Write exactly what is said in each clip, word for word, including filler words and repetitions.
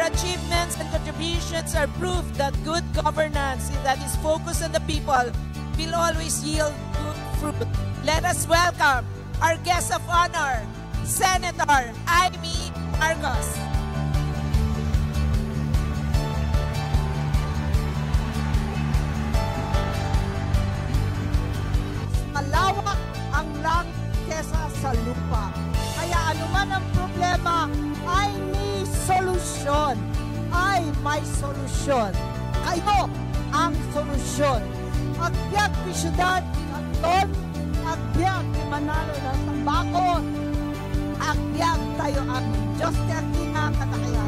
Achievements and contributions are proof that good governance that is focused on the people will always yield good fruit. Let us welcome our guest of honor, Senator Imee Marcos. Malawak ang langit kesa sa lupa. Kaya anuman ang problema, ay may solusyon. Ay may solusyon. Kayo ang solusyon. Agbiag ti siudad ti Candon, agbiag ti Manalo ng Tabaco, agbiag tayo amin. Diyos ti agingga kadakayo.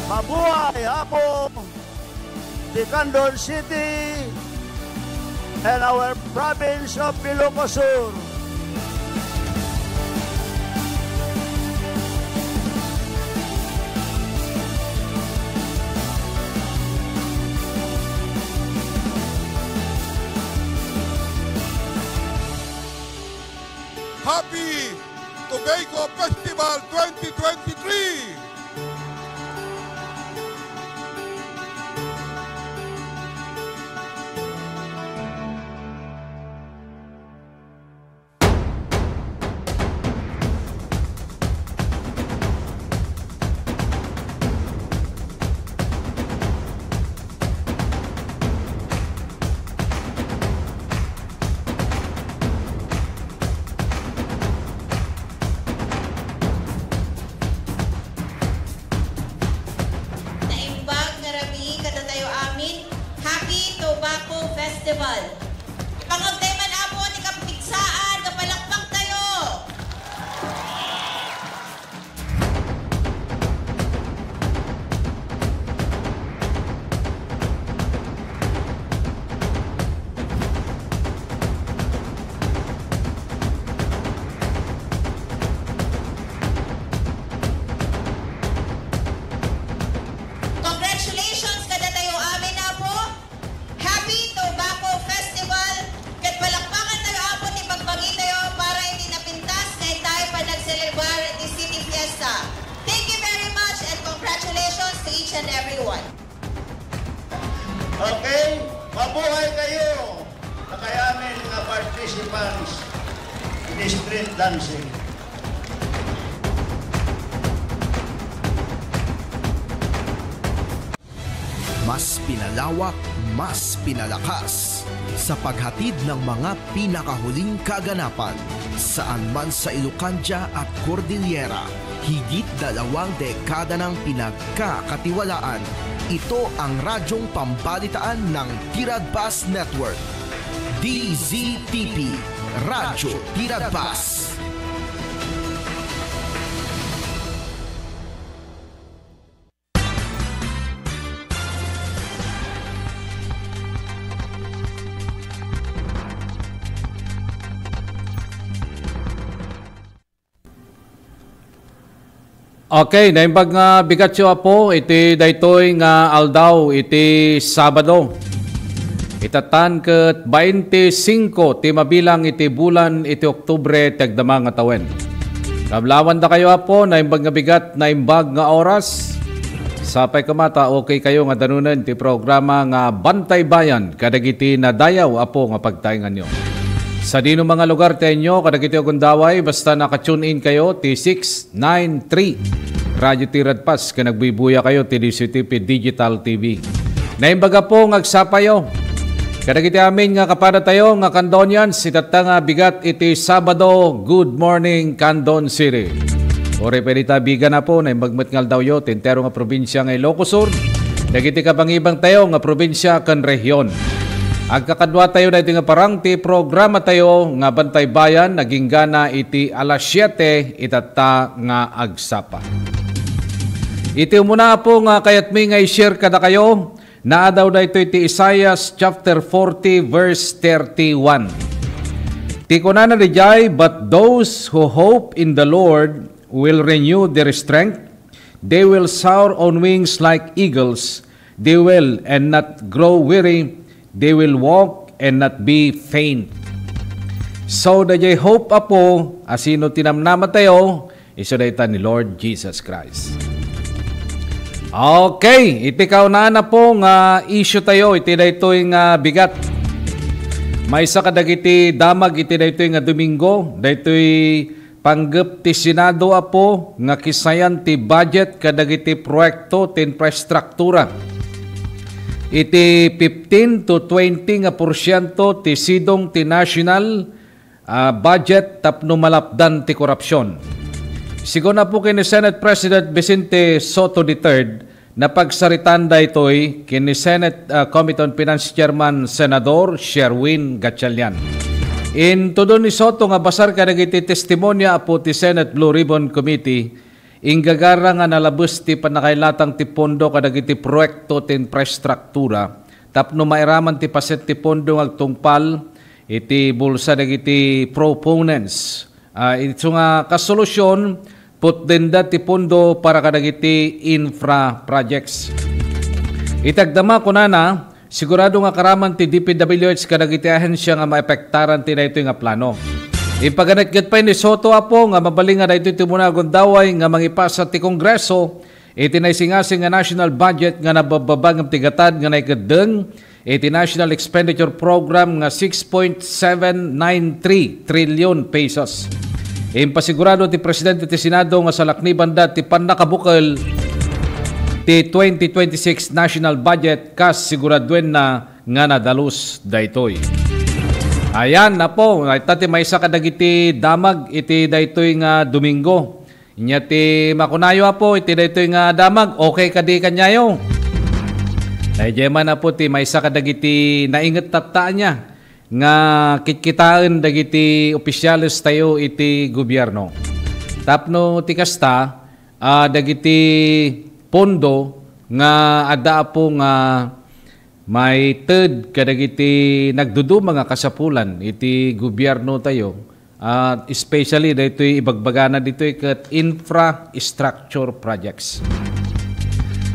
Mabuhay, Apo, the Candon City and our province of Ilocos Sur. Happy Tobacco Festival twenty twenty-three! Naimbag nga rabii kadatayo amin. Happy Tobacco Festival! Pangagtay man, Apo, ti kapigsaan, kapalakpak tayo! Congratulations kadatayo amin, Apo. Happy Tobacco Festival! Ket palakpakan tayo, Apo, ti bagbagi tayo para iti napintas nga intay panagselebrar iti City Fiesta. Thank you very much and congratulations to each and everyone. Okay, mabuhay kayo, dakayamin nga participants in street dancing. Mas pinalawak, mas pinalakas sa paghatid ng mga pinakahuling kaganapan. Saan man sa Ilocandia at Cordillera, higit dalawang dekada nang pinagkakatiwalaan. Ito ang radyong pambalitaan ng Tiradpas Network. D Z T P, Radyo Tiradpas. Okay, naimbag nga bigatyo, Apo, iti daytoy nga aldaw iti Sabado. Itatan ket bainte singko ti mabilang iti bulan iti Oktubre ti agdama nga tawen. Kablawandakayo, Apo, naimbag nga bigat, naimbag nga oras. Sapay koma ta okay kayo nga danunen ti programa nga Bantay Bayan kadagiti nadayaw, Apo, nga pagtaenganyo. Sadino nga lugar ti inyo kadagiti agundaway, basta naka-tune in kayo ti six nine three Radyo Tiradpas ken agbuybuya kayo ti D Z T P Digital T V. Naimbag, Apo, nga agsapayo kadagiti amin nga kapadatayo nga Candonians, itatta nga bigat iti Sabado. Good morning, Candon City. Uray pay dita, bigan, Apo, naimbag met nga aldawyo ti entero nga probinsia nga Ilocos Sur, dagiti kabangibangtayo nga probinsia ken rehion. Agkakaduatayo daytoy nga parang ti programatayo nga Bantay Bayan, aginggana iti alas siete itatta nga agsapa. Iti umuna, Apo, nga kayatmi nga i-share kadakayo, naadaw daytoy ti Isaias chapter forty, verse thirty-one. Ti kunana idiay, "But those who hope in the Lord will renew their strength. They will soar on wings like eagles. They will and not grow weary. They will walk and not be faint. So, dayjay hope, Apo, a sino ti namnamatayo, isu dayta ni Lord Jesus Christ. Okay, iti kaunaan, Apo, nga issue tayo, iti daytoy nga bigat. Maysa kadagiti damag iti daytoy nga Domingo, daytoy panggep ti Senado, Apo, nga kisayan ti budget kadagiti proyekto ti infrastruktura. Iti fifteen to twenty nga porsyento ti sidong ti national, ah, budget tapno malapdan ti korupsyon. Sigun, Apo, ken ni Senate President Vicente Sotto the third, napagsaritaan daytoy ken ni Senate, ah, Committee on Finance Chairman Senador Sherwin Gatchalian. Intudo ni Sotto nga basar kadagiti testimonio, Apo, ti Senate Blue Ribbon Committee, inggagara nga nalabes ti pannakailatang ti pondo kadagiti proyekto ti infrastruktura tapno mairaman ti paset ti pondo nga agtungpal iti bulsa dagiti proponents. Ah, isu nga kasolusyon, putdenda ti pondo para kadagiti infra projects. Iti agdama, kunana, sigurado nga karaman ti D P W H kadagiti ahensya nga maepektaran ti daytoy nga plano. Impaganetget pay ni Sotto, Apo, nga mabalin nga daytoy ti umuna a gundaway nga mangipasa ti Kongreso iti naisingasing nga national budget nga nababbaba ngem ti gatad nga naikeddeng iti National Expenditure Program nga six point seven nine three trillion pesos. Impasigurado ti Presidente ti Senado nga salaknibanda ti pannakabukel ti twenty twenty-six national budget kas siguraduenna nga nadalus daytoy. Ayan, Apo, ita ti maysa kadagiti damag iti daytoy nga Domingo. Inya ti makunayo, Apo, iti daytoy nga damag, okay kadi kaniayo? Daydiay man, Apo, ti maysa kadagiti nainget tatta ania nga kitkitaen dagiti opisyales tayo iti gobierno. Tapno ti kasta, ah, dagiti pondo nga adda, Apo, nga maited kadagiti nagduduma nga kasapulan iti gobierno tayo, ah, especially daytoy ibagbagana ditoy ket infrastructure projects.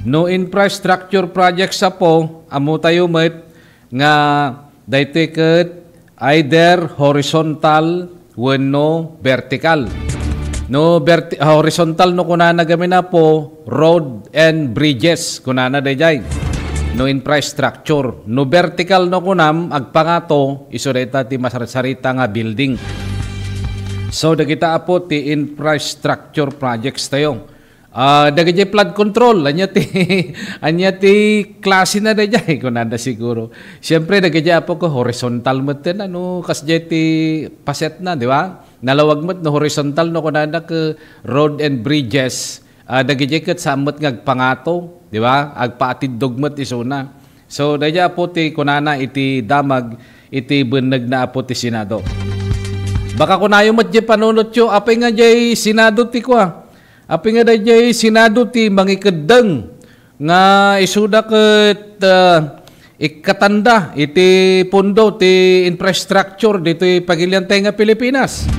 No infrastructure projects, Apo, ammo tayo met nga daytoy ket either horizontal wenno vertical. No verti-, horizontal no kunana gamin, Apo, road and bridges, kunana dayjay. No infrastructure. No vertical no kunam, agpangato, isu dayta ti masarsarita nga building. So, dagita, Apo, ti infrastructure projects tayo. Ah, dagiti flood control, ania ti, ania ti klase na dayjay, kunada siguro. Siyempre, dagiti, Apo ko, horizontal met ten, ano, kasdiay ti paset na, di ba? Nalawag met no horizontal, no, kunada ke road and bridges, ah, dagiti ket saan met nga agpangato, di ba? Agpaatiddog met isuna. So, dayjay, Apo, ti kunana iti damag, iti benneg na, Apo, ti Senado. Baka kunayo met di panunotyo, apay nga jay Senado ti kua? Apay nga dayjay Senado ti mangikeddeng nga isuda ket, ah, ikkatanda iti pondo ti infrastructure ditoy pagiliantay nga Pilipinas?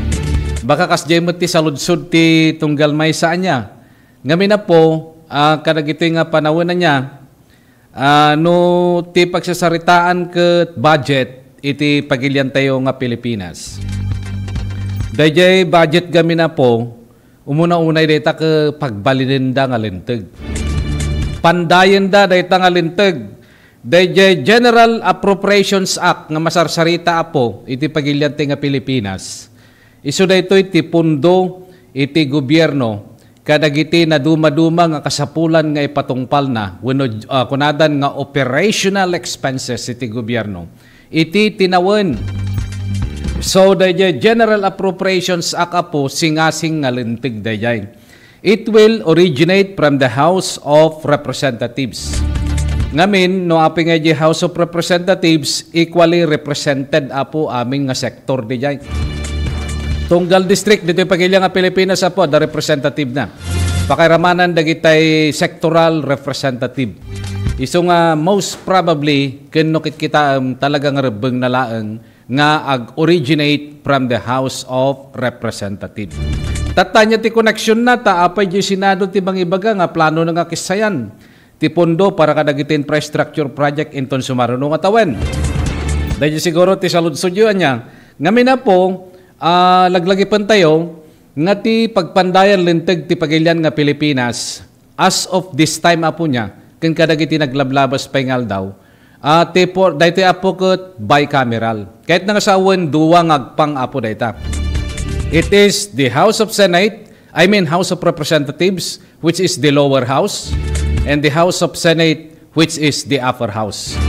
Baka kasdiay met ti saludsod ti tunggal maysa ania. Ngamin, Apo, ah, kadagitoy nga panawen ania, ah, no ti pagsasaritaan ket budget iti pagiliantayo nga Pilipinas. Dayjay budget gamin, Apo, umuna-unay dayta ket pagbalinenda nga linteg. Pandayenda dayta nga linteg. Dayjay General Appropriations Act nga masarsarita, Apo, iti pagiliantay nga Pilipinas, isu daytoy ti pondo iti gobierno kadagiti nadumaduma nga kasapulan nga ipatungpalna wenno, ah, kunadan nga operational expenses iti gobierno iti tinawen. So, dayjay General Appropriations Act, Apo, singasing nga linteg dayjay. It will originate from the House of Representatives. Ngamin, no apay nga di House of Representatives, equally represented, Apo, amin nga sektor dayjay. Tunggal district ditoy pagilian nga Pilipinas, Apo, adda representative na. Pakairamanan dagitay sectoral representative. Isu nga most probably, ken no kitkitaem, talaga nga rebbeng na laeng nga ag-originate from the House of Representatives. Tatta ania ti koneksyon na, ta apay di Senado ti mangibaga nga plano na nga kisayan ti pondo para kadagiti infrastructure project inton sumaruno nga tawen. Daydi siguro ti saludsodyo, ania? Ngamin, Apo, ah, laglagipentayo nga ti pagpandayan linteg ti pagilian nga Pilipinas, as of this time, Apo, nia, ken kadagiti naglablabas pay nga aldaw, ah, ti por-, daytoy, Apo, ket bicameral. Ket nga sawen, dua nga agpang, Apo, dayta. It is the House of Senate, I mean, House of Representatives, which is the lower house, and the House of Senate, which is the upper house.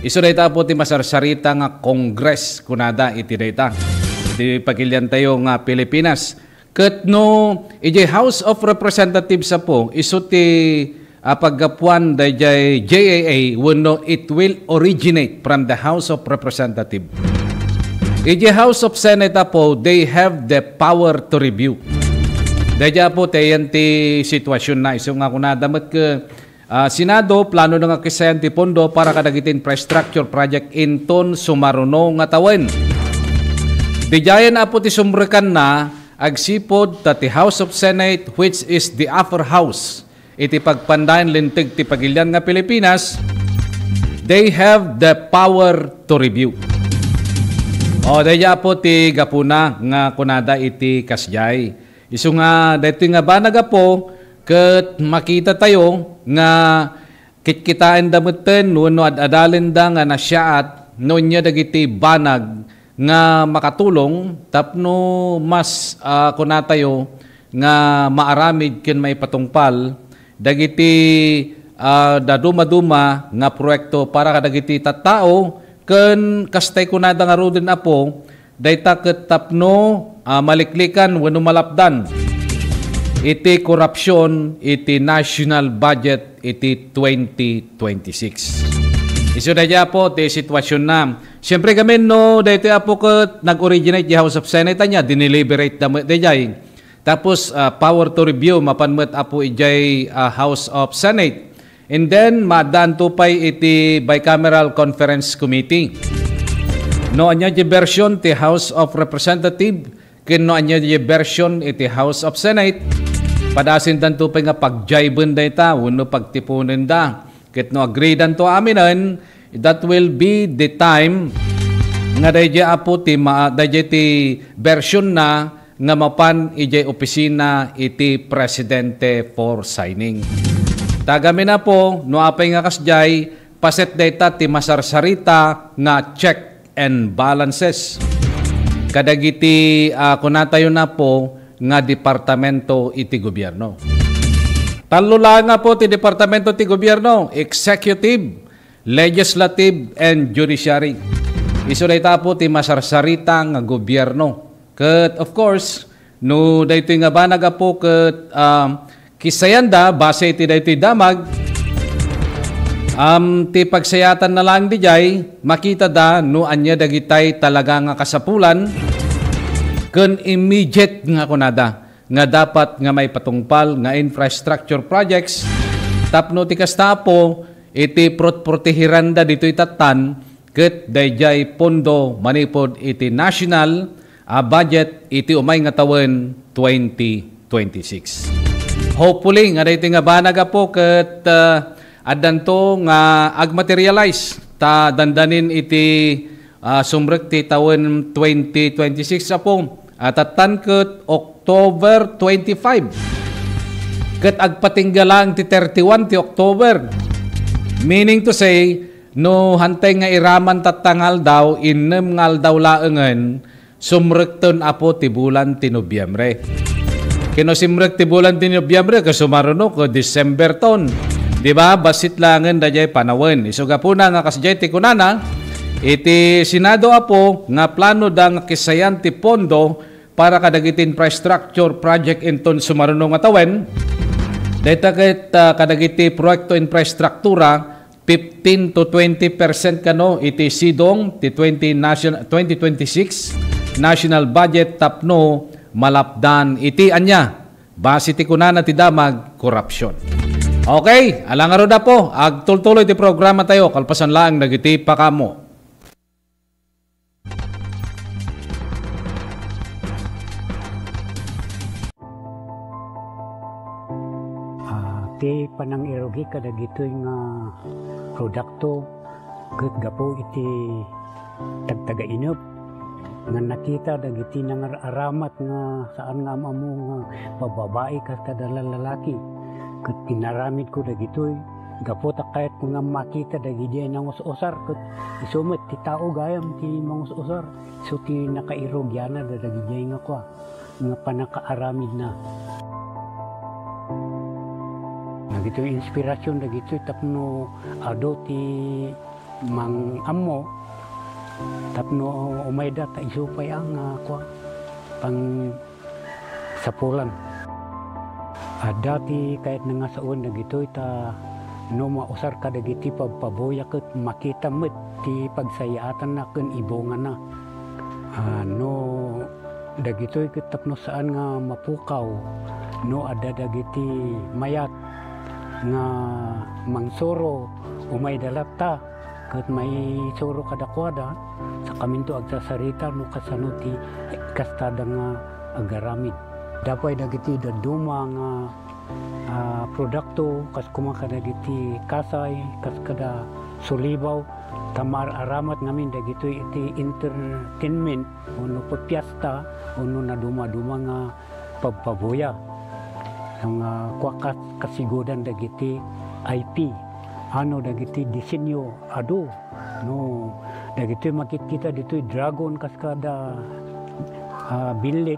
Isu dayta, Apo, ti masarsarita nga Congress, kunada, iti dayta, iti pagiliantayo nga Pilipinas. Ket no idiay House of Representatives, Apo, isu ti, ah, paggapuan daydiay J A A, wenno it will originate from the House of Representatives. Idiay House of Senate, Apo, they have the power to review. Daydiay, Apo, ti ayan ti sitwasyon na. Isu nga kunada met ket, ah, Senado, plano na nga kisayan ti pondo para kadagiti infrastructure project inton sumaruno nga tawen. Didiayen, Apo, ti sumrekanna, agsipud ta ti House of Senate, which is the upper house, iti pagpandayan linteg ti pagilian nga Pilipinas, they have the power to review. O, daydiay, Apo, ti gapuna nga kunada iti kasdiay. Isu nga, daytoy nga banag, Apo, ket makitatayo nga kitkitaenda metten wenno ad-adalenda nga nasiaat no ania dagiti banag nga makatulong tapno mas, ah, kunatayo nga maaramid ken maipatungpal dagiti, ah, dadumaduma nga proyekto para kadagiti tattao ken kastay kunada ngaruden, Apo, dayta ket tapno, ah, maliklikan wenno malapdan iti korupsion iti national budget iti twenty twenty-six. Isu daydiay, Apo, ti sitwasionna. Siempre, gamin no daytoy, Apo, ket nag-originate di House of Senate, ania, dineliberate da met daydiay. Tapos, ah, power to review, mapan met, Apo, idiay, ah, House of Senate. And then, maaddaanto pay iti Bicameral Conference Committee. No ania di version ti House of Representative, ken no ania di version iti House of Senate, padasendanto pay nga pagjayben dayta wenno pagtiponenda. Ket no agree danto aminen, that will be the time nga daydiay, Apo, ti ma-, daydiay ti version na nga mapan idiay opisina iti presidente for signing. Ta gamin, Apo, no apay nga kasdiay, paset dayta ti masarsarita nga check and balances kadagiti, ah, kunatayo, Apo, nga departamento iti gobierno. Tallo laeng, Apo, ti departamento ti gobierno: executive, legislative, and judiciary. Isu dayta, Apo, ti masarsarita nga gobierno. Ket, of course, no daytoy nga banag, Apo, ket, ah, kisayanda base iti daytoy damag, am, ti pagsayatanna laeng didiay, makitada no ania dagitay talaga nga kasapulan ken immediate nga kunada nga dapat nga maipatungpal nga infrastructure projects tapno ti kasta, Apo, iti prot-, proteheranda ditoy tattan ket daydiay pondo manipud iti national a budget iti umay nga tawen twenty twenty-six. Hopefully, nga daytoy nga banag, Apo, ket, ah, addanto nga agmaterialize ta dandanin iti, ah, sumrek ti tawen twenty twenty-six, Apo. Ah, tattan ket October twenty-five. Ket agpatingga laeng ti thirty-one ti October. Meaning to say, no hantay nga iraman tatta nga aldaw, innem nga aldaw laengen, sumrekton, Apo, ti bulan ti Nobyembre. Ken no simrek ti bulan ti Nobyembre, ket sumaruno ket December ton. Di ba? Bassit laengen daydiay panawen. Isu gapuna nga kasdiay ti kunana, iti Senado, Apo, nga plano da nga kisayan ti pondo para kadagiti infrastructure project inton sumaruno nga tawen. Dayta ket, ah, kadagiti proyekto infrastruktura, fifteen to twenty percent kano iti sidong ti twenty nation-, twenty twenty-six national budget tapno malapdan iti ania, base ti kunana ti damag, korupsion. Okay, ala ngarud, Apo, agtultuloy ti programa tayo, kalpasan laeng dagiti pakamo. Ah, ti panangirugi kadagitoy nga produkto ket gapu iti tagtagainep nga nakita dagiti nangar-aramat nga saan nga am-ammo nga bababai kas kada lalaki. Ket inaramidko dagitoy gapu ta kayatko nga makita dagidiay nangus-usar, ket isu met ti tao gayam ti mangus-usar. Isu ti nakairugianna dagijay nga kua, nga pannakaaramidna. Dagitoy inspirasyon dagitoy tapno adu ti mang-ammo tapno umayda ta isu pay a nga kua, pangsapulan. Adda ti kayatna nga sawen dagitoy ta no mausar kadagiti pabpabuya ket makita met ti pagsayaatanna ken ibungana. Ah, no dagitoy ket tapno saan nga mapukaw, no adda dagiti mayat nga mangsuro, umayda latta ket maisuro kadakuada, sakaminto agsasarita no kasano ti kastada nga agaramid. Adda pay dagiti dadduma nga, ah, produkto, kas koma kadagiti kasay, kas kada sulibaw, ta maar-aramat ngamin dagitoy iti entertainment, wenno papiesta, wenno nadumaduma nga pabpabuya. Nga kua kas-, kasigudan dagiti I P, ano dagiti disenyo adu, no, dagitoy makitkita ditoy dragon kas kada, ah, billit,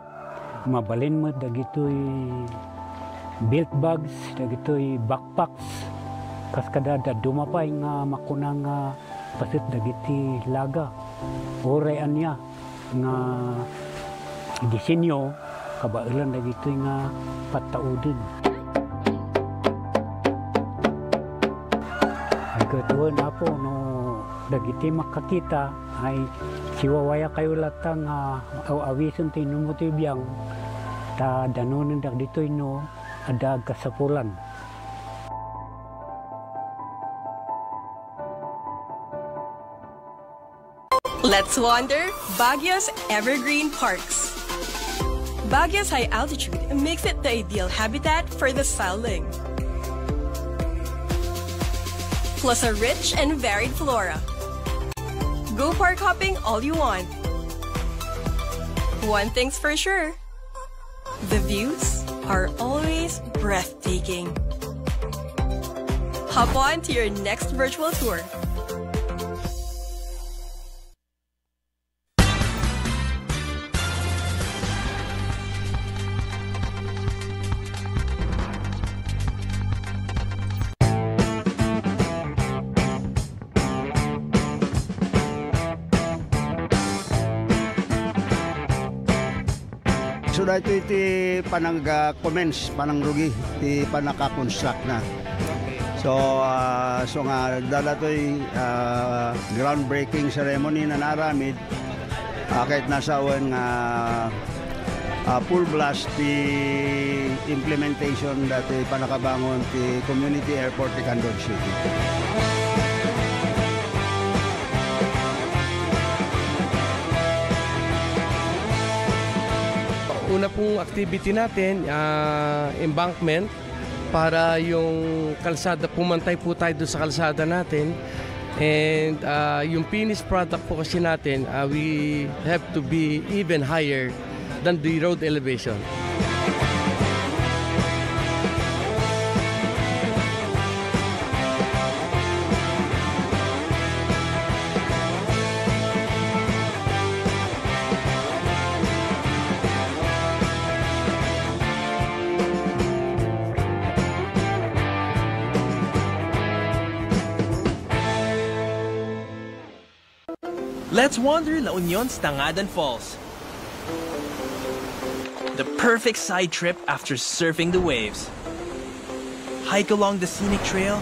mabalin met dagitoy belt bags, dagitoy backpacks, kas kada dadduma pay nga makuna nga paset dagiti laga. Uray ania nga disenyo, kabaelan dagitoy nga pattauden. Ay, ket wen, Apo, no dagiti makakita, ay siwawayakayo latta nga aw-awisen ti inummo ti biang, ta danonen dagitoy no adda agkasapulan. Let's wander Baguio's evergreen parks. Baguio's high altitude makes it the ideal habitat for the silurling. Plus a rich and varied flora. Go park hopping all you want. One thing's for sure, the views are always breathtaking. Hop on to your next virtual tour. So, daytoy ti panag-, ah, commence, panangrugi ti pannaka-construct na. So, ah, so nga, adda daytoy, ah, groundbreaking ceremony nga naaramid, ah, ket nasawen nga, ah, full blast ti implementation daytoy pannakabangon ti community airport ti Candon City. Una pong activity natin, ah, embankment para yung kalsada, pumantay po tayo doon sa kalsada natin. And, ah, yung finished product po kasi natin, ah, we have to be even higher than the road elevation. Let's wander La Union's Tangadan Falls. The perfect side trip after surfing the waves. Hike along the scenic trail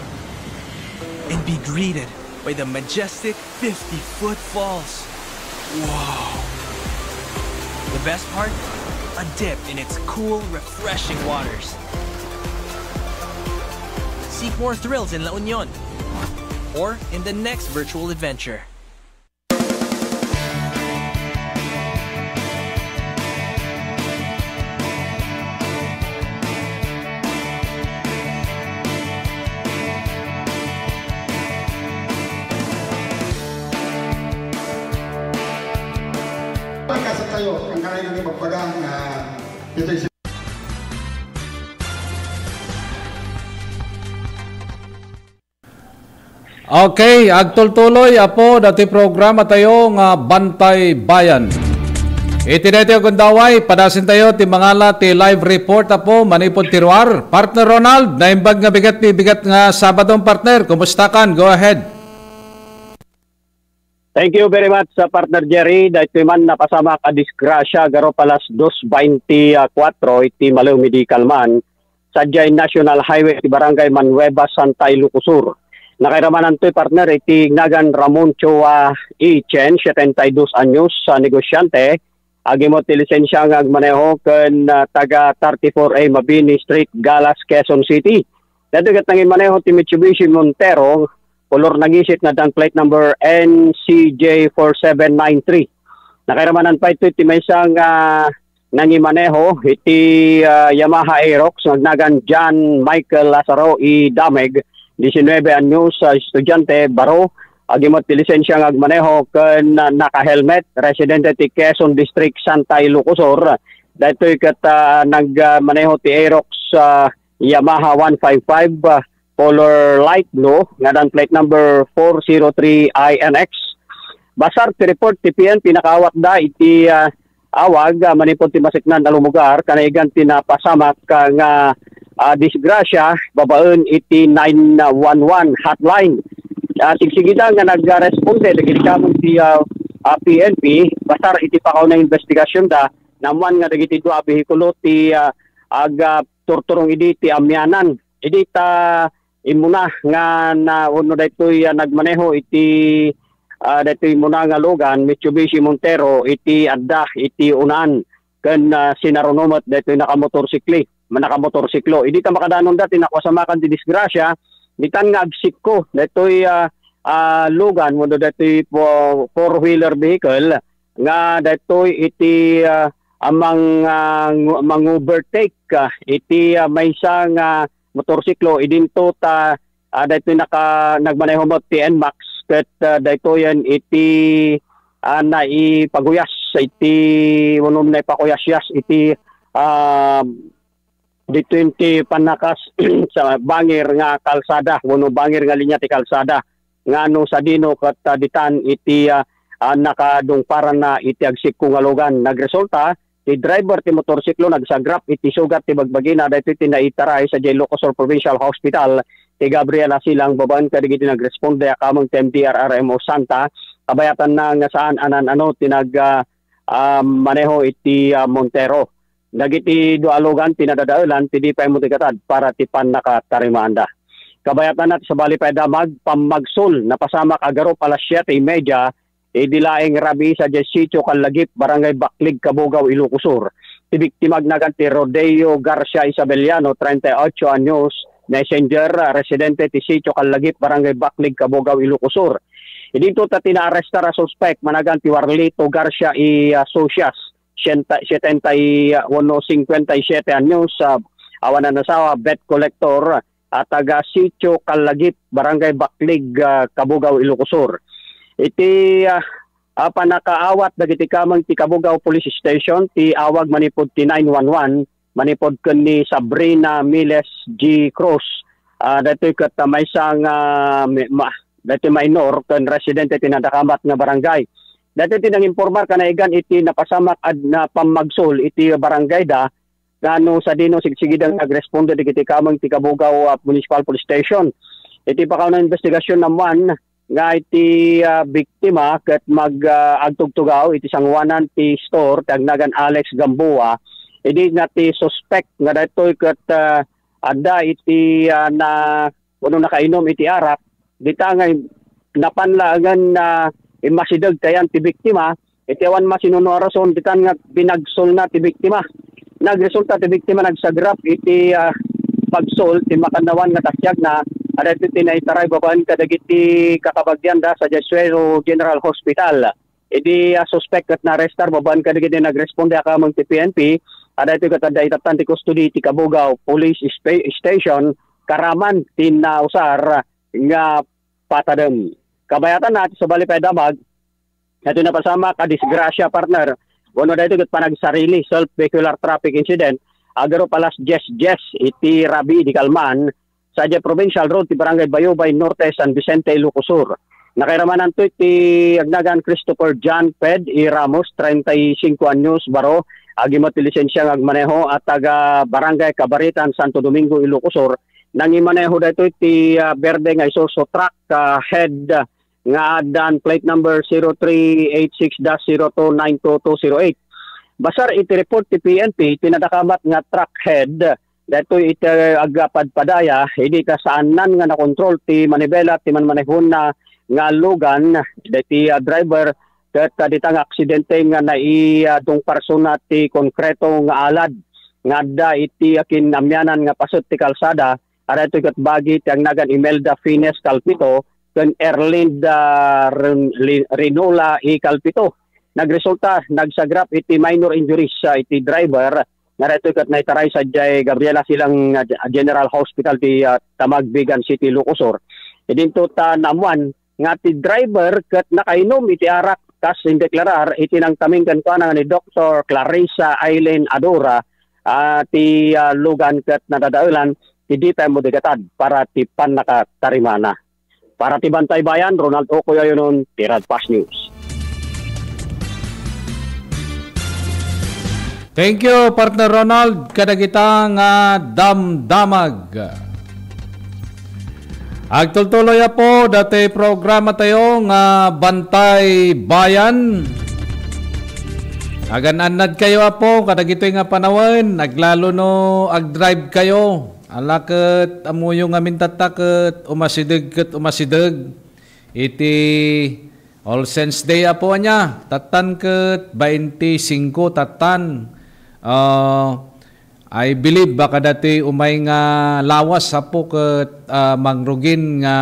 and be greeted by the majestic fifty-foot falls. Wow! The best part? A dip in its cool, refreshing waters. Seek more thrills in La Union or in the next virtual adventure. Ang kanayon nga pagpagang, ah, ito is Okay, agtultuloy, Apo, dati programa tayo nga Bantay Bayan. Iti daytoy a gundaway, padasintayo ti mangala ti live report, Apo, manipud ti ruar. Partner Ronald, naimbag nga bigat ti bigat nga Sabado, partner. Kumusta kan? Go ahead. Thank you very much, uh, Partner Jerry. Daytoy man napasamak a disgrasya, garup alas dos bainti kuatro, iti Malew Medical man, sadiay National Highway, iti Barangay Manueva, Santa Ilocos Sur. Nakairamanantoy, partner, iti nagan Ramon Chua Ichen, setenta y dos anyos, a negosyante, agimot ti lisensia nga agmaneho ken, ah, taga thirty-four A Mabini Street, Galas, Quezon City. Daytoy ket nangimaneho ti Mitsubishi Montero, kolor nangisit nga addang plate number N C J four seven nine three. Nakairaman pay iti maysa nga nangimaneho iti, ah, Yamaha Aerox nga agnagan John Michael Lazaro I Dameg, diecinuebe anyos, ah, estudiante, baro, agimot ti lisensia nga agmaneho ken, ah, naka-helmet, residente ti Quezon District, Santa Ilocos Sur. Daytoy ket, ah, nagmaneho ti Aerox, ah, Yamaha one five five, ah, color light blue, nga addang plate number four zero three I N X. Basar ti report ti P N P, nakaawatda iti, ah, awag, ah, manipud ti masiknan a lumugar, kanayon ti napasamak, ah, nga, ah, disgrasya babaen iti nine one one hotline. Ah, sigsigida nga nagresponde dagiti kameng ti, ah, ah, P N P, basar iti pakauna investigasyonda, naammuan nga dagiti dua a behikulo ti, ah, aga turturong idi ti amianan. Idi ta immuna nga na, wenno daytoy, ah, nagmaneho iti, ah, daytoy immuna nga lugan, Mitsubishi Montero, iti adda iti unan ken, ah, sinaruno met daytoy nakamotorsikli, nakamotorsiklo. Idi ta makadanonda ti napasamakan ti disgrasya, ditan nga agsikko daytoy, ah, ah, lugan wenno daytoy fo-, four-wheeler vehicle nga daytoy iti, ah, a mang-, ah, ngu-, mang-overtake, ah, iti, ah, maysa nga motorsiklo idinto ta, ah, daytoy naka-, nagmaneho met ti N max ket, ah, daytoyen iti, ah, naipaguyas iti, wenno naipakuyas-yas iti, ah, ditoy ti pannakas sa bangir nga kalsada wenno bangir nga linya ti kalsada, nga no sadino ket, ah, ditan iti, ah, ah, nakadungparanna iti agsikko nga lugan. Nagresulta, ti driver ti motorsiklo nagsagrap iti sugat ti bagbagina, daytoy ti naitaray sadiay Ilocos Sur Provincial Hospital ti Gabriel Asilang babaen kadagiti nagresponde a kameng ti M D R R M O Santa, kabayatanna nga saan a nan-ano ti nag, ah, ah, maneho iti, ah, Montero. Dagiti dua a lugan ti nadadaelan ti di pay mo ti gatad para ti pannakatarimaanda. Kabayatanna ti sabali pay a damag, pammagsul, napasamak a garup alas siete y media, idi laeng rabii sadiay Sitio Kallagip, Barangay Baklig, Cabugao, Ilocos Sur. Ti biktima agnagan ti Rodeo Garcia Isabeliano, treinta y ocho anyos, messenger, residente ti Sitio Kallagip, Barangay Baklig, Cabugao, Ilocos Sur. Idinto ta ti naarestar a suspek, managan ti Warlito Garcia y, ah, Socias, sienta-, setenta y, ah, uno, cincuenta y siete anyos, ah, awan a nasawa, bet collector, ah, taga Sitio Kallagip, Barangay Baklig, ah, Cabugao, Ilocos Sur. Iti, ah, ah, pannakaawat dagiti kameng ti Cabugao Police Station, ti awag manipud ti nine one one, manipud ken ni Sabrina Miles G Cruz. Ah, daytoy ket, ah, maysa nga mi-, ma-, daytoy minor ken residente ti nadakamat nga barangay. Daytoy ti nangimpormar kanayon iti napasamak a, na pammagsul iti barangayda, nga no sadino sigsigida nga agresponde dagiti kameng ti Cabugao, ah, Municipal Police Station. Iti pakauna investigasyon, naammuan nga iti, ah, biktima ket mag, ah, agtugtugaw iti sanguanan ti store ti agnagan Alex Gamboa. Idi nga ti suspek nga daytoy ket, ah, adda iti, ah, na wenno nakainom iti arak, dita nga napan laengen, ah, immasideg ti ayan ti biktima, iti awan masinuno a rason, ditan nga binagsolna ti biktima. Nagresulta ti biktima nagsagrap iti, ah, pagsul ti makannawan nga tasiagna, adda iti naitaray babaen kadagiti kakabagianda sadiay Suero General Hospital. Idi, ah, suspek ket naarestar babaen kadagiti nagresponde a kameng ti P N P, adda iti ket adda itattan ti kustodi ti Cabugao Police Spa-, Station, karaman ti nausar nga patadem. Kabayatanna ti sabali pay a damag, iti napasamak a disgrasya, partner, Wenno daytoy ket panagsarili, self vehicular traffic incident, agarup alas dies dies iti rabii idi kalman, sadiay Provincial Road ti Barangay Bayubay Norte, San Vicente, Ilocos Sur. Nakairamannanto iti agnagan Christopher John Ped E. Ramos, treinta y cinco anyos, baro, agi met ti lisensia nga agmaneho a taga Barangay Kabaritan, Santo Domingo, Ilocos Sur. Nangimaneho daytoy ti, ah, berde nga Isuzu truck, ah, head nga addan plate number zero three eight six dash zero two nine two two zero eight. Basar iti report ti P N P, ti nadakamat nga truck head, daytoy iti agpadpadaya, idi kasaannan nga nakontrol ti manibela ti manmanehona nga Logan, daytoy, ah, driver, ket, ah, dita nga aksidente nga nai, ah, dungparsona ti konkreto nga alad nga adda iti akinamianan nga paset ti kalsada, Adaytoy ket bagi ti agnagan Imelda Fines Calpito ken Erlinda Ren-, Li-, Rinola E. Calpito. Nagresulta, nagsagrap iti minor injuries, ah, iti driver, nga daytoy ket naitaray sadiay Gabriela Silang, ah, General Hospital ti, ah, Tamag, Vigan City, Ilocos Sur. Idinto ta naammuan nga ti driver ket nakainom iti arak, kas indeklarar iti nangtaming kenkuana nga ni Doktor Clarissa Aileen Adora, ah, ti, ah, Logan ket nadadaelan ti dita immudigatad para ti pannakatarimana. Para ti Bantay Bayan, Ronald Ocoy Ayonon, ti Radfast News. Thank you, Partner Ronald, kadagita nga damdamag. Agtultuloy, Apo, dati programa tayo nga Bantay Bayan. Agan-annad kayo, Apo, kadagitoy nga panawen, aglalo no agdrive kayo. Ala ket ammoyo ngamin tatta ket umasideg ket umasideg iti All Saints Day, Apo, ania, tattan ket bainti singko, tattan. Ah, I believe, baka dati umay nga lawas, Apo, ket, ah, mangrugin nga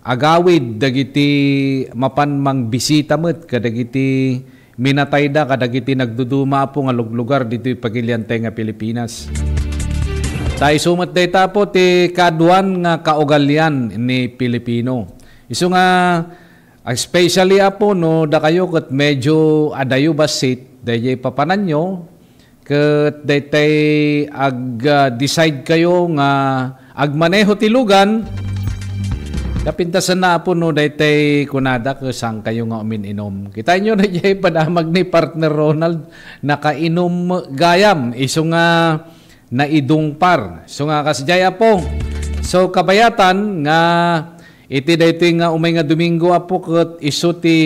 agawid dagiti mapan mangbisita met kadagiti minatayda kadagiti nagduduma, Apo, nga luglugar ditoy pagiliantay nga Pilipinas. Ta isu met dayta, Apo, ti kaduan nga kaugalian ni Pilipino. Isu nga, especially, Apo, no dakayo ket medyo adayo bassit daydiay papananyo, ket daytay ag, ah, decide kayo nga agmaneho ti lugan, kapintasanna, Apo, no daytay kunada ket saan kayo nga umin-inom. Kitaenyo daydiay padamag ni Partner Ronald, nakainom gayam, isu nga naidungpar. Isu nga kasdiay, Apo. So, kabayatan nga iti daytoy nga umay nga Domingo, Apo, ket isu ti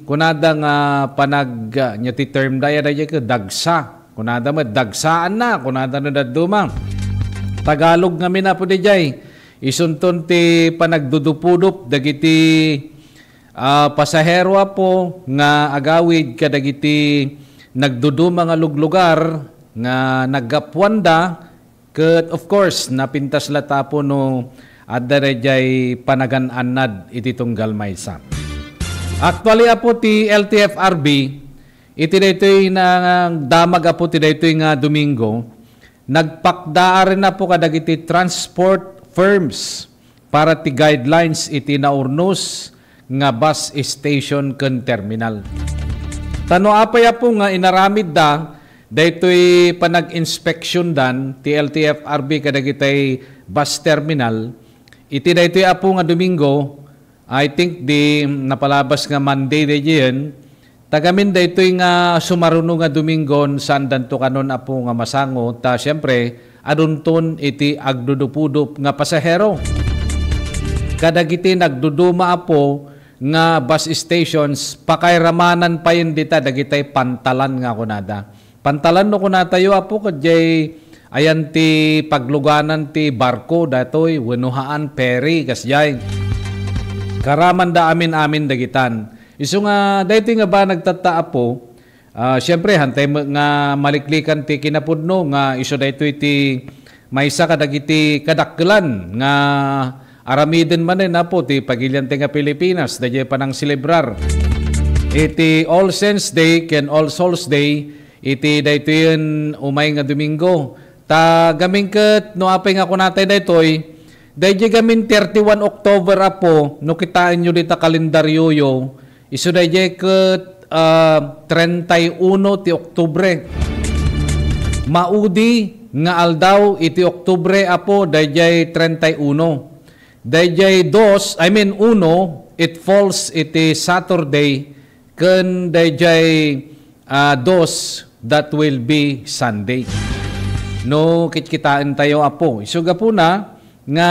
kunada nga panag, ah, nia ti term daya daydiay ket dagsa. Kunada met, dagsaanna, kunada no dadduma. Tagalog ngamin, Apo, daydiay. Isunton ti panagdudupudup dagiti, ah, pasahero, Apo, nga agawid kadagiti nagduduma nga luglugar nga naggapuanda, ket, of course, napintas latta, Apo, no adda daydiay panagan-annad iti tunggal maysa. Actually, Apo, ti L T F R B, iti daytoy nga damag, Apo, ti daytoy nga Domingo, nagpakdaaren, Apo, kadagiti transport firms para ti guidelines iti naurnos nga bus station ken terminal. Ta no apay, Apo, nga inaramidda daytoy panag-inspeksiondan ti L T F R B kadagitay bus terminal, iti daytoy, Apo, nga Domingo, I think di napalabas nga Monday daydiayen, ta gamin daytoy nga sumaruno nga Domingon, saandanto kanon, Apo, nga masango, ta siempre, adunton iti agdudupudup nga pasahero. Kadagiti nagduduma, Apo, nga bus stations, pakairamanan payen dita dagitay pantalan nga kunada. Pantalan no kunatayo, Apo, ket jay ayan ti pagluganan ti barko datoy wenno haan, ferry, kasjay. Karamanda amin-amin dagitan. Isu nga daytoy nga banag tatta, Apo, ah, siempre, hantay met nga maliklikan ti kinapudno nga isu daytoy ti maysa kadagiti kadakkelan nga aramiden manen, Apo, ti pagilian ti nga Pilipinas, dayjay panangselebrar iti All Saints Day ken All Souls Day iti daytoyen umay nga Domingo. Ta gamin ket no apay nga kunatay daytoy, dayjay gamin thirty-one October, Apo, no kitaenyo dita kalendaryoyo, isu dayjay ket ah, treinta y uno ti Oktubre. Maudi nga aldaw iti Oktubre, Apo, daydiay treinta y uno. Daydiay dos, I mean, uno, it falls iti Saturday, ken daydiay, ah, dos, that will be Sunday. No, kitkitaentayo, Apo. Isu gapuna nga,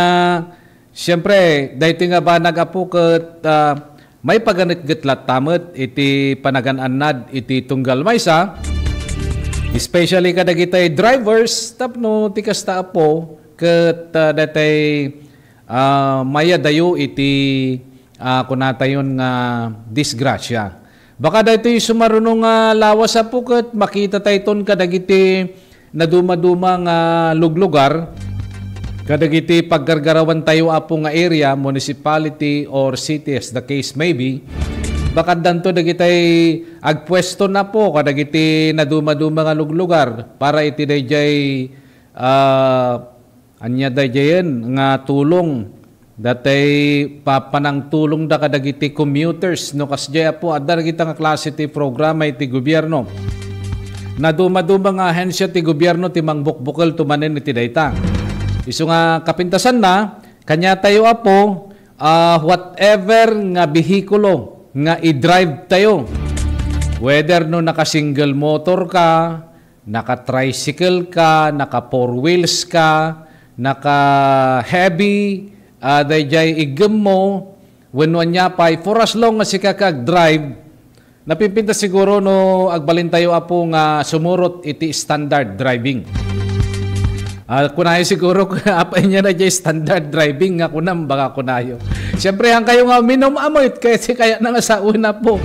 siempre, daytoy nga banag, Apo, ket, ah, maipaganetget latta met iti panagan-annad iti tunggal maysa, especially kadagitay drivers, tapno ti kasta, Apo, ket, ah, daytay, ah, mayadayo iti, ah, kunatayon nga disgrasya. Baka daytoy sumaruno nga lawas, Apo, ket makitatayton kadagiti nadumaduma nga luglugar, kadagiti paggargarawantayo, Apo, nga area, municipality, or city, as the case may be. Baka addanto dagitay agpuesto, Apo, kadagiti nadumaduma nga luglugar para iti daydiay, ah, ania daydiayen nga tulong, datay pa-, panangtulongda kadagiti commuters, no kasdiay, Apo, adda dagita nga klase ti programa iti gobierno. Nadumaduma nga ahensya ti gobierno ti mangbukbukel tumanen iti dayta. Isu nga kapintasanna, kaniatayo, Apo, ah, whatever nga behikulo nga i-drive tayo, whether no naka-single motor ka, naka-tricycle ka, naka-four wheels ka, naka-heavy, ah, daydiay iggemmo, wenno ania pay, for as long as sika ka agdrive, napimpintas siguro no agbalintayo, Apo, nga sumurot iti standard driving. Ah, kunayo siguro, apay niya na daydiay standard driving nga kunam, baka kunayo. Siyempre, ang kayo nga uminom, amoy, kasi kaya na nga sa una po.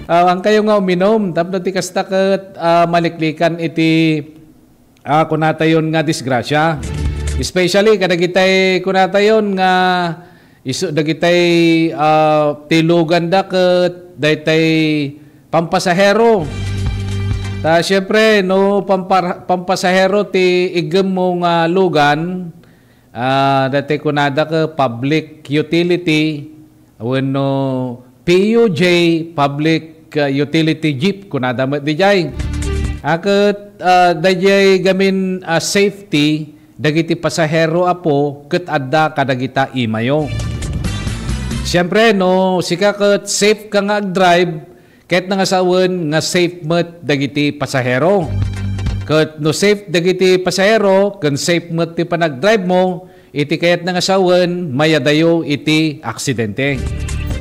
Ah, ang kayo nga uminom, tapno ti kasta ket, ah, maliklikan iti, ah, kunatayon nga disgrasya. Especially, kadagitay kunatayon nga isu dagitay, ah, ti luganda ket daytay pampasahero. Ta, siyempre, no, pampar-, pampasahero ti iggemmo nga lugan, ah, daytay kunada ket public utility, wenno P U J, public, ah, utility jeep, kunada met dijay. A ket, ah, dayjay gamin, ah, safety dagiti pasahero, Apo, ket adda kadagita imayo. Siyempre, no sika ket safe ka nga agdrive, kayatna nga sawen nga safe met dagiti pasahero. Ket no safe dagiti pasahero, ken safe met ti panagdrive mo, iti kayatna nga sawen, mayadayo iti aksidente.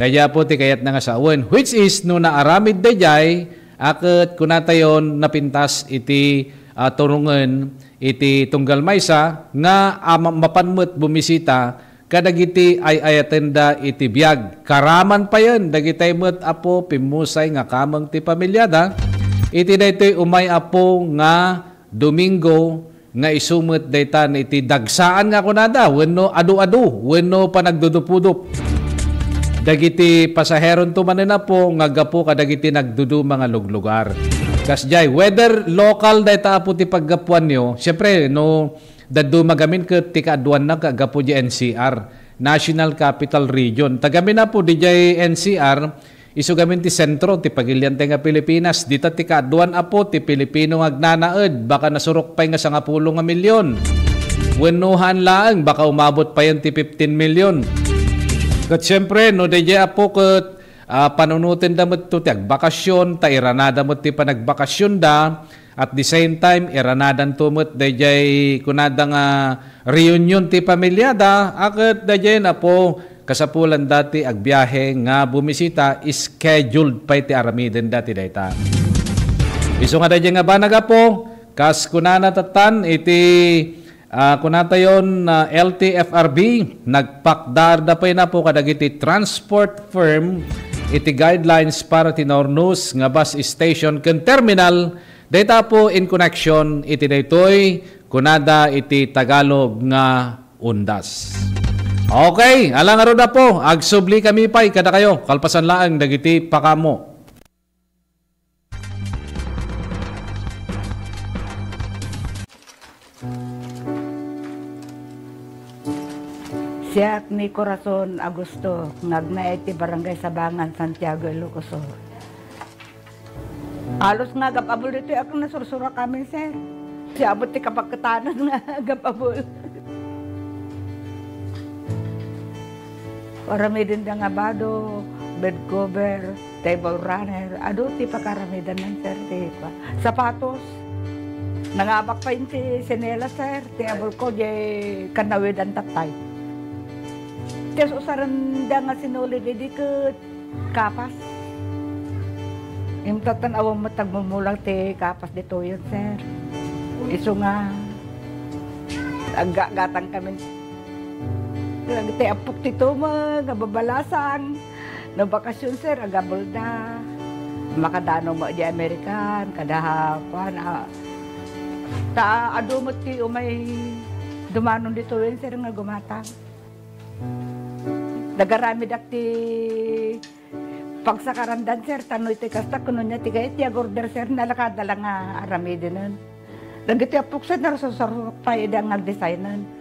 Dayjay, Apo, ti kayatna nga sawen, which is no naaramid dayjay, a ket kunatayon napintas iti, ah, turungen iti tunggal maysa nga, ah, ma-, mapan met bumisita kadagiti ay-ayatenda iti biag. Karaman payen dagitay met, Apo, pimmusay nga kameng ti pamiliada iti daytoy umay, Apo, nga Domingo nga isu met dayta iti dagsaan nga kunada wenno adu-adu wenno panagdudupudup dagiti pasaheronto manen, Apo, nga aggapu kadagiti nagduduma nga luglugar. Kasdiay, whether local dayta, Apo, ti paggapuanyo, siyempre, no, dadduma gamin ket ti kaaduanna ket aggapu di N C R, National Capital Region. Ta gamin, Apo, didiay N C R, isu gamin ti sentro ti pagiliantay nga Pilipinas. Dita ti kaaduan, Apo, ti Pilipino nga agnanaed, baka nasurok pay nga sangapulo nga milyon. Wenno haan laeng, baka umabot payen ti fifteen million. Ket siyempre, no, didiay, Apo, ket, ah, panunotenda met to ti agbakasyon, ta iranada met ti panagbakasyonda. At the same time, iranadanto met dayjay kunada nga reunion ti pamiliada, a ket dayjay, Apo, kasapulanda ti agbiahe nga bumisita, scheduled pay ti aramidenda ti dayta. Isu nga dayjay nga banag, Apo, kas kunana tattan iti, ah, kunatayon, ah, L T F R B, nagpakdaarda pay, Apo, kadagiti transport firm iti guidelines para ti naurnos nga bus station ken terminal. Dayta, Apo, in connection iti daytoy kunada iti Tagalog nga undas. Okay, ala ngarud, Apo, agsubli kami pay kadakayo, kalpasan laeng dagiti pakamo. Siak ni Corazon Augusto, nga agnaed ti Barangay Sabangan, Santiago, Ilocos Sur. Halos nga agab-abol ditoy a nasursurak amin, sir. Siya abot ti kapaketanan nga agab-abol. Aramidenda nga bado, bed cover, table runner. Adu ti pakaramidannan, sir, ti kua-, sapatos. Nangabak pay ti sinelas, sir, ti abulko, diay kanawidan tattay. Ti usarenda nga sinulid idi ket kapas. Ngem tattan awan met agmumulang ti kapas ditoyen, sir. Isu nga aggatang kami. Ti appok ti tumeng, nga babalasang. No bakasyon, sir, agabelda. Makadano mo di American, kada kuan, ah, ta adu met ti umay dumanon ditoyen, sir, nga gumatang. Nagaramidak ti pagsakarandan, sir, tano iti kasta, kuno niya ti kayat ti agorder, sir, nalakada lang nga aramidenen. Dagiti appok, sir, narsarsarok pay idi nga agdesignen.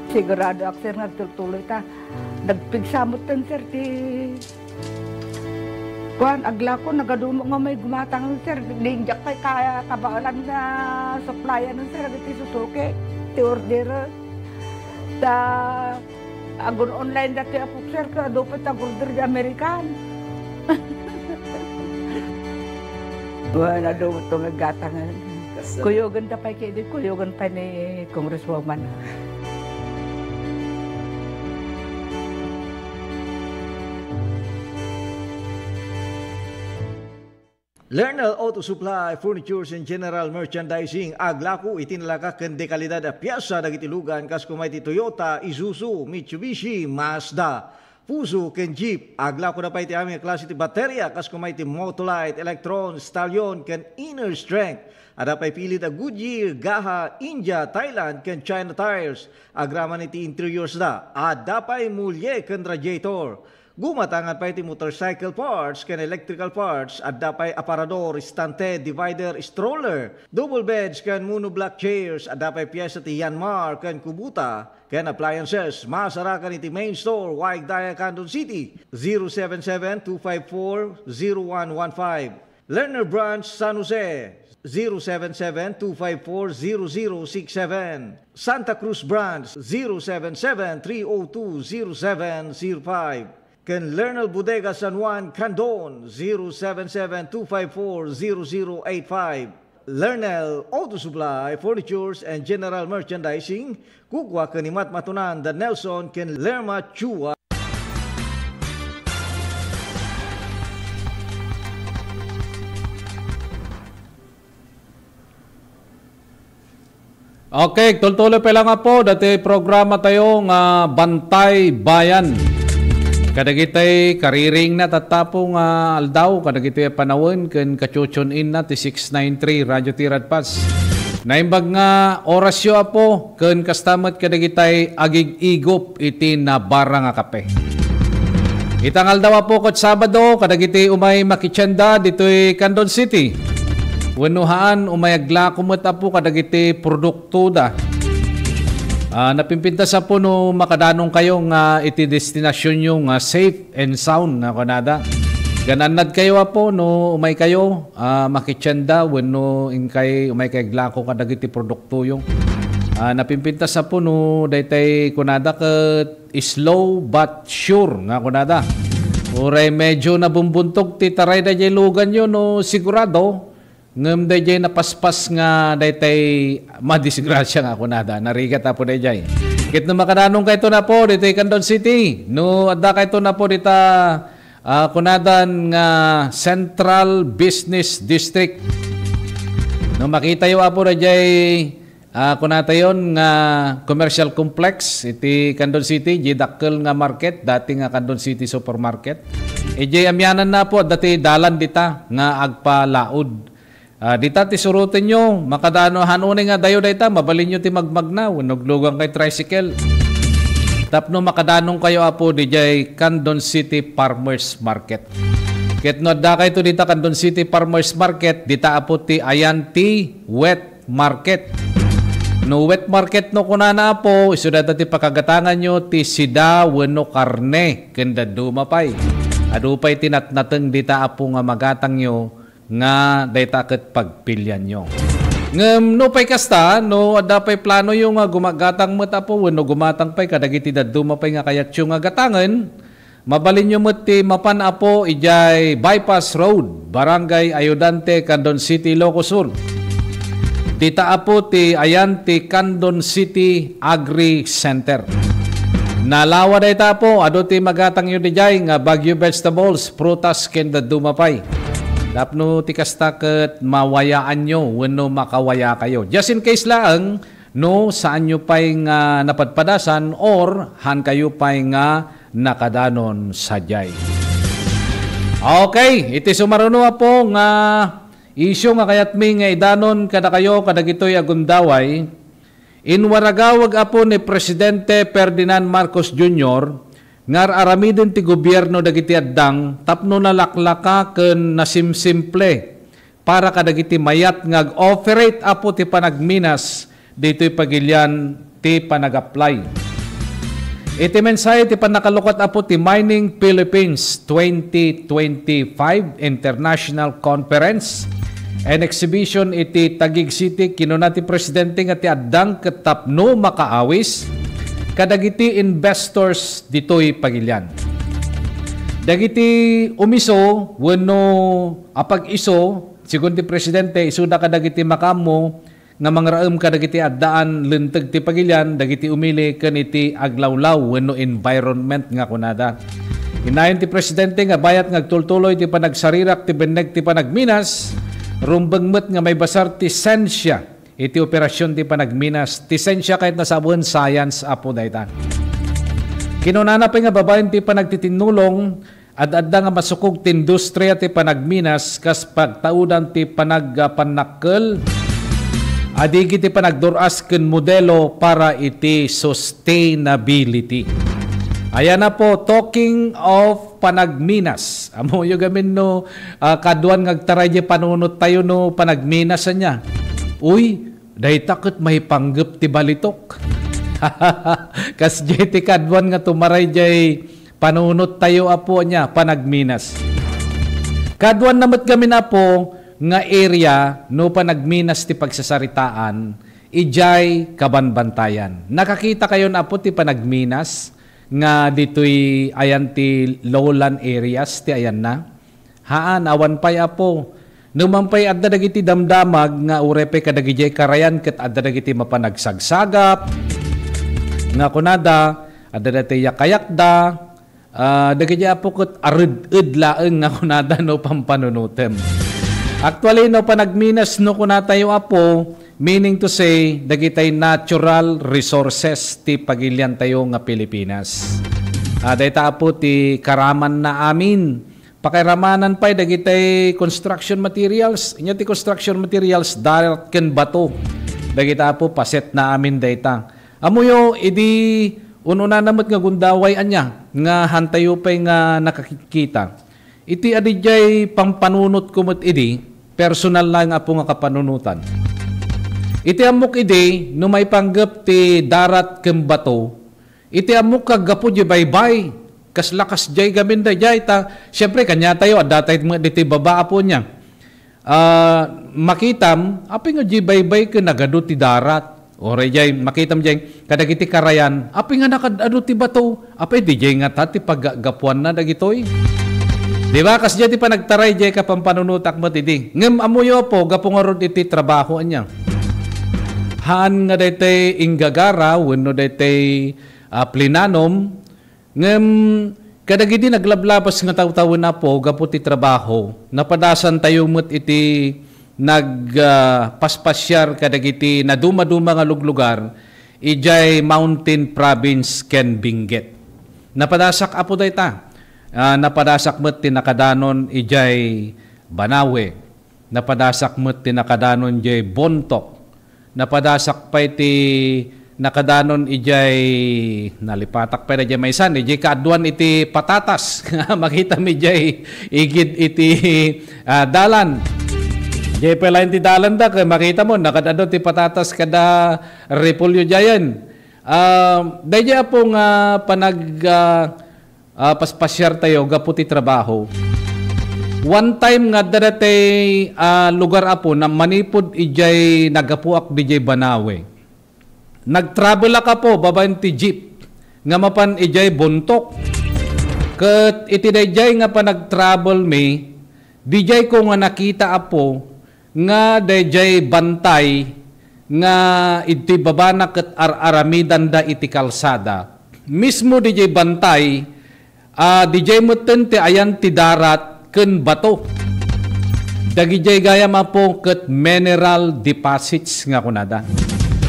Siguradoak, sir, nga agtultuloy ta. Nagpigsa metten, sir, ti kuan, aglako, nagadumo nga may gumatang, sir. Diak pay kaya kabaelan nga supplyan, sir, dagiti susuki ti order. Ta agun-online dati a boxer, ket adu pay ti agorder di American. Wen, adu met ti aggatangen. Kuyogen da pay kidi, kuyogen pay ni Congresswoman. Lernel Auto Supply, Furnitures and General Merchandising, aglako iti nalaka ken dekalidad a piesa dagiti lugan, kas koma iti Toyota, Isuzu, Mitsubishi, Mazda, Fuso, ken Jeep. Aglako da pay iti amin a klase ti bateria, kas koma iti Motolite, Electron, Stallion, ken Inner Strength. Adda pay pilit a Goodyear, Gaha, India, Thailand, ken China tires. Agraman iti interiors da, adda pay mulie ken radiator. Gumatangan pay ti motorcycle parts ken electrical parts, adda pay aparador, istante, divider, stroller, double beds ken monoblock chairs, adda pay piesa ti Yanmar ken Kubota, ken appliances. Masarakan iti main store, Waigdaya, Candon City, zero seven seven two five four zero one one five. Lerner Branch, San Jose, zero seven seven two five four zero zero six seven. Santa Cruz Branch, zero seven seven three oh two zero seven zero five. Ken Lernel Bodega San Juan, Candon, zero seven seven two five four zero zero eight five. Lernel Auto Supply, Furnitures and General Merchandising, kukua ken ni Matmatunan da Nelson ken Lerma Chua. Okay, tultuloy pay lang, Apo, dati programa tayo nga Bantay Bayan. Kadagitay kariring na tattapo nga aldaw, kadagitoy a panawen, ken kachuchun-in na ti six nine three Radio Tiradpas. Naimbag nga orasyo, Apo, ken kasta met kadagitay agig-igup iti nabara nga kape. Ita nga aldaw, Apo, ket Sabado, kadagiti umay makitienda ditoy Candon City. Wenno haan, umay aglako met, Apo, kadagiti produktoda. Ah, napimpintas, Apo, no makadanongkayo nga iti destinasyonyo nga safe and sound nga kunada. Ganannadkayo, Apo, no umaykayo, ah, makitienda wenno inkay umaykay aglako kadagiti produktoyo. Ah, napimpintas, Apo, no daytay kunada ket slow but sure nga kunada. Uray medyo nabumbuntog ti taray daydiay luganyo no sigurado, ngem daydiay napaspas nga daytay madisgrasya nga kunada. Narigat, Apo, daydiay. Ket no makadanongkayto, Apo, ditoy Candon City, no addakayto, Apo, dita, ah, kunadan nga Central Business District. No makitayo, Apo, daydiay, ah, kunatayon nga commercial complex iti Candon City, di dakkel nga market, dati nga Candon City Supermarket. Idiay amianan, Apo, dati dalan dita nga agpalaod. Ah, dita ti surotenyo, makadano, hanunay nga dayo dayta, mabalinyo ti magmagna, wenno aglugan kay tricycle. Tapno makadanongkayo, Apo, didiay Candon City Farmers Market. Ket no addakayto dita Candon City Farmers Market, dita, Apo, ti ayan ti wet market. No wet market no kunana, Apo, isu dayta ti pakagatanganyo ti sida wenno karne ken dadduma pay. Adu pay ti natnateng dita, Apo, nga magatangyo nga dayta ket pagpilianyo. Ngem no pay kasta, no adda pay planoyo nga gumagatang met, Apo, wenno gumatang pay kadagiti dadduma pay nga kayatyo nga gatangen, mabalinyo met ti mapan, Apo, idiay Bypass Road, Barangay Ayudante, Candon City, Ilocos Sur. Dita, Apo, ti ayan ti Candon City Agri Center. Nalawa dayta, Apo, adu ti magatangyo didiay nga Baguio vegetables, prutas, ken dadduma pay. Tapno ti kasta ket mawayaanyo wenno makawayakayo. Just in case laeng, no, saanyo pay nga napadpadasan or han kayo pay nga nakadanon sadiay. Okay, iti sumaruno, Apo, nga isyu nga kayatmi nga idanon kadakayo kadagitoy a gundaway, inwaragaweg, Apo, ni Presidente Ferdinand Marcos Junior nga ar-aramiden ti gobierno dagiti addang tapno nalaklaka ken nasimsimple para kadagiti mayat nga ag-operate, Apo, ti panagminas ditoy pagilian ti panag-apply. Iti mensahe ti pannakalukat, Apo, ti Mining Philippines twenty twenty-five International Conference and Exhibition iti Taguig City, kinuna ti Presidente nga ti addang ket tapno makaawis kadagiti investors ditoy pagilian. Dagiti umiso wenno apag-iso, segun ti Presidente, isuda kadagiti makaammo nga mangraem kadagiti addaan linteg ti pagilian, dagiti umili ken iti aglawlaw wenno environment nga kunada. Inayon ti Presidente nga bayat nga agtultuloy ti panagsarirak ti benneg ti panagminas, rumbeng met nga maibasar ti sensia iti operasyon ti panagminas. Ti sensia ket nasawen science, Apo, dayta. Kinunana pay nga babaen ti panagtitinnulong, ad-adda nga masukog ti industria ti panagminas kas pagtaudan ti panagpannakkel a digi ti panagdur-as ken modelo para iti sustainability. Ayan, Apo, talking of panagminas. Ammoyo gamin no, ah, kaduan nga agtaray diay panunot tayo no panagminas ania. Uy, dayta ket maipanggep ti balitok. Kasdiay ti kaduan nga tumaray diay panunot tayo, Apo, ania, panagminas. Kaduanna met gamin, Apo, nga area no panagminas ti pagsasaritaan, idiay kabanbantayan. Nakakita kayon, Apo, ti panagminas nga ditoy ayan ti lowland areas ti ayanna? Haan, awan pay, Apo. Numan pay adda dagiti damdamag nga uray pay kadagidiay karayan ket adda dagiti mapan agsagsagap nga kunada, adda dagiti yakayakda, ah, dagiti, Apo, ket ared-ed laeng nga kunada no pampanunotem. Actually, no panagminas no kunatayo, Apo, meaning to say, dagitay natural resources ti pagiliantayo nga Pilipinas. Ah, dayta, Apo, ti karamanna amin. Pakairamanan pay dagitay construction materials. Ania ti construction materials? Darat ken bato. Dagita, Apo, pasetna amin dayta. Ammoyo, idi un-unana met nga gundaway ania nga hantayo pay nga nakakita. Iti adidiay pampanunotko met idi, personal laeng, Apo, nga kapanunotan. Iti ammok idi, no maipanggep ti darat ken bato, iti ammok, kaggapu diay baybay, kasla kasdiay gamin daydiay, ta, siempre, kaniatayo, adda tayo met ditoy baba, Apo, ania. Ah, makitam, apay nga diay baybay ket nagadu ti darat? Uray diay, makitam diay, kadagiti karayan, apay nga nakad-adu ti bato? Apay, diay ngata ti paggapuanna dagitoy? Di ba? Kasdiay ti panagtaray diay kapampanunotak met idi. Ngem ammoyo, Apo, gapu ngarud iti trabaho ania. Haan nga daytay inggagara wenno daytay, ah, plinanom, ngem kadagidi naglablabas nga tawtawen, Apo, gapu ti trabaho, napadasantayo met iti nag, ah, paspasyar kadagiti nadumaduma nga luglugar idiay Mountain Province ken Benguet. Napadasak, Apo, dayta. Ah, napadasak met ti nakadanon idiay Banawe. Napadasak met ti nakadanon idiay Bontoc. Napadasak pay ti nakadanon idiay, nalipatak pay daydiay maysa, idiay kaaduan iti patatas. Makitam idiay igid iti, ah, dalan. Idiay pay laeng ti dalan da, ket makitamo, nakad-adu ti patatas kada repolyo diayen. Ah, daydiay, Apo, nga panag, ah, ah, paspasyartayo gapu ti trabaho. One time nga adda datay, ah, lugar, Apo, na manipud idiay naggapuak didiay Banawe. Nagtravelak, Apo, babaen ti jeep nga mapan idiay Bontoc. Ket iti daydiay nga panagtravel mi, didiay ko nga nakita, Apo, nga daydiay bantay nga iti babana ket ar-aramidanda iti kalsada. Mismo didiay bantay, ah, didiay metten ti ayan ti darat ken bato. Dagidiay gayam, Apo, ket mineral deposits nga kunada.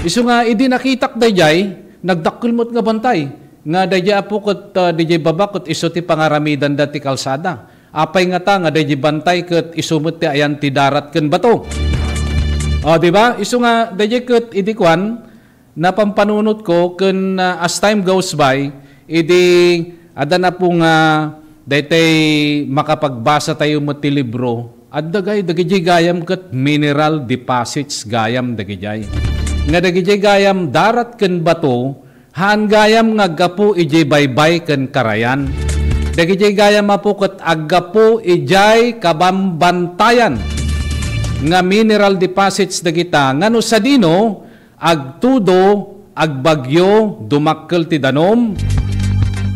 Isu nga idi nakitak daydiay, nagdakkel met nga bantay. Nga daydiay, Apo, ket, ah, didiay baba ket isu ti pangaramidanda ti kalsada. Apay ngata nga daydiay bantay ket isu met ti ayan ti darat ken bato? O, di ba? Isu nga daydiay ket idi kuan, napampanunot ko ken, ah, as time goes by, idi adda na po nga daytay makapagbasa tayo met ti libro, adda gay, dagidiay gayam ket mineral deposits gayam dagidiay. Nga dagidiay gayam darat ken bato, haan gayam nga aggapu idiay baybay ken karayan. Dagidiay gayam, Apo, ket aggapu idiay kabambantayan nga mineral deposits dagita nga no sadino, agtudo, agbagyo, dumakkel ti danum.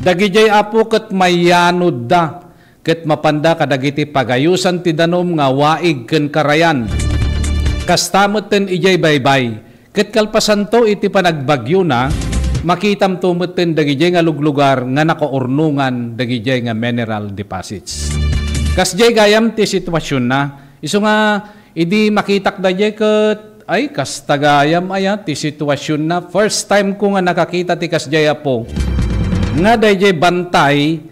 Dagidiay, Apo, ket mayanodda, ket mapanda kadagiti pagayosan ti danum nga waig ken karayan. Kasta metten idiay baybay, ket kalpasanto iti panagbagyona, makitamto metten dagidiay nga luglugar nga nakaurnongan dagidiay nga mineral deposits. Kasdiay gayam ti situasionna. Isu nga idi makitak daydiay ket, ay, kasta gayam aya ti situasionna. First time ko nga nakakita ti kasdiay, Apo, nga daydiay bantay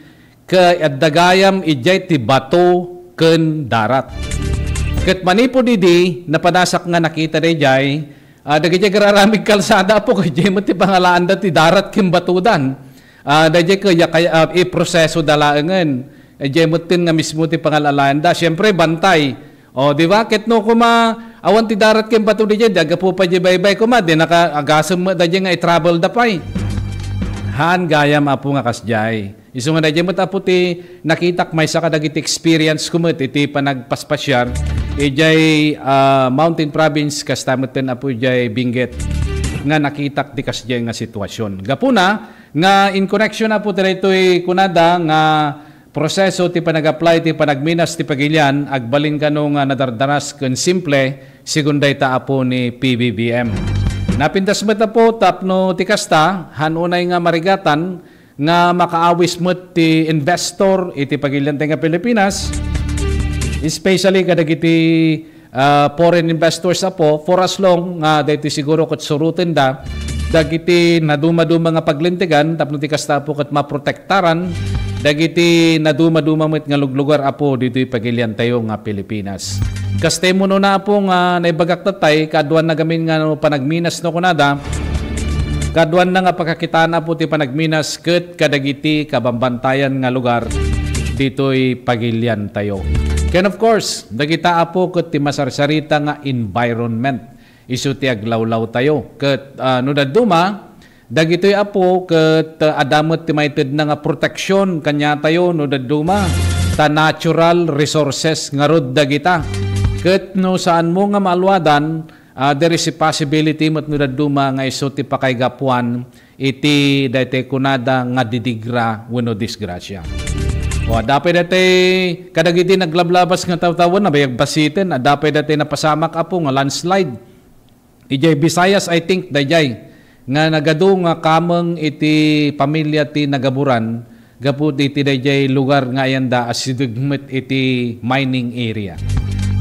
ket adda gayam idiay ti bato ken darat. Ket manipud idi, napanasak nga nakita daydiay, ah, dagidiay agraramid kalsada, Apo, ket idiay met ti pangalaanda ti darat ken batodan. Ah, daydiay kaya, kaya, ah, iprosesoda laengen. Idiay metten nga mismo ti pangalalaanda. Siempre, bantay. O, di ba? Ket no kuma, awan ti darat ken bato didiay, di aggapu pay diay baybay kuma, di naka-, agasem met daydiay nga i-travel da pay. Haan gayam, Apo, nga kasdiay. Isu nga daydiay met, Apo, ti nakitak maysa kadagiti experience ko met iti panagpaspasiar idiay, ah, Mountain Province, kasta metten, Apo, idiay Benguet nga nakitak ti kasdiay nga situasion. Gapuna, nga in connection, Apo, ti daytoy kunada nga proseso ti panag-apply ti panagminas ti pagilian, agbalin kano nga nadardaras ken simple, sigun dayta, Apo, ni P B B M. Napintas met, Apo, tapno ti kasta, haan unay nga marigatan nga makaawis met ti investor iti pagilian tayo nga Pilipinas, especially kadagiti ah, foreign investors, Apo, for as long nga daytoy siguro ket surotenda dagiti nadumaduma nga paglintegan tapno ti kasta, Apo, ket maprotektaran dagiti nadumaduma met nga luglugar, Apo, ditoy pagilian tayo nga Pilipinas. Kasta met no na, Apo, nga naibagak tatay, kaaduanna gamin nga no panagminas no kunada, kaaduanna nga pakakitaan, Apo, ti panagminas ket kadagiti kabambantayan nga lugar ditoy pagilian tayo. Ken of course, dagita, Apo, ket ti masarsarita nga environment. Isu ti aglawlaw tayo. Ket, ah, no dadduma, dagitoy, Apo, ket, ah, adda met ti maitedna nga protection kaniatayo no dadduma ta natural resources ngarud dagita. Ket no saanmo nga maaluadan, ah, there is a possibility met no dadduma nga isu ti pakaigapuan iti daytoy kunada nga didigra wenno disgrasia. O, adda pay daytoy kadagiti naglablabas nga tawtawen, nabayagbasiten, adda pay daytoy napasamak, Apo, nga landslide. Idiay Visayas, I think, daydiay nga nagadu nga kameng iti pamilia ti nagaburan gapu iti daydiay lugar nga ayanda a sideg met iti mining area.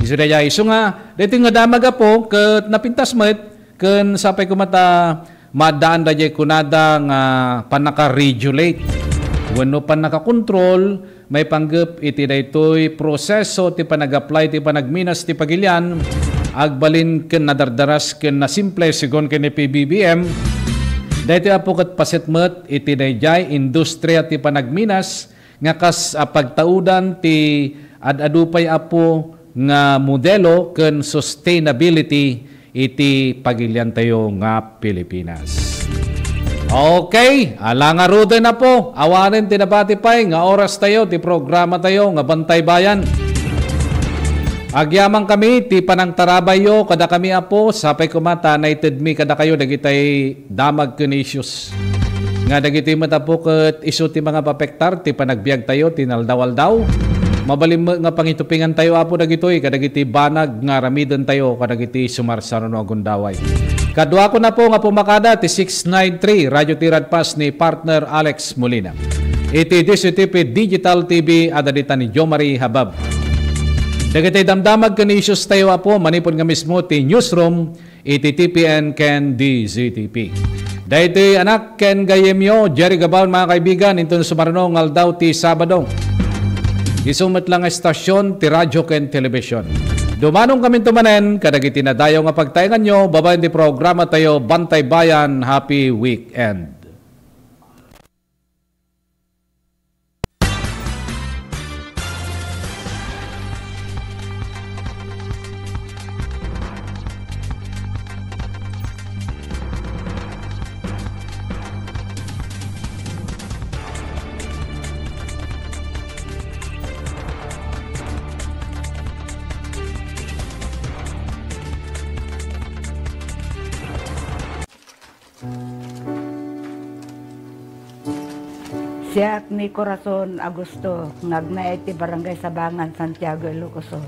Isu daydiay, isu nga, daytoy nga damag, Apo, ket napintas met, ken sapay koma ta maaddaan daydiay kunada nga pannaka-regulate wenno pannakakontrol maipanggep iti daytoy proseso ti panag-apply ti panagminas ti pagilian, agbalin ken nadardaras ken nasimple, sigun ken ni P B B M. Daytoy, Apo, ket paset met iti daydiay industria ti panagminas nga kas a pagtaudan ti ad-adu pay, Apo, nga modelo ken sustainability iti pagiliantayo nga Pilipinas. Okay, ala ngaruden, Apo, awanen ti nabati pay nga oras tayo ti programa tayo nga Bantay Bayan. Agyamankami ti panangtarabayyo kadakami, Apo, sapay koma ta naitedmi kadakayo dagitay damag ken issues. Nga dagitoy met, Apo, ket isu ti mangapapektar ti panagbiagtayo ti naldaw-aldaw. Mabalin met nga pangitupingantayo, Apo, dagitoy kadagiti banag nga aramidentayo kadagiti sumarsaruno a gundaway. Kaduakon, Apo, nga pumakada ti six nine three Radio Tiradpas ni partner Alex Molina. Iti D C T P Digital T V, adda ditan ni Jo Marie Habab. Dagiti damdamag ken issues tayo, Apo, manipud nga mismo ti newsroom iti T P N ken D Z T P. Daytoy anak ken gayyemyo, Jerry Gabal, mga kaibigan, inton sumarno nga aldaw ti Sabado. Isu met la nga estasyon ti radyo ken telebisyon. Dumanonkaminto manen kadagiti nadayaw nga pagtaenganyo babaen ti programa tayo, Bantay Bayan. Happy weekend. Siak ni Corazon Augusto, nga agnaed ti Barangay Sabangan, Santiago, Ilocos Sur.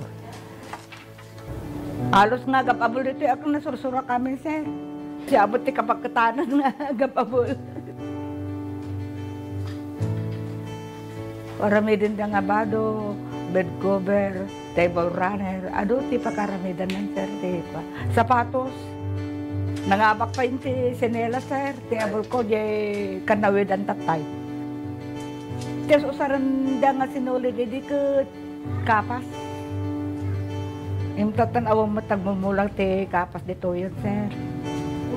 Halos nga agab-abol ditoy a nasursuro amin, sir. Siya abot ti kapaketanan nga agab-abol. Aramidenda nga bado, bed cover, table runner, adu ti pakaramidanna, sir, ti pa-, sapatos. Nangabak pay ti sinelas, sir, ti abulko, diay kanawidan tattay. Ti usarenda nga sinulid idi ket kapas. Imtatan awan met agmumulang ti kapas ditoyen, sir.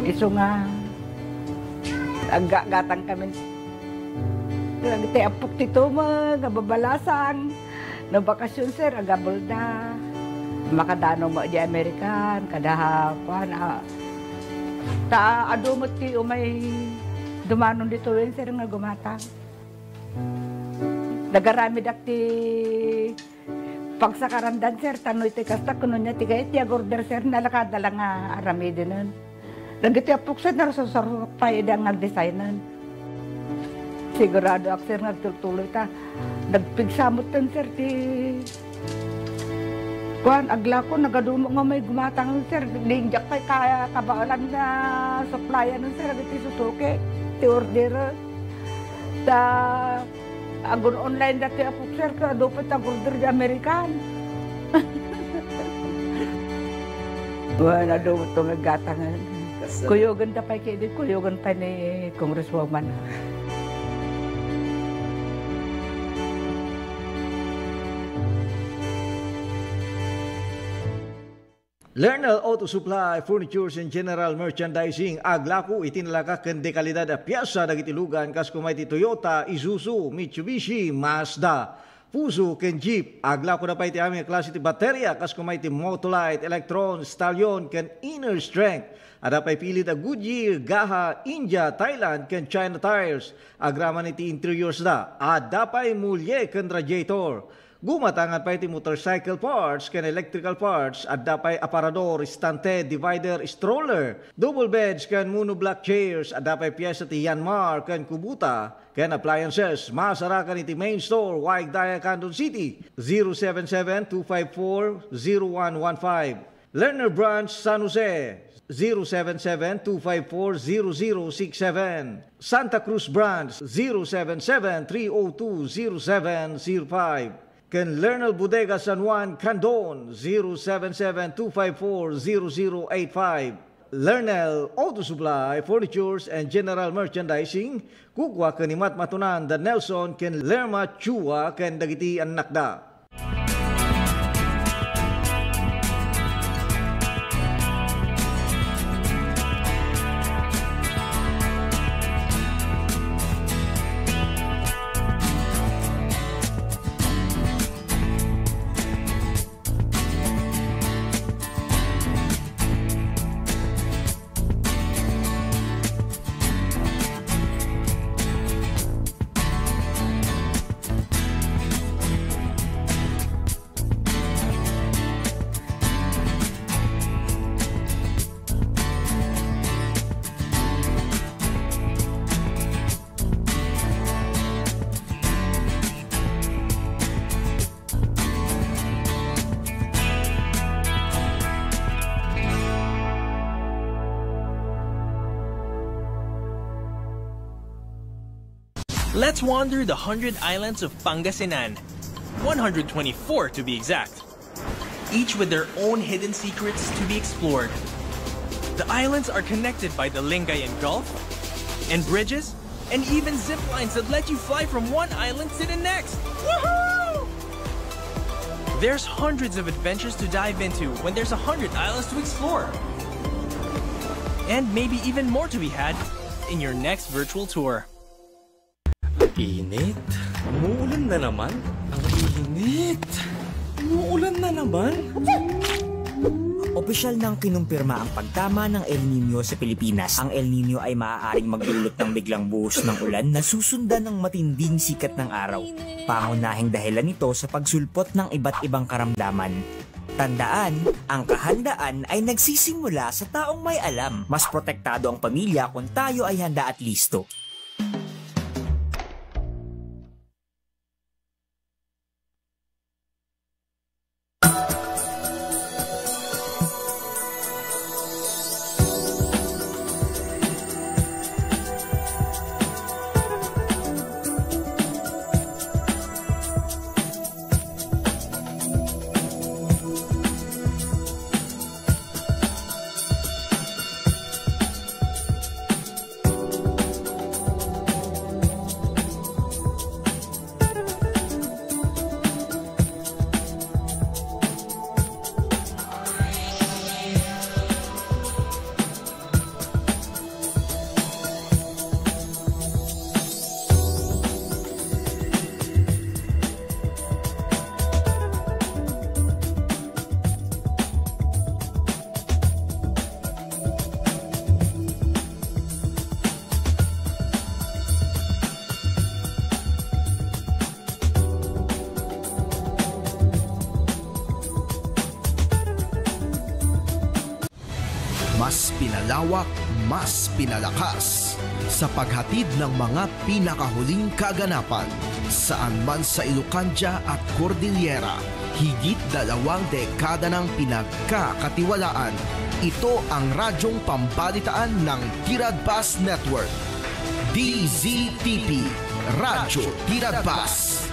Isu nga aggatangkamin. Dagiti appok ti tumeng nga babalasang. No bakasyon, sir, agabelda. Makadano met di American, kada, kuan, a, ta adu met ti umay dumanon ditoyen, sir, nga gumatang. Nagaramidak ti pagsakarandan, sir, tano iti kasta, kuno niya ti kayat ti agorder, sir, nalakada lang nga aramidenen. Dagiti appok, sir, narsarsarok pay ida nga agdesignen. Siguradoak, sir, nga agtultuloy ta. Nagpigsa metten, sir, ti kuan, aglako, nagadu met nga may gumatang, sir. Diak pay kaya kabaelan nga supplyan, sir, dagiti Suzuki ti order. Ta agun-online dati a boxer, ket adu pay ti agorder di American. Wen, adu met ti aggatangen. Kuyogenda pay ketdi, kuyogen pay ni Congresswoman. Lernel Auto Supply, Furnitures and General Merchandising, aglako iti nalaka ken dekalidad a piesa dagiti lugan, kas koma iti Toyota, Isuzu, Mitsubishi, Mazda, Fuso, ken Jeep. Aglako da pay iti amin a klase ti bateria, kas koma iti Motolite, Electron, Stallion, ken Inner Strength. Adda pay pilit a Goodyear, Gaha, India, Thailand, ken China tires. Agraman iti interiors da, adda pay mulie ken radiator. Gumatangan pay ti motorcycle parts ken electrical parts, adda pay aparador, istante, divider, stroller, double beds ken monoblock chairs, adda pay piesa ti Yanmar ken Kubota, ken appliances. Masarakan iti main store, Waigdaya, Candon City, zero seven seven two five four zero one one five. Lerner Branch, San Jose, zero seven seven two five four zero zero six seven. Santa Cruz Branch, zero seven seven three oh two zero seven zero five. Ken Lernel Bodega San Juan, Candon, zero seven seven two five four zero zero eight five. Lernel Auto Supply, Furnitures and General Merchandising, kukua ken ni Matmatunan da Nelson ken Lerma Chua ken dagiti annakda. Let's wander the hundred islands of Pangasinan, one hundred twenty-four to be exact, each with their own hidden secrets to be explored. The islands are connected by the Lingayen Gulf and bridges and even zip lines that let you fly from one island to the next. Woohoo! There's hundreds of adventures to dive into when there's a hundred islands to explore. And maybe even more to be had in your next virtual tour. Init? Umuulan na naman? Ang init! Umuulan na naman? Opisyal nang kinumpirma ang pagtama ng El Niño sa Pilipinas. Ang El Niño ay maaaring magdulot ng biglang buhos ng ulan na susundan ng matinding sikat ng araw. Pangunahing dahilan nito sa pagsulpot ng iba't ibang karamdaman. Tandaan, ang kahandaan ay nagsisimula sa taong may alam. Mas protektado ang pamilya kung tayo ay handa at listo. Mas pinalawak, mas pinalakas sa paghatid ng mga pinakahuling kaganapan. Saan man sa Ilocandia at Cordillera, higit dalawang dekada nang pinagkakatiwalaan. Ito ang radyong pambalitaan ng Tiradpas Network. D Z T P, Radyo Tiradpas.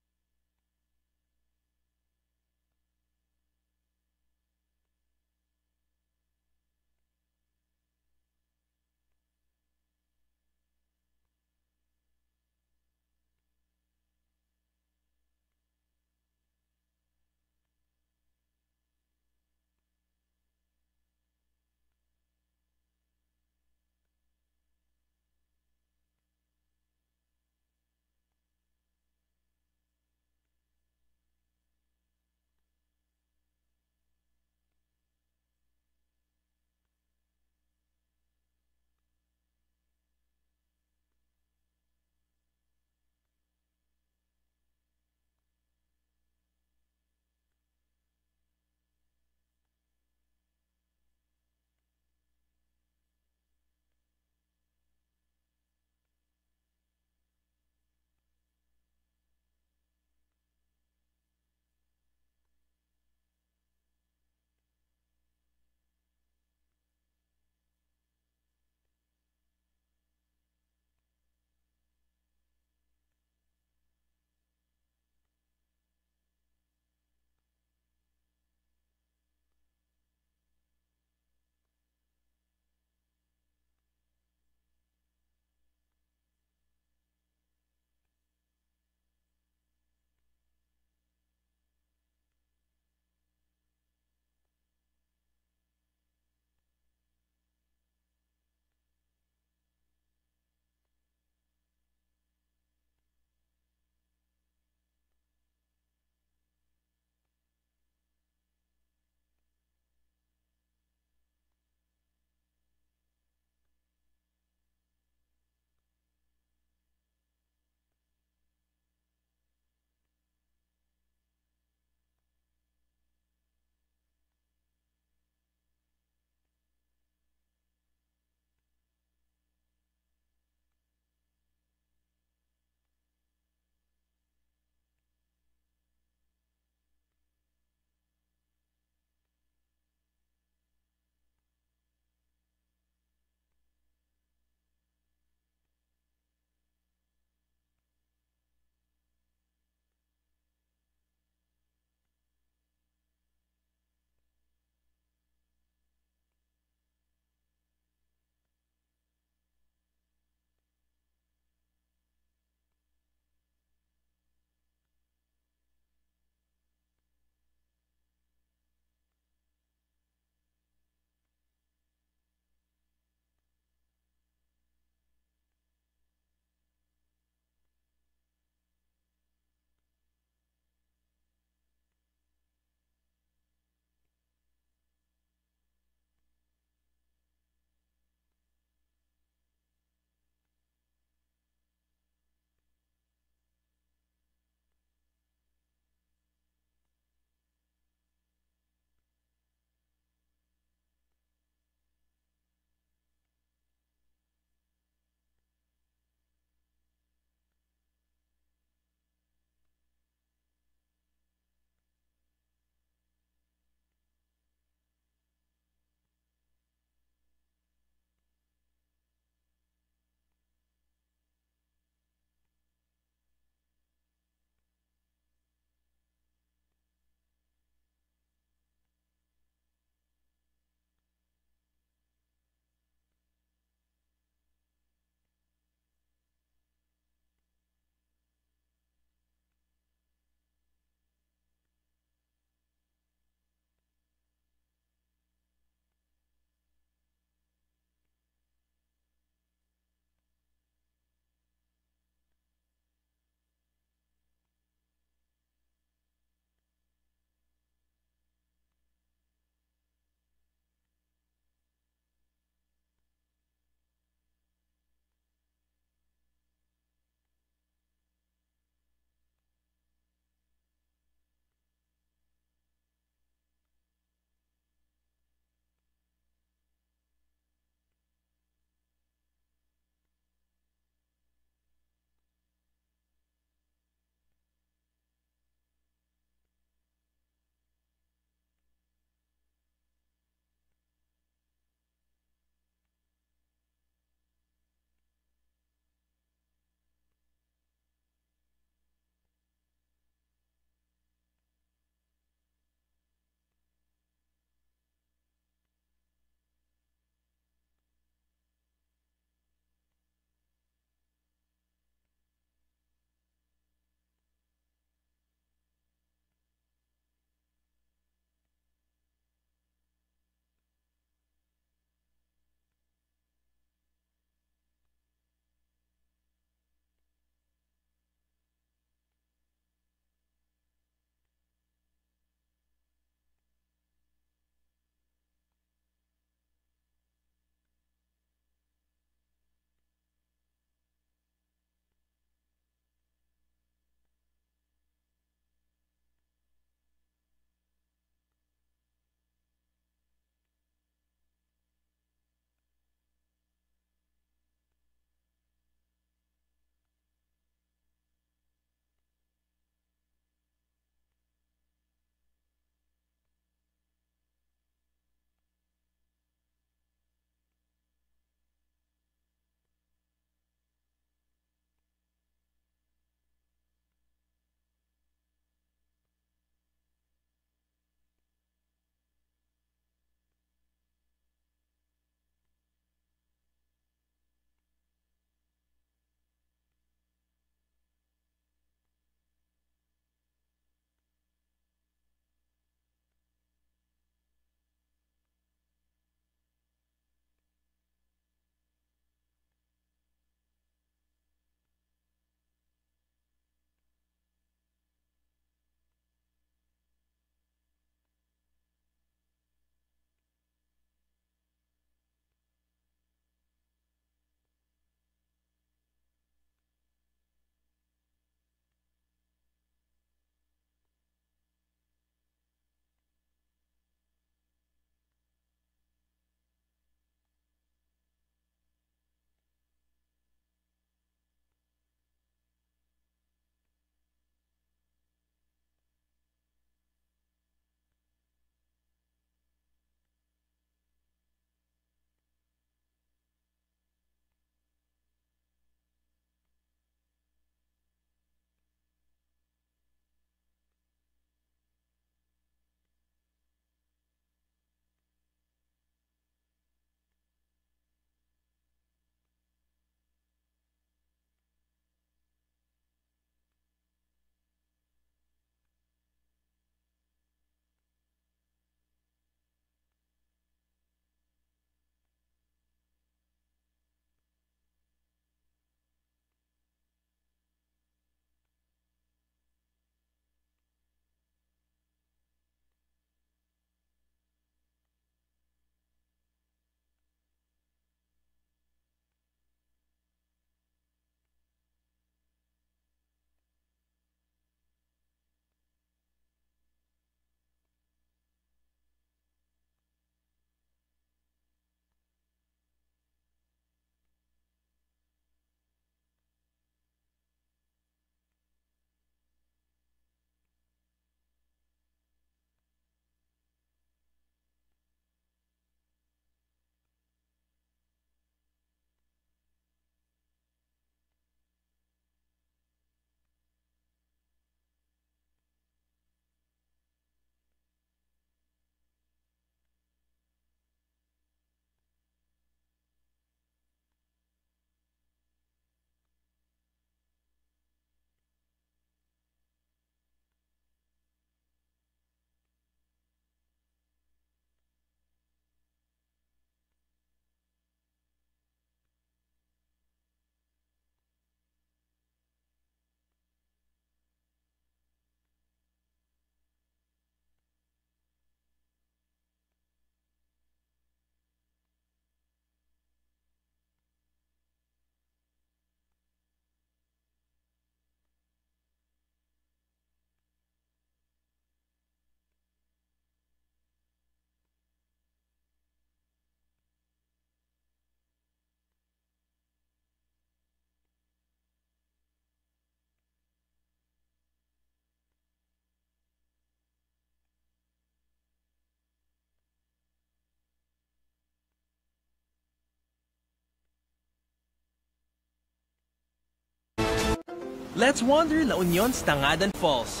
Let's wander La Union's Tangadan Falls.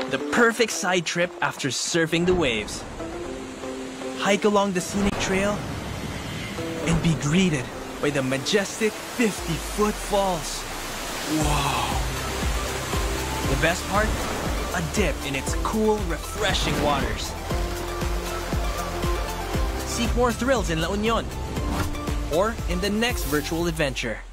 The perfect side trip after surfing the waves. Hike along the scenic trail and be greeted by the majestic fifty-foot falls. Wow! The best part? A dip in its cool, refreshing waters. Seek more thrills in La Union or in the next virtual adventure.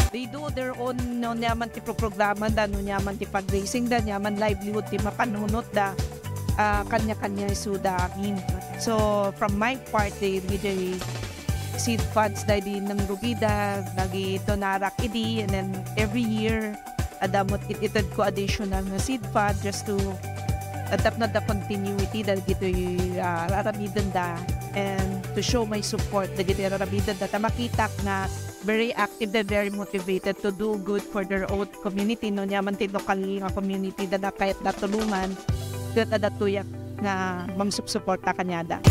They do their own, no, niaman ti programa da, no, niaman ti fundraising da, niaman livelihood ti mapanunot da, ah, kanya-kanya isuda amin. So, from my part, they, they seed funds da di nangrugida, dagiti donarak idi, and then every year, adda met it-, itedko additional nga seed fund just to, ah, tapno adda continuity dagitoy, ah, aramidenda and to show my support dagitoy aramidenda ta makitak nga very active and very motivated to do good for their own community, no? Niaman ti lokal nga community da, da kayat da tulungan, ket adda tuyak nga mangsupsuporta kaniada.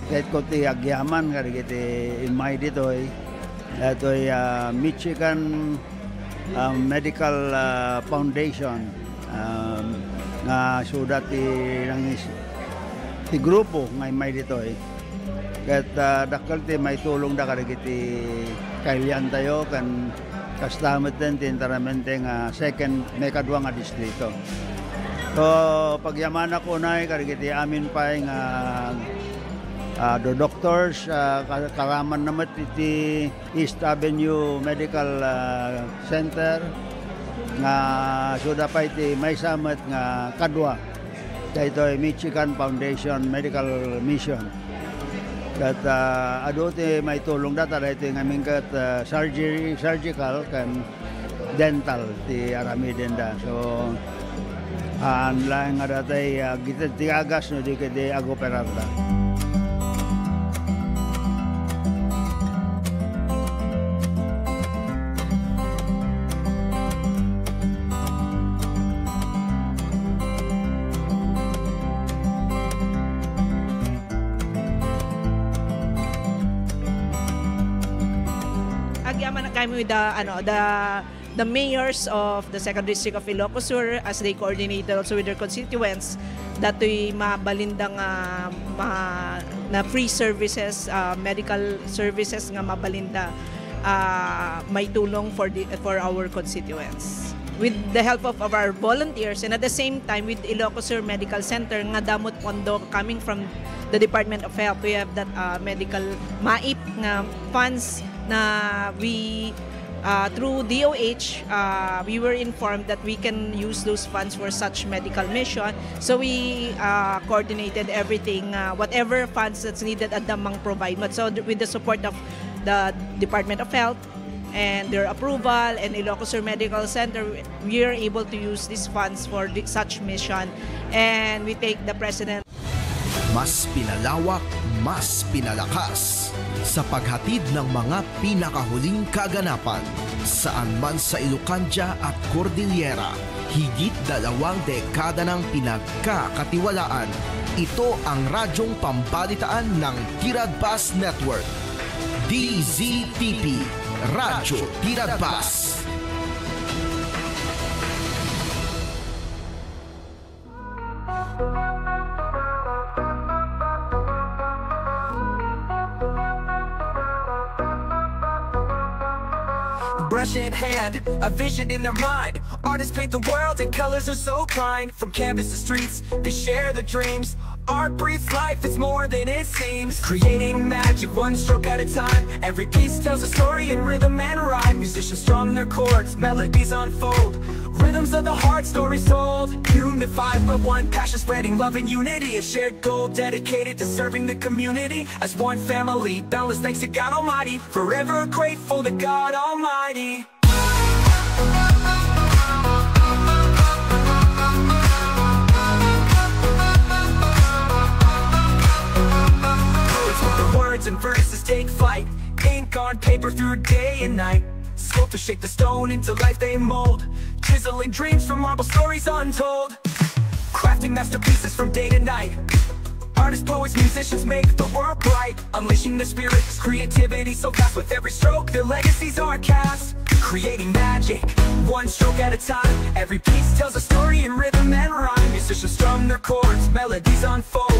Ket ko ti agyaman kadagiti immay ditoy, datoy, ah, Michigan, ah, Medical, ah, Foundation. Um, nga isuda ti nangis-, ti grupo nga immay ditoy. Ket, ah, dakkel ti maitulongda kadagiti kailiantayo ken kasta metten ti enteramente nga second, maikadua nga distrito. So, pagyamanak unay kadagiti amin pay nga, ah, do-, doctors, ah, ka-, karamanna met iti East Avenue Medical, ah, Center, nga isuda pay ti maysa met nga kadua, daytoy Michigan Foundation Medical Mission. Ket, ah, adu ti maitulongda, ta daytoy ngamin ket, ah, surgery, surgical ken dental ti aramidenda. So, haan laeng nga datay, ah, agitedda ti agas no di ketdi agoperarda. Agyamanak kami with the, ano, the, the mayors of the Second District of Ilocos Sur as they coordinated also with their constituents, datoy mabalinda nga ma-, na free services, ah, medical services nga mabalinda, ah, maitulong for the, for our constituents. With the help of, of our volunteers and at the same time with Ilocos Sur Medical Center nga damo met pondo coming from the Department of Health. We have that, uh, medical MAIP nga funds na we, uh, through D O H, uh, we were informed that we can use those funds for such medical mission. So we, uh, coordinated everything, uh, whatever funds that's needed, adda mang provide. But so th-, with the support of the Department of Health, and their approval and Ilocos Sur Medical Center, we are able to use these funds for the, such mission. And we thank the President. Mas pinalawak, mas pinalakas sa paghatid ng mga pinakahuling kaganapan saan man sa Ilocandia at Cordillera. Higit dalawang dekada nang pinagkakatiwalaan. Ito ang radyong pambalitaan ng Tiradpas Network. D Z T P, Radyo Tiradpas. Brush in hand, a vision in their mind. Artists paint the world in colors are so kind. From canvas to streets, they share their dreams. Art breathes life, it's more than it seems. Creating magic, one stroke at a time. Every piece tells a story in rhythm and rhyme. Musicians strum their chords, melodies unfold. Rhythms of the heart, stories told. Unified by one passion, spreading love and unity. A shared goal dedicated to serving the community. As one family, boundless thanks to God Almighty. Forever grateful to God Almighty. Poets with the words and verses take flight. Ink on paper through day and night. Sculptors shape the stone into life they mold. Chiseling dreams from marble stories untold. Crafting masterpieces from day to night. Artists, poets, musicians make the world bright. Unleashing their spirits, creativity so vast. With every stroke, their legacies are cast. Creating magic, one stroke at a time. Every piece tells a story in rhythm and rhyme. Musicians strum their chords, melodies unfold.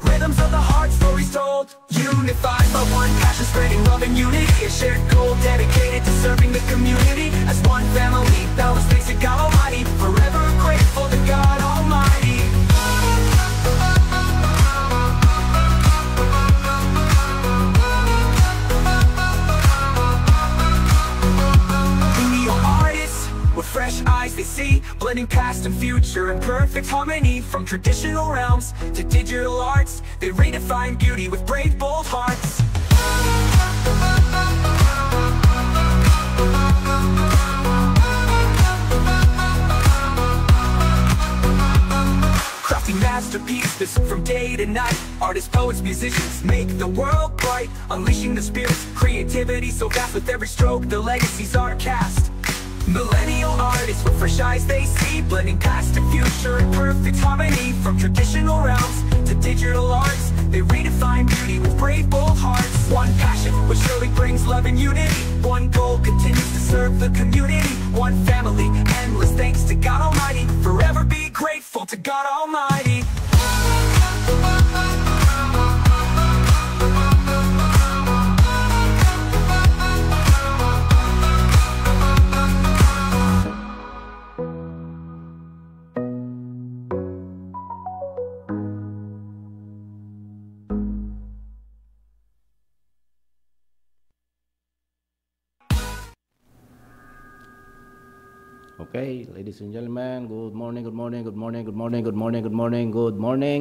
Rhythms of the heart, stories told. Unified by one passion, spreading love and unity. A shared goal dedicated to serving the community. As one family, boundless thanks to God Almighty. Forever grateful to God Almighty. Neo artists with fresh eyes they see, blending past and future in perfect harmony. From traditional realms to digital arts, they redefine beauty with brave, bold hearts. Crafting masterpieces from day to night. Artists, poets, musicians make the world bright. Unleashing the spirits, creativity so vast. With every stroke, the legacies are cast. Millennial artists with fresh eyes they see, blending past and future in perfect harmony. From traditional realms to digital arts, they redefine beauty with brave, bold hearts. One passion, which surely brings love and unity. One goal continues to serve the community. One family, endless thanks to God Almighty. Forever be grateful to God. God Almighty. Okay, ladies and gentlemen, good morning, good morning, good morning, good morning, good morning, good morning, good morning.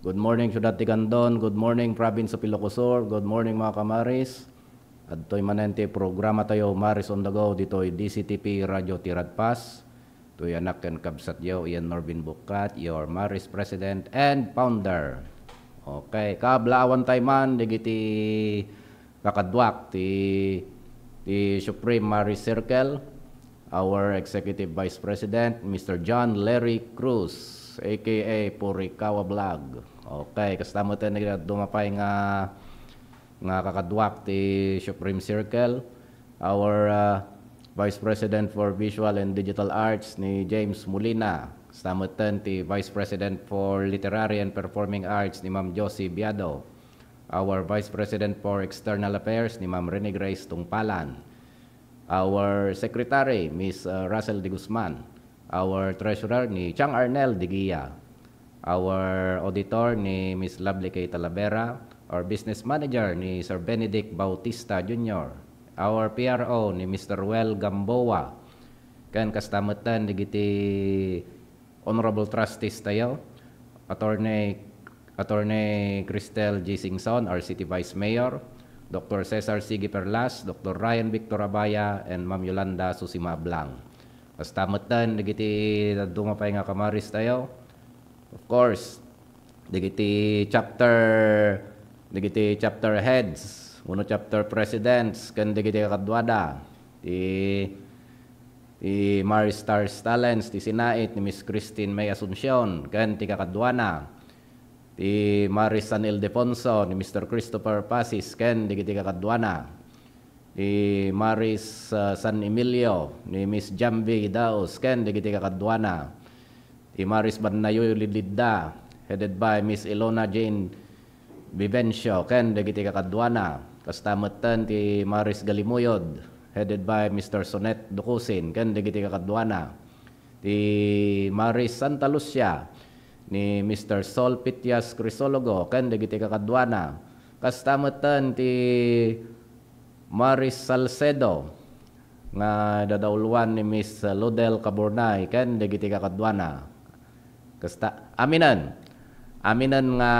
Good morning, Siudad ti Candon. Good morning, Province of Ilocos Sur. Good morning, mga kamaris. Adtoy manen ti programa tayo, Maris on the Go, ditoy D C T P Radio Tiradpas. Toy anak ken kabsatyo, Ian Norvin Bukat, your Maris President and Founder. Okay, kablaawan tayo man, digiti kakaduak ti, ti Supreme Maris Circle, our Executive Vice President, Mister John Larry Cruz, A K A Purikawa Vlog. Okay, kasta met ni dumapay nga, nga kakaduak ti Supreme Circle, our, uh, Vice President for Visual and Digital Arts ni James Molina, kasta met ti Vice President for Literary and Performing Arts ni Ma'am Josie Biado, our Vice President for External Affairs ni Ma'am Rene Grace Tungpalan, our Secretary, Miss, uh, Russell De Guzman, our Treasurer ni Chang Arnel Digia, our Auditor ni Miss Lovely K Talavera, our Business Manager ni Sir Benedict Bautista Junior, our P R O ni Mister Well Gamboa, ken kasta met digiti Honorable Trustees tayo, Attorney, Attorney Cristel G. Singson, our City Vice Mayor, Doctor Cesar Sige Perlas, Doctor Ryan Victor Abaya, and Ma'am Yolanda Susima Ablang. Kasta met digiti dadduma pay nga kamaris tayo. Of course, digiti chapter, digiti chapter heads, wenno chapter presidents, ken digiti kakaduada, ti ti Maris Stars Talents, ti sinait ni Miss Christine May Asuncion, ken ti kakaduana, ti Maris San Ildefonso ni Mister Christopher Pasis, ken dagiti kakaduana, ti Maris, ah, San Emilio ni Miss Jambi Daos, ken dagiti kakaduana, ti Maris Bannayo Lidlidda, headed by Miss Ilona Jane Vivencio, ken dagiti kakaduana. Kasta metten ti Maris Galimuyod, headed by Mister Sonet Ducusin, ken dagiti kakaduana. Ti Maris Santa Lucia ni Mister Sol Pitias Crisologo, ken dagiti kakaduana. Kasta metten ti Maris Salcedo nga dadauluan ni Miss Ludel Caburnay ken dagiti kakaduana. Kasta, aminen. Aminen nga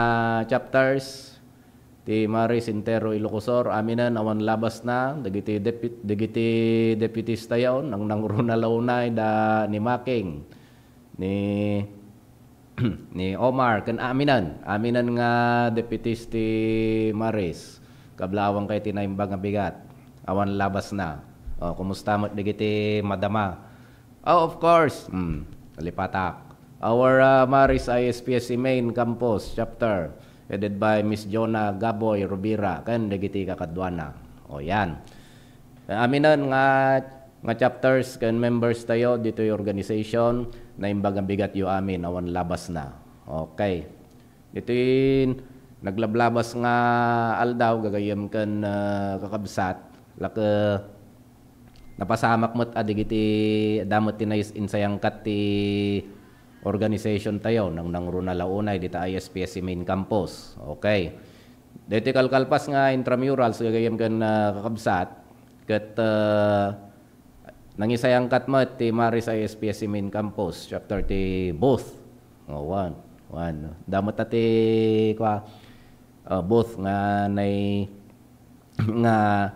chapters ti Maris Entero Ilocos Sur, aminen awan labasna, dagiti depu-, dagiti deputies tayo, nang nangruna la unay da ni Making, ni ni Omar, ken aminen, aminen nga deputies ti Maris. Kablaawang kay ti naimbag nga bigat. Awan labasna. O, kumusta met dagiti madama? Oh, of course. Hmm, nalipatak. Our, ah, Maris I S P S C Main Campus Chapter, headed by Miss Jonah Gaboy Rubira, ken dagiti kakaduana. O, yan. Aminen nga, nga chapters ken members tayo ditoy organization, naimbag nga bigatyo amin, awan labasna. Okay. Ditoy naglablabas nga aldaw, gagayyem ken, ah, kakabsat, lake, napasamak met a dagiti, adda met ti nais-, insayangkat ti organization tayo, nang nangruna la unay dita I S P S C Main Campus. Okay. Daytoy kalkalpas nga intramurals, gagayyem ken, ah, kakabsat, ket, ah, nangisayangkat met ti Maris I S P S C Main Campus, chapter ti booth. O, wan, wan, no? Adda met ti, kua, ah, booth nga nay-, nga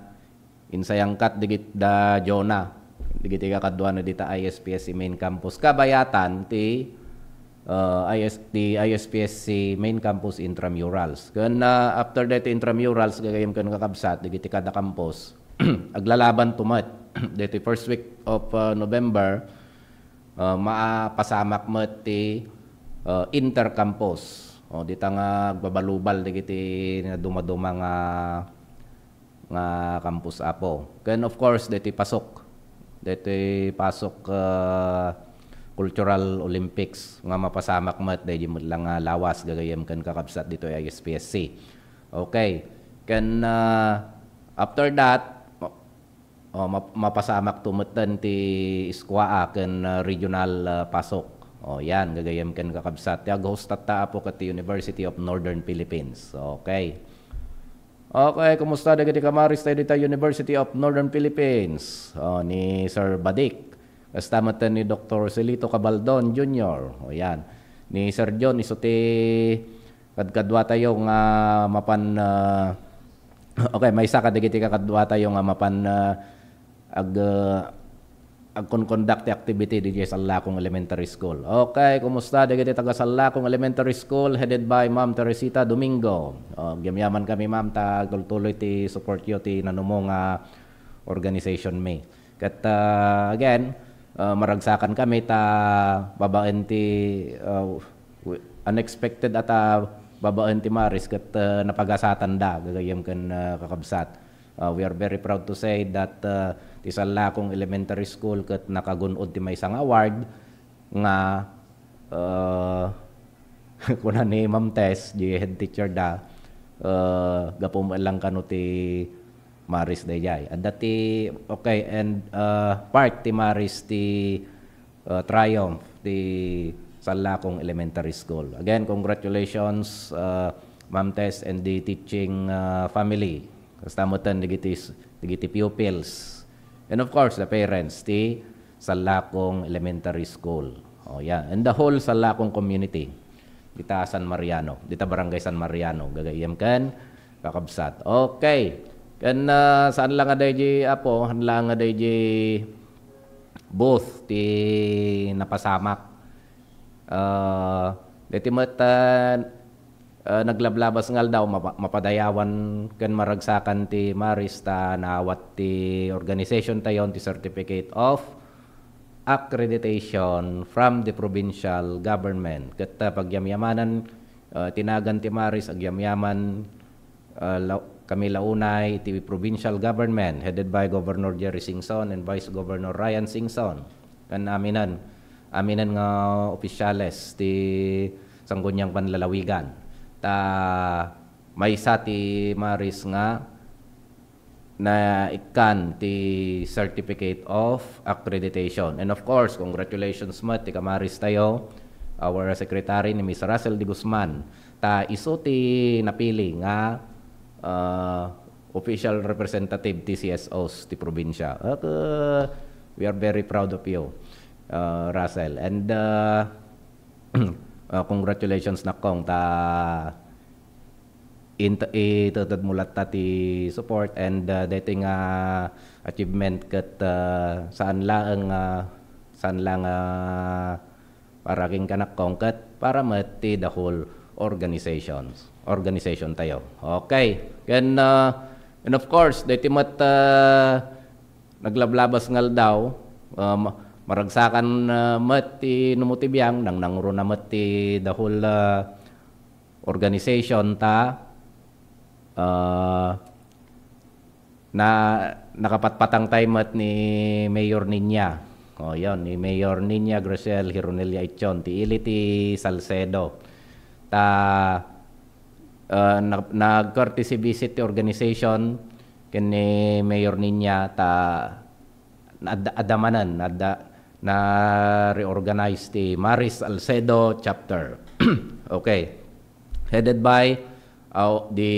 insayangkat digit da Jonah, digiti kakaduana dita I S P S C Main Campus. Kabayatan ti, uh, I S, ti I S P S C Main Campus intramurals. Ken, uh, after daytoy intramurals, gagayyem ken kakabsat, digiti kada campus, aglalabanto met. Daytoy first week of, uh, November, uh, mapasamak met ti, uh, intercampus. O, dita nga agbabalubal dagiti nadumaduma nga nga campus, Apo. Ken, of course, daytoy pasok. Daytoy pasok, ah, Cultural Olympics nga mapasamak met daydi met lang nga lawas gagayyem ken kakabsat ditoy I S P S C. Okay. Ken, ah, after that, ma-, oh, map-, mapasamakto metten ti SCUAA ken, ah, regional, ah, PASUC. Oh, yan, gagayyem ken kakabsat. Ti ag-host tatta, Apo, ket ti University of Northern Philippines. Okay. Okay, kumusta dagiti kamaris tayo dita University of Northern Philippines? Oh, ni Sir Badik. Kasta met ni Doktor Silito Cabaldon Junior. O yan. Ni Sir John, isu ti kadkadwa tayo nga mapan, ah, okay, maysa kadagiti kakadwa tayo nga mapan, ah, ag, ah, agkon-conduct ti activity didiay Sallakong Elementary School. Okay, kumusta dagiti taga Sallakong Elementary School headed by Ma'am Teresita Domingo? Oh, agyamyaman kami, ma'am, ta agtultuloy ti support yo ti nanumo nga organization mi. Ket, ah, again, ah, maragsakan kami ta babaen ti, ah, w-, unexpected a ta babaen ti Maris ket, ah, napagasatanda gagayyem ken, ah, kakabsat. Uh, we are very proud to say that, uh, ti Sallakong Elementary School ket nakagun-od ti maysa nga award nga, uh, kuna ni Ma'am Tess, di head teacher da, uh, gapu met lang kano ti Maris dayjay. Adda ti, okay, and, uh, part ti Maris ti uh, triumph ti Sallakong Elementary School. Again, congratulations, uh, Ma'am Tess and the teaching, uh, family. Kasta metten dagiti s-, dagiti pupils. And of course, the parents ti Sallakong Elementary School. Oh, yeah. And the whole Sallakong community. Dita San Mariano, dita Barangay San Mariano, gagayyem ken kakabsat. Okay. Ken, ah, saan lang nga daydi, Apo, han lang nga daydi booth ti napasamak. Ah, deti met, ah, ah, naglablabas nga aldaw, mapa-, mapadayawan ken maragsakan ti Maris ta naawat ti organization tayon ti Certificate of Accreditation from the provincial government. Ket, ah, pagyamyamanan, ah, ti nagan ti Maris, agyamyaman, ah, la-, kami la unay ti provincial government headed by Governor Jerry Singson and Vice Governor Ryan Singson. Ken aminen, aminen nga opisyales ti Sangguniang Panlalawigan. Ta maysa ti Maris nga naikkan ti Certificate of Accreditation. And of course, congratulations met ti kamaris tayo, our secretary ni Miss Russell de Guzman. Ta isu ti napili nga, ah, official representative ti C S Os ti probinsya. At, uh, we are very proud of you, uh, Russell. And, uh, uh, congratulations, Nakong, ta int-, itedmo latta ti support and, uh, daytoy nga achievement ket, uh, saan laeng, uh, saan lang, uh, para kenka, Nakong, ket para met ti the whole organizations, organization tayo. Okay. Ken, uh, and of course, daytoy met, uh, naglablabas nga aldaw, uh, ma-, maragsakan, uh, met ti numo ti biang, nangnangruna met ti the whole, uh, organization ta, ah, na, nakapatpatang tayo met ni Mayor Niña. O, yon, ni Mayor Niña Graciel Hironelia Ichon, ti ili ti Salcedo. Ta, ah, na-, nag-courtesy visit ti organization ken ni Mayor Niña ta na-, adda manen, adda, na-reorganize ti Maris Salcedo Chapter. Okay. Headed by, uh, the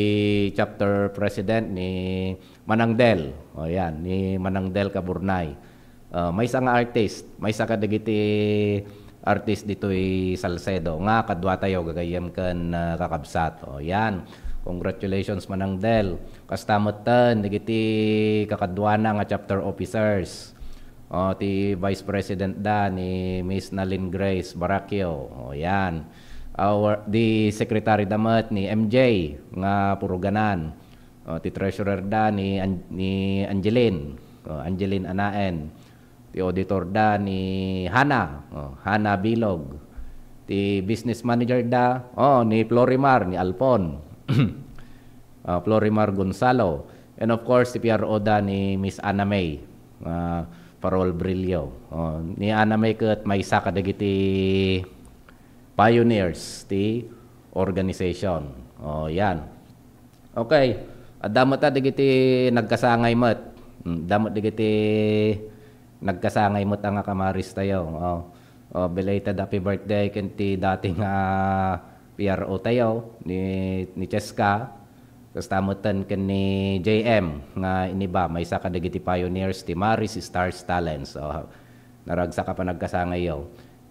chapter president ni Manang Del. O, yan, ni Manang Del Caburnay. Uh, maysa nga artist, maysa kadagiti artist ditoy Salcedo nga kadua tayo gagayyem ken, ah, kakabsat. O, yan. Congratulations, Manang Del. Kasta metten dagiti kakaduana nga chapter officers. O, ti Vice President da ni Miss Nalin Grace Baraquio. O, yan. Our, the secretary da met ni M J nga Puruganan. O, ti treasurer da ni An-, ni Angeline. O, Angeline Anaen. Ti auditor da ni Hana, o, Hana Bilog. Ti business manager da, o, ni Florimar, ni Alpon. Ah, Florimar Gonzalo. And of course, ti P R O da ni Miss Ana May. Ah, Parol Brillo. Oh, ni Anna May ket maysa kadagiti pioneers ti organization. Oh, yan. Okay. Adda met dagiti nagkasangay met. Mm, adda met dagiti nagkasangay met a nga kamaris tayo. Oh. Oh, belated happy birthday ken ti dati nga P R O tayo ni, ni Cheska. Kasta metten ken ni J M nga iniba, maysa kadagiti pioneers ti Maris Stars Talents. Oh, naragsak a panagkasangayyo.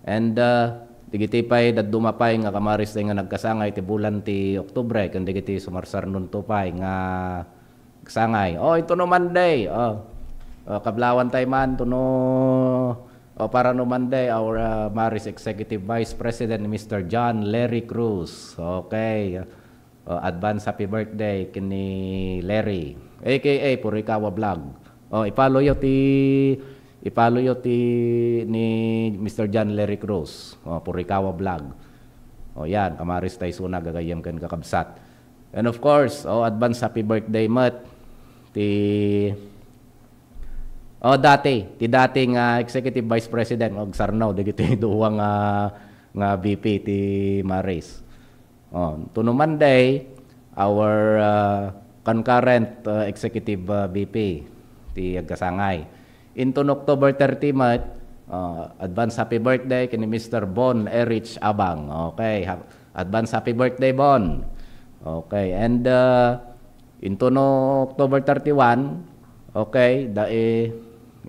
And, uh, digiti pay dadduma pay nga kamaris tayo nga nagkasangay ti bulan ti Oktubre, ken digiti sumarsarnonto pay nga sangay. Oh, ito no Monday. Oh. Oh, kablawan tayo man, to no, oh, para no Monday, our, uh, Maris Executive Vice President, Mister John Larry Cruz. Okay. Oh, advance happy birthday kini Larry, A K A Purikawa Vlog. Oh, i-follow yo ti, i-follow yo ti ni Mister John Larry Cruz. Oh, Purikawa Vlog. Oh, yan, kamaris tayo suna gagayem ken kakabsat. And of course, oh, advance happy birthday met ti, oh, dati, ti dati nga Executive Vice President, oh, agsarno, dagiti duwa nga, nga V P ti Maris. Oh, to no Monday, our, uh, concurrent, uh, Executive, uh, V P ti agkasangay. Into October thirty met, uh, advance happy birthday kini Mister Bon Erich Abang. Okay, ha-, advance happy birthday, Bon. Okay, and, uh, into no October thirty-one, okay, da, i,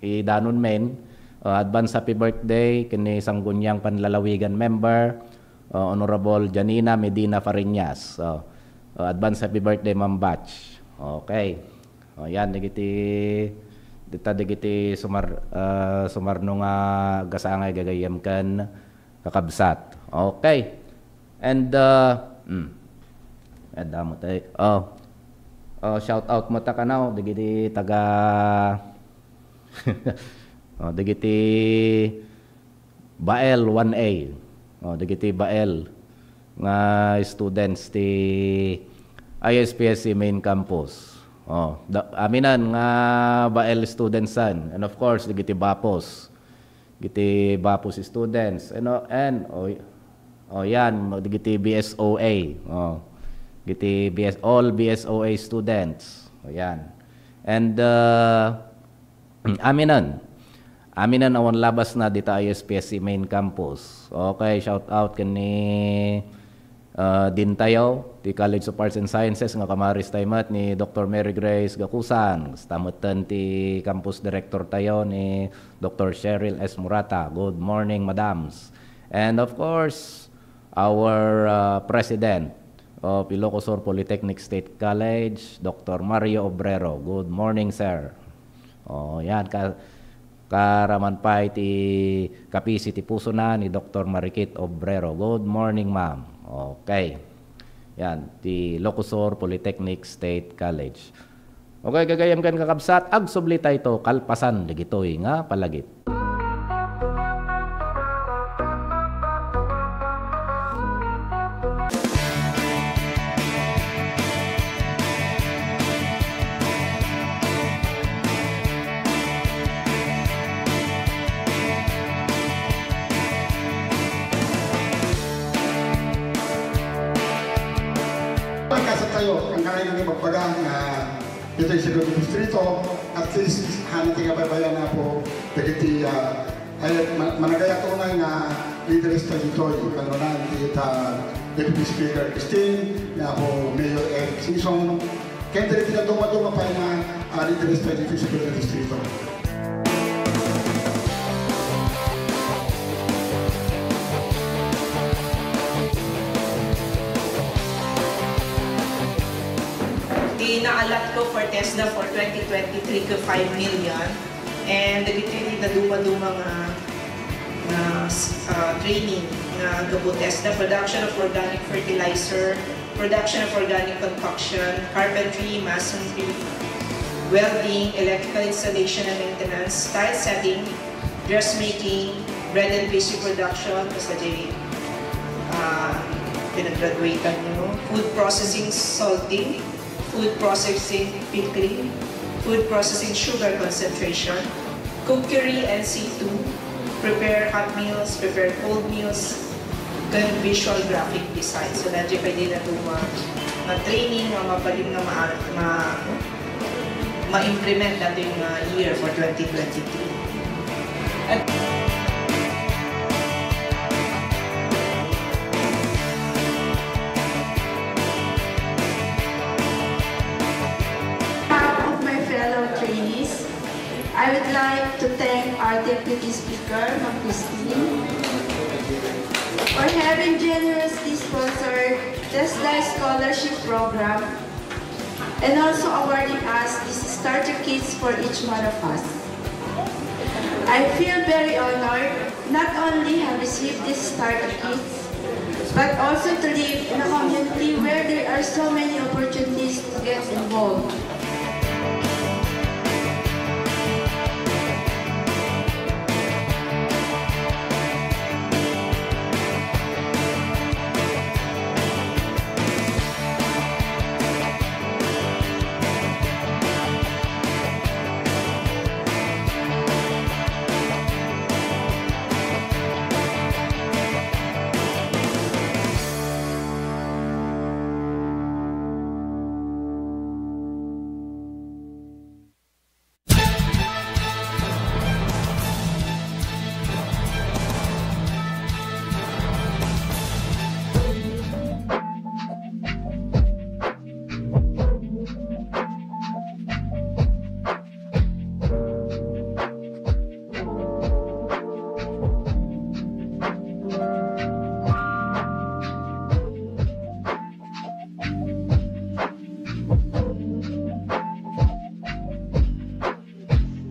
idanon men, uh, advance happy birthday kini Sangguniang Panlalawigan member, uh, Honorable Janina Medina Fariñas. So, uh, advance happy birthday, Ma'am Batch. Okay. Oh, yan, dagiti, dita dagiti sumar-, ah, sumarno nga agasangay gagayyem ken kakabsat. Okay. And, ah, mm. Adda mo tay-, oh. Oh, shout out mo ta kanaw, dagiti taga, oh, dagiti Bael one A. Oh, dagiti Bael nga students ti I S P S C main campus. Oh, da-, aminan nga Bael students san. And of course, dagiti Bapos. Dagiti Bapos students. And, oh, and, oh, y-, oh, yan, dagiti B S O A. Oh, dagiti B S, all B S O A students. Oh, yan. And, uh, Aminan. Aminan awan labasna dita I S P S C main campus. Okay, shout out ken ni, ah, Dean tayo, ti College of Arts and Sciences nga kamaris tayo met ni Doctor Mary Grace Gakusan. Kasta metten ti campus director tayo ni Doctor Cheryl S. Murata. Good morning, madams. And of course, our, ah, president of Ilocos Sur Polytechnic State College, Doctor Mario Obrero. Good morning, sir. Oh, yan. Ka-, karaman pay ti kapisi ti pusona ni Doctor Marikit Obrero. Good morning, ma'am. Okay. Yan, ti Ilocos Sur Polytechnic State College. Okay, gagayyem ken kakabsat, agsubli tayto kalpasan dagitoy nga palagip. Pagkasat tayo, ang kailangan magpagang, ah, Ditoy sa Distrito, at least, hana ti kabaybayan na po, dagiti, ah, ay, ma-, managayat unay nga leaders ta ditoy, kanrunan ti, ah, Deputy Speaker Christine, nga po Mayor Eric Sison, ken dagiti naduma-duma pay nga, ah, leaders ta ditoy sa Distrito. Ti naalat ko for TESDA for twenty twenty-three ko five million. And dagiti naduma-duma nga, nga, ah, training nga gapu TESDA, production of organic fertilizer, production of organic concoction, carpentry, masonry, welding, electrical installation and maintenance, tile setting, dressmaking, bread and pastry production, basta di, ah, pinag-graduatean nyo, food processing, salting, food processing, pickling, food processing, sugar concentration, Cookery and C two, prepare hot meals, prepare cold meals, ken visual graphic design. So, daytoy pay daytoy nga, nga training nga mabalin nga ma-, ma-, ma-implement daytoy nga year for twenty twenty-three. At behalf of my fellow trainees, I would like to thank our Deputy Speaker, Ma'am Christine, for having generously sponsored TESDA Scholarship Program and also awarding us these starter kits for each one of us. I feel very honored not only have received these starter kits, but also to live in a community where there are so many opportunities to get involved.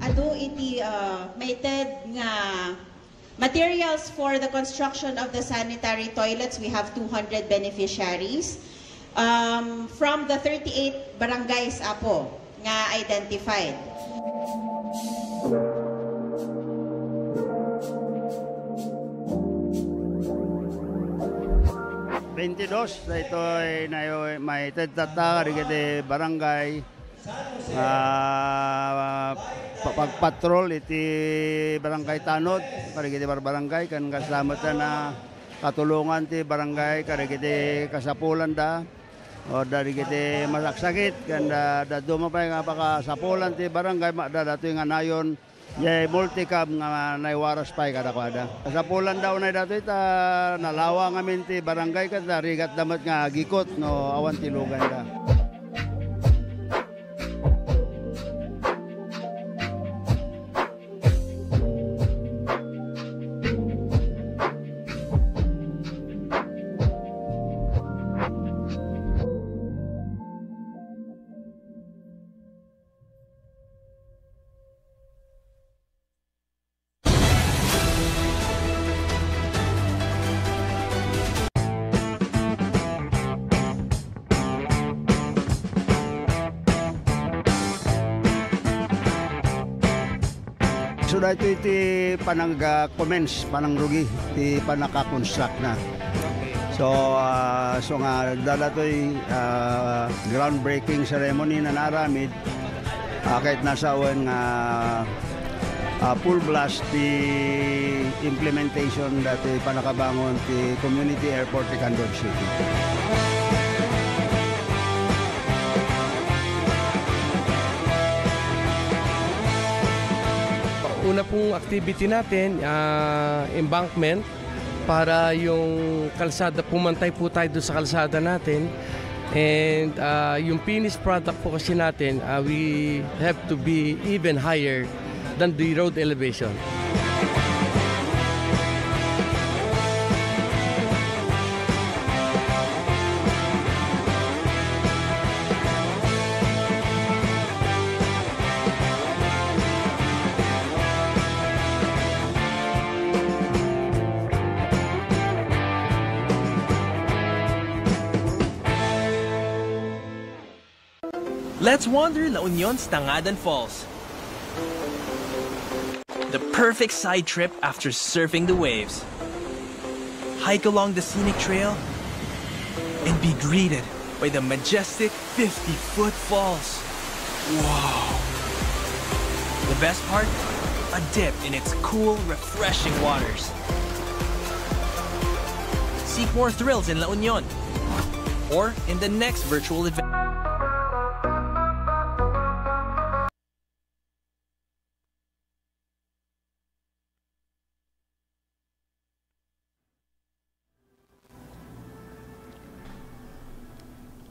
Adu iti, uh, maited nga materials for the construction of the sanitary toilets. We have two hundred beneficiaries, um, from the thirty-eight barangays, Apo, nga identified. Twenty-dos, daytoy nayo-, maited tatta kadagiti barangay. Ah, pa-, pagpatrol iti Barangay Tanod, kadagiti barbarangay, ken kasla met a katulongan ti barangay, kadagiti kasapulanda, o kadagiti masaksakit, ken da-, dadduma pay nga pakasapulan ti barangay, ma-, da-, datoy nga nayon, Jay multicab nga naiwaras pay kadakuada. Kasapulan daw na datoy ta nalawa ngamin ti barangay ket narigat da met nga agikot no awan ti luganda. So, daytoy ti panag-, ah, commence, panangrugi ti panaka-construct na. So, ah, so nga, daytoy, ah, groundbreaking ceremony na naaramid, ah, ket nasawen nga, ah, full blast ti implementation daytoy panakabangon ti community airport ti Candon City. Una pong activity natin, ah, embankment para yung kalsada, pumantay po tayo doon sa kalsada natin. And, ah, yung finished product po kasi natin, ah, we have to be even higher than the road elevation. Let's wander La Union's Tangadan Falls. The perfect side trip after surfing the waves. Hike along the scenic trail and be greeted by the majestic fifty-foot falls. Wow! The best part? A dip in its cool, refreshing waters. Seek more thrills in La Union or in the next virtual adventure.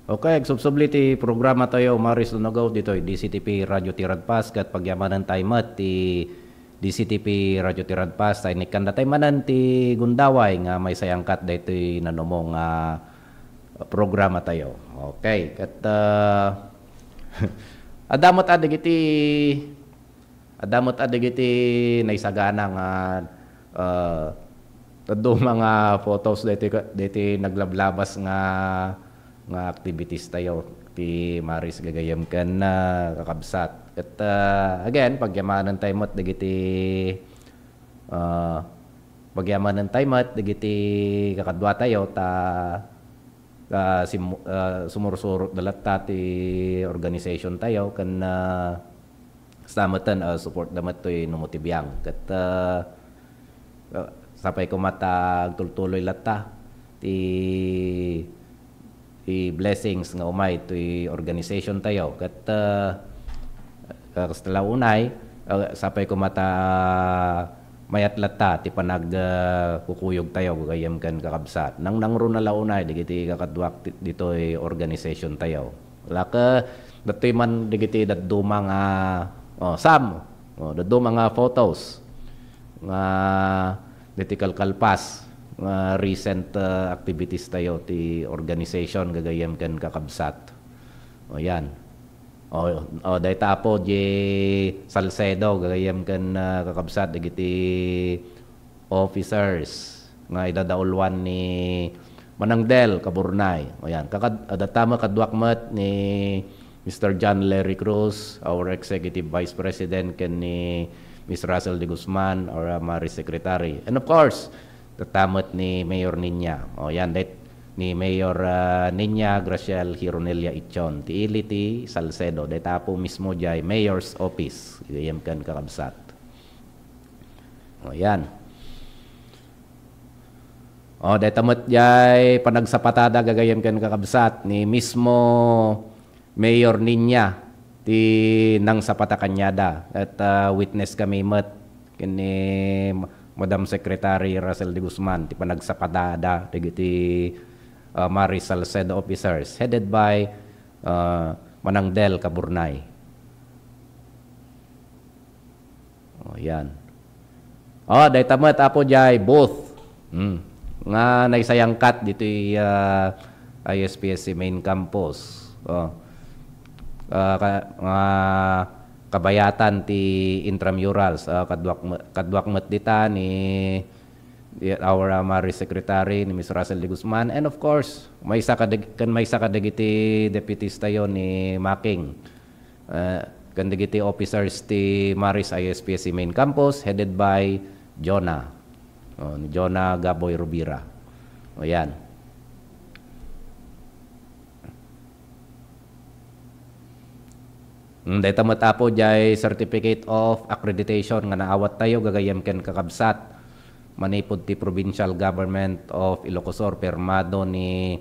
Okay, agsubsubli ti programa tayo, Maris Lunago, ditoy D C T P Radio Tiradpas, ket pagyamanen tayo met ti D C T P Radio Tiradpas, tay nikkanda tayo manen ti gundaway nga may sayangkat daytoy nanumo nga programa tayo. Okay, ket uh, adamot adig iti Adda met a dagiti naisagana nga, ah, dadduma nga photos daytoy ka, daytoy naglablabas nga, nga activities tayo ti Maris gagayyem ken, ah, kakabsat. Ket, ah, again, pagyamanen tayo met dagiti, ah, pagyamanen tayo met dagiti kakadua tayo ta, ah, sim-, ah, sumursurot da latta ti organization tayo ken, ah, Kasta metten, ah, support da met toy numo ti biang. Ket, ah, ah, sapay koma ta agtultuloy latta ti, ti blessings nga umay toy organization tayo. Ket, ah, ah, kasta la unay, ah, sapay koma ta mayat latta ti panag, ah, kukuyog tayo gagayyem ken kakabsat. Nangnangruna la unay dagiti kakaduak ti, ditoy organization tayo. Laka, datoy man dagiti dadduma nga, oh, Sam, oh, dadduma nga photos nga diti kalkalpas nga recent, uh, activities tayo ti organization gagayyem ken kakabsat. Oh, yan. Oh, oh, dayta apo di Salcedo gagayyem ken, uh, kakabsat dagiti officers nga idadauluan ni Manang Del Caburnay. O yan, kakad-, adda ta met kaduak met ni Mister John Larry Cruz, our Executive Vice President, ken ni Miss Russell de Guzman, our, uh, Maris Secretary. And of course, adda ta met ni Mayor Niña. O yan, det, ni Mayor, uh, Niña Graciel Hironelia Ichon. Ti ili ti Salcedo. Dayta apo mismo jay Mayor's Office. Gayem ken kakabsat. O, yan. O, dayta met jay panagsapatada gagayem ken kakabsat ni mismo Mayor Niña ti nangsapata kaniada. Ket, ah, witness kami met ken ni Madam Secretary Russell de Guzman ti panagsapatada dagiti, ah, Maris Salcedo officers headed by, ah, Manang Del Caburnay. O, yan. O, dayta met, Apo, jay booth. Hmm. Nga naisayangkat ditoy, ah, I S P S C main campus. O. Ah, ka-, nga kabayatan ti intramurals. Ah, kaduak me-, kaduak met dita ni, ni our, ah, Maris Secretary, ni Miss Russell de Guzman. And of course, maysa kadag-, ken maysa kadagiti deputies tayo ni Making. Ah, ken dagiti officers ti Maris I S P S C main campus headed by Jonah. O, ni Jonah Gaboy Rubira. O, yan. Mm, dayta met, Apo, jay certificate of accreditation nga naawat tayo gagayem ken kakabsat manipud ti Provincial Government of Ilocos Sur, pirmado ni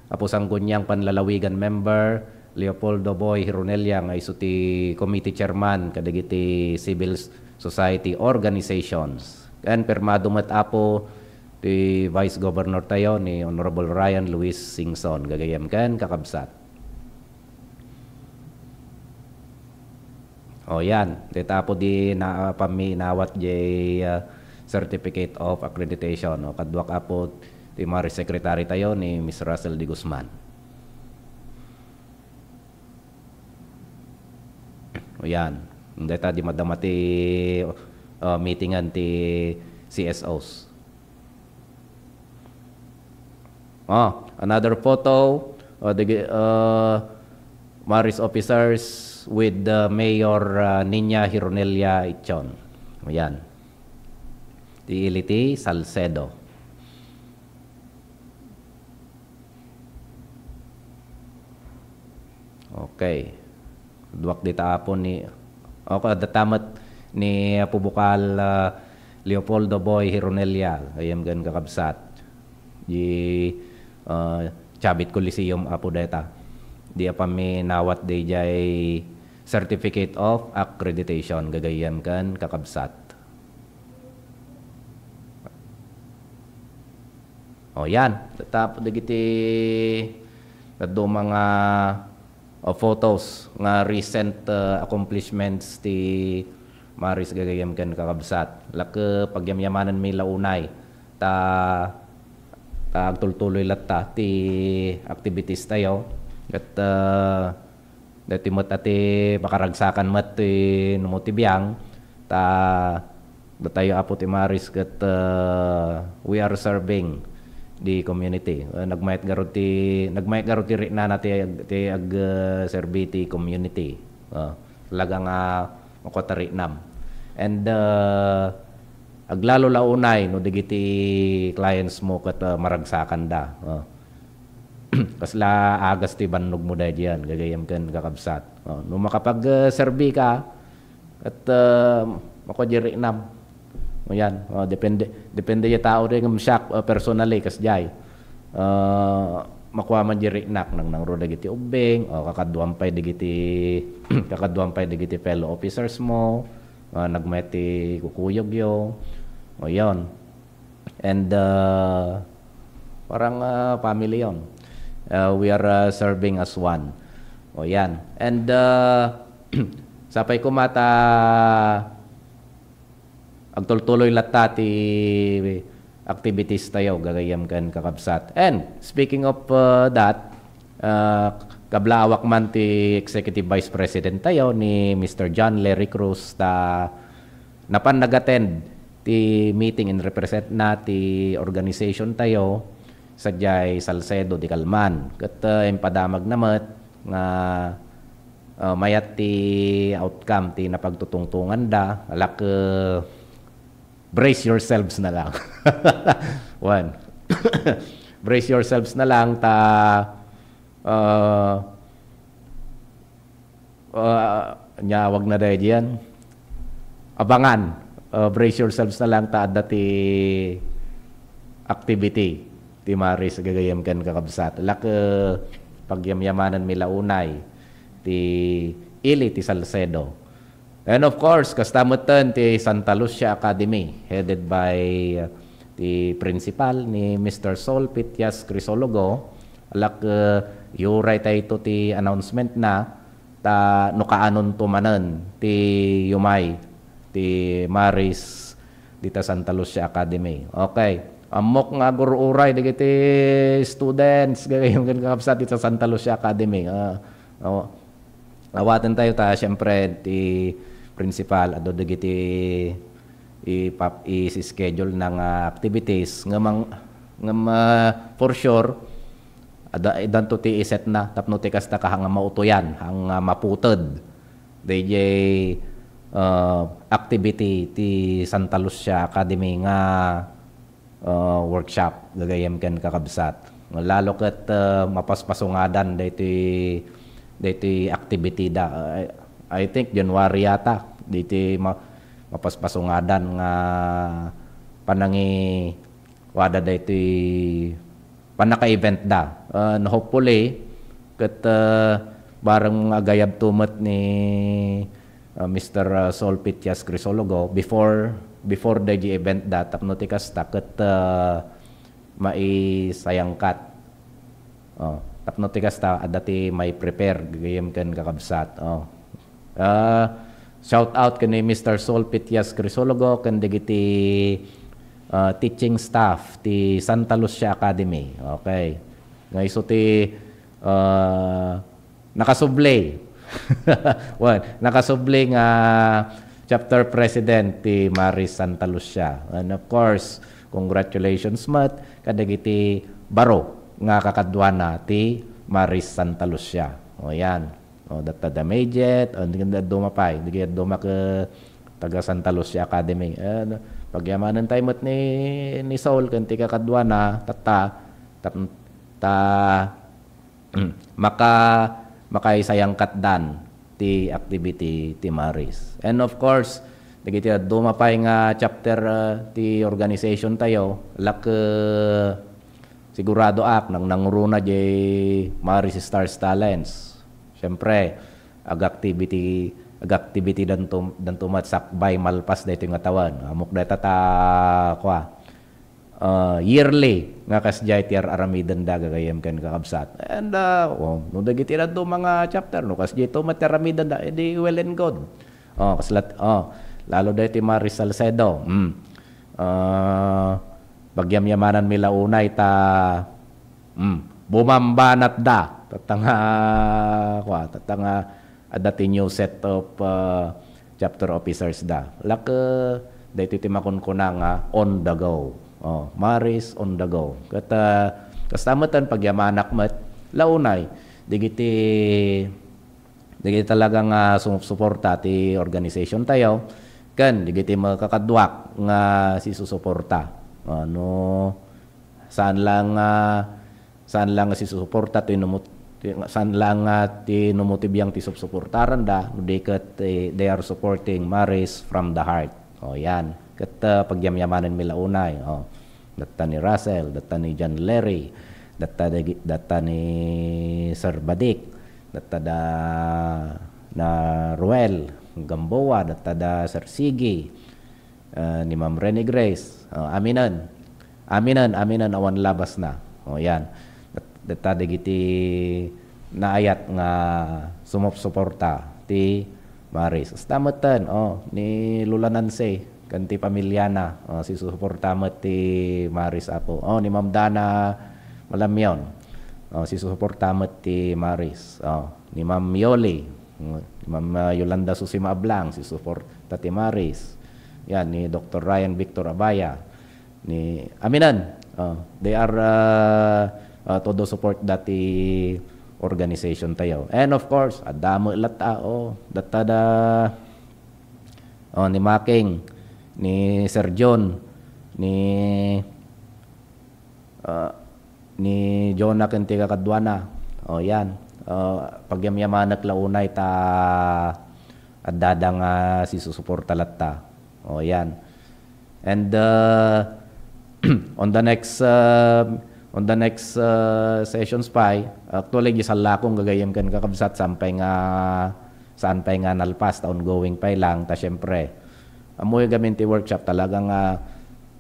Apo Sangguniang Panlalawigan member Leopoldo Boy Hironelia nga isu ti committee chairman kadagiti civil society organizations. Ken pirmado met, Apo, ti Vice Governor tayo ni Honorable Ryan Luis Singson, gagayem ken kakabsat. O, yan. Dayta, Apo, di na, pammi inawat jay, ah, Certificate of Accreditation. O, kaduak, Apo, ti Maris Secretary tayo ni Miss Russell de Guzman. O, yan. Dayta, di madama ti, ah, meetingan ti C S Os. Ah, another photo, uh, the, uh, Maris officers with the Mayor, uh, Niña Hironelia Ichon. Ayan. Ti ili ti Salcedo. Okay. Duak dita, Apo, ni, okay, adda ta met ni Apo Bukal, ah, Leopoldo Boy Hironelia, gayam ken kakabsat. Di, ah, Chavit Coliseum, Apo, deta. Di a paminawat dayjay Certificate of Accreditation, gagayam ken kakabsat. O, yan. Tapos dagiti dadduma nga, uh, photos nga recent, uh, accomplishments ti Maris gagayam ken kakabsat. Lak, uh, pagyamyamanenmi la unay ta, ta agtultuloy latta ti activities tayo. Ket, uh, daytoy met a ti pakaragsakan met ti numo ti biang, ta datayo, Apo, ti Maris ket, uh, we are serving the community. Uh, nagmayat garud ti, nagmayat garud ti riknana ti ag-, ti ag-, uh, serbi ti community. Uh, talaga nga makuat a riknam. And, uh, aglalo la unay no dagiti clients mo ket, uh, maragsakanda. Uh, kasla agas ti bannogmo daydiay, gagayam ken kakabsat. Uh, no makapag, uh, serbi ka, et, uh, makuat diay riknam. O yan, uh, depende, depende diay tao diay ngem siak, uh, personally, kasdiay. Uh, makua man diay riknak, nangnangro dagiti ubbing, o kakaduam pay dagiti, kakaduam pay dagiti fellow officers mo, uh, nagmayat ti kukuyogyo. O yan. And, uh, parang, uh, family yon. Uh, we are, uh, serving as one. O yan. And, uh, sapay koma ta agtultuloy latta ti activities tayo, gagayam ken kakabsat. And speaking of, uh, that, uh, kablaawak man ti Executive Vice President tayo ni Mister John Larry Cruz ta napan nag-attend ti meeting in represent na ti organization tayo sadiay Salcedo de Calman. Ket, uh, impadamagna met nga, uh, mayat ti outcome ti napagtutungtunganda. Alak, uh, brace yourselves na lang. One. Brace yourselves na lang ta, uh, uh, nyawag na daydiay. Abangan. Uh, brace yourselves na lang ta adda ti activity ti Maris gagayam ken kakabsat. Lak, uh, pagyamyamanenmi la unay ti ili ti Salcedo. And of course, kasta metten ti Santa Lucia Academy, headed by, uh, ti principal ni Mister Sol Pitias Crisologo. Alak, uh, iuray tayo ti announcement na, ta no kaanonto manen ti umay ti Maris dita Santa Lucia Academy. Okay. Ammok nga agur-uray dagiti students, gagayam ken kakabsat dita Santa Lucia Academy. Ah, oh. Awaten tayo ta, siyempre, ti principal, adu dagiti ipap-, i-schedule na nga activities, ngem ang, ngem, ah, for sure, adda, addanto ti iset na, tapno ti kasta ka nga mautoyan, nga maputed. Dayjay, ah, activity ti Santa Lucia Academy nga, ah, workshop, gagayam ken kakabsat. Lalo ket, ah, mapaspasungadan daytoy, daytoy activity da. I, I think January yata, daytoy ma-, mapaspasungadan nga panangi-, wada daytoy pannaka-event da. And hopefully, ket, ah, bareng agayabto met ni, ah, Mister, ah, Sol Pitias Crisologo before, before dayjay event da, tapno ti kasta ket, ah, maisayangkat. Oh, tapno ti kasta, adda ti mai-prepare gagayam ken kakabsat. Oh. Ah, shout out ken ni Mister Sol Pitias Crisologo ken dagiti, ah, teaching staff ti Santa Lucia Academy. Okay. Nga isu ti, ah, nakasubli. Well, nakasubli nga chapter president ti Maris Santa Lucia. And of course, congratulations met kadagiti baro nga kakaduana ti Maris Santa Lucia. O, yan. O, datta da Major, o, di, di, duma pay, di, duma ke taga Santa Lucia Academy. Eh, pagyamanen tayo met ni, ni Saul, ken ti kakaduana, tatta, tap-, ta, maka-, makaisayangkatdan ti activity ti Maris. And of course, Dagiti dadduma pay nga chapter, ah, ti organization tayo, lak, eh, sigurado ak, nang nanguruna jay Maris Stars Talents. Siyempre, ag-activity, ag-activity danto, danto met sakbay malpas daytoy nga tawen. Ammok dayta ta, kua, ah, yearly nga kasdiay ti ar-aramidenda gagayyem ken kakabsat. And, ah, oh, no dagiti dadduma nga chapter, no kasdiay to met ti aramidenda, edi well and good. Oh, kaslat, oh, lalo daytoy Maris Salcedo. Mm. Ah, pagyamyamananmi la unay ta, mm, bumambanatda. Tatta nga, kua, tatta nga adda ti new set of, ah, chapter officers da. Lak, eh, daytoy ti makunkuna nga on the go. Oh, Maris on the go. Ket, ah, kasta met, pagyamanak met, la unay, dagiti, dagiti talaga nga sumupsuporta ti organization tayo, ken dagiti makakaduak nga sisusuporta. Ah, no, saan lang, ah, saan lang nga sisusuporta ti numot-, ti, saan lang nga ti numutibiang ti supsuportaranda, no di ket, eh, they are supporting Maris from the heart. O, yan. Ket, ah, pagyamyamanenmi la unay. O, datta ni Russell, datta ni John Larry, datta dagi-, datta ni Sir Badik, datta da na Ruel Gamboa, datta da Sir Sigi, ah, ni Ma'am Rene Grace. O, aminen. Aminen, aminen, awan labasna. O, yan. Dat-, datta dagiti naayat nga sumupsuporta ti Maris. Kasta metten, o, ni Lola Nancy ken ti pamilyana, o, sisusuporta met ti Maris, Apo. O, ni Ma'am Dana Malamion, o, sisusuporta met ti Maris. O, ni Ma'am Yoli, o, ni Ma'am, ah, Yolanda Susima Ablang, sisusuporta ti Maris. Yan, ni Doktor Ryan Victor Abaya, ni aminen, o, they are, ah, ah, todo support dati organization tayo. And of course, adda met latta, o, datta da, o, ni Making, ni Sir John, ni, ah, ni Jonah ken ti kakaduana. O, yan. O, pagyamyamanek la unay ta addada nga sisusuporta latta. O, yan. And, uh, on the next, uh, on the next, uh, sessions pay, actually, di sallakong gagayyem ken kakabsat, saan pay nga, saan pay nga nalpas, ta ongoing pay lang, ta siyempre, ammoyo gamin ti workshop, talaga nga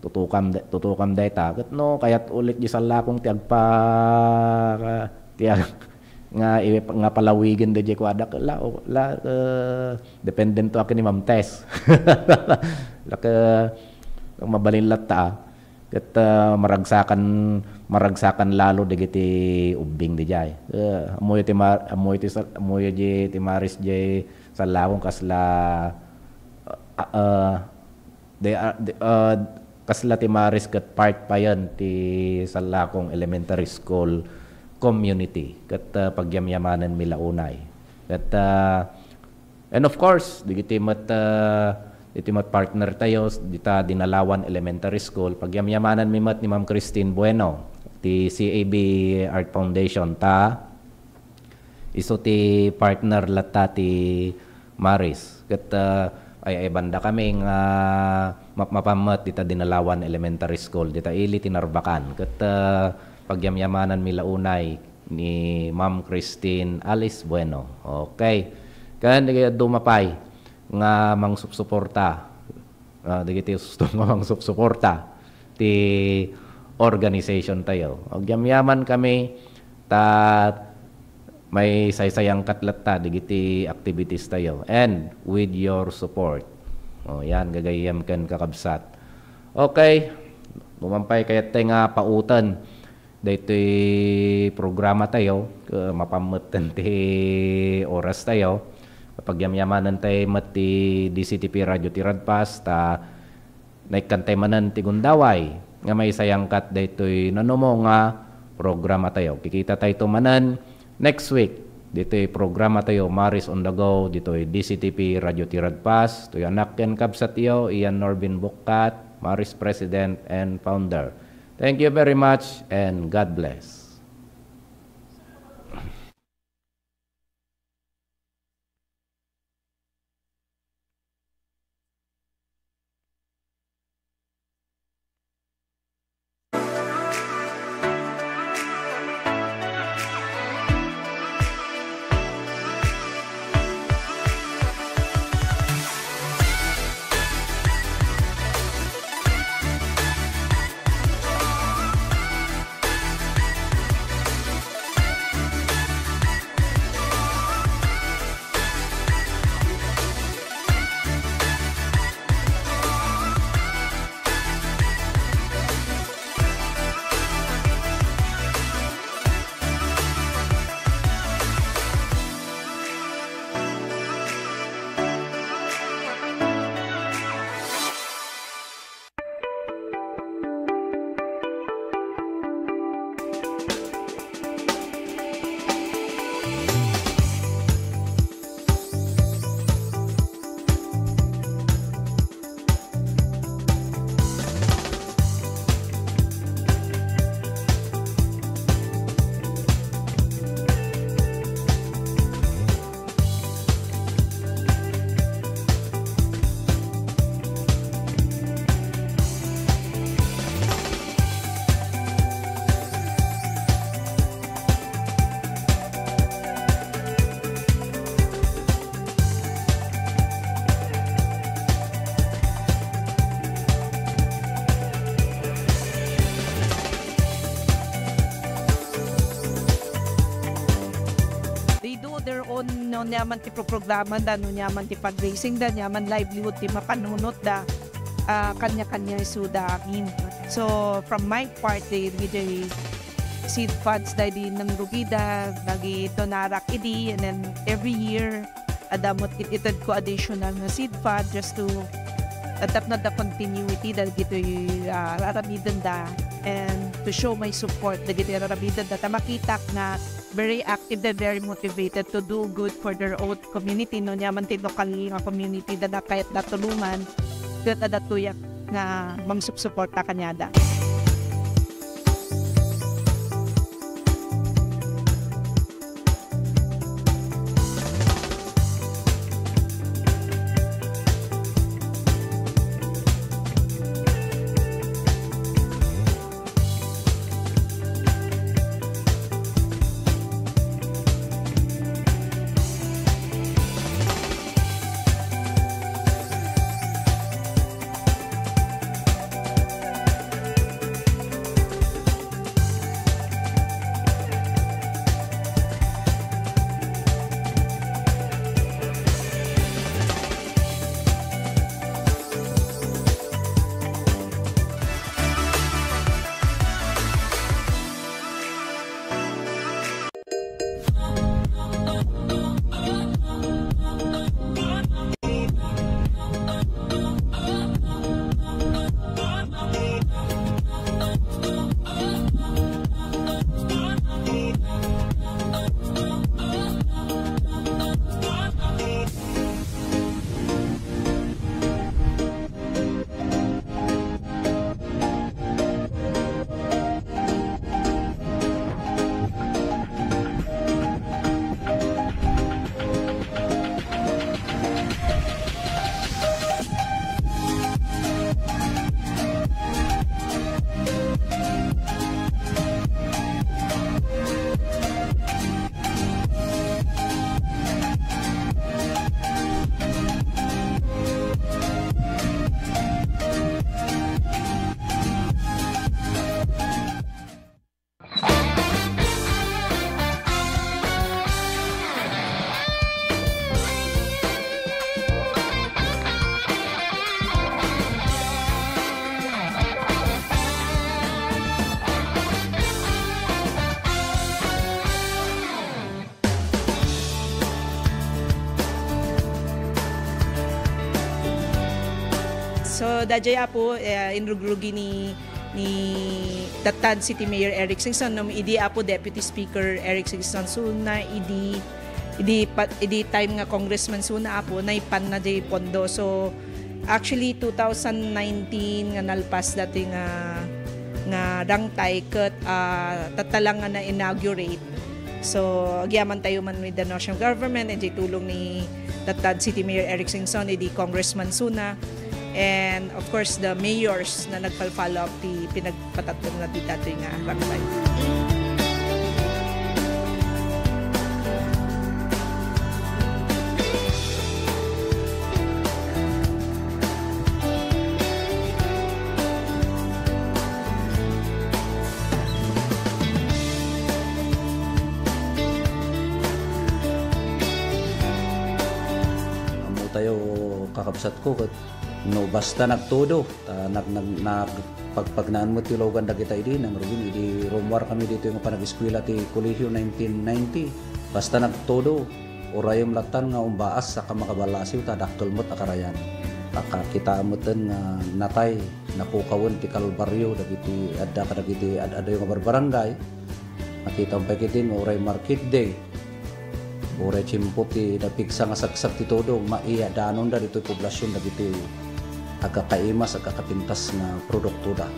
tutukam, tutukam dayta. Ket no, kayat ulit di sallakong ti agpa-, ti ag-, nga i-, nga palawigen daydiay kuadak, la, la, eh, dependento a ken ni Ma'am Tess. Laka, mabalin latta, ah. Ket, ah, maragsakan, maragsakan lalo dagiti ubbing daydiay. Eh, ammoyo ti ma-, ammoyo ti sa-, ammoyo di, ti Maris di sallakong kasla, ah, ah, They are, they, uh, kasla ti Maris ket part payen ti Sallakong Elementary School community ket, uh, pagyamyamanenmi la unay. Ket, uh, and of course, dagiti met, uh, iti met partner tayo, dita Dinalawan Elementary School, pagyamyamanenmi met ni Ma'am Christine Bueno, ti C A B Art Foundation, ta isu ti partner latta ti Maris. Ket, ah, ay-aybandakami nga mapmapan met dita Dinalawan Elementary School, dita ili ti Narbacan. Ket, ah, pagyamyamananmi la unay ni Ma'am Christine Alice Bueno. Okay. Ken dagiti dadduma pay nga mangsupsuporta, ah, dagiti ustom nga mangsupsuporta ti organization tayo. Agyamyaman kami ta maisaysayangkat latta dagiti activities tayo and with your support. O, yan, gagayyem ken kakabsat. Okay, numan pay kayat tay nga pauten daytoy programa tayo, eh, mapan metten ti oras tayo. Pagyamyamanen tay met ti D C T P Radio Tiradpas, ta naikkan tay manen ti gundaway nga maisayangkat daytoy nanumo nga programa tayo. Kikita tayto manen next week ditoy programa tayo, Maris on the Go, ditoy D C T P Radio Tiradpas. Toy anak ken kabsat iyo, Ian Norbin Bukkat, Maris President and Founder. Thank you very much and God bless. Ania man ti programa da, no ania man ti fundraising da, ania man livelihood ti mapanunot da, ah, kanya-kanya isuda amin. So, from my part, the, the seed funds da di nangrugida, nagi donarak idi, and then every year, adda met it-, itedko additional nga seed fund just to, uh, tapno adda continuity dagiti, ah, aramidenda, and to show my support dagiti aramidenda, ta makitak nga very active and very motivated to do good for their own community, no? Ania man ti lokal nga community da na kayat da tulungan, ket adda tuyak nga mangsupsuporta kaniada. So, daydiay, Apo, eh, inrugrugi ni, ni tattad City Mayor Eric Singson, no, idi, Apo, Deputy Speaker Eric Singson, so, na idi, idi pa-, idi time nga congressman, so, na, Apo, naipanna diay pondo. So, actually, two thousand nineteen nga nalpas daytoy nga, nga rangtay ket, ah, tatta lang nga na-inaugurate. So, agyamantayo man with the national government, idiay tulong ni tattad City Mayor Eric Singson, idi Congressman Suna, and of course, the mayors na nagpal-follow up ti pinagpatattungna ditoy nga rangtay. Ammotayo, kakabsatko, ket no basta nagtudo, ta nag-, nag-, nagpagpagnaan met ti ulugan dagita idi, nangrugin idi rummuar kami ditoy nga panag-eskuela ti Colegio nineteen ninety. Basta nagtudo, urayem lattan nga umbaas a kamakaballasiw ta dakkel met a karayan. Pakakitaem metten nga natay, napukawen ti kalbaryo dagiti adda kadagiti ad-adayo nga barbarangay. Makitaem pay ketdi nga uray market day, uray tiempo ti napigsa nga sagsag ti tudo, maiyadanonda ditoy poblasion dagiti agkakaimas, agkakapintas nga produktoda.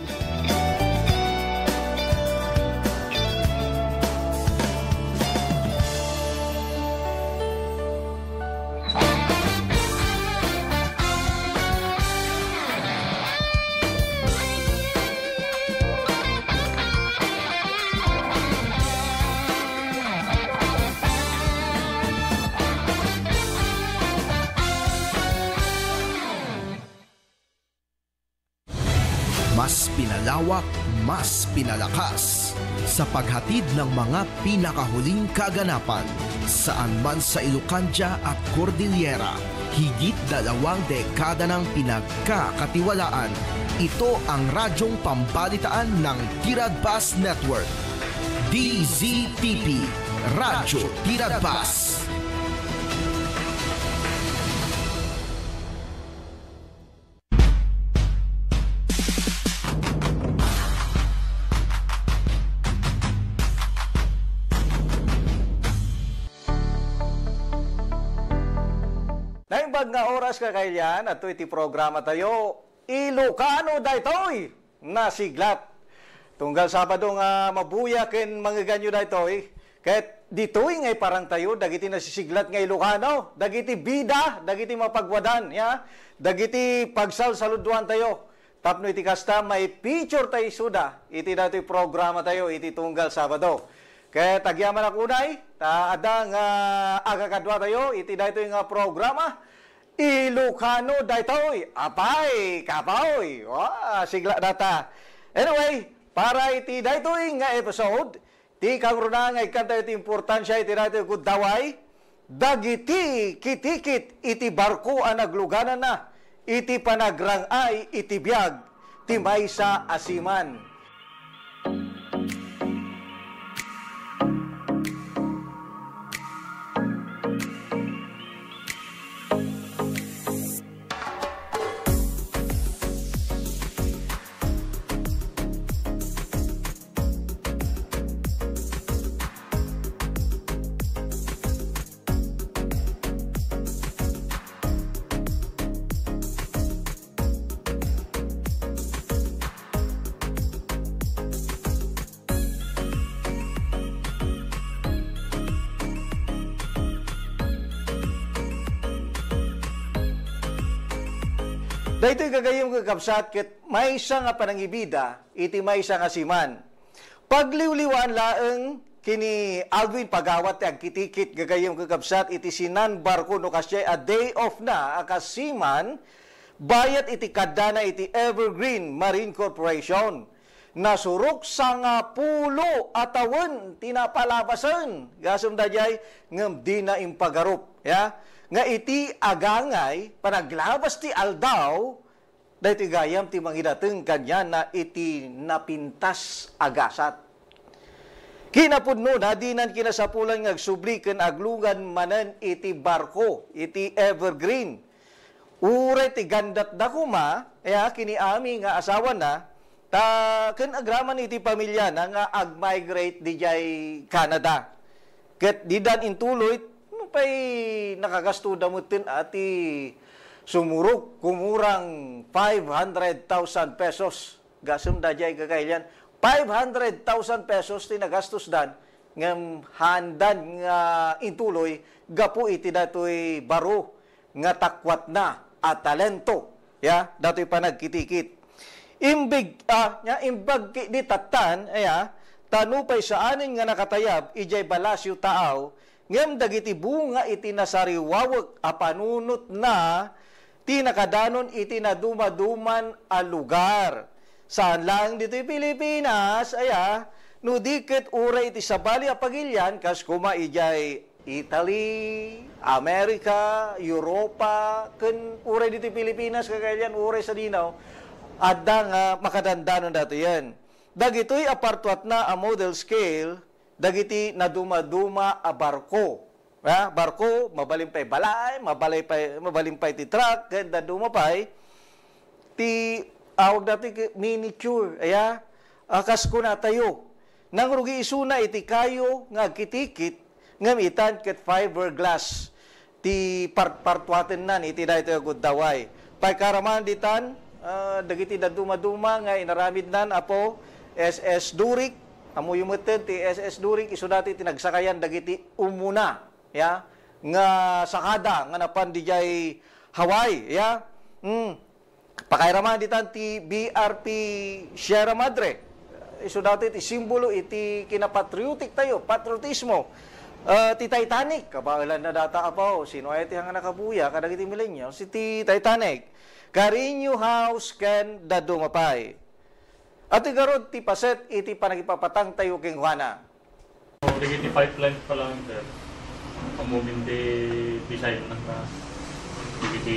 Mas pinalawak, Mas pinalakas sa paghatid ng mga pinakahuling kaganapan, saan man sa Ilocandia at Cordillera, higit dalawang dekada nang pinagkakatiwalaan. Ito ang radyong pambalitaan ng Tiradbas Network. D Z T P, Radyo Tiradbas. Naimbag nga oras, kakailian, adto iti programa tayo, Ilocano Daytoy Nasiglat. Tunggal Sabado nga mabuya ken mangeganyo daytoy. Ket ditoy nga iparang tayo dagiti nasisiglat nga Ilocano, dagiti bida, dagiti mapagwadan, ya, dagiti pagsalsaludoan tayo. Tapno iti kasta, maipicture tayo isuda iti daytoy programa tayo iti tunggal Sabado. Ket agyamanak unay, ta adda nga agakadua tayo iti daytoy nga programa, Ilocano Daytoy. Apay, kapoy. Wa, sigla data. Anyway, para iti daytoy nga episode, ti kangruna nga ikkantayo ti importansia iti daytoy gundaway, dagiti kitikit iti barko a naglugananna iti panagrang-ay iti biag ti maysa a seaman. Daytoy gagayyem, kakabsat, ket maysa nga panangibida iti maysa nga seaman. Pagliwliwaan laeng ken ni Alvin Pagawat ti agkitikit, gagayyem, kakabsat, iti seanan barko no kasdiay a day off na a kas seaman, bayat iti kaddana iti Evergreen Marine Corporation. Nasurok sangapulo a tawen ti napalabasen. Gasem daydiay, ngem dina impagarup, ya, nga iti agangay panaglabas ti aldaw, daytoy gayam ti mangidateng kaniana iti napintas a gasat. Kinapudnona, dinan kinasapulan nga agsubli ken aglugan manen iti barko, iti Evergreen. Uray ti gandatda koma, ya, ken ni Ami nga asawana, ta ken agraman iti pamiliana nga ag-migrate didiay Canada. Ket didan intuloy, nupay nakagastoda metten a ti sumurok, kumurang five hundred thousand pesos. Gasem daydiay, kakailian, five hundred thousand pesos ti nagastosdan, ngem haandan nga intuloy gapu iti datoy baro nga takuatna a talento, ya, datoy panagkitikit. Imbig, ah, ya, imbag ki-, di tattan, ya, ta nupay saanen nga nakatayab idiay Balasio Taaw, ngem dagiti bunga iti nasariwawek a panunotna ti nakadanon iti nadumaduman a lugar. Saan laeng ditoy Pilipinas, aya, no di ket uray iti sabali a pagilian, kas koma idiay Italy, America, Europa, ken uray ditoy Pilipinas, kakailian, uray sadino, adda nga makadandanon datoyen. Dagitoy a partuatna a model scale, dagiti nadumaduma a barko. Ha? Barko, mabalin pay balay, mabalay pay, mabalin pay ti truck, ken dadduma pay ti awag dati ket miniature, aya, a, kas kunatayo. Nangrugi isuna iti kayo nga agkitikit, ngem itan ket fiberglass ti part-partuatennan iti daytoy a gundaway. Pay karaman ditan, ah, dagiti dadduma-duma nga inaramidnan, Apo, S S Durick, ammoyo metten ti S S Durick, isu dati ti nagsakayan dagiti umuna, ya, nga sakada nga napan didiay Hawaii, ya. Mm. Pakairaman ditan ti B R P Sierra Madre. Isu dati ti simbolo iti kinapatriotic tayo, patriotismo. Ah, ti Titanic, kabaelan na data, Apo. Sino aya ti nga nakabuya kadagiti millennials iti Titanic? Carreño House ken dadduma pay. Atoy garud ti paset iti panagipapatangtayo kenkuana. Dagiti pipeline pa lang, sir. Ammom ti design na, dagiti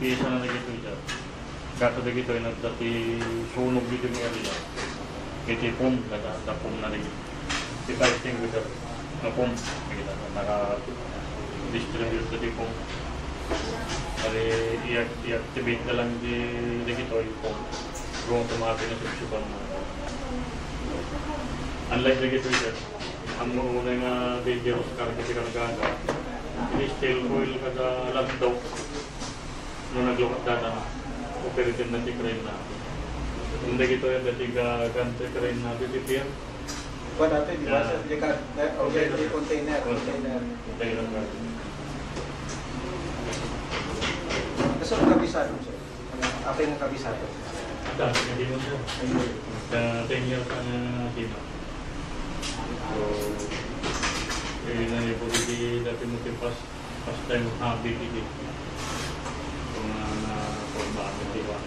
piyesa na dagitoy, sir. Gapu dagitoy, nagdati sunog dito yung area. Iti pump, kada, kada pump na dagiti. Ti fire extinguisher nga pump, nakita, naka-distribute na ti pump. Bali, i-, i-activate na lang di, di kito, yung pump. Kung tumapin na subsukan mo. Unlike di kito, sir, ang mauna nga dangerous karga ti kargada, ini steel coil kada lantaw. No naglukat data na, operated na ti crane na. Kung dagito yung dati ga-, gantry crane na, ti pier. Kuwan natin, di ba, sir? Di ka, eh, okay, di container, container. Container na. Gusto ko kabisado, sir. Ano, apay nga kabisado? Ang dami na din mo, sir. Sa ten years ang, ah, sino. So, eh, na yung pwede dati mo tipas. First time of habit iti. Kung, ah, na, kung bakit, di ba?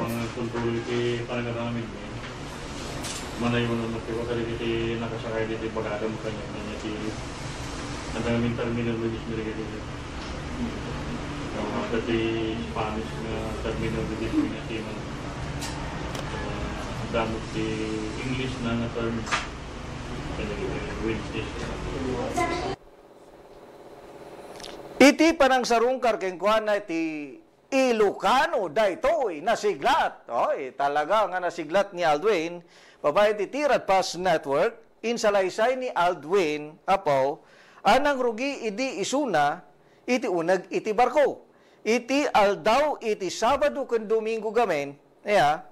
Ang kontrol iti panagaramid mi. Manayon mo, di ba, kadi iti nakasakay iti bagada mo kanya, kanya ti, ang daming terminologies mi iti. Ang mga ti Spanish nga terminologies mi nga ti man. Ah, ang damo ti English na nga term. Kanya iti Wednesday. Iti panangsarungkar kenkuana ti Ilocano daytoy nasiglat. Oy, talaga nga nasiglat ni Aldwin, babaen ti Tiradpas Network, insalaysay ni Aldwin, apo, a nangrugi idi isuna iti uneg iti barko. Iti aldaw iti Sabado ken Domingo gamin, Aya,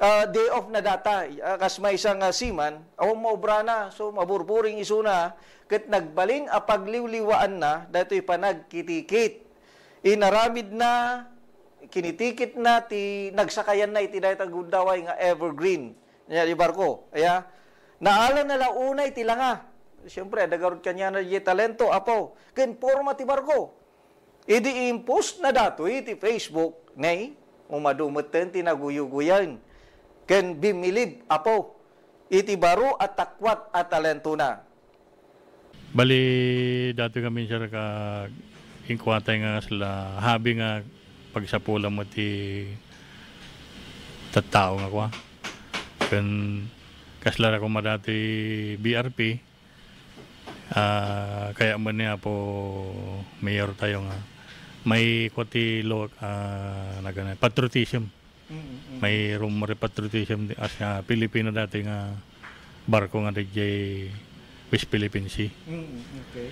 ah, day off na data, ah, kas maysa nga seaman, awan maobrana, so maburburing isuna, ket nagbalin a pagliwliwaanna daytoy panagkitikit. Inaramidna, kinitikitna ti nagsakayanna iti dayta gundaway nga Evergreen. Aya, di barko. Aya, naalanna la unay ti langa. Siyempre, adda garud kaniana diay talento, apo, ken porma ti barko. Idi i-post na datoy iti Facebook, nay, umadu metten ti naguyuguyen ken bimmilib, apo, iti baro a takuat a talentona. Bali, datoy kami, sir, ka inkuatay nga kasla habi nga pagsapulan met ti tattao nga kua. Ken kasla ra koma datoy B R P, Ah, kaya man ni Apo Mayor tayo nga may kua ti lo-, ah, nagana-, patriotism. Mm, mm. May rumor patriotism di-, as nga Pilipino dati nga barko nga diay West Philippine Sea. Mm, okay.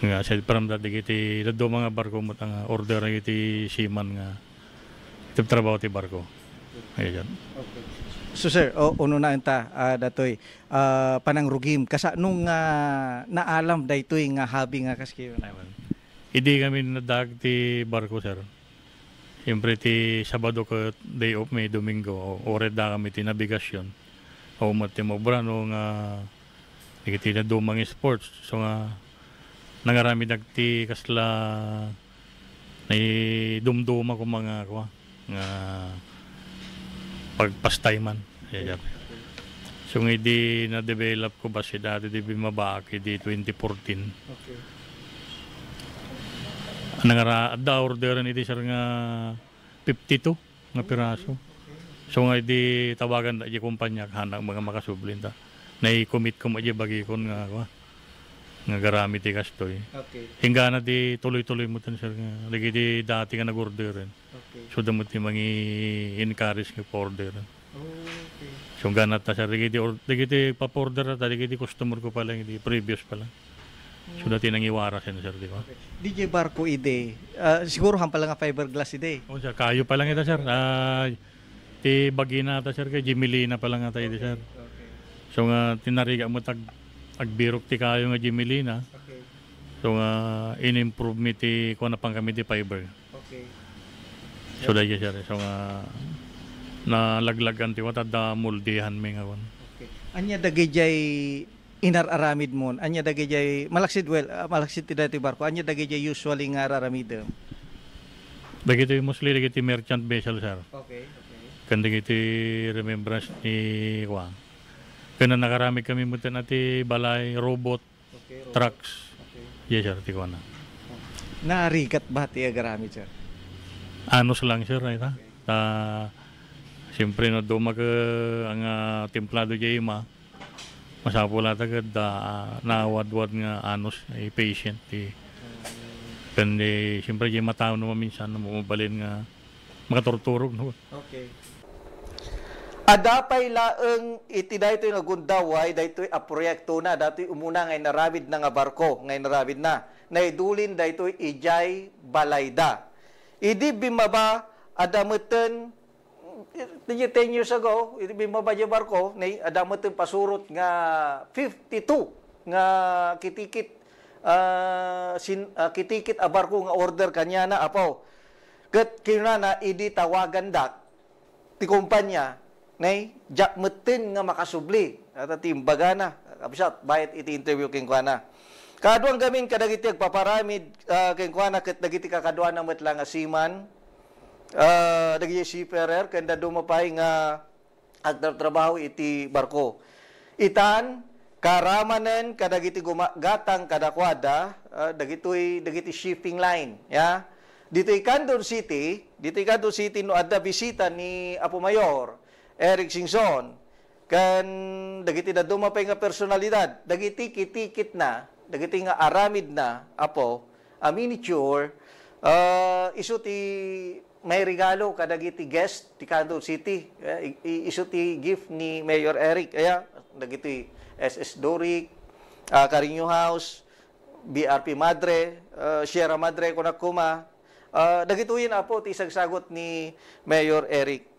Nga, sa from that, dagiti dadduma nga barko met nga order iti seaman nga iti trabaho ti barko. Ayan. Okay. So, sir, o, uno na enta, ah, datoy, ah, panangrugim. Kasano nga naalam daytoy nga habi nga kas kayo? Ayan. Idi kami nadag ti barko, sir. Siyempre, ti Sabado ket day off mi, Domingo, o, uray da kami ti nabigasyon. O, met ti maobrano nga Dagiti dadduma nga sports. So nga, nangaramid dagiti kasla naidumduma koma nga, kua, nga pagpastayman. Kaya, so nga idi na-develop ko, basi dati di bimmabaak idi twenty fourteen. Okay. Nangara-, adda orderan idi, sir, nga fifty-two nga piraso. So nga idi tawagan da di kumpanya, hanak mga makasubli ta. Nai-commit ko met di bagikon nga, kua, nga garamid ti kastoy. Okay. Inggana ti tuloy-tuloy met, sir, nga dagiti dati nga nag-order. Okay. So, da met ti mangi-encourage nga pa-order. Okay. So, inggana ta, sir, dagiti or-, dagiti pa-order ta, dagiti customer ko pa lang, di previous pa lang. So, dati nangiwara, sir, sir, di ba? Okay. Di jay barko idi, ah, siguro hampal nga fiberglass idi. Oh, sir, kayo pa lang ita, sir. Ah, ti bagina ta, sir, kay Jimelina pa lang ata idi, sir. Okay. So, nga, tinariga mo tag-, agbirok ti kayo nga Jimelina. Okay. So, nga, in-improve mi ti, kuwan na pang kami ti fiber. Okay. So, dahil, sir, so, nga, nalaglagan ti wata, da moldihan mi nga, kuwan. Okay. Anya dagijay inar-aramid mon? Anya dagijay malaksid, well, ah, malaksid ti daytoy barko. Anya dagijay usually nga ar-aramidem? Dagitoy mostly dagiti merchant vessel, sir. Okay, okay. Ken dagiti remembrance ni kuan. Ken nakaramid kami met ti balay, robot, Okay, robot. Trucks. Okay. Yes, sir, ti kuana. Narigat ba ti agaramid, sir? Anos lang, sir, ay ta. Okay. Ta, siyempre, no, dumag, ah, ang, ah, templado diay ima, masapul ata gad, ah, nawadwad nga anos, ay patient, ti, ken di, siyempre, diay matawen no maminsan, no mabalin nga makaturturog, no? Okay. Adda pay laeng iti daytoy nga gundaway, daytoy a proyektona, daytoy umuna nga inaramidna nga barko, nga inaramidna. Naidulin daytoy idiay balayda. Idi bimmaba, adda metten, ten years ago, idi bimmaba diay barko, nay, adda metten pasurot nga fifty-two nga kitikit, ah, sin-, ah, kitikit a barko nga order kaniana, Apo. Ket kinunana, idi tawagandak ti kumpanya, nay, diak metten nga makasubli. Ata ti imbagana, kabsat, bayat iti interview kenkuana. Kaaduan gamin kadagiti agpaparamid, ah, kenkuana ket dagiti kakaduana met la nga seaman, ah, dagiti seafarer, ken dadduma pay nga agtartrabaho iti barko. Itan, karamanen kadagiti gumagatang kadakuada, ah, dagitoy, dagiti shipping line, ya. Ditoy Candon City, ditoy Candon City no adda bisita ni Apo Mayor Eric Singson, ken dagiti dadduma pay nga personalidad, dagiti kitikitna, dagiti nga aramidna, Apo, a miniature, ah, isu ti mairegalo kadagiti guest ti Candon City. Eh, i-, i-, isu ti gift ni Mayor Eric, aya, dagiti S S Doric, ah, Cariño House, B R P Madre, ah, Sierra Madre, kunak koma. Ah, dagitoyen, Apo, ti isagsagut ni Mayor Eric.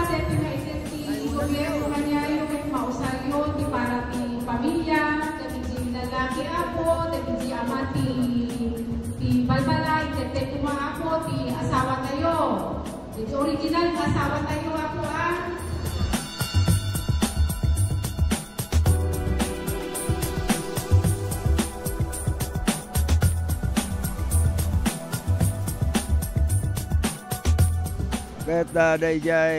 Dagiti maited ti gobierno kaniayo ket mausaryo ti para ti pamilia, dagiti lalaki, Apo, dagiti ama ti, ti balbalay, ket koma, Apo, ti asawatayo. Iti original nga asawatayo, Apo, a. Ket, ah, daydiay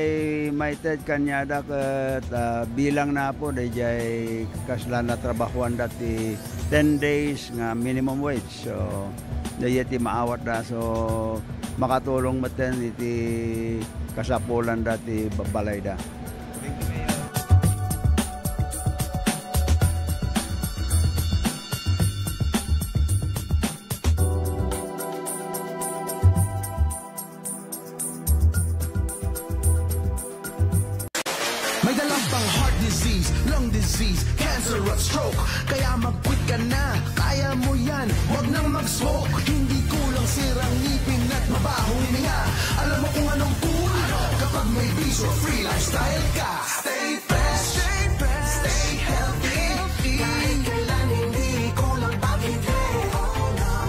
maited kaniada ket, ah, bilangna, Apo, daydiay kasla natrabahoanda ti ten days nga minimum wage. So, daydiay ti maawatda. So, makatulong metten iti kasapulanda ti ba-, balayda. May dalang pang heart disease, lung disease, cancer at stroke. Kaya mag-quit ka na, kaya mo yan. Wag nang mag-smoke, hindi kulang sirang ngipin at mabahong hininga. Alam mo kung anong cool? Kapag may bisyo, free lifestyle ka. Stay fresh, stay fresh, stay healthy. Kahit kailan hindi kulang pag-ibig.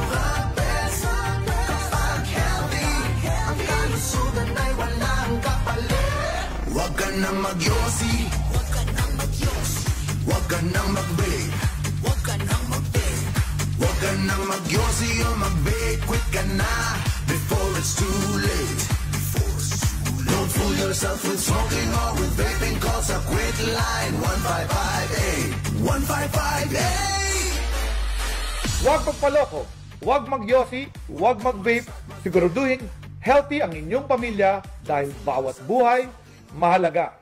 The best, the best. Kapag healthy, ang kalusugan ay walang kapalit. Huwag ka nang magyosi. Huwag ka nang magyosi. Huwag ka nang mag-vape. Huwag ka nang mag-vape. Huwag ka Nang mag-yosi o mag-vape, quit ka na before it's too late. Don't fool yourself with smoking or with vaping, call sa quit line one five five eight. One five five eight. Huwag magpaloko, huwag magyosi, huwag mag-vape. Siguraduhin healthy ang inyong pamilya dahil bawat buhay mahalaga.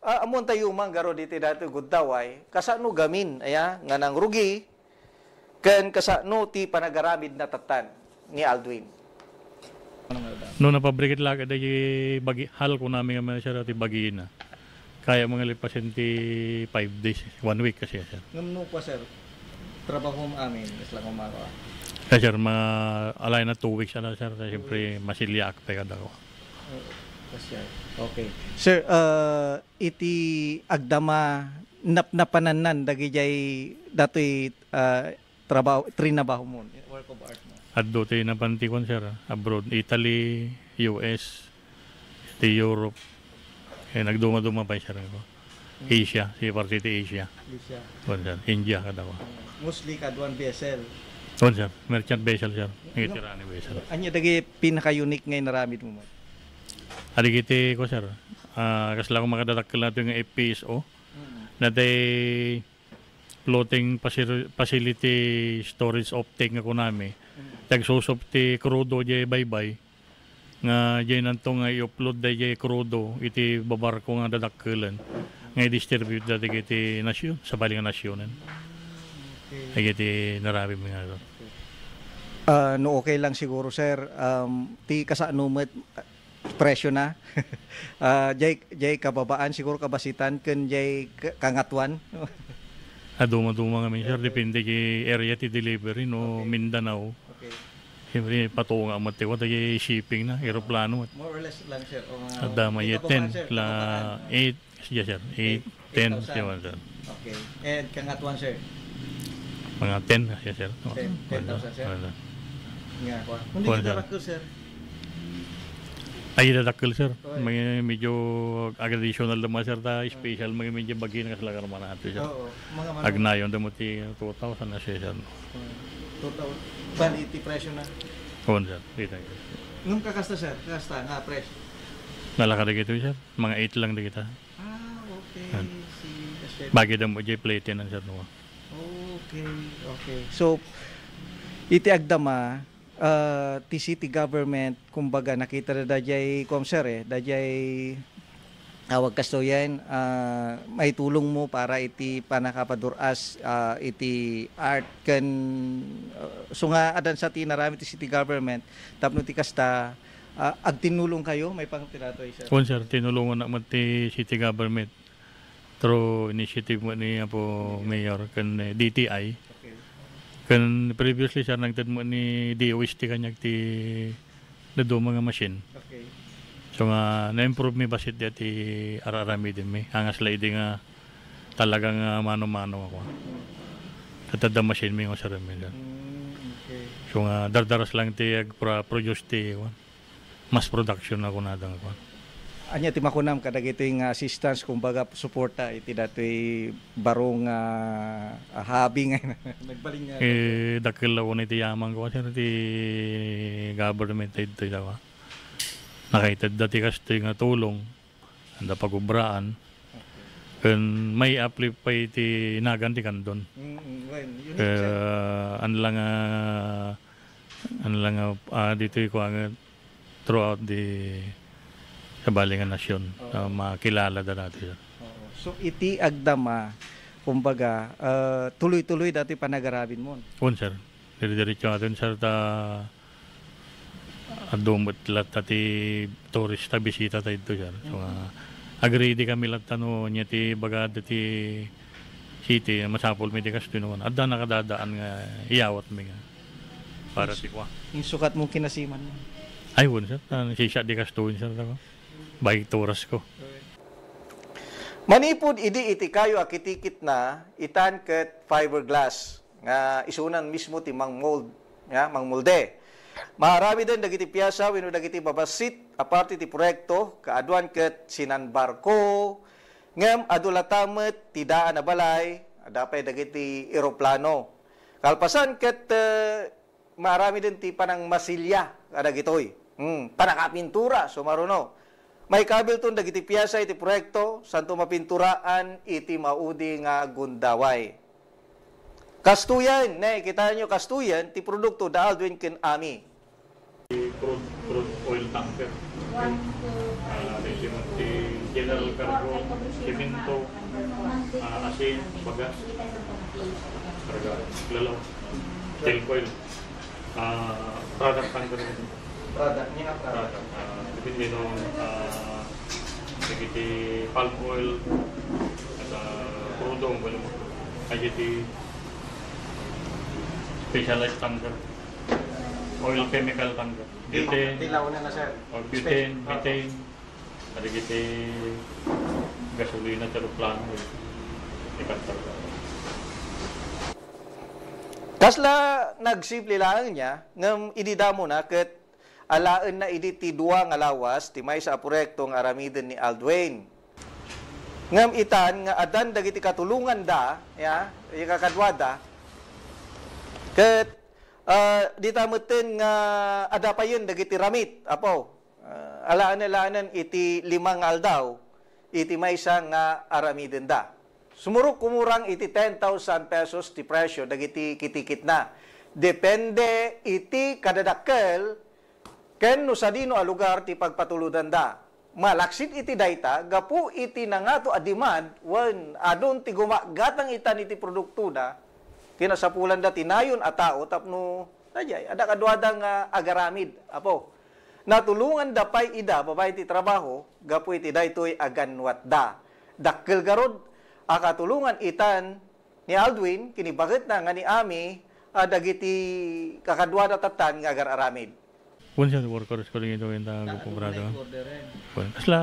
Ah, ammoentayo man garud iti daytoy gundaway, kasano gamin, aya, nga nangrugi, ken kasano ti panagaramidna tattan ni Aldwin? No napabrikit la kadagiti bagi-, hal kunami nga manager ti bagina. Kaya mga lipasen ti five days, one week kasi, sir. Ngem no kua, sir, trabaho amin, kasla nga maro. Kaya, sir, mga alay na two weeks, ano, sir, siyempre, masiliak pa kada ko. Oo, kasla. Okay. Sir, uh, iti agdama napnapanannan dagijay datoy, uh, trabaho, trinabaho mo, work of art mo? Adto ti napan ti kuan, sir, abroad, Italy, U S, ti Europe. Eh, nagdumaduma pa, sir, ko. Asia, si parte ti Asia. Asia. Kuan, sir, India, kada ko. Mostly kaduan vessel. Kuan, sir, merchant vessel, sir. Mediterranean vessel. Anya dagiti pinaka-unique nga inaramid mo, man? Adigiti ko, sir. Ah, kasla ko makadadakkel nato nga F P S O. Mm. Natay floating facil-, facility storage offtake nga kunami. Mm. Tagsusop ti krudo diay baybay. Nga diay nanto nga i-offload daydiay krudo iti babarko nga dadakkelen. Nga i-distribute dagiti nasyon, sabali nga nasyonen. Okay. Dagiti naramidmi nga. Ah, no okay lang siguro, sir, um, ti kasano met, presyo na. Ah, jay, jay kababaan, siguro kabasitan, ken jay ka-, kangatuan. Ah, dumaduma ngamin, sir. Depende ti area ti delivery, no, okay. Mindanao. Okay. Siyempre, patunga met ti, what, ti shipping na, eroplano. More or less lang, sir. O, mga, adda may ten, la eight, sige, sir. Eight, ten, sir. Okay. And kangatuan, sir? Mga ten, sige, sir. Ten, ten thousand, sir? Wala. Nga, kuwan. Kundi, sir, kita, sir. Ay, dadakkel, sir. Oy. May, medyo additional naman, sir, ta special, may medyo bagay na kasla karman natin, sir. Oo. Mga mano. Agnayon, damo ti two thousand na siya, sir. Hmm. Two thousand. Bali, ti presyo na. Kuwan, sir. Di tayo. Ngem kakasta, sir? Kakasta nga presyo? Nalaka dagito, sir. Mga eight lang dagita. Ah, okay. Yan. Sige, sir. Bagay damo, jay plate yan, sir, no? Okay, okay. So, iti agdama, ah, ti city government, kumbaga, nakita da dayjay, kuwan, sir, eh, dayjay, awag kastoyen, ah, maitulong mo para iti panakapadur-as, ah, iti art ken, ah, so nga adan sa ti inaramid ti city government, tapno ti kasta, ah, agtinulong kayo, may pangpiratoy, sir? Kuwan, sir, tinulongan na met ti city government. Through initiative mo ni Apo Mayor ken, eh, D T I. Okay. Ken previously, sir, nagted mo ni D O S ti kaniak ti daduma nga machine. Okay. So nga, na-improve mi basit di ti ar-aramiden mi. Angas la idi nga talagang, ah, mano-mano ako. Tatada machine mi nga, sir, mi, sir. Mm, okay. So nga, dardaras lang ti agpro-, produce ti, kuwan. Mass production na kunada nga kuwan. Ania ti makunam kadagitoy nga assistance, kumbaga, suporta iti datoy baro nga, ah, hobby nga nagbalin nga. Eh, dakkel la unay ti yaman ko, sir, ti government daytoy, dawa. Nakaited da ti kastoy nga tulong, anda pagubraan. Ken may-uplift pay ti nagan ti Candon. Mm, mm, wen, unique, sir. Ket, ah, ania la nga, ania la nga, ah, ditoy kuanget throughout the sabali nga nasyon, Oo. ah, makilala da dati, sir. Oo. So, iti agdama, kumbaga, ah, tuloy-tuloy dati panagarabinmon? Wen, sir. Dire-diretso naton, sir, ta adu met latta ti turista bisita ta idto, sir. So, Mm. ah, agree di kami latta no ania ti bagada ti city, masapul mi ti kastoy no. Adda nakadadaan nga iyawat mi nga para ti kua. Insukatmo kinasiman mo? Ay, wen, sir. Ah, sisya di kastoy, sir, ako. Bike tours ko. Manipud idi iti kayo a kitikitna, itan ket fiberglass nga isunan mismo ti mangmold, ya, mangmolde. Maaramiden dagiti piasa wenno dagiti babassit a parte ti proyekto, kaaduan ket sinan barko, ngem adu latta met ti daan a balay, adda pay dagiti eroplano. Kalpasan ket, eh, maaramiden ti panangmasilya kadagitoy. Hmm, panakapintura, sumaruno. Maikabilton dagiti piasa iti proyekto, santo mapinturaan iti maudi nga gundaway. Kastoyen, ne, kitaenyo, kastoyen ti produkto da Aldwin ken Ami. Crude, crude oil tanker. Ah, ti, ti General Cargo, simento, ah, asin, bagas, karga, lalaw, steel coil. Ah, product tanker. Product niya, product. Product, ah, depende no, ah, dagiti palm oil, at, ah, crudo, wala mo. Ay, iti specialized tanker. Oil chemical tanker. Butane. Dilaw na na, sir. O, butane, Space. Methane. Kadagiti gasolina ti eroplano, eh. Ikantar. Kasla nagsimple laeng niya, ngem idi damo na ket alaenna idi ti dua nga lawas ti maysa a proyekto nga aramiden ni Aldwin. Ngem itan nga addan dagiti katulonganda, ya, ikakaduada, ket, ah, dita metten nga adapayen dagiti ramit, Apo. Ah, alaen-alaenen iti lima nga aldaw, iti maysa nga aramidenda. Sumurok kumurang iti ten thousand pesos ti presyo dagiti kitikitna. Depende iti kadadakkel ken no sadino a lugar ti pagpatulodanda. Malaksid iti dayta, gapu iti nangato a demand, wen adun ti gumagatang itan iti produktona, kinasapulanda ti nayon a tao tapno, daydiay, adda kaduada nga agaramid, Apo. Natulonganda pay ida babaen ti trabaho gapu iti daytoy a ganwatda. Dakkel garud a katulongan itan ni Aldwin ken ni baketna nga ni Ami a dagiti kakaduada tattan nga agar-aramid. Wen, sir, workers ko dagito ken ta Ano gupubrado. Order, eh? Wen, kasla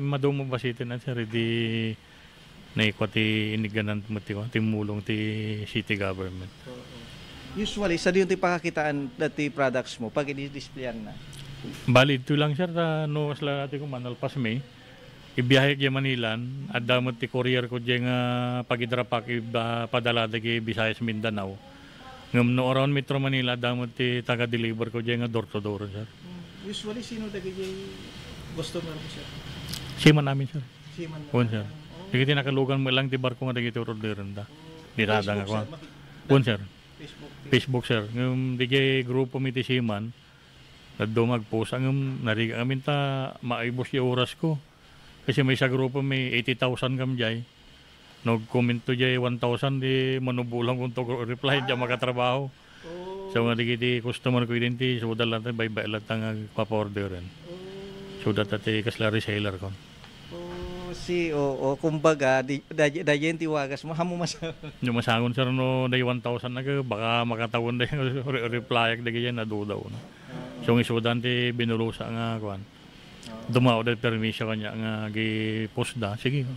maduma basiten, sir, idi naikwa ti iniganan met ti, ti mulong ti city government. Oo. Usually, sadino ti pakakitaan dati products mo pag i-displayan na? Bali, ito lang, sir, ta no, kasla dati ko, manalpas mi, ibiyahek diay Manilan, adda met ti courier ko diay nga pagidrapak, iba, padala dagiti Visayas, Mindanao. Ngem no around Metro Manila, adda met ti taga-deliver ko diay nga door to door, sir. Hmm. Usually, sino dagiti customer mo, sir? Seaman amin, sir. Seaman na. Wen, sir. Oh. Dagiti nakalugan met lang ti barko nga dagiti orderenda. Oh. Di tada nga Facebook, sir, kuan. Maki-, Wen, sir. Facebook page. Facebook, sir. Ngem, dagiti grupo mi ti seaman, adda nga agpost, ngem, narigat amin ta maibus ti oras ko. Kasi maysa grupo mi eighty thousand kam diay. No agkomento diay one thousand, di manubolang kunto reply, diay Ah. makatrabaho. Oh. So, nga dagiti customer ko, idin ti suda latta, baybay latta nga agpapaorderen. Oh. Suda ta ti kasla reseller ko. Oh, si, oo, kumbaga, di, da-, dayen ti wagas mo, amo mas- No masangon, sir, no, day one thousand na ka, baka makatawen day re-, reply ak dagiti nadudaw, no? Oo. So, nga isudan ti binulusa nga, kuan. Oo. Dumao da permiso kanya nga gi-post da. Sige.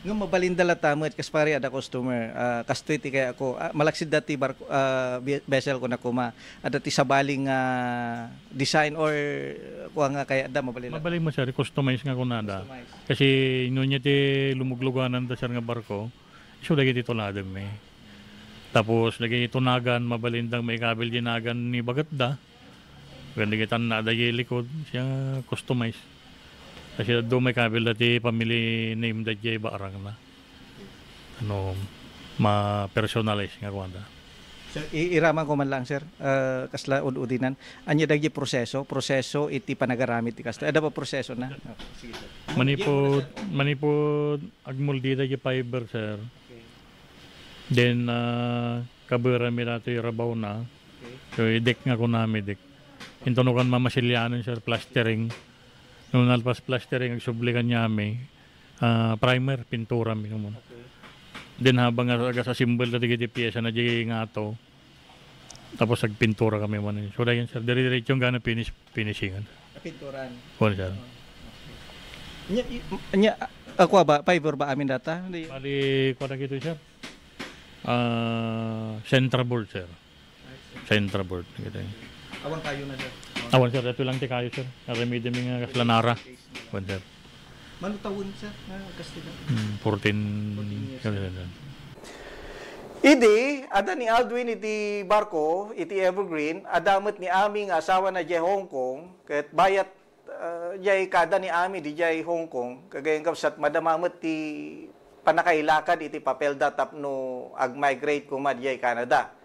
Nga mabalinda latta met, kas pare, adda customer, ah, kastoy ti kayatko, ah, malaksid da ti barko, ah, bi-, vessel ko na kuma, adda ti sabali nga design or kua nga kayatda, mabalin latta. Mabalin mo, sir, customize nga kunada. Customize. Kasi no nia ti lumugluganan da, sir, nga barko, isu dagiti tuladem mi. Tapos, dagiti tunagan, mabalin dang maikabil di nagan ni bagetda. Ken dagiti tanna dagiti likod, siya customize. Kasi adu maikabil da ti family name da diay barangna. ano, ma-personalize nga kuwanta. Sir, i-, iraman ko man lang, sir, ah, kasla ud-udinan. Ania dagiti proseso, proseso iti panagaramid ti kasta. Adda ba proseso na? Sige, sir. Manipud, manipud agmuldi dagiti fiber, sir. Okay. Then, ah, kaberami datoy rabaw na. Okay. So, i-deck nga kunami, deck. Intono kan mamasilianan, sir, plastering. No nalpas plastering, agsubli kaniami, ah, primer, pintura mi, no. Okay. Then, habang nga agas-assemble dagiti piyesa na di nga ato, tapos agpintura kami man. So, dayon, sir, dire-diretso nga na finish, finishingan. Napinturan. Wen, sir. Oh, okay. Nya, i-, nya, ako ba, fiber ba amin data? Di- Bali, kuwan na kito, sir. Ah, Centra board, sir. Centra board, kita. Awan kayo na, sir? Awan, sir. Ito lang ti kayo, sir. Aramidem mi nga kasla nara. Wen, sir. Mano tawen, sir, nga kastila? Hmm, fourteen, fourteen years, sir. Idi, adda ni Aldwin iti barko, iti Evergreen, adda met ni Ami nga asawa na diay Hong Kong, ket bayat, ah, diay kada ni Ami diay Hong Kong, kagayem kabsat, madama met ti pannakailakad iti papelda tapno ag-migrate koma diay Canada.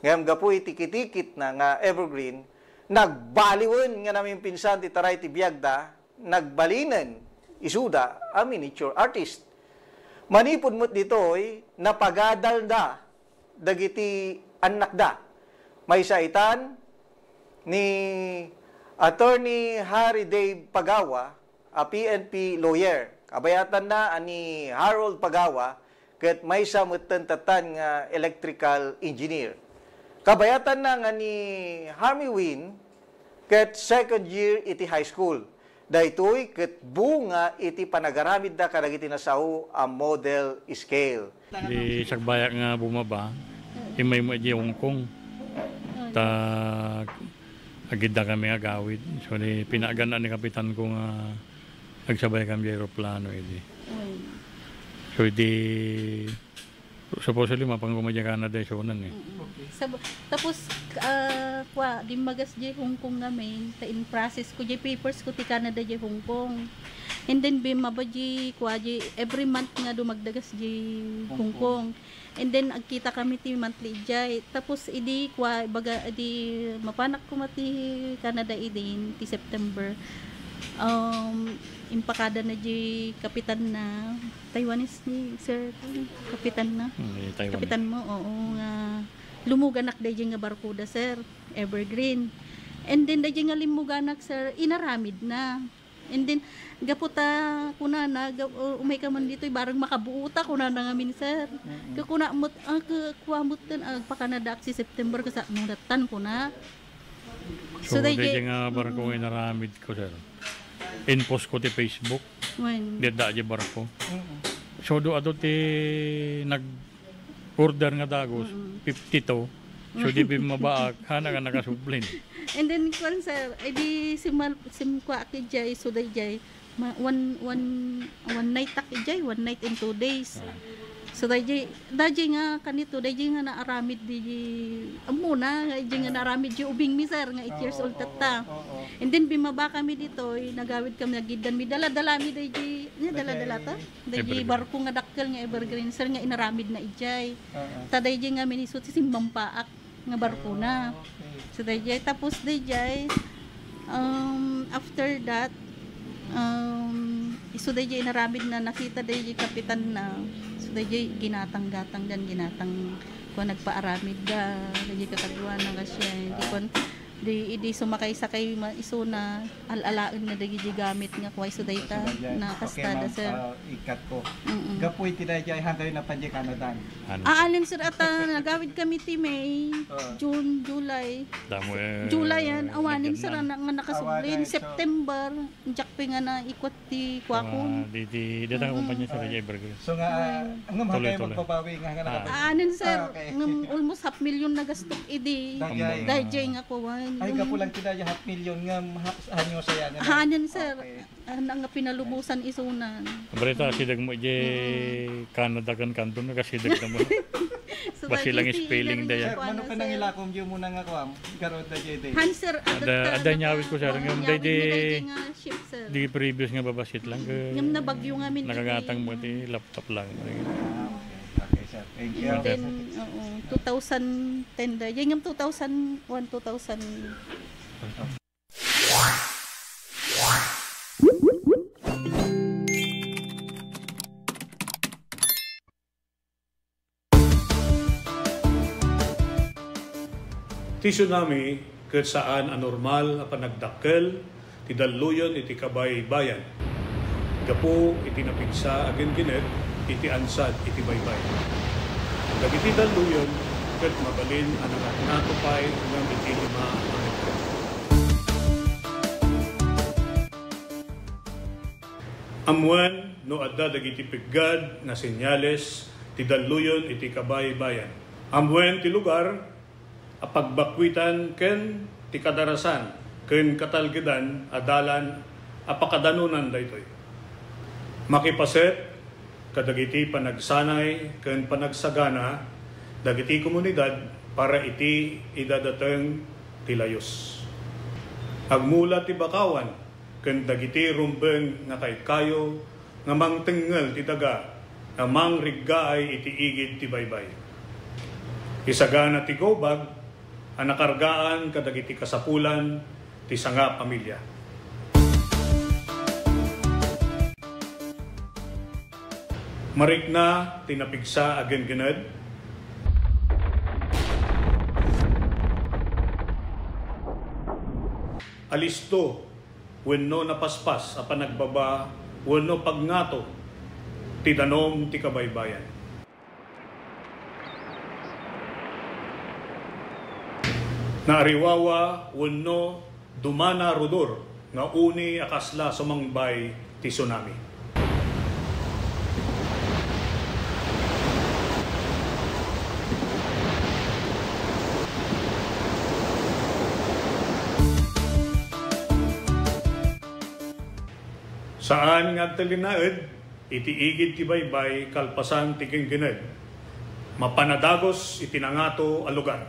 Ngem gapu iti kitikitna nga Evergreen, nagbaliwen nga namimpinsan ti taray ti biagda, nagbalinen isuda a miniature artist. Manipud met ditoy, napagadalda dagiti annakda. Maysa itan ni Attorney Harry Dave Pagawa, a P N P lawyer. Kabayatanna a ni Harold Pagawa, ket maysa metten tattan nga electrical engineer. Kabayatanna nga ni Harmy Win, ket second year iti high school. Daytoy ket bunga iti panagaramidda kadagiti nasao a model scale. Di sakbayak nga bumaba, immay mo idiay Hong Kong. Ta agidda kami agawid. So, di pinagan ni kapitan ko nga agsabay kami di aeroplano, idi. Mm. So, di, supposedly, mapangguma di Canada, so, nan, eh. Mm-mm. Okay. Sab-, tapos, ah, kwa, dimmagas di Hong Kong ngamin, ta in process ko di papers ko ti Canada di Hong Kong. And then, bimaba di, kwa, di, every month nga dumagdagas di Hong Kong. Hong Kong. And then, agkita kami ti monthly idiay. Tapos, idi, kwa, ibaga, idi, mapanak koma ti Canada idin, ti September. Um, impakada na di kapitan na, Taiwanese ni Sir, kapitan na. Hmm, eh, Taiwanese. Kapitan mo, oo, nga lumuganak da di nga barko da, sir, Evergreen. And then, da di nga limuganak, sir, inaramid na. And then, gapu ta, kunana, ga-, uh, umay ka man ditoy, barang makabuo ta, kunana ngamin, sir. Mm-mm. Kakuna met, ah, ka-, kua met ten, ah, agpa-Canada ak ti September, kasano dattan, kuna. So, so, daydi, daydi nga barko nga inaramid ko, sir. In-post ko ti Facebook. Wen. Di adda di barko. Mm-mm. So, do adu ti nag- order nga dagus, mm-mm, fifty-two. So, di bimmabaak, hana nga nakasublin. And then, kwan, sir, eh, di simal-, simkwa ak idiay, so, daydiay, ma-, one, one, one night ak idiay, one night and two days. Ah. So, daydiay, daydiay nga kanito, daydiay nga naaramid di, ammo na, nga idiay nga naaramid di ubing mi, sir, nga eight years old tatta. Oo, oo, oo. And then, bimaba kami ditoy, nagawid kami, nagiddan mi, dala-dala mi, daydiay, nya, dala-dala ta? Daydiay barko nga dakkel nga Evergreen, sir, nga inaramid na idiay. Oo. Ta daydiay ngamin isu ti simmampaak nga barko na. Ah, okay. So, daydiay, tapos daydiay, um, after that, um, isu daydiay inaramid na, nakita daydiay kapitan na. So, daydiay ginatang-gatang dan, ginatang ko nagpaaramid da, daydiay kakaduana nga siya. Di kon, di, idi sumakay-sakay ma-, isuna, al-alaen na dagiti gamit nga kuway so dayta. So, daydiay. Na kasta da, sir. Okay, ma'am. Ah, ikat ko. Mm-mm. Gapu iti daydiay, hankayo napan di Canada? Ano? Ah, anen, sir, at, ah, nagawid kami ti May, ah, June, July. Damo, eh, July yan. Awanen, sir, na, nga nakasublin. Awanen, so September, diak pay nga naikot ti kuakon. Ah, di, di, di ta nga kumpanya, sir, di Evergreen. So nga, ah, nga tuloy-tuloy. Magbabawi nga, nga nakapag- Ah, anen, sir, ah, okay, ngem almost half million na gastok idi. Daydiay. Daydiay nga kuwan. Ay, gapu lang ti daydiay half million nga ha-, hanyo saya nga na. Anen, sir. Okay. Ah, na nga pinalubosan isunan. Barita, mm, asideg mo, je, mm, Canada kan kanton, nga kasideg na mo. So, basi lang daytoy spelling nga daya. Sir, mano ka nangilakom, di mo na nga kuwam? Garod na, J D. Han, sir, ada, ada, ada nyawid ko, sir. Ngem, nyawid daydi, mi daydi nga ship, sir. Di previous nga babasit lang, ke ngem nabagyo ngamin, nakagatang mo, ti laptop lang. Ah, okay. Thank you. And then, oo, two thousand ten da. Yan yung two thousand one, two thousand. Ti tsunami ket saan a normal a panagdakkel ti dalluyon iti kabaybayan gapu iti napigsa a ginggined iti ansad iti baybay. Dagiti dalluyon ket mabalin a nangatngato pay ngem iti lima a metro. Ammoen no adda dagiti peggad nga senyales ti dalluyon iti kabaybayan. Ammoen ti lugar a pagbakkuitan ken ti kadarasan ken katalgedan a dalan a pakadanonan daytoy. Makipaset kadagiti panagsanay ken panagsagana dagiti komunidad para iti idadateng ti layus. Agmula ti bakawan ken dagiti rumbeng nga kaykayo nga mangtengngel ti daga a mangriggaay iti igid ti baybay. Isagana ti gobag a nakargaan kadagiti kasapulan ti sanga pamilya. Marikna ti napigsa a ginggined. Alisto wenno napaspas a panagbaba wenno pagngato ti danum ti kabaybayan. Naariwawa wenno dumana rudor nga uni a kasla sumangbay ti tsunami. Saan nga agtalinaed iti igid ti baybay kalpasan ti ginggined. Mapan a dagus iti nangato a lugar.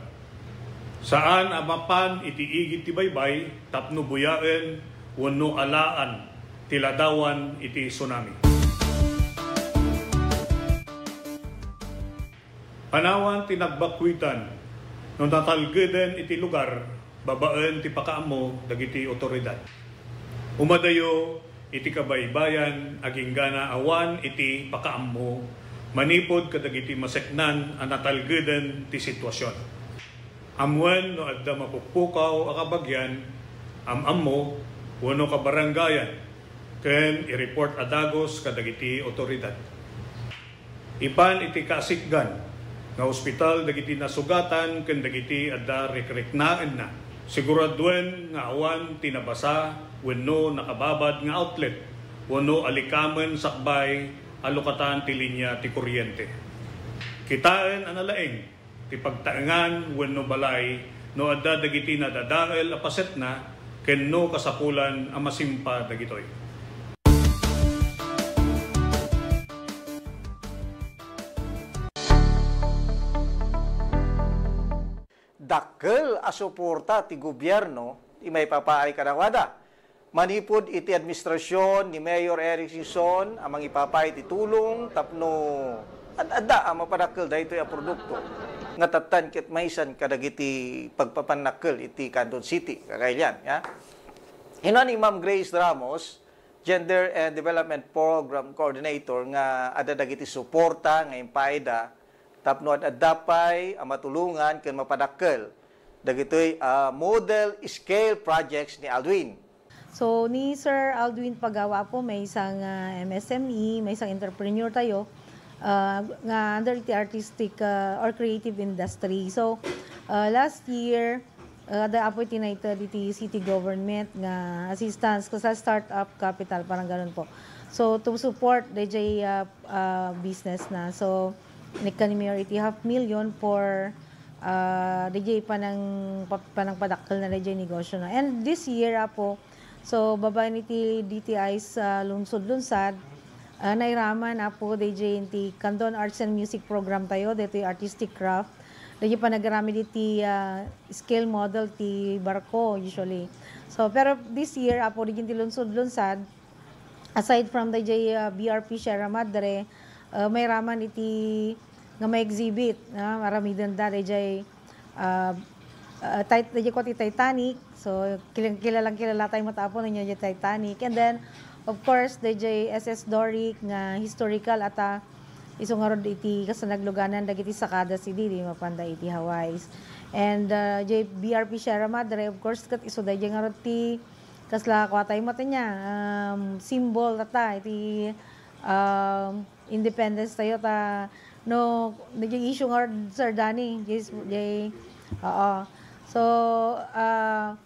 Saan a mapan iti igid ti baybay tapno buyaen wenno alaan ti ladawan iti tsunami. Panawan ti nagbakkuitan no natalgeden iti lugar babaen ti pakaammo dagiti otoridad. Umadayo iti kabaybayan agingga awan iti pakaammo manipud kadagiti maseknan a natalgeden ti situasion. Ammoen no adda mapukpukaw a kabagian, am-ammo, wenno kabarangayan, ken i-report a dagus kadagiti otoridad. Ipan iti kasikgan nga ospital dagiti nasugatan ken dagiti adda rikriknaenna. Siguraduen nga awan ti nabasa wenno nakababad nga outlet wenno alikamen sakbay a lukatan ti linia ti kuryente. Kitaen a nalaing ti pagtaengan wenno balay no adda dagiti nadadael a pasetna ken no kasapulan a masimpa dagitoy. Dakkel a suporta ti gobierno ti maipapaay kadakuada. Manipud iti administrasyon ni Mayor Eric Sison a mangipapaay ti tulong tapno ad-adda a mapadakkel daytoy a produkto nga tattan ket maysan kadagiti pagpapannakkel iti Candon City, kakailian, ya. Inuna ni Ma'am Grace Ramos, Gender and Development Program Coordinator, nga adda dagiti suporta nga impaayda tapno ad-adda pay a matulongan ken mapadakkel dagitoy a model scale projects ni Aldwin. So, ni Sir Aldwin Pagawa po, maysa nga M S M E, maysang entrepreneur tayo, ah, nga under iti artistic, ah, or creative industry. So, ah, last year, ah, adda apo iti naiter iti city government nga assistance, kasla startup capital, parang ganun po. So, to support dayjay, ah, ah, business na. So, inikkan ni Mayor iti half million for, ah, dayjay panang-, pa-, panangpadakkel na dayjay negosyo na. And this year, apo, so, babaen iti D T I sa lungsod-lunsad, ah, nairaman, apo, dayjay iti Candon Arts and Music Program tayo, daytoy artistic craft. Dayjay panagaramid iti, ah, scale model ti barko, usually. So, pero this year, apo, dayjay iti lungsod-lunsad, aside from dayjay, ah, B R P Sierra Madre, ah, mairaman iti nga ma-exhibit, ah, aramidenda dayjay, ah, ah, tit-, dayjay kua ti Titanic. So, kila-, kilalang-kilala tayo met, Apo, no, dayjay Titanic. And then, of course, dayjay S S Doric nga historical ata isu ngarud iti kas nagluganan dagiti sakadas idi, di mapanda iti Hawaiis. And, ah, dayjay B R P Sierra Madre, of course, ket isu dayjay ngarud ti kasla kua tayo met ania, um, symbol ata iti, um, independence tayo ta no, dayjay issue nga, Sir Danny, dayjay, dayjay, oo. So, ah,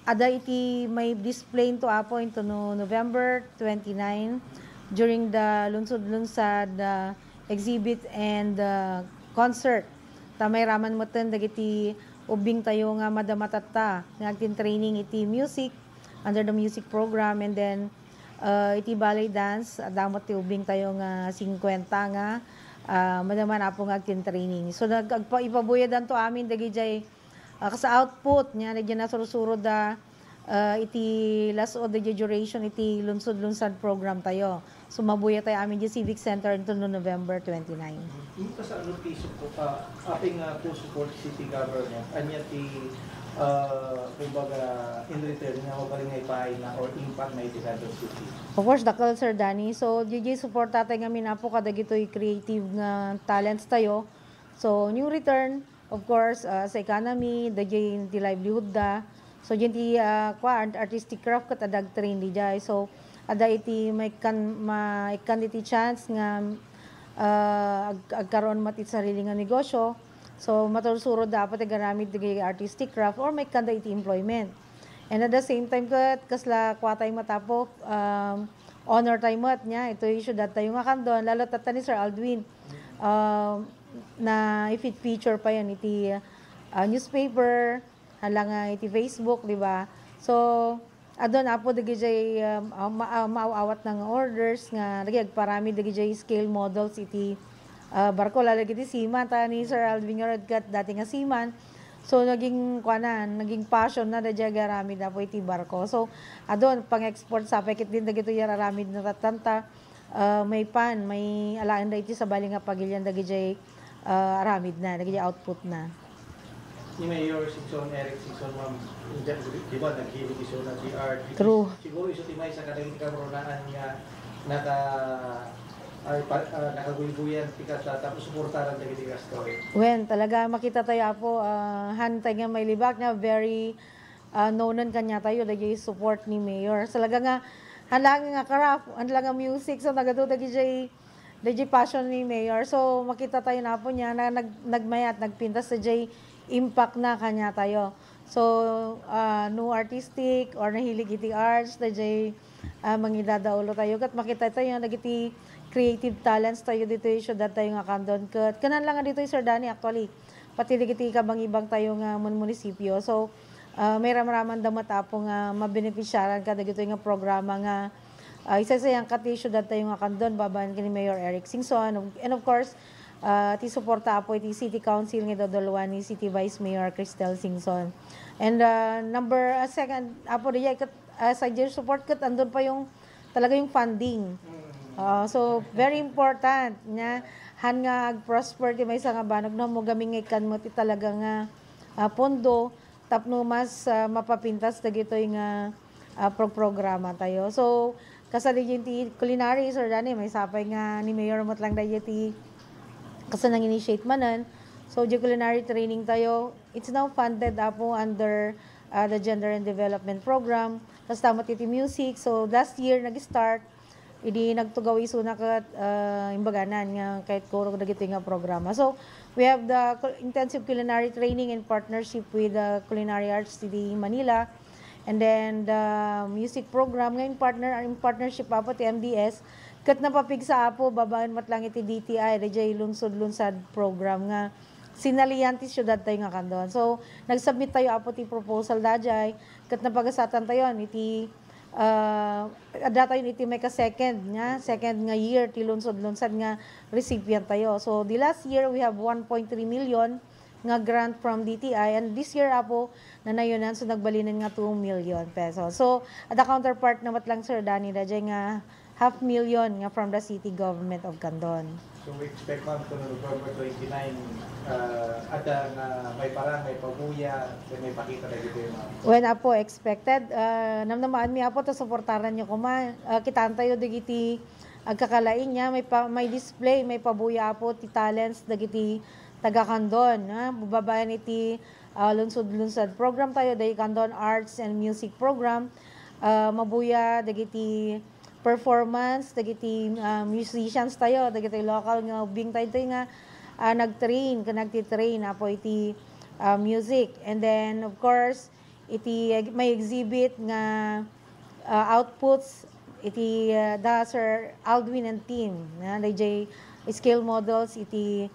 ada iti may display into, Apo, into no November twenty-nine during the Lunsod-Lunsad, ah, exhibit and, ah, concert. Ta mairaman metten dagiti ubbing tayo nga madama tatta nga agtin-training iti music under the music program, and then, ah, iti ballet dance, adda met ti ubbing tayo nga singkuenta nga, ah, madama, Apo, nga agtin-training. So, nag-, agpa-, ipabuyadanto amin dagijay, ah, kas output nia, dagijay nasursuroda, ah, iti las-ud dagijay duration iti Lunsod-Lunsad program tayo. So, mabuya tayo amin di Civic Center into no November twenty-nine. Ino kasano ti support, ah, apay nga full support city government? Ania ti, ah, kumbaga, in return nga mabalin nga ipaayna or impact na iti Quezon City? Of course, dakkel, Sir Danny. So, dayjay suporta tayo ngamin, Apo, kadagitoy creative nga talents tayo. So, in return, of course, ah, sa economy, dayjay ti livelihood da. So, dayjay ti, ah, kua, art-, artistic craft ket adda agtrain dayjay. So, adda iti maikkan, maikkan iti chance nga, ah, ag-, agkaroon met iti sarili nga negosyo. So, matursurod da, Apo, ti agaramid dagiti artistic craft or maikkanda iti employment. And at the same time ket, kasla kua tayo met, Apo, um, honor tayo met nia, itoy siudad tayo nga Candon, lalo tatta ni Sir Aldwin. Um, na if it feature pa yan iti, ah, newspaper, hala nga iti Facebook, di ba? So, adun, Apo, dagijay, um, ah, ma-, ah, maaw-awat na nga orders nga dagijay agparamid dagijay scale models iti, ah, barko, lalo iti seaman, ta ni Sir Alvin nga ket dati nga seaman. So, naging, kuanan, naging passion na dagijay agaramid, Apo, iti barko. So, adun, pang-export sa pay ket din dagitoy aramid na tattanta. Ah, maipan, may alaen da iti sabali nga pagilian dagijay, ah, aramidna, dagijay outputna. Ni Mayor Singson, Eric Singson, ma'am, di ba, naghilig isuna ti art. True. Siguro isu ti maysa kadagiti kabrunaan nga naka-, ay, pa-, ah, nakaguyguyan ti kasta, tapos suportaran dagiti kastoy. Wen, talaga makita tayo, Apo, ah, han tayo nga mailibak nga very ah, known kaniatayo dagiti support ni Mayor. Talaga nga, hala nga craft, hala nga music, so nagadu dagiti, dagiti passion ni Mayor. So, makita tayo na po niya na nag-, nagmayat, nagpintas dagiti impact na kaniatayo. So, ah, no artistic or nahilig iti arts, dagiti, ah, mangidadaulo tayo. Ket makita tayo dagiti creative talents tayo ditoy siudad tayo nga Candon. Ket kanan lang nga ditoy, Sir Danny, actually, pati dagiti kabangibang tayo nga mun-, munisipyo. So, ah, mairamraman da met, Apo, nga mabenefisiaran ka dagitoy nga programa nga, ah, isaysayan ka ti siudad tayo nga Candon, babaen ken ni Mayor Eric Singson. And of course, ah, ti suporta, Apo, iti City Council nga iduduluan ni City Vice Mayor Cristel Singson. And, ah, number, ah, second, Apo, diay ket, ah, sa your support ket andun pa yung talaga yung funding. Ah, so, very important nga han nga ag-prosper ti maysa nga banag no, mo gamin nga ikkan mo ti talaga nga, ah, pondo tapno mas, ah, mapapintas dagitoy nga, ah, pro-, programa tayo. So, kasali din ti culinary, Sir Danny, maysa pay nga ni Mayor met lang dagiti kas nang-initiate manen. So, di culinary training tayo, it's now funded, Apo, under, ah, the Gender and Development Program. Kasta met iti music. So, last year, nag-start idi nagtugaw isuna ket, ah, imbaganan nga ket kuro dagitoy nga programa. So, we have the cul-, intensive culinary training in partnership with the Culinary Arts City Manila, and then the music program nga in partner, in partnership, Apo, ti M D S, ket napapigsa, Apo, babaen met lang iti D T I, dayjay lunsod-lunsad program nga sinalian ti siudad tayo nga Candon. So, nag-submit tayo, Apo, ti proposal dayjay, ket napagasatan tayo iti ah, adda tayo iti maika-second nga, second nga year ti lunsod-lunsad nga recipient tayo. So, the last year, we have one point three million nga grant from D T I, and this year, Apo, nanayunan, so nagbalinen nga two million pesos. So, adda counterpart na met lang, Sir Danny, dayjay nga half million nga from the city government of Candon. So, we expect, ma'am, to November twenty-nine, ah, adda nga maiparang, maipabuya, then maipakita dagiti, ma'am. When, Apo, expected, ah, namnamaanmi, Apo, ta suportaranyo koma. Ah, kitaentayo dagiti agkakalaing niya, maipa-, maidisplay, maipabuya, Apo, ti talents dagiti taga-Candon, ha? Babaen iti, ah, lungsod-lungsod program tayo, dagiti Candon Arts and Music Program, ah, mabuya dagiti performance dagiti, ah, musicians tayo, dagiti local nga ubbing tayo nga, ah, nag-train, ken nagtitrain, Apo, iti, ah, music. And then, of course, iti eg-, may exhibit nga, ah, outputs iti, ah, da Sir Aldwin and team, na, dayjay scale models iti,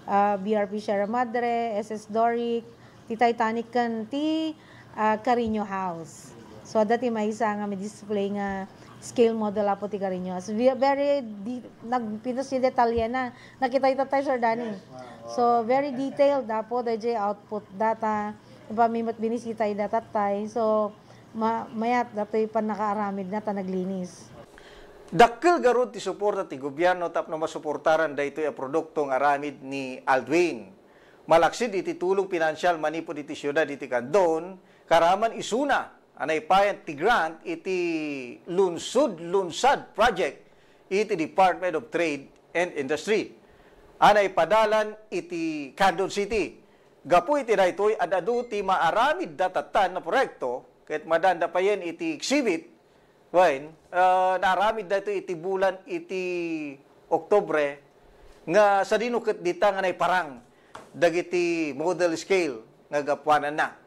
ah, B R P Sierra Madre, S S Doric, ti Titanic ken ti, ah, Carreño House. So, adda ti maysa nga may display nga scale model, Apo, ti Carreño House. Ve-, very di-, nagpintas ti detalye na. Nakita ita tayo, Sir Danny. Yes, ma'am. Oo. So, very detailed, Apo, dayjay output data. Pamimut binisita ida tatay. So, ma-, mayat datoy pannakaaramid na ta naglinis. Dakkel garud ti suporta ti gobyerno tapno masuportaran daytoy a produkto nga aramid ni Aldwin. Malaksid iti tulong pinansial manipud iti siudad iti Candon, karaman isuna a naipayan ti grant iti Lunsod-Lunsad Project iti Department of Trade and Industry a naipadalan iti Candon City. Gapu iti daytoy, ad-adu ti maaramid datatta a proyekto ket madanda payen iti exhibit Wen, ah, naaramid daytoy iti bulan iti Oktubre, nga sadino ket dita nga naiparang dagiti model scale nga gapuananna.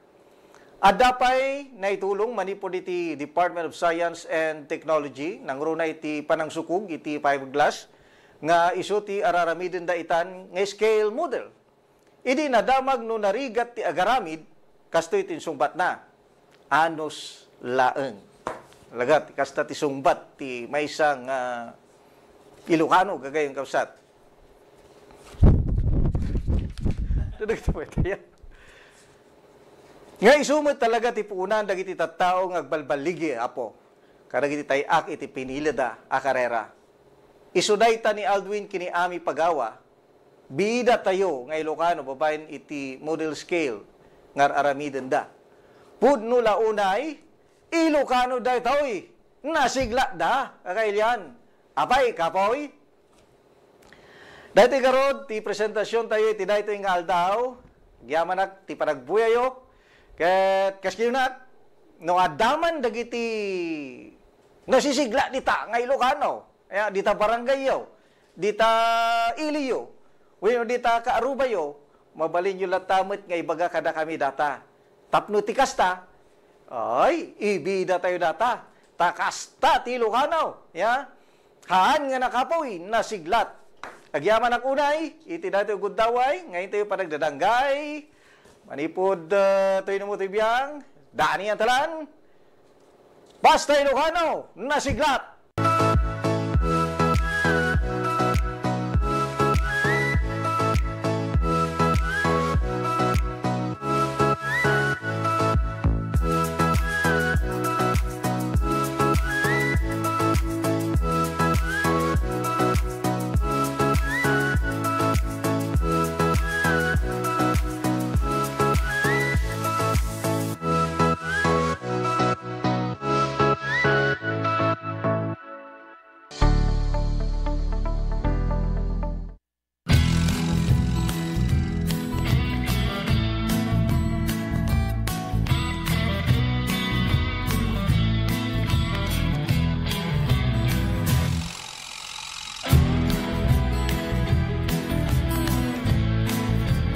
Adda pay naitulong manipud iti Department of Science and Technology, nangruna iti panangsukog iti fiberglass, nga isu ti araramidenda itan nga scale model. Idi nadamag no narigat ti agaramid, kastoy ti insungbatna, "Anus laeng." Talaga, ti kasta ti sungbat ti maysa nga Ilocano, gagayyem, kabsat. Dadagta pay tayo. Nga isu met talaga ti puonan dagiti tattao nga agbalballigi, Apo, kadagiti tay-ak iti pinilida a karera. Isu dayta ni Aldwin ken ni Ami Pagawa, bidatayo nga Ilocano babaen iti model scale nga ar-aramidenda. Pudno la unay, Ilocano daytoy. Nasiglatda, kakailian. Apay, kapoy? Daytoy garud ti presentasiontayo iti daytoy nga aldaw. Agyamanak ti panagbuyayo. Ket kas kayunak, no adda man dagiti nasisigla dita nga Ilocano, ya, dita barangayyo, dita iliyo, wenno dita kaarubayo, mabalinyo latta met nga ibaga kadakami data. Tapno ti kasta, ay, ibidatayo data. Ta kasta ti Ilocano, ya. Haan nga nakapoy, nasiglat. Agyamanak unay iti daytoy gundaway nga intayo panagdadanggay. Manipud, eh, toy no mo ti biang, Dani Antalan. Basta Ilocano, nasiglat!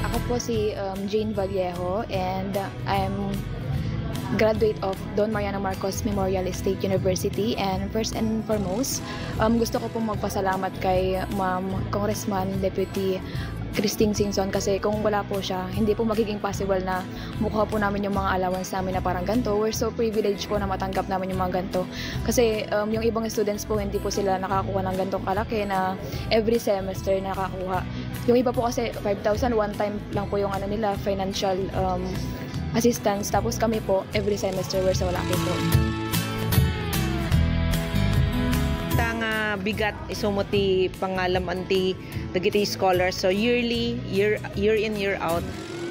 Ako po si, um, Jane Vallejo, and, uh, I'm graduate of Don Mariano Marcos Memorial State University. And first and foremost, um, gusto ko pong magpasalamat kay Ma'am Congressman Deputy Christine Singson, kasi kung wala po siya, hindi po magiging possible na makuha po namin yung mga allowance namin na parang ganito. We're so privileged po na matanggap namin yung mga ganito. Kasi, um, yung ibang students po, hindi po sila nakakuha ng ganitong kalaki na every semester nakakuha. Yung iba po kasi, five thousand one time lang po yung ano nila, financial, um, assistance. Tapos kami po, every semester, we're so lucky po. Tanga bigat isumo ti pangalam-an ti dagiti scholars. So yearly, year year in, year out,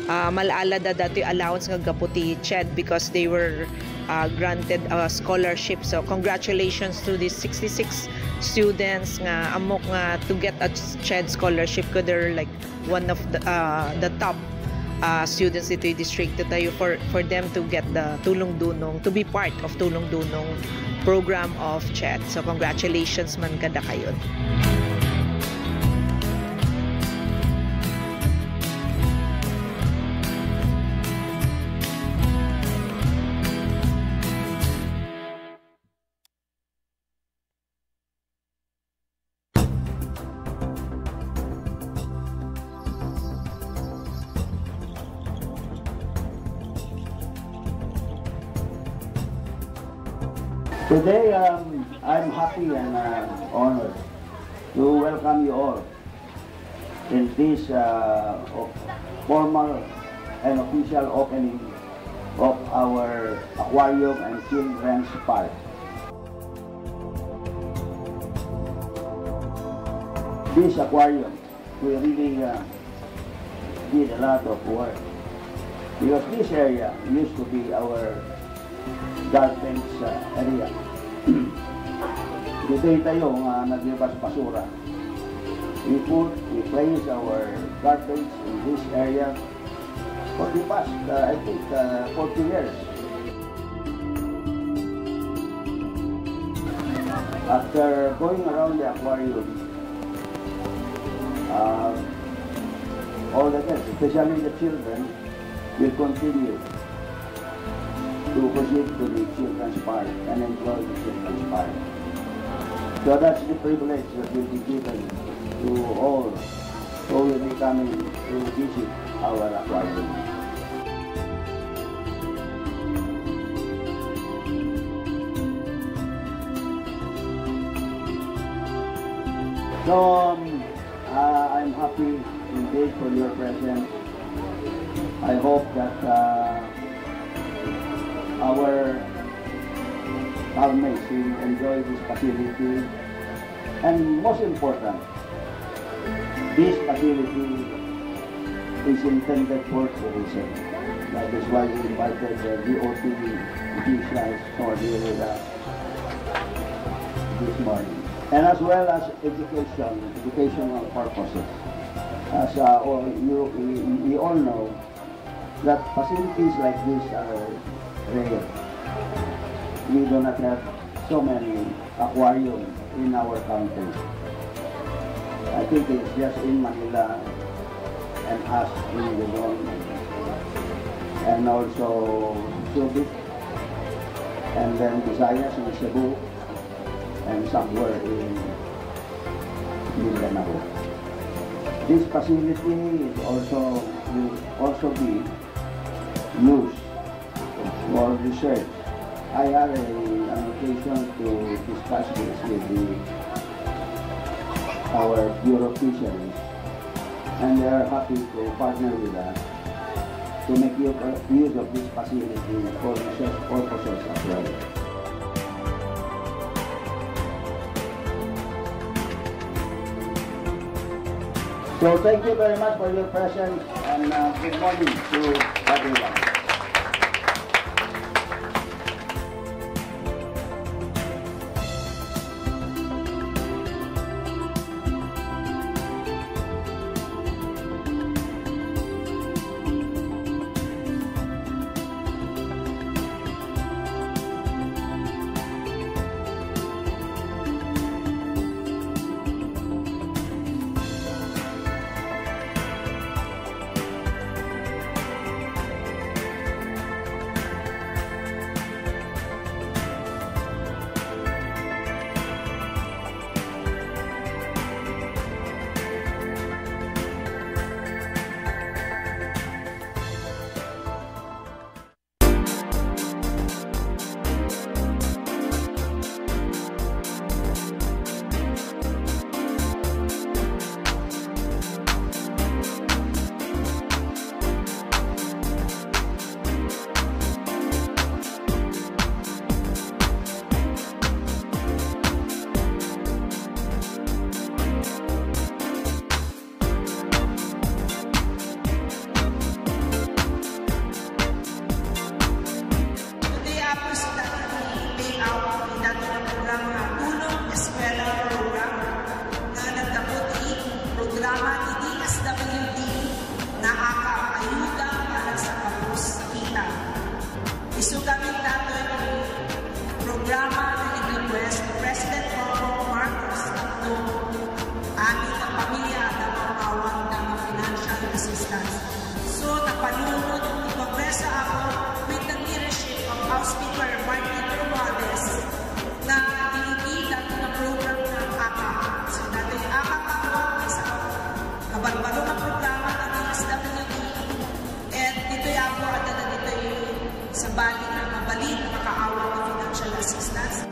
ah, mal-ala da datoy allowance nga gapu ti CHED because they were, ah, granted a scholarship. So congratulations to these sixty-six students nga ammok nga to get a CHED scholarship, ko they're like one of the, uh, the top, uh, students ditoy distrito tayo for, for them to get the Tulong Dunong, to be part of Tulong Dunong program of CHED. So congratulations man kada kayo. Today, um, I'm happy and, uh, honored to welcome you all in this, uh, of-, formal and official opening of our aquarium and children's park. This aquarium, we really, uh, did a lot of work because this area used to be our garbage, uh, area. Ditoy tayo nga naglibas basura. We put, we place our garbage in this area for the past, uh, I think, uh, forty years. After going around the aquarium, uh, all the guests, especially the children, will continue to proceed to the children's park and enjoy the children's park. So that's the privilege that will be given to all who will be coming to visit our aquarium. So, um, uh, I'm happy indeed for your presence. I hope that, uh, our housemates will enjoy this facility. And most important, this facility is intended for tourism. That is why we invited the D O T officials who are here with us this morning. And as well as education, educational purposes. As, uh, all you, we, we all know, that facilities like this are rare. We do not have so many aquarium in our country. I think it's just in Manila and us in Luzon, and also Subic, and then Visayas in Cebu, and somewhere in Mindanao. This facility is also, will also be used for research. I had a, an occasion to discuss this with the, our Bureau of Fisheries, and they are happy to partner with us to make u-, use of this facility for research purposes as well. So thank you very much for your presence and, uh, good morning to everyone. Programa na in-request ni President Bongbong Marcos tapno amin nga pamilya adda maawat nga financial assistance. So, napanunot ni Congressor Apo with the leadership of House Speaker Martin Romualdez nga inigida nga program nga AKAP. So, datoy AKAP Apo, isa ka barbaro nga programa nga D S W D. And ditoy Apo, adda dagitoy sabali nga mabalin nga makaawat nga financial assistance.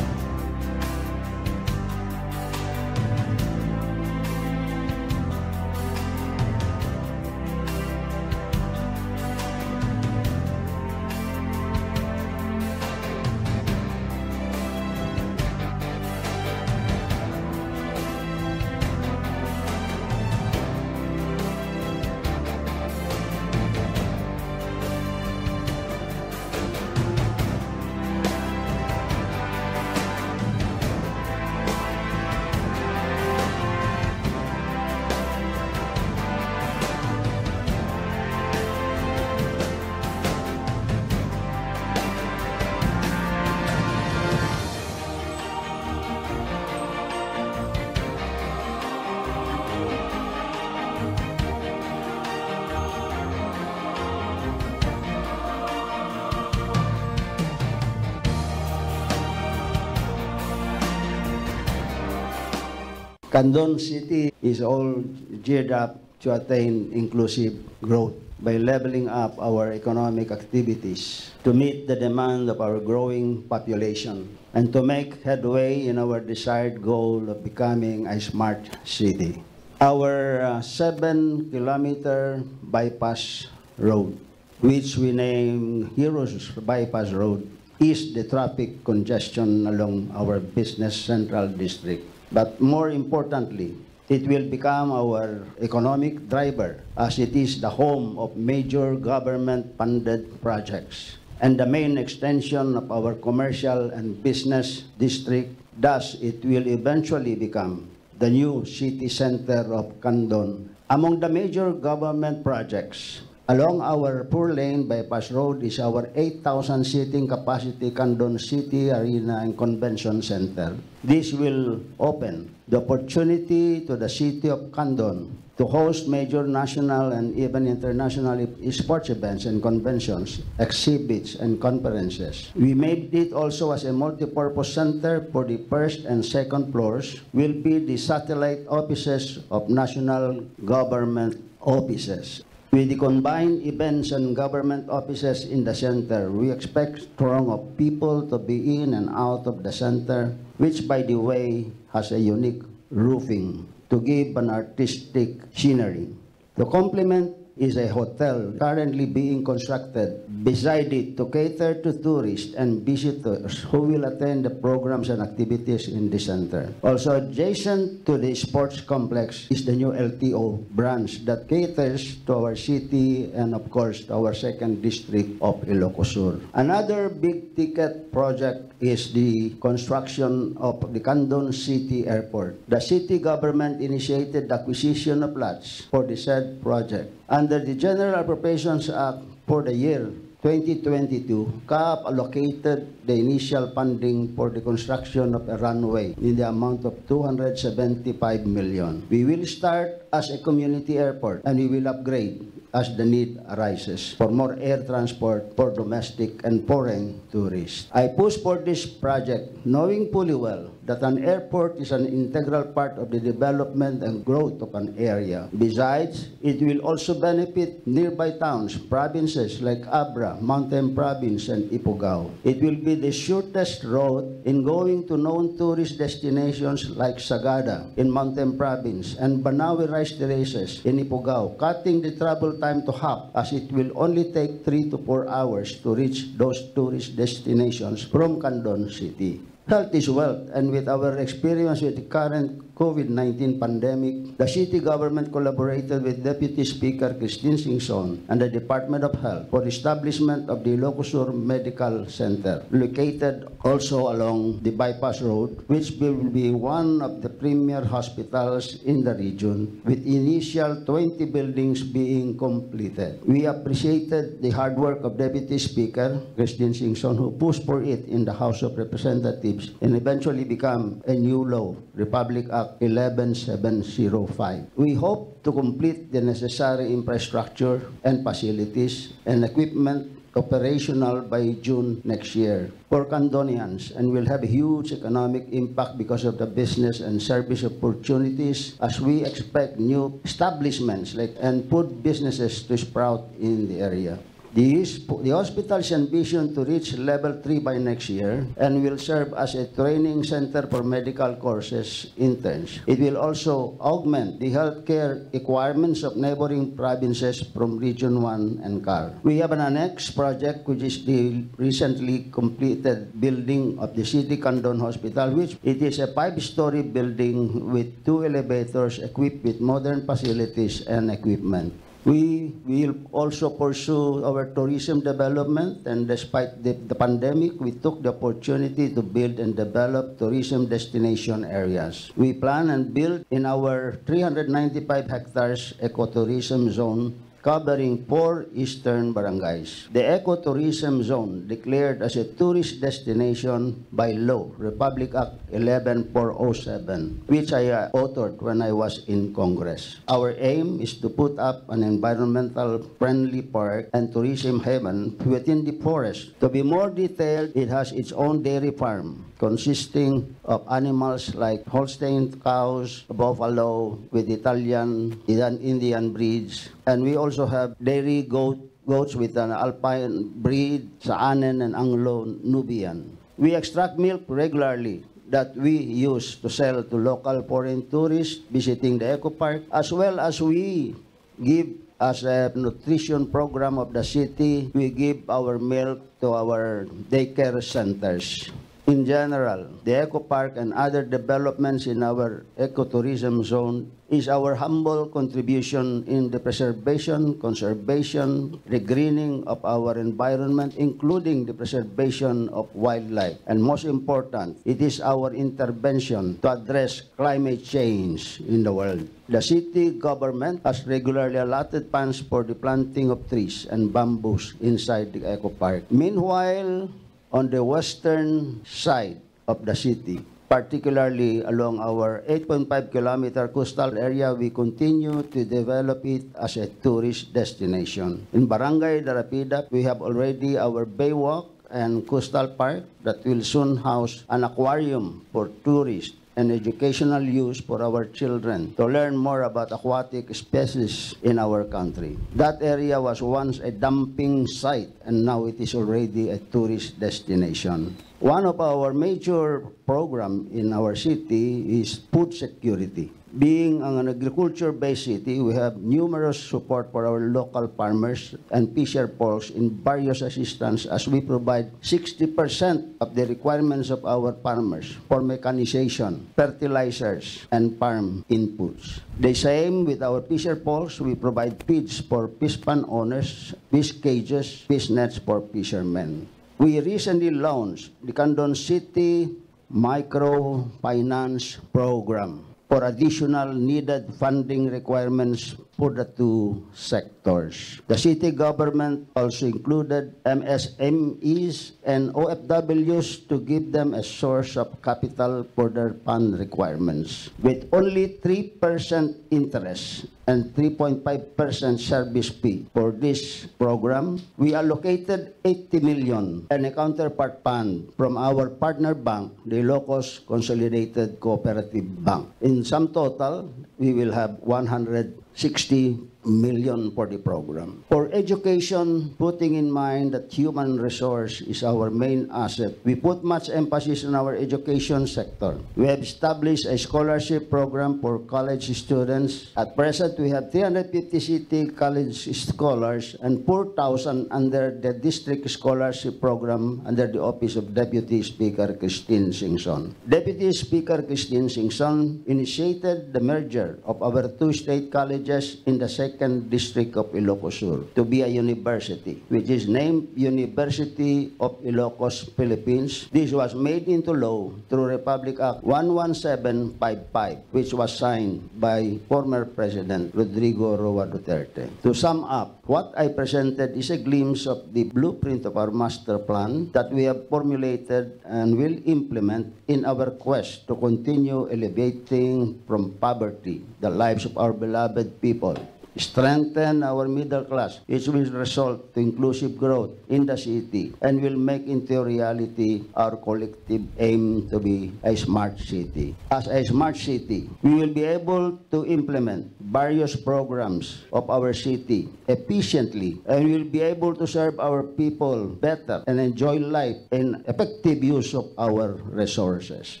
Candon City is all geared up to attain inclusive growth by leveling up our economic activities to meet the demand of our growing population and to make headway in our desired goal of becoming a smart city. Our, uh, seven-kilometer bypass road, which we name Heroes Bypass Road, is the traffic congestion along our business central district. But more importantly, it will become our economic driver as it is the home of major government-funded projects and the main extension of our commercial and business district. Thus, it will eventually become the new city center of Candon. Among the major government projects along our four-lane bypass road is our eight thousand seating capacity Candon City Arena and Convention Center. This will open the opportunity to the city of Candon to host major national and even international sports events and conventions, exhibits and conferences. We made it also as a multipurpose center for the first and second floors will be the satellite offices of national government offices. With the combined events and government offices in the center, we expect throng of people to be in and out of the center, which, by the way, has a unique roofing to give an artistic scenery. To complement is a hotel currently being constructed beside it to cater to tourists and visitors who will attend the programs and activities in the center. Also adjacent to the sports complex is the new L T O branch that caters to our city and, of course, to our second district of Ilocos Sur. Another big ticket project is the construction of the Candon City Airport. The city government initiated the acquisition of lots for the said project. Under the General Appropriations Act for the year twenty twenty-two, CAAP allocated the initial funding for the construction of a runway in the amount of two hundred seventy-five million. We will start as a community airport and we will upgrade as the need arises for more air transport for domestic and foreign tourists. I push for this project knowing fully well that an airport is an integral part of the development and growth of an area. Besides, it will also benefit nearby towns, provinces like Abra, Mountain Province, and Ifugao. It will be the shortest route in going to known tourist destinations like Sagada in Mountain Province and Banawe Rice Terraces in Ifugao, cutting the travel time to hop, as it will only take three to four hours to reach those tourist destinations from Candon City. Health is wealth, and with our experience with the current COVID nineteen pandemic, the city government collaborated with Deputy Speaker Christine Singson and the Department of Health for the establishment of the Ilocos Sur Medical Center, located also along the Bypass Road, which will be one of the premier hospitals in the region, with initial twenty buildings being completed. We appreciated the hard work of Deputy Speaker Christine Singson, who pushed for it in the House of Representatives and eventually became a new law, Republic Act eleven seven zero five. We hope to complete the necessary infrastructure and facilities and equipment operational by June next year for Candonians, and will have a huge economic impact because of the business and service opportunities, as we expect new establishments like, and food businesses to sprout in the area. The, his- the hospital's ambition to reach level three by next year and will serve as a training center for medical courses interns. It will also augment the healthcare requirements of neighboring provinces from Region one and CAR. We have an annex project, which is the recently completed building of the City Candon Hospital, which it is a five-story building with two elevators equipped with modern facilities and equipment. We will also pursue our tourism development, and despite the, the pandemic, we took the opportunity to build and develop tourism destination areas. We plan and build in our three hundred ninety-five hectares ecotourism zone covering four eastern barangays. The ecotourism zone declared as a tourist destination by law, Republic Act eleven four oh seven, which I, uh, authored when I was in Congress. Our aim is to put up an environmental friendly park and tourism haven within the forest. To be more detailed, it has its own dairy farm consisting of animals like Holstein cows, buffalo with Italian, Indian, Indian breeds, and we also have dairy goat, goats with an alpine breed, Saanen and Anglo-Nubian. We extract milk regularly that we use to sell to local foreign tourists visiting the Eco Park, as well as we give as a nutrition program of the city, we give our milk to our daycare centers. In general, the Eco Park and other developments in our ecotourism zone is our humble contribution in the preservation, conservation, regreening of our environment, including the preservation of wildlife. And most important, it is our intervention to address climate change in the world. The city government has regularly allotted funds for the planting of trees and bamboos inside the Eco Park. Meanwhile, on the western side of the city, particularly along our eight point five kilometer coastal area, we continue to develop it as a tourist destination. In Barangay Darapidak, we have already our Baywalk and Coastal Park that will soon house an aquarium for tourists and educational use for our children to learn more about aquatic species in our country. That area was once a dumping site, and now it is already a tourist destination. One of our major program in our city is food security. Being an agriculture-based city, we have numerous support for our local farmers and fisher folks in various assistance, as we provide sixty percent of the requirements of our farmers for mechanization, fertilizers, and farm inputs. The same with our fisher folks, we provide feeds for fish pond owners, fish cages, fish nets for fishermen. We recently launched the Candon City Microfinance Program for additional needed funding requirements for the two sectors. The city government also included M S M Es and O F Ws to give them a source of capital for their fund requirements, with only three percent interest and three point five percent service fee for this program. We allocated eighty million and a counterpart fund from our partner bank, the Ilocos Consolidated Cooperative Bank. In sum total, we will have one hundred sixty million for the program. For education, putting in mind that human resource is our main asset, we put much emphasis on our education sector. We have established a scholarship program for college students. At present, we have three hundred fifty city college scholars and four thousand under the district scholarship program under the office of Deputy Speaker Christine Singson. Deputy Speaker Christine Singson initiated the merger of our two state colleges in the second district of Ilocos Sur to be a university, which is named University of Ilocos Philippines. This was made into law through Republic Act one one seven five five, which was signed by former President Rodrigo Roa Duterte. To sum up, what I presented is a glimpse of the blueprint of our master plan that we have formulated and will implement in our quest to continue elevating from poverty the lives of our beloved people, strengthen our middle class, which will result to inclusive growth in the city and will make into reality our collective aim to be a smart city. As a smart city, we will be able to implement various programs of our city efficiently and will be able to serve our people better and enjoy life in effective use of our resources.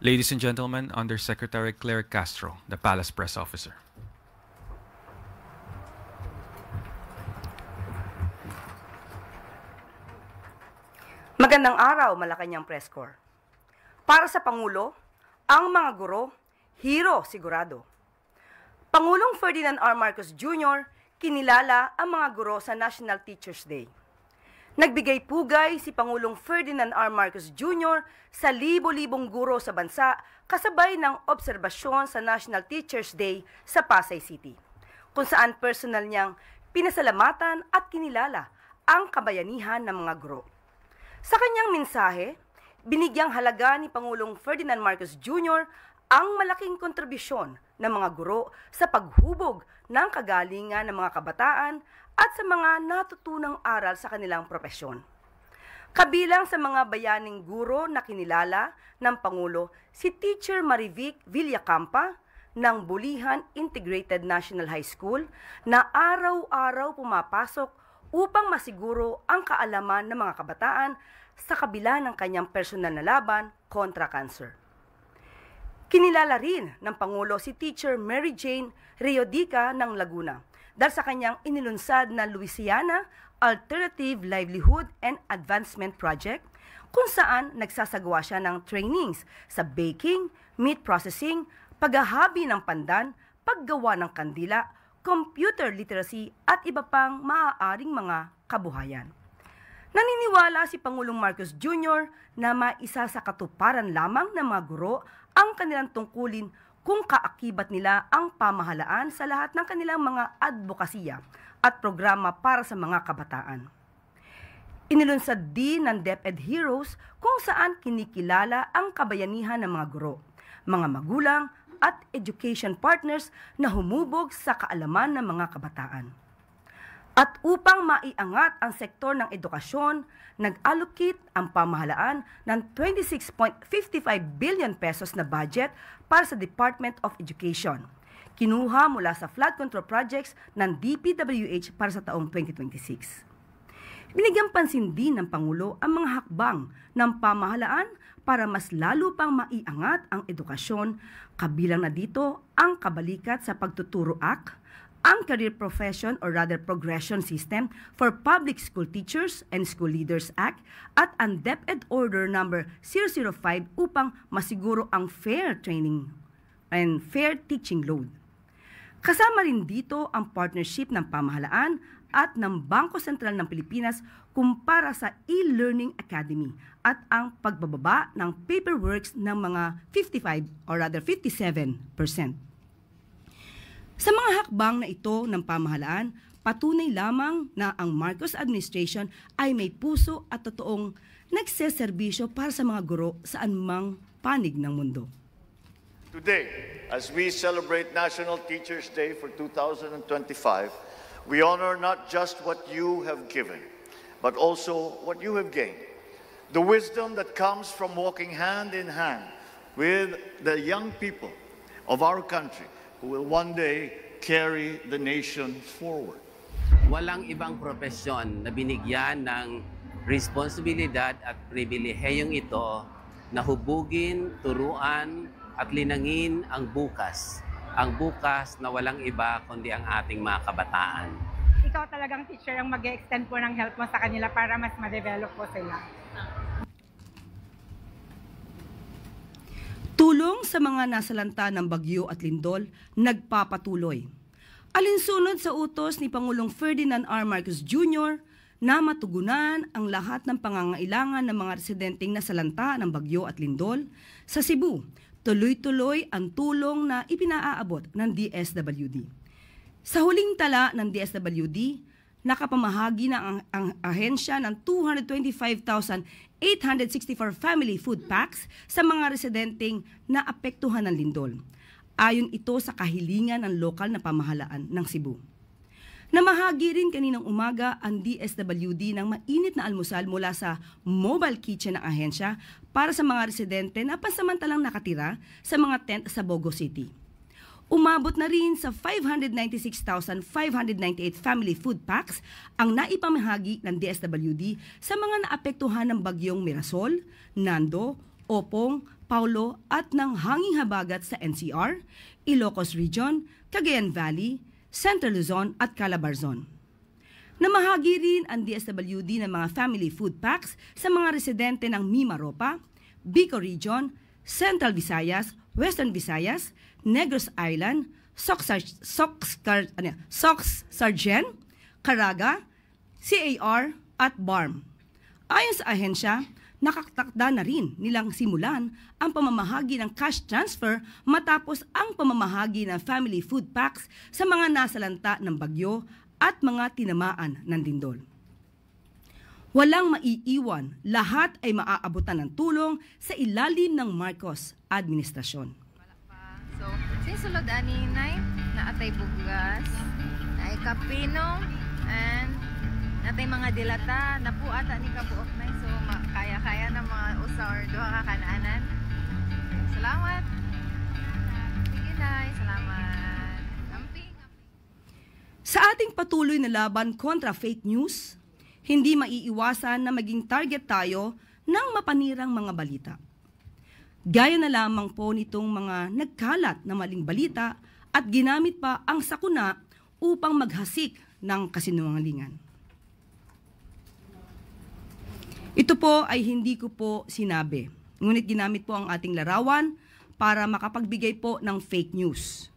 Ladies and gentlemen, Undersecretary Claire Castro, the Palace Press Officer. Magandang araw, Malacañang Press Corps. Para sa Pangulo, ang mga guro, hero sigurado. Pangulong Ferdinand R. Marcos Junior kinilala ang mga guro sa National Teachers Day. Nagbigay pugay si Pangulong Ferdinand R. Marcos Junior sa libo-libong guro sa bansa kasabay ng obserbasyon sa National Teachers Day sa Pasay City, kung saan personal niyang pinasalamatan at kinilala ang kabayanihan ng mga guro. Sa kanyang mensahe, binigyang halaga ni Pangulong Ferdinand Marcos Junior ang malaking kontribusyon ng mga guro sa paghubog ng kagalingan ng mga kabataan at sa mga natutunang aral sa kanilang propesyon. Kabilang sa mga bayaning guro na kinilala ng Pangulo si Teacher Marivic Villacampa ng Bulihan Integrated National High School na araw-araw pumapasok upang masiguro ang kaalaman ng mga kabataan sa kabila ng kanyang personal na laban kontra cancer. Kinilala rin ng Pangulo si Teacher Mary Jane Reodica ng Laguna dahil sa kanyang inilunsad na Louisiana Alternative Livelihood and Advancement Project, kung saan nagsasagawa siya ng trainings sa baking, meat processing, paghahabi ng pandan, paggawa ng kandila, computer literacy at iba pang maaaring mga kabuhayan. Naniniwala si Pangulong Marcos Junior na maisasakatuparan lamang ng mga guro ang kanilang tungkulin kung kaakibat nila ang pamahalaan sa lahat ng kanilang mga adbokasiya at programa para sa mga kabataan. Inilunsad din ng DepEd Heroes kung saan kinikilala ang kabayanihan ng mga guro, mga magulang, at education partners na humubog sa kaalaman ng mga kabataan. At upang maiangat ang sektor ng edukasyon, nag-allocate ang pamahalaan ng twenty-six point fifty-five billion pesos na budget para sa Department of Education. Kinuha mula sa flood control projects ng D P W H para sa taong twenty twenty-six. Binigyang pansin din ng Pangulo ang mga hakbang ng pamahalaan para mas lalo pang maiangat ang edukasyon, kabilang na dito ang Kabalikat sa Pagtuturo Act, ang Career Profession or rather Progression System for Public School Teachers and School Leaders Act at ang DepEd Order Number zero zero five upang masiguro ang fair training and fair teaching load. Kasama rin dito ang partnership ng pamahalaan at ng Bangko Sentral ng Pilipinas kumpara sa e-learning academy at ang pagbababa ng paperworks ng mga fifty-five or rather fifty-seven percent. Sa mga hakbang na ito ng pamahalaan, patunay lamang na ang Marcos administration ay may puso at totoong nagseserbisyo para sa mga guro sa anumang panig ng mundo. Today, as we celebrate National Teachers' Day for two thousand twenty-five, we honor not just what you have given, but also what you have gained. The wisdom that comes from walking hand in hand with the young people of our country who will one day carry the nation forward. Walang ibang propesyon na binigyan ng responsibilidad at pribilehiyong ito na hubugin, turuan, at linangin ang bukas. Ang bukas na walang iba kundi ang ating mga kabataan. Ikaw talagang teacher ang mag-extend po ng help mo sa kanila para mas ma-develop po sila. Tulong sa mga nasalanta ng bagyo at lindol nagpapatuloy. Alinsunod sa utos ni Pangulong Ferdinand R. Marcos Junior na matugunan ang lahat ng pangangailangan ng mga residenteng nasalanta ng bagyo at lindol sa Cebu, tuloy-tuloy ang tulong na ipinaaabot ng D S W D. Sa huling tala ng D S W D, nakapamahagi na ang, ang ahensya ng two hundred twenty-five thousand eight hundred sixty-four family food packs sa mga residenteng naapektuhan ng lindol. Ayon ito sa kahilingan ng lokal na pamahalaan ng Cebu. Namahagi rin kaninang umaga ang D S W D ng mainit na almusal mula sa mobile kitchen ng ahensya para sa mga residente na pansamantalang nakatira sa mga tent sa Bogo City. Umabot na rin sa five hundred ninety-six thousand five hundred ninety-eight family food packs ang naipamahagi ng D S W D sa mga naapektuhan ng bagyong Mirasol, Nando, Opong, Paulo at ng hanging habagat sa N C R, Ilocos Region, Cagayan Valley, Central Luzon at Calabarzon. Namahagi rin ang D S W D ng mga family food packs sa mga residente ng Mimaropa, Bicol Region, Central Visayas, Western Visayas, Negros Island, Sox, Sox, ano, Sox Sargen, Caraga, C A R at BARMM. Ayon sa ahensya, nakatakda na rin nilang simulan ang pamamahagi ng cash transfer matapos ang pamamahagi ng family food packs sa mga nasalanta ng bagyo at mga tinamaan ng lindol. Walang maiiwan, lahat ay maaabutan ng tulong sa ilalim ng Marcos administrasyon. So, sinsulod ani, Nay, naatay bugas, naay kapino, and natay mga dilata, napuata ni kabuok, Nay. So, ma- kaya-kaya na mga usa or duha ka kanaanan. Salamat. Sige, Nay. Salamat. Amping. Sa ating patuloy na laban kontra fake news, hindi maiiwasan na maging target tayo ng mapanirang mga balita. Gaya na lamang po nitong mga nagkalat na maling balita at ginamit pa ang sakuna upang maghasik ng kasinungalingan. Ito po ay hindi ko po sinabi, ngunit ginamit po ang ating larawan para makapagbigay po ng fake news.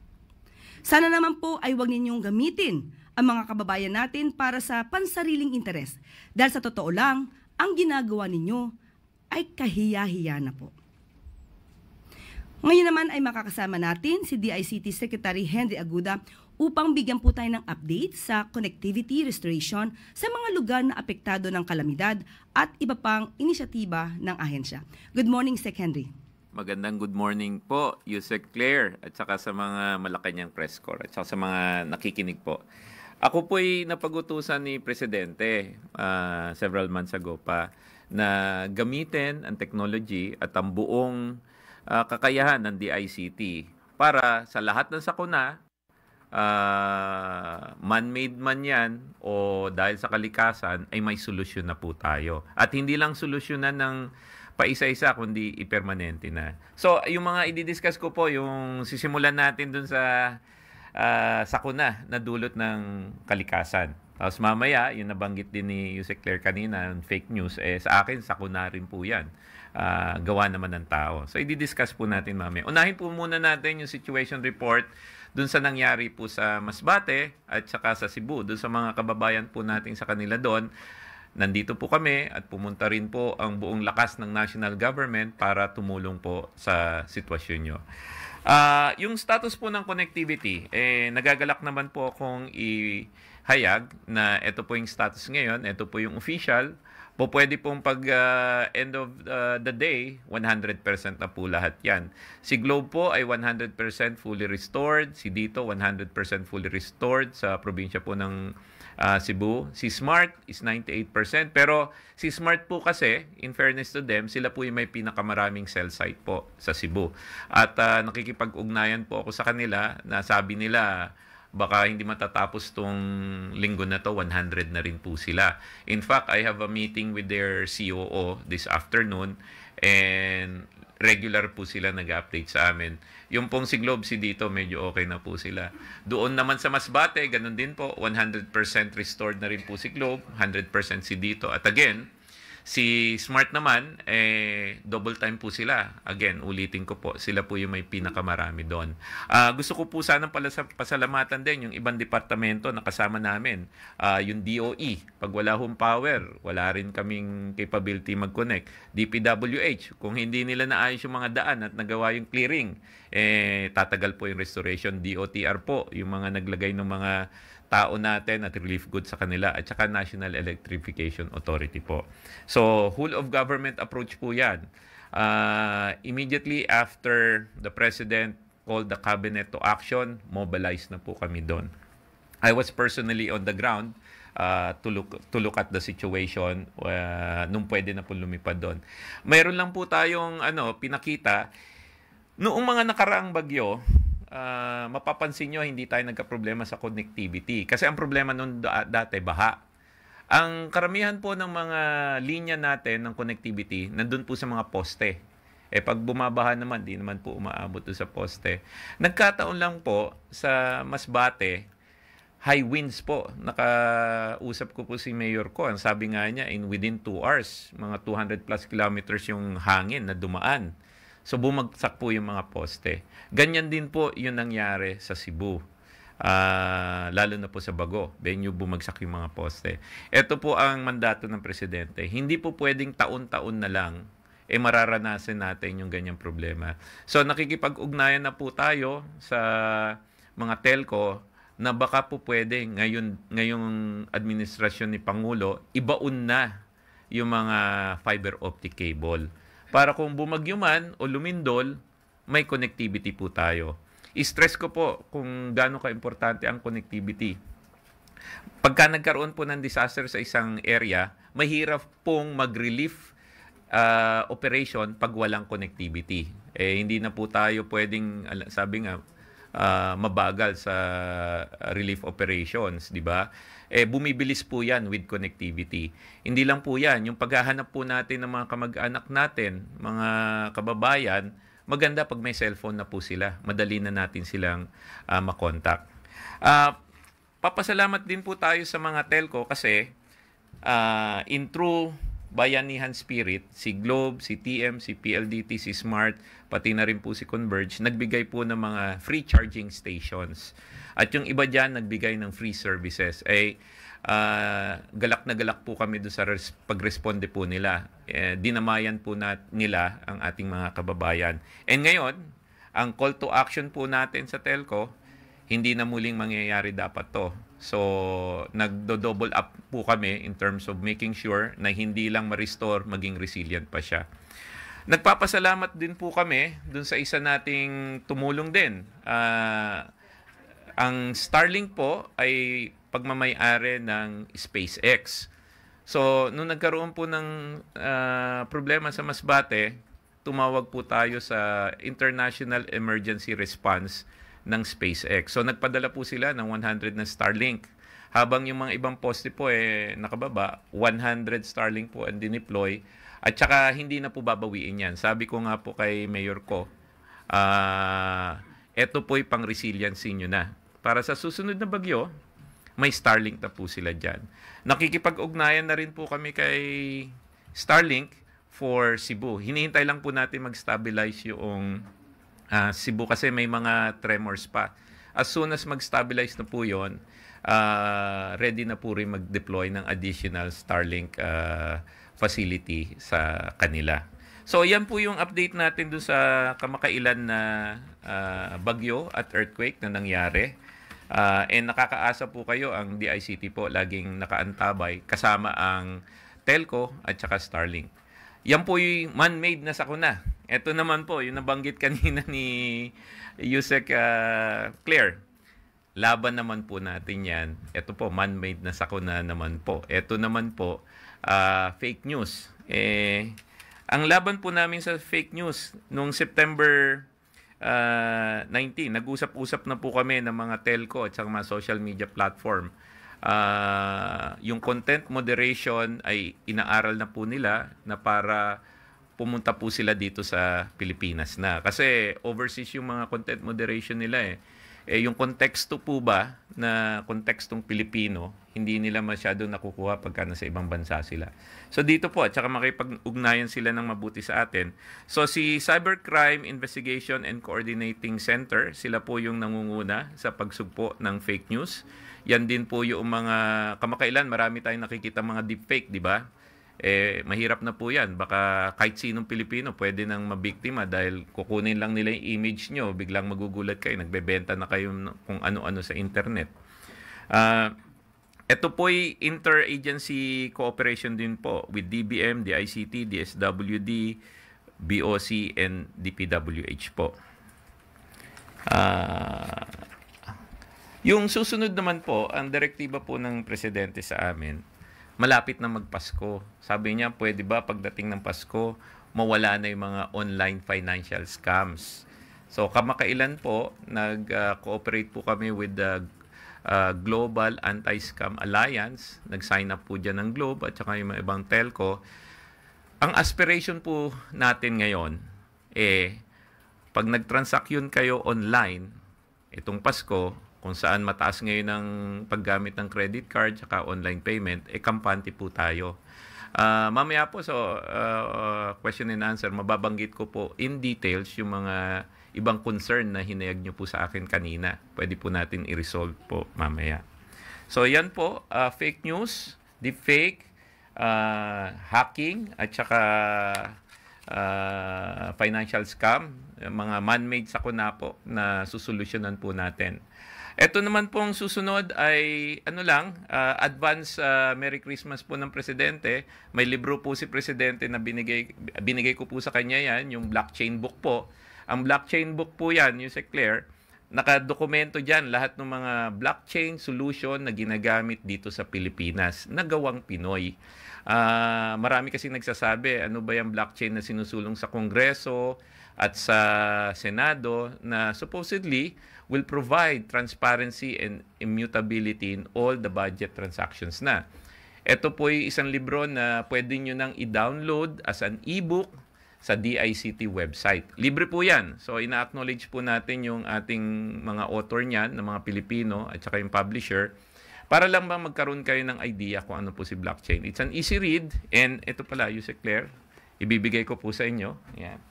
Sana naman po ay huwag ninyong gamitin ang mga kababayan natin para sa pansariling interes, dahil sa totoo lang, ang ginagawa ninyo ay kahiya-hiya na po. Ngayon naman ay makakasama natin si D I C T Secretary Henry Aguda upang bigyan po tayo ng update sa connectivity restoration sa mga lugar na apektado ng kalamidad at iba pang inisyatiba ng ahensya. Good morning, Sec Henry. Magandang good morning po, Usec Claire, at saka sa mga Malacañang Press Corps, at saka sa mga nakikinig po. Ako po'y napag-utusan ni Presidente, ah, several months ago pa, na gamitin ang technology at ang buong, ah, kakayahan ng D I C T para sa lahat ng sakuna, ah, man-made man yan o dahil sa kalikasan, ay may solusyon na po tayo. At hindi lang solusyonan ng paisa-isa, kundi ipermanente na. So, yung mga i-discuss ko po, yung sisimulan natin dun sa, ah, sakuna na dulot ng kalikasan. Tapos mamaya, yung nabanggit din ni Usec Claire kanina, yung fake news, eh, sa akin, sakuna rin po yan. Ah, gawa naman ng tao. So, i-discuss po natin mamaya. Unahin po muna natin yung situation report dun sa nangyari po sa Masbate at saka sa Cebu. Dun sa mga kababayan po natin sa kanila doon, nandito po kami at pumunta rin po ang buong lakas ng national government para tumulong po sa sitwasyon nyo. Ah, yung status po ng connectivity, eh, nagagalak naman po akong ihayag na ito po yung status ngayon, ito po yung official, Pupwede pong pag, ah, end of, ah, the day, one hundred percent na po lahat 'yan. Si Globe po ay one hundred percent fully restored, si Dito one hundred percent fully restored sa probinsya po ng, ah, Cebu. Si Smart is ninety-eight percent, pero si Smart po kasi, in fairness to them, sila po yung may pinakamaraming cell site po sa Cebu. At, ah, nakikipag-ugnayan po ako sa kanila na sabi nila, baka hindi matatapos 'tong linggo na 'to, one hundred na rin po sila. In fact, I have a meeting with their C O O this afternoon and regular po sila nag-update sa amin. Yung pong si Globe, si Dito, medyo okay na po sila. Doon naman sa Masbate, ganun din po, one hundred percent restored na rin po si Globe, hundred percent si Dito. At again, si Smart naman, eh, double time po sila. Again, ulitin ko po, sila po yung may pinakamarami doon. Ah, gusto ko po sanang pala sa, pasalamatan din yung ibang departamento na kasama namin. Ah, yung D O E, pag wala hong power, wala rin kaming capability mag-connect. D P W H, kung hindi nila naayos yung mga daan at nagawa yung clearing, eh, tatagal po yung restoration. D O T R po, yung mga naglagay ng mga tao natin at relief goods sa kanila, at saka National Electrification Authority po. So, whole of government approach po 'yan. Ah, immediately after the President called the cabinet to action, mobilize na po kami doon. I was personally on the ground, ah, to look, to look at the situation, ah, nung pwede na po lumipad doon. Mayroon lang po tayong, ano, pinakita. Noong mga nakaraang bagyo, ah, mapapansin nyo, hindi tayo nagkaproblema sa connectivity. Kasi ang problema noon da-, dati, baha. Ang karamihan po ng mga linya natin ng connectivity, nandun po sa mga poste. Eh, pag bumabaha naman, di naman po umaabot doon sa poste. Nagkataon lang po sa Masbate, high winds po. Nakausap ko po si Mayor ko. Ang sabi nga niya, in within two hours, mga two hundred plus kilometers yung hangin na dumaan. So, bumagsak po yung mga poste. Ganyan din po yung nangyari sa Cebu. Ah, lalo na po sa Bago, then yung bumagsak yung mga poste. Ito po ang mandato ng presidente. Hindi po pwedeng taon-taon na lang, eh, mararanasan natin yung ganyang problema. So, nakikipag-ugnayan na po tayo sa mga telco na baka po pwede ngayon, ngayong administrasyon ni Pangulo, ibaon na yung mga fiber optic cable. Para kung bumagyo man o lumindol, may connectivity po tayo. I-stress ko po kung gaano ka-importante ang connectivity. Pagka nagkaroon po ng disaster sa isang area, mahirap pong mag-relief, ah, operation pag walang connectivity. Eh, hindi na po tayo pwedeng, ala-, sabi nga, ah, mabagal sa relief operations, di ba? Eh, bumibilis po 'yan with connectivity. Hindi lang po 'yan, yung paghahanap po natin ng mga kamag-anak natin, mga kababayan, maganda pag may cellphone na po sila. Madali na natin silang, ah, makontak. Ah, papasalamat din po tayo sa mga telco kasi, ah, in true bayanihan spirit, si Globe, si T M, si P L D T, si Smart, pati na rin po si Converge, nagbigay po ng mga free charging stations. At yung iba diyan, nagbigay ng free services. Ay, ah, galak na galak po kami doon sa res-, pagresponde po nila. Eh, dinamayan po na, nila ang ating mga kababayan. And ngayon, ang call to action po natin sa telco, hindi na muling mangyayari dapat 'to. So, nagdo-double up po kami in terms of making sure na hindi lang ma-restore, maging resilient pa siya. Nagpapasalamat din po kami dun sa isa nating tumulong din. Ah, ang Starlink po ay pagmamay-ari ng SpaceX. So, nung nagkaroon po ng, ah, problema sa Masbate, tumawag po tayo sa International Emergency Response ng SpaceX. So, nagpadala po sila ng one hundred na Starlink. Habang yung mga ibang poste po, eh, nakababa, one hundred Starlink po ang dineploy. At saka, hindi na po babawiin yan. Sabi ko nga po kay Mayor ko, ah, eto po'y pang-resiliency nyo na. Para sa susunod na bagyo, may Starlink na po sila dyan. Nakikipag-ugnayan na rin po kami kay Starlink for Cebu. Hinihintay lang po natin mag-stabilize yung, ah, Cebu kasi may mga tremors pa. As soon as mag-stabilize na po yun, ah, ready na po rin mag-deploy ng additional Starlink, ah, facility sa kanila. So, yan po yung update natin dun sa kamakailan na, ah, bagyo at earthquake na nangyari. Ah, and nakakaasa po kayo, ang D I C T po laging nakaantabay kasama ang telco at saka Starlink. Yan po yung man-made na sakuna. Ito naman po, yung nabanggit kanina ni Usec, ah, Claire. Laban naman po natin yan. Ito po, man-made na sakuna naman po. Ito naman po, ah, fake news. Eh, ang laban po namin sa fake news, noong September, ah, nineteen, nag-usap-usap na po kami ng mga telco at saka mga social media platform. Ah, yung content moderation ay inaaral na po nila na para pumunta po sila dito sa Pilipinas na. Kasi overseas yung mga content moderation nila eh. Eh, yung konteksto po ba na kontekstong Pilipino, hindi nila masyado nakukuha pagka nasa ibang bansa sila. So dito po, at saka makipag-ugnayan sila ng mabuti sa atin. So si Cybercrime Investigation and Coordinating Center, sila po yung nangunguna sa pagsugpo ng fake news. Yan din po yung mga kamakailan, marami tayong nakikita mga deepfake, di ba? Eh, mahirap na po yan. Baka kahit sinong Pilipino pwede nang mabiktima dahil kukunin lang nila yung image nyo, biglang magugulat kayo, nagbebenta na kayo ng kung ano-ano sa internet. Ah, ito po'y interagency cooperation din po with D B M, D I C T, D S W D, B O C, and D P W H po. Ah, yung susunod naman po, ang direktiba po ng presidente sa amin, malapit na magpasko. Sabi niya, pwede ba pagdating ng Pasko, mawala na yung mga online financial scams? So, kamakailan po, nag-cooperate po kami with the, ah, Global Anti-Scam Alliance. Nag-sign up po dyan ng Globe at saka yung mga ibang telco. Ang aspiration po natin ngayon, eh, pag nag-transaction kayo online, itong Pasko, kung saan mataas ngayon ang paggamit ng credit card saka online payment, eh, kampante po tayo. Ah, mamaya po, so, ah, question and answer, mababanggit ko po in details yung mga ibang concern na hinayag nyo po sa akin kanina. Pwede po natin i-resolve po mamaya. So, yan po, ah, fake news, deepfake, ah, hacking, at saka, ah, financial scam, mga man-made sakuna po na susolusyonan po natin. Ito naman pong susunod ay, ano lang, ah, advance, ah, Merry Christmas po ng Presidente. May libro po si Presidente na binigay, binigay ko po sa kanya yan, yung blockchain book po. Ang blockchain book po yan, yung si Claire, nakadokumento diyan lahat ng mga blockchain solution na ginagamit dito sa Pilipinas na gawang Pinoy. Ah, marami kasi nagsasabi, ano ba yung blockchain na sinusulong sa Kongreso at sa Senado na supposedly will provide transparency and immutability in all the budget transactions na. Ito po'y isang libro na pwede nyo nang i-download as an ebook sa D I C T website. Libre po yan. So, ina-acknowledge po natin yung ating mga author niyan, ng mga Pilipino, at saka yung publisher, para lang ba magkaroon kayo ng idea kung ano po si blockchain. It's an easy read, and ito pala, Yusek Claire, ibibigay ko po sa inyo. Yan.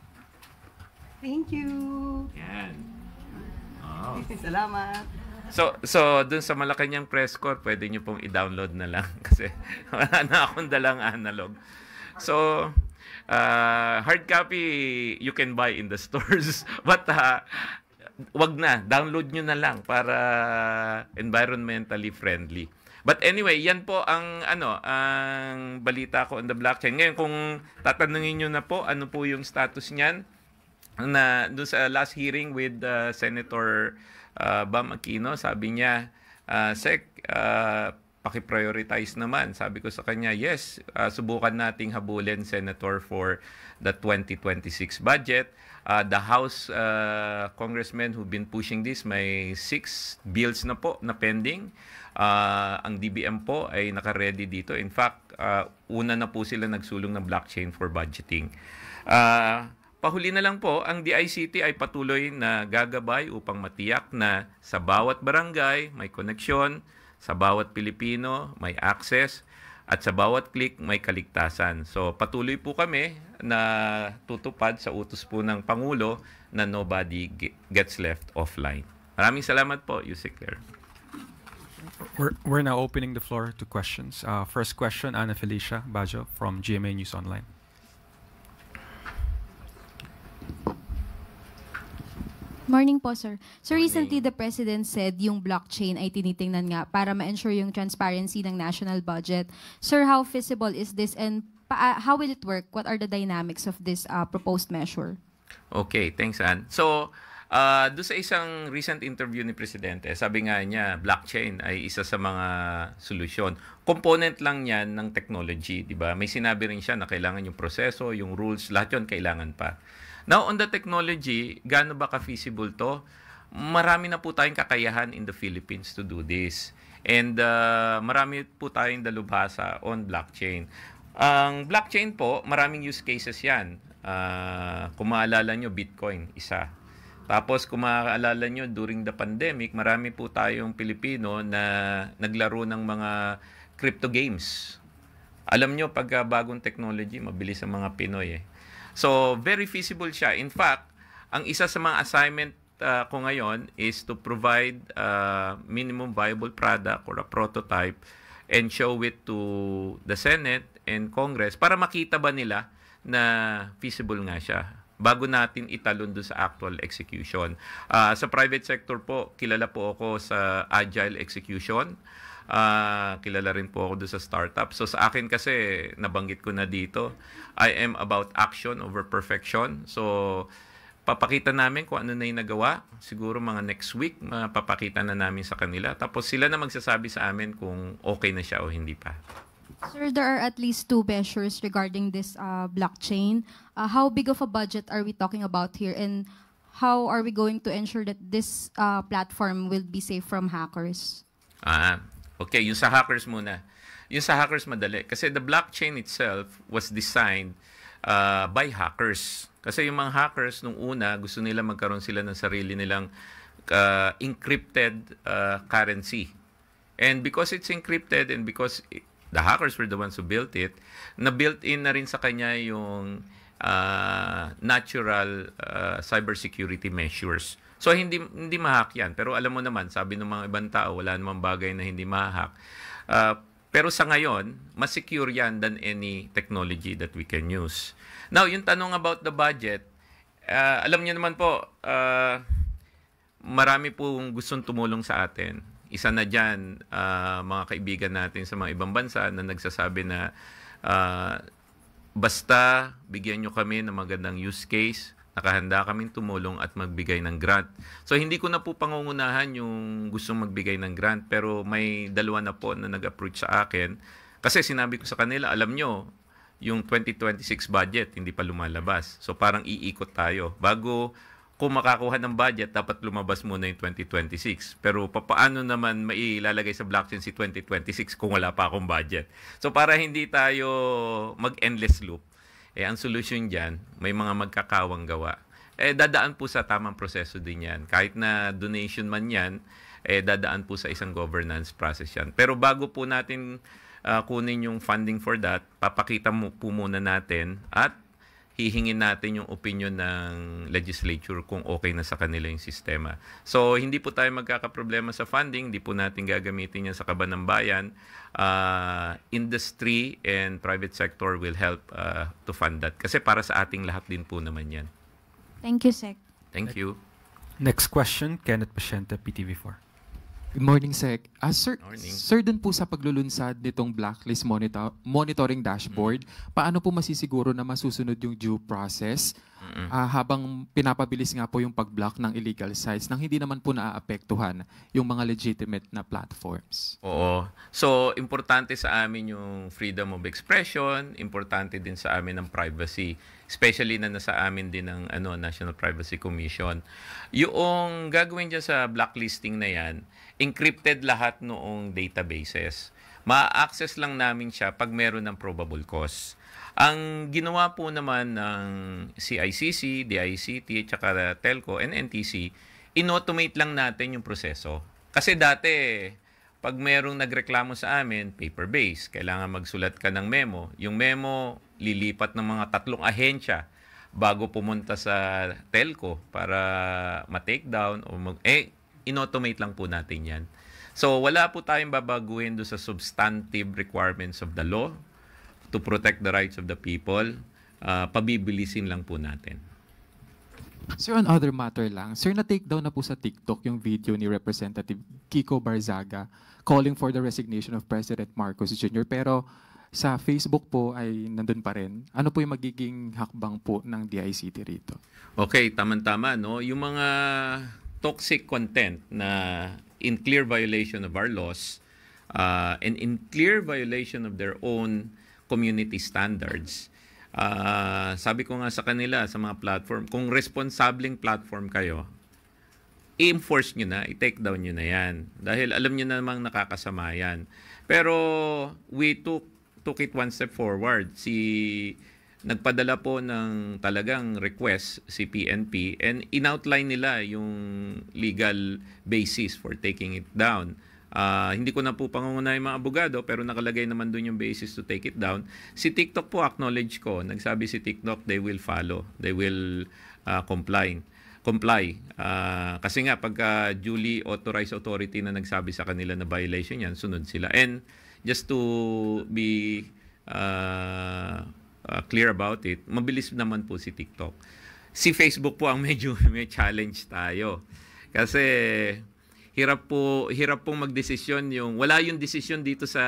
Thank you. Yan. Oh. Salamat. So, so dun sa Malacanang Press Corps, pwede nyo pong i-download na lang kasi wala na akong dalang analog. So, uh, hard copy you can buy in the stores. But uh, wag na, download nyo na lang para environmentally friendly. But anyway, yan po ang ano, ang balita ko on the blockchain. Ngayon, kung tatanungin nyo na po ano po yung status niyan, na doon sa last hearing with uh, Senator uh, Bam Aquino, sabi niya, uh, Sec, uh, paki-prioritize naman. Sabi ko sa kanya, yes, uh, subukan nating habulin, Senator, for the twenty twenty-six budget. Uh, the House uh, congressmen who've been pushing this, may six bills na po na pending. Uh, ang D B M po ay naka-ready dito. In fact, uh, una na po sila nagsulong ng blockchain for budgeting. Uh, Pahuli na lang po, ang D I C T ay patuloy na gagabay upang matiyak na sa bawat barangay may koneksyon, sa bawat Pilipino may access, at sa bawat click may kaligtasan. So patuloy po kami na tutupad sa utos po ng Pangulo na nobody ge- gets left offline. Maraming salamat po, Yusik Claire. We're, we're now opening the floor to questions. Uh, first question, Ana Felicia Bajo from G M A News Online. Morning po, sir. So, recently, the President said yung blockchain ay tinitingnan nga para ma-ensure yung transparency ng national budget. Sir, how feasible is this and pa- ah, how will it work? What are the dynamics of this uh, proposed measure? Okay, thanks, Ann. So, uh, do sa isang recent interview ni Presidente, sabi nga niya, blockchain ay isa sa mga solusyon. Component lang yan ng technology, di ba? May sinabi rin siya na kailangan yung proseso, yung rules, lahat yun kailangan pa. Now, on the technology, gaano ba ka-feasible to? Marami na po tayong kakayahan in the Philippines to do this. And uh, marami po tayong dalubhasa on blockchain. Ang blockchain po, maraming use cases yan. Uh, kung maalala nyo, Bitcoin, isa. Tapos kung maalala nyo, during the pandemic, marami po tayong Pilipino na naglaro ng mga crypto games. Alam nyo, pagka bagong technology, mabilis ang mga Pinoy eh. So, very feasible siya. In fact, ang isa sa mga assignment uh, ko ngayon is to provide a minimum viable product or a prototype and show it to the Senate and Congress para makita ba nila na feasible nga siya bago natin italon doon sa actual execution. Uh, sa private sector po, kilala po ako sa agile execution. Uh, kilala rin po ako doon sa startup. So sa akin kasi, nabanggit ko na dito, I am about action over perfection. So papakita namin kung ano na yung nagawa. Siguro mga next week, mapapakita na namin sa kanila. Tapos sila na magsasabi sa amin kung okay na siya o hindi pa. Sir, there are at least two measures regarding this uh, blockchain. Uh, how big of a budget are we talking about here, and how are we going to ensure that this uh, platform will be safe from hackers? Ah, okay. Yung sa hackers muna. Yung sa hackers madali. Kasi the blockchain itself was designed uh, by hackers. Kasi yung mga hackers nung una, gusto nila magkaroon sila ng sarili nilang uh, encrypted uh, currency. And because it's encrypted and because i- the hackers were the ones who built it, na-built in na rin sa kanya yung uh, natural uh, cybersecurity measures. So hindi hindi ma-hack yan. Pero alam mo naman, sabi ng mga ibang tao, wala namang bagay na hindi ma-hack. Uh, pero sa ngayon, mas secure yan than any technology that we can use. Now, yung tanong about the budget, uh, alam niyo naman po, uh, marami pong gustong tumulong sa atin. Isa na dyan, uh, mga kaibigan natin sa mga ibang bansa na nagsasabi na uh, basta bigyan nyo kami ng magandang use case, nakahanda kaming tumulong at magbigay ng grant. So hindi ko na po pangungunahan yung gustong magbigay ng grant, pero may dalawa na po na nag-approach sa akin. Kasi sinabi ko sa kanila, alam nyo, yung twenty twenty-six budget hindi pa lumalabas. So parang iikot tayo. Bago ko makakuha ng budget, dapat lumabas muna yung twenty twenty-six. Pero papaano naman mailalagay sa blockchain si twenty twenty-six kung wala pa akong budget? So para hindi tayo mag-endless loop, eh, ang solusyon dyan, may mga magkakawang gawa. Eh, dadaan po sa tamang proseso din yan. Kahit na donation man yan, eh, dadaan po sa isang governance process yan. Pero bago po natin uh, kunin yung funding for that, papakita mo po muna natin at hihingin natin yung opinion ng legislature kung okay na sa kanila yung sistema. So, hindi po tayo magkakaproblema sa funding, hindi po natin gagamitin yan sa kaban ng bayan. Uh, industry and private sector will help uh, to fund that. Kasi para sa ating lahat din po naman yan. Thank you, Sec. Thank you. Next question, Kenneth Pasyente, P T V four. Good morning, Sec. Ah, sir, Morning. Sir, dun po sa paglulunsad nitong blacklist monitor, monitoring dashboard, mm, paano po masisiguro na masusunod yung due process, mm, ah, habang pinapabilis nga po yung pag-block ng illegal sites nang hindi naman po naaapektuhan yung mga legitimate na platforms? Oo. So, importante sa amin yung freedom of expression, importante din sa amin ang privacy, especially na nasa amin din ang ano, National Privacy Commission. Yung gagawin dyan sa blacklisting na yan, encrypted lahat noong databases. Ma-access lang namin siya pag meron ng probable cause. Ang ginawa po naman ng C I C C, D I C T, at saka telco and N T C, in-automate lang natin yung proseso. Kasi dati, pag merong nagreklamo sa amin, paper-based. Kailangan magsulat ka ng memo. Yung memo, lilipat ng mga tatlong ahensya bago pumunta sa telco para ma-take down o mag- eh, in-automate lang po natin yan. So, wala po tayong babaguhin do sa substantive requirements of the law to protect the rights of the people. Uh, pabibilisin lang po natin. Sir, on other matter lang. Sir, na-take down na po sa TikTok yung video ni Representative Kiko Barzaga calling for the resignation of President Marcos Junior. Pero sa Facebook po ay nandun pa rin. Ano po yung magiging hakbang po ng D I C T rito? Okay, tama-tama, no? Yung mga toxic content na in clear violation of our laws, uh, and in clear violation of their own community standards, uh, sabi ko nga sa kanila, sa mga platform, kung responsableng platform kayo, i-enforce nyo na, i-take down nyo na yan. Dahil alam nyo namang nakakasama yan. Pero we took, took it one step forward. Si, nagpadala po ng talagang request si P N P and in-outline nila yung legal basis for taking it down. Ah, hindi ko na po pangungunahin mga abogado, pero nakalagay naman doon yung basis to take it down. Si TikTok po, acknowledge ko, nagsabi si TikTok, they will follow, they will uh, comply. Comply. Uh, kasi nga, pagka duly authorized authority na nagsabi sa kanila na violation yan, sunod sila. And just to be uh, uh, clear about it, mabilis naman po si TikTok. Si Facebook po ang medyo may challenge tayo. Kasi hirap po, hirap pong magdesisyon yung, wala yung desisyon dito sa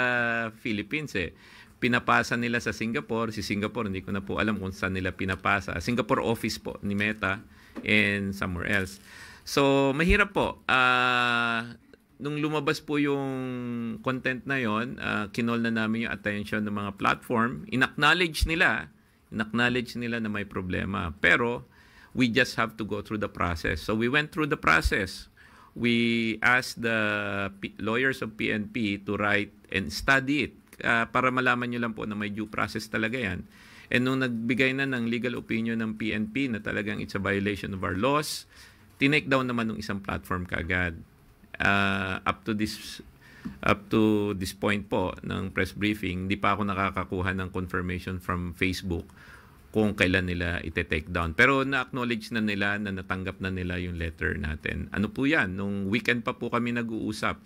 Philippines eh. Pinapasa nila sa Singapore, si Singapore, hindi ko na po alam kung saan nila pinapasa. Singapore office po ni Meta and somewhere else. So, mahirap po. Ah, nung lumabas po yung content na yon, ah, kinol na namin yung attention ng mga platform. In-acknowledge nila, in-acknowledge nila na may problema. Pero, we just have to go through the process. So, we went through the process. We asked the P- lawyers of P N P to write and study it, ah, para malaman nyo lang po na may due process talaga yan. And nung nagbigay na ng legal opinion ng P N P na talagang it's a violation of our laws, tinake down naman ng isang platform kaagad. Ah, up to this up to this point po ng press briefing, hindi pa ako nakakakuha ng confirmation from Facebook kung kailan nila ite-take down. Pero na-acknowledge na nila na natanggap na nila yung letter natin. Ano po yan? Nung weekend pa po kami nag-uusap.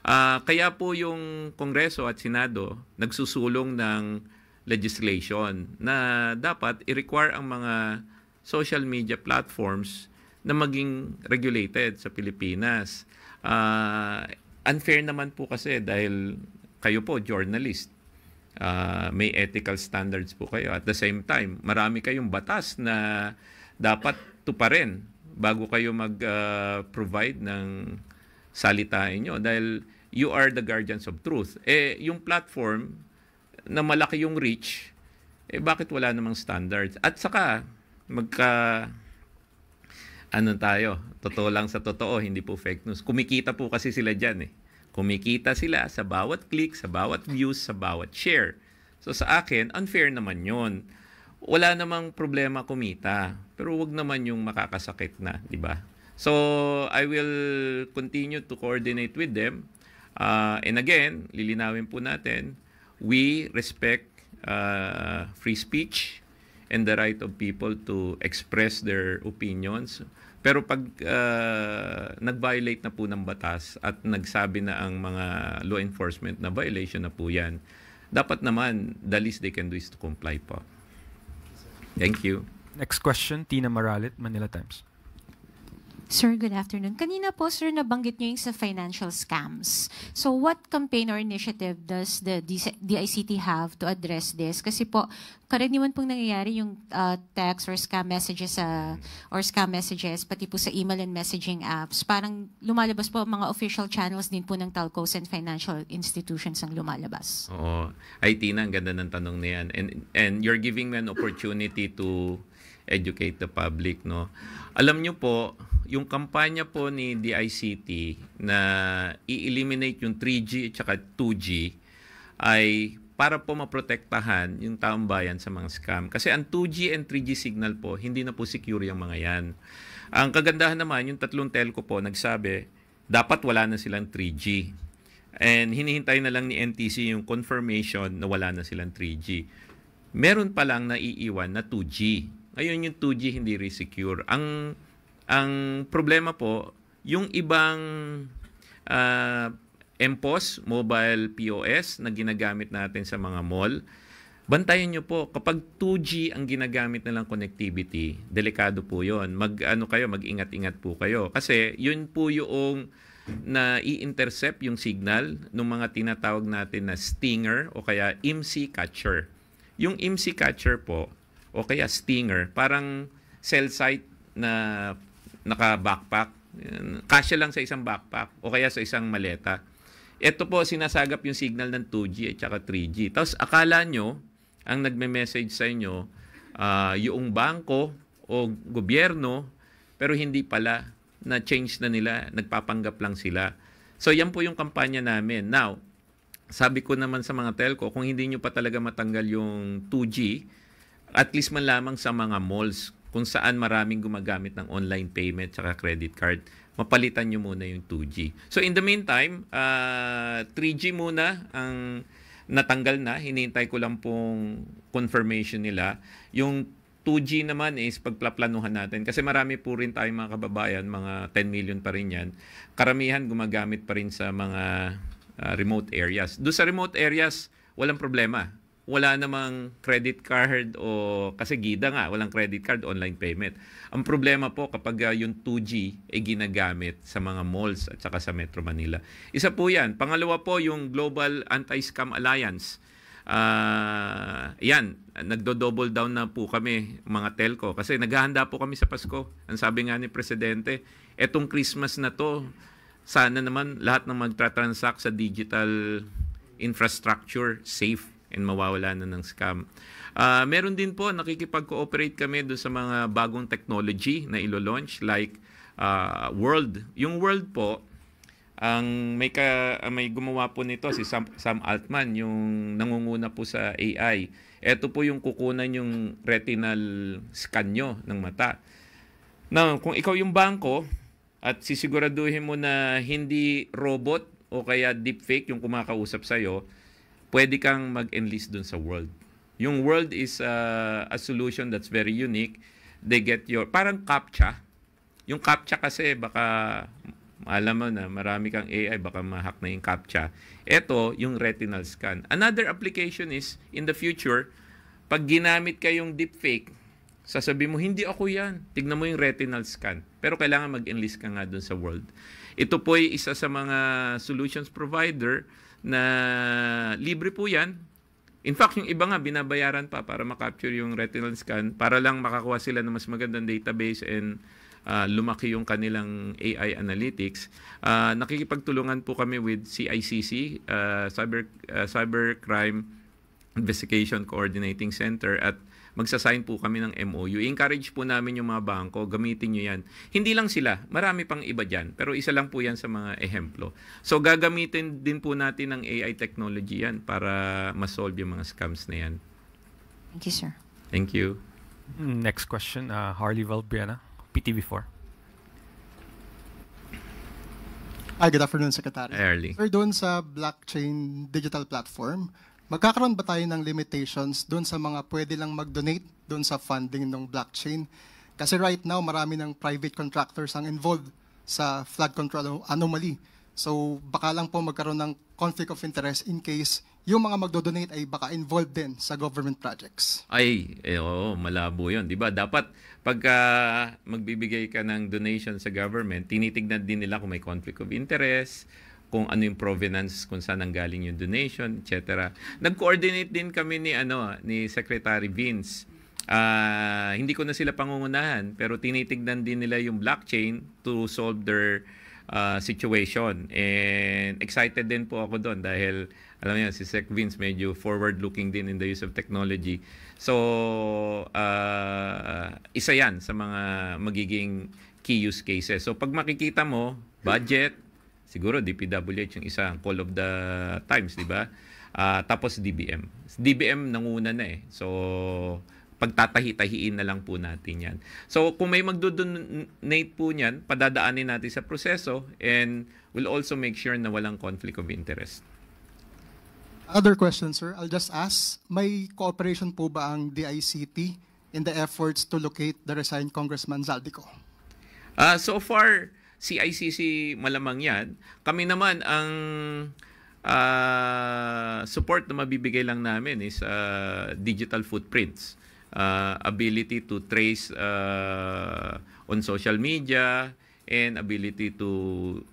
Ah, kaya po yung Kongreso at Senado nagsusulong ng legislation na dapat i-require ang mga social media platforms na maging regulated sa Pilipinas. Ah, unfair naman po kasi dahil kayo po, journalist, ah, may ethical standards po kayo. At the same time, marami kayong batas na dapat tuparin bago kayo mag, ah, provide ng salita inyo dahil you are the guardians of truth. Eh, yung platform na malaki yung reach, eh bakit wala namang standards? At saka, magka, ano tayo, totoo lang sa totoo, hindi po fake news. Kumikita po kasi sila dyan eh. Kumikita sila sa bawat click, sa bawat views, sa bawat share. So sa akin, unfair naman yon. Wala namang problema kumita, pero wag naman yung makakasakit na, di ba? So I will continue to coordinate with them. Uh, and again, lilinawin po natin, we respect uh, free speech and the right of people to express their opinions. Pero pag uh, nag-violate na po ng batas at nagsabi na ang mga law enforcement na violation na po yan, dapat naman the least they can do is to comply po. Thank you. Next question, Tina Maralit, Manila Times. Sir, good afternoon. Kanina po, sir, nabanggit niyo yung sa financial scams. So, what campaign or initiative does the D I C T have to address this? Kasi po, karaniwan pong nangyayari yung uh, text or scam messages uh, or scam messages, pati po sa email and messaging apps. Parang lumalabas po ang mga official channels din po ng telcos and financial institutions ang lumalabas. Oo. Ay, Tina, ang ganda ng tanong na yan. And, and you're giving me an opportunity to educate the public, no? Alam nyo po, yung kampanya po ni D I C T na i-eliminate yung three G at saka two G ay para po maprotektahan yung taong bayan sa mga scam. Kasi ang two G and three G signal po, hindi na po secure yung mga yan. Ang kagandahan naman, yung tatlong telco po nagsabi, dapat wala na silang three G. And hinihintay na lang ni N T C yung confirmation na wala na silang three G. Meron pa lang naiiwan na two G. Ngayon yung two G hindi rin secure. Ang ang problema po, yung ibang uh, M P O S, mobile P O S na ginagamit natin sa mga mall, Bantayan niyo po, kapag two G ang ginagamit nilang connectivity, delikado po 'yon. Mag-ano kayo, mag-ingat-ingat po kayo. Kasi 'yun po yung nai-intercept yung signal ng mga tinatawag natin na stinger o kaya imsi catcher. Yung imsi catcher po, o kaya stinger, parang cell site na naka-backpack. Yan. Kasya lang sa isang backpack o kaya sa isang maleta. Ito po, sinasagap yung signal ng two G at saka three G. Tapos akala nyo, ang nagme-message sa inyo, ah, yung bangko o gobyerno, pero hindi pala, na-change na nila, nagpapanggap lang sila. So, yan po yung kampanya namin. Now, sabi ko naman sa mga telco, kung hindi nyo pa talaga matanggal yung two G, at least man lamang sa mga malls, kung saan maraming gumagamit ng online payment tsaka credit card, mapalitan nyo muna yung two G. So, in the meantime, ah, three G muna ang natanggal na. Hinihintay ko lang pong confirmation nila. Yung two G naman is pagplaplanuhan natin. Kasi marami po rin tayong mga kababayan, mga ten million pa rin yan. Karamihan gumagamit pa rin sa mga, ah, remote areas. Doon sa remote areas, walang problema. Wala namang credit card o, kasi gida nga, walang credit card, online payment. Ang problema po kapag, ah, yung two G ay ginagamit sa mga malls at saka sa Metro Manila. Isa po yan. Pangalawa po, yung Global Anti-Scam Alliance. Ah, yan, nagdo-double down na po kami, mga telco, kasi naghahanda po kami sa Pasko. Ang sabi nga ni Presidente, etong Christmas na 'to, sana naman lahat ng magtra-transact sa digital infrastructure, safe and mawawala na ng scam. Ah, meron din po, nakikipag-cooperate kami doon sa mga bagong technology na ilo-launch, like, ah, World. Yung World po, ang may ka-, ang may gumawa po nito, si Sam, Sam Altman, yung nangunguna po sa A I. Eto po yung kukunan yung retinal scan nyo ng mata. Now, kung ikaw yung bangko at sisiguraduhin mo na hindi robot o kaya deepfake yung kumakausap sa'yo, pwede kang mag-enlist dun sa World. Yung World is, uh, a solution that's very unique. They get your, parang captcha. Yung captcha kasi, baka, alam mo na, marami kang A I, baka ma-hack na yung captcha. Eto, yung retinal scan. Another application is, in the future, pag ginamit kayong deepfake, sasabi mo, "Hindi ako yan." Tignan mo yung retinal scan. Pero kailangan mag-enlist ka nga dun sa World. Ito po ay isa sa mga solutions provider na libre po yan. In fact, yung iba nga, binabayaran pa para ma-capture yung retinal scan para lang makakuha sila ng mas magandang database and, ah, lumaki yung kanilang A I analytics. Ah, nakikipagtulungan po kami with C I C C, ah, cyber, ah, Cybercrime Investigation Coordinating Center, at magsa-sign po kami ng M O U. I-encourage po namin yung mga bangko, gamitin nyo yan. Hindi lang sila, marami pang iba dyan. Pero isa lang po yan sa mga ehemplo. So, gagamitin din po natin ng A I technology yan para ma-solve yung mga scams na yan. Thank you, sir. Thank you. Next question, uh, Harley Valbuena, P T V four. Hi, good afternoon, Secretary. Hi, Harley. Sir, doon sa blockchain digital platform, magkakaroon ba tayo ng limitations doon sa mga pwede lang mag-donate doon sa funding ng blockchain? Kasi right now, marami ng private contractors ang involved sa flood control ano-, anomaly. So, baka lang po magkaroon ng conflict of interest in case yung mga magdo-donate ay baka involved din sa government projects. Ay, eh, oo, malabo yun. Di ba? Dapat pagka magbibigay ka ng donation sa government, tinitignan din nila kung may conflict of interest, kung ano yung provenance, kung saan nanggaling yung donation, et cetera. Nag-coordinate din kami ni, ano, ni Secretary Vince. Ah, hindi ko na sila pangungunahan, pero tinitignan din nila yung blockchain to solve their, ah, situation. And excited din po ako doon dahil, alam niyo, si Sec Vince medyo forward-looking din in the use of technology. So, ah, isa yan sa mga magiging key use cases. So, pag makikita mo, budget, siguro D P W H yung isa, call of the times, di ba? Ah, tapos D B M. D B M nanguna na eh. So, pagtatahi-tahiin na lang po natin yan. So, kung may magdo-donate po niyan, padadaanin natin sa proseso and we'll also make sure na walang conflict of interest. Other question, sir. I'll just ask, may cooperation po ba ang D I C T in the efforts to locate the resigned Congressman Zaldy Co? Ah, so far, C I C C malamang yan. Kami naman, ang Ah, support na mabibigay lang namin is, ah, digital footprints, ah, ability to trace, ah, on social media, and ability to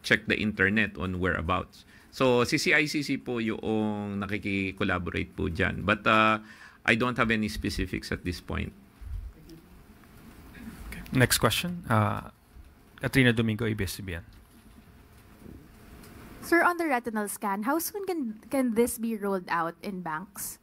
check the internet on whereabouts. So, si C I C C po yung nakiki-collaborate po dyan. But, ah, I don't have any specifics at this point. Next question, uh, Katrina Domingo, A B S C B N. Sir, on the retinal scan, how soon can can this be rolled out in banks?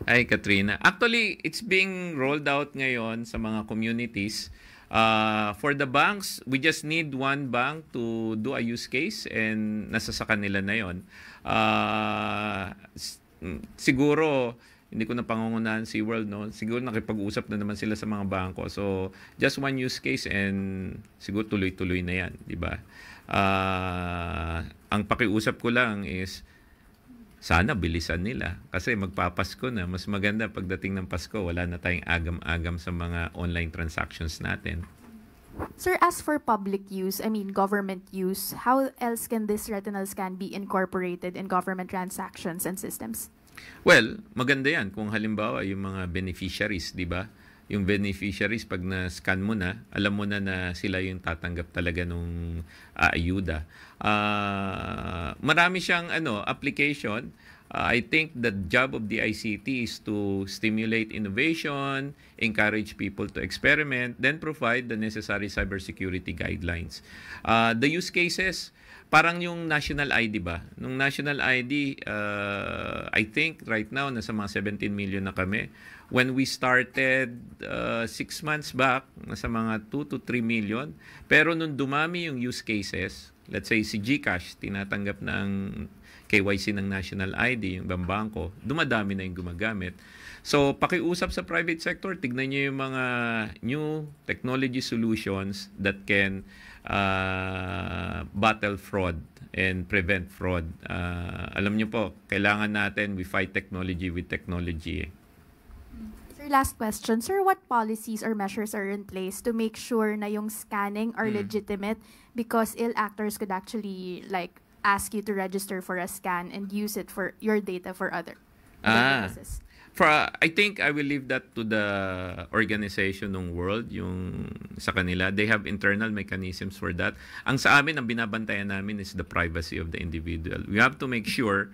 Ay, Katrina. Actually, it's being rolled out ngayon sa mga communities. Uh, for the banks, we just need one bank to do a use case and nasa sa kanila na yon. Uh, s- mm, siguro, hindi ko na pangungunahan si World, no? Siguro nakipag-usap na naman sila sa mga bangko. So, just one use case and siguro tuloy-tuloy na yan, di ba? Uh, ang pakiusap ko lang is, sana bilisan nila kasi magpapasko na. Mas maganda pagdating ng Pasko, wala na tayong agam-agam sa mga online transactions natin. Sir, as for public use, I mean government use, how else can this retinal scan be incorporated in government transactions and systems? Well, maganda yan kung halimbawa yung mga beneficiaries, di ba? Yung beneficiaries, pag na-scan mo na, alam mo na na sila yung tatanggap talaga nung aayuda. Ah, marami siyang ano, application. Ah, I think the job of the I C T is to stimulate innovation, encourage people to experiment, then provide the necessary cybersecurity guidelines. Ah, the use cases, parang yung national I D ba? Nung national I D, ah, I think right now, nasa mga seventeen million na kami. When we started uh, six months back, nasa mga two to three million. Pero nung dumami yung use cases, let's say si GCash, tinatanggap na ang K Y C ng national I D, yung ibang bangko, dumadami na yung gumagamit. So, pakiusap sa private sector, tignan nyo yung mga new technology solutions that can uh, battle fraud and prevent fraud. Uh, alam nyo po, kailangan natin we fight technology with technology. Eh. Sir, last question. Sir, what policies or measures are in place to make sure na yung scanning are legitimate because ill actors could actually like ask you to register for a scan and use it for your data for other Ah. purposes? For, uh, I think I will leave that to the organization ng world, yung sa kanila. They have internal mechanisms for that. Ang sa amin, ang binabantayan namin is the privacy of the individual. We have to make sure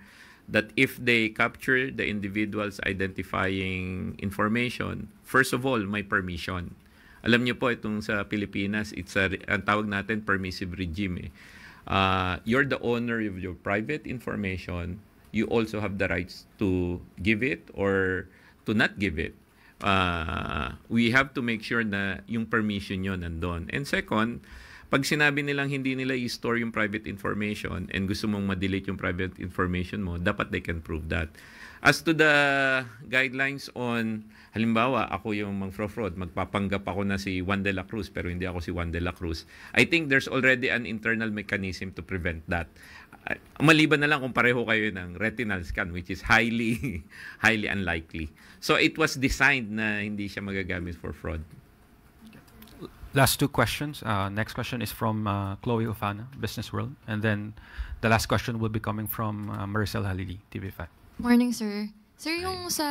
that if they capture the individual's identifying information, first of all, may permission. Alam niyo po, itong sa Pilipinas, it's a, ang tawag natin permissive regime. Eh. Uh, you're the owner of your private information. You also have the rights to give it or to not give it. Uh, we have to make sure na yung permission nyo nandun. And second, pag sinabi nilang hindi nila i-store yung private information and gusto mong ma-delete yung private information mo, dapat they can prove that. As to the guidelines on, halimbawa, ako yung mag-fraud, magpapanggap ako na si Juan de la Cruz pero hindi ako si Juan de la Cruz, I think there's already an internal mechanism to prevent that. Uh, maliban na lang kung pareho kayo ng retinal scan, which is highly, highly unlikely. So it was designed na hindi siya magagamit for fraud. Last two questions. Uh, next question is from uh, Chloe Ufana, Business World. And then the last question will be coming from uh, Maricel Halili, T V five. Morning, sir. Sir, yung sa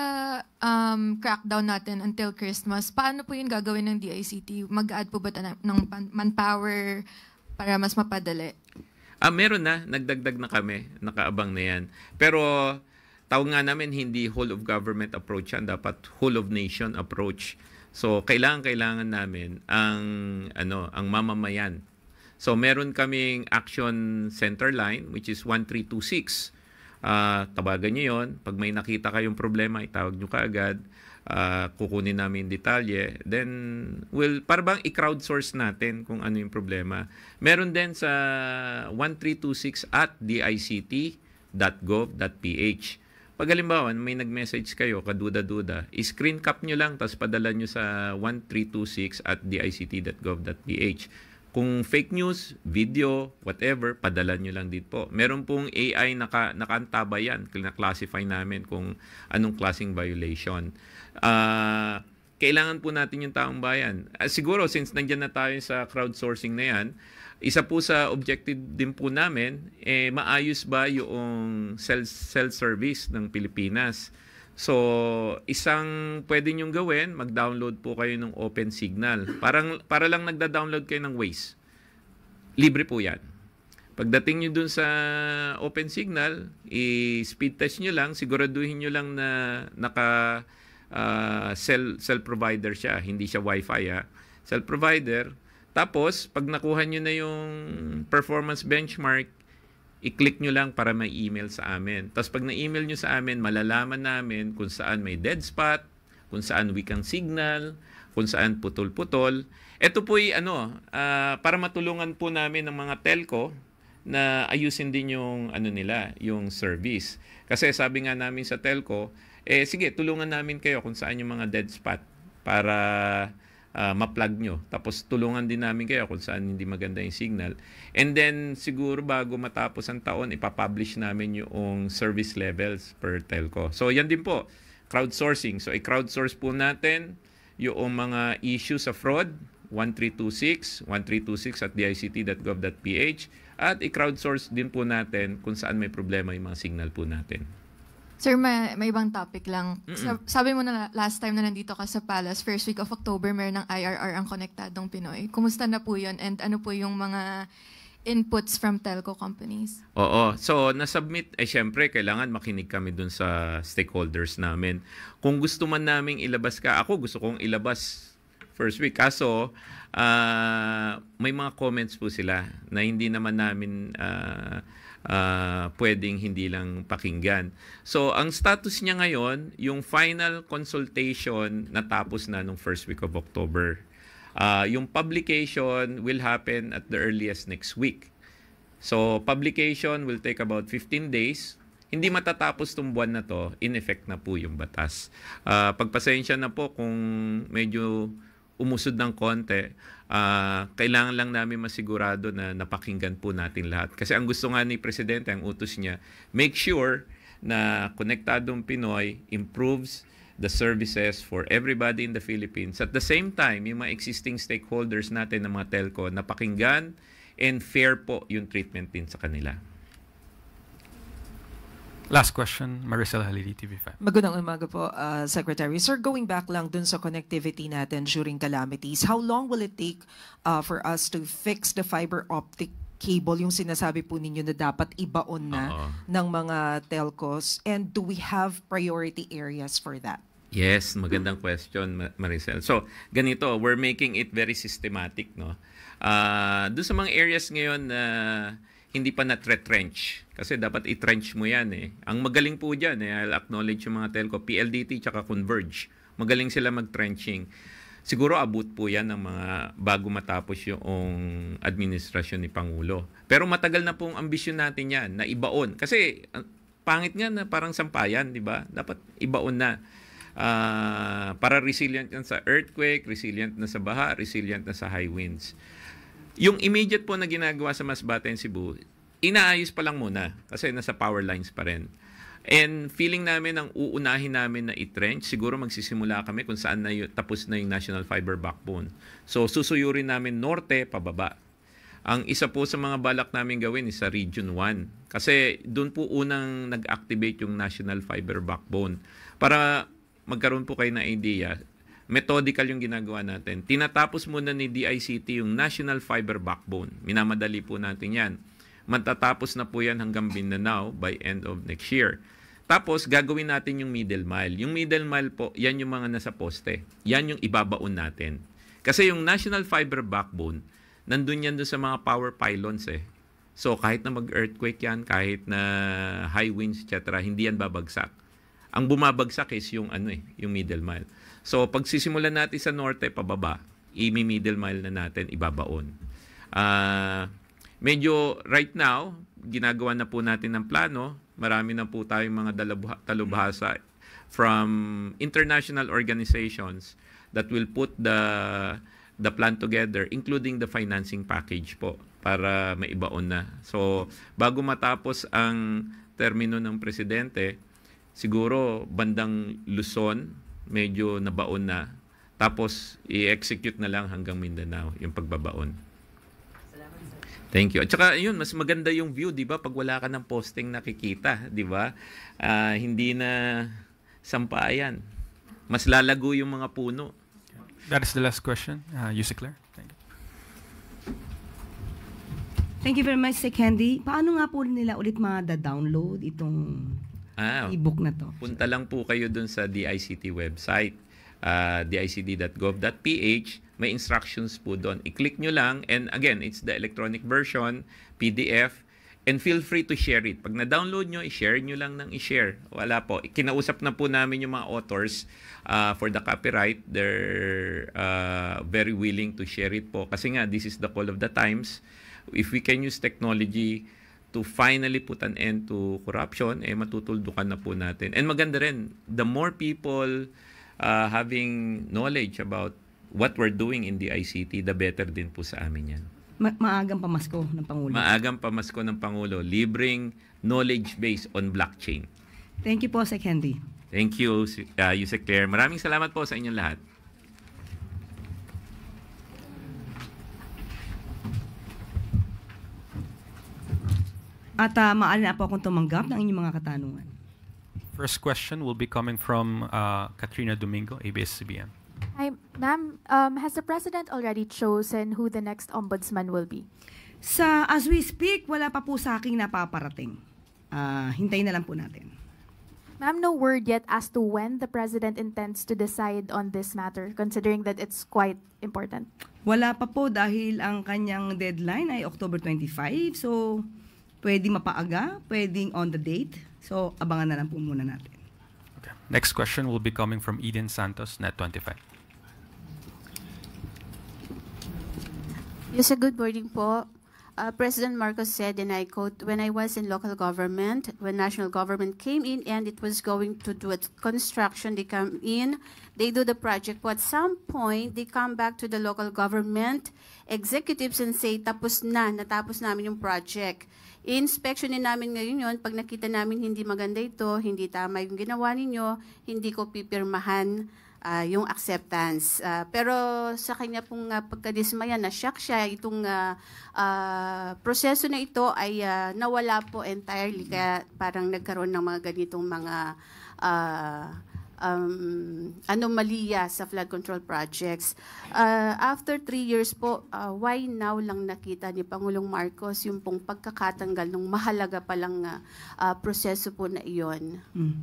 um, crackdown natin until Christmas, paano po yun gagawin ng D I C T? Mag-add po ba tayo ng pan- manpower para mas mapadali? Ah, meron na. Nagdagdag na kami. Nakaabang na yan. Pero tawag nga namin hindi whole of government approach yan. Dapat whole of nation approach. So, kailangan, kailangan namin ang, ano, ang mamamayan. So, meron kaming action center line, which is one three two six. Ah, tawagan nyo yon. Pag may nakita kayong problema, itawag nyo kaagad. Ah, kukunin namin detalye. Then, well, para bang i-crowdsource natin kung ano yung problema. Meron din sa one three two six at D I C T dot gov dot P H. Pag halimbawa, may nag-message kayo, kaduda-duda, i-screen cap nyo lang, tapos padala nyo sa one three two six at D I C T dot gov dot P H. Kung fake news, video, whatever, padala nyo lang dito po. Meron pong A I naka, nakaantabay yan. Kina-classify namin kung anong klaseng violation. Ah, kailangan po natin yung taong bayan. Ah, siguro, since nandiyan na tayo sa crowdsourcing na yan, isa po sa objective din po namin, eh, maayos ba yung self, self-service ng Pilipinas? So, isang pwede niyong gawin, mag-download po kayo ng Open Signal. Parang, para lang nagda-download kayo ng Waze. Libre po yan. Pagdating nyo dun sa Open Signal, i-speed test nyo lang, siguraduhin nyo lang na naka, ah, cell, cell provider siya, hindi siya wifi, ha. Cell provider. Tapos, pag nakuha nyo na yung performance benchmark, i-click nyo lang para may email sa amin. Tapos pag na-email nyo sa amin, malalaman namin kung saan may dead spot, kung saan weak ang signal, kung saan putol-putol. Ito po'y ano, ah, para matulungan po namin ng mga telco na ayusin din yung ano nila, yung service. Kasi sabi nga namin sa telco, eh, sige, tulungan namin kayo kung saan yung mga dead spot para, ah, ma-plug nyo. Tapos tulungan din namin kayo kung saan hindi maganda yung signal. And then siguro bago matapos ang taon, ipapublish namin yung service levels per telco. So yan din po, crowdsourcing. So i-crowdsource po natin yung mga issue sa fraud, one three two six, one three two six at D I C T dot gov dot P H, at i-crowdsource din po natin kung saan may problema yung mga signal po natin. Sir, may, may ibang topic lang. Mm-mm. Sa- sabi mo na la- last time na nandito ka sa Palace, first week of October, meron ng I R R ang Konektadong Pinoy. Kumusta na po yun? And ano po yung mga inputs from telco companies? Oo. So, na-submit, eh syempre, kailangan makinig kami dun sa stakeholders namin. Kung gusto man naming ilabas ka, ako gusto kong ilabas first week. Kaso, ah, may mga comments po sila na hindi naman namin ah, ah, pwedeng hindi lang pakinggan. So, ang status niya ngayon, yung final consultation natapos na nung first week of October. Ah, yung publication will happen at the earliest next week. So, publication will take about fifteen days. Hindi matatapos tong buwan na to, in effect na po yung batas. Ah, pagpasensya na po kung medyo umusod ng konti. Ah, kailangan lang namin masigurado na napakinggan po natin lahat. Kasi ang gusto nga ni Presidente, ang utos niya, make sure na Konektadong Pinoy improves the services for everybody in the Philippines. At the same time, yung mga existing stakeholders natin ng mga telco, napakinggan and fair po yung treatment din sa kanila. Last question, Maricel Halili, T V five. Magandang umaga po, uh, Secretary. Sir, going back lang dun sa connectivity natin during calamities, how long will it take uh, for us to fix the fiber optic cable, yung sinasabi po ninyo na dapat ibaon na Oo. ng mga telcos? And do we have priority areas for that? Yes, magandang question, Ma- Maricel. So, ganito, we're making it very systematic, no? Ah, doon sa mga areas ngayon na hindi pa na-trench, kasi dapat i-trench mo yan eh. Ang magaling po dyan eh, I'll acknowledge yung mga telco, P L D T tsaka Converge. Magaling sila mag-trenching. Siguro abot po yan ng mga bago matapos yung administrasyon ni Pangulo. Pero matagal na pong ambisyon natin yan, na ibaon. Kasi ah, pangit nga na parang sampayan, di ba? Dapat ibaon na. Ah, para resilient yan sa earthquake, resilient na sa baha, resilient na sa high winds. Yung immediate po na ginagawa sa Masbate and Cebu, inaayos pa lang muna kasi nasa power lines pa rin. And feeling namin ang uunahin namin na i-trench, siguro magsisimula kami kung saan na yung, tapos na yung National Fiber Backbone. So susuyurin namin norte pababa. Ang isa po sa mga balak namin gawin is sa Region one. Kasi doon po unang nag-activate yung National Fiber Backbone. Para magkaroon po kayo ng idea, methodical yung ginagawa natin. Tinatapos muna ni D I C T yung National Fiber Backbone. Minamadali po natin yan. Matatapos na po yan hanggang Mindanao by end of next year. Tapos, gagawin natin yung middle mile. Yung middle mile po, yan yung mga nasa poste. Yan yung ibabaon natin. Kasi yung National Fiber Backbone, nandun yan dun sa mga power pylons eh. So, kahit na mag-earthquake yan, kahit na high winds, et cetera, hindi yan babagsak. Ang bumabagsak is yung ano eh, yung middle mile. So, pagsisimulan natin sa norte, pababa, imi-middle mile na natin, ibabaon. Ah, medyo right now, ginagawa na po natin ng plano. Marami na po tayong mga dalabha- talubhasa from international organizations that will put the the plan together, including the financing package po para maibaon na. So, bago matapos ang termino ng presidente, siguro bandang Luzon, medyo nabaon na. Tapos, i-execute na lang hanggang Mindanao yung pagbabaon. Thank you. At saka, yun, mas maganda yung view, di ba? Pag wala ka ng posting nakikita, di ba? Ah, hindi na sampayan. Mas lalago yung mga puno. That is the last question. Uh, Yusek Claire. Thank you. Thank you very much, Sec Hendy. Paano nga po nila ulit ma-download itong Ah, ebook na to? Punta lang po kayo dun sa D I C T website, ah, D I C T dot gov dot P H. May instructions po doon. I-click nyo lang. And again, it's the electronic version, P D F. And feel free to share it. Pag na-download nyo, i-share nyo lang ng i-share. Wala po. Kinausap na po namin yung mga authors ah, for the copyright. They're ah, very willing to share it po. Kasi nga, this is the call of the times. If we can use technology to finally put an end to corruption, eh matutuldukan na po natin. And maganda rin, the more people uh, having knowledge about what we're doing in the I C T, the better din po sa amin yan. Ma- maagang pamasko ng Pangulo. Maagang pamasko ng Pangulo, libreng knowledge base on blockchain. Thank you po, Sec Hendy. Thank you, si- uh, Yusek Claire. Maraming salamat po sa inyong lahat. At uh, maaari na po akong tumanggap ng inyong mga katanungan. First question will be coming from uh, Katrina Domingo, A B S C B N. Hi, ma'am. Um, has the president already chosen who the next ombudsman will be? Sa as we speak, wala pa po sa aking napaparating. Uh, hintayin na lang po natin. Ma'am, no word yet as to when the president intends to decide on this matter, considering that it's quite important. Wala pa po dahil ang kanyang deadline ay October twenty-five. So, pwede mapaaga, pwedeng on the date. So, abangan na lang po muna natin. Okay. Next question will be coming from Eden Santos, Net twenty-five. Yes, sir. Good morning po. Uh, President Marcos said, and I quote, "When I was in local government, when national government came in and it was going to do a construction, they come in, they do the project. But at some point, they come back to the local government executives and say, tapos na, natapos namin yung project. Inspectionin namin ngayon yon. Pag nakita namin hindi maganda ito, hindi tama yung ginawa ninyo, hindi ko pipirmahan ah, yung acceptance." Ah, pero sa kanya pong ah, pagkadismaya, na-shock siya. Itong ah, ah, proseso na ito ay ah, nawala po entirely, kaya parang nagkaroon ng mga ganitong mga ah, um, anomalya sa flood control projects. Ah, after three years po, ah, why now lang nakita ni Pangulong Marcos yung pong pagkakatanggal ng mahalaga palang ah, ah, proseso po na iyon? Hmm.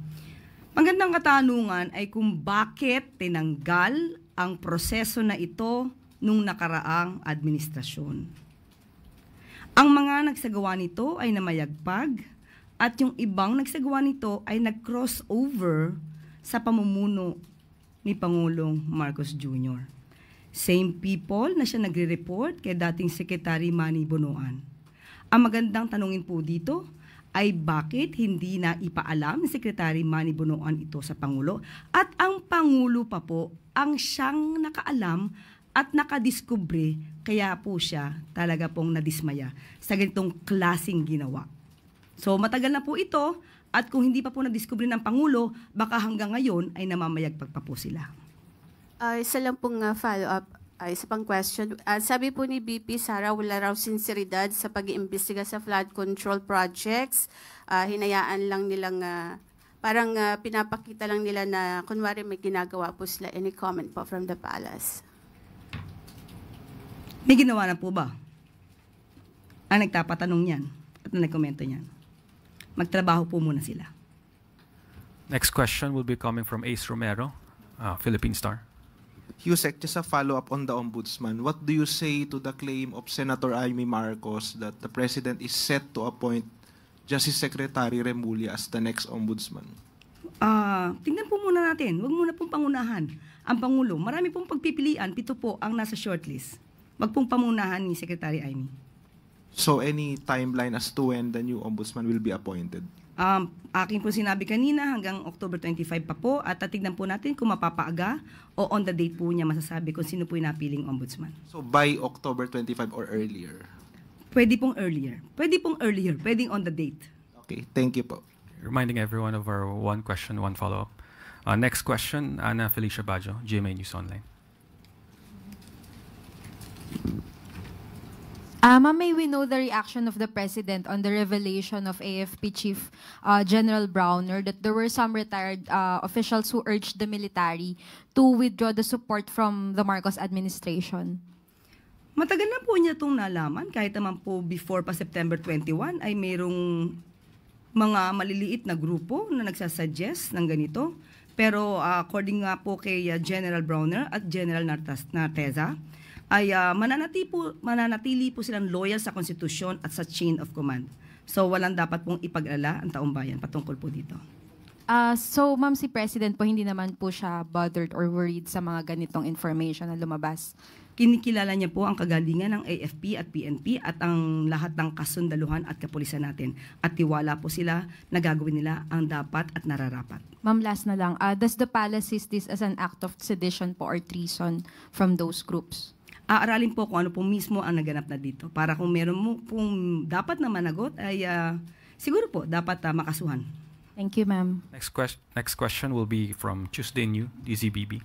Magandang katanungan ay kung bakit tinanggal ang proseso na ito nung nakaraang administrasyon. Ang mga nagsagawa nito ay namayagpag at yung ibang nagsagawa nito ay nag-crossover sa pamumuno ni Pangulong Marcos Junior. Same people na siya nagre-report kay dating Secretary Manny Bonoan. Ang magandang tanungin po dito ay bakit hindi na ipaalam ni Secretary Manny Bonoan ito sa Pangulo at ang Pangulo pa po ang siyang nakaalam at nakadiskubre, kaya po siya talaga pong nadismaya sa ganitong klaseng ginawa. So matagal na po ito at kung hindi pa po nadiskubre ng Pangulo, baka hanggang ngayon ay namamayagpag pa po sila. Ah, isa lang pong ah, follow-up, ah, isa pang question. Ah, sabi po ni V P Sara, wala raw sinseridad sa pag-iimbestiga sa flood control projects. Ah, hinayaan lang nilang, ah, parang ah, pinapakita lang nila na kunwari may ginagawa po sila. Any comment po from the palace? May ginawa na po ba ang nagtapatanong niyan at ang nagkomento niyan? Magtrabaho po muna sila. Next question will be coming from Ace Romero, uh, Philippine Star. Yusek, just a follow-up on the ombudsman. What do you say to the claim of Senator Imee Marcos that the president is set to appoint Justice Secretary Remulla as the next ombudsman? Ah, tingnan po muna natin. Huwag muna pong pangunahan ang Pangulo. Marami pong pagpipilian, pito po ang nasa shortlist. Huwag pong pangunahan ni Secretary Imee. So any timeline as to when the new ombudsman will be appointed? Um, akin po sinabi kanina, hanggang October twenty-five pa po, at tatignan po natin kung mapapaaga o on the date po niya masasabi kung sino po yung napiling ombudsman. So by October twenty-five or earlier? Pwede pong earlier. Pwede pong earlier. Pwedeng on the date. Okay, thank you po. Reminding everyone of our one question, one follow-up. Uh, next question, Ana Felicia Bajo, G M A News Online. Ah, ma'am, may we know the reaction of the President on the revelation of A F P Chief, uh, General Browner, that there were some retired, uh, officials who urged the military to withdraw the support from the Marcos administration? Matagal na po niya itong nalaman, kahit naman po before pa September twenty-one ay mayroong mga maliliit na grupo na nagsasuggest ng ganito. Pero, ah, according nga po kay, ah, General Browner at General Nartas-, Narteza, ay, ah, mananati po, mananatili po silang loyal sa konstitusyon at sa chain of command. So, walang dapat pong ipag-alala ang taong bayan patungkol po dito. Ah, so, ma'am, si President po, hindi naman po siya bothered or worried sa mga ganitong information na lumabas? Kinikilala niya po ang kagalingan ng A F P at P N P at ang lahat ng kasundaluhan at kapulisan natin. At tiwala po sila na gagawin nila ang dapat at nararapat. Ma'am, last na lang, ah, does the palace sees this as an act of sedition po or treason from those groups? Aaralin po kung ano po mismo ang naganap na dito. Para kung meron mo pong dapat na managot, ay, ah, siguro po, dapat, ah, makasuhan. Thank you, ma'am. Next quest-, next question will be from Tuesday New, D Z B B.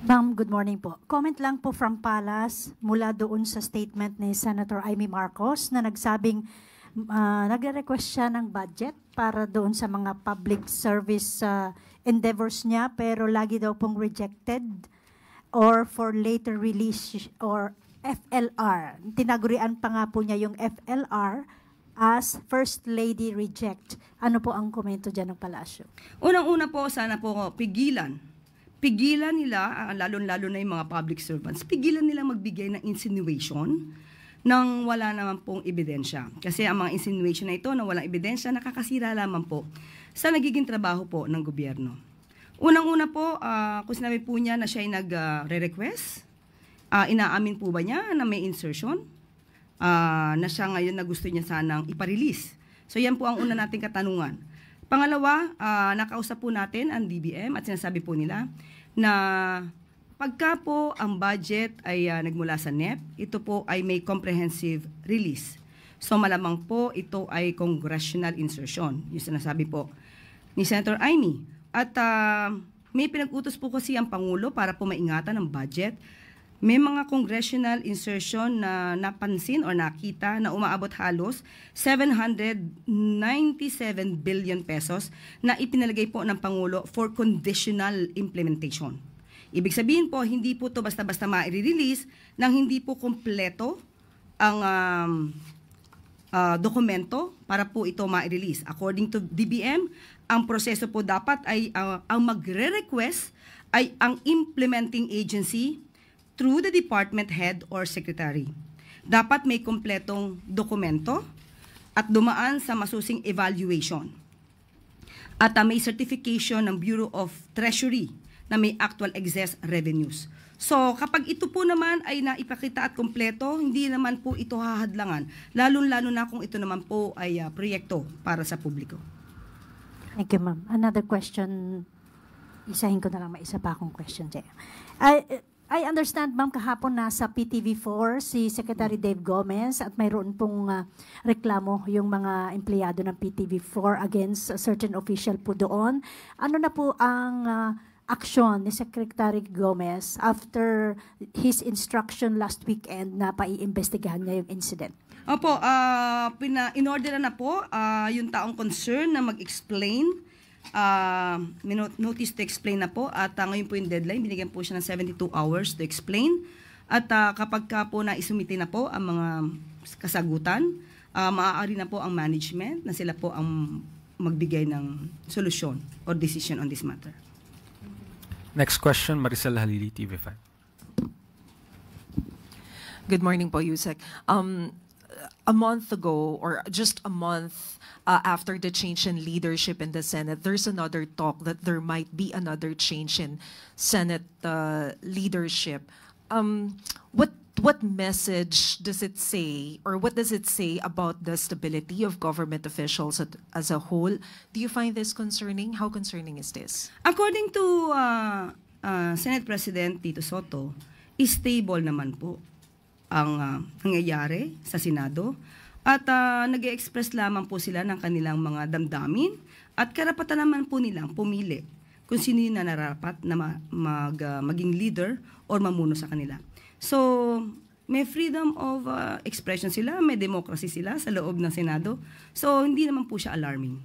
Ma'am, good morning po. Comment lang po from Palace mula doon sa statement ni Senator Imee Marcos na nagsabing, ah, nagre-request siya ng budget para doon sa mga public service, ah, endeavors niya, pero lagi daw pong rejected or for later release or F L R. Tinagurian pa nga po niya yung F L R as First Lady reject. Ano po ang komento dyan ng Palasyo? Unang-una po, sana po pigilan. Pigilan nila, ah, lalong-lalo na yung mga public servants, pigilan nila magbigay ng insinuation nang wala naman pong ebidensya. Kasi ang mga insinuation na ito na walang ebidensya, nakakasira lamang po sa nagiging trabaho po ng gobyerno. Unang-una po, ah, kung sinabi po niya na siya ay nag, ah, re-request, ah, inaamin po ba niya na may insertion? Ah, na siya ngayon na gusto niya sanang ipa-release. So, yan po ang una nating katanungan. Pangalawa, ah, nakausap po natin ang D B M at sinasabi po nila na pagka po ang budget ay, ah, nagmula sa NEP, ito po ay may comprehensive release. So, malamang po ito ay congressional insertion, yung sinasabi po ni Senator Imee. At, ah, may pinag-utos po kasi ang Pangulo para po maingatan ang budget. May mga congressional insertion na napansin or nakita na umaabot halos seven hundred ninety-seven billion pesos na ipinalagay po ng Pangulo for conditional implementation. Ibig sabihin po, hindi po to basta-basta mai-release nang hindi po kompleto ang, um, ah, dokumento para po ito ma-release. According to D B M, ang proseso po dapat ay, ah, ang magre-request ay ang implementing agency through the department head or secretary. Dapat may kompletong dokumento at dumaan sa masusing evaluation. At, ah, may certification ng Bureau of Treasury na may actual excess revenues. So, kapag ito po naman ay naipakita at kompleto, hindi naman po ito hahadlangan, lalong-lalo na kung ito naman po ay, ah, proyekto para sa publiko. Thank you, ma'am. Another question, isahin ko na lang, may isa pa akong question, Jay. Ay, I understand, ma'am, kahapon nasa P T V four si Secretary Dave Gomez at mayroon pong, ah, reklamo yung mga empleyado ng P T V four against a certain official po doon. Ano na po ang, ah, aksyon ni Secretary Gomez after his instruction last weekend na paiimbestigahan niya yung incident? Opo, ah, pina-, in order na po, ah, yung taong concern na mag-explain. Ah, mino-, notice to explain na po at, ah, ngayon po yung deadline, binigyan po siya ng seventy-two hours to explain. At, ah, kapag ka po naisumite na po ang mga kasagutan, ah, maaari na po ang management na sila po ang magbigay ng solusyon or decision on this matter. Next question, Maricel Halili, T V five. Good morning po, Yusek. Um, a month ago, or just a month, uh, after the change in leadership in the Senate, there's another talk that there might be another change in Senate, uh, leadership. Um, what, what message does it say, or what does it say about the stability of government officials at, as a whole? Do you find this concerning? How concerning is this? According to, uh, uh, Senate President Tito Soto, stable naman po ang, ah, nangyayari sa Senado. At, ah, nag-e-express lamang po sila ng kanilang mga damdamin at karapatan naman po nilang pumili kung sino yung nararapat na ma- mag, ah, maging leader or mamuno sa kanila. So, may freedom of, ah, expression sila, may democracy sila sa loob ng Senado. So, hindi naman po siya alarming.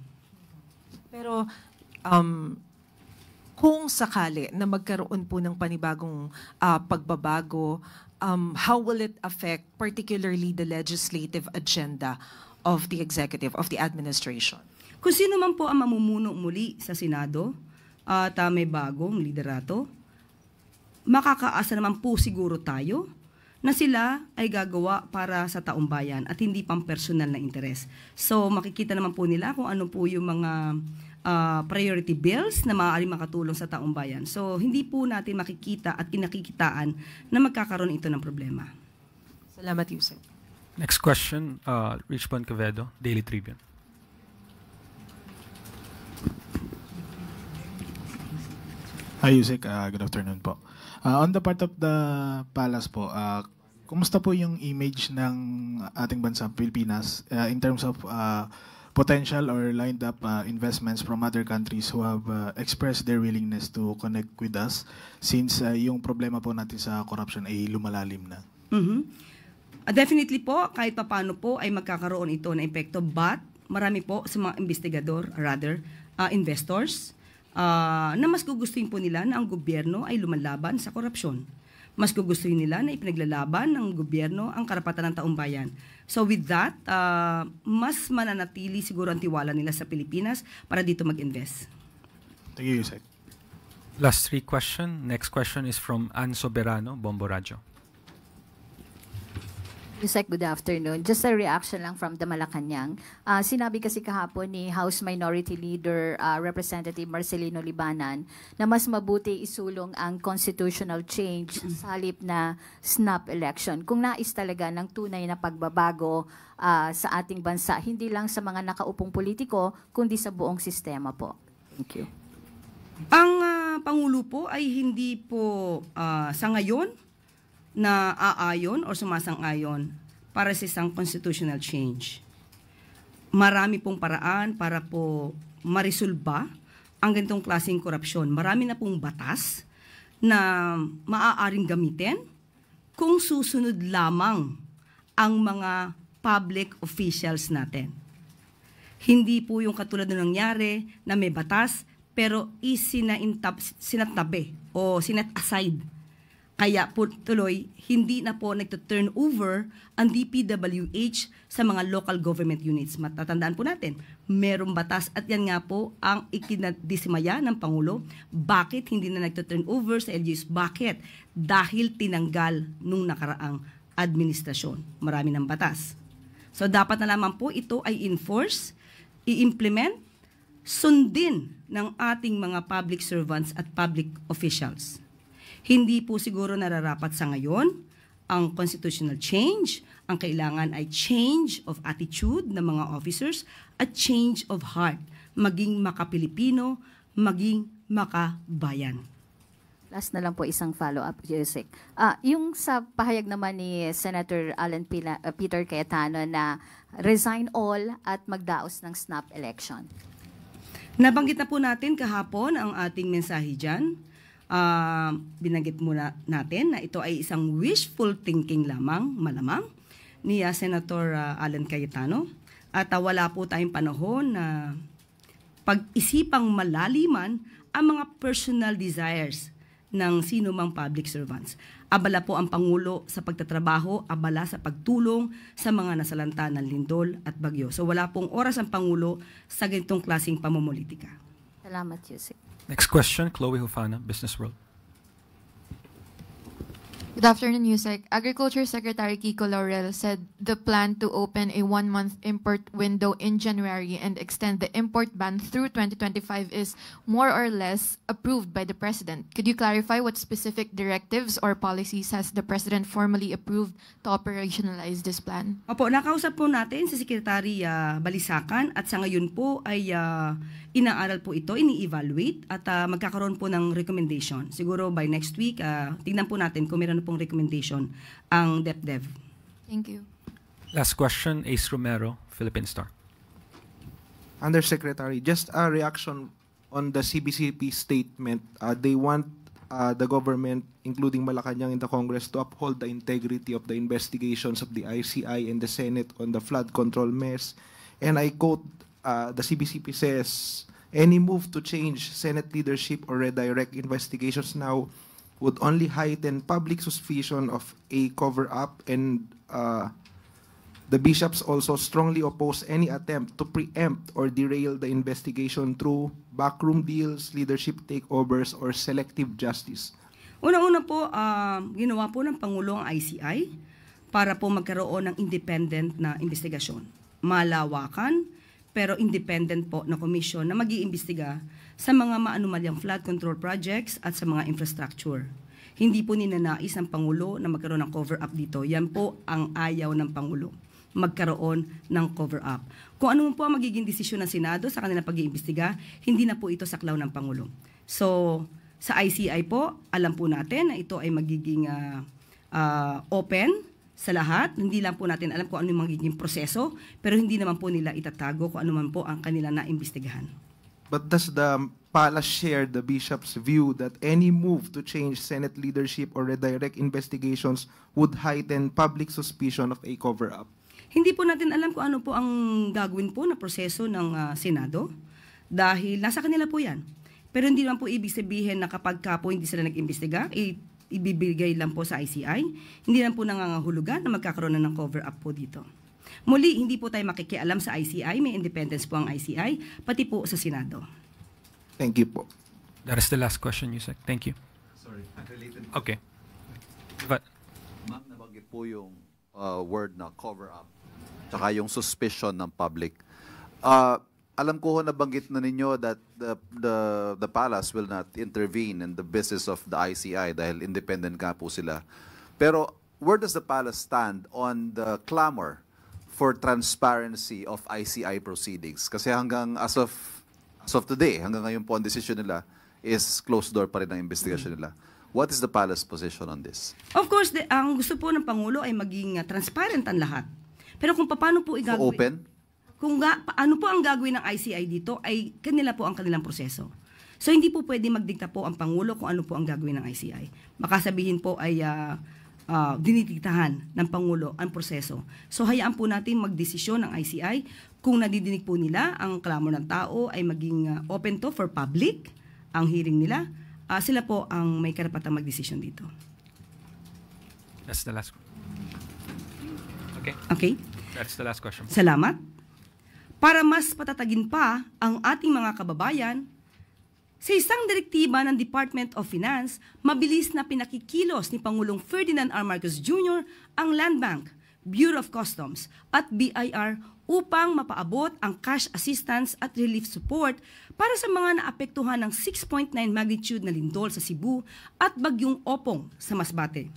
Pero um, kung sakali na magkaroon po ng panibagong ah, pagbabago, um, how will it affect particularly the legislative agenda of the executive, of the administration? Kung sino man po ang mamumuno muli sa Senado at, ah, may bagong liderato, makakaasa naman po siguro tayo na sila ay gagawa para sa taong bayan at hindi pang personal na interes. So, makikita naman po nila kung ano po yung mga, ah, priority bills na maaaring makatulong sa taong bayan. So, hindi po natin makikita at kinakikitaan na magkakaroon ito ng problema. Salamat, Yusek. Next question, uh, Richmond Quevedo, Daily Tribune. Hi, Yusek. Uh, good afternoon po. Uh, on the part of the palace po, uh, kumusta po yung image ng ating bansa, Pilipinas, uh, in terms of uh, potential or lined up uh, investments from other countries who have uh, expressed their willingness to connect with us, since uh, yung problema po natin sa corruption ay lumalalim na? Mhm. Ah, definitely po, kahit papano po ay magkakaroon ito ng epekto, but marami po sa mga investigador, rather, ah, investors, ah, na mas gugustuhin po nila na ang gobyerno ay lumalaban sa korupsyon. Mas gugustuhin nila na ipinaglalaban ng gobyerno ang karapatan ng taong bayan. So with that, ah, mas mananatili siguro ang tiwala nila sa Pilipinas para dito mag-invest. Thank you, Yusek. Last three question. Next question is from Ann Soberano, Bombo Radyo. Yusek, good afternoon. Just a reaction lang from the Malacanang. Ah, sinabi kasi kahapon ni House Minority Leader, ah, Representative Marcelino Libanan na mas mabuti isulong ang constitutional change sa halip na snap election. Kung nais talaga ng tunay na pagbabago, ah, sa ating bansa, hindi lang sa mga nakaupong politiko, kundi sa buong sistema po. Thank you. Ang, ah, Pangulo po ay hindi po, ah, sa ngayon naaayon or sumasang-ayon para sa isang constitutional change. Marami pong paraan para po maresolba ang ganitong klaseng korupsyon. Marami na pong batas na maaaring gamitin kung susunod lamang ang mga public officials natin. Hindi po yung katulad ng nangyari na may batas pero isinaintab, sinatabi o sinet aside. Kaya po tuloy, hindi na po nagto-turn over ang D P W H sa mga local government units. Matatandaan po natin, merong batas at yan nga po ang ikinadismaya ng Pangulo. Bakit hindi na nagto-turn over sa L G Us? Bakit? Dahil tinanggal nung nakaraang administrasyon. Marami ng batas. So dapat na lamang po ito ay enforce, i-implement, sundin ng ating mga public servants at public officials. Hindi po siguro nararapat sa ngayon ang constitutional change. Ang kailangan ay change of attitude ng mga officers at change of heart. Maging makapilipino, maging makabayan. Last na lang po, isang follow-up, Yusek. Ah, yung sa pahayag naman ni Senator Alan Pila- uh, Peter Cayetano na resign all at magdaos ng snap election. Nabanggit na po natin kahapon ang ating mensahe dyan. Ah, binanggit muna natin na ito ay isang wishful thinking lamang, malamang, ni ah, Senator ah, Alan Cayetano. At ah, wala po tayong panahon na pag-isipang malaliman ang mga personal desires ng sino mang public servants. Abala po ang Pangulo sa pagtatrabaho, abala sa pagtulong sa mga nasalanta ng lindol at bagyo. So wala pong oras ang Pangulo sa ganitong klaseng pamumulitika. Salamat, Yusek. Next question, Chloe Hufana, Business World. Good afternoon, Yusek. Agriculture Secretary Kiko Laurel said the plan to open a one-month import window in January and extend the import ban through twenty twenty-five is more or less approved by the President. Could you clarify what specific directives or policies has the President formally approved to operationalize this plan? Opo, nakausap po natin si Secretary ah, Balisacan at sa ngayon po ay ah, inaaral po ito, ini-evaluate at ah, magkakaroon po ng recommendation. Siguro by next week, ah, tingnan po natin kung meron na pong recommendation ang DepDev. Thank you. Last question, Ace Romero, Philippine Star. Undersecretary, just a reaction on the C B C P statement, uh, they want, uh, the government, including Malacanang and the Congress, to uphold the integrity of the investigations of the I C I and the Senate on the flood control mess. And I quote, uh, the C B C P says, "Any move to change Senate leadership or redirect investigations now would only heighten public suspicion of a cover-up, and, uh, the bishops also strongly oppose any attempt to preempt or derail the investigation through backroom deals, leadership takeovers, or selective justice." Una-una po, ah, ginawa po ng Pangulo ang I C I para po magkaroon ng independent na investigasyon. Malawakan, pero independent po na komisyon na mag-iimbestiga sa mga maanomalyang flood control projects at sa mga infrastructure. Hindi po ninanais ng Pangulo na magkaroon ng cover-up dito. Yan po ang ayaw ng Pangulo, magkaroon ng cover-up. Kung ano man po ang magiging desisyon ng Senado sa kanilang pag-iimbestiga, hindi na po ito saklaw ng Pangulo. So, sa I C I po, alam po natin na ito ay magiging, ah, ah, open sa lahat. Hindi lang po natin alam kung ano yung magiging proseso, pero hindi naman po nila itatago kung ano man po ang kanilang naimbestigahan. But does the palace share the bishop's view that any move to change Senate leadership or redirect investigations would heighten public suspicion of a cover-up? Hindi po natin alam kung ano po ang gagawin po na proseso ng, ah, Senado, dahil nasa kanila po 'yan. Pero hindi naman po ibig sabihin na kapag ka po hindi sila nag-imbestiga, i-, ibibigay lang po sa I C I. Hindi lang po nangangahulugan na magkakaroon na ng cover-up po dito. Muli, hindi po tayo makikialam sa I C I, may independence po ang I C I, pati po sa Senado. Thank you po. That is the last question, Yusek. Thank you. Sorry, unrelated. Okay. But Ma'am, nabanggit po yung, uh, word na cover up, tsaka yung suspicion ng public. Uh, alam ko ho, nabanggit na ninyo that the, the, the palace will not intervene in the business of the I C I dahil independent nga po sila. Pero where does the palace stand on the clamor for transparency of I C I proceedings? Kasi hanggang as of, as of today, hanggang ngayon po, ang desisyon nila is closed door pa rin ang investigasyon nila. What is the palace position on this? Of course, the, ang gusto po ng Pangulo ay maging, ah, transparent ang lahat. Pero kung paano po So, igagawin open? Kung ga-, paano po ang gagawin ng I C I dito ay kanila po ang kanilang proseso. So, hindi po pwede magdikta po ang Pangulo kung ano po ang gagawin ng I C I. Baka sabihin po ay, ah, ah, dinidiktahan ng Pangulo ang proseso. So, hayaan po natin magdesisyon ng I C I. Kung nadidinig po nila ang klamor ng tao ay maging, ah, open to for public ang hearing nila, ah, sila po ang may karapatang magdesisyon dito. That's the last. Okay. Okay. That's the last question. Salamat. Para mas patatagin pa ang ating mga kababayan, sa isang direktiba ng Department of Finance, mabilis na pinakikilos ni Pangulong Ferdinand R. Marcos Junior ang Land Bank, Bureau of Customs, at B I R upang mapaabot ang cash assistance at relief support para sa mga naapektuhan ng six point nine magnitude na lindol sa Cebu at Bagyong Opong sa Masbate.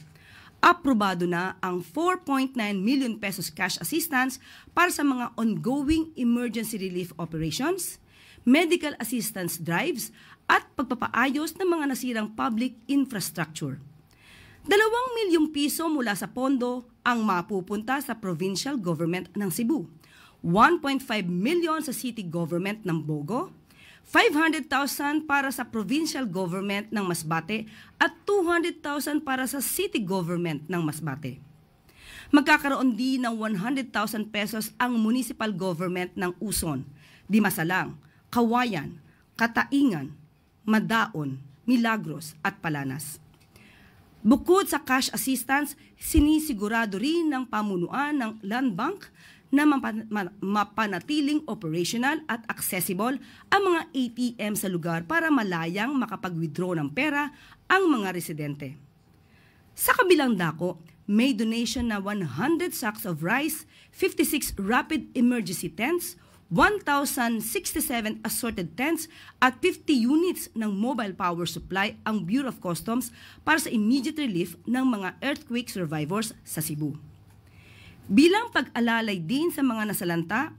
Aprobado na ang four point nine million pesos cash assistance para sa mga ongoing emergency relief operations, medical assistance drives, at pagpapaayos ng mga nasirang public infrastructure. Dalawang milyong piso mula sa pondo ang mapupunta sa provincial government ng Cebu, one point five million sa city government ng Bogo, five hundred thousand para sa provincial government ng Masbate, at two hundred thousand para sa city government ng Masbate. Magkakaroon din ng one hundred thousand pesos ang municipal government ng Uson, Dimasalang, Kawayan, Kataingan, Madaon, Milagros, at Palanas. Bukod sa cash assistance, sinisigurado rin ng pamunuan ng Land Bank na mapa-, ma-, mapanatiling operational at accessible ang mga A T M sa lugar para malayang makapag-withdraw ng pera ang mga residente. Sa kabilang dako, may donation na one hundred sacks of rice, fifty-six rapid emergency tents, one thousand sixty-seven assorted tents, at fifty units ng mobile power supply ang Bureau of Customs para sa immediate relief ng mga earthquake survivors sa Cebu. Bilang pag-alalay din sa mga nasalanta,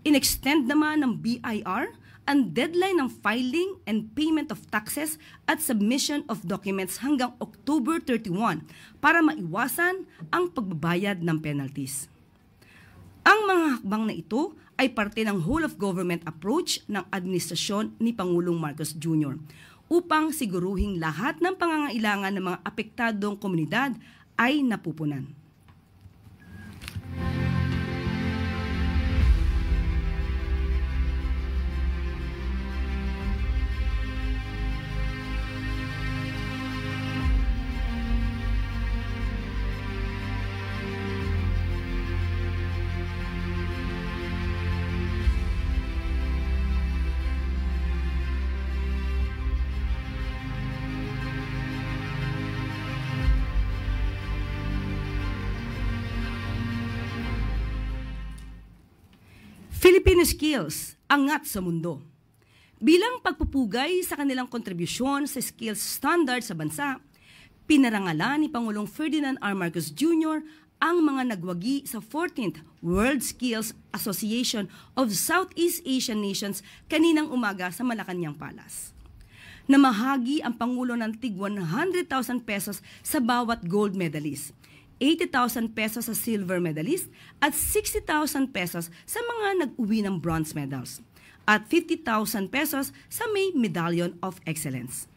inextend naman ng B I R ang deadline ng filing and payment of taxes at submission of documents hanggang October thirty-one para maiwasan ang pagbabayad ng penalties. Ang mga hakbang na ito ay parte ng whole-of-government approach ng administrasyon ni Pangulong Marcos Junior upang siguruhing lahat ng pangangailangan ng mga apektadong komunidad ay napupunan. Filipino Skills, angat sa mundo. Bilang pagpupugay sa kanilang kontribusyon sa skills standard sa bansa, pinarangalan ni Pangulong Ferdinand R. Marcos Junior ang mga nagwagi sa fourteenth World Skills Association of Southeast Asian Nations kaninang umaga sa Malacañang Palace. Namahagi ang Pangulo ng tig one hundred thousand pesos sa bawat gold medalist, eighty thousand pesos sa silver medalist, at sixty thousand pesos sa mga nag-uwi ng bronze medals, at fifty thousand pesos sa may Medallion of Excellence.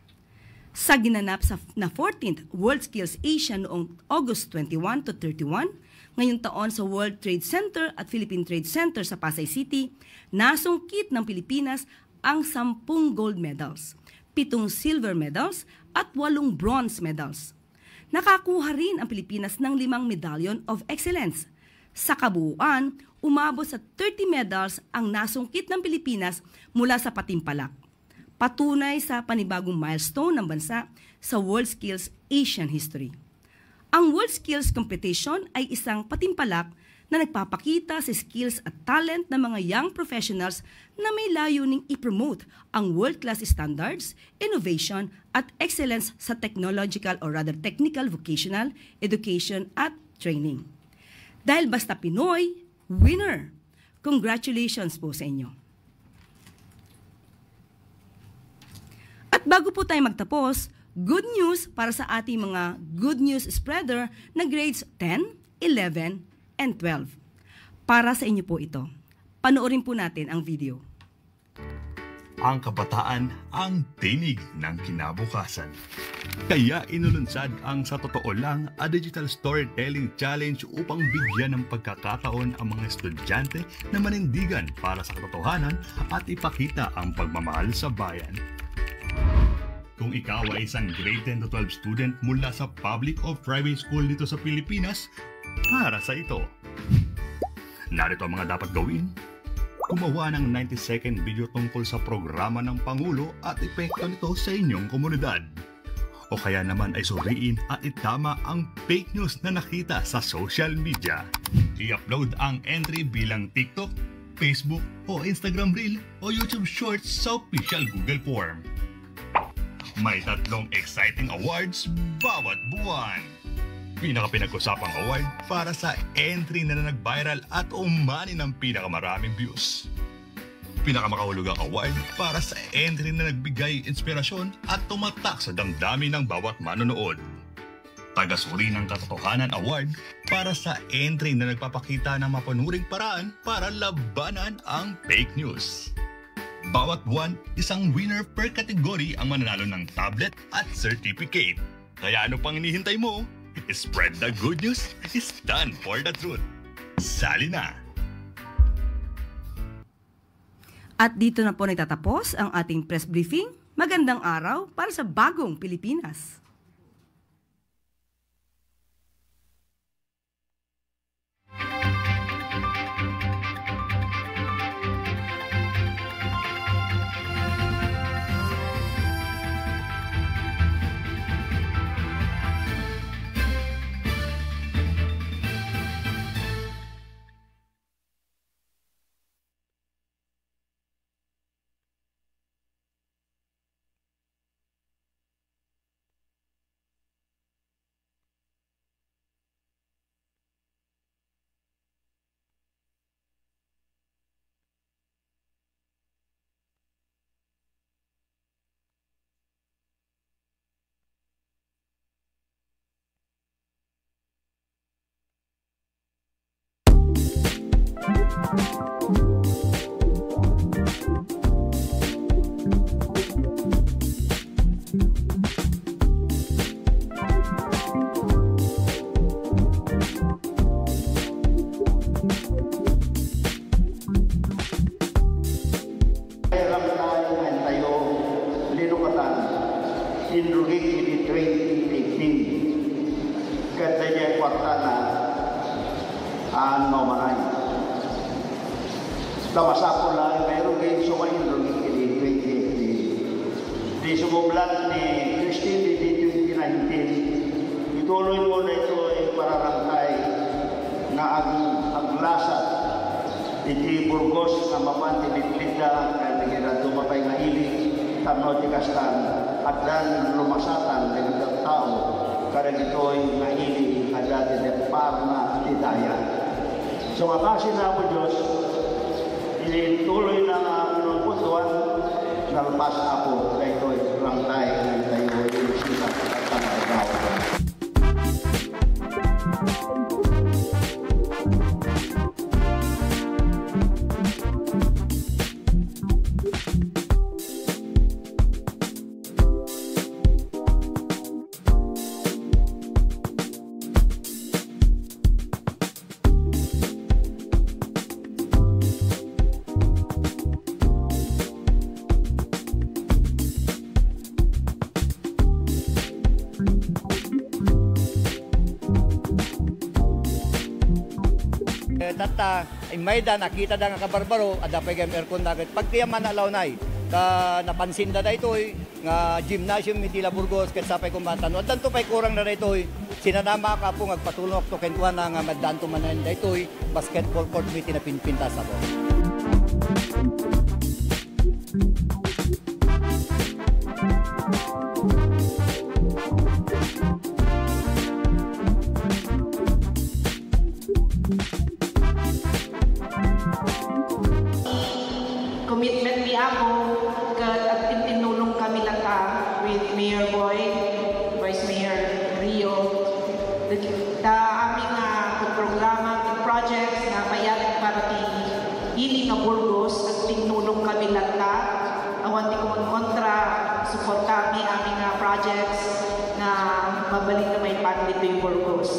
Sa ginanap sa na fourteenth World Skills Asia noong August twenty-one to thirty-one, ngayong taon sa World Trade Center at Philippine Trade Center sa Pasay City, nasungkit ng Pilipinas ang sampung gold medals, pitong silver medals, at walong bronze medals. Nakakuha rin ang Pilipinas ng limang Medallion of Excellence. Sa kabuuan, umabot sa thirty medals ang nasungkit ng Pilipinas mula sa patimpalak. Patunay sa panibagong milestone ng bansa sa WorldSkills Asian history. Ang WorldSkills Competition ay isang patimpalak na nagpapakita sa skills at talent ng mga young professionals na may layuning i-promote ang world-class standards, innovation, at excellence sa technological or rather technical vocational education at training. Dahil basta Pinoy, winner! Congratulations po sa inyo. At bago po tayo magtapos, good news para sa ating mga good news spreader na grades ten, eleven, and twelve. Para sa inyo po ito. Panoorin po natin ang video. Ang kabataan, ang tinig ng kinabukasan. Kaya inulunsad ang Sa Totoo Lang, a digital storytelling challenge upang bigyan ng pagkakataon ang mga estudyante na manindigan para sa katotohanan at ipakita ang pagmamahal sa bayan. Kung ikaw ay isang grade ten to twelve student mula sa public o private school dito sa Pilipinas, para sa ito. Narito ang mga dapat gawin. Gumawa ng ninety second video tungkol sa programa ng Pangulo at epekto nito sa inyong komunidad. O kaya naman ay suriin at itama ang fake news na nakita sa social media. I-upload ang entry bilang TikTok, Facebook o Instagram Reel o YouTube Shorts sa official Google form. May tatlong exciting awards bawat buwan. Pinakapinag-usapang award para sa entry na nag-viral at umani ng pinakamaraming views. Pinakamakahulugang award para sa entry na nagbigay inspirasyon at tumatak sa damdamin ng bawat manonood. Tagasuri ng Katotohanan Award para sa entry na nagpapakita ng mapanuring paraan para labanan ang fake news. Bawat buwan, isang winner per category ang mananalo ng tablet at certificate. Kaya ano pang hinihintay mo? Spread the good news, stand for the truth. Sali na! At dito na po nagtatapos ang ating press briefing. Magandang araw para sa bagong Pilipinas. Sana, ah, no manay. Ta masapul la, mayroon kayo sumain ron iti twenty eighteen. Di sumublat ni Christine iti twenty nineteen. Ituloy mo na ito ay pararangkay nga ag-, aglasat iti Burgos nga mapan ti bigbigda, ken dagiti dadduma pay nga ili, tapno ti kastan, addan lumasatan dagiti tattao kadagitoy nga ili a dati depparna ti daya. So, nga basi na, Apo Dios, iti tuloy na nga panunottoan, nalpas, Apo, daytoy rangkay nga intayo iti sikat a pannakabaw. Eh, tatta, immay da, nakita da nga kabarbaro, adda pay gayam aircon da ket pagtiyaman na lawnay. Ta napansin da daytoy nga gymnasium iti La Burgos, ket sapay koma ta no addanto pay kurang na daytoy, sinanama ka, Apo, nga agpatulongakto kenkuana nga maddaanto manen daytoy basketball court iti napinpintas, Apo. Commitment ni Apo, ket agtintinnulong kami latta with Mayor Boy, Vice Mayor Rio, ta amin nga programa, projects nga mayat para ti ili nga Burgos, agtinnulong kami latta. Awan ti kumonkontra, suporta mi amin nga projects nga mabalin nga maipan ditoy Burgos.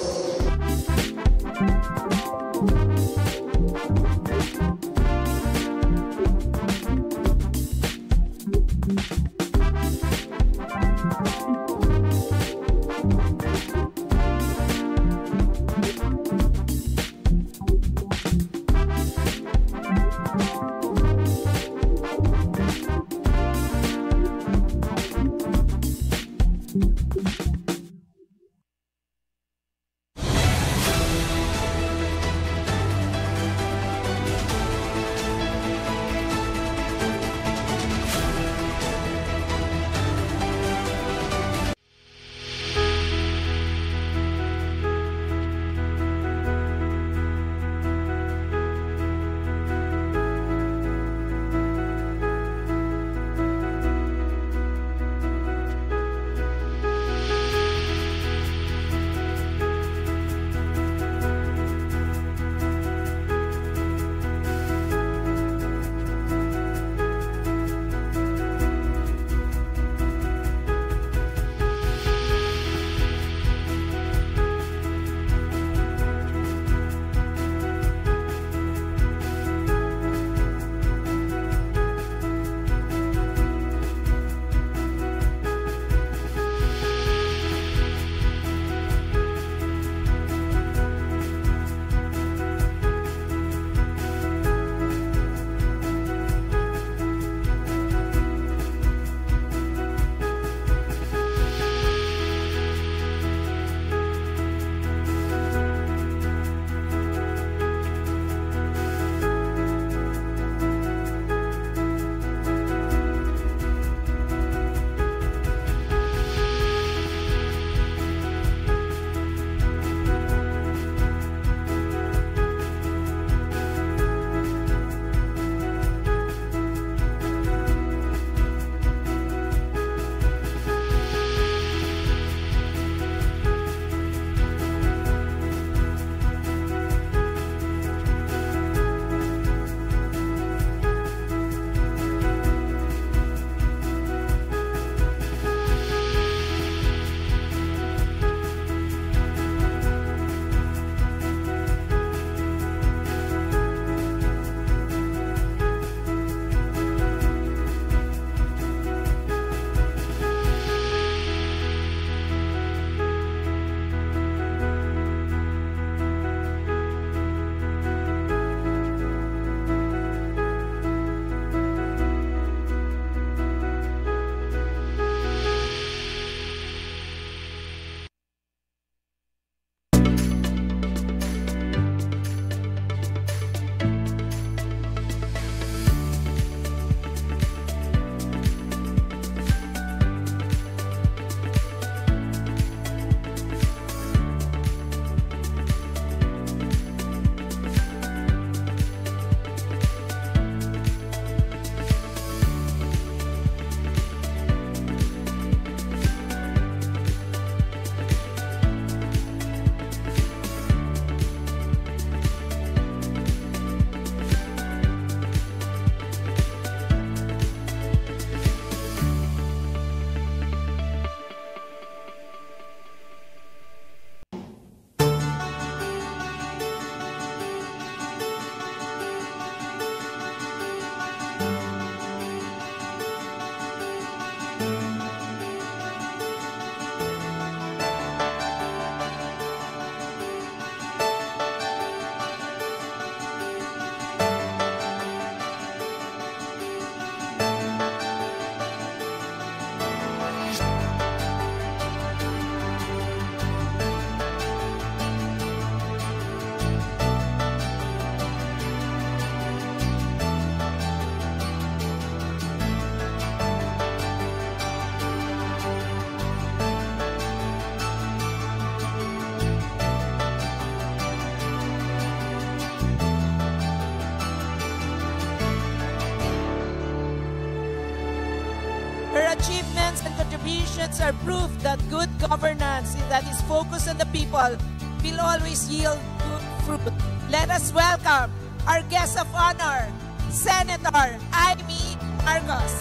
and contributions are proof that good governance that is focused on the people will always yield good fruit. Let us welcome our guest of honor, Senator Imee Marcos.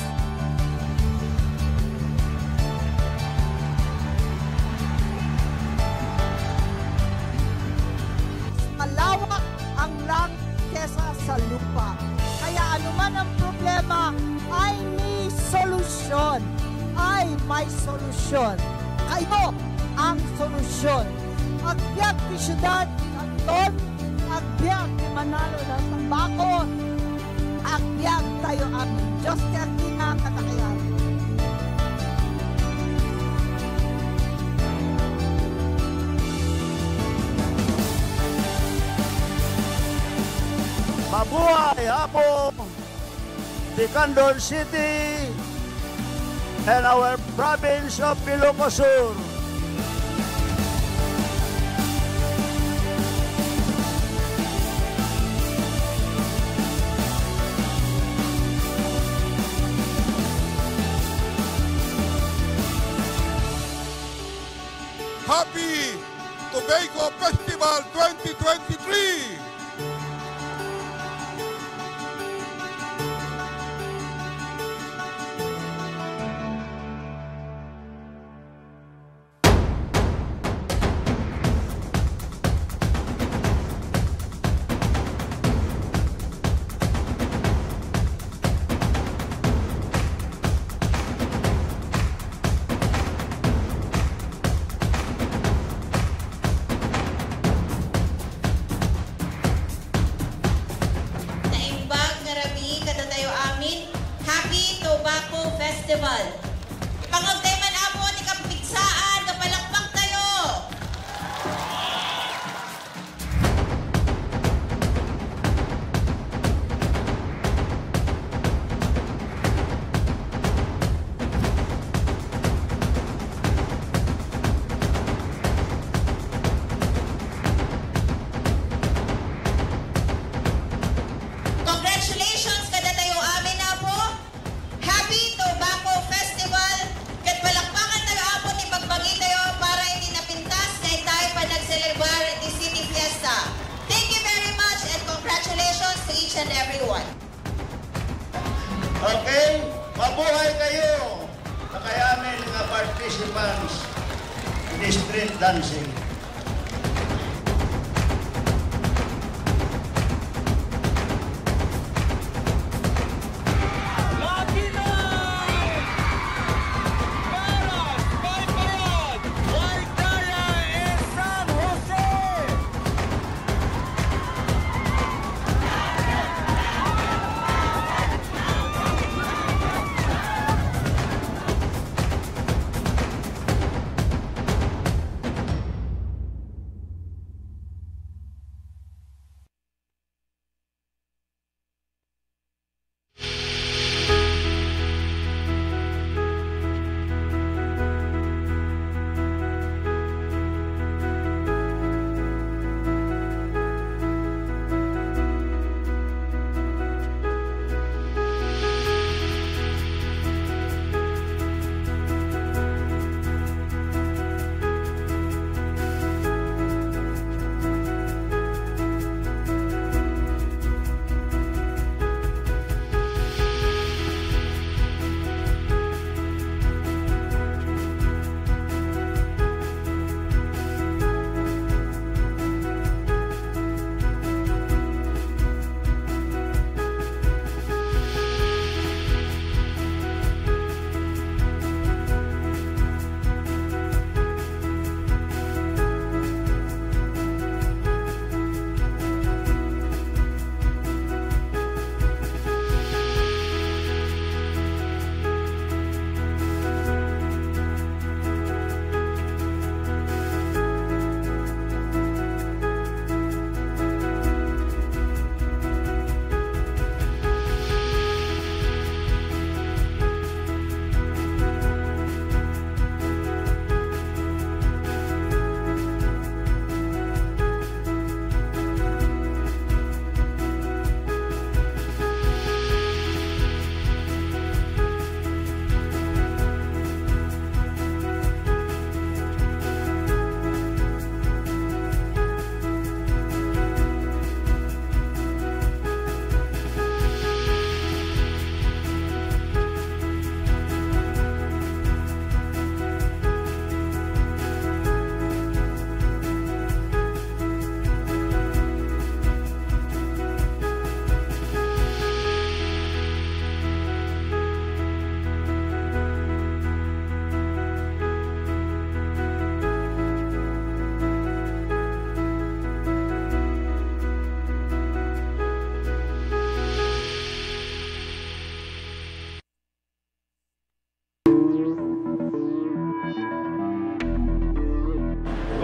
Malawak ang langit kesa sa lupa. Kaya anuman ang problema, ay may solusyon. Ay may solusyon. Kayo ang solusyon. Agbiag ti siudad, kanton, agbiag ti manalo ng tabako, agbiag tayo amin. Diyos ti agkinakatakian. Mabuhay, Apo! The Candon City and our province of Ilocos Sur. Happy Tobacco Festival twenty twenty-three! Naimbag nga rabii kadatayo amin, Happy Tobacco Festival! Pangagtay man, Apo, ti kapigsaan nga palakpaktayo! Congratulations kadatayo amin, Apo! Happy Tobacco Festival! Ket palakpakan tayo, Apo, ti bagbagi tayo para iti napintas nga intayo panagselebrar iti City Fiesta. Thank you very much and congratulations to each and everyone. Okay, mabuhay kayo, dakayamin nga participants in street dancing.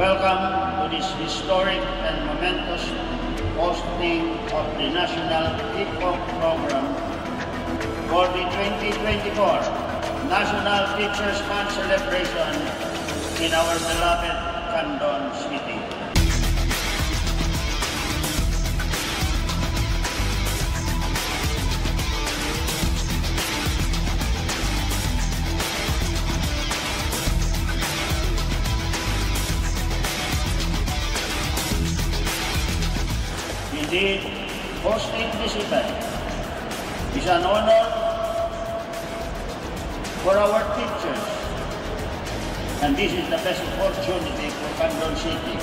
Welcome to this historic and momentous hosting of the National Kickbox Program for the twenty twenty-four National Teachers Month celebration in our beloved Candon City. Indeed, hosting this event is an honor for our teachers, and this is the best opportunity for Candon City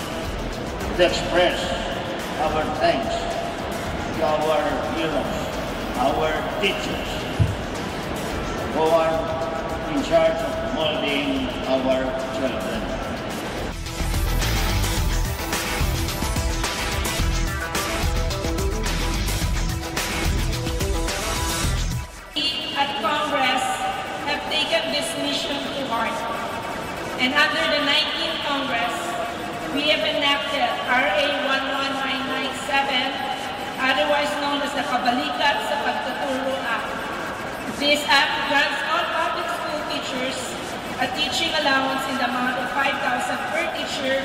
to express our thanks to our heroes, our teachers, who are in charge of molding our children. At Congress have taken this mission to heart. And under the nineteenth Congress, we have enacted R A one one nine nine seven, otherwise known as the Kabalikat sa Pagtuturo Act. This act grants all public school teachers a teaching allowance in the amount of five thousand per teacher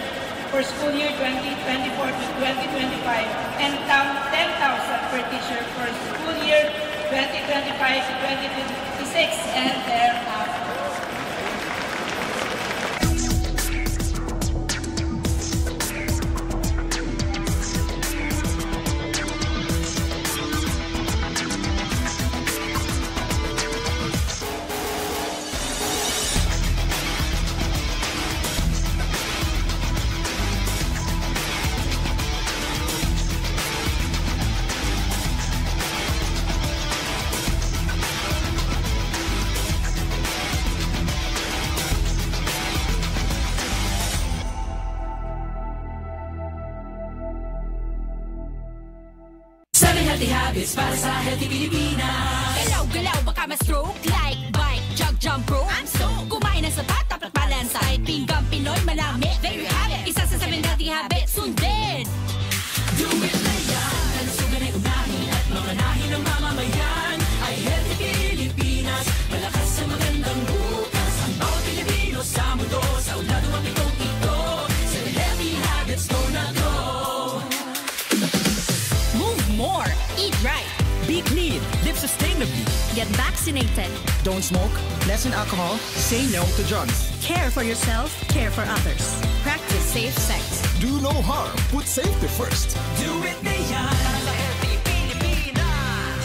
for school year twenty twenty-four to twenty twenty-five and down ten thousand per teacher for school year twenty twenty-five to twenty twenty-six and thereafter. Seven healthy habits para sa healthy Pilipinas. Galaw-galaw, baka ma-stroke. Like, bike, jog, jump rope. I'm so. Kumain ng sapat, dapat balansay. Pinggang Pinoy, manami. There you have it. Isa sa seven healthy habits. Sundin! Do it na yan. Kalusugan ay unahin at mamanahin ng mamamayan. Ay healthy Pilipinas. Malakas sa magandang bukas. Ang bawat Pilipino sa mundo. Sa unlad ng pitong ito. Seven healthy habits, go na go. Move more. Eat right. Be clean. Live sustainably. Get vaccinated. Don't smoke. Lessen alcohol. Say no to drugs. Care for yourself. Care for others. Practice safe sex. Do no harm. Put safety first. Do it na yan. Para sa healthy Pilipinas.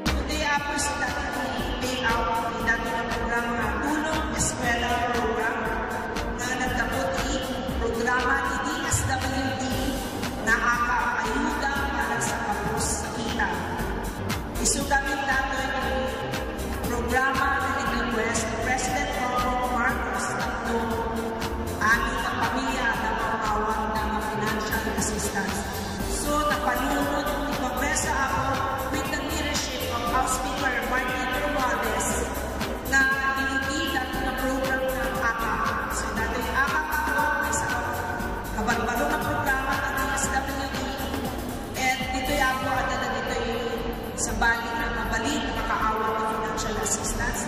Today, Apo, is dati ti payout ti dati nga programa nga Tulong Eskwela Program nga naggapu ti programa ti D S W D nga AKAP, Ayuda para sa Kapos sa Kita. Isu gamin datoy ti programa nga nag-request ni President Bongbong Marcos tapno amin nga pamilya adda maawat nga financial assistance. So, napanunot ti Kongreso, Apo, with the leadership of House Speaker Martin Romualdez, nga inuti dati nga program nga AKAP. So, dati AKAP, Apo, maysa a kabarbaro nga programa ti D S W D. Ket ditoy, Apo, adda dagitoy sabali nga mabalin nga makaawat ti financial assistance.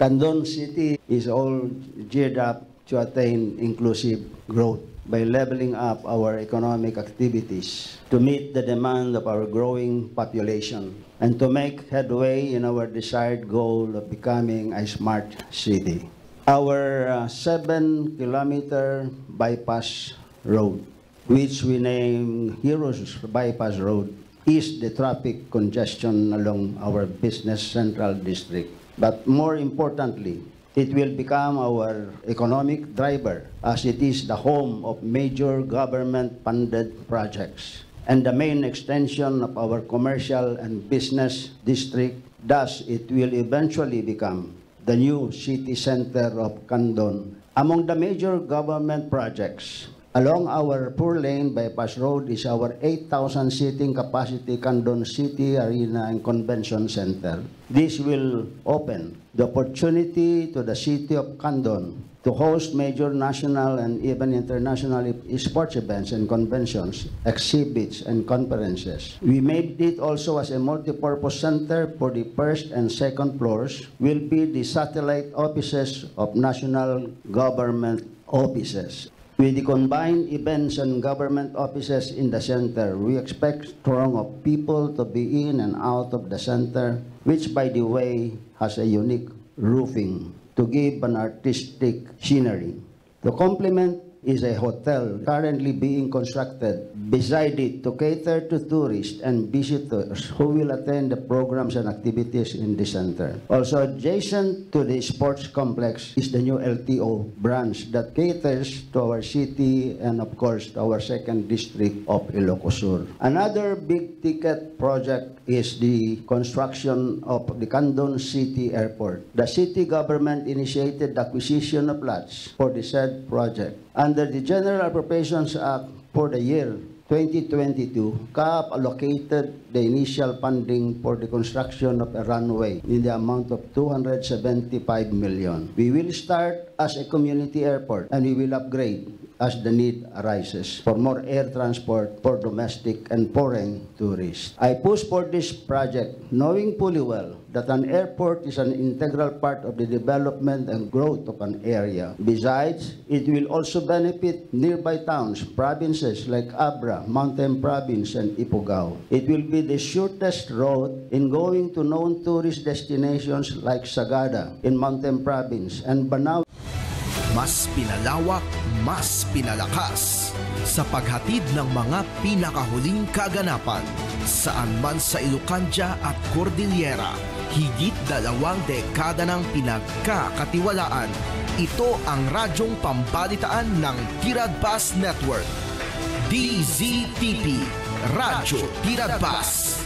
Candon City is all geared up to attain inclusive growth by leveling up our economic activities to meet the demand of our growing population and to make headway in our desired goal of becoming a smart city. Our uh, seven kilometer bypass road, which we name Heroes Bypass Road, is the traffic congestion along our business central district. But more importantly, it will become our economic driver as it is the home of major government funded projects and the main extension of our commercial and business district. Thus, it will eventually become the new city center of Candon. Among the major government projects along our four-lane bypass road is our eight thousand seating capacity Candon City Arena and Convention Center. This will open the opportunity to the city of Candon to host major national and even international sports events and conventions, exhibits and conferences. We made it also as a multipurpose center for the first and second floors will be the satellite offices of national government offices. With the combined events and government offices in the center, we expect throng of people to be in and out of the center, which by the way has a unique roofing to give an artistic scenery. To complement is a hotel currently being constructed beside it to cater to tourists and visitors who will attend the programs and activities in the center. Also adjacent to the sports complex is the new L T O branch that caters to our city and of course to our second district of Ilocos Sur. Another big ticket project is the construction of the Candon City Airport. The city government initiated the acquisition of lots for the said project. Under the General Appropriations Act for the year twenty twenty-two, CAAP allocated the initial funding for the construction of a runway in the amount of two hundred seventy-five million. We will start as a community airport and we will upgrade as the need arises for more air transport for domestic and foreign tourists. I push for this project knowing fully well that an airport is an integral part of the development and growth of an area. Besides, it will also benefit nearby towns, provinces like Abra, Mountain Province, and Ifugao. It will be the shortest route in going to known tourist destinations like Sagada in Mountain Province and Banao. Mas pinalawak, mas pinalakas sa paghatid ng mga pinakahuling kaganapan, saan man sa Ilocandia at Cordillera, higit dalawang dekada nang pinagkakatiwalaan. Ito ang radyong pambalitaan ng Tiradpas Network. D Z T P, Radyo Tiradpas.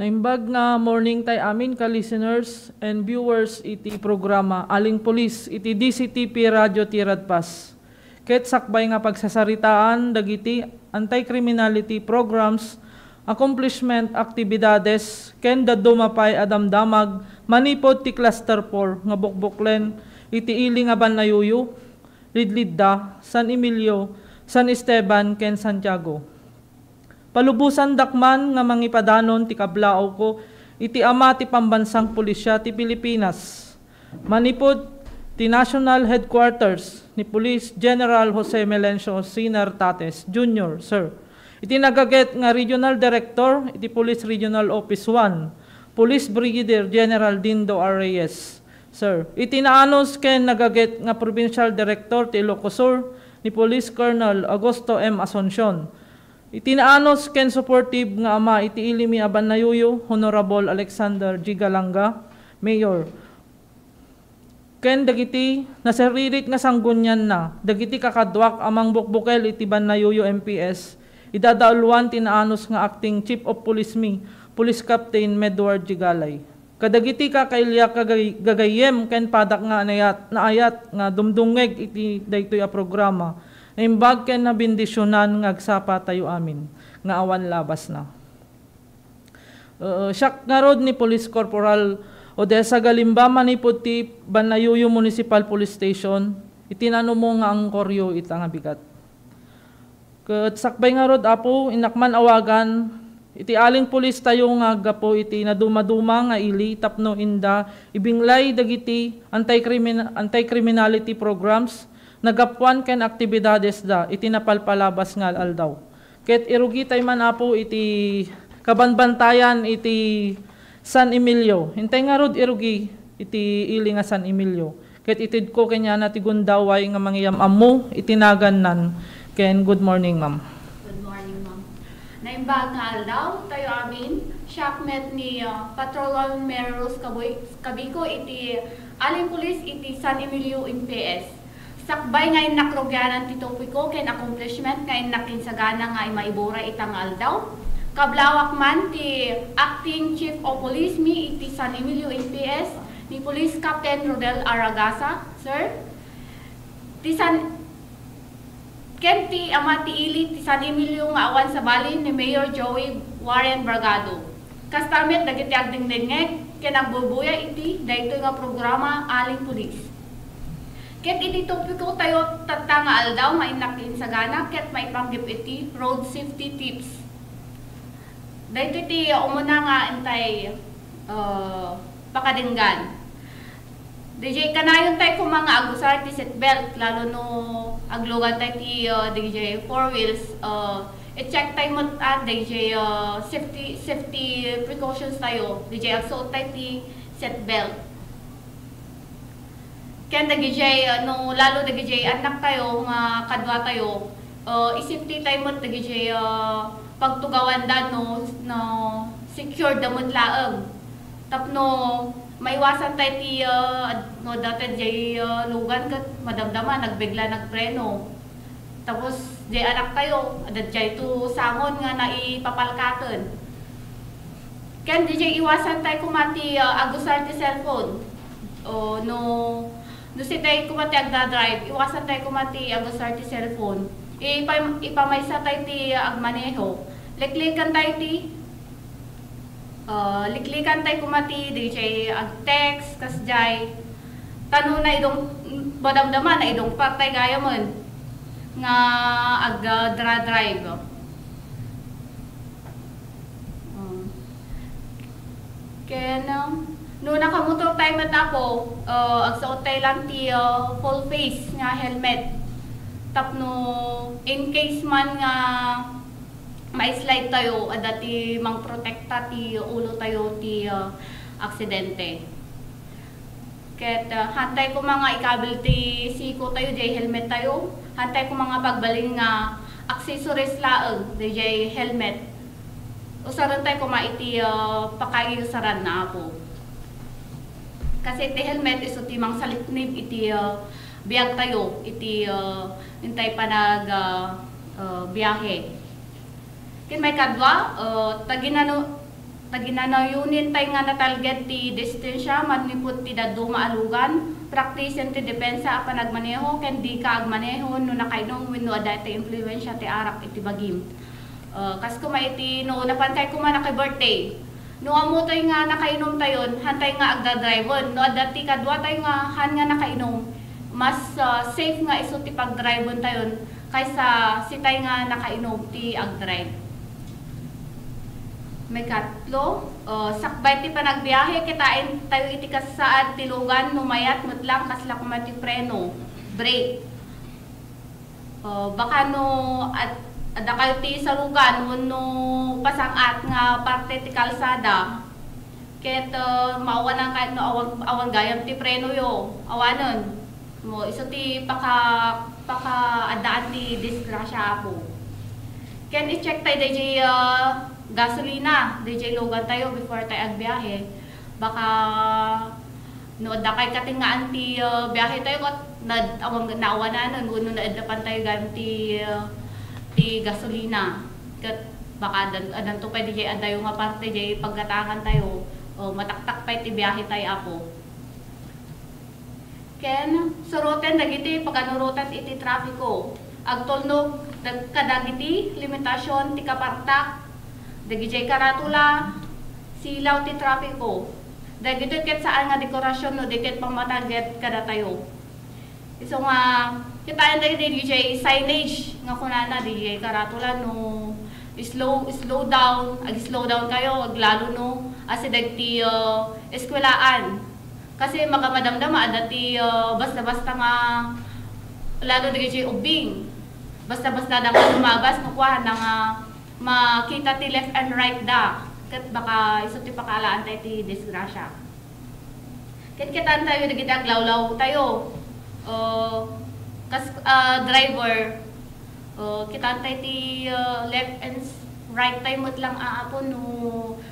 Naimbag nga morning tay amin ka listeners and viewers iti programa Aling Pulis iti D C T P Radio Tiradpas. Ket sakbay nga pagsasaritaan dagiti anti-criminality programs, accomplishment, aktibidades, ken dadduma pay a damdamag manipud ti Cluster four nga bukbuklen iti ili nga Bannayuyu, Lidlidda, San Emilio, San Esteban, ken Santiago. Palubosandak man nga mangipadanon ti kablaawko iti ama ti pambansang pulisya ti Pilipinas. Manipud ti National Headquarters ni Police General Jose Melencio Senior Tates Junior, Sir. Iti nagaget nga Regional Director iti Police Regional Office one, Police Brigadier General Dindo R. Reyes, Sir. Iti naanus ken nagaget nga Provincial Director ti Ilocos Sur ni Police Colonel Augusto M. Asuncion. Iti naanus ken supportive nga ama iti ili mi a Bannayuyu, Honorable Alexander G. Galanga, Mayor, ken dagiti nasaririt nga sanggunianna, dagiti kakaduak a mangbukbukel iti Bannayuyu M P S, idadauluan ti naanus nga Acting Chief of Police mi, Police Captain Medward Gigalay. Kadagiti kakailiak gagay-, gagayyem ken padak nga anayat, naayat nga dumdungngeg iti daytoy a programa, naimbag ken nabendisionan nga agsapa tayo amin nga awan labasna. Eh, siak ngarud ni Police Corporal Odessa Galimba manipud ti Bannayuyu Municipal Police Station, iti nanumo nga angkoryo ita nga bigat. Ket sakbay ngarud, Apo, innak man awagan iti aling pulis tayo nga aggapu iti nadumaduma nga ili tapno inda ibinglay dagiti anti-crimin-, anti-criminality programs, nagapuan ken aktibidadesda iti napalpalabas nga al-aldaw. Ket irugitay man, Apo, iti kabanbantayan iti San Emilio. Intay ngarud irugi iti ili nga San Emilio. Ket itedko kenkuana ti gundaway nga mangiyam-ammo iti nagannan. Ken good morning, ma'am. Good morning, ma'am. Naimbag nga aldaw tayo amin. Siak met ni, ah, Patrolman Mary Rose Kabuy-, Kabico iti aling pulis iti San Emilio M P S. Sakbay nga innak rugianan ti topiko ken accomplishment nga innak insagana nga maiburay ita nga aldaw, kablawak man ti Acting Chief of Police mi iti San Emilio M P S, ni Police Captain Rodel Aragasa, Sir. Ti San-, ken ti ama ti ili ti San Emilio nga awan sabali ni Mayor Joey Warren Bragado. Kasta met dagiti agdengdengngeg ken agbubuya iti daytoy nga programa Aling Pulis. Ket iti topiko tayo tatta nga aldaw nga innak insagana ket maipanggep iti road safety tips. Daytoy ti umuna nga intay, uh, pakadenggan. D J, kanayon tay koma nga agusar ti seatbelt, lalo no aglugan tay ti, uh, D J four wheels, uh, i-check tay met, ah, D J, uh, safety, safety precautions tayo. D J, agsuot tay ti seatbelt. Ken dagijay, ah, no, lalo dagijay annak tayo nga kadua tayo, ah, i-safety tayo met dagijay, ah, pagtugawanda no, no secured da met laeng. Tapno maiwasan tayo ti, ah, no, data jay, ah, lugan ket madamdama, nagbigla, nagpreno. Tapos, jay anak tayo, adda jay to sangon nga naipapalkaten. Ken, dijay iwasan tayo koma ti, ah, agusar ti cellphone. O, no, no sitayo koma ti agdadrive, iwasan tayo koma ti agusar ti cellphone. Ipa-, ipamaysa tayo ti agmaneho. Liklikan tayo ti Ah, liklikan tay koma ti, dijay ag-text, kasjay. Ta no naidong-, madamdama, naidongpat tay gayamen nga agdra-drive. Um, ken, um, no nakamotor tay met, Apo, ah, agsuot tay lang ti, ah, full face nga helmet. Tapno in case man nga ma-slide tayo, adda ti mangprotekta ti ulo tayo ti, ah, aksidente. Ket, ah, hantay koma nga ikabil ti siko tayo, jay helmet tayo. Hantay koma nga pagbalin nga accessories laeng, dijay helmet. Usaren tayo koma iti, ah, pakaiusaran na, Apo. Kasi ti helmet isu ti mangsaliknib iti, ah, biag tayo, iti, ah, intay panag, ah, ah, biyahe. Ken maikadua, eh, ta ginano-, Naginanayunin tay nga natalged ti distansya manipud ti dadduma a lugan, praktisen ti depensa a panagmaneho ken dika agmaneho no nakainum wenno adda ti impluensia ti arak iti bagim. Ah, kas koma iti no napan kay koma naki-birthday. No ammo tay nga nakainum tayon, hantay nga agdadriven. No adda ti kadua tayo nga han nga nakainum, mas, ah, safe nga isu ti pagdriven tayon kaysa sitay nga nakainum ti agdrive. Maikatlo, ah, sakbay ti panagbiahe, kitaen tayo iti kasaad ti lugan no mayat met lang kasla koma ti preno, brake. Ah, baka no ad-, adda kayo ti sarugan wenno pasang-at nga parte ti kalsada, ket, ah, maawanan kayo no awan, awan gayam ti prenoyo, awanen. Mo, isu ti paka-, pakaaddaan ti disgrasya, Apo. Ken i-check tayo dayjay, ah, gasolina, dayjay lugan tayo before tayo agbiahe. Baka no adda kay katingaan ti, ah, biahe tayo ket nad-, awan, naawananen wenno naeddapan tayo gayam ti, ah, ti gasolina. Ket baka addan-, addanto pay dayjay adayo nga parte dayjay paggatangan tayo, o mataktak pay ti biahe tayo, Apo. Ken suroten dagiti paganurotan iti trapiko. Agtulnog dag-, kadagiti limitasion ti kapartak, dagijay karatula, silaw ti trapiko. Dagitoy ket saan nga dekorasion no di ket pammatalged kadatayo. Isu nga, kitaen dagiti D J signage nga kunana, D J karatula no slow, slow down, ag-slow down kayo, aglalo no, asideg ti, uh, eskwelaen. Kasi makamadamdama, adda ti, uh, basta-basta nga, lalo dagiti ubbing. Basta-basta da nga lumabas, no, kuana nga makita ti left and right da. Ket baka isu ti pakaalaan tayo ti disgrasya. Ket kitaan tayo dagiti aglawlaw tayo. Uh, kas, uh, driver, uh, kitaan tayo ti, uh, left and s-, right tayo met lang, a, Apo, no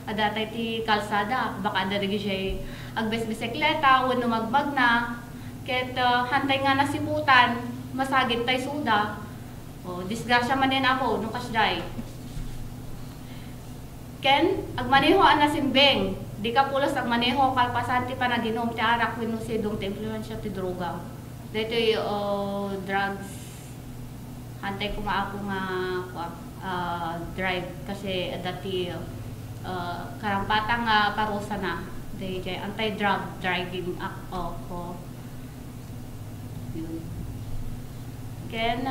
adda tayo ti kalsada. Baka adda dagiti agbisbisikleta wenno magmagna. Ket, uh, hantay nga nasiputan, masagid tayo suda. O, disgrasya manen, Apo, no kasdiay. Ken, agmaneho a nasimbeng. Dika pulos agmaneho kalpasan ti panaginum ti arak wenno sidong ti impluensia ti droga. Daytoy, o, drugs. Hantay koma, Apo, nga, kua, ah, drive kasi adda ti, ah, karampatang nga parusana. Dayjay Anti-Drug Driving Act. Oho. Yun. Ken,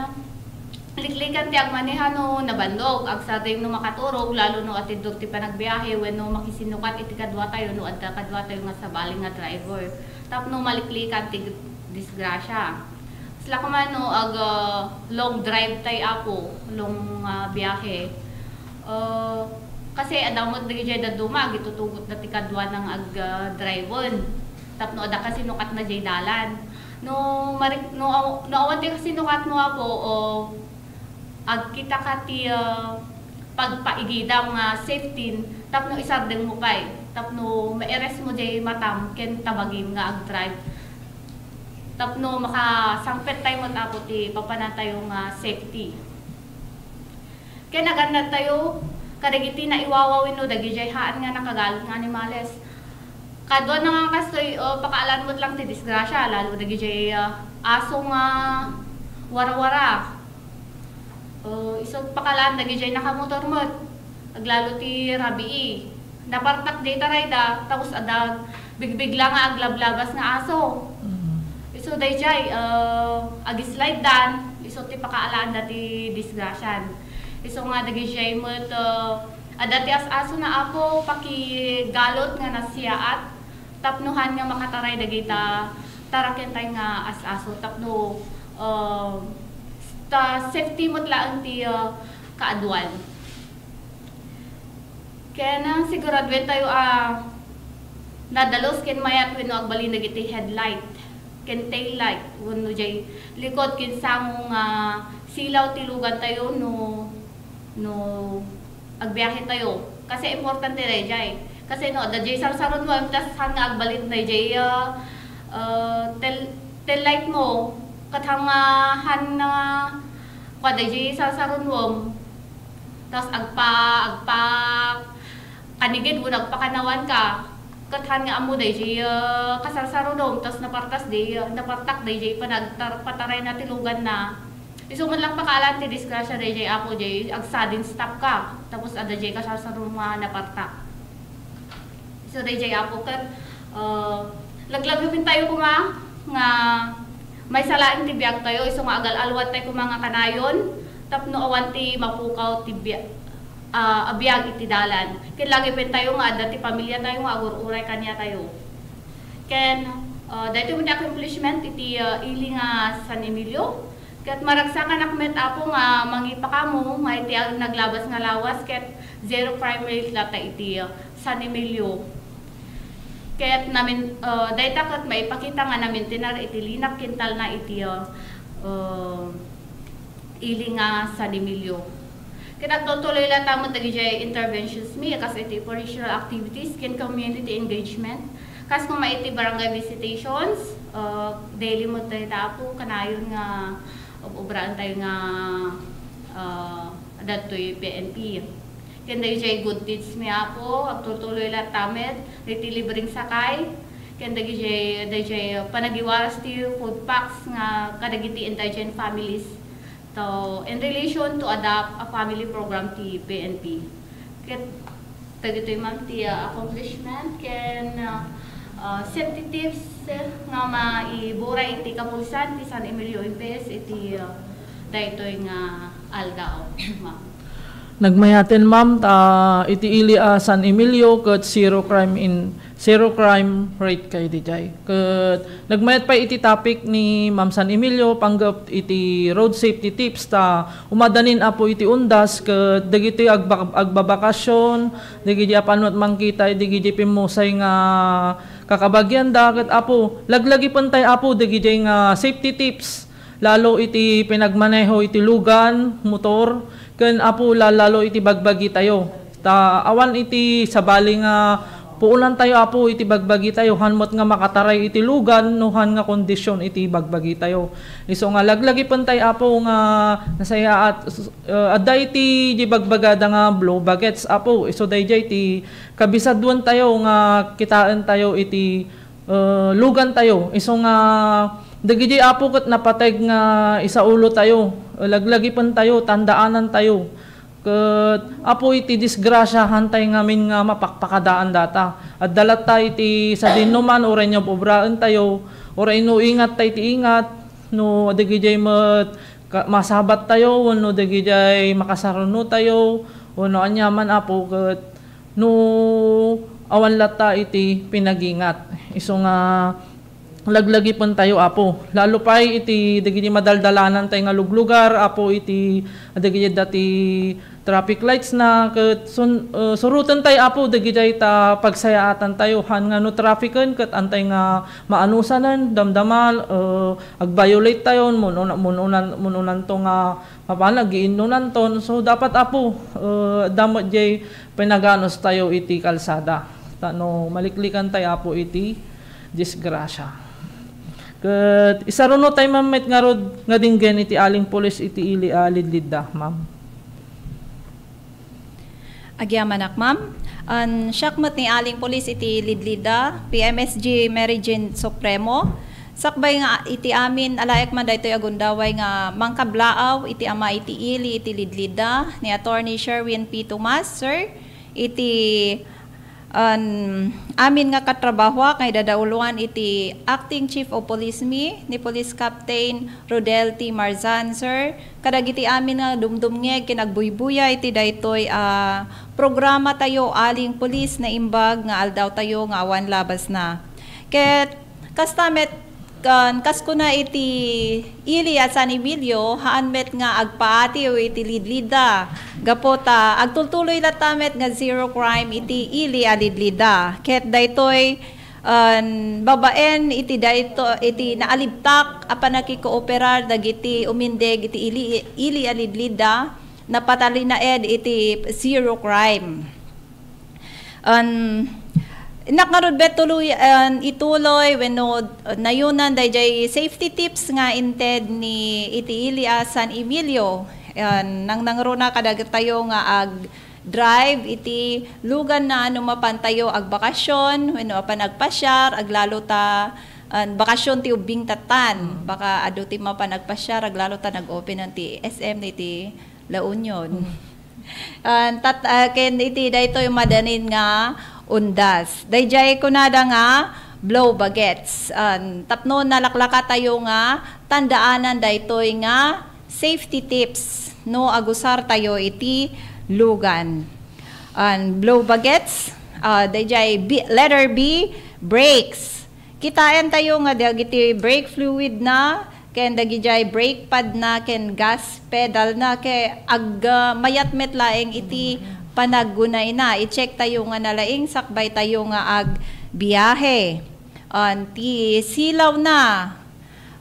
liklikan ti agmaneha no nabannog, agsardeng no makaturog, lalo no atiddog ti panagbiahe wenno makisinukat iti kaduatayo no adda kaduatayo nga sabali nga driver. Tapno maliklikan ti disgrasya. Kasla koma no ag, ah, long drive tay, Apo, long, ah, biahe. Ah, kasi adda met dagijay dadduma, agitutugotda ti kaduana nga ag, ah, driven. Tapno adda kasinukatna jay dalan. No, marik-, no, aw-, no awan ti kasinukatmo, Apo, o agkitaka ti, ah, pagpaigidam nga safety tapno isardengmo pay, tapno mairestmo jay matam ken ta bagim nga agdrive. Tapno makasangpet tayo met, Apo, ti papanantayo nga safety. Ken agannad tayo kadagiti naiwawa wenno dagijay haan nga nakagalot nga animales. Kaduana nga kastoy, o, pakaalan met lang ti disgrasya, lalo dagijay, ah, aso nga warawara. O, isu pakaalan dagijay nakamotor met. Aglalo ti rabii. Napartak jay tarayda, tapos adda bigbigla nga aglablabas nga aso. Mm. Isu dayjay, ah, ag-slide dan, isu ti pakaalaanda ti disgrasyan. Isu nga dagijay met, ah, adda ti as-asona, Apo, pakigalot nga nasiaat tapno han nga makataray dagita tarakentay nga as-aso tapno, ah, ta safety met laeng ti, ah, kaaduan. Ken, ah, siguraduen tayo a nadalus ken mayat wenno agbalin dagiti headlight ken tail light wenno jay likod ken sango nga silaw ti lugan tayo no, no agbiahe tayo. Kasi importante dayjay. Kasi no, adda jay sarsarunwem, tas han nga agbalin dayjay, ah, ah, tail, tail light mo, ket han nga, han nga, kua dayjay sarsarunwem, tas agpa-, agpa-, kanigid wenno agpakanawan ka, ket han nga ammo dayjay, ah, kasarsarudom, tas napartas di, ah, napartak dayjay panagtar-, patarayna ti luganna. Isu met lang pakaalan ti disgrasya dayjay Apo, jay ag-sudden stop ka, tapos adda jay kasarsarudom nga napartak. Isu dayjay Apo, ket, ah, laglagipentayo koma nga maysa laeng ti biagtayo, isu nga agal-alwattayo koma nga kanayon tapno awan ti mapukaw ti bia-, ah, a biag iti dalan. Ket lagipentayo nga adda ti pamilyatayo nga agur-uray kaniatayo. Ken, ah, daytoy met ti accomplishment iti, ah, ili nga San Emilio. Ket maragsakanak met, Apo, nga mangipakamo nga iti ag-, naglabas nga lawas ket zero crime rate latta iti, ah, San Emilio. Ket namin-, ah, dayta ket maipakita nga namintinar iti linak kintalna iti, ah, ah, ili nga San Emilio. Ket agtultuloy latta met dagijay interventions mi, kas iti operational activities ken community engagement. Kas koma iti barangay visitations, ah, daily met dayta, Apo, kanayon nga ob-obraentayo nga, ah, adda ditoy P N P. Ken dagijay good deeds mi, Apo, agtultuloy latta met, dagiti libreng sakay, ken dagijay, dagijay panagiwaras ti food packs nga kadagiti indigent families. To, in relation to adopt a family program ti P N P. Ket dagitoy, ma'am, ti, ah, accomplishment ken, ah, ah, safety tips, eh, nga maiburay iti kapulisan ti San Emilio M P S iti, ah, daytoy nga aldaw, ma'am. Nagmayaten, ma'am, ta iti ili a San Emilio ket zero crime in, zero crime rate kayo diay. Ket nagmayat pay iti topic ni Ma'am San Emilio panggep iti road safety tips ta umadanin, Apo, iti undas ket dagiti agba-, agbabakasyon, dagiti apan met mangkita dagiti pimmusay nga kakabagianda ket, Apo, laglagipentay, Apo, dagiti nga safety tips. Lalo iti pinagmaneho iti lugan, motor, ken, Apo, la-, lalo iti bagbagitayo. Ta awan iti sabali nga puonantayo, Apo, iti bagbagitayo, han met nga makataray iti lugan no han nga kondisyon iti bagbagitayo. Isu nga laglagipentay, Apo, nga nasayaat, eh, adda iti di bagbagada nga blue baggets, Apo. Isu dayjay ti kabisaduentayo nga kitaentayo iti eh, lugantayo. Isu nga dagiti, Apo, ket napateg nga isaulotayo. Eh, laglagipentayo, tandaanantayo. Ket, Apo, iti disgrasya, hantay ngamin nga mapakpakadaan data. Adda latta iti sadinoman, uray nga obraentayo, uray no ingattayo iti ingat, no dagiti met ka-, masabattayo, wenno dagiti makasarunotayo, wenno aniaman, Apo, ket no awan latta iti pinagingat. Isu nga laglagipentayo, Apo. Lalo pay iti dagiti madaldalanantayo nga luglugar, Apo, iti dagiti dati traffic lights na ket sun-, eh, surotentayo, Apo, dagiti ta pagsayaatantayo. Han nga no trafficen ket antay nga maanusanen, damdama, eh, agviolate tayo, mun-, mun-, unan-, mun-unanto nga Mapan agiinnunanton. So, dapat, Apo, eh, adda met jay pinaganustayo iti kalsada. Tapno maliklikantayo, Apo, iti disgrasya. Ket isarunotay man met ngarud nga dinggen iti aling pulis iti ili a lidlidda, ma'am. Agyamanak, ma'am. An siak met ni aling pulis iti lidlidda, P M S G Mary Jane Supremo. Sakbay nga iti amin, alaek man daytoy a gundaway nga mangkablaaw iti ama iti ili iti lidlidda ni Attorney Sherwin P. Tomas, sir, iti, an, amin nga katrabahoak nga idadauloan iti Acting Chief of Police mi, ni Police Captain Rodel T. Marzan, sir, kadagiti amin nga dumdumngeg ken agbuybuya iti daytoy a programatayo, Aling Pulis, naimbag nga aldawtayo nga awan labasna. Ket kasta met, kan, kas kuna iti ili a San Emilio, haan met nga agpaatiw iti lidlidda. Gapu ta agtultuloy latta met nga zero crime iti ili a lidlidda. Ket daytoy, an, babaen iti dayto-, iti naalibtak a pannakikooperar dagiti umindeg iti ili, ili a lidlidda, napatalinaed iti zero crime. An, innak ngarud bet tuloy, an, ituloy wenno, uh, nayunan dayjay safety tips nga inted ni iti ili a San Emilio. An, nangnangruna kadagitayo nga ag-, drive iti luganna no mapantayo agbakasyon wenno mapan agpasiar, aglalo ta, ah, bakasyon ti ubbing tattan. Baka adu ti mapan agpasiar, aglalo ta nag-openan ti S M iti La Union. Ah, tat-, ah, ken iti daytoy madanin nga undas. Daydiay kunada nga blow baguettes. Ah, tapno nalaklakatayo nga tandaanan daytoy nga safety tips no agusartayo iti lugan. Ah, blow baguettes, ah, daydiay B, letter B, brakes. Kitaentayo nga dagiti brake fluid na ken dagidiay brake pad na ken gas pedal na ke ag-, ah, mayat met laeng iti panaggunayna. I-check tayo nga nalaing sakbay tayo nga agbiahe. An ti silaw na.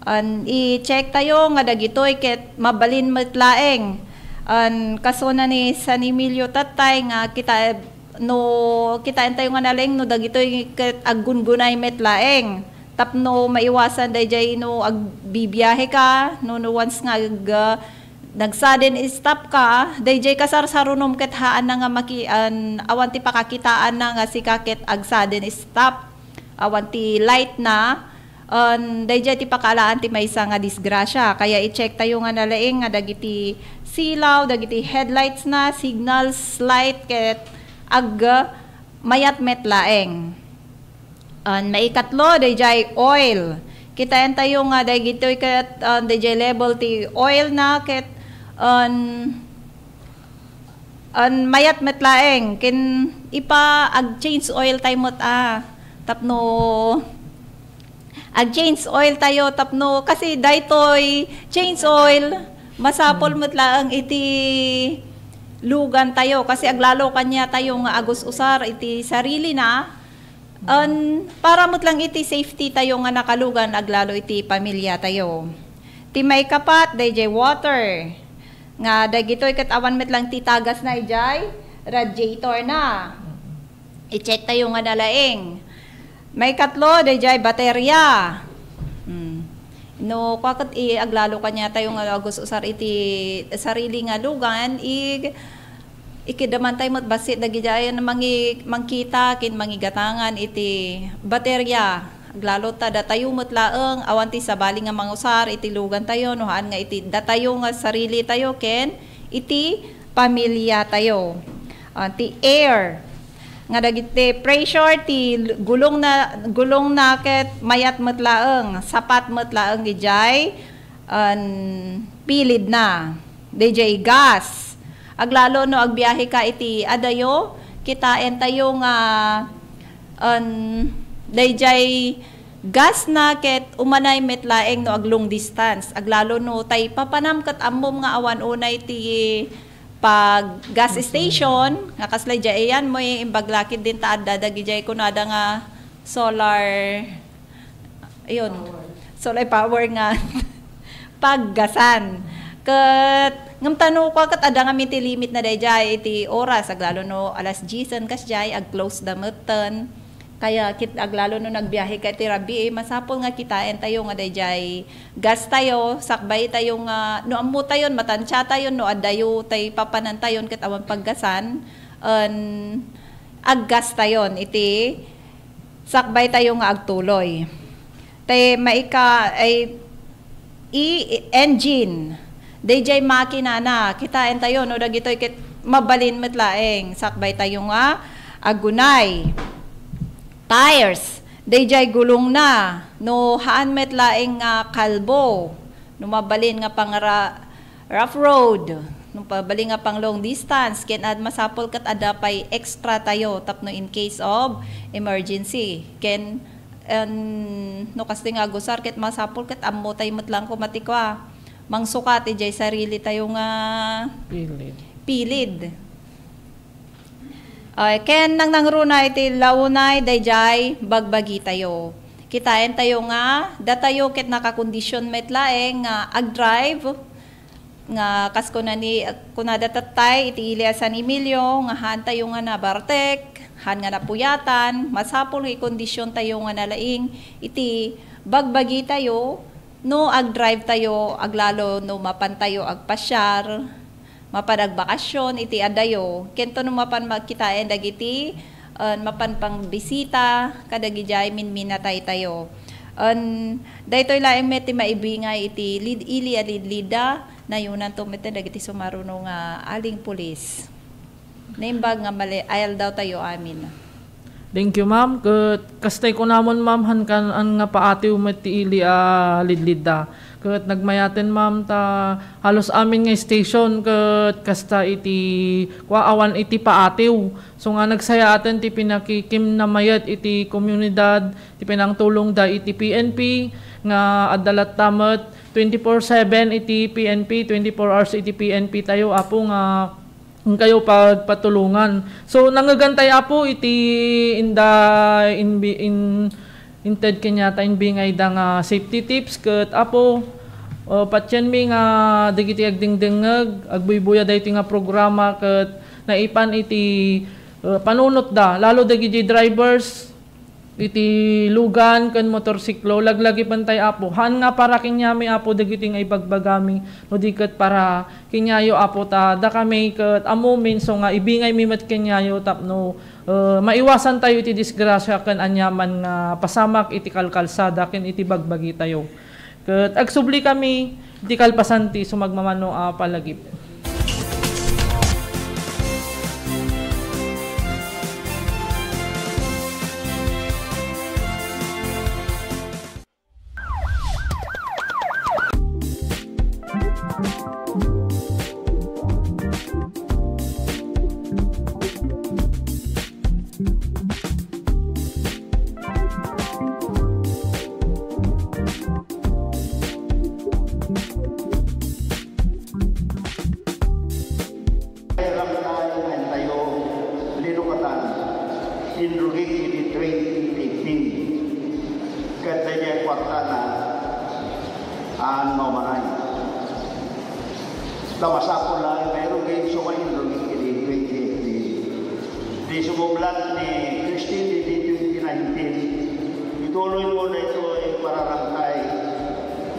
An i-check tayo nga dagitoy ket mabalin met laeng. An kasona ni San Emilio tattay nga kita, no kitaentayo nga nalaing no dagitoy ket aggungunay met laeng. Tapno maiwasan daydiay no agbibiahe ka, no, no once nga ag-, nag-sudden stop ka, daydiay kasarsarunom ket haanna nga maki-, an, awan ti pakakitaanna nga sika ket ag-sudden stop. Awan ti light na, an, daydiay ti pakaalaan ti maysa nga disgrasya. Kaya i-check tayo nga nalaing nga dagiti silaw, dagiti headlights na, signals, light, ket ag-, mayat met laeng. An maikatlo, daydiay oil. Kitaentayo nga dagitoy ket, ah, daydiay level ti oil na ket, an, an mayat met laeng. Ken ipa ag-change oil tayo met, ah, tapno ag-change oil tayo tapno kasi daytoy change oil masapul met laeng iti lugan tayo kasi aglalo kaniatayo nga agus-usar iti sarili na. An, para met lang iti safety tayo nga nakalugan aglalo iti pamilya tayo. Ti maikapat, daydiay water. Nga dagitoy ket awan met lang ti tagas na idiay radiator na. I-check tayo nga nalaing. Maikatlo, daydiay baterya. Hmm. No, kua ket i aglalo kaniatayo nga agus-usar iti sarili nga lugan, i Ikidaman tayo met bassit dagidiay a mangi-, mangkita ken mangigatangan iti baterya. Aglalo ta datayo met laeng awan ti sabali nga mangusar iti lugan tayo no haan nga iti datayo nga sarili tayo ken iti pamilya tayo. Ah, ti air nga dagiti pressure ti l-, gulong na, gulong na ket mayat met laeng, sapat met laeng idiay, an, pilid na. Daydiay gas. Aglalo no agbiaheka iti adayo, kitaentayo nga, an, daydiay gas na ket umanay met laeng no ag-long distance. Aglalo no tay papanam ket ammom nga awan unay ti pag gas station, nga kasla idiay ayan mo, eh, imbag lakid din ta adda dagidiay kunada nga solar, ayun, solar power nga paggasan. Ket, ngem ta no kua ket adda ngamin ti limit na daydiay iti oras, aglalo no alas diesen kasdiay, ag-close da metten. Kaya ket aglalo no nagbiaheka iti rabii, masapul nga kitaentayo nga daydiay gas tayo, sakbay tayo nga, no ammo tayon, matansia tayon, no addayo tay papanan tayon ket awan paggasan, en, aggas tayon iti sakbay tayo nga agtuloy. Tay maika-, ay, i-, engine. Daydiay makinana, kitaentayo, no, dagitoy ket mabalin met laeng, sakbay tayo nga agunay. Tires, daydiay gulongna, no, haan met laeng nga kalbo, no, mabalin nga pangra-, rough road, no, mabalin nga pang long distance, ken ad-, masapul ket adda pay extra tayo tapno in case of emergency. Ken, en, no, kastoy nga agusar, ket masapul ket ammo tayo met lang koma ti kua, mangsukat idiay sarili tayo nga Pilid. pilid. Ay, ken nangnangruna iti launay daydiay bagbagi tayo. Kitaen tayo nga datayo ket nakakondisyon met laeng nga agdrive, nga kas kuna ni, kunada tattay iti ili a San Emilio, nga haan tayo nga nabartek, haan nga napuyatan, masapul nga ikondisyon tayo nga nalaing iti bagbagi tayo no agdrive tayo, aglalo no mapan tayo agpasiar. mapan agbakasyon iti adayo, ken no mapan makitaen dagiti, ah, mapan pangbisita kadagidiay minminataytayo. An daytoy laeng met ti maibingay iti lid-, ili a lidlidda, nayunanto met dagiti sumaruno nga aling pulis. Naimbag nga mali-, ayaldawtayo amin. Thank you, ma'am. Ket kastay kunamon, ma'am, han kan-, an nga paatiw met ti ili a lidlidda. Ket nagmayaten, ma'am, ta halos amin nga station ket kasta iti kua awan iti paatiw. So nga nagsayaaten ti pinakikimnamayat iti komunidad, ti pinangtulongda iti P N P nga adda latta met twenty-four seven iti P N P, twenty-four hours iti P N P tayo, Apo, nga inkayo pagpatulongan. So, nangngegantay, Apo, iti inda inbi-, in-, inted kaniata, inbingayda nga safety tips ket, Apo, uh, patienmi nga dagiti agdengdengngeg, agbuybuya daytoy nga programa ket naipan iti, uh, panunotda, lalo dagiti drivers, iti lugan ken motorsiklo, laglagipentay, Apo. Haan nga para kaniami, Apo, dagiti nga ibagbagami, no di ket para kaniayo, Apo, ta dakami ket ammomin, so nga ibingaymi met kaniayo tapno, eh, maiwasantayo iti disgrasya ken aniaman nga pasamak iti kalkalsada ken iti bagbagitayo. Ket agsublikayo iti kalpasan ti sumagmamano a palagip. Iramtayo nga intayo linukatan, inrugik iti twenty fifteen. Ket daydiay kuartana, haan nga umanay. Ta masapul laeng nga irugik, so nga inrugik iti twenty fifteen. Ti sumublat ni Christine iti twenty nineteen, ituloy mo daytoy pararangkay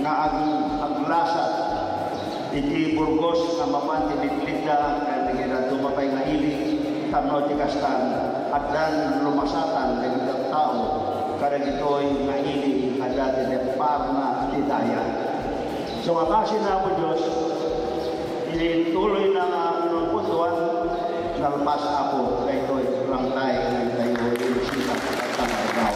nga ag-, aglasat iti Burgos nga mapan ti bigbigda ken dagiti dadduma pay nga ili, tapno ti kastan, addan lumasatan dagiti tattao kadagitoy nga ili a dati depparna ti daya. So, nga kaasi na, Apo Dios, iti tuloy na nga panunotkuan, nalpas, Apo, daytoy, rangkay, daytoy, iti sita, at tama, ikaw.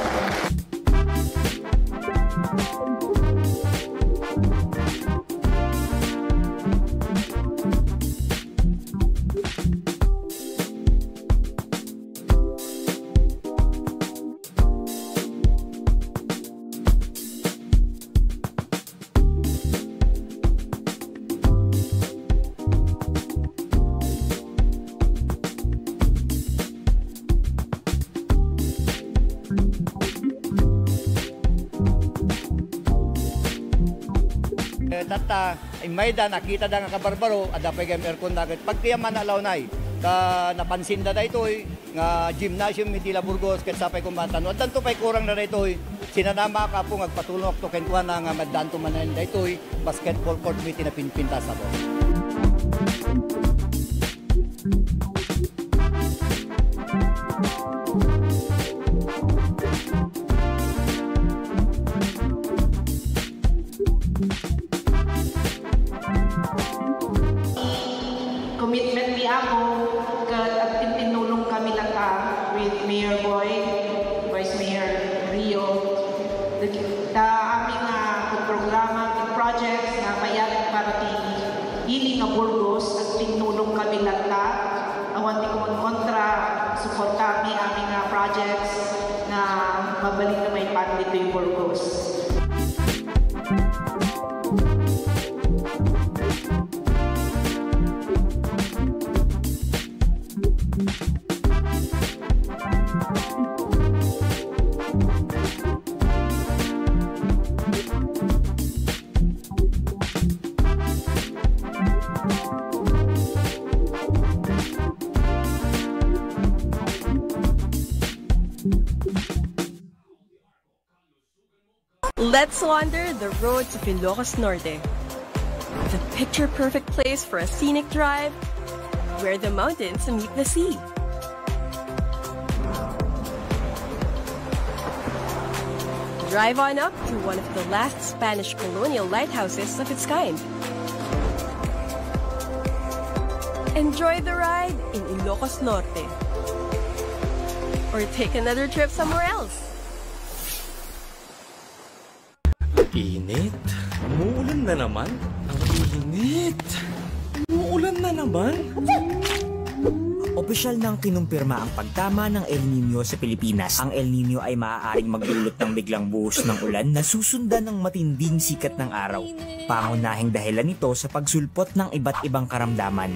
Eh, tatta, immayda, nakitada nga kabarbaro, adda pay gayam aircon daket. Pagkayam man alawnay, ta napansinda daytoy, nga gymnasium iti La Burgos ket sapay koma ta no addanto pay kurangna daytoy, sinanamak, Apo, nga agpatulongakto kenkuana nga maddaanto manen daytoy basketball court iti napinpintas, Apo. Commitment ni Apo, ket agtintinnulong kami latta with Mayor Boy, Vice Mayor Rio. Ta amin nga programa, projects nga payat para ti ili nga Burgos, agtinnulong kami latta. Awan ti kumonkontra, suporta mi amin nga projects nga mabalin nga maipan ditoy Burgos. Let's wander the road to Ilocos Norte. The picture-perfect place for a scenic drive where the mountains meet the sea. Drive on up to one of the last Spanish colonial lighthouses of its kind. Enjoy the ride in Ilocos Norte. Or take another trip somewhere else. Init? Umuulan na naman? Ang init! Umuulan na naman? Opisyal nang kinumpirma ang pagtama ng El Nino sa Pilipinas. Ang El Nino ay maaaring magdulot ng biglang buhos ng ulan na susundan ng matinding sikat ng araw. Pangunahing dahilan nito sa pagsulpot ng iba't ibang karamdaman.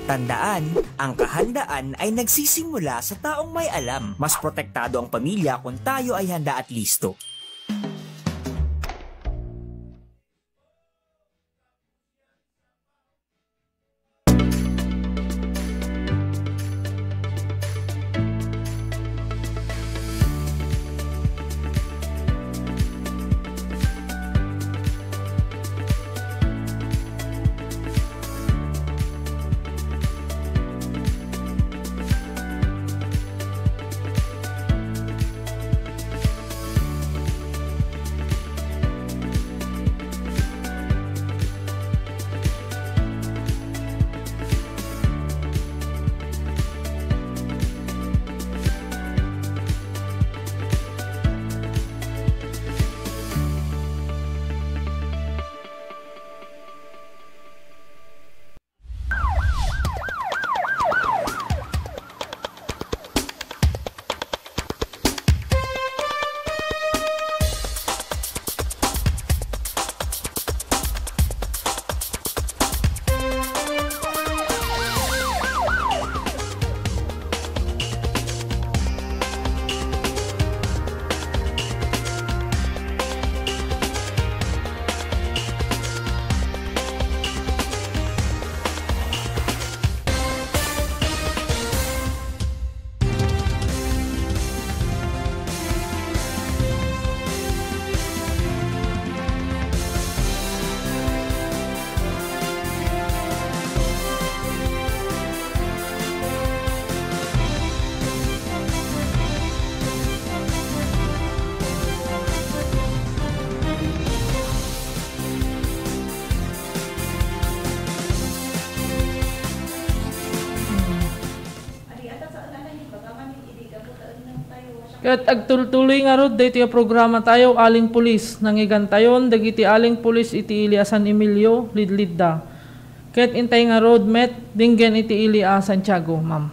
Tandaan, ang kahandaan ay nagsisimula sa taong may alam. Mas protektado ang pamilya kung tayo ay handa at listo. Ket agtultuloy ngarud daytoy a programatayo, Aling Pulis. Nangigantayon dagiti aling pulis iti ili a San Emilio, Lidlidda. Ket intay ngarud met, dinggen iti ili a Santiago, ma'am.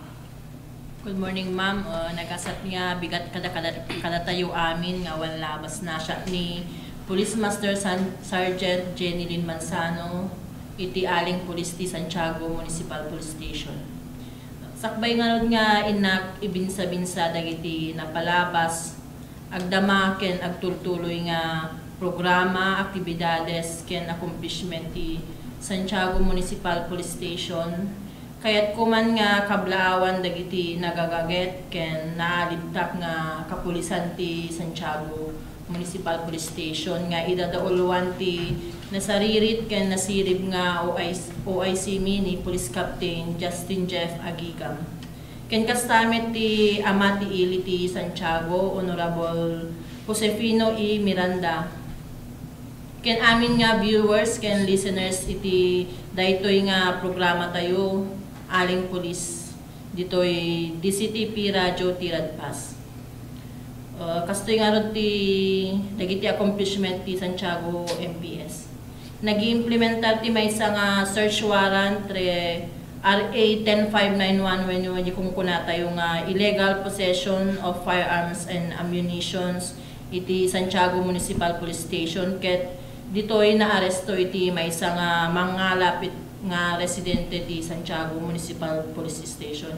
Good morning, ma'am. Uh, nagasat nga bigat kada, kada, kadatayo amin nga awan labasna siak ni Police Master San, Sergeant Jenny Lynn Manzano iti aling pulis ti Santiago Municipal Police Station. Sakbay ngarud nga innak ibinsabinsa dagiti napalabas, agdama ken agtultuloy nga programa, aktibidades, ken accomplishment ti Santiago Municipal Police Station, kayatko man nga kablaawan dagiti nagagaget ken naalibtak nga kapulisan ti Santiago Municipal Police Station nga idadauluan ti nasaririt ken nasirib nga O I C, O I C mini Police Captain Justin Jeff Agigam. Ken kasta met ti ama ti ili ti Santiago, Honorable Josefino E. Miranda. Ken amin nga viewers ken listeners iti daytoy nga programa tayo, Aling Pulis, ditoy D C T P Radio ti Radpas. Uh, kastoy ngarud ti dagiti accomplishment ti Santiago M P S. Nag-iimplementar ti maysa nga search warrant re R A ten five nine one wenno di kunkunatayo nga illegal possession of firearms and ammunitions iti Santiago Municipal Police Station ket ditoy naaresto iti maysa nga mangngalap it-, nga residente ti Santiago Municipal Police Station.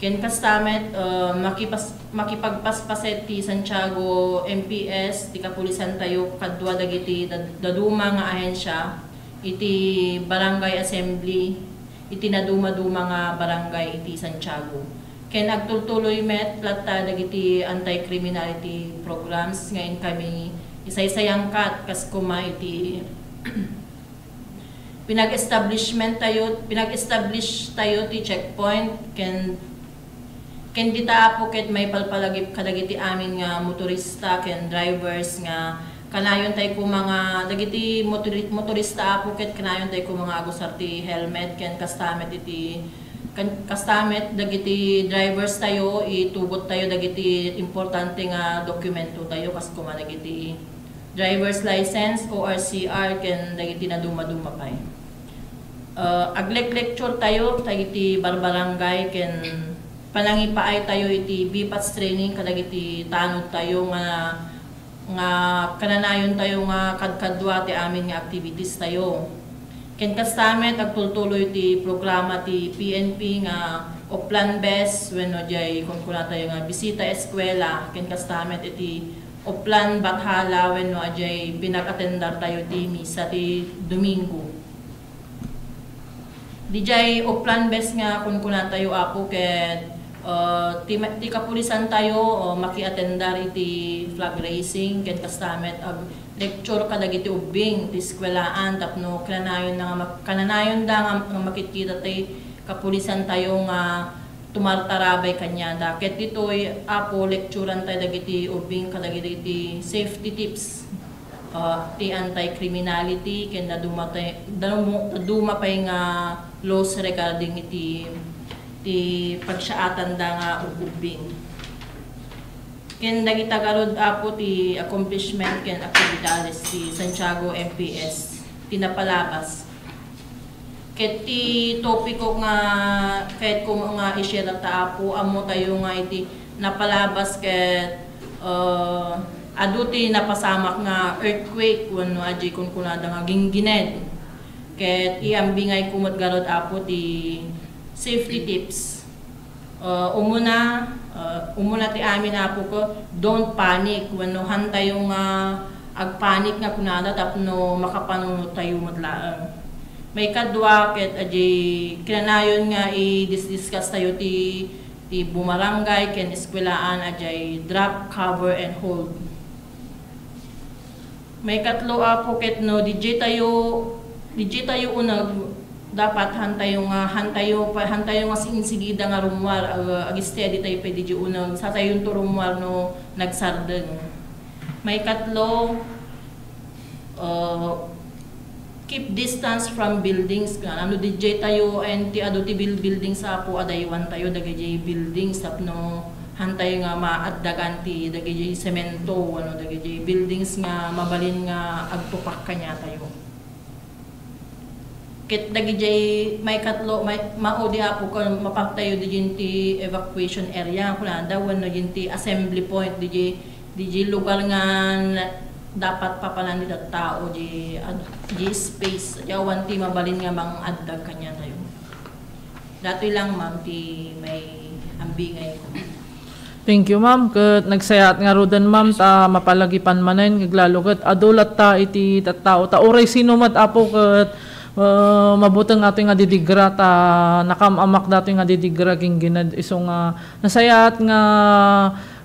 Ken kasta met, uh, makipas-, makipagpaspaset ti Santiago M P S, ti kapulisan tayo, kadua dagiti dad-, daduma nga ahensya iti Barangay Assembly, iti nadumaduma nga barangay iti Santiago. Ken agtultuloy met latta dagiti anti-criminality programs nga inkami isaysayangkat kas koma iti Pinag-establishment tayo, pinag-establish tayo ti checkpoint ken, ken dita, Apo, ket maipalpalagip kadagiti amin nga motorista ken drivers nga kanayon tayo koma nga dagiti motori-, motorista, Apo, ket kanayon tayo koma nga agusar ti helmet ken kasta met iti, kan-, kasta met dagiti drivers tayo, itugot tayo dagiti importante nga dokumento tayo, kas koma dagiti driver's license, O R C R, ken dagiti naduma-duma pay. Ah, aglek-lecture tayo dagiti barbarangay ken panangipaay tayo iti B PATS training kadagiti tanod tayo nga, nga kananayon tayo nga kadkadua ti amin nga activities tayo. Ken kasta met, agtultuloy ti programa ti P N P nga Oplan Bes wenno diay kunkunatayo nga Bisita Eskwela, ken kasta met iti Oplan Bathala wenno adiay pinag-atendar tayo ti misa ti Domingo. Didiay Oplan Bes nga kunkunatayo, Apo, ket, uh, ti, ti kapulisan tayo, uh, makiatendar iti flag raising, ken kasta met ag-, lecture kadagiti ubbing ti eskwelaan tapno kananayon na nga mak-, kananayon da nga, nga makitkita ti kapulisan tayo nga tumartarabay kaniada. Ket ditoy, Apo, lecturan tayo dagiti ubbing kadagiti safety tips, ah, ti anti-criminality, ken naduma tay-, dadumo-, daduma pay nga laws regarding iti, ti pagsaatanda nga ubbing. Ken dagita garud, Apo, ti accomplishment ken aktibidades ti Santiago M P S ti napalabas. Ket ti topiko nga kayatko nga i-share ta, Apo, ammo tayo nga iti napalabas ket, uh, adu ti napasamak nga earthquake wenno adiay kunkunada nga ginggined. Ket iambingayko met garud, Apo, ti safety tips. Uh, umuna, uh, umuna ti amin, Apo, ko, don't panic wenno hantayo nga agpanik nga kunada tapno makapanunot tayo met laeng. Maikadua ket adiay kinanayon nga i-discuss tayo ti, ti bumarangay ken eskwelaan adiay drop, cover, and hold. Maikatlo, Apo, ket no didiay tayo, didiay tayo uneg, dapat hantayo nga, hantayo pa, hantayo nga insigida nga rummuar, ag-, ag-steady tayo pay didiay uneg, satayonto rummuar no nagsardeng. Maikatlo, uh, keep distance from buildings. Nga, no didiay tayo, and ti adu ti bil-, buildings, Apo, adaywan tayo dagiti buildings tapno hantayo nga maaddagan ti dagiti semento wenno dagiti buildings nga mabalin nga agtupak kaniatayo. Ket dagiti maikatlo, may, maudi, Apo, ken mapagtayo didiay ti evacuation area, kunada, wenno didiay ti assembly point, didiay, didiay lugar nga na-, dapat papanan ti tattao, di, ad-, di space, di awan ti mabalin nga mang-addag kaniatayo. Datoy lang, ma'am, ti may ambingayko. Thank you, ma'am. Ket nagsayaat ngaruden, ma'am, ta mapalagipan manen, ket lalo ket adu latta iti tattao. Ta uray sino met, Apo, ket, eh, mabuteng atoy nga didigra, ta nakaam-amak datoy nga didigra, ginggined, isu nga nasayaat nga,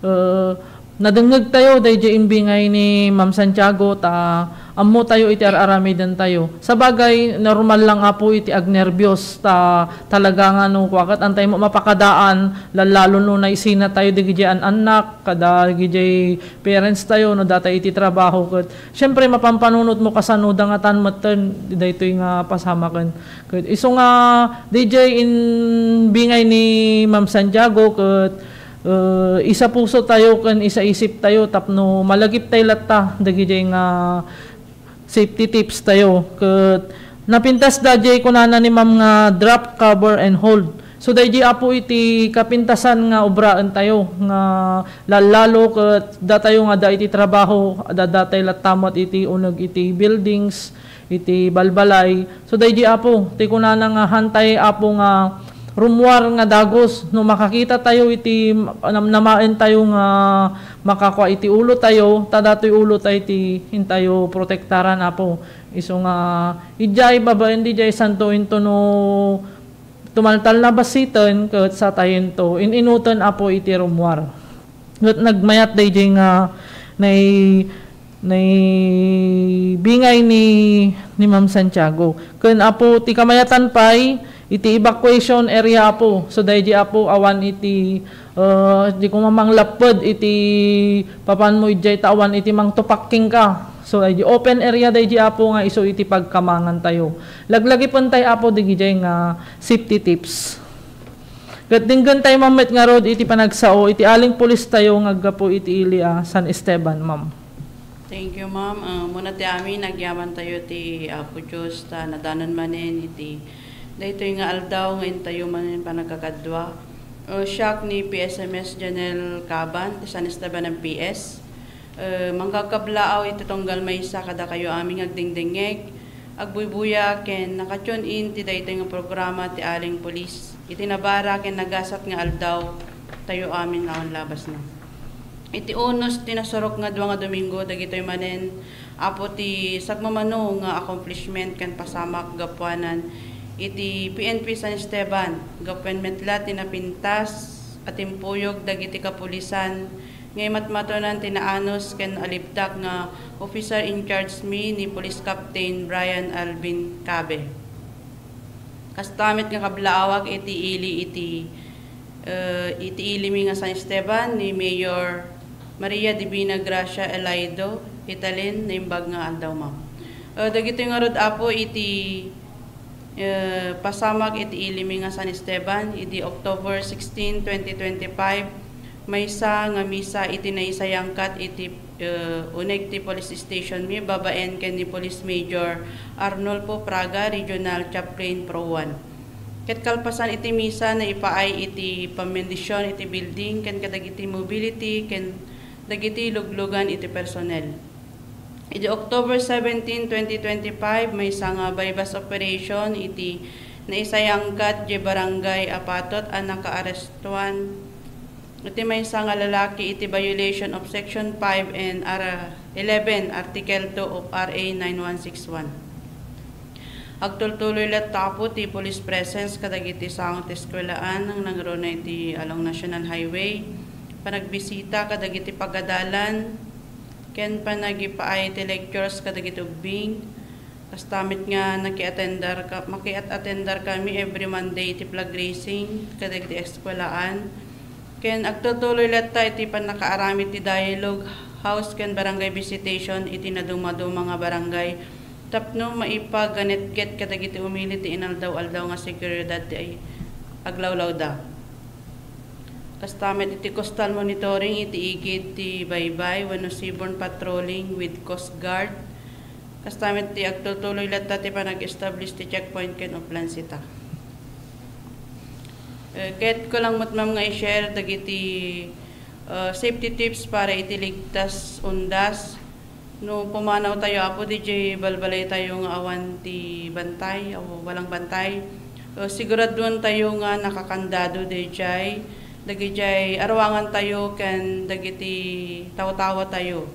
eh, nadengngeg tayo daydiay imbingay ni Ma'am Santiago, ta ammo tayo iti ar-aramiden tayo. Sabagay, normal lang, Apo, iti agnerbios, ta talaga nga no kua ket antay mo mapakadaan, lallalo no naisina tayo dagiti an-annak, kada dagiti parents tayo, no data iti trabaho ket, siyempre, mapampanunot mo kasano da nga tan metten daytoy nga pasamaken. Ket isu nga, D J, imbingay ni Ma'am Santiago ket, eh, isapuso tayo ken isaisip tayo tapno malagip tayo latta dagiti nga safety tips tayo. Ket napintas da jay kunana ni Ma'am nga drop, cover, and hold. So, daydi, Apo, iti kapintasan nga obraen tayo nga lallalo ket datayo nga adda iti trabaho, adda, adda tayo latta met iti uneg iti buildings, iti balbalay. So, daydi, Apo, ti kunana nga hantay, Apo, nga rummuar nga dagus no makakita tayo iti namnamaen tayo nga makakua iti ulo tayo, ta datoy ulo tayo ti intayo protektaran, Apo. Isu nga, idiay babaen didiay santo into no tumaltal na basiten ket satayento in-inuten, Apo, iti rummuar. Ket nagmayat daydiay nga nai-, naibingay ni, ni Ma'am Santiago. Ken, Apo, ti kamayatan pay, iti evacuation area, Apo. So, daydi, Apo, awan iti, eh, di ko mamanglapped iti papanmo idiay ta awan iti mangtupak kenka. So, daydi open area, daydi, Apo, nga isu iti pagkamangan tayo. Laglagipentayo, Apo, digidiay nga safety tips. Ket denggen tayo, Ma'am, met ngarud iti panagsao iti aling pulis tayo nga aggapu iti ili a San Esteban, Ma'am. Thank you, ma'am. Ah, muna ti amin, agyaman tayo ti Apo Dios, ta nadanon manen iti daytoy nga aldaw nga intayo manen panagkakadua. Ah, siak ni P S M S Janel Caban, ti San Esteban M P S. Ah, mangkakablaaw iti tunggal maysa kadakayo amin nga agdengdengngeg, agbuybuya, ken nakatune in ti daytoy nga programa ti Aling Pulis. Iti nabara ken nagasat nga aldaw tayo amin nga awan labasna. Iti unos ti nasurok nga dua nga Domingo, dagitoy manen, Apo, ti sagmamano nga accomplishment ken pasamak gapuanan iti P N P San Esteban, gapuan met la ti napintas a timpuyog dagiti kapulisan nga imatmatonan ti naanus ken alibtak nga officer in charge mi ni Police Captain Brian Alvin Cabe. Kasta met nga kablaawak iti ili iti, eh, iti ili mi nga San Esteban ni Mayor Maria Divina Gracia Elaido Italin, naimbag nga aldaw, ma'am. Eh, dagitoy ngarud, Apo, iti, eh, pasamak iti ili mi nga San Esteban, idi October sixteen, twenty twenty-five, maysa nga misa iti naisayangkat iti, eh, uneg ti police station mi babaen ken ni Police Major Arnulfo Fraga, Regional Chaplain Pro One. Ket kalpasan iti misa, naipaay iti pammendision iti building ken kadagiti mobility ken dagiti luglugan iti personnel. Idi October seventeen, twenty twenty-five, maysa nga buy-bust operation iti naisayangkat diay barangay a patut a nakaarestuan iti maysa nga lalaki iti violation of Section five and R eleven, Article two of R A nine one six one. Agtultuloy latta, Apo, ti police presence kadagiti sango ti eskuelaan nga nangruna iti along National Highway, panagbisita kadagiti pagadalan, ken panagipaay ti lectures kadagiti ubbing. Kasta met nga nakiatendar ka, makiat-atendar kami every Monday iti flag raising kadagiti eskuelaan. Ken agtutuloy latta iti pannakaaramid ti dialogue house ken barangay visitation iti nadumaduma nga barangay tapno maipaganetget kadagiti umili ti inaldaw-aldaw nga seguridad ti ay-, aglawlawda. Kasta met iti coastal monitoring iti igid ti baybay wenno seaborne patrolling with Coast Guard. Kasta met ti agtutuloy latta ti panag-establish ti checkpoint ken oplansita. Eh, ket ko lang met, ma'am, nga i-share dagiti, eh, safety tips para iti ligtas undas. No pumanaw tayo, Apo, didiay balbalay tayo nga awan ti bantay, o walang bantay, eh, siguraduan tayo nga nakakandado didiay, dagidiay aruangan tayo ken dagiti tawtawa tayo.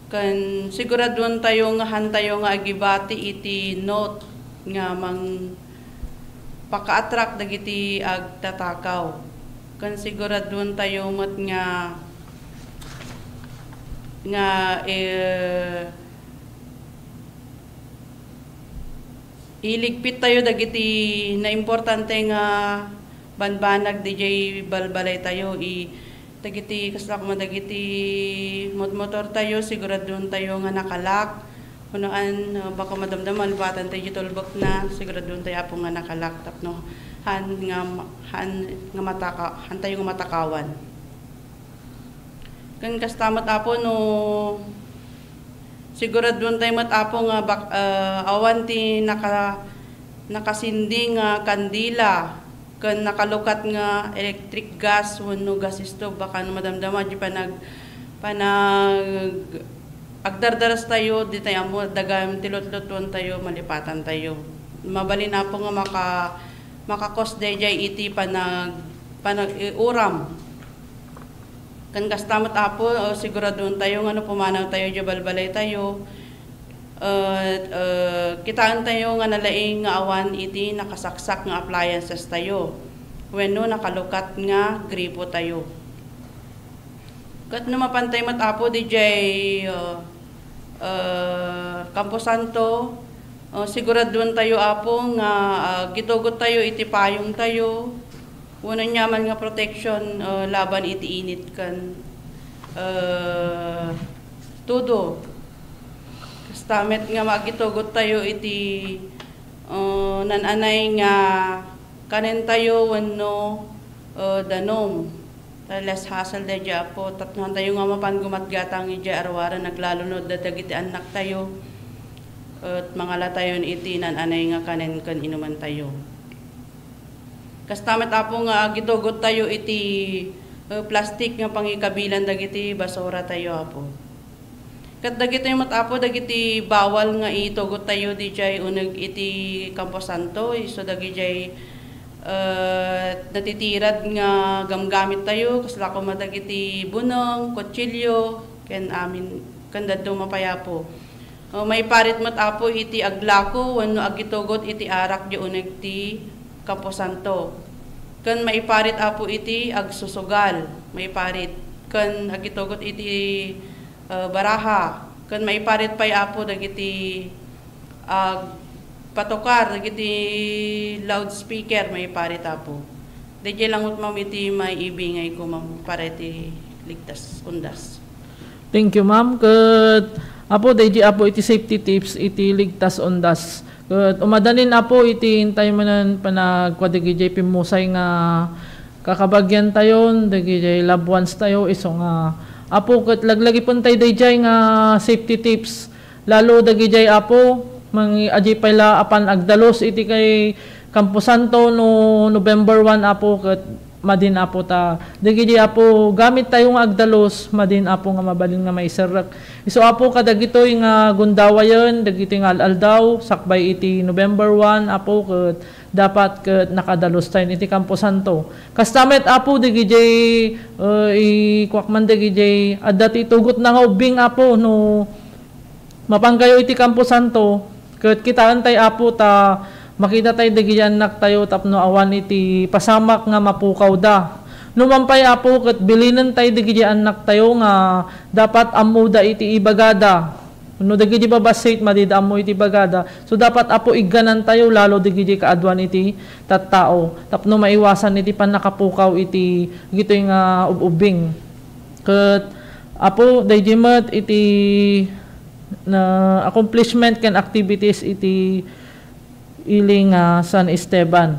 Ken siguraduan tayo nga han tayo nga agibati iti note nga mang pakaattract dagiti agtatakaw. Ken siguraduan tayo met nga, nga, eh, iligpit tayo dagiti naimportante nga banbanag didiay balbalay tayo. I-, dagiti, kasla koma dagiti motmotor tayo, siguraduan tayo nga nakalak. Kunoan, uh, baka madamdam malipatan tayo di tulbek na, siguraduan tayo, Apo, nga nakalak tapno han nga ma-, han nga mataka-, han tayo nga matakawan. Ken kasta met, Apo, no siguraduan tayo met, Apo, nga bak-, ah, awan ti naka-, nakasindi nga kandila ken nakalukat nga electric gas wenno gas stove, baka no madamdama di panag-, panag-, agdardaras tayo, di tayo ammo, dagam ti lutlutuan tayo, malipatan tayo. Mabalin, Apo, nga maka-, maka-cause daydiay iti panag-, panag-, eh, uram. Ken kasta met, Apo, eh, siguraduan tayo nga no pumanaw tayo diay balbalay tayo, eh, eh, kitaen tayo nga nalaing nga awan iti nakasaksak nga appliances tayo wenno nakalukat nga gripo tayo. Ket no mapantay met, Apo, didiay, uh, uh, Camposanto, uh, siguraduentayo, Apo, nga, uh, gitugottayo iti payongtayo, wenno aniaman nga protection, uh, laban iti init ken, uh, tudo. Kasta met nga magitugottayo iti, uh, nan-anay nga kanentayo wenno, uh, danum. Ta less hassle daydiay, Apo, tapno hantayo nga mapan gumatgatang idiay aruaren, aglalo no adda dagiti annaktayo, et mangalatayon iti nan-anay nga kanen ken inumantayo. Kasta met, Apo, nga agitugottayo iti, eh, plastik nga pangikabilan dagiti basuratayo, Apo. Ket dagitoy met, Apo, dagiti bawal nga itugottayo didiay uneg iti Camposanto, isu dagidiay, eh, natitirad nga gamgamittayo, kasla koma dagiti buneng, kutsilio, ken amin, ken dadduma pay, Apo. O, maiparit met, Apo, iti aglako wenno agitugot iti arak diay uneg ti Camposanto. Ken maiparit, Apo, iti agsusugal, maiparit. Ken agitugot iti, eh, baraha. Ken maiparit pay, Apo, dagiti agpatukar, dagiti loudspeaker, maiparit, Apo. Daydiay langot, ma'am, iti maibingayko, ma'am, para iti ligtas, undas. Thank you, ma'am. Ket, Apo, daydi, Apo, iti safety tips iti ligtas undas. Ket umadanin, Apo, iti intay manen panagkua dagidiay pimmusay nga kakabagiantayon, dagidiay loved ones tayo, isu nga, Apo, ket laglagipentayo daydiay nga safety tips. Lalo dagidiay, Apo, mangi-, adi pay la apan agdalus iti kay Camposanto no November one, Apo, ket madin, Apo, ta dagidi, Apo, gamittayo nga agdalus, madin, Apo, nga mabalin nga maiserrek. Isu, Apo, kadagitoy nga gundawayen, dagitoy nga al-aldaw, sakbay iti November one, Apo, ket dapat ket nakadalustayon iti Camposanto. Kasta met, Apo, dagidi, eh, ikuak man dagidi, adda ti itugotna nga ubbing, Apo, no mapankayo iti Camposanto, ket kitaentay, Apo, ta makitatay dagiti annaktayo tapno awan iti pasamak nga mapukawda. No man pay, Apo, ket bilinentay dagiti annaktayo nga dapat ammoda iti ibagada. No dagiti babassit, madida ammo iti ibagada. So, dapat, Apo, igganantayo lalo dagiti kaaduan iti tattao tapno maiwasan iti pannakapukaw iti dagitoy nga ub-ubbing. Ket, Apo, daydi met iti na accomplishment ken activities iti ili nga San Esteban.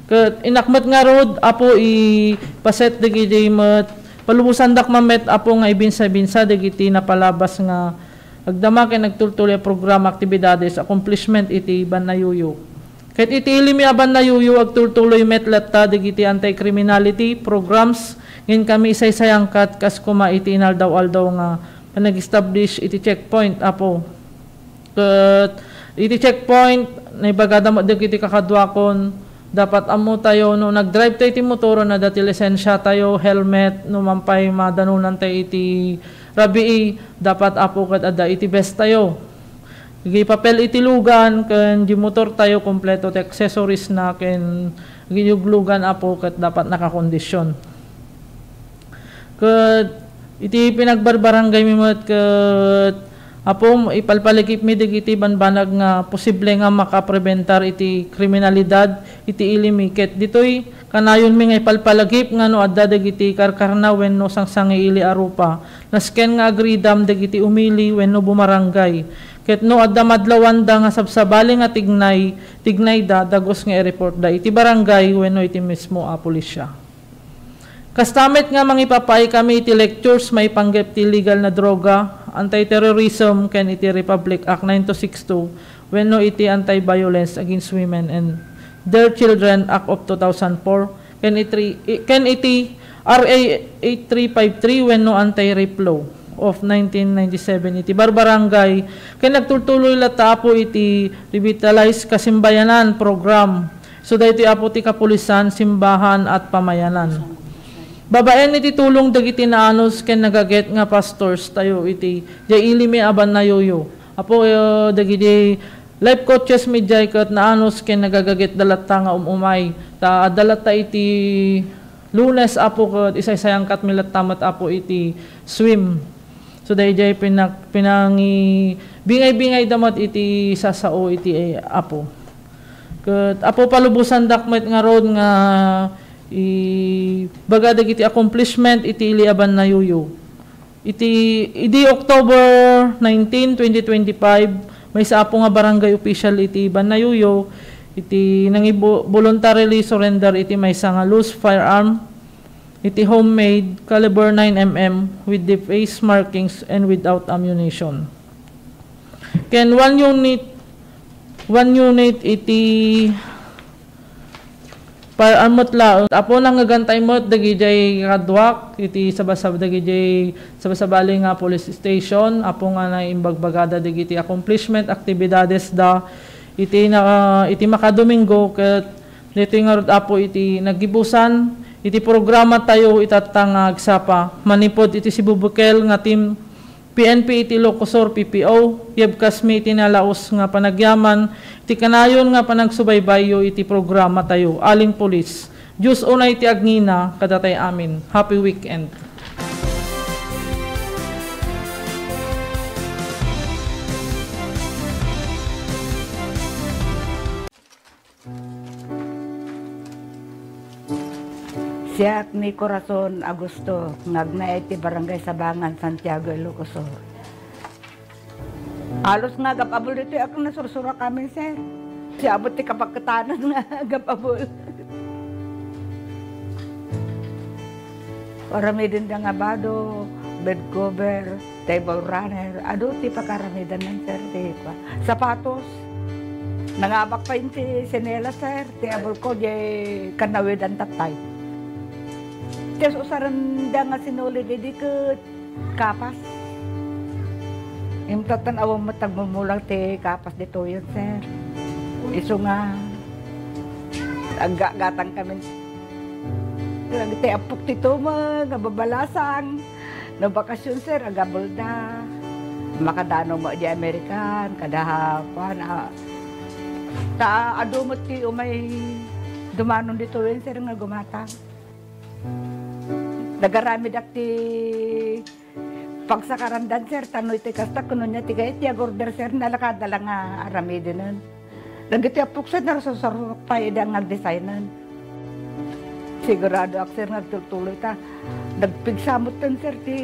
Ket innak met ngarud, Apo, ipaset dagidi met, palubosandak man met, Apo, nga ibinsa-binsa dagiti napalabas nga agdama ken agtultuloy a programa, aktibidades, accomplishment iti Bannayuyu. Ket iti ili mi a Bannayuyu, agtultuloy met latta dagiti anti-criminality programs, ngem kami isaysayangkat kas koma iti inaldaw-aldaw nga panag-establish iti checkpoint, Apo. Ket iti checkpoint, naibagada met dagiti kakaduakon, dapat ammotayo no nagdrive tayo iti motor, no adda ti lisensiatayo, helmet, no man pay madanonantayo iti rabii, dapat, Apo, ket adda iti vest tayo. Iti papel iti lugan ken di motor tayo, kompleto ti accessories na ken iti luglugan, Apo, ket dapat nakakondisyon. Ket iti pinagbarbarangay mi met ket, Apo, ipalpalagip mi dagiti banbanag nga posible nga makaprebentar iti kriminalidad iti ili mi. Ket ditoy kanayon mi nga ipalpalagip nga no adda dagiti karkarna wenno sangsangiili a rupa, nasken nga agridam dagiti umili wenno bumarangay. Ket no adda madlawanda nga sabsabali nga tignay, tignayda, dagus nga i-report da iti barangay wenno iti mismo a pulisya. Kasta met nga mangipapaay kami iti lectures maipanggep ti illegal na droga, anti-terrorism, ken iti Republic Act nine two six two wenno iti Anti-Violence Against Women and Their Children Act of two thousand four, ken iti, ken iti R A eight three five three wenno Anti-Rape Law of nineteen ninety-seven iti barbarangay, ken nagtultuloy latta, Apo, iti Revitalize Kasimbayanan Program. So, daytoy, Apo, ti kapulisan, simbahan, at pamayanan. Babaen iti tulong dagiti naanus ken nagaget nga pastors tayo iti jay ili mi a Bannayuyu. Apo, eh, dagiti life coaches mi jay ket naanus ken nagagaget da latta nga um-umay. Ta adda latta iti Lunes, Apo, ket isaysayankatmi latta met, Apo, iti swim. So, daydiay pinak-, pinangi-, bingay-bingayda met iti sasao iti, eh, Apo. Ket, Apo, palubosandak met ngarud nga ibaga dagiti accomplishment iti ili a bannayuyo. Iti, idi October nineteen, twenty twenty-five, maysa, Apo, nga barangay official iti bannayuyo, iti nangibo-, voluntarily surrender iti maysa nga loose firearm, iti homemade caliber nine M M with the face markings and without ammunition. Ken one unit, one unit iti firearm met laeng. Apo, nangngegantay met dagidiay kaduak iti sabasab-, dagidiay sabasabali nga police station. Apo, nga naimbagbagada dagiti accomplishment, aktibidadesda iti na-, iti makadomingo ket ditoy ngarud, Apo, iti naggibusan iti programa tayo itatta nga agsapa manipud iti sibubukel nga Team P N P iti Ilocos Sur, P P O, yebkasmi iti nalaus nga panagyaman iti kanayon nga panagsubaybayyo iti programa tayo. Aling pulis, Dios unay ti agngina kadatay amin. Happy weekend. Siak ni Corazon Augusto, nga agnaed ti Barangay Sabangan, Santiago, Ilocos Sur. Halos nga agab-abol ditoy ak nasursuro kami, sir. Siabot ti kapaketanan nga agab-abol. Aramidenda nga bado, bed cover, table runner, adu ti pakaramidan, sir, ti kua-, sapatos. Nangabak pay ti sinelas, sir, ti abulko, diay kanawidan tattay. Ti usarenda nga sinulid idi ket kapas. Imtatan awan met agmumulang ti kapas ditoyen, sir. Isu nga aggatang kami. Ti appok ti tumeng nga babalasang. No bakasyon, sir, agabelda. Makadano mo di American, kada kuan, ah, ta adu met ti umay dumanon ditoyen, sir, nga gumatang. Nagaramidak ti pagsakarandan, sir, tano iti kasta, kuno niya ti kayat ti agorder, sir, nalakada la nga aramidenen. Dagiti appok, sir, narsarsarok pay ida nga agdesignan. Sigurado ak, sir, nga agtultuloy ta. Nagpigsa metten, sir, ti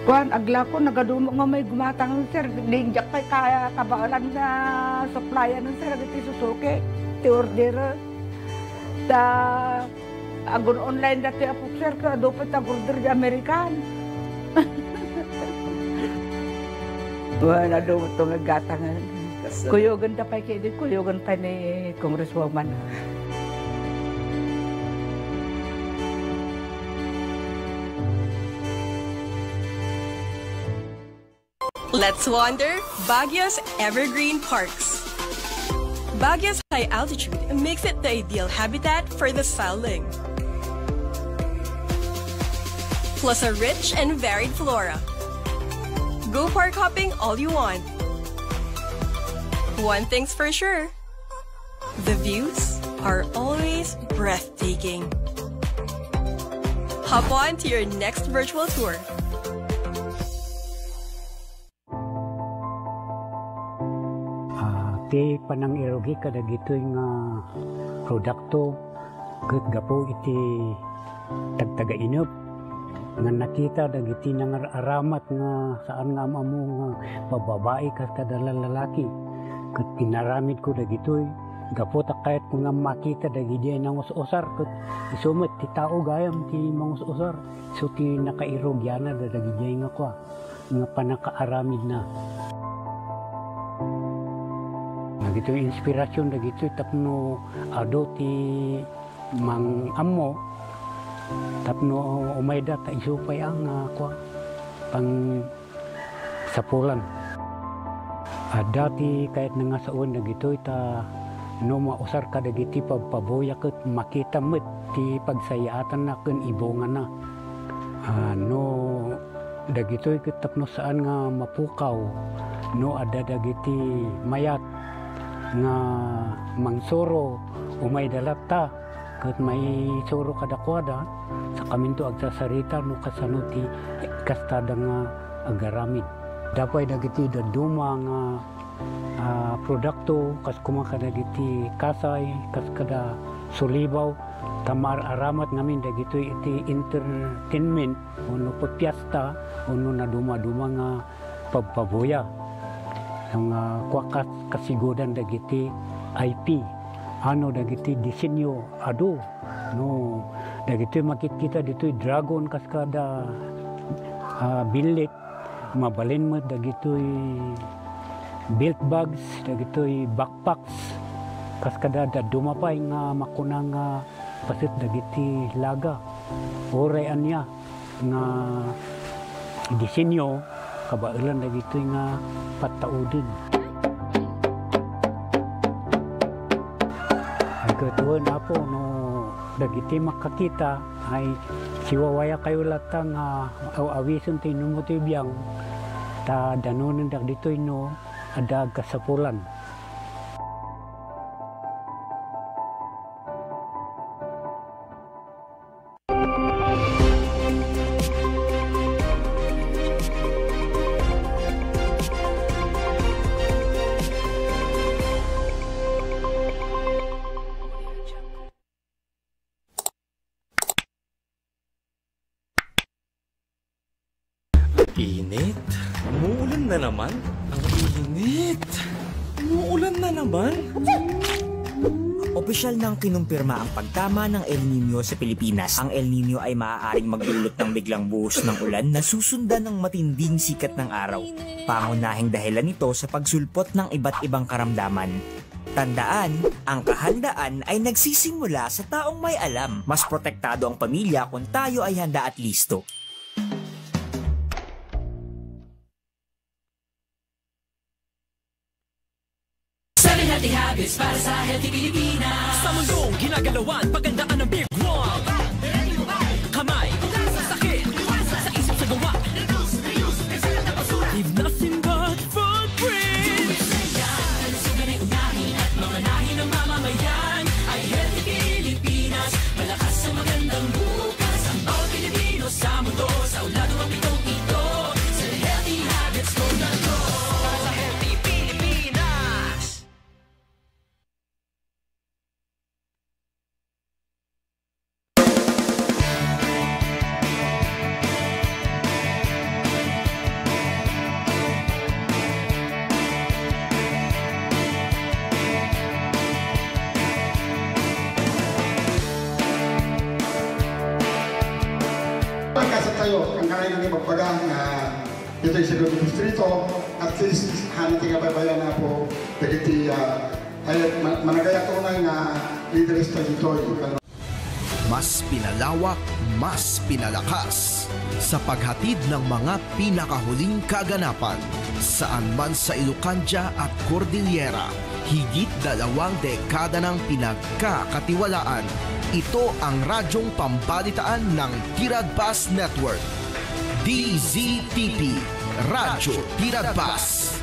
kuan, aglako, nagadumo nga may gumatang, sir. Di diak pay kaya kabaelan nga supplyan, sir, dagiti Suzuki, ti order. Ta agun-online dati a boxer, ket adu pay ti agorder di American. Wen, adu to nga gatangen. Kuyogen da pay kidi, kuyogen pay ni Congresswoman. Let's wander Baguio's evergreen parks. Baguio's high altitude makes it the ideal habitat for the silent, plus a rich and varied flora. Go park hopping all you want. One thing's for sure, the views are always breathtaking. Hop on to your next virtual tour. Ah, ti panangirugi kadagitoy nga produkto ket gapu iti tagtagainep nga nakita dagiti nangar-aramat nga saan nga am-ammo nga bababai kas kada lalaki ket pinaramidko dagitoy gapu ta kayatko nga makita dagidiay nangus-usar ket isu met ti tao gayam ti mangus-usar. Isu ti nakairugianna dadagidiay nga kua, nga pannakaaramidna. Dagitoy inspirasyon dagitoy tapno adu ti mang-ammo tapno umayda ta isu pay a nga kua, pang sapulan. Adda ti kayatna nga sawen dagitoy ta no mausar kadagiti pabpabuya ket makita met ti pagsayaatanna ken ibungana. Ah, no dagitoy ket tapno saan nga mapukaw, no adda dagiti mayat nga mangsuro, umayda latta. Ket maisuro kadakuada, sakaminto agsasarita no kasano ti kastada nga agaramid. Adda pay dagiti dadduma nga, ah, produkto, kas koma kadagiti kasay, kas kada sulibaw, ta maar-aramat ngamin dagitoy iti entertainment, wenno pipiesta, wenno naduma-duma nga pagpabuya. Nga kua kas-, kasigodan dagiti I P. Ano dagiti disenyo? Adu, no, dagitoy makitkita ditoy dragon kas kada, ah, billit. Mabalin met dagitoy belt bags, dagitoy backpacks. Kas kada dadduma pay nga makuna nga paset dagiti laga. Uray ania nga disenyo, kabaelan dagitoy nga pattauden. Ay, ket wen, Apo, no dagiti makakita, ay siwawayakayo latta nga aw-awisen ti inummo ti biang, ta danonen dagitoy no adda agkasapulan. Init. Umuulan na naman. Ang init. Umuulan na naman. Opisyal nang kinumpirma ang pagtama ng El Niño sa Pilipinas. Ang El Niño ay maaaring magdulot ng biglang buhos ng ulan na susundan ng matinding sikat ng araw. Pangunahing dahilan nito sa pagsulpot ng iba't ibang karamdaman. Tandaan, ang kahandaan ay nagsisimula sa taong may alam. Mas protektado ang pamilya kung tayo ay handa at listo. Seven healthy habits para sa healthy Pilipinas. Sa mundong ginagalawan, pagandaan ng Big One. Kamay, sakit, sa isip, sa gawa. Leave nothing but footprints. Kalusugan ay unahin at mamanahin ng mamamayan. Ay healthy Pilipinas, malakas sa magandang bukas. Ang bawat Pilipino sa mundo, sa ulado ang pitong ito. Sa healthy habits ko na to. Para sa healthy Pilipinas. Pagkasat tayo, ang kailangan ipagpaga nga Ditoy sa Distrito, at least, hana ti kabaybayan, Apo, dagiti, ah, ay, ma-, managayat unay nga lideres ta ditoy. Mas pinalawak, mas pinalakas sa paghatid ng mga pinakahuling kaganapan saan man sa Ilocandia at Cordillera. Higit dalawang dekada nang pinagkakatiwalaan. Ito ang radyong pambalitaan ng Tiradpas Network. D Z T P, Radyo Tiradpas.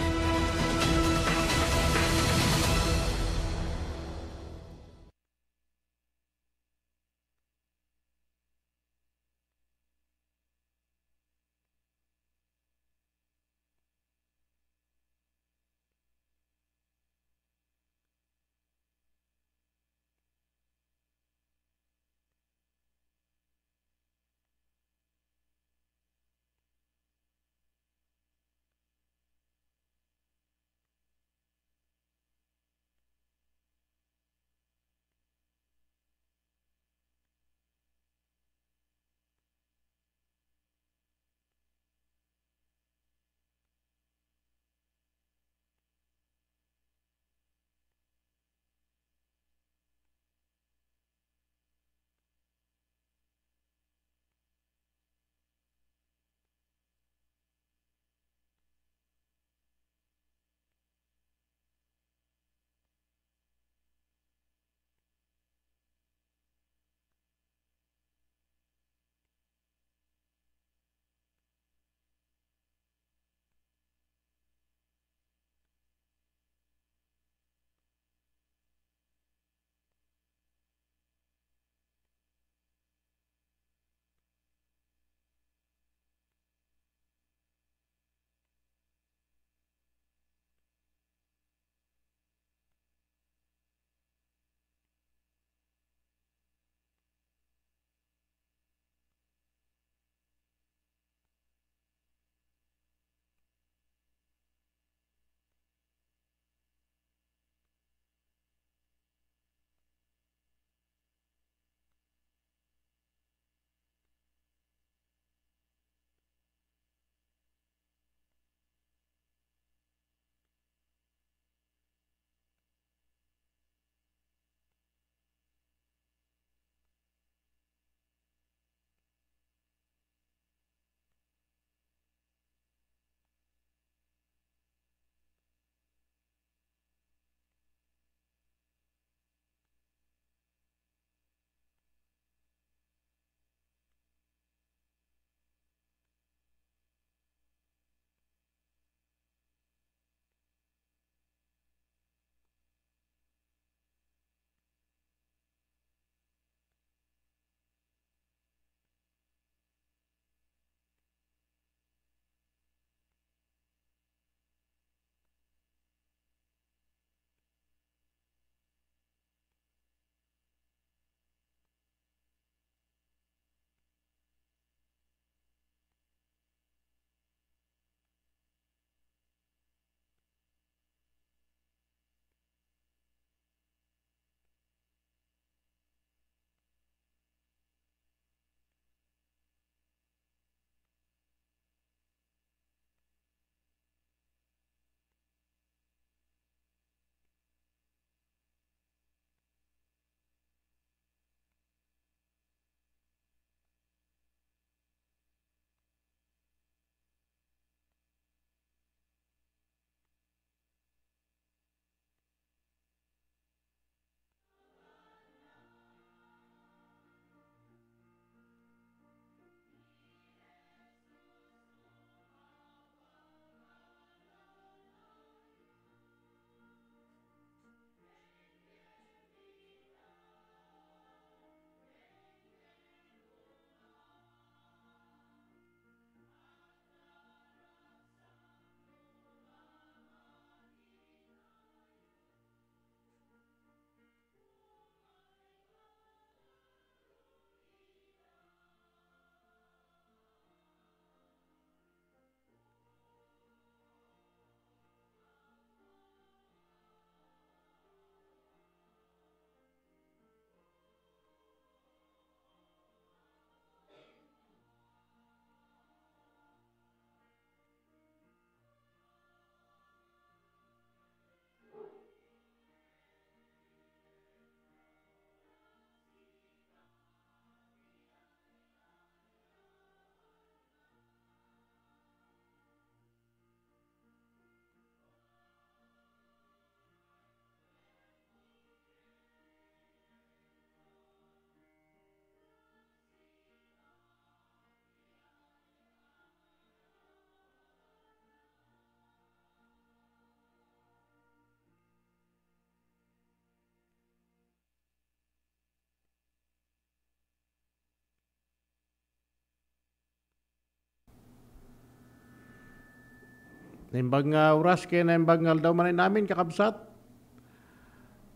Naimbag nga oras ken naimbag nga aldaw manen amin, kakabsat.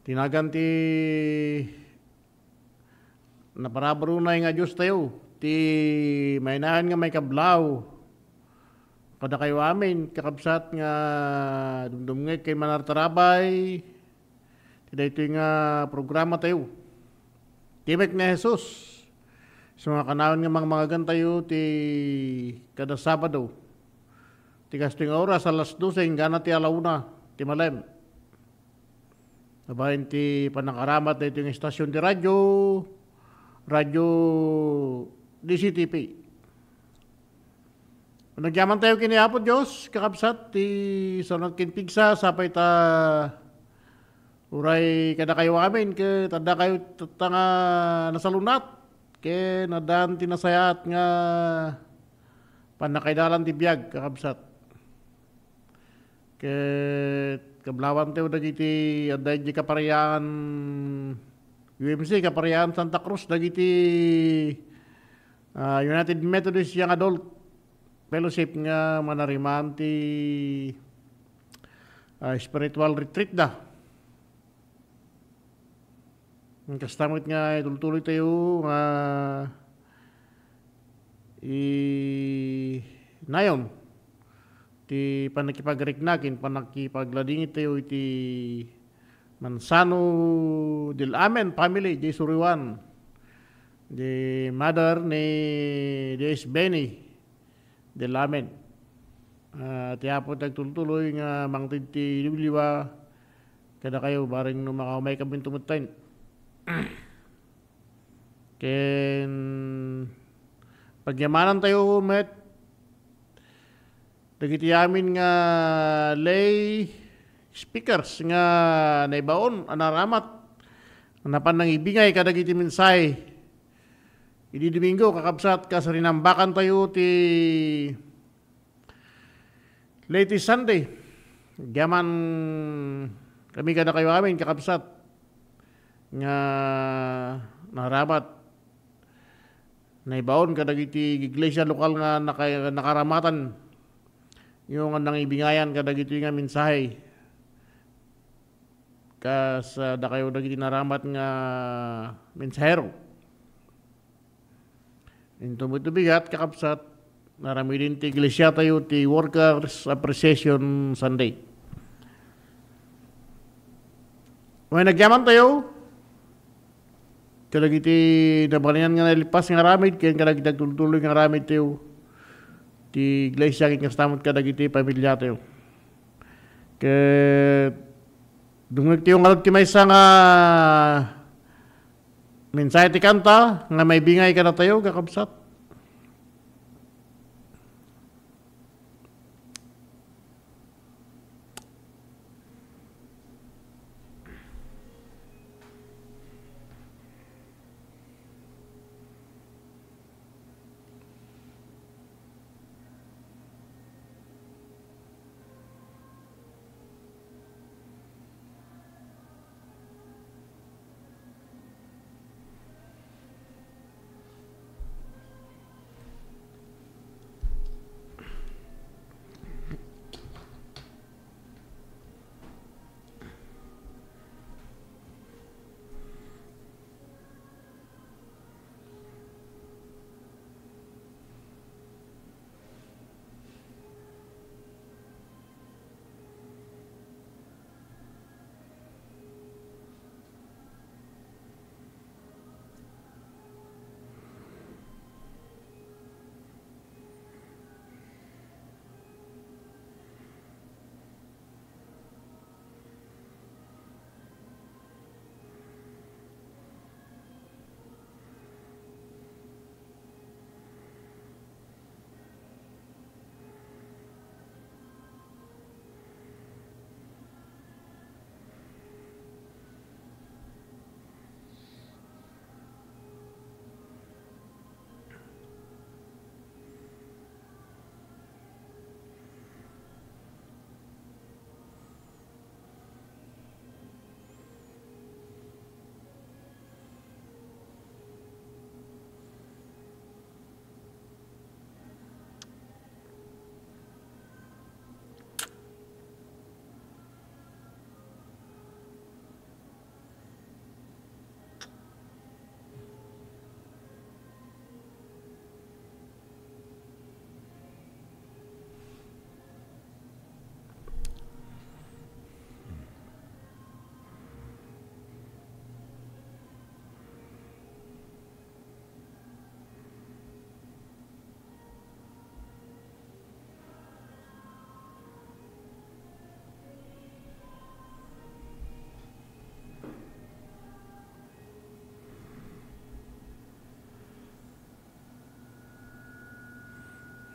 Ti nagan ti naparaburona nga Dios tayo, ti mainayon nga maikablaw kadakayo amin, kakabsat, nga dumdumngeg ken manartarabay ti daytoy nga programa tayo. Timek ni Jesus. So nga kanayon nga mangmangagan tayo ti kada Sabado. Ti kastoy nga oras, alas dose, inggana ti ala una ti malem. Babaen ti panangaramat daytoy nga istasyon ti radyo, Radyo D C T P. Nagyaman tayo ken ni Apo Dios, kakabsat, ti salunaat ken pigsa, sapay ta uray kadakayo amin, ket addakayo tatta nga nasalunat, ken addaan ti nasayaat nga pannakaidalan ti biag, kakabsat. Ket kablawan tayo dagiti adda idiay kaparian U M C, kaparian Santa Cruz, dagiti, ah, United Methodist Young Adult Fellowship nga manarimaan ti, ah, spiritual retreat da. Kasta met nga itultuloy tayo nga i-, nayon ti pannakipagrikna ken pannakipagladingit tayo iti Manzano del Amen family, di Suriwan, di mother ni D S Benny del Amen. Ah, ti Apo ti agtultuloy nga mangted ti liwliwa kadakayo, bareng no makaumaykaminto metten. Ken pagyamanan tayo met dagiti amin nga lay speakers nga naibaon a naramat, napan nangibingay kadagiti mensahe idi Domingo, kakabsat, kas rinambakan tayo ti Leyte Sunday, agyaman kami kadakayo amin, kakabsat, nga naramat, naibaon kadagiti iglesia lokal nga naka-, nakaramatan yo nga nangibingayan kadagiti nga mensahe. Kas, ah, dakayo dagiti naramat nga mensahero. Inton met bigat, kakabsat, naramiden ti iglesia tayo ti Workers Appreciation Sunday. Wen, agyaman tayo kadagiti nabalinan nga nalpas nga aramid, ken kadagiti agtultuloy nga aramid tayo ti iglesia, ken kasta met kadagiti pamilya tayo. Ket dumngeg tayo ngarud ti maysa nga mensahe ti kanta nga maibingay kadatayo, kakabsat.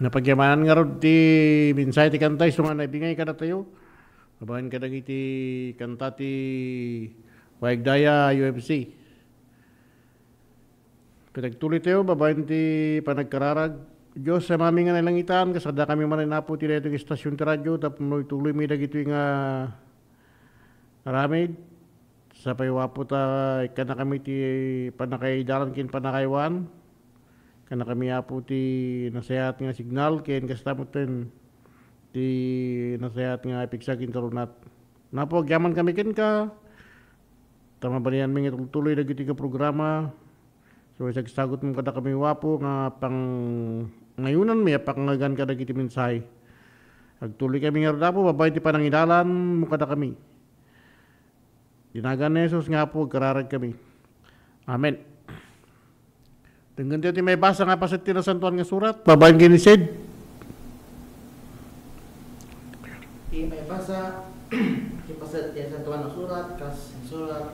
Napagyamanan ngarud ti mensahe ti kanta isu nga naibingay kadatayo babaen kadagiti kanta ti Waig Daya U M C. Ket agtuloytayo babaen ti panagkararag. Dios, Amami nga nailangitan, kasadakami manen, Apo, ti daytoy nga istasyon ti radio tapno ituloymi dagitoy nga aramid. Sapay, Apo, ta ikkannakami ti pannakaidalan ken pannakaaywan. Ikkannakami, Apo, ti nasayaat nga signal ken kasta metten ti nasayaat nga ipigsa ken karunat. Apo, agyamankami kenka, ta mabalianmi nga itultuloy dagitoy nga programa. So, isagsagutmo kadakami, Apo, nga pangayunanmi a pakangagan kadagiti mensahe. Agtuloykami ngarud, Apo, babaen ti panangidalanmo kadakami. Iti nagan ni Jesus nga Apo, agkararagkami. Amen. Denggentayo ti maibasa nga paset ti Nasantoan nga Surat babaen ken ni Sid. Ti maibasa ti paset ti Nasantoan nga Surat kas insurat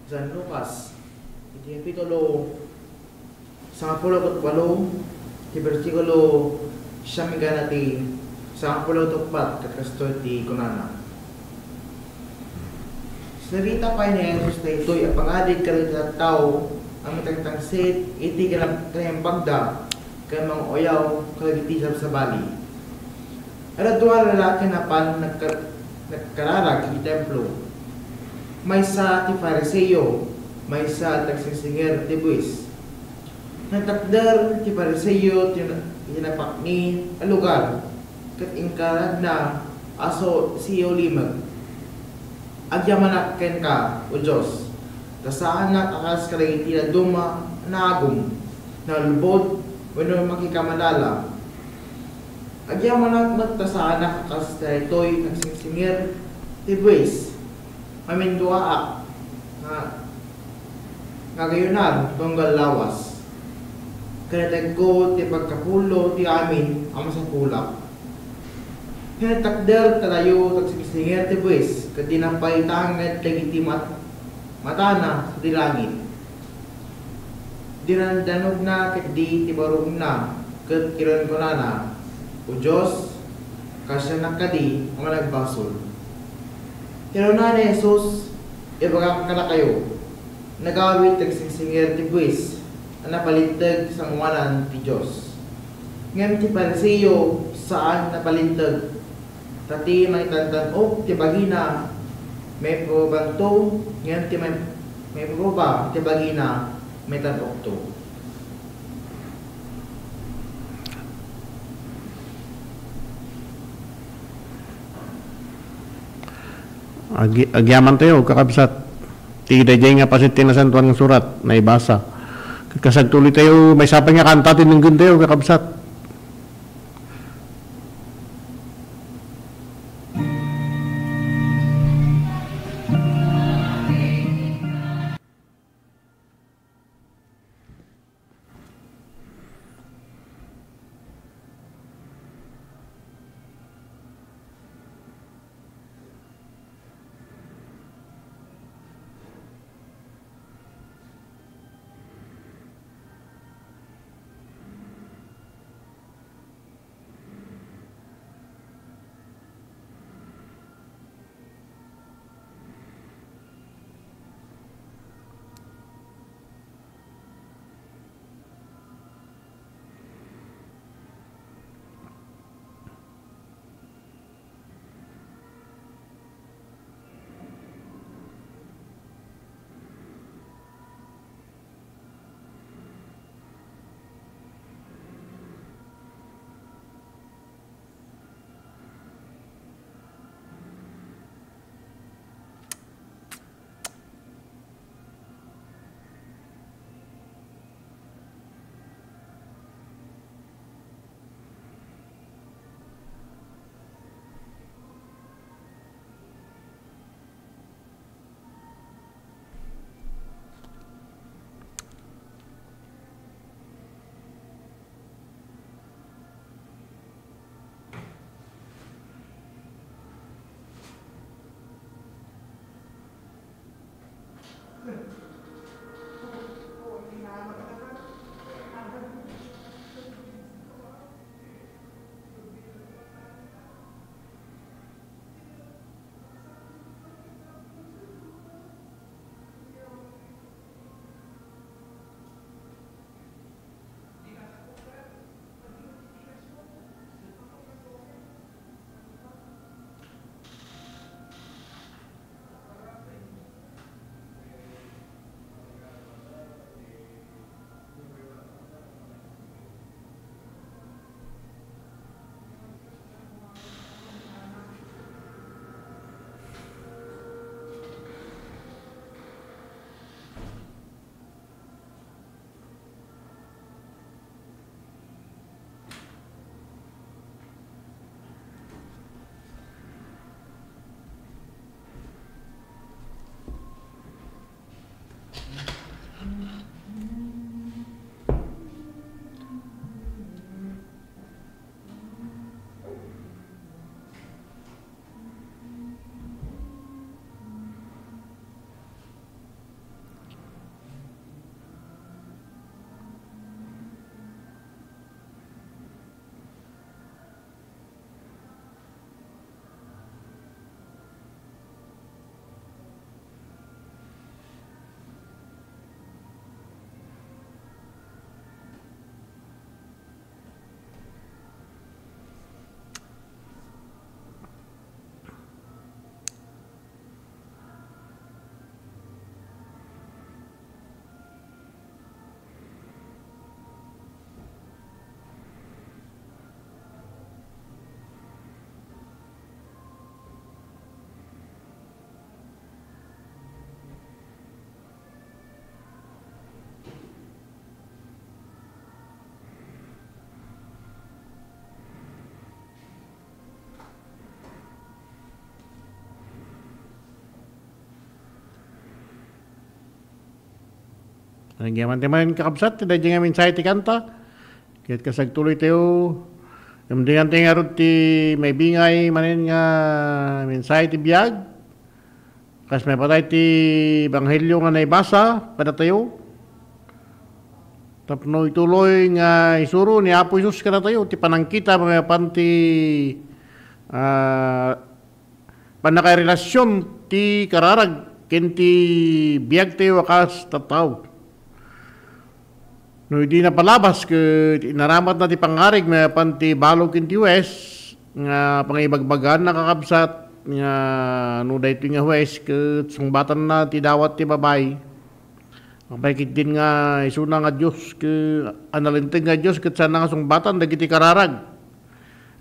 San Lucas, iti kapitulo sangapulo ket walo, ti bersikulo siyam inggana ti sangapulo ket uppat, ket kastoy ti kunana: Sinarita pay ni Jesus daytoy a pangadig kadagiti tattao a matangtangsit iti kinab-, kinaimbagda ken manguyaw kadagiti sabsabali. Adda dua a lalaki a napan nagka-, nagkararag iti templo. Maysa ti Fariseo, maysa ti agsingsingir ti buis. Natakder ti Fariseo ti, ti napakni a lugar, ket inkararagna a su-, siulimeg. Agyamanak kenka, O Dios, ta saanak a kas kadagiti dadduma a naagum, nalulbod, wenno makikamalala. Agyamanak met ta saanak a kas daytoy nagsingsingir ti buis. Maminduaak nga, nga agayunar tunggal lawas. Kinatedko ti pagkapulo ti amin a masapulak. Natakder kadayo ti agsingsingir ti buis, ket di napaitanget dagiti mat-, matana sadi langit. Dinandanogna ketdi ti barugna, ket kinunkunana, O Dios, kaasianak kadi a managbasol. Kinuna ni Jesus, Ibagak kadakayo, nagawid ti agsingsingir ti buis a napalitteg sangoanan ti Dios. Ngem ti Fariseo, saan napalitteg. Ta ti mangitantan-ok ti bagina, maiparubanto, ngem ti mai-, maiparuba ti bagina, maitan-okto. Agi-, agyamantayo, kakabsat, ti daydiay nga paset ti Nasantoan nga Surat, naibasa. Ket kas agtuloytayo, maysa pay nga kanta ti denggentayo, kakabsat. Nagyaman ti manen, kakabsat, ti daydi nga mensahe ti kanta. Ket kas agtuloy tayo, imdingan tayo ngarud ti maibingay manen nga mensahe ti biag. Kas maipaday ti ebanghelio nga naibasa kadatayo, tapno ituloy nga isuro ni Apo Jesus kadatayo ti panangkita maipapan ti, ah, pannakairelasion ti kararag ken ti biagtayo a kas tattao. No idi napalabas ket inaramatna ti pangarig maipapan ti balo ken ti hues, nga pangibagbagaanna, kakabsat, nga no daytoy nga hues ket sungbatanna ti dawat ti babai, apay ketdin nga isuna nga Dios ket a nalinteg nga Dios ket saanna nga sungbatan dagiti kararag.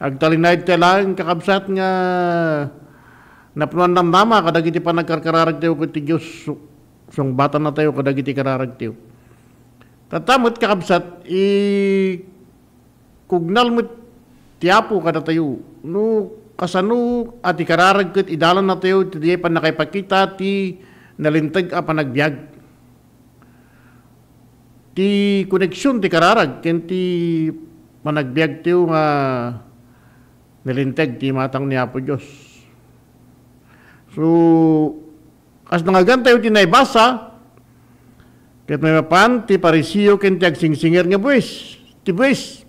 Agtalinaedtayo laeng, kakabsat, nga napnoan namnama kadagiti panagkarkararagtayo ket ti Dios su-, sungbatannatayo kadagiti kararagtayo. Tatta met, kakabsat, ikugnal met ti Apo kadatayo no kasano a ti kararag ket idalannatayo ti diay pannakaipakita ti nalinteg a panagbiag. Ti koneksion ti kararag ken ti panagbiagtayo nga nalinteg ti imatang ni Apo Dios. So, kas nangngegantayo ti naibasa, ket maipapan ti Fariseo ken ti agsingsinger nga buis, ti buis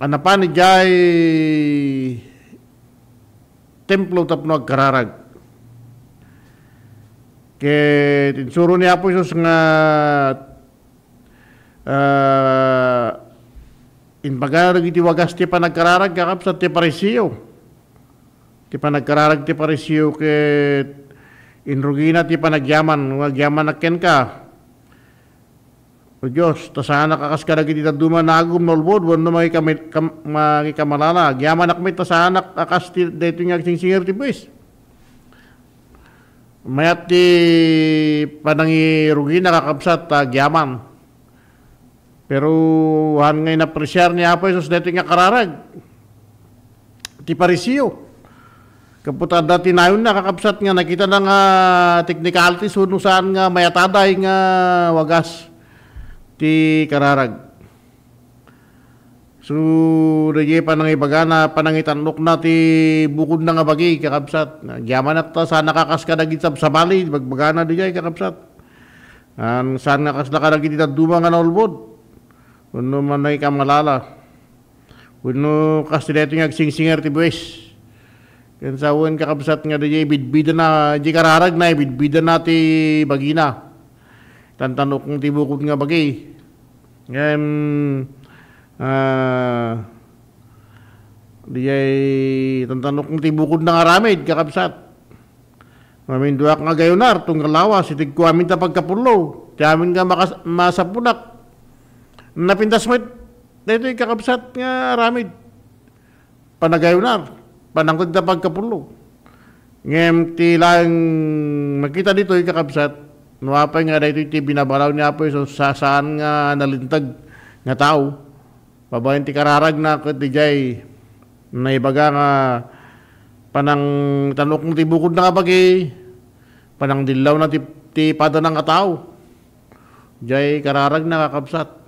a napan idiay templo tapno agkararag. Ket insuro ni Apo Jesus nga, ah, imbagana dagiti wagas ti panagkararag, kakabsat, ti Fariseo. Ti panagkararag ti Fariseo ket inrugina ti panagyaman, no agyamanak kenka, O Dios, ta saanak a kas kadagiti dadduma a naagum, naulbod, wenno makikami-, kam-, makikamalala. Agyamanak met ta saanak a kas ti, daytoy nga agsingsinger ti buis. Mayat ti panangirugina, kakabsat, ta agyaman. Pero haan nga inapresiar ni Apo Jesus daytoy nga kararag ti Fariseo. Gapu ta adda ti nayonna, kakabsat, nga nakitana nga technicalities wenno saan nga mayat a daytoy nga wagas ti kararag. So, daydiay panangibagana, panangitan-okna ti bukodna nga bagi, kakabsat. Agyamanak ta saannak a kas kadagiti sabsabali, bagbagana daydiay, kakabsat. An, saan nga kasla kadagiti dadduma nga naulbod. Wenno makikamalala. Wenno kas ti daytoy nga agsingsinger ti buis. Ken sawen, kakabsat, nga daydiay bidbidana, di kararagna, bidbidana ti bagina. Tantan-ok ti bukod nga bagi. Ngem, ah, daydiay tantan-ok ti bukodna nga aramid, kakabsat. Maminduak nga agayunar, tunggal lawas, itigko amin ta pagkapullo. Ti amin nga makas-, masapunak. Napintas met, daytoy, kakabsat, nga aramid. Panagayunar, panangted ta pagkapullo. Ngem ti laeng makita ditoy, kakabsat, no apay nga daytoy ti binabalaw ni Apo Jesus, sa-, saan nga nalinteg nga tao. Babaen ti kararagna ket idiay naibaga nga panangtan-okna ti bukodna nga bagi, panangdillawna ti, ti padana nga tao. Diay kararagna, kakabsat.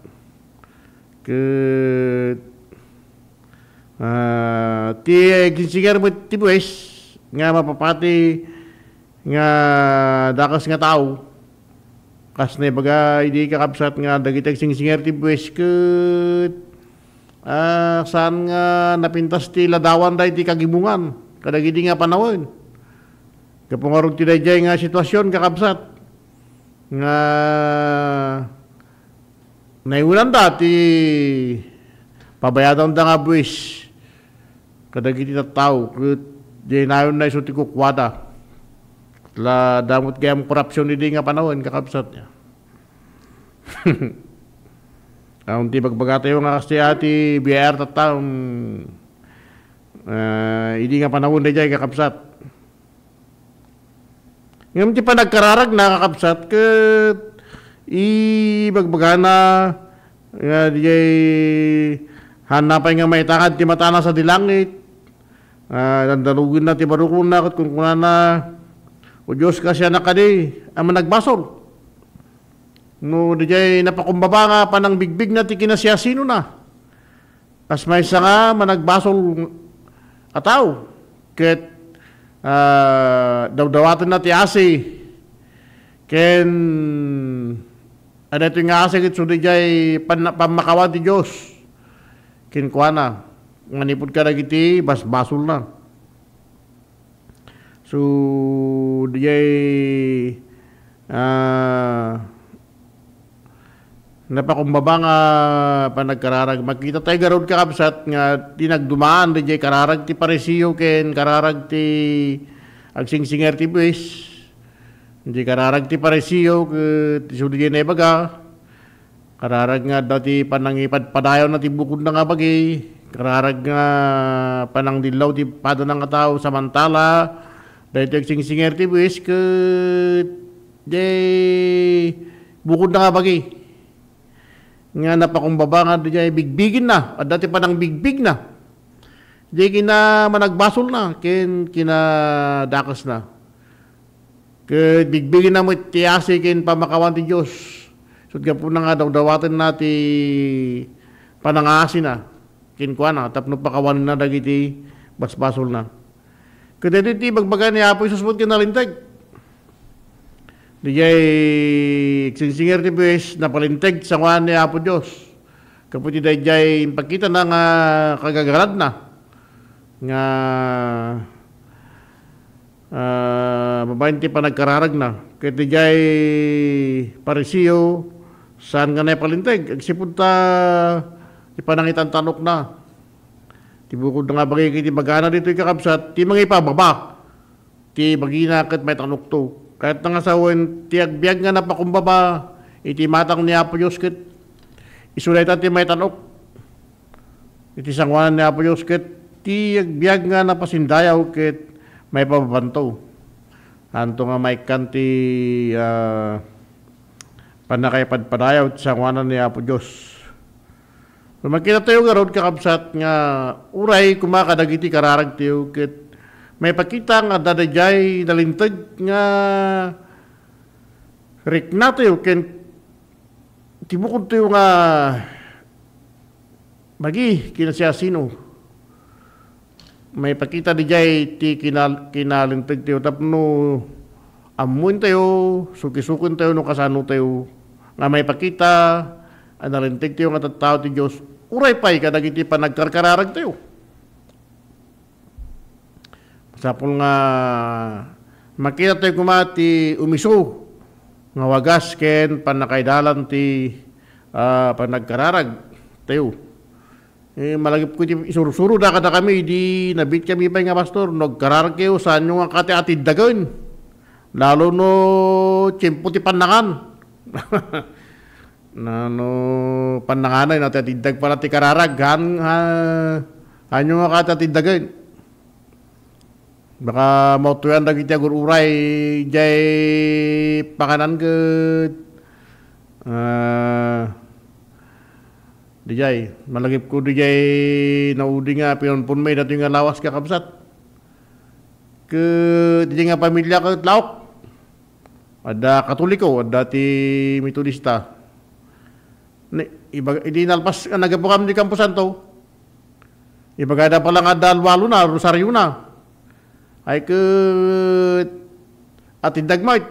Ket, ah, ti agsingsinger met ti buis nga mapapati nga dakes nga tao. Kas naibaga idi, kakabsat, nga dagiti agsingsinger ti buis ket, ah, saan nga napintas ti ladawan daydi kagimongan kadagidi nga panawen. Gapu ngarud ti daydiay nga situasion, kakabsat, nga naywinanda ti pabayadanda nga buis kadagiti tattao, ket di nayonna isu ti kukuada. La, damot gayam korupsion idi nga panawen, kakabsat. Awan ti bagbagatayo nga kas ti ati B I R tatta, um, ah, idi nga panawen daydiay, kakabsat. Ngem ti panagkararagna, kakabsat, ket ibagbagana nga diay haanna pay nga maitangad ti matana sadi langit. Ah, dandanugenna ti barukonna ket kunkunana, "O Dios, kaasianak kadi a managbasol." No, dijay napakumbaba nga panangbigbigna ti kinasiasinona. Kas maysa nga managbasol a tao, ket, ah, dawdawatenna ti asi, ken adda daytoy nga asi ket isu dijay pan-, pammakawan ti Dios kenkuana, manipud kadagiti basbasolna. So, dijay, ah, napakumbaba nga panagkararag. Makita tayo garud, kakabsat, nga di nagdumaan dijay kararag ti Pariseo ken kararag ti agsingsinger ti buis. Dijay kararag ti Pariseo ket isu dijay naibaga. Kararag nga adda ti panangipadpadayawna ti bukodna nga bagi. Kararag nga panangdillaw ti padana nga tao, samantala daytoy agsingsinger ti buis ket di bukodna nga bagi. Nga napakumbaba nga dijay bigbigenna, adda ti panangbigbigna. Di kina managbasolna ken kinadakesna. Ket bigbigenna met ti asi ken pammakawan ti Dios. Ket gapuna nga dawdawatenna ti panangaasina kenkuana tapno pakawanenna dagiti basbasolna. Ket daytoy ti ibagbaga ni Apo Jesus met ken nalinteg. Dijay agsingsinger ti buis, napalinteg sanguanan ni Apo Dios. Gapu iti daydiay impakitana nga kagagaladna nga ah, babaen ti panagkararagna. Ket dijay Pariseo, saan nga naipalinteg, agsipud ta ti panangitantanokna. Ti bukodna nga bagi ket ibagana ditoy, kakabsat, ti mangipababa ti bagina ket maitanokto. Kayatna nga sawen, ti agbiag nga napakumbaba iti matang ni Apo Dios ket isu dayta ti maitanok. Iti sanguanan ni Apo Dios ket ti agbiag nga napasindayaw ket maipababanto. Haanto nga maikkan ti, ah, pannakaipadpadayaw ti sanguanan ni Apo Dios. So, makita tayo garud, kakabsat, nga uray koma kadagiti kararagtayo ket maipakita nga adda daydiay nalinteg nga riknatayo ken ti bukodtayo nga bagi, kinasiasino. Maipakita dijay ti kinal-, kinalintegtayo tapno ammoentayo, sukisukentayo no kasanotayo nga maipakita a nalintegtayo nga tattao ti Dios, uray pay kadagiti panagkarkararagtayo. Masapul nga makitatayo koma ti umiso nga wagas ken pannakaidalan ti, ah, panagkararagtayo. Eh, malagipko iti isursuro da kadakami, idi nabiit kami pay nga pastor, no agkararagkayo, saanyo nga kati atiddagen. Lalo no tiempo ti pannangan. Nano, pannanganay, no, ti atiddag pala ti kararag, han, ha, hanyo nga kati atiddagen. Baka mautuyan dagiti agur-uray, jay panganan ket, ah, dijay, malagipko dijay naudi nga pinunpunmi datoy nga lawas, kakabsat. Ket dijay nga pamilya ket laok. Adda Katoliko, adda ti Metodista. Ni, iba, idi nalpas, ah, naggapu kami di Camposanto. Ibagada pala nga adda alwalona, rosariona. Ay ket, atiddag met.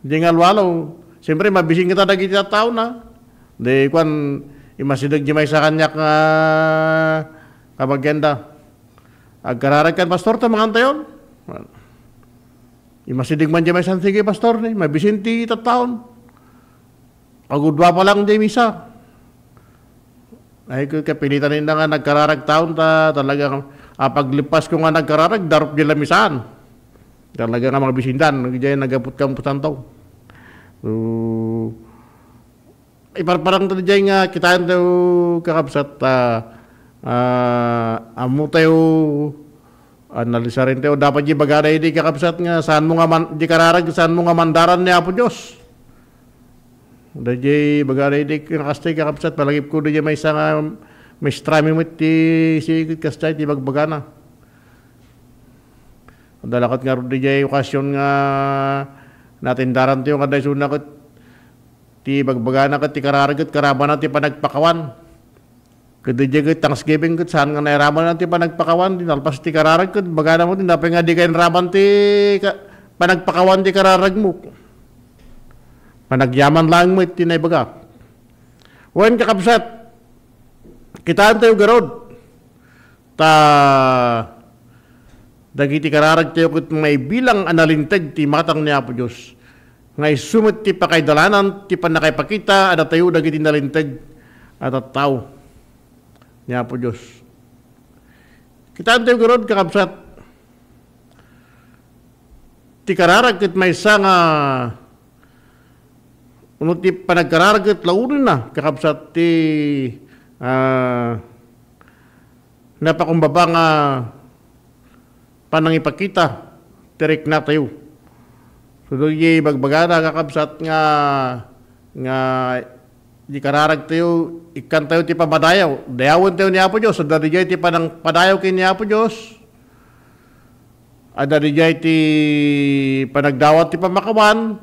Di nga alwalo. Siyempre, mabisin kita dagiti tattaona. Di, kuan, imasideg di maysa kaniak nga kabagianda. Agkararag kan pastor, ta mangantayon. Imasideg man di maysa, sige, pastor, ni, mabisin ti tattaon. Agudua pa lang di misa. Ay, ko, kapilitan ninda nga nagkararag taon ta, talagang, ah, paglipas ko nga nagkararag, darup di lamisaan. Talaga nga mabisindan, diay nagapot ka mo santo. So, iparparang ta diay nga kitaen tayo, kakabsat, ta, ah, ammo tayo, analisaren tayo. Dapat di bagada idi, kakabsat, nga saan mo nga man, di kararag, saan mo nga mandaran ni Apo Dios. Dayjay bagada idi nga kasta, kakabsat, palagipko dayjay maysa nga maestra mi met ti sikit kasta iti bagbagana. Adda la ket ngarud dayjay okasyon nga natindaran tayo nga dayso na ket Ti bagbagana ket ti kararag ket karabana ti panagpakawan. Ket diay ket Thanksgiving ket saan nga nairaman ti panagpakawan, ti nalpas ti kararag ket bagana met, apay nga dika inraman ti ka-, panagpakawan ti kararagmo. Panagyaman laeng met ti naibaga. Wen, kakabsat, kitaentayo garud. Ta dagiti kararagtayo ket maibilang a nalinteg ti matang ni Apo Dios, nga isu met ti pakaidalanan ti pannakaipakita a datayo dagiti nalinteg a tattao ni Apo Dios. Kitaentayo garud, kakabsat, ti kararag ket maysa nga, no ti panagkararag ket launenna, kakabsat, ti, ah, napakumbaba nga panangipakita ti riknatayo. So, dagiti bagbagana, kakabsat, nga, nga di kararagtayo, ikkantayo ti pamadayaw. Dayawentayo ni Apo Dios. Adda diay ti panangpadayaw ken ni Apo Dios. Adda diay ti panagdawat ti pamakawan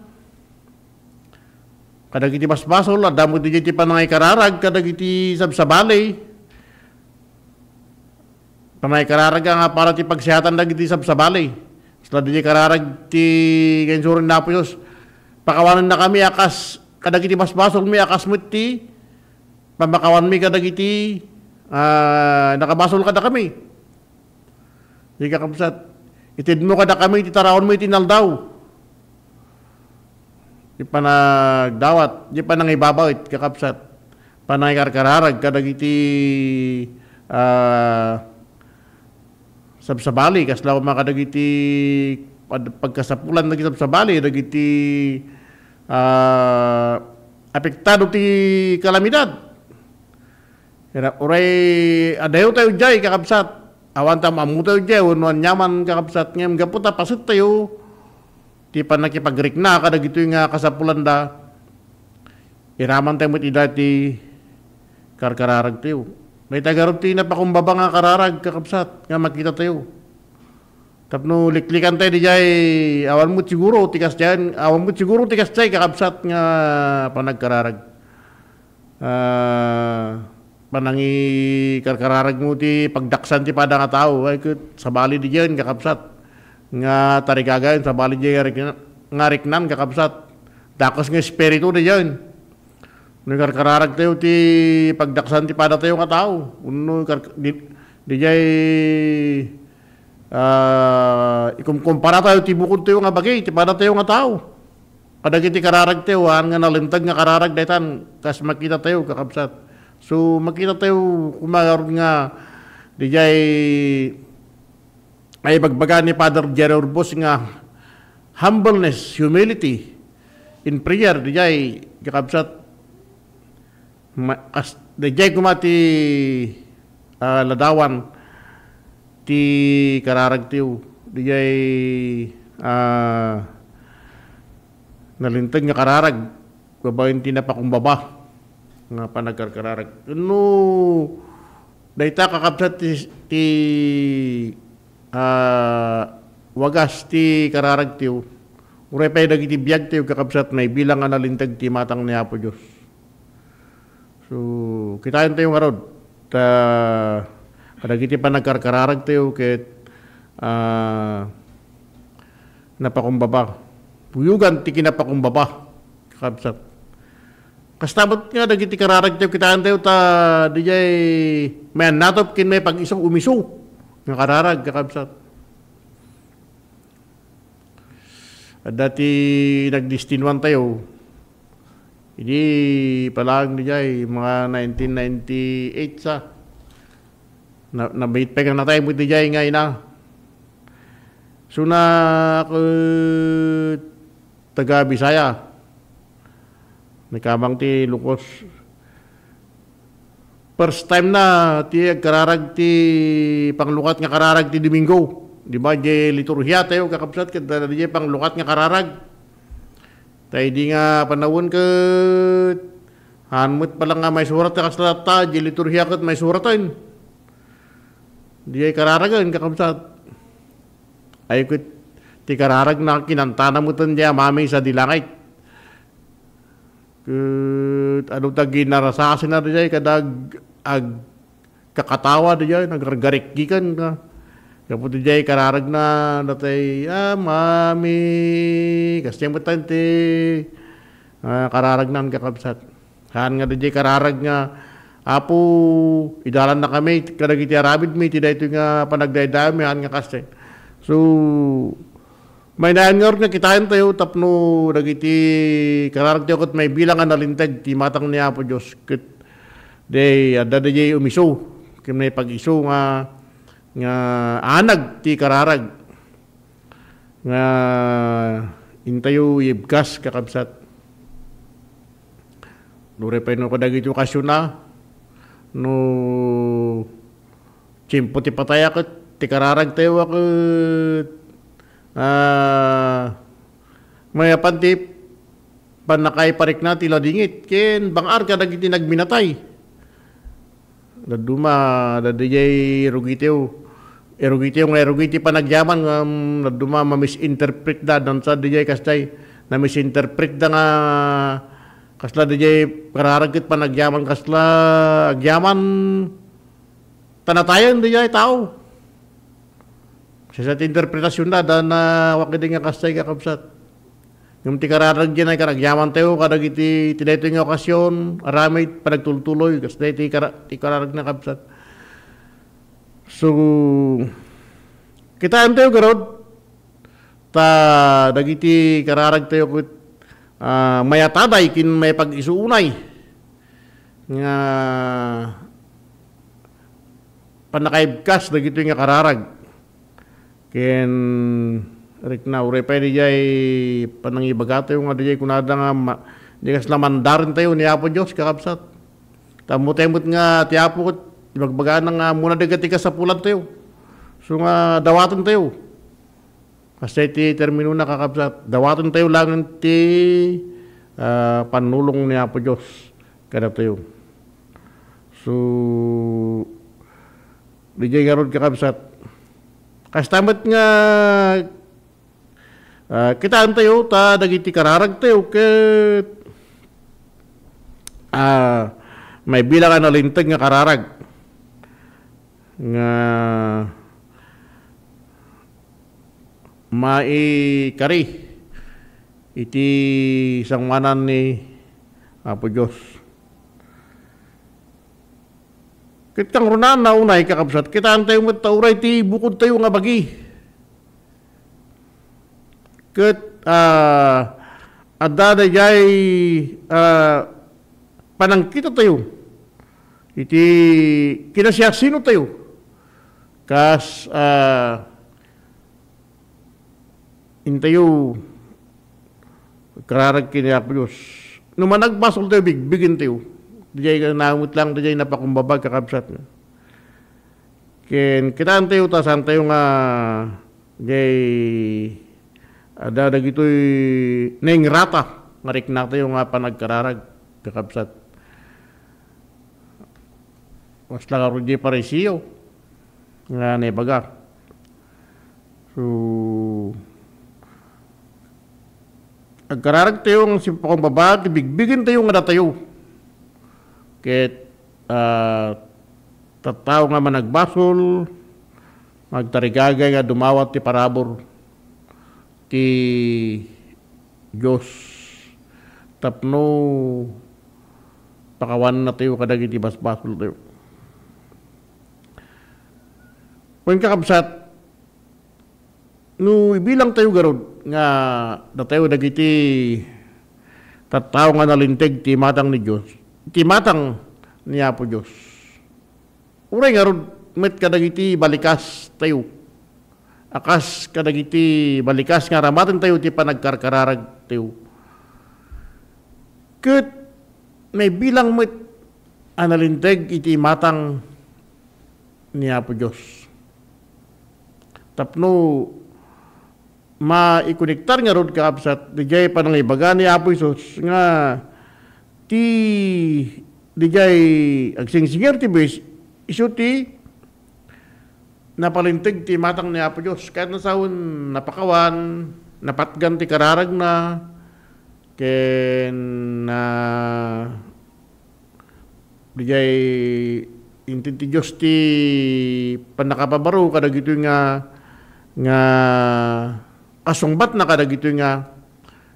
kadagiti basbasol. Adda met diay ti panangikararag kadagiti sabsabali. Panangikararag nga para ti pagsehatan dagiti sabsabali. Kasla diay kararag ti nga insuron ni Apo Dios. Pakawanennakami a kas kadagiti basbasolmi a kas met ti pamakawanmi kadagiti, ah, nakabasol kadakami. Di, kakabsat, itedmo kadakami ti taraonmo iti inaldaw. Di panagdawat, di panangibabaet, kakabsat. Panangikarkararag kadagiti, ah, sabsabali, kasla koma kadagiti pad-, pagkasapulan dagiti sabsabali, dagiti, ah, apektado ti kalamidad. Ira-, uray adayotayo diay, kakabsat. Awan ta maammotayo diay wenno aniaman, kakabsat, ngem gapu ta pasettayo ti pannakipagrikna kadagitoy nga kasapulanda, iramantayo met ida ti karkararagtayo. Dayta garud ti napakumbaba nga kararag, kakabsat, nga makitatayo. Tapno liklikantayo diay, awan met siguro ti kasdiay, awan met siguro ti kasdiay, kakabsat, nga panagkararag. Ah, panangikarkararagmo ti pagdaksan ti pada nga tao. Ay, ket sabali diay, kakabsat, nga tarigagayon, sabali diay nga rikna-, nga riknan, kakabsat. Dakes nga espiritu diay. No ikarkararagtayo ti pagdaksan ti padatayo nga tao, wenno ikar-, di-, diay, ah, ikumkumparatayo ti bukodtayo nga bagi, ti padatayo nga tao. Kadagiti kararagtayo, haan nga nalinteg nga kararag daytan, kas makitatayo, kakabsat. So, makitatayo koma ngarud nga diay ay ibagbaga ni Father Jerry Urbos nga humbleness, humility in prayer, diay, kakabsat, ma-, kas-, diay koma ti, ah, ladawan ti kararagtayo, diay, ah, nalinteg nga kararag babaen ti napakumbaba nga panagkarkararag. No dayta, kakabsat, ti, ti, ah, wagas ti kararagtayo, uray pay dagiti biagtayo, kakabsat, maibilang a nalinteg ti matang ni Apo Dios. So, kitaentayo ngarud, ta kadagiti panagkarkararagtayo ket, ah, napakumbaba. Puyogan ti kinapakumbaba, kakabsat. Kasta met nga dagiti kararagtayo, kitaentayo ta diay mayannatop ken maipag-isu, umisu nga kararag, kakabsat. Adda ti nagdestinuantayo. Idi palaang diay, mga nineteen ninety-eight sa. Na, nabiit pay nga natay mo diay nga ina. Suna ket taga Bisaya. Nakabang ti lukos. First time na ti agkararag ti panglukat nga kararag ti Domingo. Di ba, diay liturhiatayo, kakabsat, ket diay panglukat nga kararag. Ta idi nga panawen ket, haan met pala nga maisurat a kasla ta, diay liturhia ket maisuraten. Diay kararagen, kakabsat. Ay ket ti kararagna, kinantana meten diay Amami sadi langit. Ket adu ta ginarasasina daydiay kada ag-, agkakatawa daydiay, nagargarikgikan ka. Gapu daydiay kararagna datay, "Ah, mami." Kasdiay met ti, ah, kararagnan, kakabsat. Haan nga daydiay kararag nga, "Apo, idalannakami kadagiti aramidmi iti daytoy nga panagdaydayawmi," haan nga kasdiay. So, mainayon ngarud nga kitaentayo tapno dagiti kararagtayo ket maibilang a nalinteg ti imatang ni Apo Dios ket di, adda daydiay umisu ken naipag-isu nga, nga anag ti kararag nga intayo ibkas, kakabsat. Uray pay no kadagiti okasionna, no tiempo ti patay a ket ti kararagtayo a ket, ah, mayapan ti pannakaiparikna ti ladingit ken bang-ar kadagiti nagminatay. Dadduma, daydiay irugitayo. Irugitayo nga irugi ti panagyaman ngem dadduma mamisinterpretda, dansa daydiay kasdiay, namisinterpretda nga kasla daydiay kararag ket panagyaman kasla agyaman ta natayen daydiay tao. Sasay ti interpretasionda, adda naawak idi nga kasdiay, kakabsat. Ngem ti kararag diay, karagyamantayo kadagiti, ti daytoy nga okasion, aramid, panagtultuloy, kasdiay ti kara-, ti kararagna, kabsat. So, kitaentayo garud, ta dagiti kararagtayo ket, ah, mayataday ken maipag-isu unay nga pannakaibkas dagitoy nga kararag. Ken rikna, uray pay daydiay panangibagatayo nga daydiay kunada nga ma-, di kasla mandarentayo ni Apo Dios, kakabsat. Tammo tayo met nga ti Apo ket ibagbagana nga muna di ket ti kasapulantayo. So nga dawatentayo. Kasdiay ti terminona, kakabsat, dawatentayo laeng ti, ah, pannulong ni Apo Dios kadatayo. So, daydiay ngarud, kakabsat, kasta met nga, ah, kitaentayo ta dagiti kararagtayo ket, ah, maibilang a nalinteg nga kararag nga maikari iti sangoanan ni Apo Dios. Ket kangrunaan, unay, kakabsat, kitaentayo met ta uray ti bukodtayo nga bagi ket, ah, adda daydiay, ah, panangkitatayo iti kinasiasinotayo. Kas, ah, intayo kararag ken ni Apo Dios. No managbasoltayo, bigbigentayo. Daydiay nga naamut lang, daydiay napakumbaba, kakabsat. Ken kitaentayo ta saantayo nga daydiay adda dagitoy naingrata nga riknatayo nga panagkararag, kakabsat. Kasla ngarud diay Fariseo nga naibaga. So, agkararagtayo nga sipakumbaba ti bigbigentayo nga datayo. Ket, ah, tattao nga managbasol, agtarigagay nga dumawat ti parabur ti Dios tapno pakawanennatayo kadagiti basbasoltayo. Wen, kakabsat, no ibilangtayo garud nga datayo dagiti tattao nga nalinteg ti imatang ni Dios, ti imatang ni Apo Dios. Uray ngarud met kadagiti balikastayo, a kas kadagiti balikas nga aramatentayo ti panagkarkararagtayo. Ket naibilang met a nalinteg iti imatang ni Apo Dios. Tapno maikonektar ngarud, kakabsat, daydiay panangibaga ni Apo Jesus nga ti daydiay agsingsinger ti buis, isu ti napalinteg ti imatang ni Apo Dios. Kayatna sawen, napakawan, napatgan ti kararagna, Ken, ah, dijay inted ti Dios ti pannakapabaro kadagitoy nga, nga kasungbatna kadagitoy nga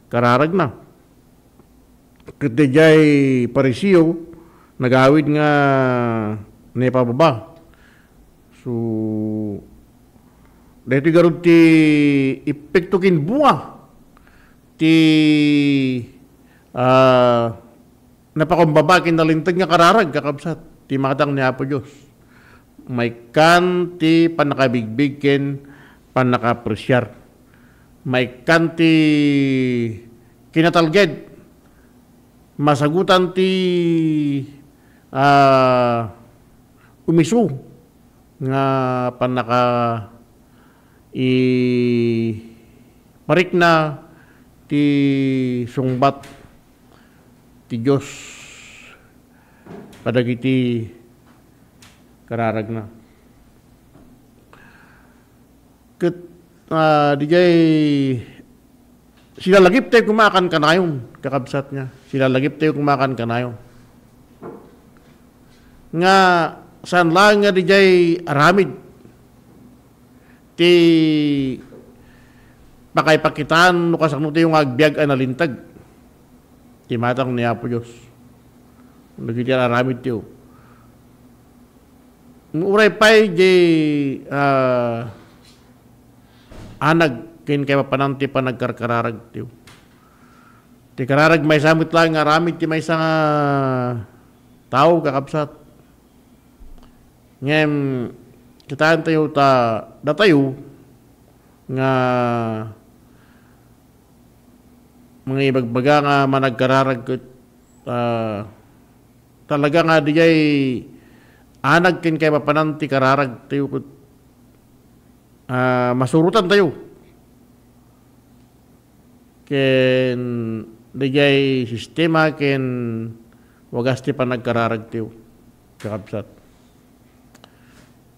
kararagna. Ket dijay Pariseo, nagawid nga naipababa. So, daytoy garud ti epekto ken bunga ti, ah, napakumbaba ken nalinteg nga kararag, kakabsat, ti matang ni Apo Dios. Maikkan ti pannakabigbig ken pannakaapresiar. Maikkan ti kinatalged. Masagutan ti, ah, umisu nga pannaka-, i-, parikna ti sungbat ti Dios kadagiti kararagna. Ket, ah, dijay silalagiptayo koma a kankanayon, kakabsat nga. Silalagiptayo koma a kankanayon. Nga saan laeng nga dijay aramid ti pakaipakitaan no kasano tayo nga agbiag a nalinteg ti matang ni Apo Dios. Dagiti aramid tayo. Uray pay di, ah, anag ken kaipapanan ti panagkarkararag tayo. Ti kararag maysa met laeng nga aramid ti maysa nga tao, kakabsat. Ngem, kitaen tayo ta datayo nga mga ibagbaga nga managkararag ket, ah, talaga nga dijay anag ken kaipapanan ti kararag tayo ket, ah, masurotan tayo ken dijay sistema ken wagas ti panagkararag tayo, kakabsat.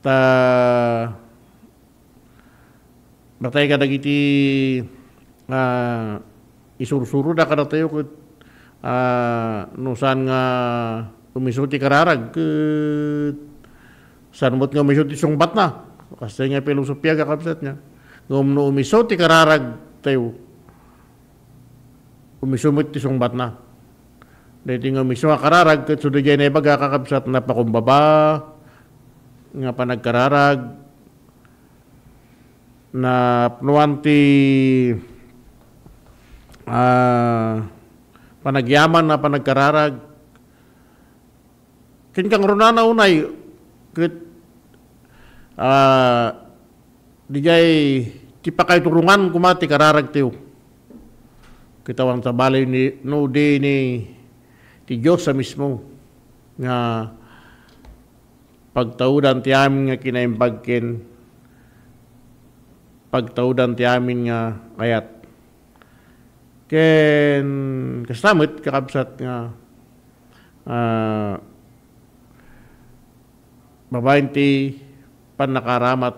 Ta, batay kadagiti, ah, isursuroda kadatayo ket, ah, no saan nga umisu ti kararag, ket saan met nga umisu ti sungbatna. Kasta nga filosofia, kakabsat, nga. Ngem no umisu ti kararag tayo, umisu met ti sungbatna. Daytoy nga umisu nga kararag, ket so daydiay naibaga, kakabsat, napakumbaba nga panagkararag, napnuan ti, ah, panagyaman a panagkararag. Ken kangrunana unay, ket, ah, dijay ti pakaiturongan koma ti kararag tayo. Ket awan sabali ni, no di ni ti Dios a mismo nga pagtaudan ti amin nga kinaimbag ken pagtaudan ti amin nga kayat. Ken kasta met, kakabsat, nga, ah, babaen ti pannakaramat,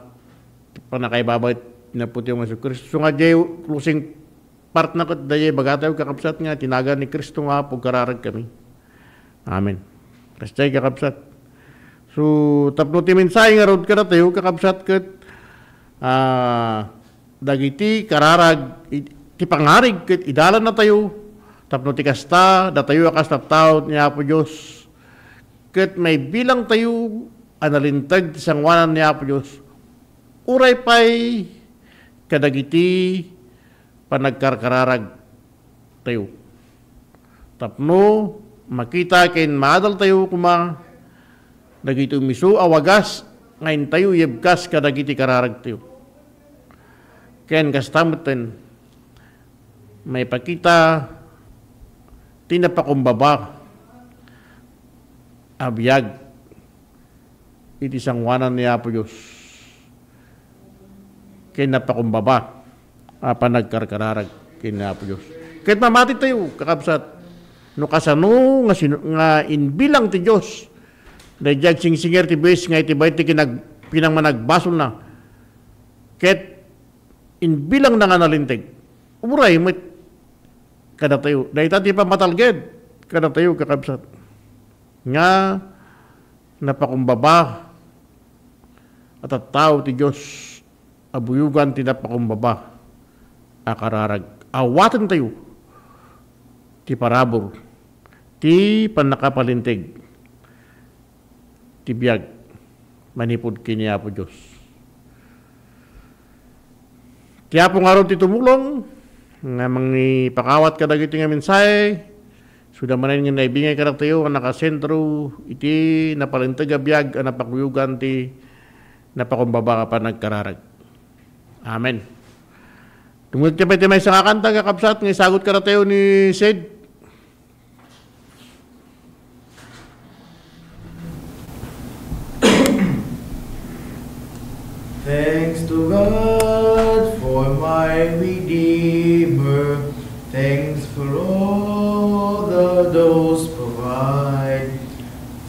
pannakaibabay ti Apo tayo nga Jesu-Cristo. So nga, diay closing part na ket daydiay ibagatayo, kakabsat, nga ti nagan ni Cristo nga Apo, agkararagkami. Amen. Kasta, kakabsat. So, tapno ti mensahe ngarud kadatayo, kakabsat, ket, ah, dagiti kararag, i-, ti pangarig ket idalannatayo, tapno ti kasta, datayo a kas tattao ni Apo Dios, ket maibilangtayo a nalinteg ti sangoanan ni Apo Dios, uray pay kadagiti panagkarkararag tayo. Tapno makita ken maadaltayo koma dagiti umisu a wagas nga intayo ibkas kadagiti kararagtayo. Ken kasta metten, maipakita ti napakumbaba a biag iti sangoanan ni Apo Dios ken napakumbaba a panagkarkararag ken ni Apo Dios. Ket mamati tayo, kakabsat, no kasano nga sino, nga inbilang ti Dios daydi agsingsinger ti buis nga iti bayt ti kinag-, pinangmanagbasolna, ket inbilangna nga nalinteg. Uray met kadatayo. Dayta ti pammatalged kadatayo, kakabsat, nga napakumbaba a tattao ti Dios a buyogan ti napakumbaba a kararag. Awatentayo ti parabur ti pannakapalinteg ti biag manipud ken ni Apo Dios. Ti Apo ngarud ti tumulong nga mangipakawat kadagiti nga mensahe, isuda manen nga naibingay kadatayo a nakasentro iti napalinteg a biag a napakuyogan ti napakumbaba a panagkararag. Amen. Dumngegtayo pay ti maysa nga kanta, kakabsat, nga isagut kadatayo ni Sid. Thanks to God for my Redeemer. Thanks for all the those provide.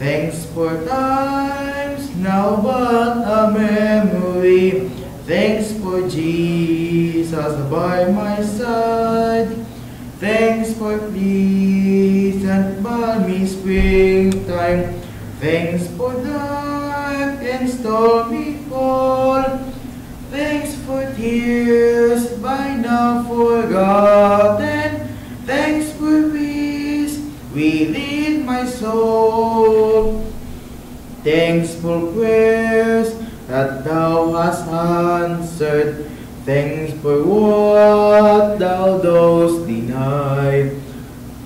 Thanks for times now but a memory. Thanks for Jesus by my side. Thanks for pleasant balmy springtime. Thanks for dark and stormy fall. Thanks for tears by now forgotten. Thanks for peace within my soul. Thanks for prayers that thou hast answered. Thanks for what thou dost deny.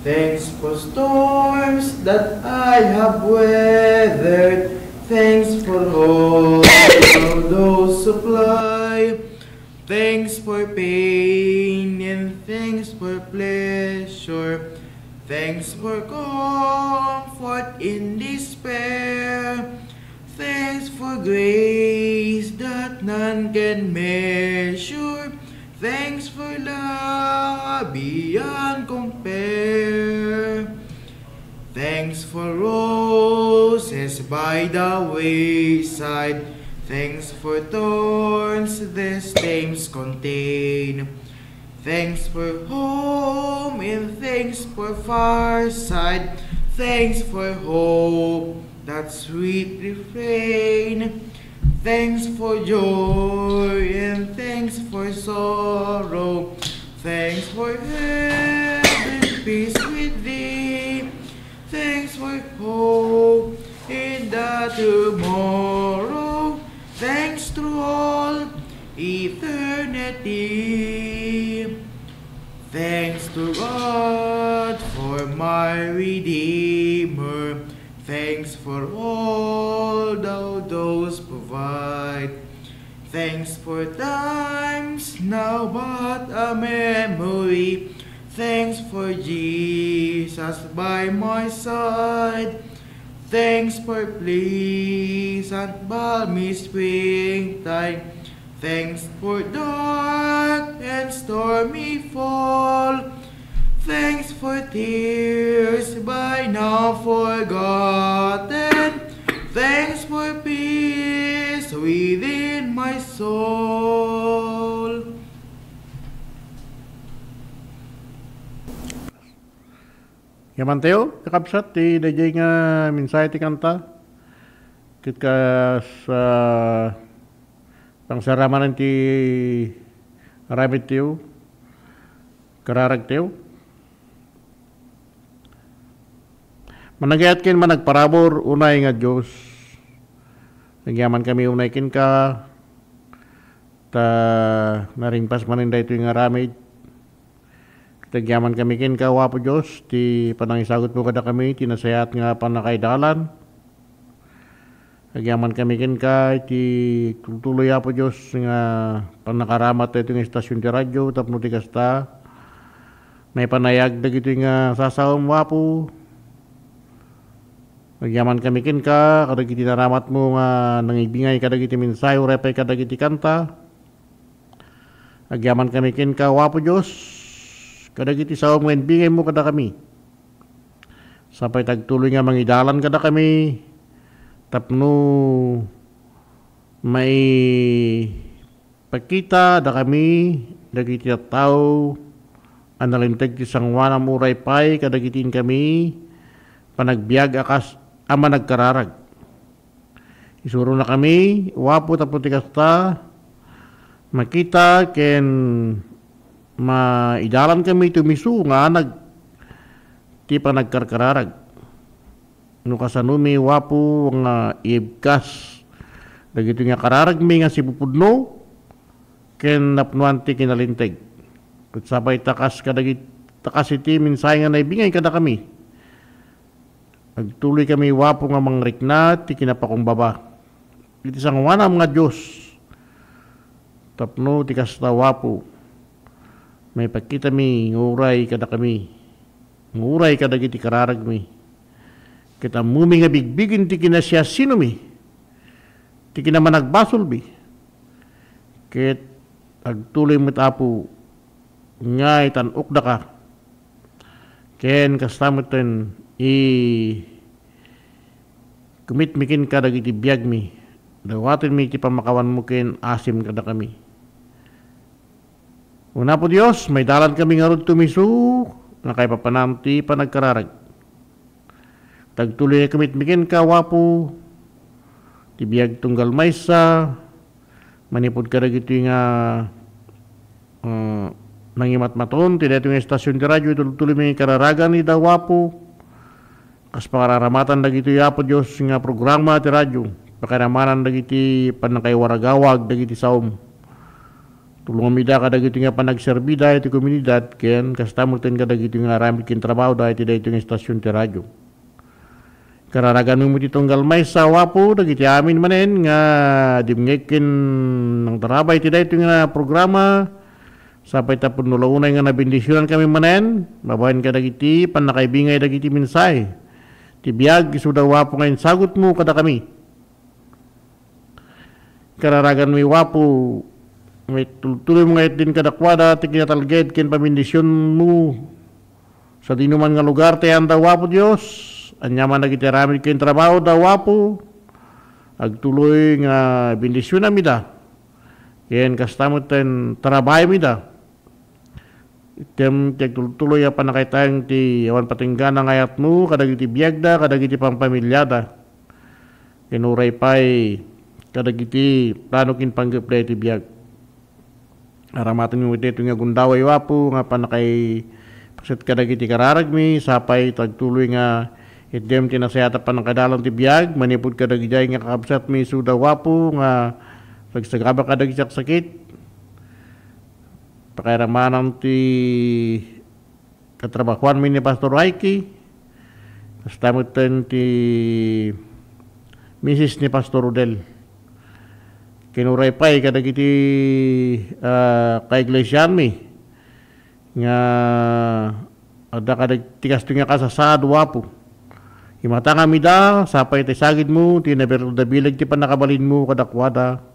Thanks for storms that I have weathered. Thanks for hope thou dost supply. Thanks for pain and thanks for pleasure. Thanks for comfort in despair. Thanks for grace that none can measure. Thanks for love beyond compare. Thanks for roses by the wayside. Thanks for thorns the stems contain. Thanks for home and thanks for fireside. Thanks for hope, that sweet refrain. Thanks for joy and thanks for sorrow. Thanks for heaven, peace with thee. Thanks for hope in the tomorrow. Thanks through all eternity. Thanks to God for my Redeemer. Thanks for all thou dost provide. Thanks for times now but a memory. Thanks for Jesus by my side. Thanks for pleasant balmy springtime. Thanks for dark and stormy fall. Thanks for tears by now forgotten. Thanks for peace within my soul. Yamantayo, kakabsat, ti daydiay nga mensahe ti kanta. Ket kas, ah, pangsaramanen ti aramidtayo, kararagtayo. Managayat ken managparabur, unay nga Dios. Nagyamankami unay kenka, ta naringpas manen daytoy nga aramid. Ket agyamankami kenka, Apo Dios, ti panangisagutmo kadakami, ti nasayaat nga pannakaidalan. Agyamankami kenka iti tultuloy, Apo Dios, nga pannakaramat daytoy nga estasion ti radio tapno ti kasta, maipanayag dagitoy nga sasaom, Apo. Agyamankami kenka kadagiti naramatmo nga nangibingay kadagiti mensahe uray pay kadagiti kanta. Agyamankami kenka, Apo Dios, kadagiti saom nga imbingaymo kadakami. Sapay ta agtuloy nga mangidalan kadakami tapno maipakita dakami dagiti tattao a nalinteg ti sangoanam uray pay kadagiti inkami panagbiag a kas a managkararag. Isuronakami, O Apo, tapno ti kasta, makita ken maidalankami iti umiso nga anag ti panagkarkararag. No kasanomi, O Apo, nga ibkas dagitoy nga kararagmi nga sipupudno ken napnoan ti kinalinteg. Ket sapay ta kas kadagit-, ta kas iti mensahe nga naibingay kadakami. Agtuloykami, O Apo, nga mangrikna ti kinapakumbaba iti sangoanam nga Dios. Tapno ti kasta, O Apo, maipakitami nga uray kadakami, nga uray kadagiti kararagmi, ket ammomi nga bigbigen ti kinasiasinomi, ti kinamanagbasolmi, ket agtuloy met, Apo, nga itan-okdaka. Ken kasta metten, i-commit mi kenka dagiti biagmi. Dawatenmi iti pamakawanmo ken asim kadakami. O Apo Dios, maidalankami ngarud ti umiso, nakaipapanam ti panagkararag. Tagtuloy a commit mi kenka, O Apo, ti biag tunggal maysa, manipud kadagitoy nga, ah, nangimatmaton ti daytoy nga estasion ti radio, itultuloy mi kararagan ida, O Apo. Kas pakararamatan dagitoy, Apo Dios, nga programa ti radio, pakiramanan dagiti pannakaiwaragawag dagiti saom. Tulongam ida kadagitoy nga panagserbida iti komunidad, ken kasta metten kadagitoy nga aramid ken trabahoda iti daytoy nga estasion ti radio. Kararaganmo ti tunggal maysa, O Apo, dagiti amin manen nga dimngeg ken nangtarabay iti daytoy nga programa. Sapay ta pudno la unay nga nabendisionankami manen, babaen kadagiti pannakaibingay dagiti mensahe ti biag, isuda, O Apo, nga insagutmo kadakami. Kararaganmi, O Apo, nga itultuloymo nga itdin kadakuada ti kinatalged ken pambendisionmo sadinoman nga lugar ti ayanda, O Apo Dios. Aniaman dagiti aramid ken trabahoda, O Apo, agtuloy nga bendisionam ida. Ken kasta metten, tarabayem ida. Item ti agtultuloy a pannakaitaeng ti awan patinggana nga ayatmo kadagiti biagda, kadagiti pampamiliada. Ken uray pay kadagiti plano ken panggepda iti biag. Aramatenmi met daytoy nga gundaway, O Apo, nga pannakaipaset kadagiti kararagmi, sapay ta agtuloy nga itdem ti nasayaat a pannakaidalan ti biag, manipud kadagidiay nga kakabsatmi isuda, O Apo, nga sagsagaba kadagiti saksakit. Pakairamana ti katrabahoanmi ni Pastor Aiki, kasta metten ti misis ni Pastor Rodel. Ken uray pay kadagiti, ah, kaiglesianmi nga adda kadag-, ti kastoy nga kasasaad, O Apo. Imatangam ida, sapay ta isagidmo ti nabiag-, nabileg ti pannakabalinmo kadakuada.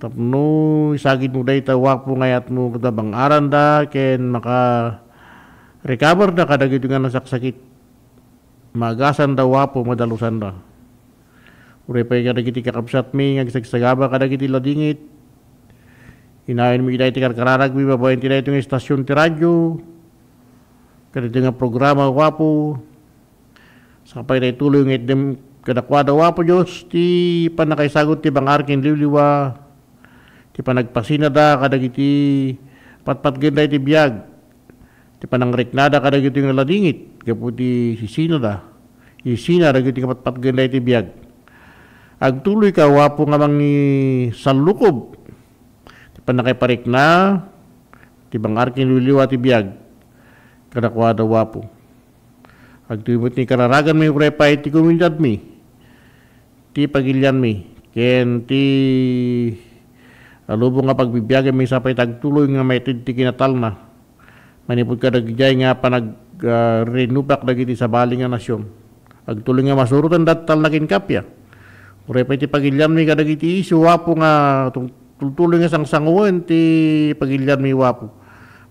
Tapno isagidmo dayta, O Apo, nga ayatmo ket mabang-aranda ken maka-recoverda kadagiti nga nasaksakit. Maagasanda, O Apo, madalosanda. Uray pay kadagiti kakabsatmi nga agsagsagaba kadagiti ladingit. Inayon mi ida iti karkararagmi babaen ti daytoy nga estasion ti radio. Kadagiti nga programa, O Apo. Sapay ta ituloy nga itdem kadakuada, O Apo Dios, ti pannakaisagut ti bangar ken liwliwa, ti panagpasinada kadagiti patpatgenda iti biag, ti panangriknada kadagiti nga ladingit gapu ti sisinada, isina dagiti nga patpatgenda iti biag. Agtuloyka, O Apo, nga mangisallukob ti pannakaiparikna ti bangar ken liwliwa ti biag kadakuada, O Apo. Agtoy met ni kararaganmi uray pay ti komunidadmi, ti pagilianmi, ken ti lubong nga pagbibiaganmi sapay ta agtuloy nga maited ti kinatalna. Manipud kadagidiay nga panag-, ah, rinupak dagiti sabali nga nasion. Agtuloy nga masuroten da ti talna ken kappia. Uray pay ti pagilianmi kadagiti isu, Apo, nga tung-, tultuloy nga sangsangoen ti pagilianmi, Apo.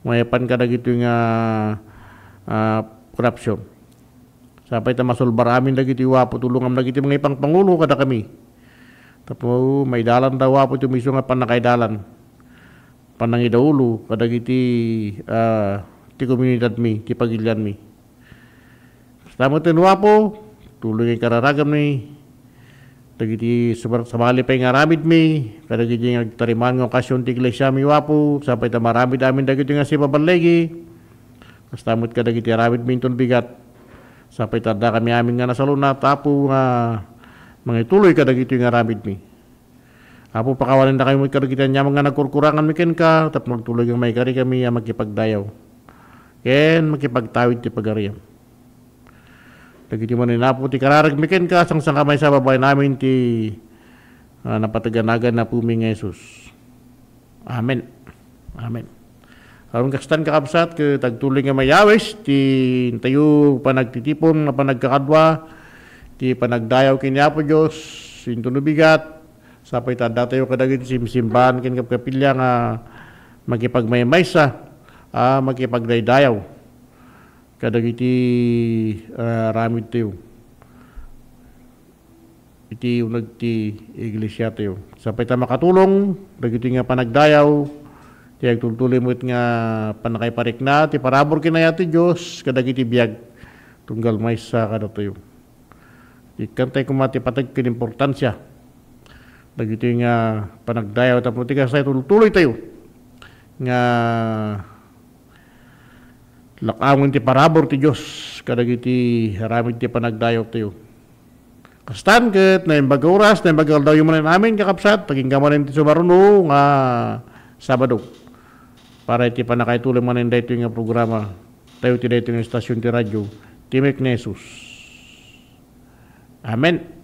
Maipan kadagitoy nga, ah, korupsion. Sapay ta masulbar amin dagiti, Apo, tulongam dagiti mangipangpangulo kadakami. Tapno maidalanda, Apo, ti maysa nga pannakaidalan. panangidaulo kadagiti, ah, ti komunidadmi, ti pagilianmi. Kasta met, Apo, tuloy nga ikararaganmi dagiti subar-, sabali pay nga aramidmi, kadagiti nga agtariman nga okasion ti iglesiami, Apo, sapay ta maaramid amin dagiti nga sipaballigi. Kasta met kadagiti aramidmi inton bigat, sapay ta addakami amin nga nasalunat, Apo, nga mangituloy kadagiti nga aramidmi. Apo, pakawanennakami met kadagiti aniaman nga nagkurkuranganmi kenka, tapno agtuloy nga maikarikami a makipagdayaw ken makipagtawid ti pagariam. Dagiti manen, Apo, ti kararagmi kenka, sangsanka maysa babaen amin ti, ah, napateg a nagan ni Apomi nga Jesus. Amen. Amen. Awan kastan, kakabsat, ket agtuloy nga mayawis ti intayo panagtitipon nga panagkakadua, ti panagdayaw ken ni Apo Dios, intono bigat, sapay ta addatayo kadagiti simsimbahan ken kapkapilya nga makipagmaymaysa, a makipagdaydayaw kadagiti, ah, aramidtayo iti uneg ti iglesiatayo. Sapay ta makatulong dagiti nga panagdayaw, ti agtultuloy met nga pannakaiparikna ti parabur ken ayat ti Dios kadagiti biag tunggal maysa kadatayo. Ikkantay koma ti pateg ken importansia dagiti nga panagdayaw tapno ti kasta, tultuloytayo nga lak-awen ti parabur ti Dios kadagiti aramid ti panagdayawtayo. Kastan ket naimbag a oras, naimbag a aldaw manen amin, kakabsat, agingga manen ti sumaruno nga Sabado para iti pannakaituloy manen daytoy nga programa tayo ti daytoy nga estasion ti radio, Timek ni Jesus. Amen.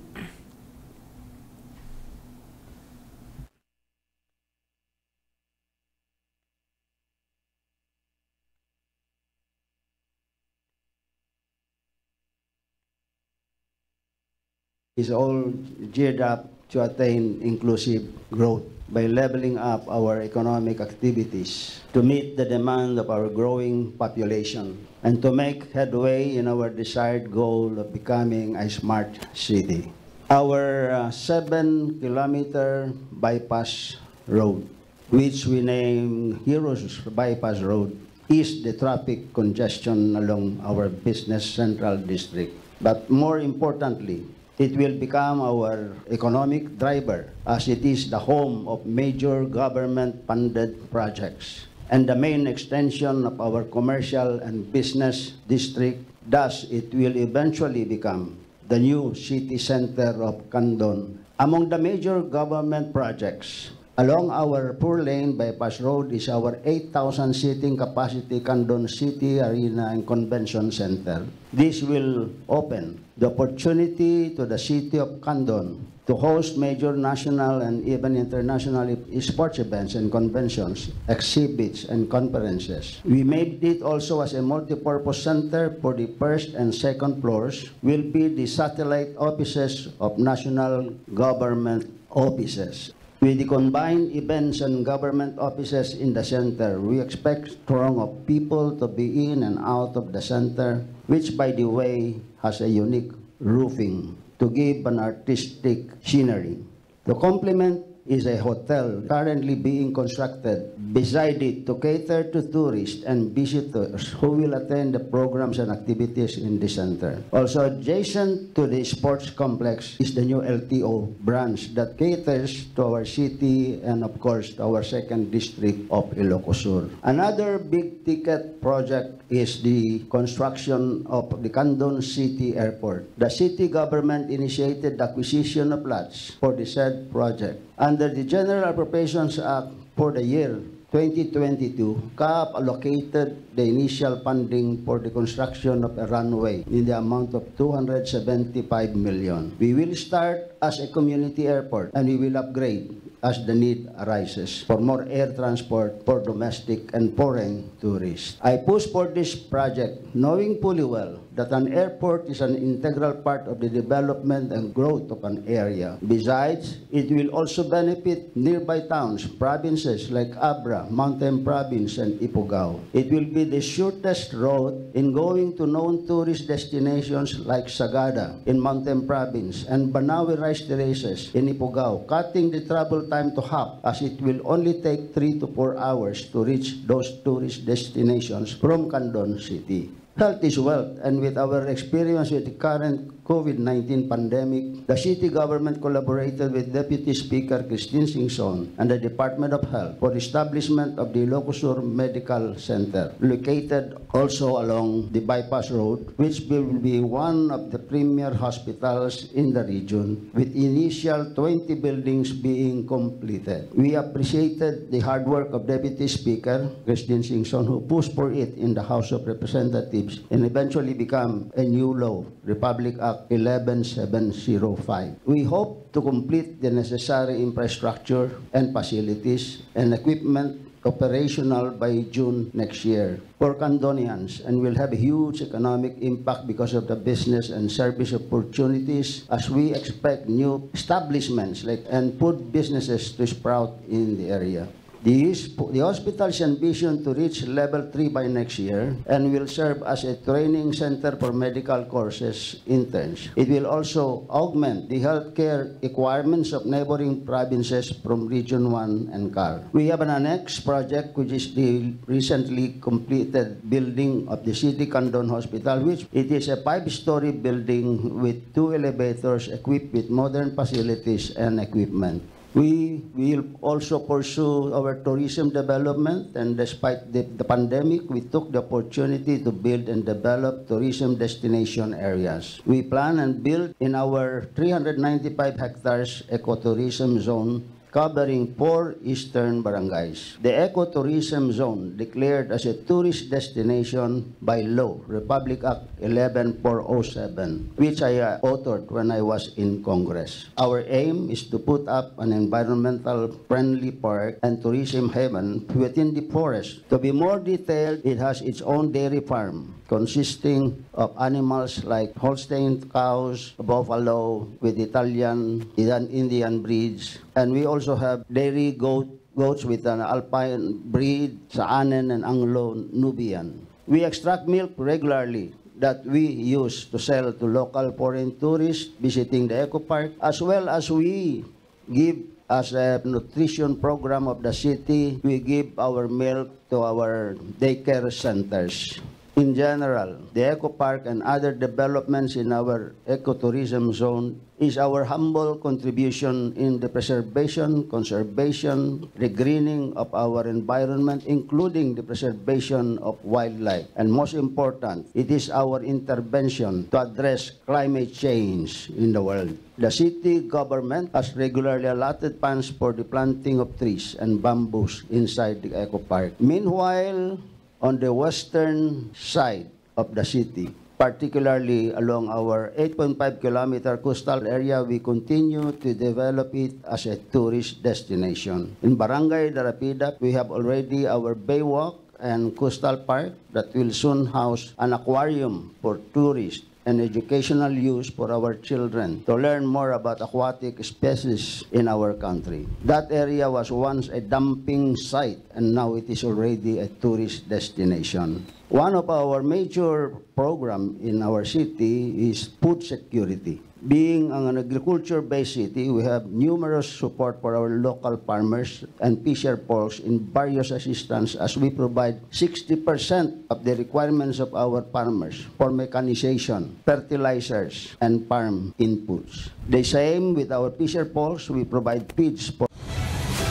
Is all geared up to attain inclusive growth by leveling up our economic activities to meet the demand of our growing population and to make headway in our desired goal of becoming a smart city. Our, uh, seven-kilometer bypass road, which we name Heroes Bypass Road, is the traffic congestion along our business central district. But more importantly, it will become our economic driver as it is the home of major government-funded projects and the main extension of our commercial and business district. Thus, it will eventually become the new city center of Candon. Among the major government projects along our four-lane bypass road is our eight thousand seating capacity Candon City Arena and Convention Center. This will open the opportunity to the city of Candon to host major national and even international sports events and conventions, exhibits and conferences. We made it also as a multipurpose center for the first and second floors will be the satellite offices of national government offices. With the combined events and government offices in the center, we expect throng of people to be in and out of the center, which, by the way, has a unique roofing to give an artistic scenery. To complement is a hotel currently being constructed beside it to cater to tourists and visitors who will attend the programs and activities in the center. Also adjacent to the sports complex is the new L T O branch that caters to our city and, of course, to our second district of Ilocos Sur. Another big ticket project is the construction of the Candon City Airport. The city government initiated the acquisition of lots for the said project. Under the General Appropriations Act for the year twenty twenty-two, CAAP allocated the initial funding for the construction of a runway in the amount of two hundred seventy-five million. We will start as a community airport and we will upgrade as the need arises for more air transport for domestic and foreign tourists. I push for this project, knowing fully well that an airport is an integral part of the development and growth of an area. Besides, it will also benefit nearby towns, provinces like Abra, Mountain Province, and Ifugao. It will be the shortest road in going to known tourist destinations like Sagada in Mountain Province and Banawe Rice Terraces in Ifugao, cutting the travel time to hop, as it will only take three to four hours to reach those tourist destinations from Candon City. Health is wealth, and with our experience with the current COVID nineteen pandemic, the city government collaborated with Deputy Speaker Christine Singson and the Department of Health for establishment of the Ilocos Sur Medical Center, located also along the Bypass Road, which will be one of the premier hospitals in the region, with initial twenty buildings being completed. We appreciated the hard work of Deputy Speaker Christine Singson, who pushed for it in the House of Representatives and eventually become a new law, Republic Act eleven seven zero five. We hope to complete the necessary infrastructure and facilities and equipment operational by June next year for Candonians, and will have a huge economic impact because of the business and service opportunities, as we expect new establishments like, and food businesses to sprout in the area. The his-, the hospital's ambition to reach level three by next year and will serve as a training center for medical courses interns. It will also augment the healthcare requirements of neighboring provinces from Region one and CAR. We have an annex project, which is the recently completed building of the City Candon Hospital, which it is a five-story building with two elevators equipped with modern facilities and equipment. We will also pursue our tourism development, and despite the, the pandemic, we took the opportunity to build and develop tourism destination areas. We plan and build in our three hundred ninety-five hectares ecotourism zone covering four eastern barangays. The ecotourism zone, declared as a tourist destination by law, Republic Act eleven four oh seven, which I, uh, authored when I was in Congress. Our aim is to put up an environmental friendly park and tourism haven within the forest. To be more detailed, it has its own dairy farm consisting of animals like Holstein cows, buffalo with Italian, Idan-, Indian breeds, and we also have dairy goat, goats with an alpine breed, Saanen and Anglo-Nubian. We extract milk regularly that we use to sell to local foreign tourists visiting the eco park, as well as we give as a nutrition program of the city, we give our milk to our daycare centers. In general, the eco park and other developments in our ecotourism zone is our humble contribution in the preservation, conservation, regreening of our environment, including the preservation of wildlife. And most important, it is our intervention to address climate change in the world. The city government has regularly allotted funds for the planting of trees and bamboos inside the eco park. Meanwhile, on the western side of the city, particularly along our eight point five kilometer coastal area, we continue to develop it as a tourist destination. In Barangay Darapidap, we have already our Baywalk and Coastal Park that will soon house an aquarium for tourists and educational use for our children to learn more about aquatic species in our country. That area was once a dumping site, and now it is already a tourist destination. One of our major program in our city is food security. Being an agriculture-based city, we have numerous support for our local farmers and fisher folks in various assistance, as we provide sixty percent of the requirements of our farmers for mechanization, fertilizers, and farm inputs. The same with our fisher folks, we provide feeds for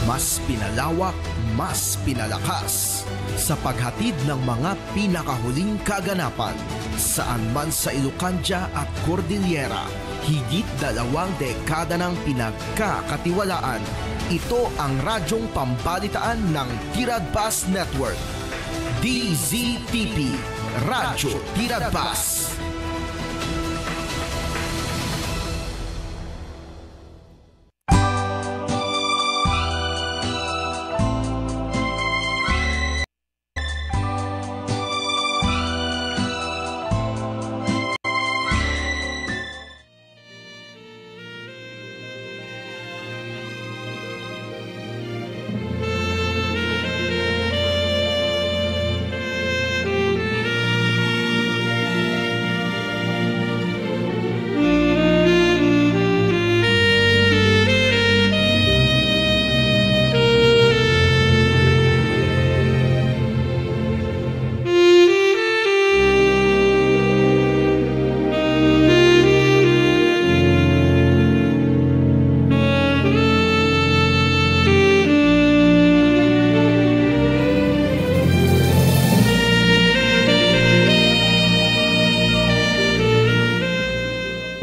Mas pinalawak, mas pinalakas sa paghatid ng mga pinakahuling kaganapan, saan man sa Ilocandia at Cordillera. Higit dalawang dekada ng pinagkakatiwalaan. Ito ang radyong pambalitaan ng Tiradpas Network. D Z T P, Radyo Tiradpas.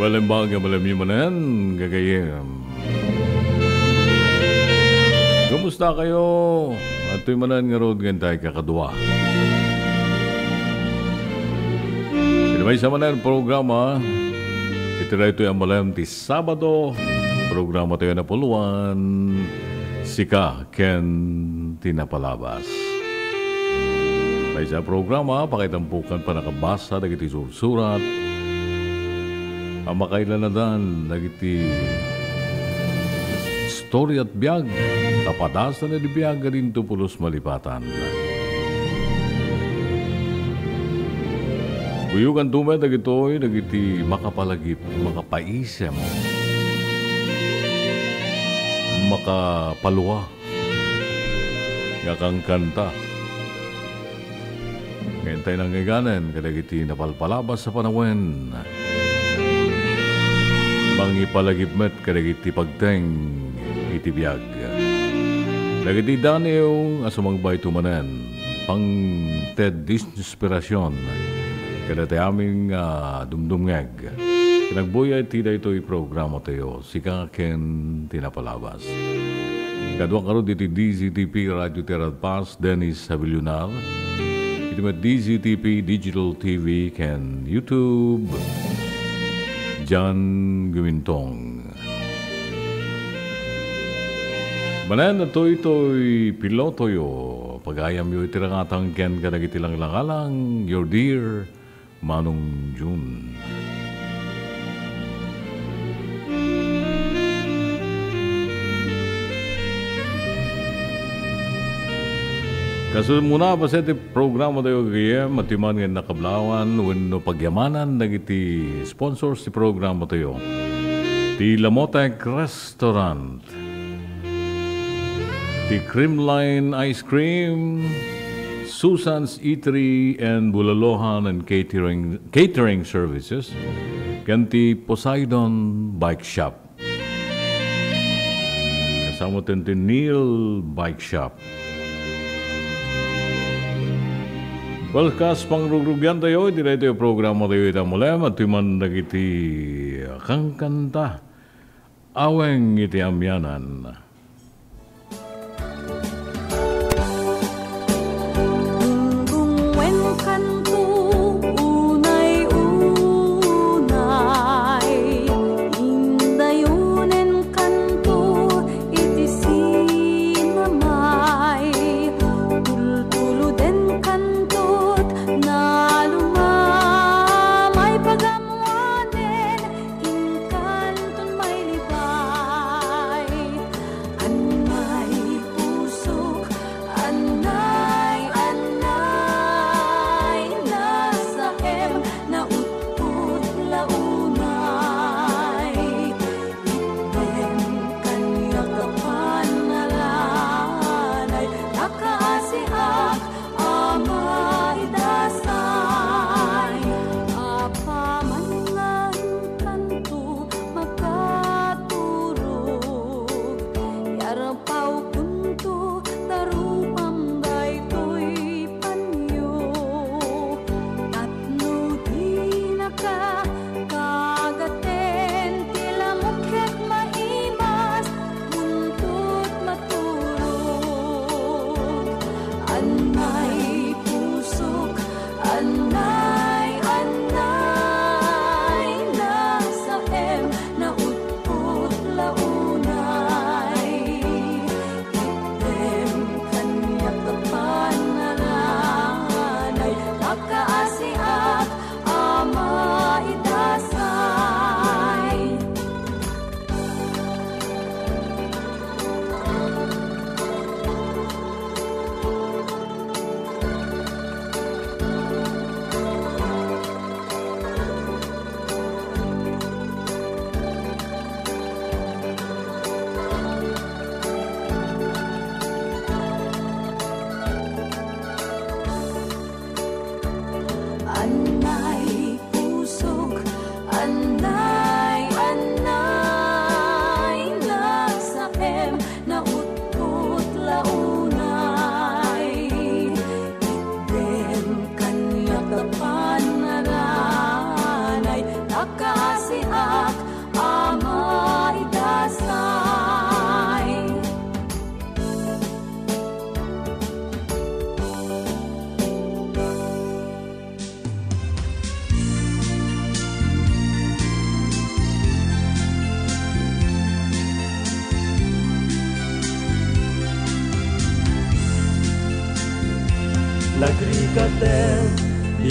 Malem nga malem manen, gagayyem. Kumusta kayo? Adtoy manen ngarud nga intay kakadua. Iti maysa manen programa, iti daytoy a malem ti Sabado, programa tayo na puluan, Sika ken ti napalabas. Maysa a programa, pakaitampukan pannakabasa dagiti sursurat a makailanadan dagiti istoria't biag, kapadasan a biag nga dinto pulos malipatan. Buyoganto met dagitoy dagiti makapalagip, makapaisem, makapalua nga kankanta. Nga intay nangngeganen kadagiti napalpalabas a panawen. Mangipalagip met kadagiti pagteng iti biag. Dagiti daniw a sumangbayto manen, pangted inspirasyon kadagiti amin nga dumdumngeg. Ken agbuya iti daytoy programa tayo, Sika ken ti napalabas. Kaduak ngarud iti D Z T P Radio Tierra de Paz, Dennis Sabillonar. Iti met D Z T P Digital T V ken YouTube, John Guimintong. Manen, daytoy pilotoyo, pagayamyo iti rangatang ken kadagiti langalangalang, your dear Manong Jun. Kasu-, muna, paset ti programa tayo, gayem, adtoy man nga nakablawan wenno pagyamanan dagiti sponsors ti programa tayo. Ti Lamotek Restaurant, ti Creamline Ice Cream, Susan's Eatery and Bulalohan and Catering, Catering Services, ken ti Poseidon Bike Shop. Kasama ten ti Neil Bike Shop. Well, kas pangrugrugian tayo, iti daytoy programa tayo ita mulem, adtoy man dagiti kankanta. Aweng iti amianan. Gunggungwen kanto, unay-unay, indayunen kanto iti sinamay, tultuluden kantot nalumamay pagammoanen. Inkanton mailibay,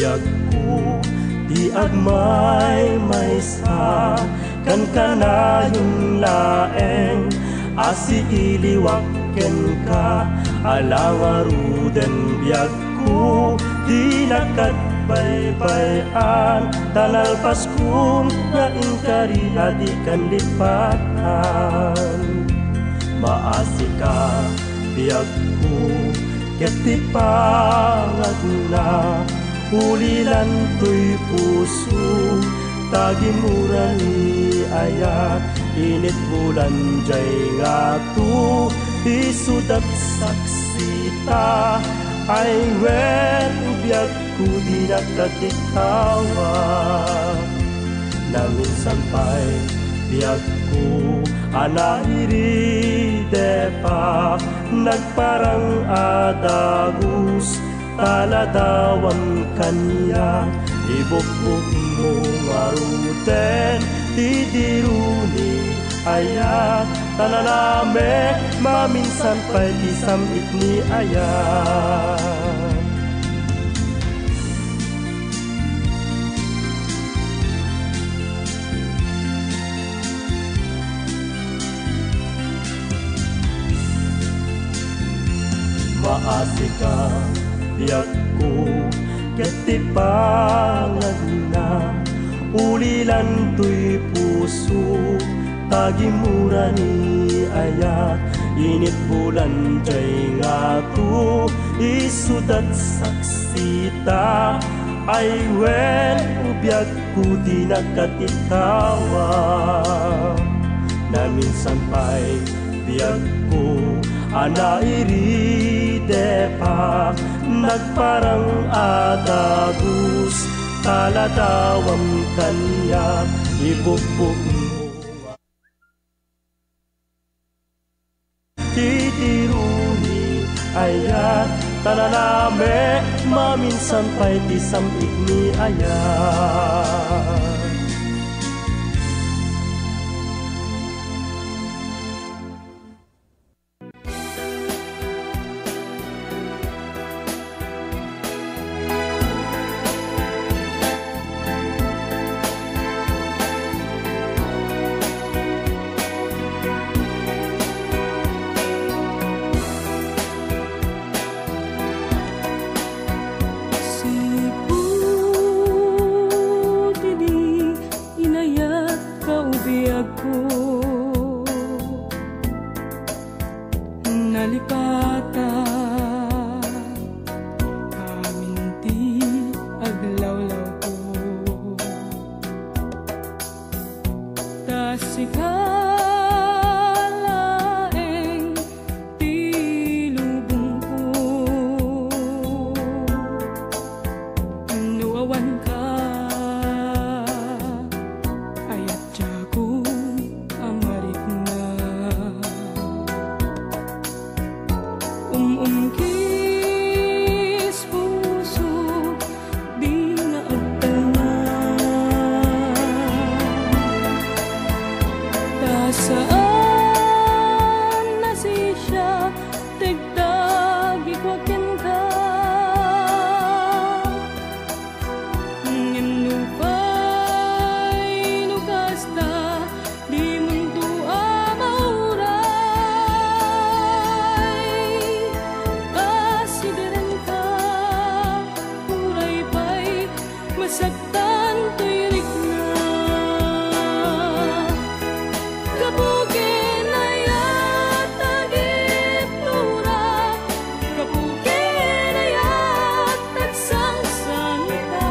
Biagko ti agmaymaysa, kankanayon laeng a siiliwak kenka. Ala ngaruden, biagko, dinak agbaybay-an, ta nalpaskon nga inkari a dikan lipatan. Maasika, biagko, ket ti pangagna, ulilan toy puso, ta gimmura ni ayat, init bulan jay ngato, isudat saksita, ay wen, biagko, dinak agtittawa. Naminsan pay, biagko, a nairidepa, nagparang a dagus, ta ladawam kaniak, ibukbokmo ngaruden ti diruni ayat, ta naname, maminsan pay ti sam-it ni ayat. Maasika, biagko, ket ti pangagna, ulilan toy puso, ta gimmura ni ayat, init bulan jay ngato, isudat saksita, ay wen, biagko, dinak agtittawa. Naminsan pay, biagko, a nairidepa, nagparang a dagus, ta ladawam kaniak, ibukbokmo ti diruni ayat, ta naname, maminsan pay ti sam-it ni ayat. Sipud idi inayatka, o biagko, nalipatan amin ti aglawlawko. Ta sika laeng ti lubongko. No awanka, ayat diakon a marikna. Um-umkis puso, dina agtalna. Ta saan nasisia ti agtagikuak kenka. Ngem nupay no kasta, dimonto a mauray. Asiderenka, uray pay masaktan toy rikna. Gapu ken ayat, agipnora. Gapu ken ayat, agsangsangita.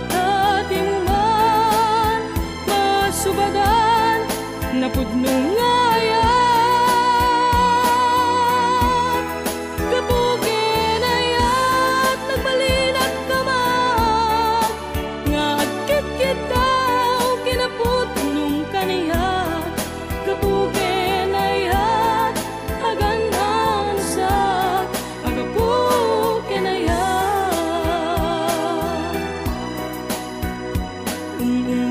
Ta diak man masubagan napudno nga ayat. Gapu ken ayat, nagbalinak koma nga agkitkitaw ken napudnong kaniak. Gapu ken ayat, agan-ansak a gapu ken ayat.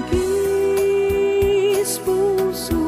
Um-umkis puso,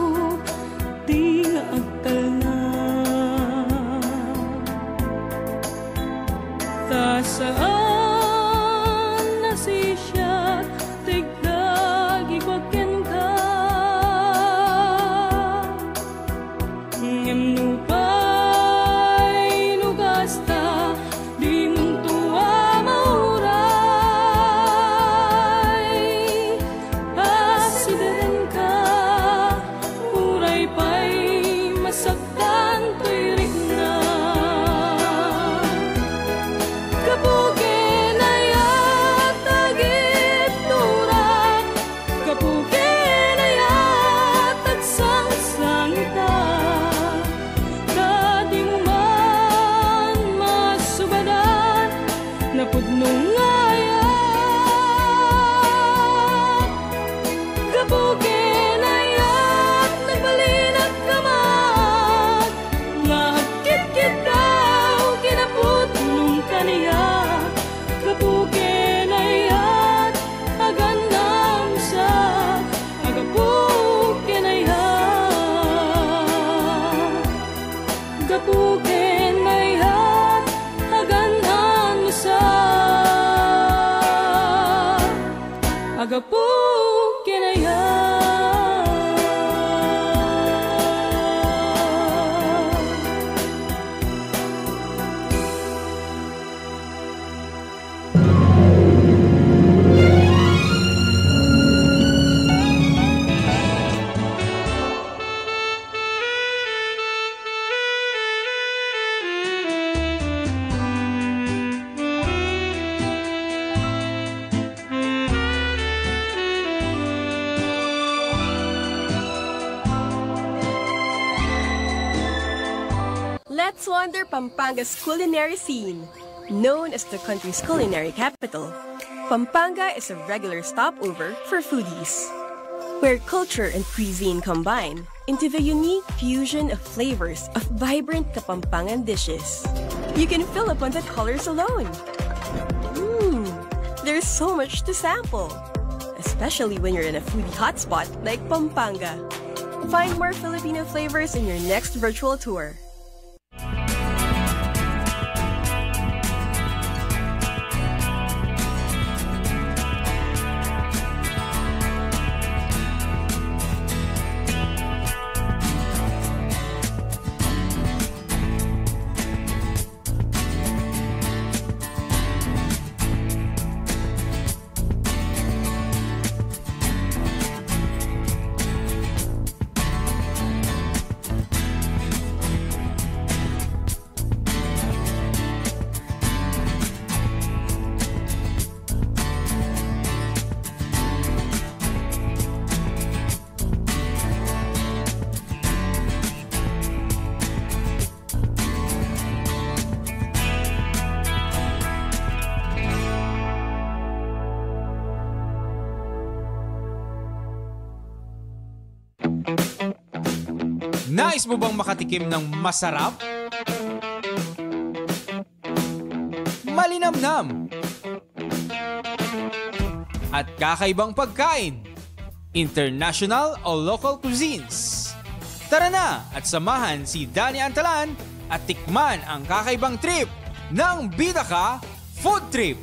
Agapu ken aya. Let's wander Pampanga's culinary scene. Known as the country's culinary capital, Pampanga is a regular stopover for foodies, where culture and cuisine combine into the unique fusion of flavors of vibrant Kapampangan dishes. You can fill up on the colors alone. Mm, there's so much to sample, especially when you're in a foodie hotspot like Pampanga. Find more Filipino flavors in your next virtual tour. Nais mo bang makatikim ng masarap, malinamnam, at kakaibang pagkain, international o local cuisines? Tara na at samahan si Danny Antalan at tikman ang kakaibang trip ng Bida Ka Food Trip.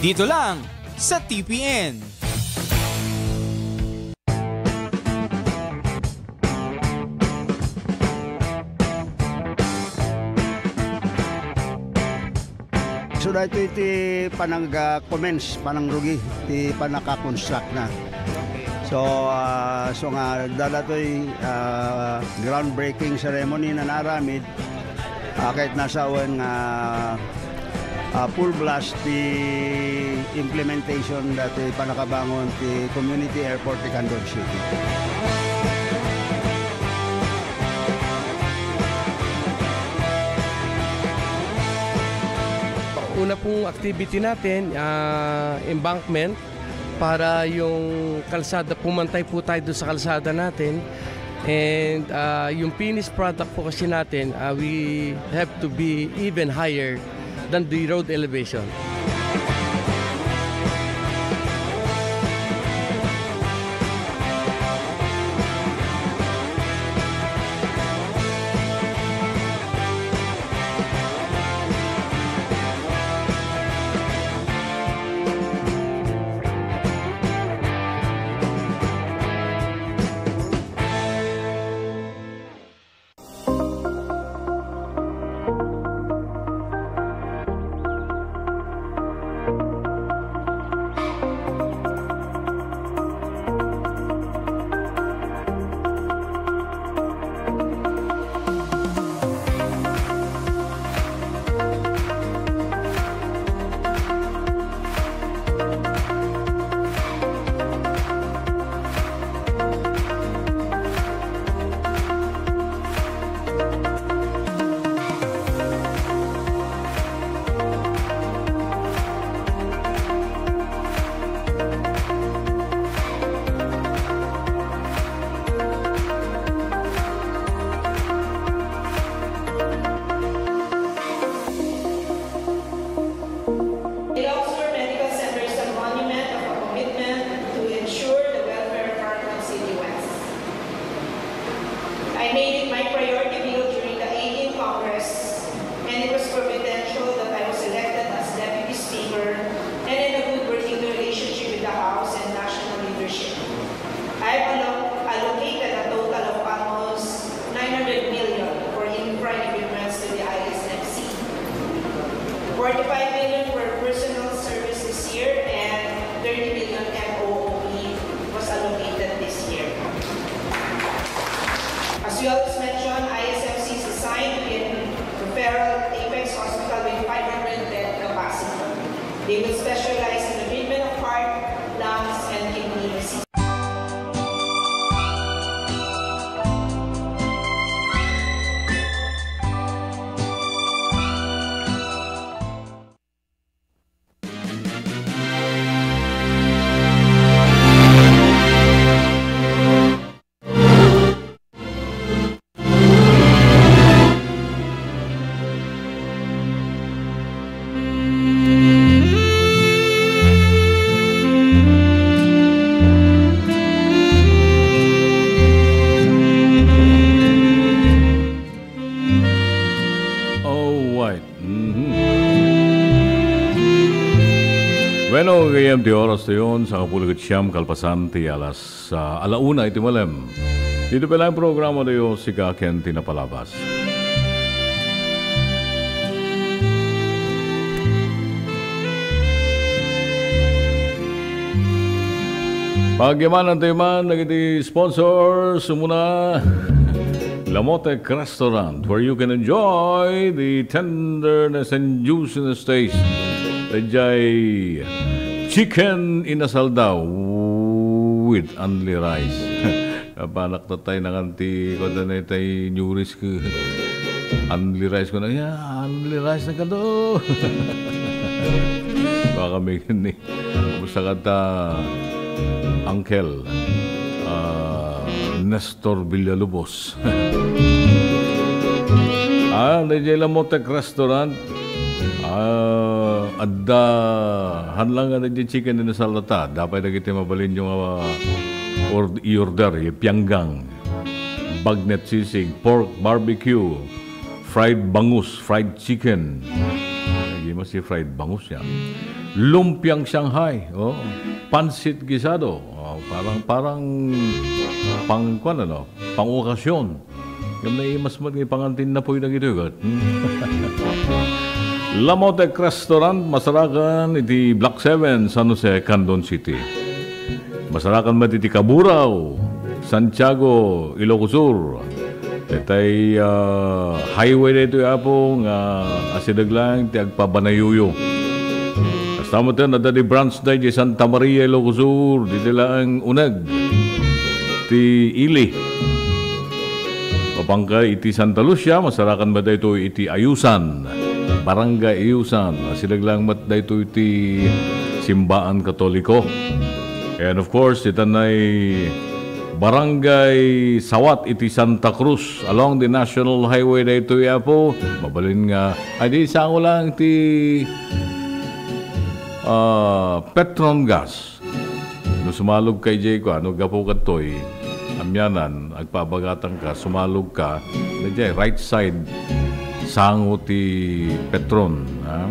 Dito lang sa T P N. So, daytoy ti panag-, ah, commence, panangrugi ti panaka-construct na. So, ah, so nga, daytoy, ah, groundbreaking ceremony nga naaramid, ah, ket nasawen nga, ah, full blast ti implementation daytoy panakabangon ti community airport ti Candon City. Una pong activity natin, ah, embankment para yung kalsada, pumantay po tayo doon sa kalsada natin. And, ah, yung finished product po kasi natin, ah, we have to be even higher than the road elevation. Specialized in the treatment of heart, lungs, and kidneys. Alright. Mhm. Bueno, gayam ti oras tayon, sangapulo ket siam kalpasan ti alas, ah, ala una iti malem. Dito pala ang programa tayo, Sika ken ti Napalabas. Pagyamanan tayo man, nagiti sponsors, umuna, Lamote Restaurant, where you can enjoy the tenderness and juiciness taste. Dayjay chicken inasal daw with only rice. Napanak tatay na kanti, kuwan na tay nyuris ko. Only rice ko na, "Yeah, only rice na kado." Baka may gani. Kumusta ka ta, Uncle, ah, Nestor Villalobos? Ah, dayjay Lamotek Restaurant. Ah, adda, han lang nga dayjay chicken inasal ta. Dapay dagiti mabalin nga, ah, or-, i-order, ipianggang. Bagnet sisig, pork barbecue, fried bangus, fried chicken. Lagi mas si fried bangus ya. Lumpiang Shanghai, oh. Pansit gisado, oh, parang, parang pang, kuwan, ano, pang okasyon. Ngem naimas met nga ipangan ti innapuy dagitoy ket. Lamotek Restaurant, masarakan iti Block seven, San Jose, Candon City. Masarakan met iti Caburaw, Santiago, Ilocos Sur. Itay, ah, highway daytoy, Apo, nga asideg laeng ti agpabanayuyo. Kasta met, adda ti branch daydiay Santa Maria, Ilocos Sur, ditoy laeng uneg ti ili. Mapangka iti Santa Lucia, masarakan met daytoy iti Ayusan, Barangay Ayusan. Asideg laeng met daytoy ti simbaan Katoliko. And of course, itan nay Barangay Sawat iti Santa Cruz along the National Highway daytoy, Apo. Mabalin nga, ay di, sango lang ti, ah, Petron Gas. No sumalog ka idiay, kuwan, no gapu kadtoy, amianan, agpabagatang ka, sumalog ka, daydiay, right side, sango ti Petron, ha?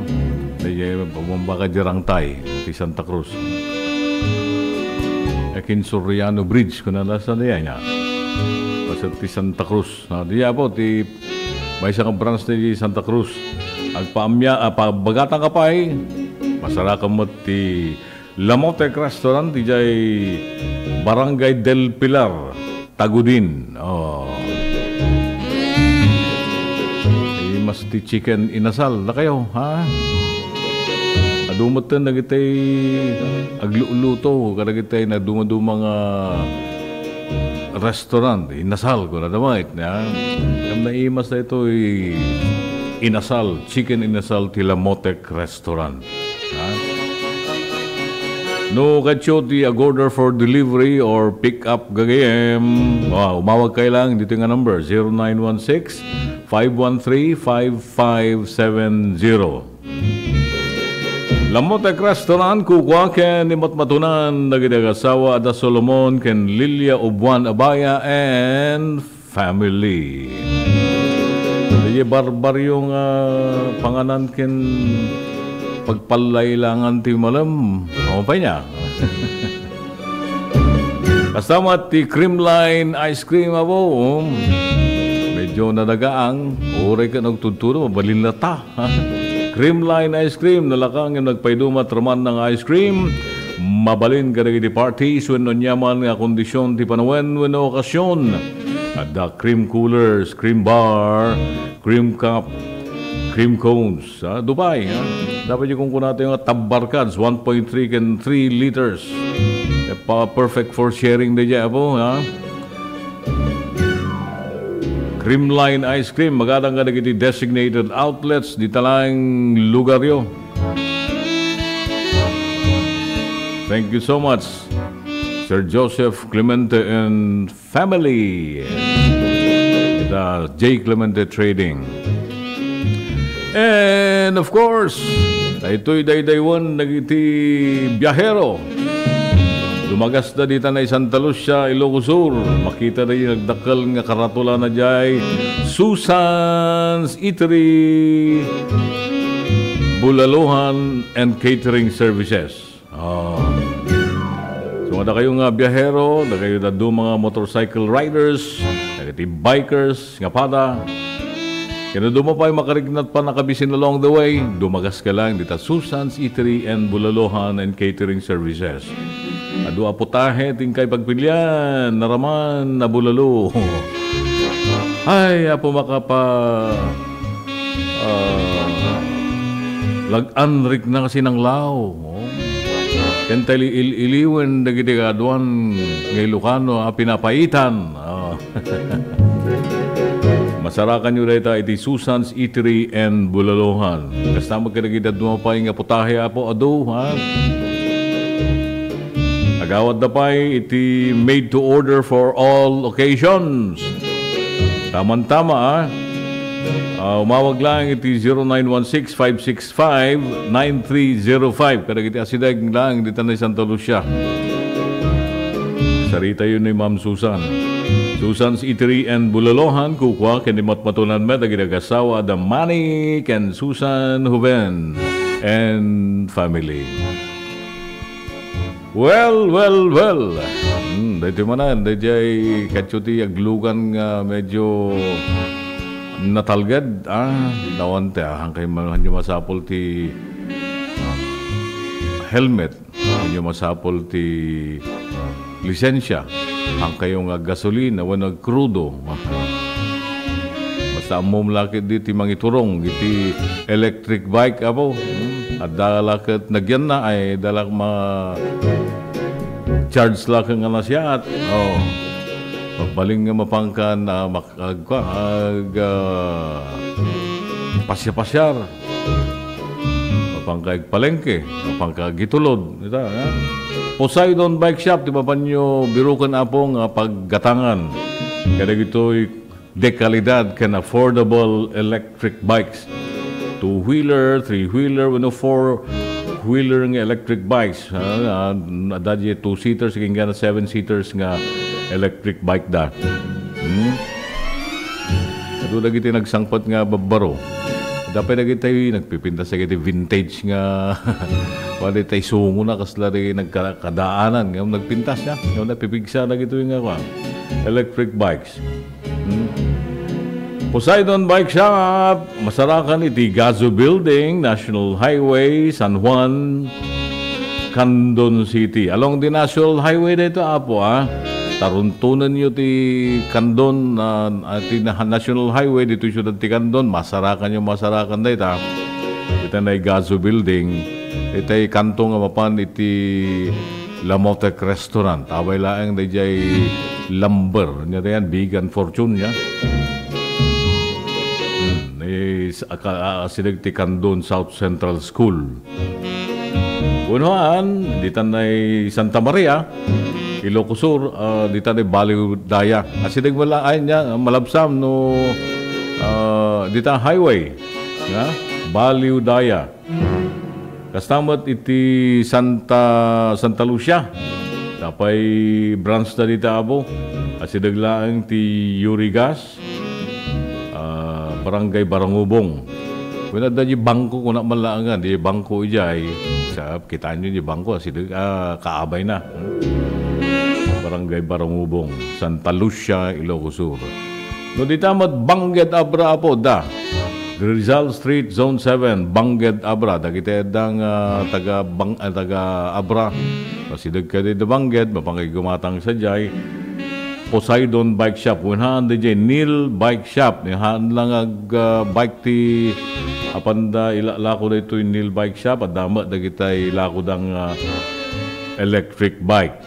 Daydiay, bumaba ka di Rangtay, ti Santa Cruz. Akin Soriano Bridge, kuna na sa diay niya. Paset ti Santa Cruz. Ah, di, Apo, ti maysa nga branch ti Santa Cruz. Agpaamya, ah, pabagatang ka pay, masarakan met ti Lamotek Restaurant, idiay Barangay del Pilar, Tagudin. Oh. Imas ti chicken inasal, dakayo, ha? Adu metten dagiti agluluto, kadagiti nadumaduma nga restaurant, inasal, kuna da met, ha? Ngem naimas daytoy inasal, chicken inasal ti Lamotek Restaurant. Ha? No, kayo ti ag-order for delivery or pick up gagayem, ah, umawag kayo lang dito nga number, zero nine one six, five one three, five five seven zero. Lamotek Restaurant, kukua ken ni matmatunan dagiti agassawa a da Solomon ken Lilia Ubuan Abaya and family. Daydiay barbarrio nga panganan ken pagpallailangan ti malem. Ano pa niya? Kasta met ti Creamline Ice Cream, Apo. Medyo nadagaang. Uray ket nagtudtudo, mabalin latta. Creamline Ice Cream, nalaka ngem nagpaiduma ti rumanna nga ice cream. Mabalin kadagiti parties wenno aniaman nga kondisyon ti panawen wenno okasyon. Adda cream coolers, cream bar, cream cup, cream cones, ha? Dubai, ha? Dapat yung kung kunate nga tabbarkads, one point three ken three liters. E, pa perfect for sharing da dya, apo, ha? Creamline Ice Cream, magadang ka dagiti designated outlets, dita lang lugaryo. Thank you so much, Sir Joseph Clemente and family. The J Clemente Trading. And of course, daytoy daydaywan dagiti biahero. Dumagas da dita na Santa Lucia, Ilocos Sur. Makita da yung nagdakkel nga karatula na jay Susan's Eatery, Bulaluhan and Catering Services. Ah. So, adda kayo nga biahero, adda kayo daduma nga motorcycle riders, dagiti bikers, nga pada. Kano duma pay makarignat pa nakabisin along the way, dumagas ka lang dita Susan's Eatery and Bulalohan and Catering Services. Adu a putahe, tingkay pagpilian, naraman na bulalo. Ay, apo makapa, ah, lag-anrik na kasi ng lao. Oh. Ken ta il-, il-, iliwen dagiti kaaduan nga Ilocano a pinapaitan. Oh. Masarakan yo dayta iti Susan's Eatery and Bulalohan. Kasta met kadagiti dadduma pay nga putahe, apo, adu, ha? Agawad da pay iti made to order for all occasions. Taman-tama, ah. Ah, umawag lang iti zero nine one six five six five nine three zero five. Kadagiti asideg lang dita na Santa Lucia. Sarita yun ni Ma'am Susan. Susan's Eatery and Bulalohan, kukua, ken di matmatunan met, dagiti agasawa, da Manny, ken Susan Juven, and family. Well, well, well. Hmm, daytoy manen, dayjay kadyo ti aglugan nga medyo natalged. Ah, nawan ti, ah, hangkay man, hanyo masapul ti, ah, helmet. Hanyo masapul ti lisensya. Hangkayo nga gasolina, wenno agkrudo. Basta ammom la ketdi ti mangiturong iti electric bike, apo. Hmm. Adda la ket nagyanna, ay, adda la ma-charge la ket nga nasiat. Oh. Mabalin nga mapangkan, ah, mak-, ag-, ag-, ah, pasya-pasyar. Mapangka agpalengke, mapangka agitulod. Ita, ha? Poseidon Bike Shop, ti mapanyo biruken, apo, nga paggatangan kadagitoy de kalidad ken affordable electric bikes. Two-wheeler, three-wheeler, wenno four-wheeler nga electric bikes. Ha? Ah, adda di two-seaters, ken gana seven-seaters nga electric bike da. Hmm? Adu dagiti nagsangpet nga babbaro. Adda pay dagiti nagpipintas dagiti vintage nga, wala tay sungo na, kasla di nagkadaanan. Nga nagpintas niya. Nga nagpipigsa dagiti nga, kwa, electric bikes. Hmm. Poseidon Bike Shop, masarakan iti Gazo Building, National Highway, San Juan, Candon City. Along the National Highway dito, apo, ah. Taruntunan nyo ti Candon, ah, ah, ti na-, National Highway dito, syudad ti Candon. Masarakan nyo, masarakan dayta. Ita na Gazo Building. Itay kanto nga mapan iti Lamote Restaurant. Abay laeng dayjay lumber. Nya dayan, Big and Fortune, ya. Hmm, is, aka-, a-, asideg ti Candon South Central School. Wenno, ditan nay Santa Maria, Ilocos Sur, ah, ditan nay Baliw Daya. Asideg mala-, ay, nya, malabsam no, ah, ditan highway, nga, Baliw Daya. Kasta met iti Santa, Santa Lucia. Adda pay branch da dita, apo. Asideg laeng ti Urigas, ah, Barangay Barangubong. Kuna adda di bangko, kuna man laeng nga, di bangko ijay. Sa, kitaan nyo di bangko, asideg, ah, kaabay na. Hmm? Barangay Barangubong, Santa Lucia, Ilocos Sur. No, dita met Banged Abra, apo, da. Rizal Street, Zone seven, Banged Abra. Dagiti adda nga taga Bang-, ah, taga Abra. Masideg kadi da Banged, mapangigumatang sadiay. Poseidon Bike Shop. Wenno, diay Neil Bike Shop. Ni haan lang ag, ah, bike ti Apanda ilalako daytoy Neil Bike Shop, adda met dagiti ilakoda nga electric bike.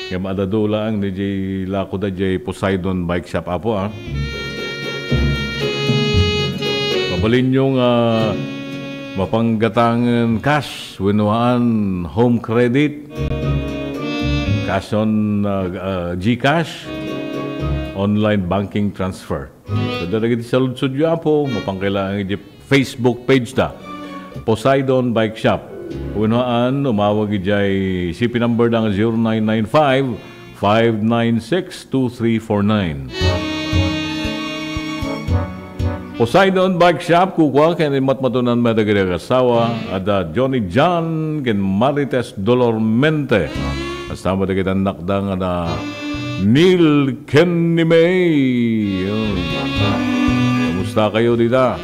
Ngem adda dua laeng diay ilakoda diay Poseidon Bike Shop, Apo, a. Mabalinyo nga mapanggatangen cash wenno haan home credit, cash on, ah, ah, GCash, online banking transfer. Kadagiti saludsodyo, Apo, mapangkailaan iti Facebook page ta, Poseidon Bike Shop. Wenno haan umawag idiay C P number da nga zero nine nine five, five nine six, two three four nine. Poseidon Bike Shop, kukua ken immatmatunan met dagiti asawa, adda Johnny John ken Marites Dolormente. Kasta met dagiti annakda nga na Neil ken ni May. Yun. Kamusta kayo dita?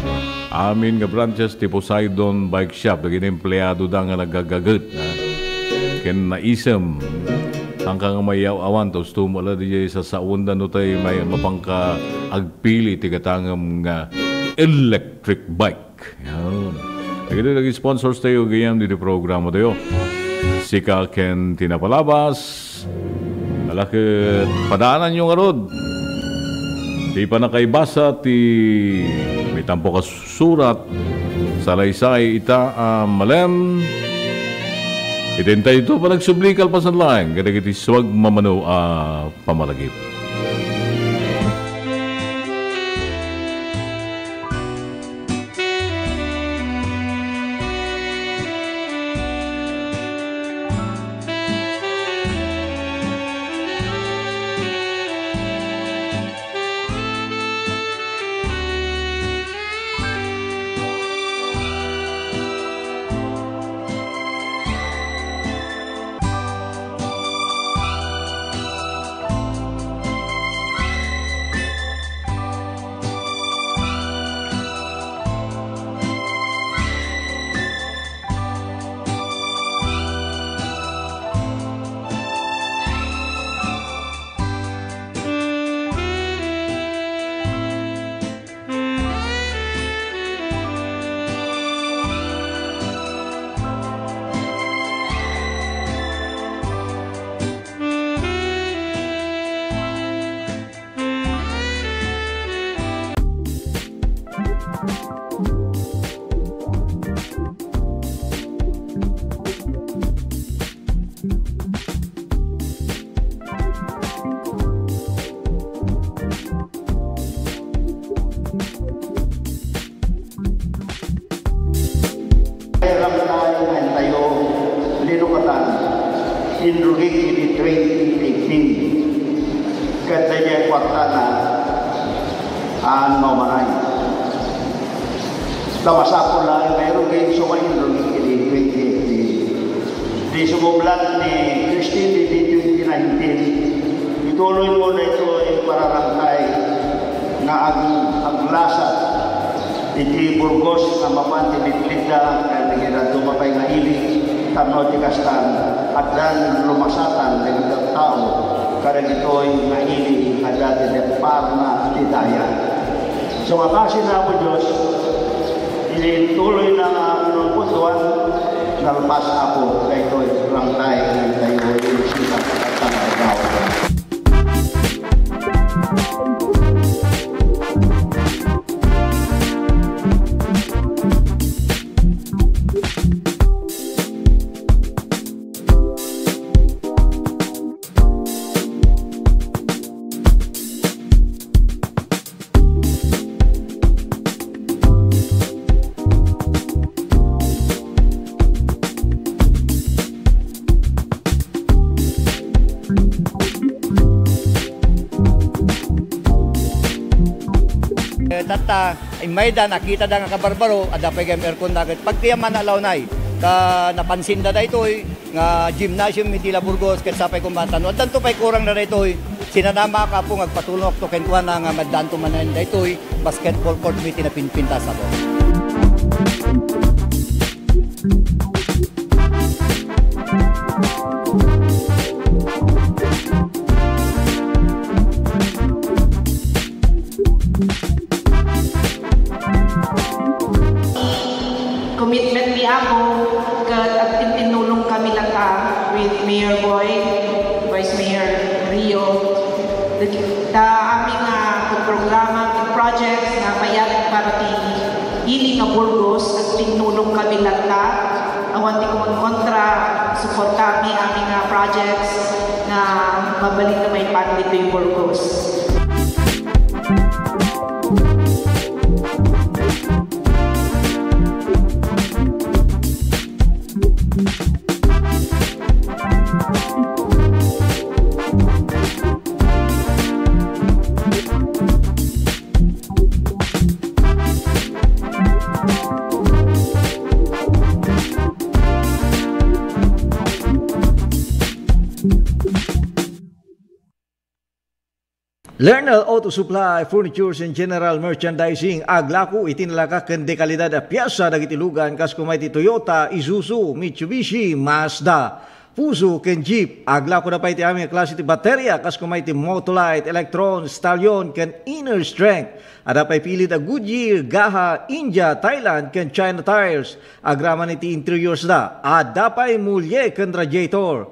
Amin nga branches ti Poseidon Bike Shop, dagiti empleado da nga nagagaget, ha? Ken naisem, saan ka nga mayaw-awan, ta usto mo la di sasaonda no tay may mapangka agpili ti gatangem nga electric bike. Yan. Dagiti nag-sponsors tayo, gayam, diti programa tayo. Sika ken ti napalabas. Ala ket padaananyo ngarud ti pannakaibasa ti maitampo a surat, salaysay ita a malem. Iti intay ito panagsubli kalpasan laeng kadagiti suagmamano a pamalagip. Ay, ramdam nga tayo, linukatan, inrugik iti twenty eighteen. Ket daydiay kuartana, ano manay. Ta masapul laeng nga irugik, so mainrugik iti twenty eighteen. Di sumublat ni Christine iti twenty nineteen. Ituloy mo daytoy pararangkay nga ag-, aglasat iti Burgos nga mapan ti bitlitda ken dagiti dadduma pay nga ili, tapno ti kastan, addan lumasatan dagiti tattao kadagitoy nga ili, adda ti depparna ti daya. So, nga kaasi na Apo Dios, iti tuloy na nga panungkutuan, nalpas Apo, daytoy rangkay, daytoy inisita, at tanggaw. Eh, tatta, immay da, nakita da nga kabarbaro, adda pay gayam aircon na ket pagtiyaman a lawnay. Ta napansin da daytoy, nga gymnasium iti La Burgos, ket sapay koma ta no addanto pay kurangna daytoy, sinanamaak, Apo, nga agpatulongakto kenkuana nga maddaanto manen daytoy basketball court iti napinpintas, Apo. Mayor Boy, Vice Mayor Rio, ta amin nga programa, projects nga payat para ti ili nga Burgos, agtinnulong kami latta. Awan ti kumonkontra, suportami amin nga projects nga mabalin nga maipan ditoy Burgos. Lernal Auto Supply, Furnitures and General Merchandising, aglako iti nalaka ken dekalidad a piasa dagiti lugan kas kumay ti Toyota, Isuzu, Mitsubishi, Mazda, Fuso ken Jeep. Aglako da pay ti amin a klase ti bateria kas kumay ti Motolite, Electron, Stallion ken Inner Strength. Ada pay pilit a Goodyear, Gaha, India, Thailand ken China tires. Agraman iti interiors da, ada pay mulie ken radiator.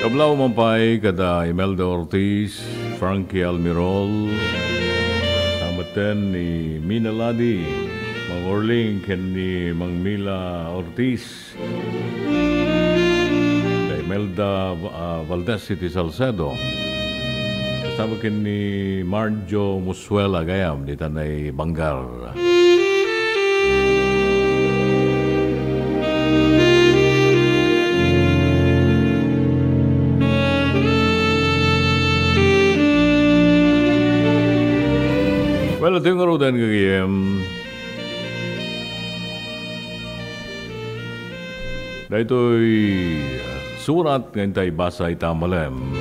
Kablaw man pay kada Imelda Ortiz, Frankie Almirol, sa metten ni Mina Ladi, Mang Orling ken ni Mang Mila Ortiz. Da Imelda, ah, Valdez iti Salcedo. Kasama ken ni Marjo Musuela gayam dita nay Bangar. Well, ito yung arudan, gagayem. Daytoy, ah, surat nga intay basa ita malem.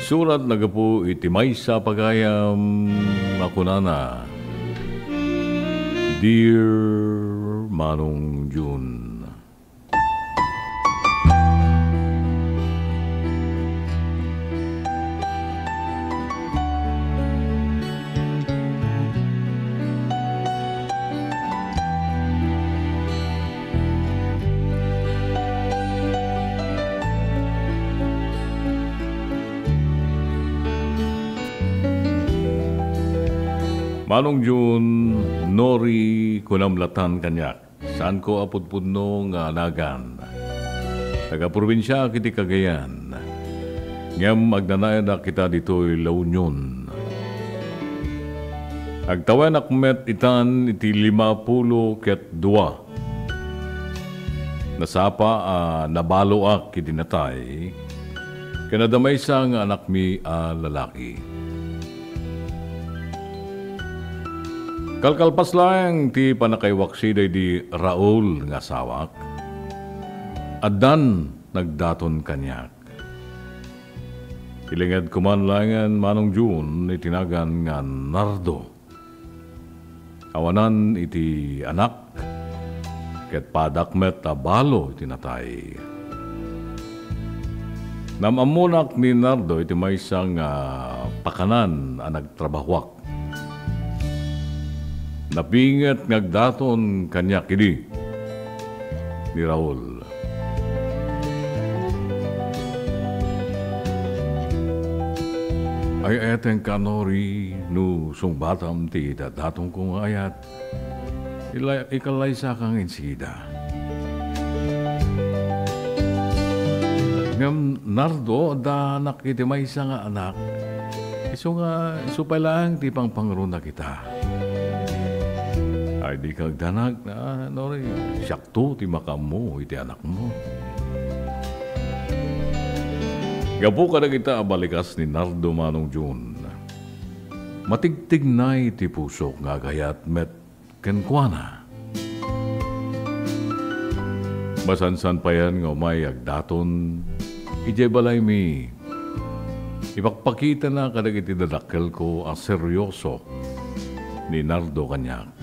Surat nagapu iti maysa pagayam a kunana, Dear Manong Jun. Manong Jun, Nori, kunam latan kaniak. Saanko a pudpudno nga anagan. Taga-probinsiaak iti Cagayan, ngem agnanayadak ita ditoy La Union. Agtawenak met itan iti lima pulo ket dua. Nasapa a nabaloak iti natay, ken adda maysa nga anakmi a lalaki. Kalkalpas laeng ti pannakaiwaksi daydi Raul nga asawak, addan nagdaton kaniak. Ilingedko man laengen Manong Jun iti nagan nga Nardo. Awanan iti anak, ket padak met a balo iti natay. Naam-ammonak ni Nardo iti maysa nga pakanan a nagtrabahoak. Napinget nga agdaton kaniak idi ni Raul. Ay-ayatenka, Nori, no sungbatam ti dadatongko nga ayat. Ila-, ikalaysaka nga insida. Ngem, Nardo, addanak iti maysa nga anak. Isu nga, isu pay laeng ti pangpangruna kita. Ay, dika agdanag, a, Nori, siakto ti makaammo iti anakmo. Gapu kadagita a balikas ni Nardo, Manong Jun, matigtignay ti pusok nga agayat met kenkuana. Masansan payen nga umay agdaton idiay balaymi, ipakpakitana kadagiti dadakkelko a serioso ni Nardo kaniak.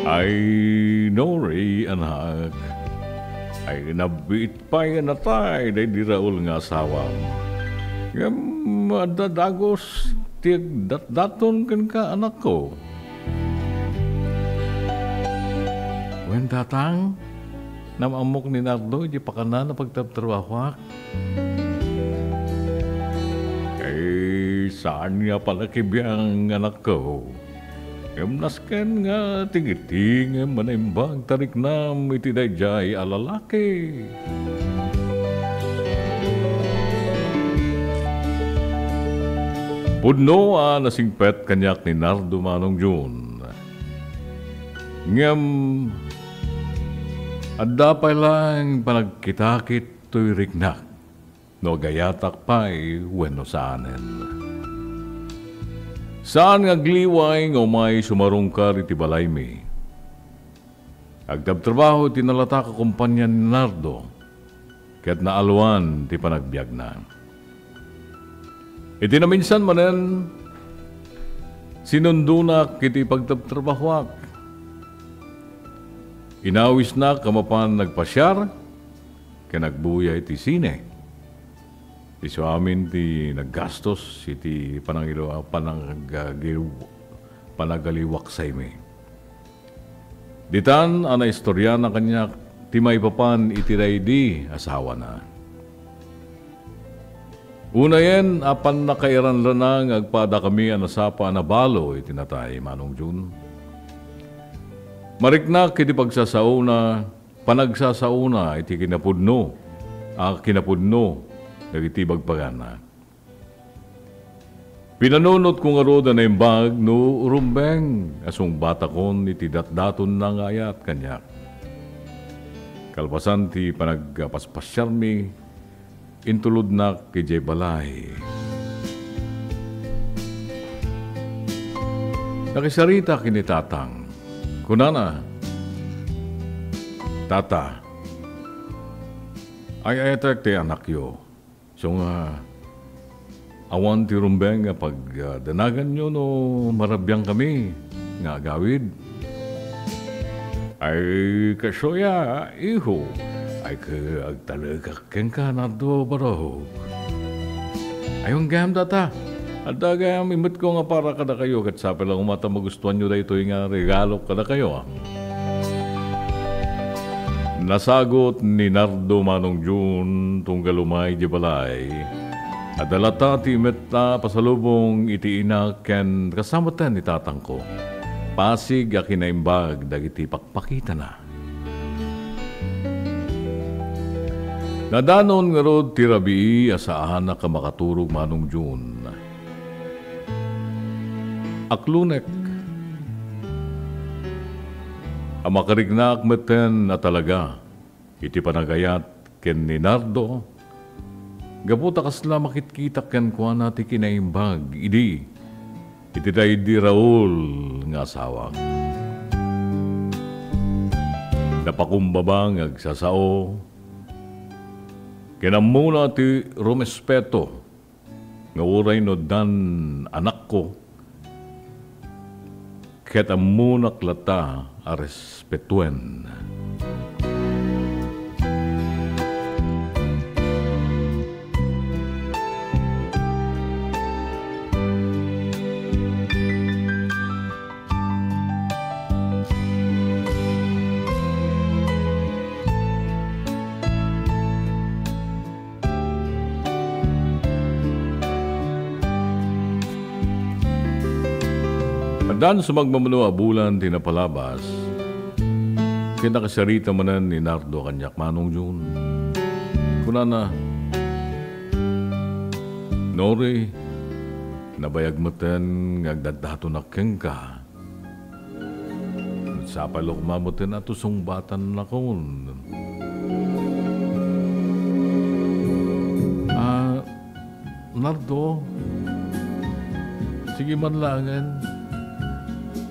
Ay, Nori, anak. Ay, nabiit pay a natay daydi Raul nga asawam. Ngem adda dagus ti agdatdaton kenka, anakko. Wen, Tatang, nam-ammok ni Nardo iti pakanana a pagtrabtrabahoak. Ay, saan nga panakibiang, anakko. Ngem nasken nga tingiti ngem manaimbag ta riknam iti daydiay a lalaki. Pudno a nasingpet kaniak ni Nardo, Manong Jun. Ngem adda pay laeng panagkitakit toy riknak no agayatak pay wenno saanen. Saan nga agliway nga umay sumarungkar iti balaymi. Agtrabtrabaho iti nalatak a kompania ni Nardo, ket naalwan ti panagbiagna. Iti naminsan manen, sinundonak iti pagtrabtrabahoak. Inawisnak a mapan nagpasiar ken agbuya iti sine. Isu amin ti naggastos iti panangilu-, panag-, panagaliwaksaymi. Ditan a naistoriana kaniak ti maipapan iti daydi asawana. Unayen a pannakairanrana nga agpadakami a nasapa a nabalo iti natay, Manong Jun. Mariknak iti pagsasaona, panagsasaona iti kinapudno, a kinapudno dagiti bagbaganna. Pinanunotko ngarud a naimbag no rumbeng a sungbatakon iti datdatonna nga ayat kaniak. Kalpasan ti panagpaspasiarmi, intulodnak idiay balay. Nakisarita ken ni Tatang. Kunana, "Tata, ay-ayatek ti anakyo." Isu nga, awan ti rumbeng nga pagdanaganyo no marabiangkami nga agawid. Ay, kasuya, iho. Ay, ka-, agtalekak kenka, Nardo, barok. Ay, unggayam, Tata. Adda gayam imetko nga para kadakayo, ket sapay la koma ta magustuanyo daytoy nga regalo kadakayo, a. Nasagut ni Nardo, Manong Jun, tunggal umay idiay balay. Adda latta ti imet a pasalubong iti ina ken kasta met ni tatangko. Pasig a kinaimbag dagiti pakpakitana. Nadanon ngarud ti rabii a saanak a makaturog, Manong Jun. Aklonek a makariknaak metten a talaga iti panagayat ken ni Nardo, gapu ta kasla makitkitak kenkuana ti kinaimbag idi iti daydi Raul nga asawak. Napakumbaba nga agsasao, ken ammona ti rumespeto nga uray no dan anakko, ket ammonak latta a respetuen. Addan sumagmamano a bulan ti napalabas, ket nakasarita manen ni Nardo kaniak, Manong Jun. Kunana, "Nori, nabayag metten nga agdaddatonak kenka." Sapay la koma metten a to sungbatannakon. Ah, Nardo, sige man laengen.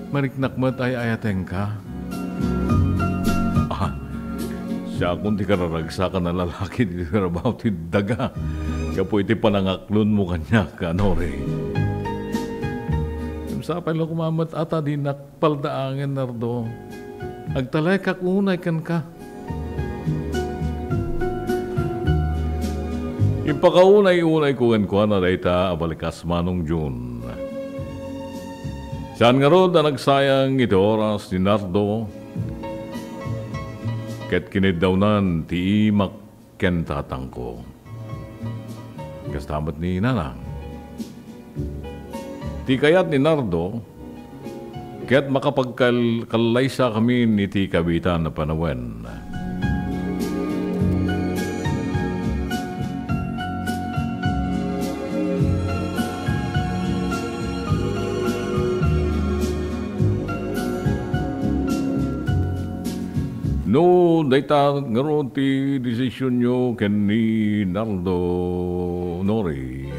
Mariknak met ay-ayatenka. Ah, siakon ti kararagsakan a lalaki ti trabaho ti daga gapu iti panangaklonmo kaniak, a, Nori. Sapay la koma met a ta dinak paldaangen, Nardo. Agtalekak unay kenka. Impakaunay-unayko kenkuana dayta a balikas, Manong Jun. Saan ngarud a nagsayang iti oras ni Nardo, ket kiniddawnan ti imak ken tatangko. Kasta met ni Nanang. Ti kayat ni Nardo, ket makapagkal-, kallaysakamin iti kabiitan a panawen. No dayta ngarud ti desisionyo ken ni Nardo, Nori,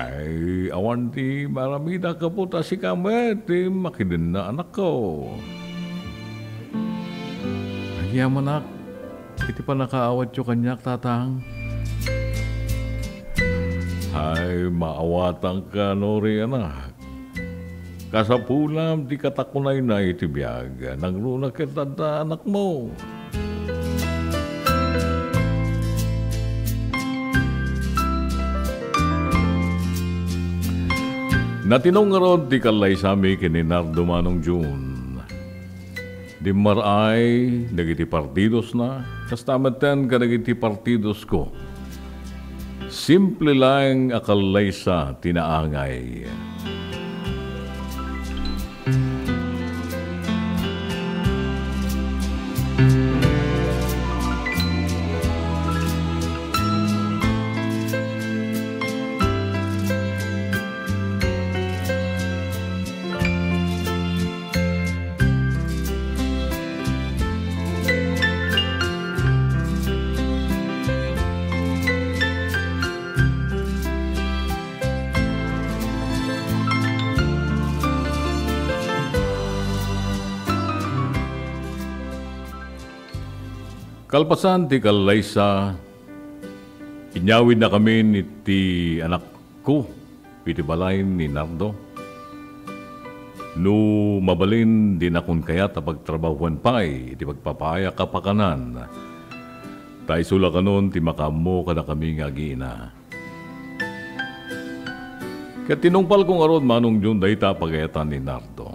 ay, awan ti maaramidak gapu ta sika met ti makidenna, anakko. Agyamanak iti pannakaawatyo kaniak, Tatang. Ay, maawatanka, Nori, anak. Kasapulam ti katakunayna iti biag. Nangruna ket adda anakmo. Natinong ngarud ti kallaysami ken ni Nardo, Manong Jun. Dimmaray dagiti partidosna, kasta metten kadagiti partidosko. Simple laeng a kallaysa ti naangay. Kalpasan ti kallaysa, inyawidnakamin iti anakko iti balay ni Nardo. No mabalin, dina kayat a pagtrabahoen pay iti pagpapayak a pakanan, ta isu la kanon ti makaammo kadakami nga agiina. Ket tinungpalko ngarud, Manong Jun, dayta a pagayatan ni Nardo.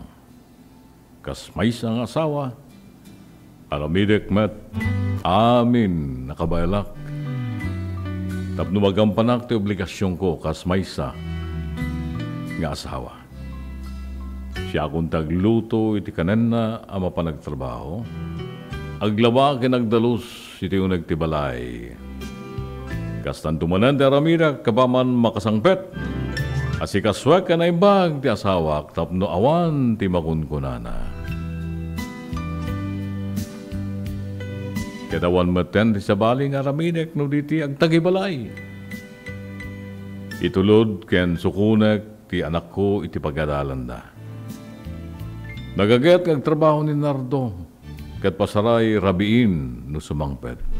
Kas maysa nga asawa, aramidek met amin a kabaelak tapno magampanak ti obligasionko kas maysa nga asawa. Siakon ti agluto iti kanenna a mapan agtrabaho, aglaba ken agdalus iti uneg ti balay. Kastanto manen ti aramidek apaman makasangpet a sikasuek a naimbag ti asawak tapno awan ti makunkunana. Ket awan metten ti sabali nga aramidek no di ti agtagibalay. Itulod ken sukonek ti anakko iti pagadalanda. Nagaget nga agtrabaho ni Nardo ket pasaray rabiin no sumangpet.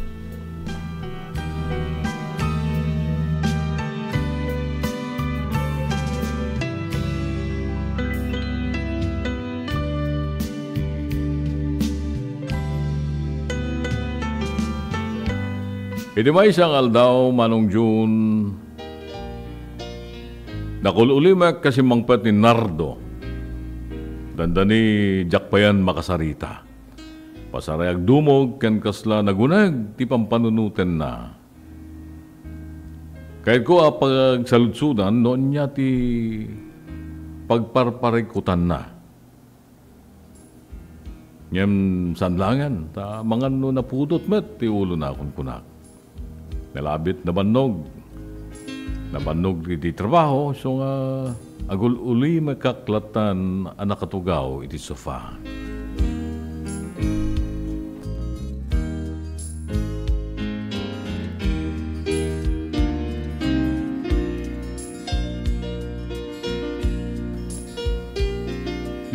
Iti maysa nga aldaw, Manong Jun, nakul-ulimek a simmangpet ni Nardo. Dandani diak payen makasarita. Pasaray agdumog ken kasla naguneg ti pampanunotenna. Kayatko a pagsaludsodan no ania ti pagparparikutanna. Ngem saan laengen, ta mangan no napudot met ti ulona, kunkunak. Nalabit, nabannog. Nabannog iti trabaho, isu nga agul-ulimekak lattan a nakatugaw iti sofa.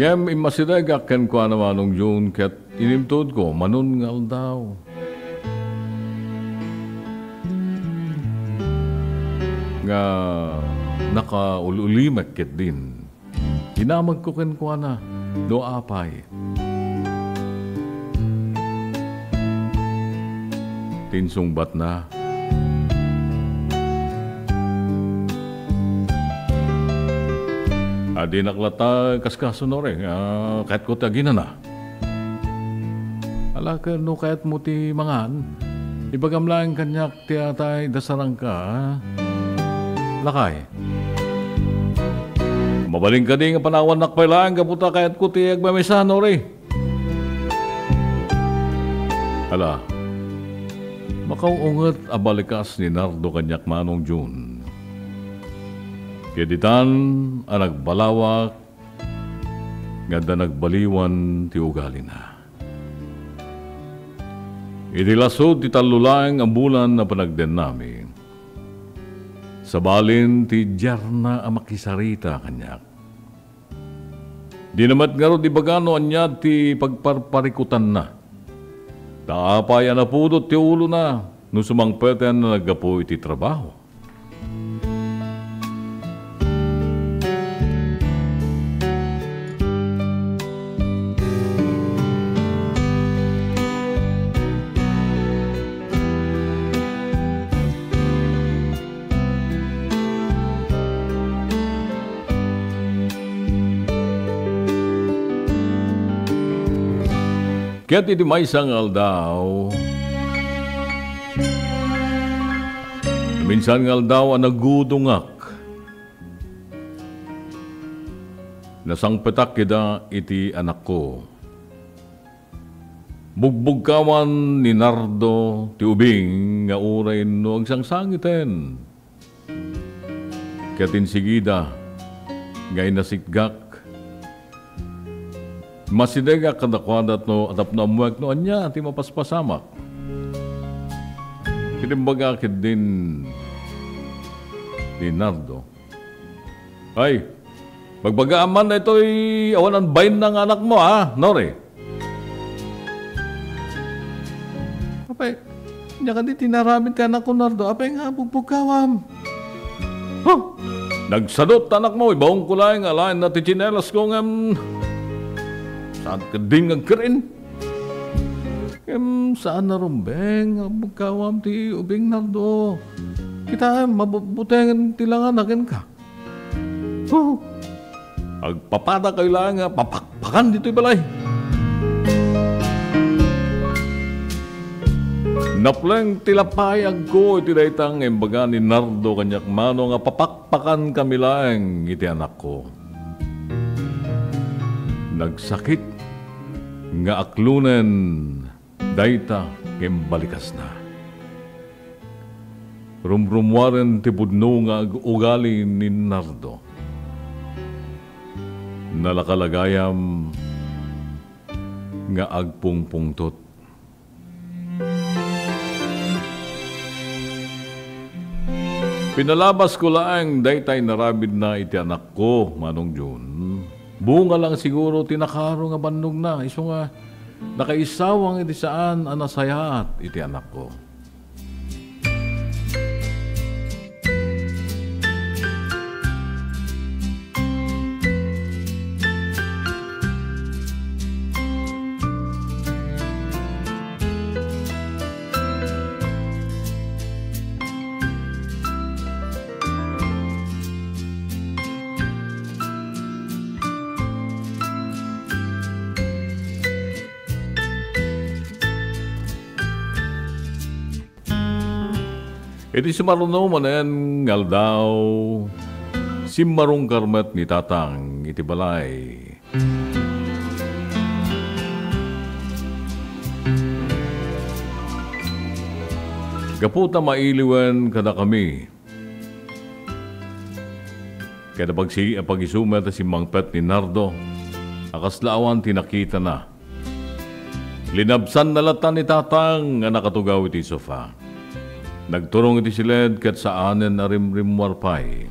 Ngem immasidegak kenkuana, Manong Jun, ket inimtudko manon nga aldaw nga nakaul-ulimek ketdin. Dinamagko kenkuana no apay. ti insungbatna. Dinak latta kaskaso, Nori, ah, kayatko ti aginana. Ala, ket no kayatmo ti mangan, ibagam laeng kaniak ti atay dasarangka, a? Lakay. Mabalin kadi nga panawannak pay laeng gapu ta kayatko ti agmamisa, Nori? Ala, makaw-unget a balikas ni Nardo kaniak, Manong Jun. Ket ditan a nagbalawak nga adda nagbaliwan ti ugalina. Iti lasud ti tallo laeng a bulan a panagdennami, sabalin ti diarna a makisarita kaniak. Dina met ngarud ibaga no ania ti pagparparikutanna. Ta apay a napudot ti ulona no sumangpeten a naggapu iti trabaho. Ket iti maysa nga aldaw, minsan nga aldaw a nagudongak, nasangpetak ida iti anakko. Bugbugkawan ni Nardo ti ubing nga uray no agsangsangiten. Ket insigida nga inasitgak, masidegak kadakuada no tapno ammoek no ania ti mapaspasamak. Ket imbaga ketdin ni Nardo, "Ay, bagbagaam man daytoy awan bainna nga anakmo, a, Nori?" Apay, ania kadi ti inaramid ti anakko, Nardo? Apay nga bugbugkawam? Huh! Nagsadut ti anakmo, ibaonko laeng nga alaenna ti tsinelasko ngem saan ketdin nga agker-in? Ngem saan a rumbeng nga bugbugkawam ti ubing, Nardo. Kitaem, mabubutengen ti langana kenka. Huh! Agpapadakayo laeng nga papakpakan ditoy balay. Napleng ti lapayagko iti dayta nga imbaga ni Nardo kaniak, Mano, nga papakpakankami laeng iti anakko. Nagsakit nga aklonen dayta nga imbalikasna. Rumrummuaren ti pudno nga ag-ugali ni Nardo. Nalakal a gayam nga agpungpungtot. Pinalabasko laeng dayta inaramidna iti anakko, Manong Jun. Bunga lang siguro ti nakaro nga bannogna, isu nga nakaisawang iti saan a nasayaat iti anakko. Iti sumaruno manen nga aldaw, simmarungkar met ni Tatang iti balay. Gapu ta mailiwen kadakami, ket apagsi-, apagisu met a simmangpet ni Nardo a kasla awan ti nakitana. Linabsanna latta ni Tatang nga nakatugaw iti sofa. Nagturong iti siled ket saanen a rimrimmuar pay.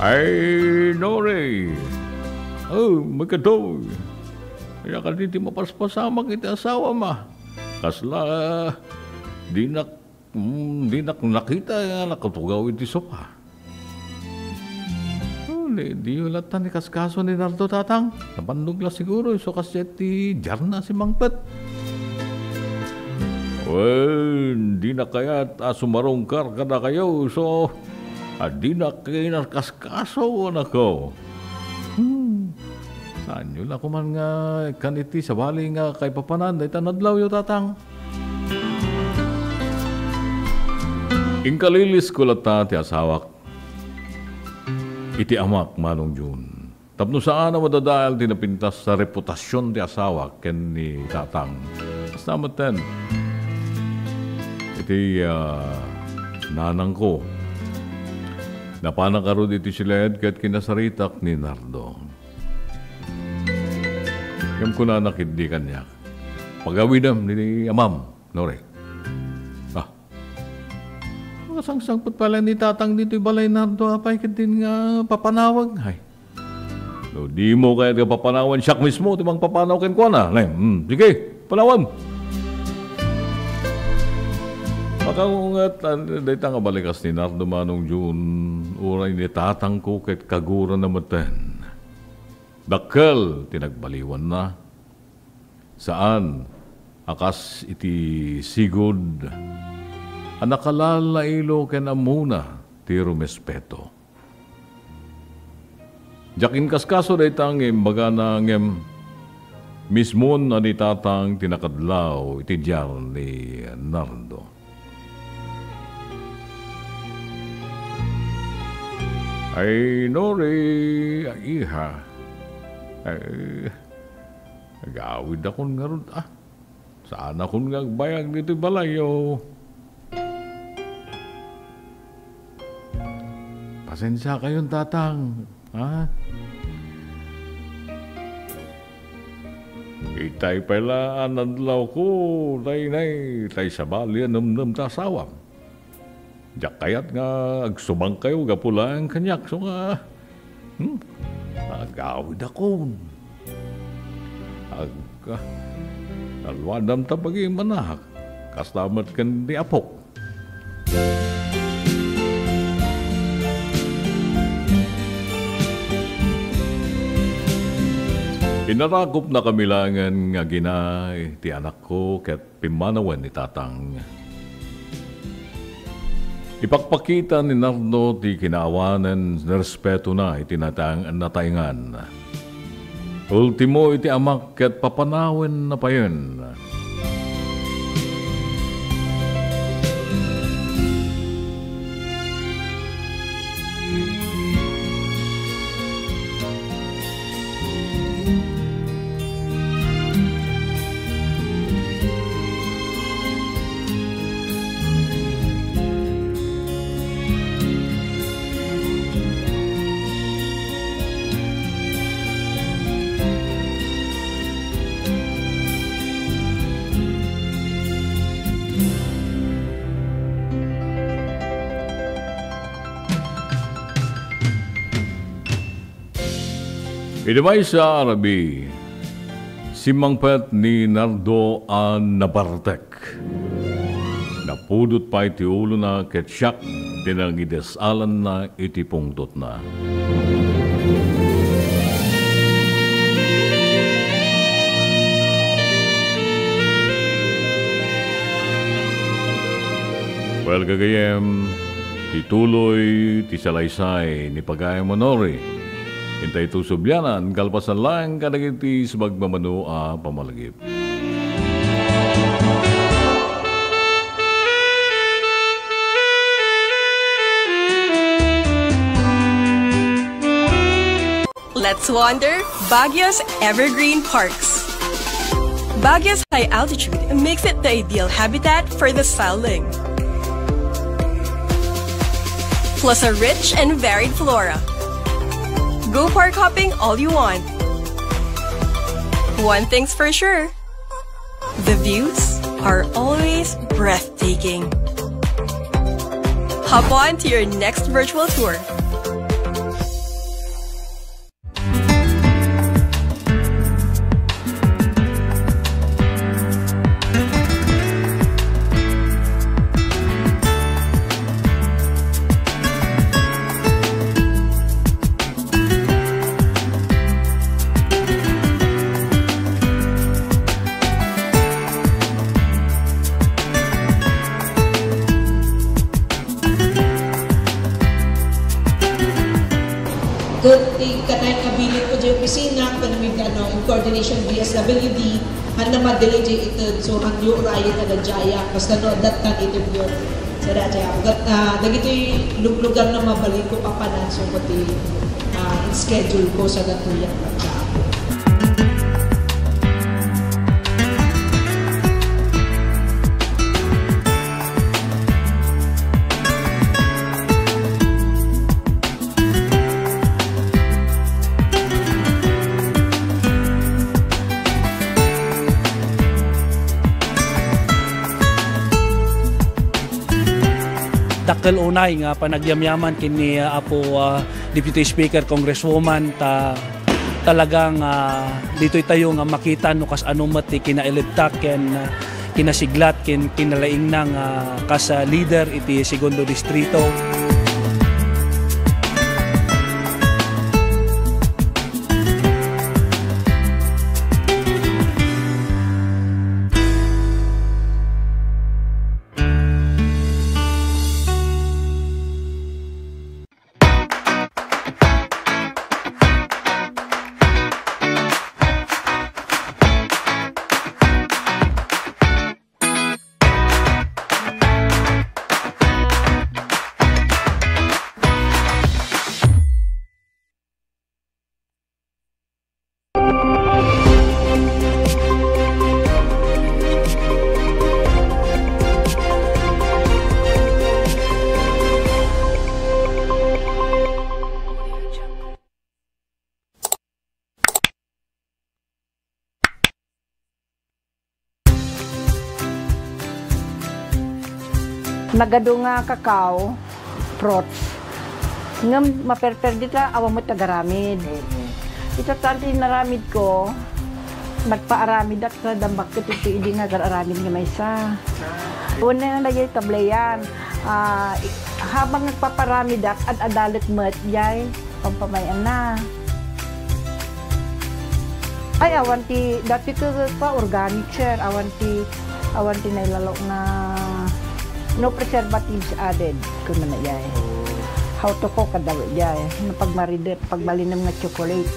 Ay, Nori! Oh, Magkatoy! Ania kadi ti mapaspasamak iti asawam a? Kasla dinak, mm, dinak nakita nga nakatugaw iti sofa. Oh, Di, diyo latta ni kaskaso ni Nardo, Tatang. Nabannogla siguro, isu kasdiay ti diarna a simmangpet. Wen, dina kayat a sumarungkar kadakayo, isu a dina kinakaskaso, anakko. Hmm. Saanyo la koman nga ikkan iti sabali nga kaipapanan dayta nadlawyo, Tatang? Inkalilisko latta ti asawak iti amak, Manong Jun. Tapno saan a madadael ti napintas a reputasion ti asawak ken ni Tatang. Kasta metten iti, ah, nanangko. Napanak ngarud iti siled ket kinasaritak ni Nardo. Ngem kunana ketdi kaniak, "Pagawidem ni amam, Nori." Ah, Makasangsangpet pay la ni Tatang ditoy balay, Nardo, apay ketdin nga papanawek? Ay. No dimo kayat nga papanawen, siak mismo ti mangpapanaw kenkuana. Nay, hmm, sige, panawen. Makaunget, ah, dayta nga balikas ni Nardo, Manong Jun, uray ni Tatangko ket kagurana metten. Dakkel ti nagbaliwanna. Saan a kas iti sigud a nakalallailo ken ammona ti rumespeto. Diak inkaskaso dayta nga imbagana ngem mismon a ni Tatang ti nakadlaw iti diar ni Nardo. Ay, Nori, ay, iha. Ay, agawidakon ngarud, ah. Saanakon nga agbayag ditoy balayyo. Pasensiakayon, Tatang, ha? Itay pay la a nadlawko, nay, nay, tay sabali a nemnem ta asawam. Diak kayat nga agsubangkayo gapu laeng kaniak, isu nga, hmm, agawidakon. Ag-, ah, nalwadam ta pagimmanak, kasta met ken ni apok. Inarakopnakami laengen nga agina ti anakko ket pimmanawen ni Tatang. Ipakpakita ni Nardo ti kinaawanen, respetona iti natang-, nataengan. Ultimo iti amak ket papanawenna payen. Iti maysa a rabii, simmangpet ni Nardo a nabartek. Napudot pay ti ulona ket siak ti nangides-alanna iti pungtotna. Well, gagayyem, ti tuloy ti salaysay ni Pagayam Honore. Intay to sublianan, kalpasan laeng kadagiti sumagmamano a pamalagip. Let's wander Baguio's evergreen parks. Baguio's high altitude makes it the ideal habitat for the silent. Plus a rich and varied flora. Go park hopping all you want. One thing's for sure, the views are always breathtaking. Hop on to your next virtual tour. Ti kanay nga bilin ko diay opisina, kanami, ano, in coordination D S W D, han na madelay diay ited, so han yo rayen a daydiay, basta no, adda tan ited yo. Sa daydiay, ugat, ah, dagiti luglugar na mabalin ko papanan, so, pati, ah, in schedule ko sa daytoy a pagkaako. Dakkel unay nga panagyamyaman ken ni, ah, Apo, ah, Deputy Speaker, Congresswoman, ta talagang, ah, ditoy tayo nga makita no kas-ano met ti kinailibtak ken, ah, kinasiglat ken kinalaingna nga kas, ah, leader iti Segundo Distrito. Nagadu nga kakao, fruits. Ngem maperper dita, awan met agaramid. Mm-mm. Ita tan ti inaramid ko, nagpaaramidak ta dambak ket iti idi nga agar-aramid nga maysa. Ah. Una nga dagiti tableyan, ah, i-, habang nagpaparamidak, ad-adalet met, jay. Pampamay-anna. Ay, awan ti, dati ti pa organic, sir. Awan ti, awan ti nailalo nga no preservatives added, kunana jay. How to cook, kada jay. No pagmaride-, pagbalinem nga chocolate.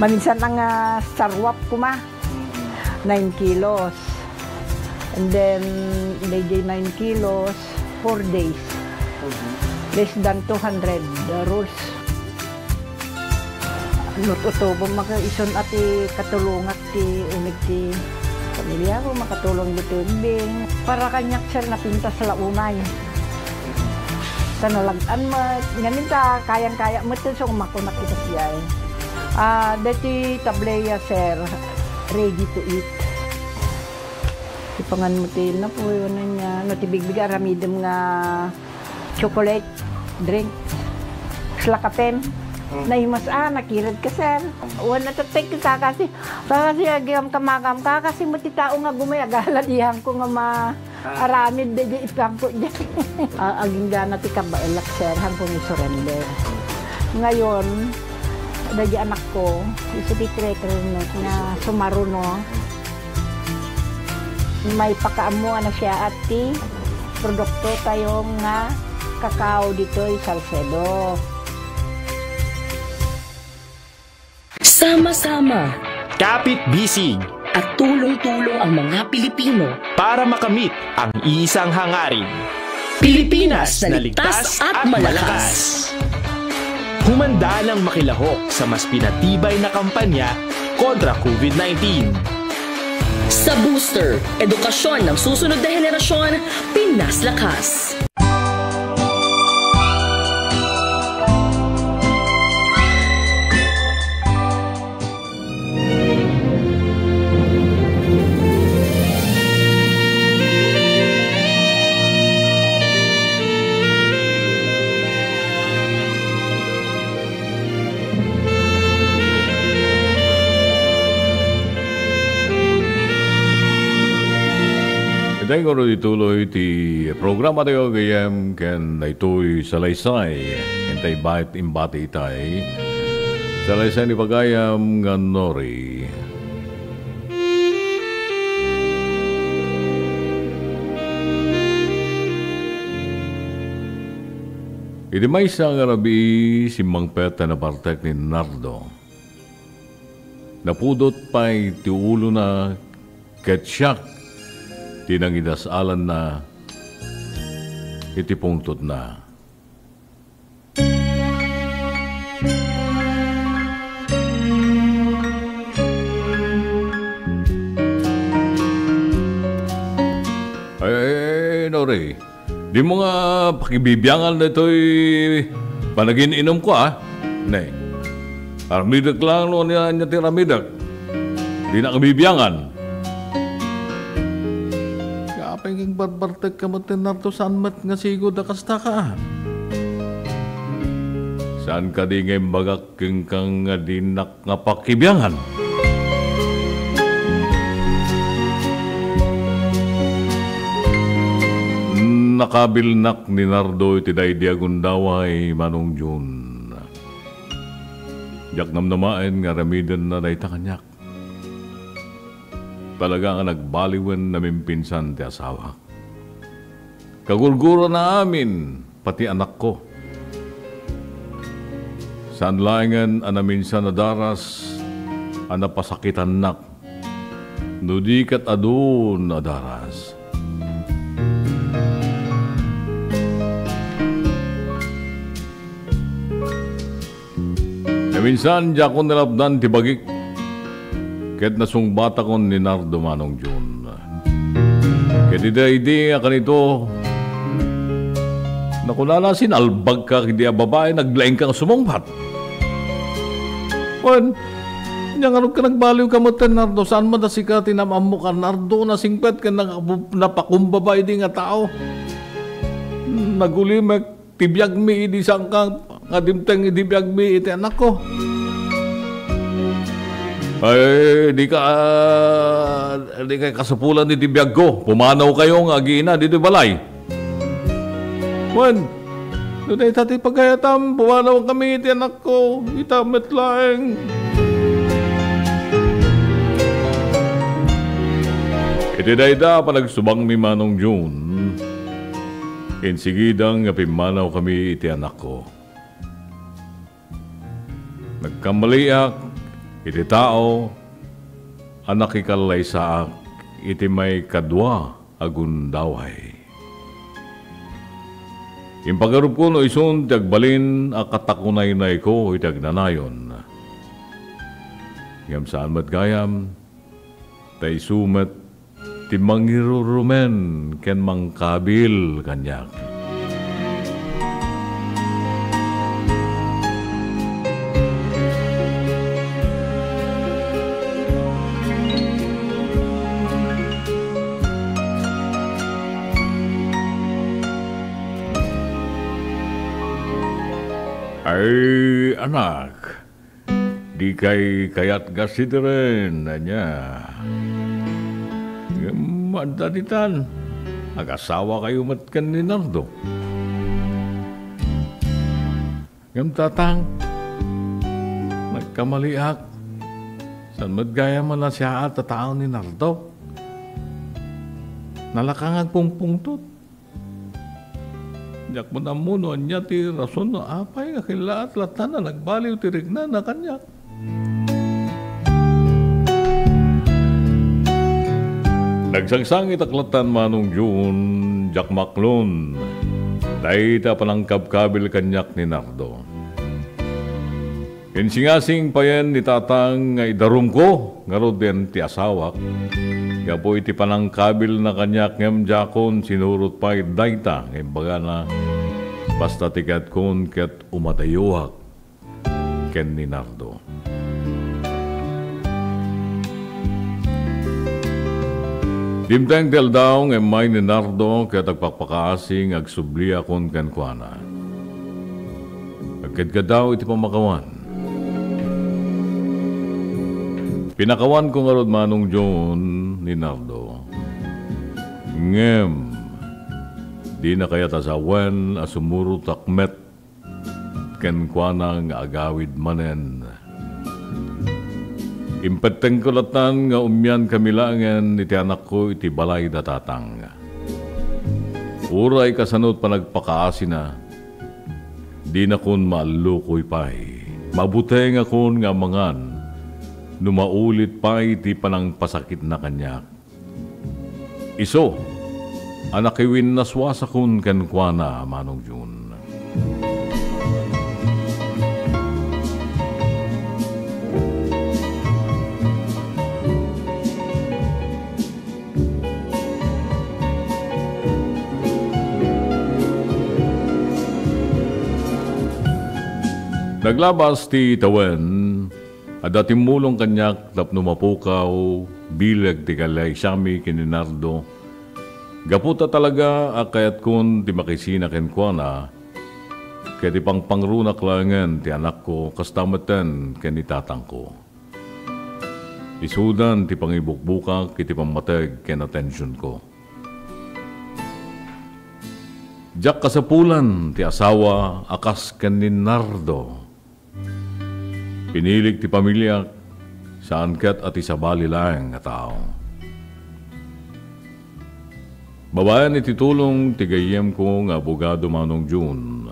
Maminsan nga sarwap kuma. Nine kilos. And then, dayjay nine kilos, four days. Mhm. Less than two hundred, uh, rolls. No tutubo, maka-, isun a ti katulongak ti uneg ti pamilya ko, makatulong ditoy bing. Para kaniak, sir, napintas la unay. Ta nalag-an met. Ngamin ta, kayang-kaya met, so, makunak ita siya, eh. Ah, deti tableya, sir, ready to eat. Ipangan mo ti napuy, ano niya, no, ti bigbig aramidem nga chocolate drink. Kasla kapem. Mm. Naimas, ah, nakired ka, sir. Wala, thank you, kakasi. Kakasi, agam kamagam, kakasi mo ti tao nga gumay, agaladihan ko nga ma-, Ah. Aramid dayjay ipangko dyan. Ah, aginggana ti kabaelak, sir, han ko ni surrender. Ngayon, dayjay anakko, isu ti treatment nga sumaruno. Maipakaammo a nasayaat ti produkto tayo nga kakao ditoy Salcedo. Sama-sama. Kapit-bisig. At tulong-tulong ang mga Pilipino. Para makamit ang isang hangarin. Pilipinas na ligtas at malakas. Humanda nang makilahok sa mas pinatibay na kampanya kontra COVID nineteen. Sa Booster, edukasyon ng susunod na henerasyon, Pinas Lakas. Itay nga ituloy ti programa tayo, gayam, ken daytoy salaysay. Ken ta ibat-, imbati itay salaysay ni pagayam nga Nori. Iti maysa nga rabii, simmangpet a nabartek ni Nardo. Napudot pay ti ulona ket siak ti nangidas-alanna iti pungtotna. Ay, ay, ay, Nori, dimo nga pakibibiangan daytoy panagin-inumko, a? Ne. Aramidek laeng no ania, ania ti aramidek. Dinak bibiangan. Apay nga agbarbartekka met, Nardo, saan met nga sigud a kastaka, a? Saan kadi nga imbagak kenka nga dinak nga pakibiangan? Nakabilnak ni Nardo iti daydi a gundaway, Manong Jun. Diak namnamaen nga aramidenna dayta kaniak. Talaga nga nagbaliwen namimpinsan ti asawak. Kagurgurana amin, pati anakko. Saan laengen a naminsan a daras a napasakitannak, no di ket adun a daras. Naminsan, diakon nalapdan ti bagik, ket nasungbatakon ni Nardo, Manong Jun. Ket iti daydi a kanito, nakunana, "Sinalbagka iti a babai, naglaingka nga sumungbat." Wen, ania ngarud ka, nagbaliwka metten, Nardo? Saan met a sika ti nam-ammok a Nardo, nasingpet ken nakapu-, napakumbaba idi nga tao? Nagulimek ti biagmi idi saanka nga dimteng idi biagmi iti anakko. Ay, dika, dika kasapulan iti biagko. Pumanawkayo nga agina ditoy balay. Wen, no dayta ti pagayatam, pumanawankami iti anakko. Ita met laeng. Iti dayta a panagsubangmi, Manong Jun, insigida nga pimmanawkami iti anakko. Nagkamaliak iti tao a nakikallaysaak iti maikadua a gundaway. Impagarupko no isun ti agbalin a katakunaynayko iti agnanayon. Ngem saan met gayam, ta isu met ti mangirurumen ken mangkabil kaniak. Ay, anak, dikay kayat nga sidiren, ania? Ngem adda ditan, agasawakayo met ken ni Nardo. Ngem, Tatang, nagkamaliak. Saan met gayam a nasiaat a tao ni Nardo? Nalaka nga agpungpungtot. Diak met ammo no ania ti rason no apay nga kellaat latta a nagbaliw ti riknana kaniak. Nagsangsangitak lattan, Manong Jun, diak maklon. Dayta a panangkabkabil kaniak ni Nardo. Insingasing payen ni Tatang nga idarumko ngaruden ti asawak. Gapu iti panangkabilna kaniak ngem diakon sinurot pay dayta nga imbagana, basta ti kayatko ket umadayoak ken ni Nardo. Dimteng ti aldaw nga immay ni Nardo ket agpakpakaasi nga agsubliakon kenkuana. Agkadkadaw iti pamakawan. Pinakawanko ngarud, Manong John, ni Nardo. Ngem, dina kayat a sawen a sumurotak met kenkuana nga agawid manen. Impettengko lattan nga umiankami laengen iti anakko iti balay da Tatang. Uray kasano ti panagpakaasina, Dinakon maallukoy pay. Mabutengakon nga amangan no maulit pay ti panangpasakitna kaniak. Isu a nakiwinnaswasakon kenkuana, Manong Jun. Naglabas ti tawen, adda timmulong kaniak tapno mapukaw, bileg ti kalaysami ken ni Nardo. Gapu ta talaga a kayatkon ti makisina kenkuana, ket ipangpangrunak laengen ti anakko, kasta metten ken ni tatangko. Isudan ti pangibukbukak iti pammateg ken atensionko. Diak kasapulan ti asawa a kas ken ni Nardo. Pinilik ti pamiliak, saan ket a ti sabali laeng a tao. Babaen iti tulong ti gayyemko nga abogado, Manong Jun,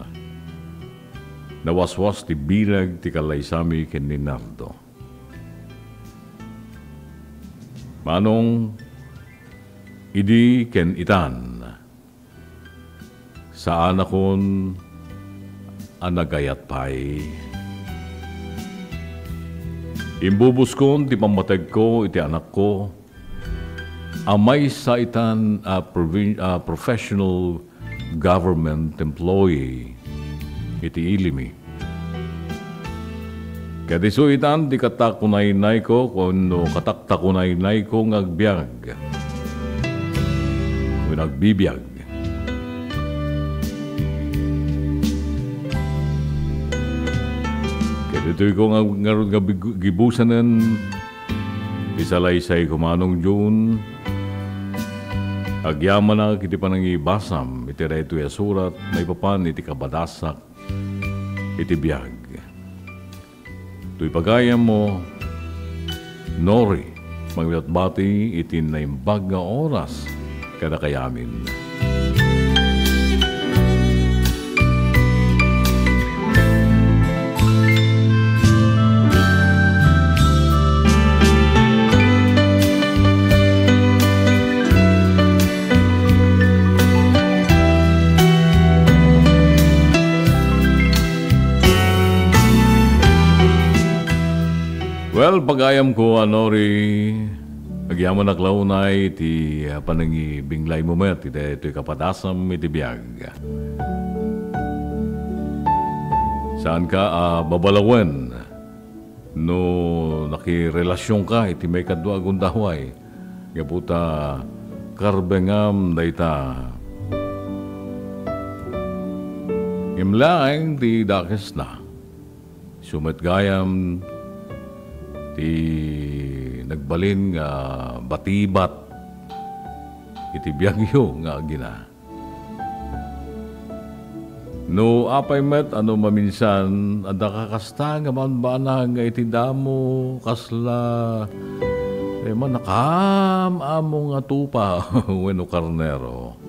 nawaswas ti bileg ti kalaysami ken ni Nardo. Manong, idi ken itan, saanakon a nagayat pay. Imbubuskon ti pammategko iti anakko a maysa itan a provin-, a professional government employee iti ilimi. Ket isu itan ti katakkunaynayko wenno kataktakunaynayko nga agbiag wenno agbibiag. Ket ditoyko nga ngarud nga big-, gibusanen ti salaysayko, Manong Jun. Agyamanak iti panangibasam iti daytoy a surat maipapan iti kabadasak iti biag. Toy pagayammo, Nori, mangbiatbati iti naimbag nga oras kadakay amin. Well, pagayamko a Nori, agyamanak la unay ti, ah, panangibinglaymo met iti daytoy kapadasam iti biag. Saanka a babalawen no nakirelasionka iti maikadua a gundaway, gapu ta karbengam dayta. Ngem laeng ti dakesna. Isu met gayam ti nagbalin nga batibat iti biagyo nga agina. No apay met a no maminsan, adda kakasta nga banbanag nga iti damo, kasla, eh, manakam-amo nga tupa wenno karnero.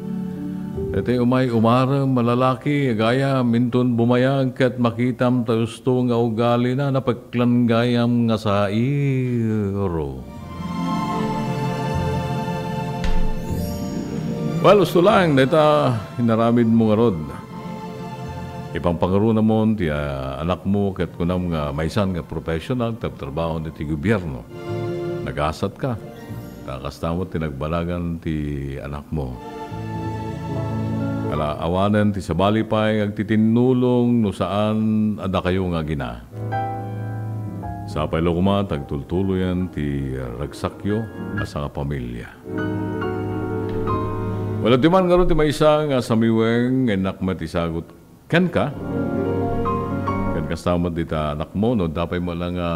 Iti umay umarem a lalaki, gayam, inton bumayag ket makitam ta husto nga ugalina, napeklan gayam nga sairo. Well, husto laeng dayta inaramidmo ngarud. Ipangpangarunamon ti, ah, anakmo ket kunam nga maysan nga professional, ti agtrabaho iti gobierno. Nagasatka. Ta kasta met ti nagbanagan ti anakmo. Ala, awanen ti sabali pay nga agtitinnulong no saan a dakayo nga agina. Sapay la koma ta agtultuloyen ti ragsakyo a sangapamilia. Wala ti man ngarud ti maysa nga samiweng nga innak met isagut kenka. Ken kasta met dita anakmo, no, dapay mo la nga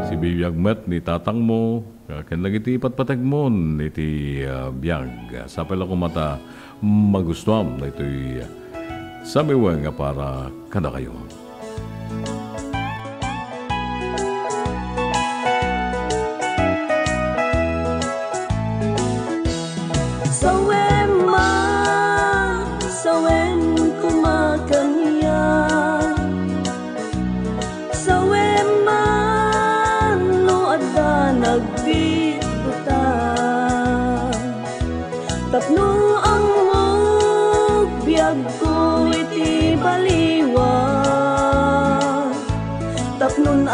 sibibiag met ni tatangmo, ken dagiti patpategmon iti, ah, biag. Sapay la koma ta magustuam daytoy samiweng nga para kadakayo. Sawen man, sawen koma kaniak.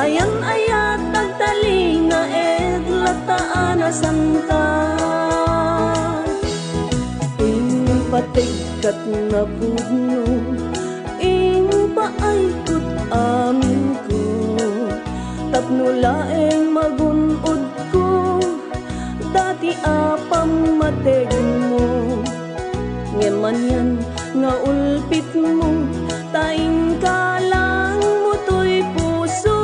Ayan-ayat, agtalinaed, latta a nasanta. Impateg ket napudno, impaayko ti aminko, tapno laeng magun-odko dati a pammategmo. Ngem anian nga ulpitmo, ta inka langmo toy puso.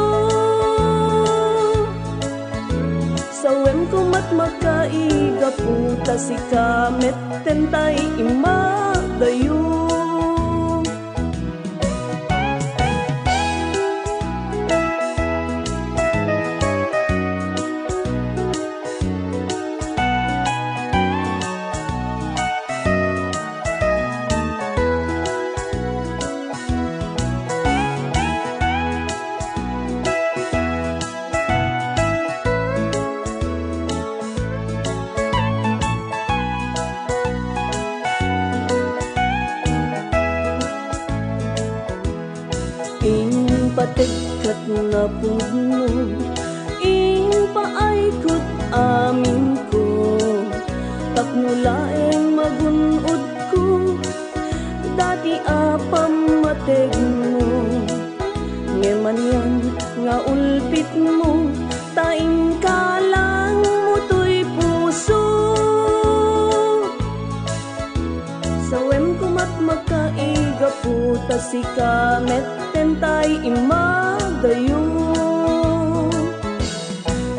Sawem komat makaigapu, ta sika metten tay immadayo. Impateg ket napudno, impaayko ti aminko, tapno laeng magun-odko dati a pammategmo. Ngem anian nga ulpitmo, ta inka langmo toy puso. Sawem komat makaigapu, ta sika metten tay immadayo.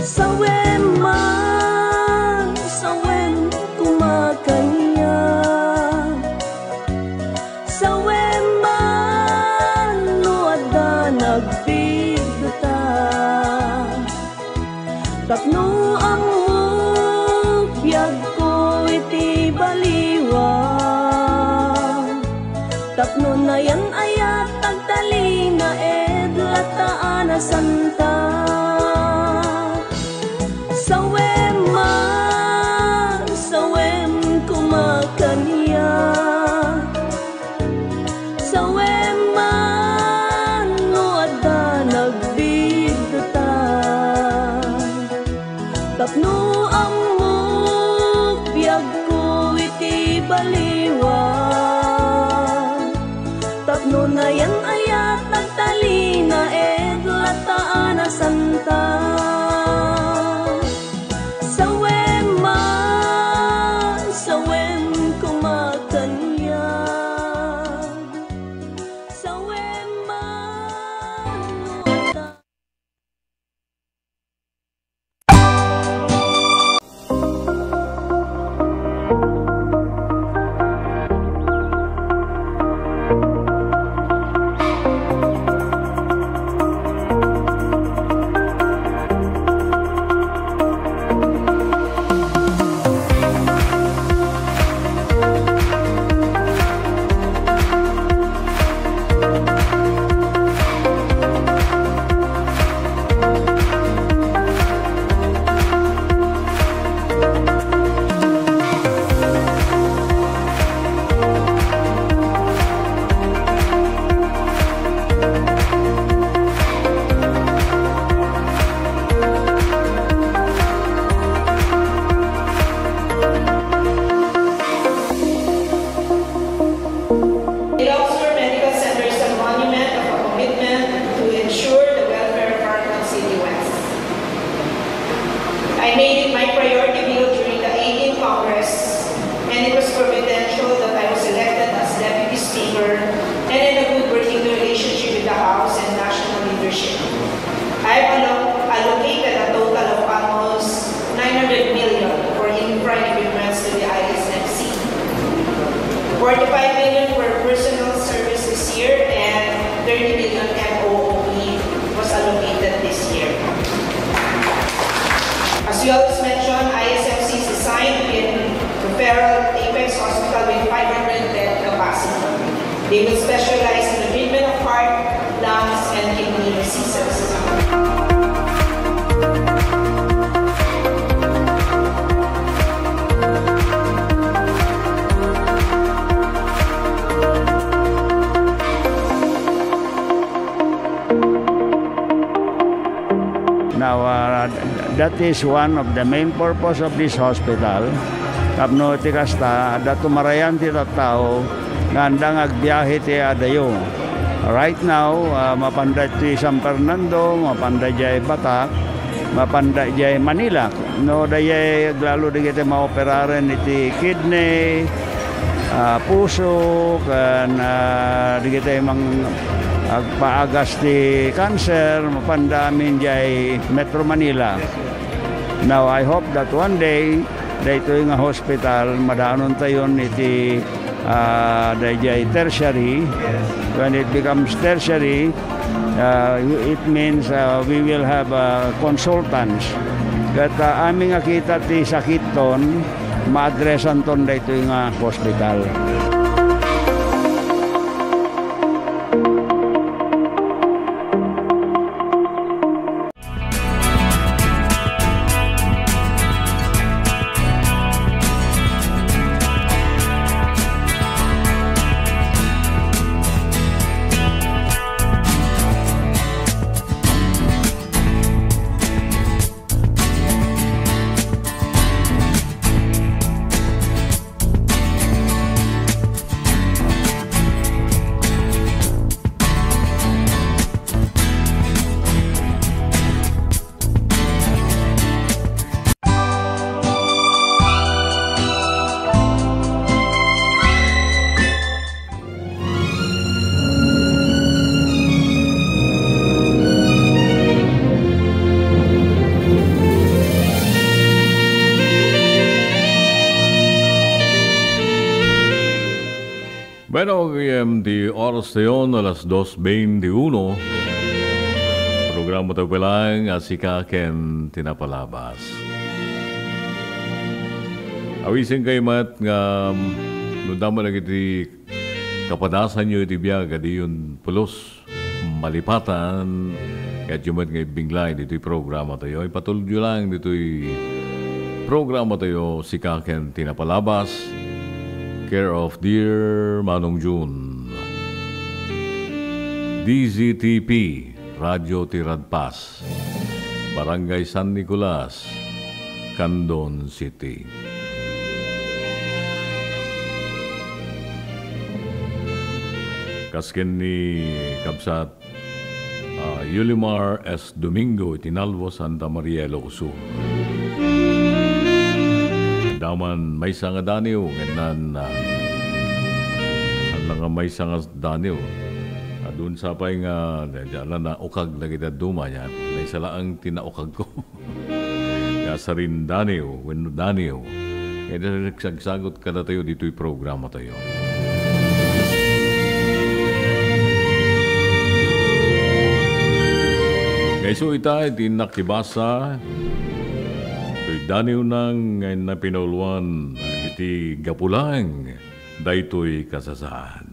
Sawem man, sawem koma kaniak. Sawem man no adda nagbiddutang. Tapno ammok biagko iti baliwan. Tapno nayan-ayat, agtalinaed, latta a nasanta. Sawem man, sawem koma kaniak. Sawem man no adda nagbiddutang. Tapno ammok biagko iti baliwan. Tapno nayan-ayat, agtalinaed, latta a nasanta. Sawem man, sawem koma kaniak. Sawem man, no adda The Oxford Medical Center is a monument of a commitment to ensure the welfare of Paracas City West. I made it my priority bill during the eighteenth Congress, and it was providential that I was elected as Deputy Speaker and in a good working relationship with the House and national leadership. I have allo-, allocated a total of almost nine hundred million for infra improvements to the I S M C. Forty-five million for personal service this year and thirty million M O O E was allocated this year. As we always mention, I S M C is designed to be a referral apex hospital with five hundred bed capacity. They will specialize in the treatment of heart, lungs, and kidney diseases. That is one of the main purpose of this hospital. Tapno ti kasta, adda tumarayan ti tattao nga anda nga agbiahe ti adayo. Right now, ah, mapanda ti San Fernando, mapanda jay Batac, mapanda jay Manila. No, dayay aglalo dagiti maoperaren iti kidney, ah, puso, ken, ah, dagiti mang-, agpaagas ti cancer, mapanda amin jay Metro Manila. Now, I hope that one day, daytoy nga hospital, madaanontayon iti, ah, dayjay tertiary. When it becomes tertiary, ah, it means, ah, we will have, ah, consultants. Ket, ah, amin nga kita ti sakitton, maadresanton daytoy nga hospital. Bueno, gayam ti oras tayo, alas dos veintiuno. Programa tayo pala nga Sika ken ti Napalabas. Awisen kayo met nga, um, no damo dagiti kapadasanyo iti biag, adiyon pulos malipatan, ket met nga ibinglay ditoy programa tayo. Ipatulodyo lang ditoy programa tayo, Sika ken ti Napalabas, care of dear Manong June. D Z T P, Radyo ti Radpas, Barangay San Nicolas, Candon City. Kas ken ni kabsat, ah, Yulimar S. Domingo iti Nalbo, Santa Maria, Ilocos Sur. Daman maysa nga daniw, ngem nan, ah, ala nga maysa nga daniw. Adun sapay nga, di, di, ala na ukag dagiti dadduma, ya. Maysa laeng ti naukagko. Nga sarindaniw wenno daniw. Ket nagsagsagut kadatayo ditoy programa tayo. Nga isu ita iti nakibasa, toy daniw nang nga napinauluan iti gapu laeng daytoy kasasaad.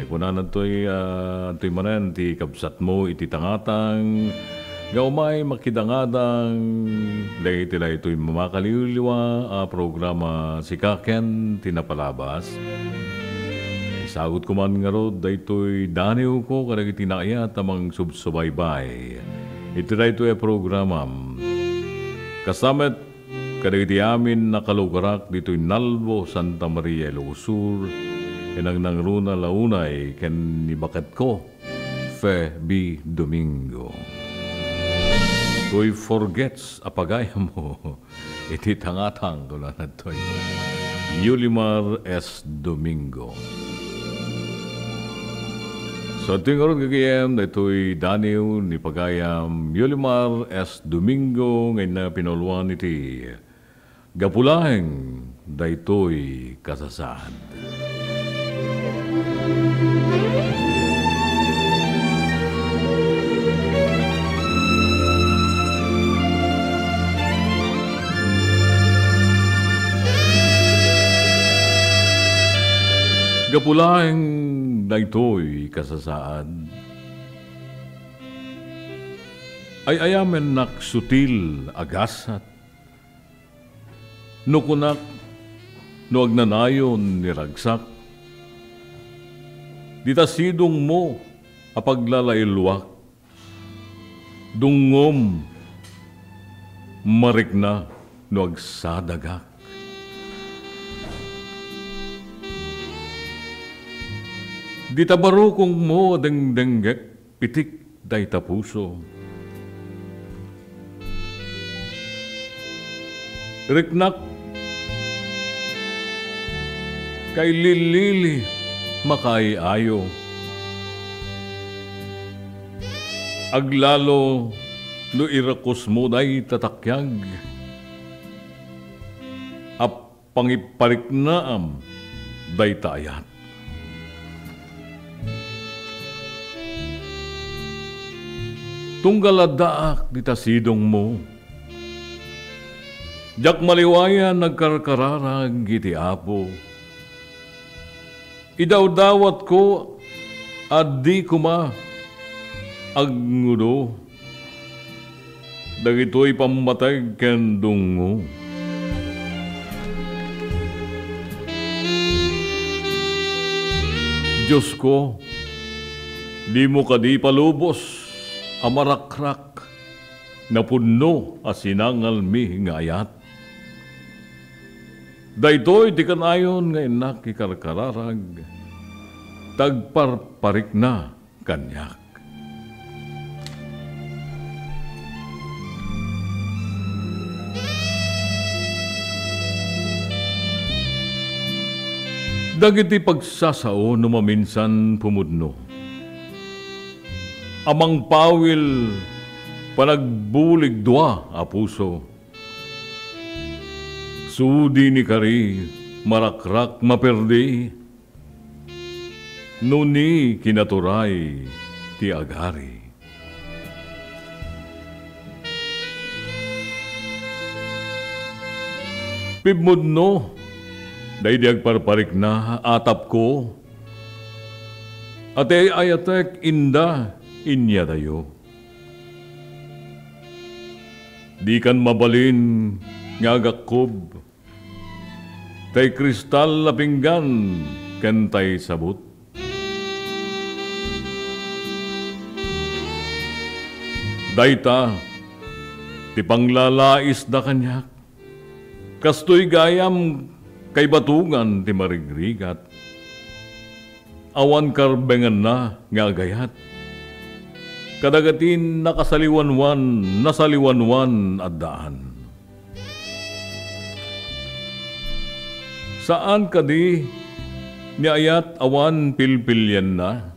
Kunana toy, ah, toy manen ti kabsatmo iti tangatang nga umay makidangadang dagiti daytoy makaliwliwa a programa, Sika ken ti Napalabas. Isagut ko man ngarud daytoy daniwko kadagiti naayat a mangsubsubaybay iti daytoy a programam. Kasta met kadagiti amin a kalugarak ditoy Nalbo, Santa Maria, Ilocos Sur, ken nangnangruna la unay ken ni baketko, Fe B. Domingo. Toy forgets a pagayammo iti tangatang, kunana toy Yulimar S. Domingo. So, adtoy ngarud gagayem, daytoy daniw ni pagayam Yulimar S. Domingo nga inna pinauluan iti gapu laeng daytoy kasasaad. Gapu laeng daytoy kasasaad, ay-ayamennak sutil a gasat no kunak no agnanayon ni ragsak. Dita sidongmo a paglalailwak, dungngom Marikna no agsadagak. Dita barukongmo a dengdenggek, pitik dayta puso. Riknak kay lilili makaay-ayo. Aglalo no irakusmo dayta takyag a pangipariknaam dayta ayat. Tunggal addaak dita sidongmo, diak maliwayan nagkarkararag iti Apo. Idawdawatko a di koma agngudo dagitoy pammateg ken dungngo. Diosko, dimo kadi palubos a marakrak napudno a sinangalmi nga ayat? Daytoy ti kanayon nga innak ikarkararag, ta agparparikna kaniak. Dagiti pagsasao no maminsan pumudno a mangpawil panagbulig dua a puso. Sudi ni kari, marakrak maperdi, no ni kinaturay ti agari. Pibmudno, daydi agparparikna, atapko, a ti ay-ayatek inda inyadayo. Dikan mabalin nga agakkob, tay kristal a pinggan ken tay sabut. Dayta ti panglalaisda kaniak, kastoy gayam kaibatongan ti marigrigat. Awan karbenganna nga agayat kadagiti nakasaliwanwan, nasaliwanwan addaan. Saan kadi ni ayat awan pilpilienna?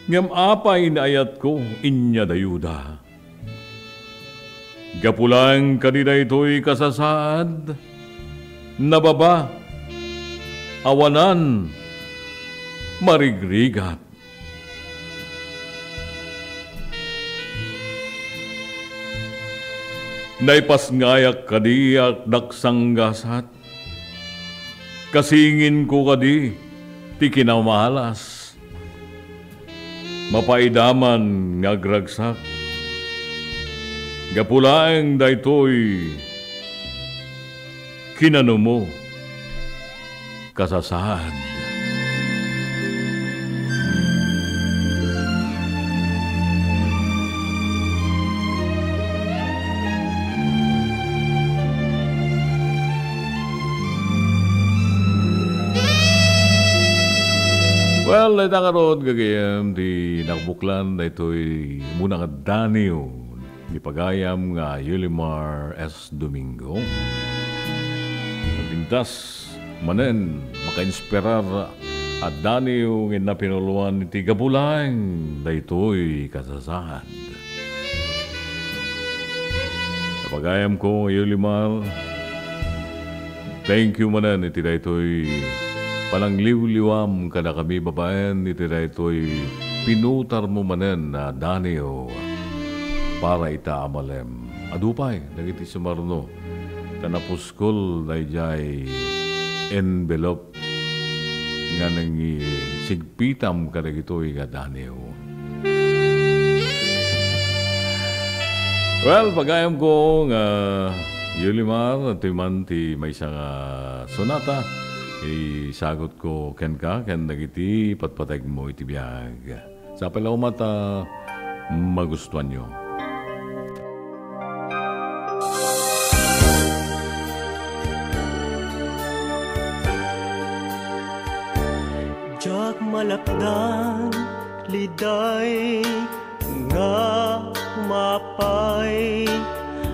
Ngem apay ni ayatko inyadayuda? Gapu laeng kadi daytoy kasasaad, nababa, awanan, marigrigat. Naipasngayak kadi a daksanggasat, kasinginko kadi ti kinamalas. Mapaidaman nga agragsak. Gapu laeng daytoy, kinanumo, kasasaad. Well, dayta ngarud, gagayyem, ti nakabuklan daytoy umuna nga daniw ni pagayam nga Yulimar S. Domingo. Napintas manen, makainspirar a daniw nga inna pinulwan iti gapu laeng daytoy kasasaad. Pagayamko, Yulimar, thank you manen iti daytoy panangliwliwam kadakami babaen iti daytoy pinutarmo manen a daniw para ita a malem. Adu pay dagiti sumarno ta napuskol daydiay envelope nga nangisigpitam kadagitoy nga daniw. Well, pagayamko nga Yulimar, itoy man ti maysa nga sonata, isagutko kenka ken dagiti patpategmo iti biag. Sapay la met a magustuanyo. Takdan, liday nga umapay,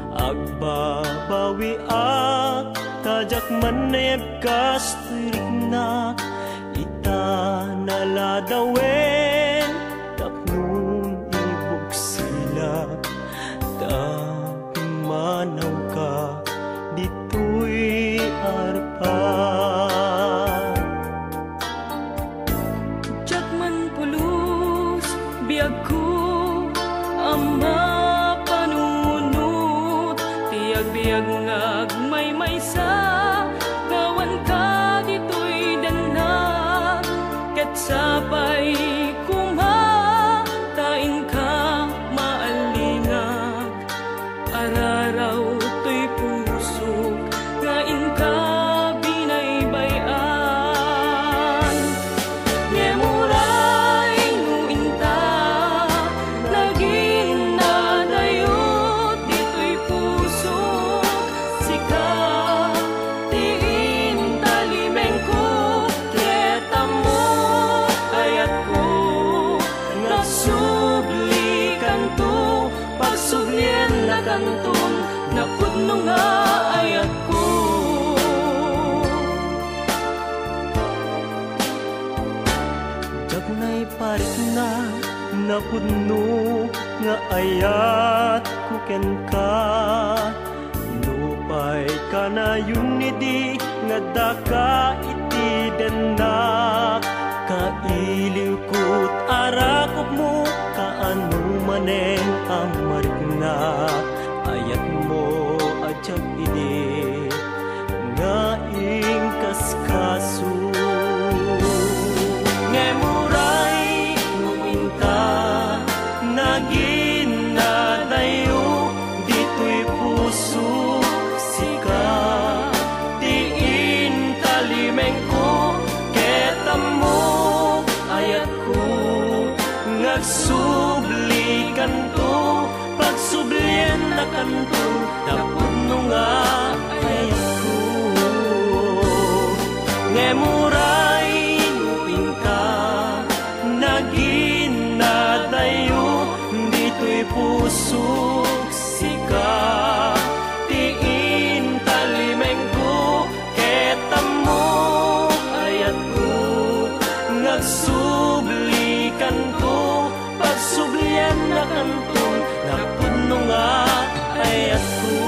agbabawiak ta diak man naibkas ti riknak, ita naladawen tapno ibuksilak, ta pimmanawka ditoy arpa. Diak man pulos, biagko a mapanunot, ti agbiag nga agmaymaysa, nga awanka ditoy dennak, ket sapay koma ta inka maalingag. Araraw toy pusok nga inka binaybay-an. Ngem uray no inta naginnadayot ditoy pusok, sika ti intalimengko, ket ammo, ayatko, nga sublikanto, pagsubliennakanton napudno nga ayatko. Diak naiparikna napudno nga ayatko kenka. Nupay kanayon idi nga addaka iti dennak, kailiwko ti arakupmo, kaano manen a marikna, ayatmo a diak idi nga inkaskaso. Ngem uray no inta naginnadayo ditoy pusok, sika ti intalimengko, ket ammok, ayatko, nga agsublikanto, pagsubliennakanto, tapno nga ayatko. Ngem uray no inka naginnadayo ditoy pusok, sika ti intalimengko, ket ammok, ayatko, nga agsublikanto, pagsubliannakanto, tapno nga ayatko.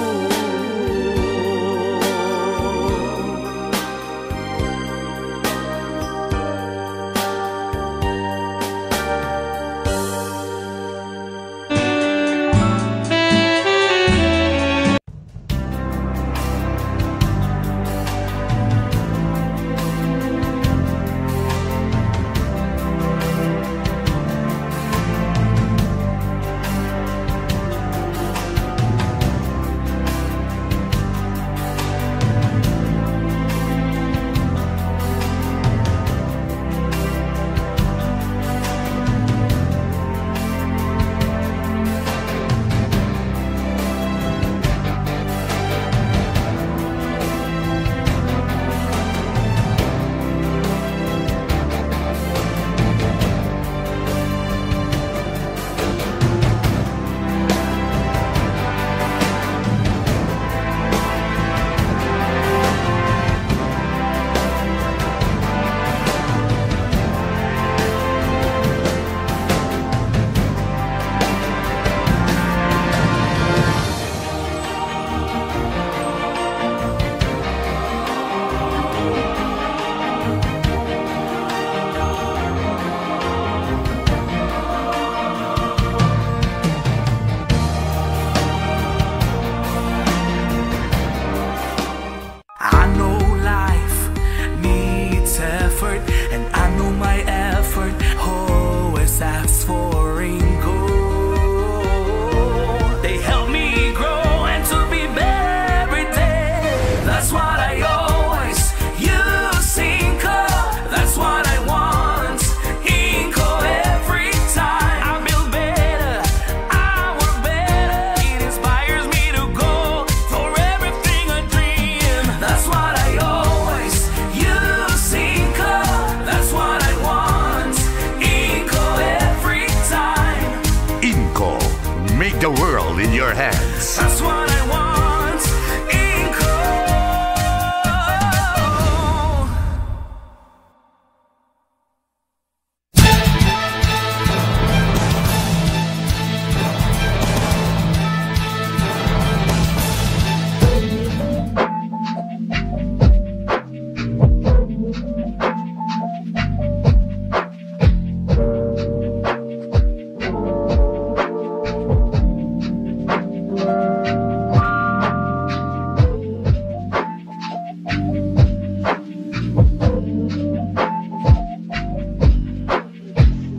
The world in your hands. That's what I want. Inko.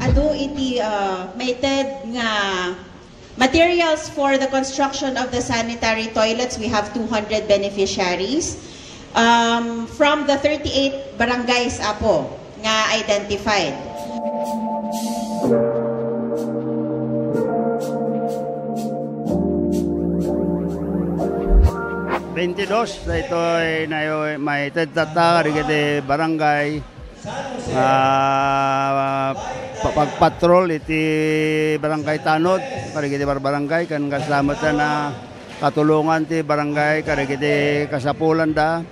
Adu iti, uh, maited nga materials for the construction of the sanitary toilets, we have two hundred beneficiaries, um, from the thirty-eight barangays, Apo, nga identified. Twenty-dos, daytoy nayo-, maited tatta kadagiti barangay. Ah, pa-, pagpatrol iti Barangay Tanod, kadagiti barbarangay, ken kasta met a katulongan ti barangay, kadagiti kasapulanda,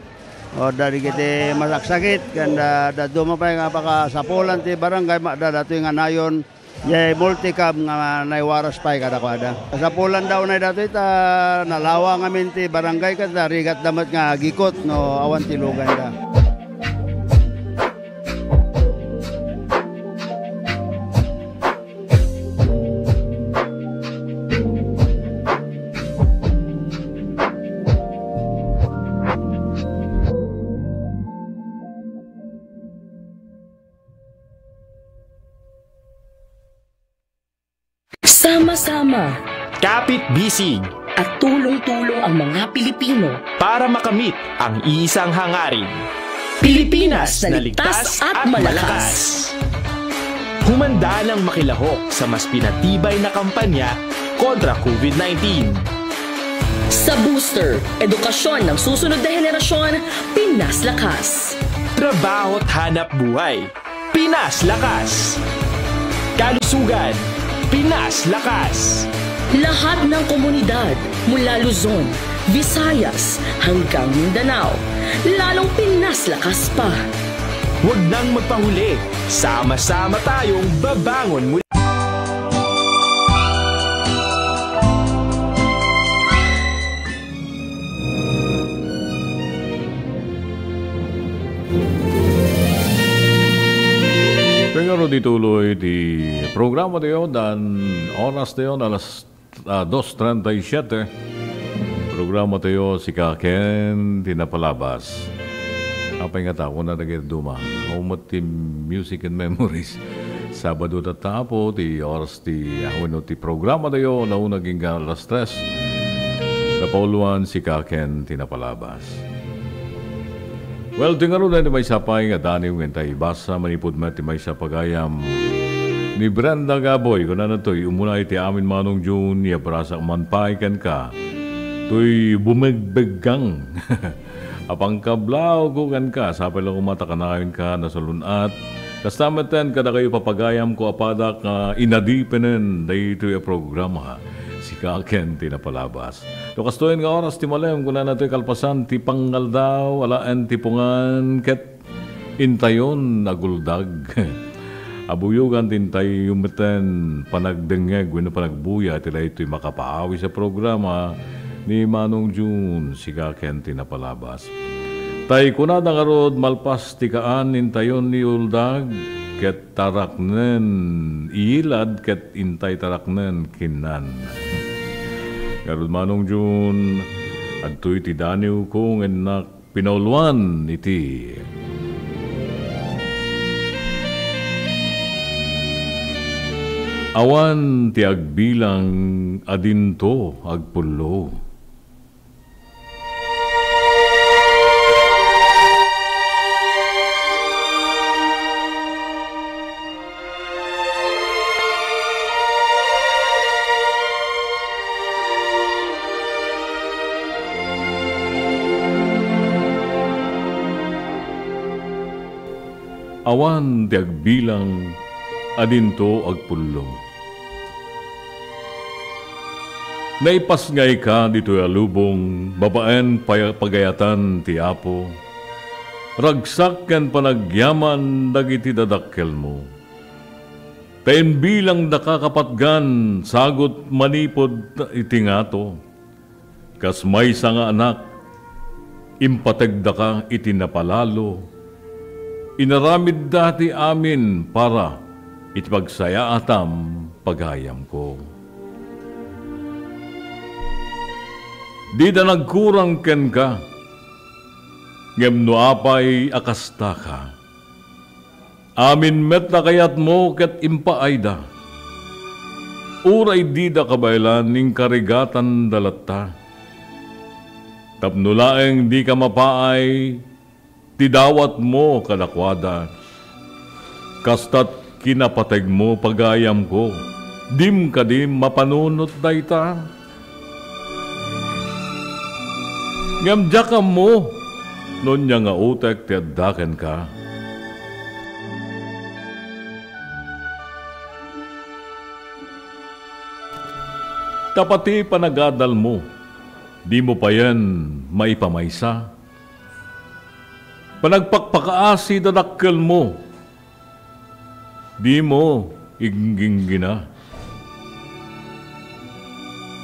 o kadagiti masaksakit, ken da-, dadduma pay nga pakasapulan ti barangay, ma-, da-, datoy nga nayon, Jay multicab nga naiwaras pay kadakuada. Kasapulan daw na datoy ta nalawa ngamin ti barangay ket narigatda met nga agikot no awan ti luganda. Sama-sama. Kapit-bisig. At tulong-tulong ang mga Pilipino para makamit ang iisang hangarin. Pilipinas na ligtas at malakas. Humanda nang makilahok sa mas pinatibay na kampanya kontra COVID nineteen. Sa Booster, edukasyon ng susunod na henerasyon, Pinas Lakas. Trabaho at hanap buhay, Pinas Lakas. Kalusugan, Pinas Lakas. Lahat ng komunidad, mula Luzon, Visayas, hanggang Mindanao, lalong Pinas Lakas pa. Huwag nang magpahuli. Sama-sama tayong babangon muli. Pero dituloy ti programa tayo, dan oras tayo na alas, ah, dos treinta y siete. Programa tayo, sika ken ti napalabas. Apay nga tao na nagduma. Umot ti music and memories. Sabado tatta, Apo, ti oras ti, ah, wenno ti programa tayo, nauna agingga alas tres. Napauluan, sika ken ti napalabas. Well, ti ngarud, ti maysa pay nga daniw nga intay ibasa, manipud met ti maysa pagayam ni Brenda Gaboy, kunana toy, umuna iti amin Manong June, ya brasak man pay kenka. Toy bumegbeggang. Apang kablawko kenka, sapay la koma ta kanayonka, nasalun-at, Kasta metten kadakayo, papagayamko a padak nga inadipenen daytoy a programa, sika ken ti napalabas. No kastoyen nga oras ti malem, kunana toy kalpasan ti pangaldaw, alaen ti pungan, ket intayon a guldag. Abuyogan ti intayo metten panagdengngeg wenno panagbuya ti daytoy makapaawis a programa ni Manong June, sika ken ti napalabas. Tay kunada ngarud, malpas ti kaan, intayon ni Uldag, ket taraknen, iyilad, ket intay taraknen, kinnan. Ngarud, Manong Jun, adtoy ti daniwko nga innak pinauluan iti awan ti agbilang a dinto agpullo. Awan ti agbilang a dinto agpullo. Naipasngayka ditoy a lubong babaen pay-, pagayatan ti Apo. Ragsak ken panagyaman dagiti dadakkelmo. Ta imbilangdaka kapatgan sagut manipud iti ngato. Kas maysa nga anak, impategdaka iti napalalo. Inaramidda ti amin para iti pagsayaatam, pagayamko. Dida nagkurang kenka, ngem no apay a kastaka, amin met a kayatmo ket impaayda. Uray dida kabaelan, inkarigatanda latta. Tapno laeng dika mapaay ti dawatmo kadakuada. Kastat kinapategmo, pagayamko, dim kadi mapanunot dayta? Ngem diak ammo no ania nga utek ti adda kenka. Ta pati panagadalmo, dimo payen maipamaysa. Panagpakpakaasi dadakkelmo, dimo igginggina.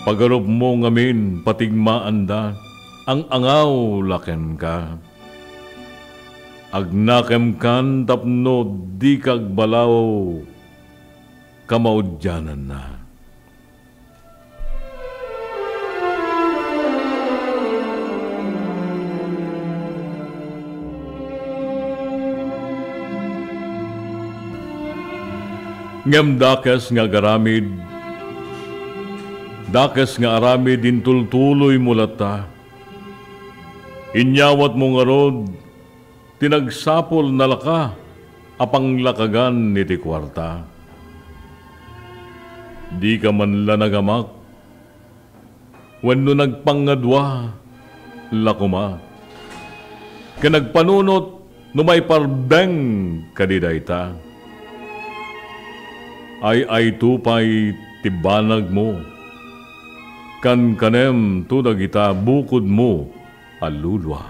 Pagarupmo ngamin, patigmaanda, ang-angaw la kenka. Agnakemkan tapno dika agbalaw kamaudiananna. Ngem dakes nga agaramid, dakes nga aramid intultuloymo latta. Inyawatmo ngarud ti nagsapul nalaka a panglakagan iti kuarta. Dika man la nagamak wenno nagpangngadua la koma ken nagpanunot no maiparbeng kadi dayta. Ay-ayto pay ti banagmo, kankanemto dagita bukodmo a lulua.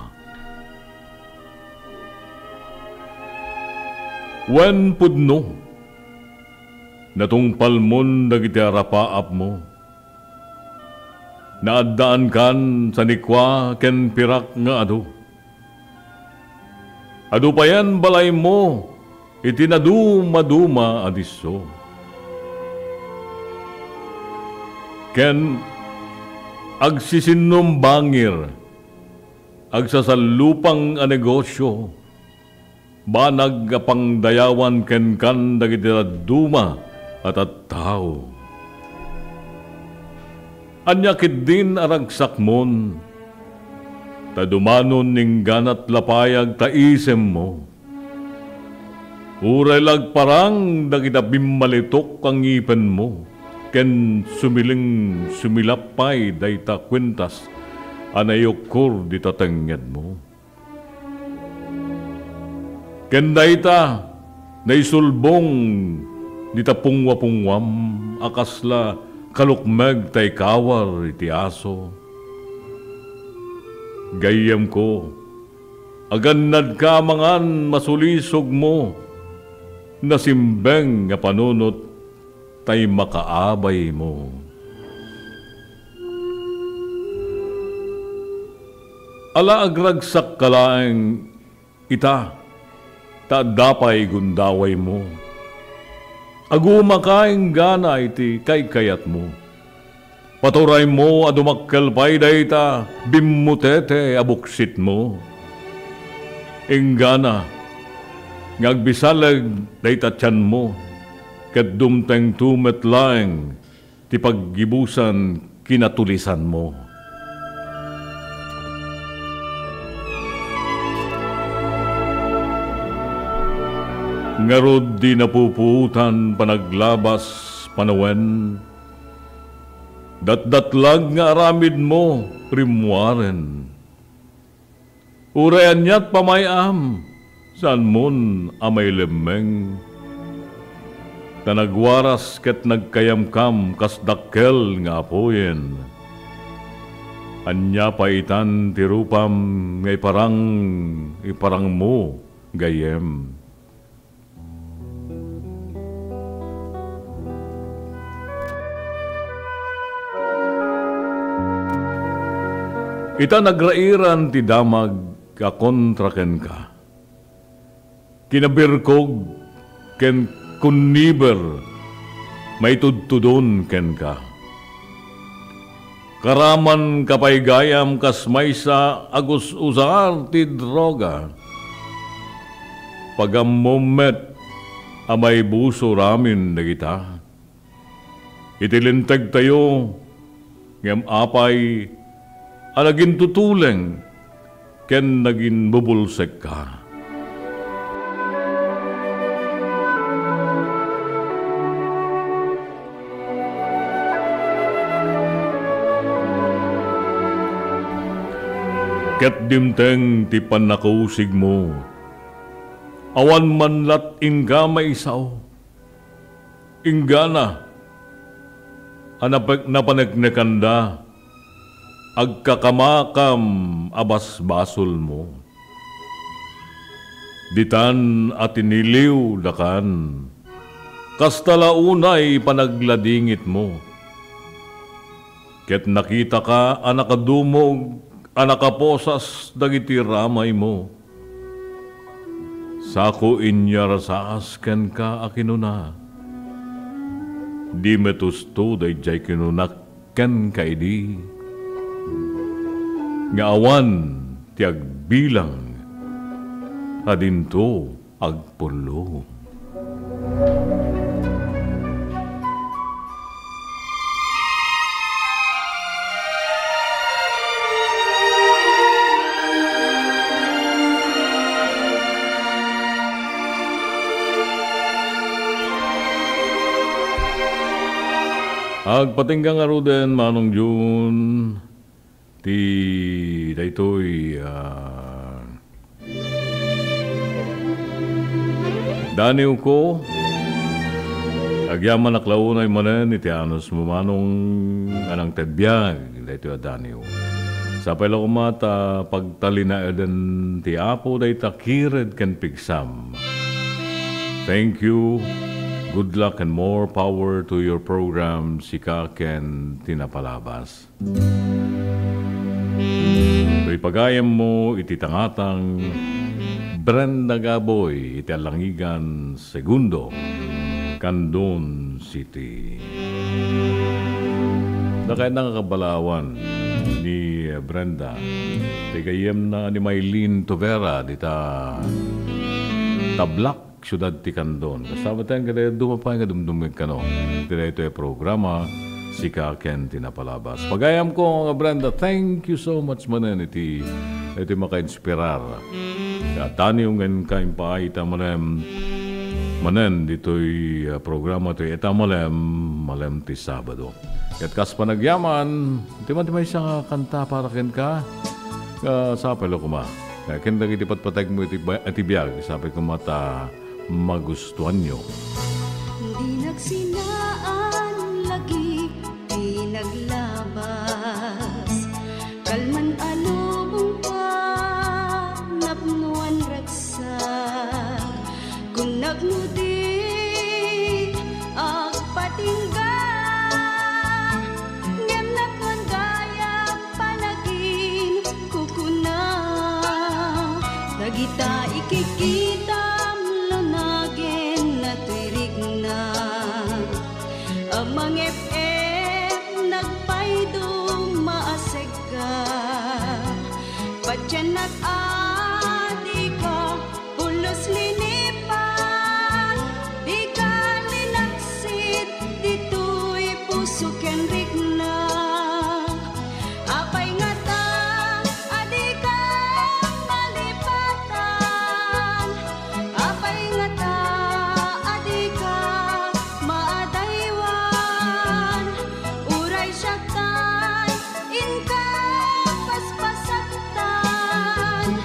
Wen pudno, natungpalmon dagiti arapaapmo. Naaddaankan sanikua ken pirak nga adu. Adu payen balaymo iti nadumaduma a disso. Ken agsisinnumbangir, agsasallupang a negosio, banag a pangdayawan kenkan dagiti dadduma a tattao. Ania ketdin a ragsakmon, ta dumanon ingganat la pay agtaisemmo. Uray la agparang dagita bimmalitok a ngipenmo, ken sumiling sumilap pay dayta kuentas a naiukkor dita tengngedmo. Ken dayta, naisulbong dita pungwa-pungwam a kasla kalukmeg ta ikawar iti aso. Gayyemko, agannadka amangan masulisogmo, nasimbeng nga panunot tay makaabaymo. Ala, agragsakka laeng ita, ta adda pay gundawaymo. Agumaka inggana iti kaykayatmo. Paturaymo a dumakkel pay dayta bimmutete a buksitmo. Inggana nga agbisaleg dayta tianmo, ket dumtengto met laeng ti paggibusan kinatulisanmo. Ngarud, di napupuotan panaglabas panawen, datdatlag nga aramidmo rimmuaren. Uray aniat pamay-am, saanmon a mailemmeng. Ta nagwaras ket nagkayamkam kas dakkel nga apuyen. Ania pay itan ti rupam nga iparang, iparangmo, gayyem? Ita nagrairan ti damag a kontra kenka. Kinabirkog ken kunniber maitudtudon kenka. Karaman ka pay gayam kas maysa a gus-usar ti droga. Pagammom met a maibusor amin dagita. Iti lintegtayo, ngem apay a nagintutuleng ken naginbubulsekka. Ket dimteng ti pannakusigmo, awan man lat inka maisao. Inggana a napek-, napaneknekanda, agkakamakam a basbasolmo. Ditan a tiniliw dakan, kasta la unay panagladingitmo. Ket nakitaka a nakadumog a nakaposas dagiti ramaymo. Sako inyarasaas kenka a kinuna, "Di met usto daydiay kinunak kenka idi, nga awan ti agbilang a dinto agpullo." Agpatingga ngaruden, Manong Jun, ti daytoy, ah, daniwko. Agyamanak la unay manen iti anusmo, Manong, a nangted biag daytoy a daniw. Sapay la koma ta pagtalinaeden ti Apo dayta kired ken pigsam. Thank you. Good luck and more power to your program, Sika ken ti Napalabas. Toy pagayammo iti tangatang, Brenda Gaboy iti Alangigan Segundo, Candon City. Dakayna nga kabalawan ni Brenda, ti gayyemna ni Mylene Tovera dita Tablac, siudad ti Candon. Kasta met, ket duma pay nga dumdumngeg kano iti daytoy a programa, Sika ken ti Napalabas. Pagayamko nga Brenda, thank you so much manen iti, iti makainspirar. Ket daniw nga inka impaay ita malem, manen ditoy, ah, programa toy ita malem, malem ti Sabado. Ket kas panagyaman, iti man ti maysa nga kanta para kenka, nga sapay la koma. Nga ken dagiti patpategmo iti ba-, iti biag, sapay koma ta magustuanyo. Di nagsinaan lagi ti naglabas, kalman a lubong pa napnoan ragsak. Kunak no di agpatingga, ngem napnoan gayam panaginkukuna. Dagita ikikitam lunagen a tuirikna. Amangep-ep nagpayduma a segga. Patiennak a dika pulos linipat, dika linaksid ditoy puso ken rikna. Apay ngata a dika malipatan? Apay ngata a dika maadaywan? Uray siak tay inka paspasaktan.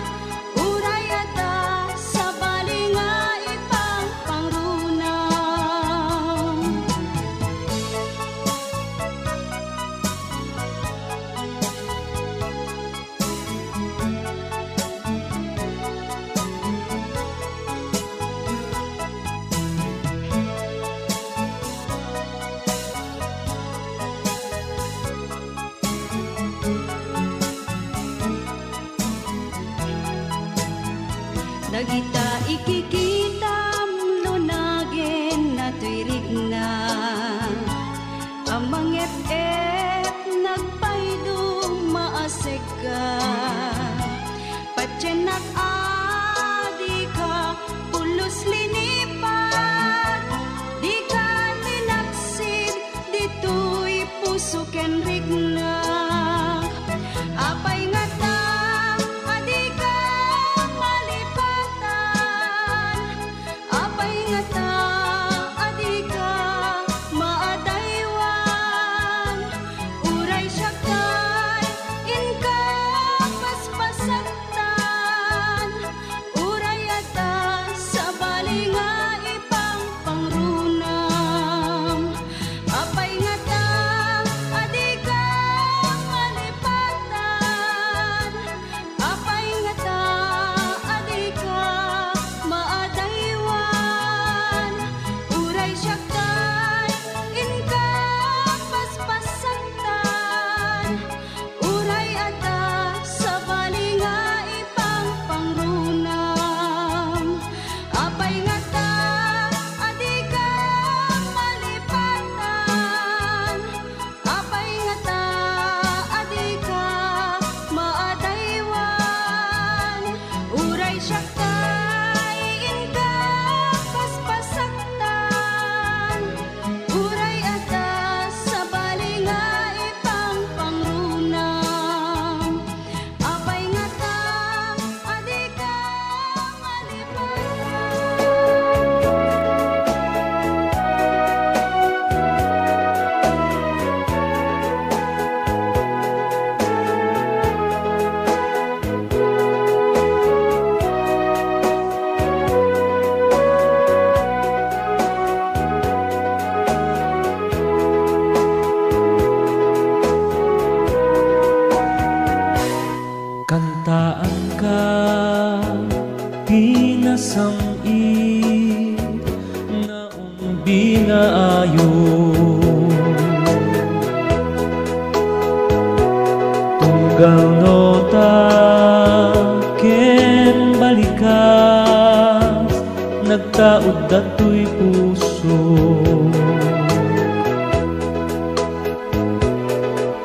taud datoy puso.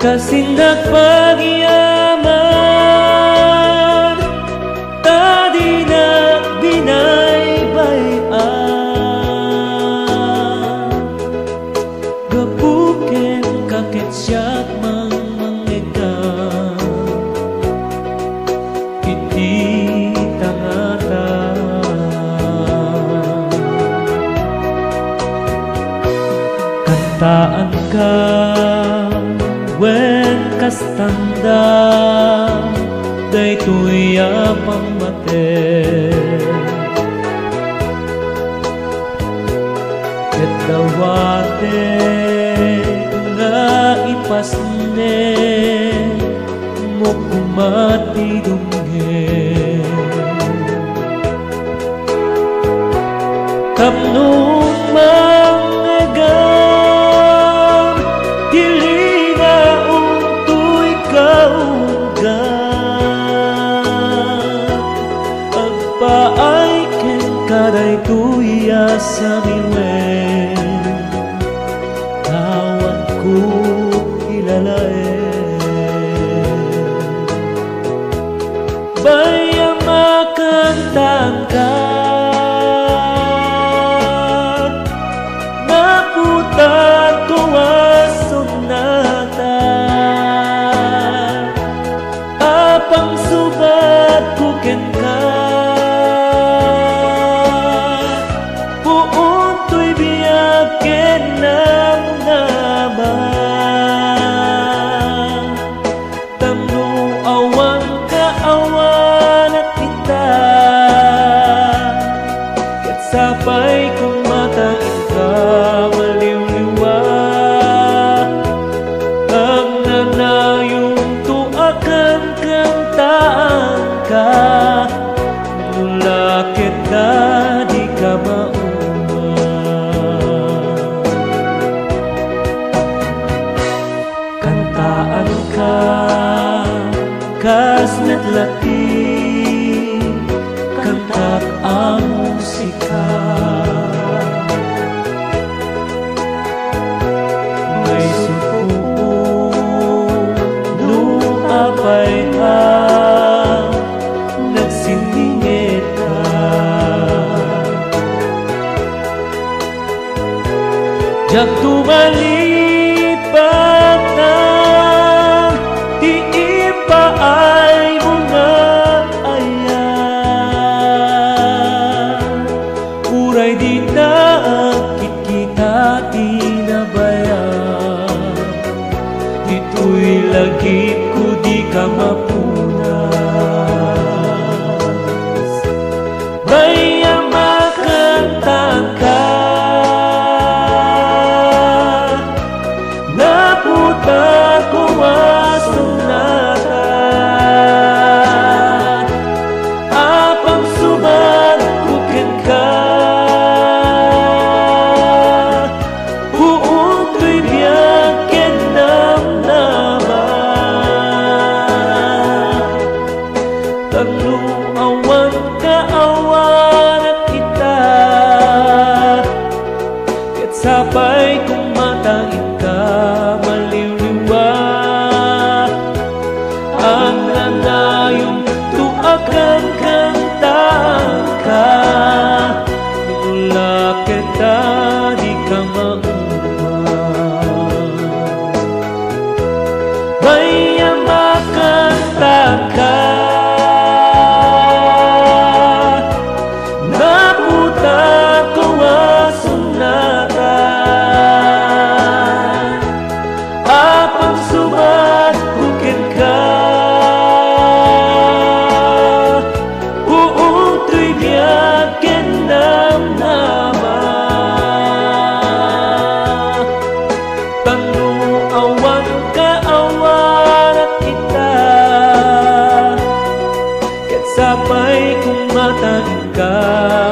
Kasin nagpagiyaman, ta dinak binaybay-an. Gapu kenka ket siak mangmangngegka iti tangata. Kantaanka wen kastanda daytoy a pammatek. Ket dawatek nga ipasnek mo koma ti dumngeg. Tapno mangngegam ti linaong toy kaugam. Agpaay kenka daytoy a samiwen, dawatko ilalaed. Bay a makantaanka, naputanko a sonata. A pangsubatko kenka, puon toy biag ken namnama. Tapno awan kaawanak ita, ket sapay koma ta inka maliwliwa. Agnanayonto a kankantaanka, no la ket ta dika mauma. Kantaanka, kas met la ti kantak a musika. Maisuppo no apay a nagsindingetka. Diakto malipatan ti impaaymo nga ayat. Uray dita agkitkita ti nabayag, ditoy lagipko dika mapunas. Bay a makantaanka, naputanko a sonata. A pangsubatko kenka, puon toy biag ken namnama. Tapno awan kaawanak ita, ket sapay koma ta inka maliwliwa. Agnanayonto a kankantaanka, no la ket ta dika mauma. Bay a makantaanka, naputanko a sonata. A pangsubatko kenka, puon toy biag ken namnama. Tapno awan kaawanak ita, ket sapay koma ta inka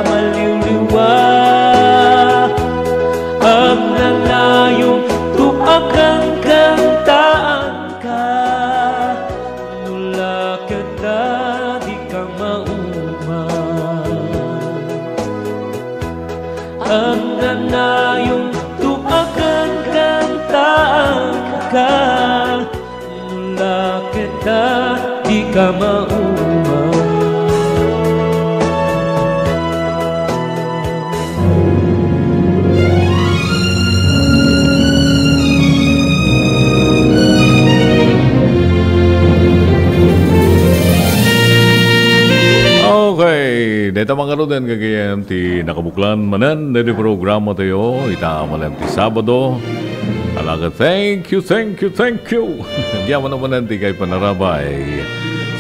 maliwliwa. Agnanayonto a kankantaanka, no la ket ta dika mauma. ka, nula ket ta di ka mauma. Okay, dayta mangaruden gagayyem ti nakabuklan manen daytoy programa tayo, ita manen ti Sabado. Ala ket, thank you, thank you, thank you. Agyaman manen ti kay panarabay.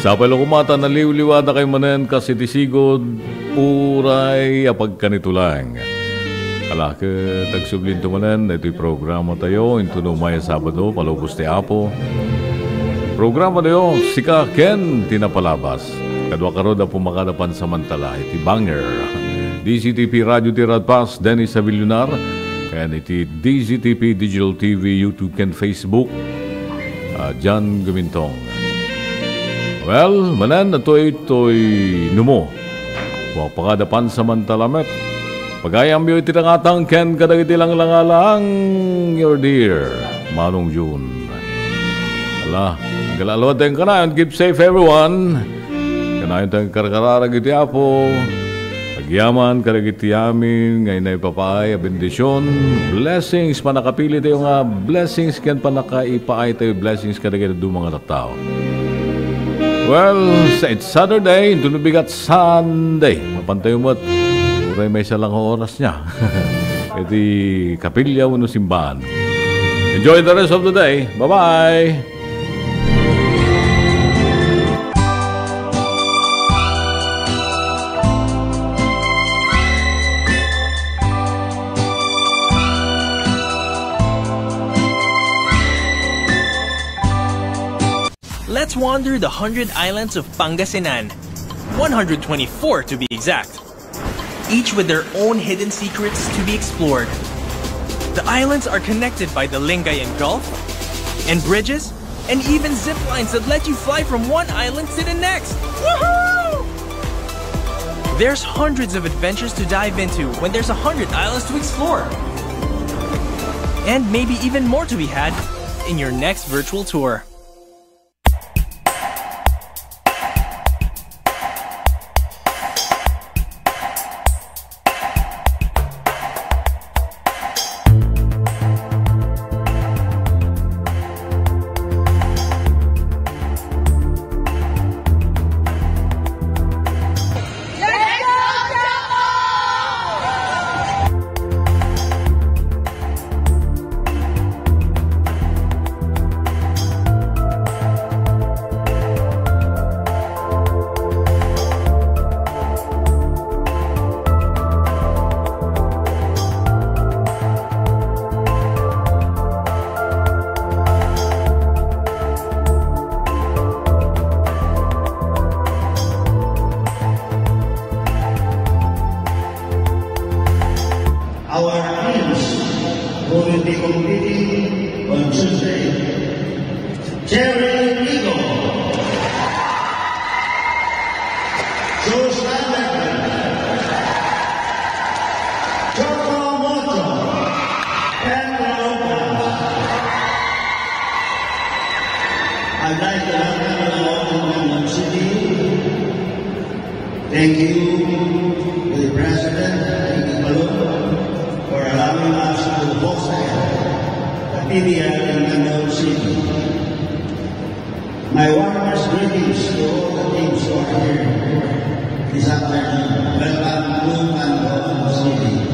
Sapay la koma ta naliwliwada kay manen kas iti sigud, uray a pagkanitulang. Ala ket, agsublinto manen daytoy programa tayo, inton umay a Sabado, palubos ti Apo. Programa tayo, sika ken ti napalabas. Kadua karod a pumakada pansamantala iti banger. D Z T P Radio ti Radpas, Dennis Avillunar, ken iti D Z T P Digital T V, YouTube ken Facebook, ah, John Gumintong. Well, manen, atoy toy numo. Pumakada pansamantala met. Pagayamyo iti nangatang ken kadagiti langlangala, your dear Manong Jun. Ala, agalaluad kanayon, keep safe everyone. Kanayon tayo karkararag iti Apo. Agyaman kadagiti amin nga inaipapaay a bendision, blessings, pannakapili tayo nga blessings ken pannakaipaay tayo blessings kadagiti duma nga tattao. Well, sa it's Saturday, inton bigat Sunday. Mapan tayo met. Uray maysa lang oras niya. Iti kapilya wenno simbahan. Enjoy the rest of the day. Bye-bye! Let's wander the hundred islands of Pangasinan. One hundred twenty-four to be exact. Each with their own hidden secrets to be explored. The islands are connected by the Lingayen Gulf and bridges and even zip lines that let you fly from one island to the next. Woohoo! There's hundreds of adventures to dive into when there's a hundred islands to explore. And maybe even more to be had in your next virtual tour. Our teams who will be competing on Tuesday, Jerry Rigo, Joe Sandberg, Choco Moto, and Lopez. I'd like to welcome you all to Quezon City. Thank you to the President, Ricky Paloma, for allowing us to host the P B R in Quezon City. My warmest greetings to all the teams who are here this afternoon. Welcome to Quezon City.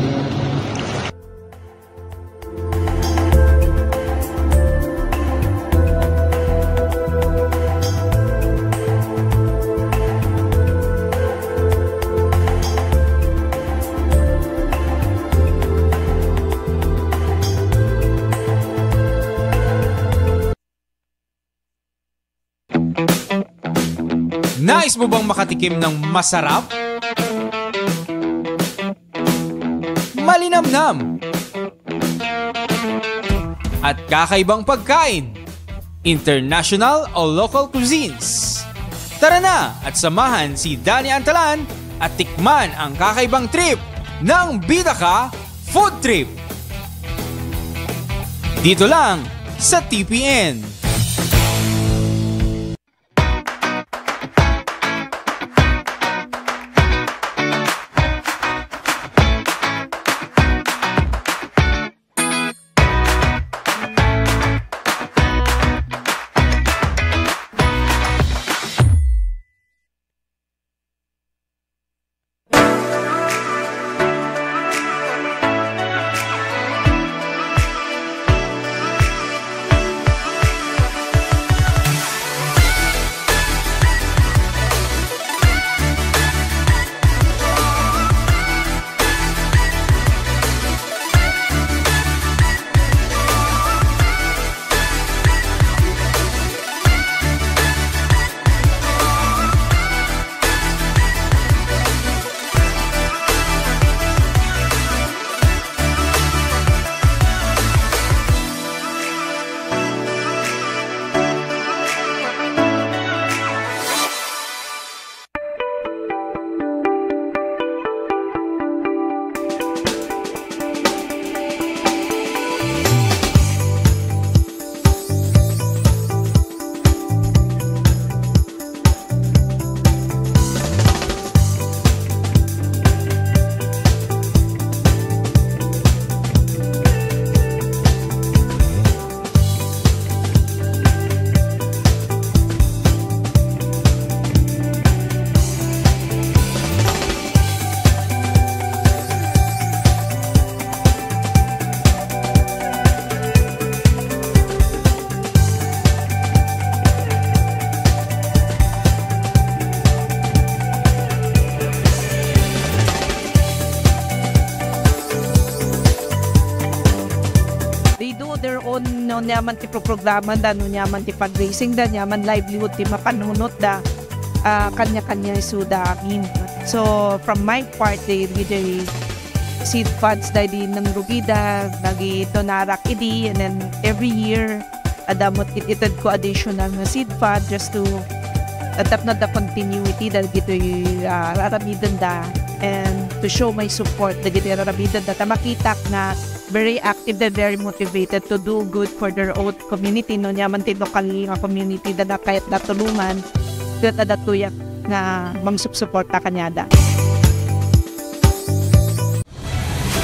Nais mo bang makatikim ng masarap, malinamnam, at kakaibang pagkain, international o local cuisines? Tara na at samahan si Danny Antalan at tikman ang kakaibang trip ng Bida Ka Food Trip. Dito lang sa T P N. They do their own, no, niaman ti programa da, no, niaman ti fundraising da, niaman livelihood ti mapanunot da, ah, kanya-kanya isuda amin. So, from my part, they, they seed funds da di nangrugida, nagitonarak idi, and then every year, adda met it-, itedko additional nga seed fund just to, uh, tapno adda continuity dagitoy, ah, aramidenda and to show my support dagitoy aramidenda ta makitak nga very active and very motivated to do good for their own community, no? Niaman ti lokal nga community da, da kayat da tulungan, ket adda tuyak nga mangsupsuporta kaniada.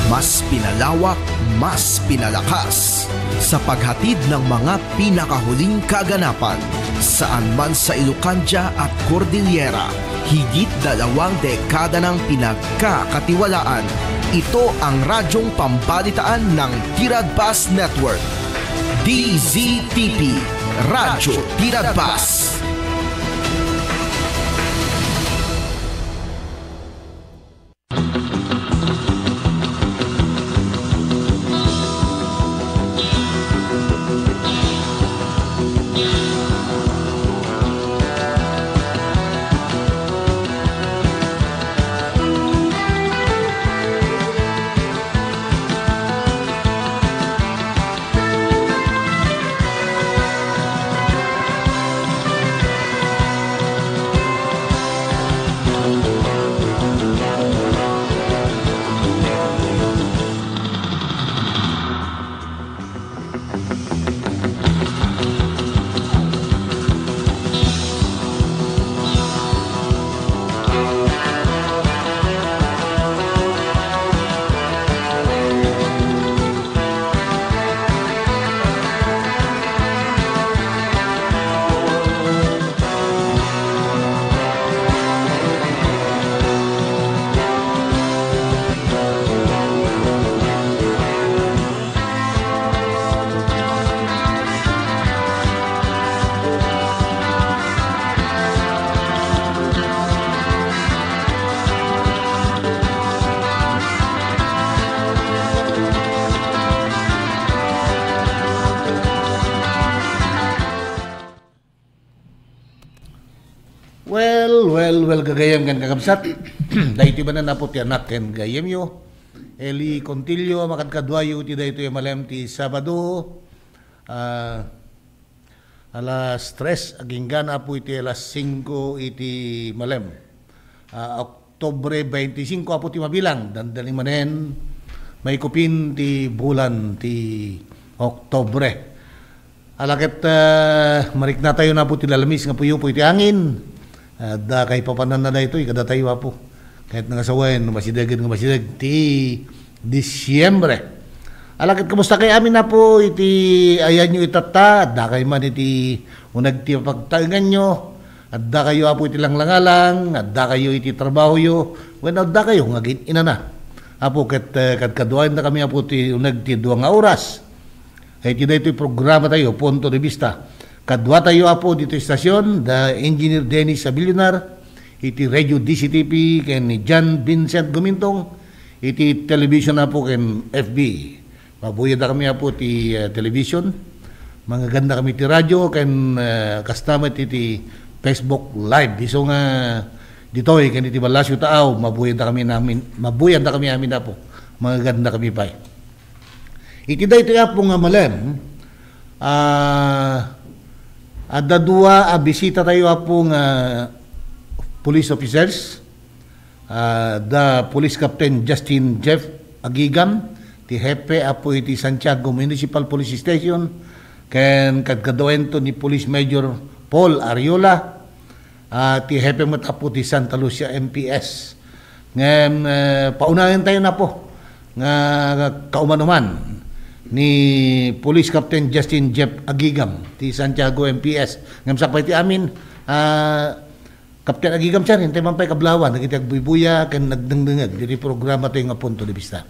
Mas pinalawak, mas pinalakas sa paghatid ng mga pinakahuling kaganapan, saan man sa Ilocandia at Cordillera, higit dalawang dekada nang pinagkakatiwalaan. Ito ang radyong pambalitaan ng Tiradpas Network. D Z T P, Radyo Tiradpas. Well, well, well, gagayem ken kakabsat. Daytoy manen, Apo, ti anak ken gayyemyo, Eli Contillo, a makadkaduayo iti daytoy a malem ti Sabado. Ah, alas tres agingga, Apo, iti alas singko iti malem. Ah, Oktubre bainti singko, Apo, ti mabilang. Dandani manen, maikupin ti bulan ti Oktubre. Ala ket, ah, mariknatayo na po ti lalamis nga puyupo iti angin. Adda kaipapananna daytoy kadatayo, Apo. Ket nangasawen, masidegen nga masideg ti Disyembre. Ala ket, kumusta kay amin, Apo, iti ayanyo itatta? Adda kay man iti uneg ti pagtaenganyo? Adda kayo, Apo, iti langlangalang? Adda kayo iti trabahoyo? Wen, adda kayo nga agin-inana? Apo, ket, eh, kadkaduaenda kami, Apo, ti uneg ti dua nga oras. Iti daytoy programa tayo, Punto de Vista. Kadua tayo, Apo, dito istasyon, da Engineer Dennis Abilionar, iti Radio D C T P, ken ni John Vincent Gumintong, iti television, Apo, ken F B. Mabuya da kami, Apo, ti, eh, television. Mangaganda kami ti radio, ken, eh, kasta met iti Facebook Live. Isu nga ditoy, ken iti Balasio Taaw, mabuya da kami namin, mabuya da kami amin, Apo. Mangaganda kami pay. Iti daytoy, Apo, nga malem, ah, adda dua a bisita tayo, Apo, nga police officers. Ah, da Police Captain Justin Jeff Agigam, ti hepe, Apo, iti Santiago Municipal Police Station, ken kadkaduaento ni Police Major Paul Ariola, ah, ti hepe met, Apo, ti Santa Lucia M P S. Ngem, eh, paunaen tayo na, Apo, nga kaumanuman ni Police Captain Justin Jeff Agigam ti Santiago M P S. Ngem sakbay ti amin, ah, Captain Agigam, sir, intay man pay kablawan dagiti agbuybuya ken nagdengdengngeg diti programa tayo nga Punto de Vista.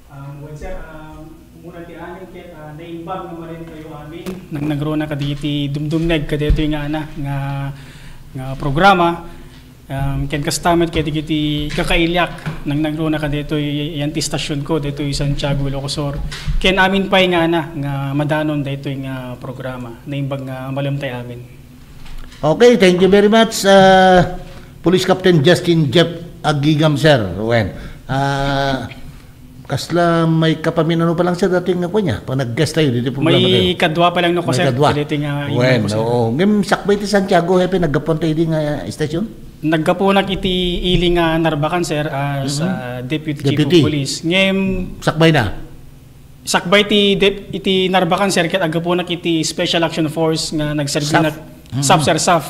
Um, well, sir, um, umuna ti amin ket, ah, naimbag nga malem tayo amin. Nang nagruna kadagiti dumdumneg kadaytoy nga, ana, nga, nga programa. Um, ken kasta met kadagiti kakailiak, nang nagruna kadaytoy yan ti istasyonko, daytoy Santiago, Ilocos Sur. Ken amin pay nga, ana, nga madanon daytoy nga programa. Naimbag nga malem tayo amin. Okay, thank you very much, ah, Police Captain Justin Jeff Agigam, sir. Wen, ah, kasla may kapaminano pa lang, sir, dati nga kuwan niya, pag nag-guest tayo dito programa tayo. May kadua pa lang no ko, sir. May kadua. Pwede ito nga, wen, oo. Ngem sakbay ti Santiago, hepe, naggapuan tayo di nga, ah, station? Naggapunak iti ili nga Narbacan, sir, as, ah, Deputy Chief of Police. Deputy. Ngem sakbay na? Sakbay ti dep-, iti Narbacan, sir, ket aggapunak iti Special Action Force nga nagserbi nak-, saf. Mm. Saf, sir, saf.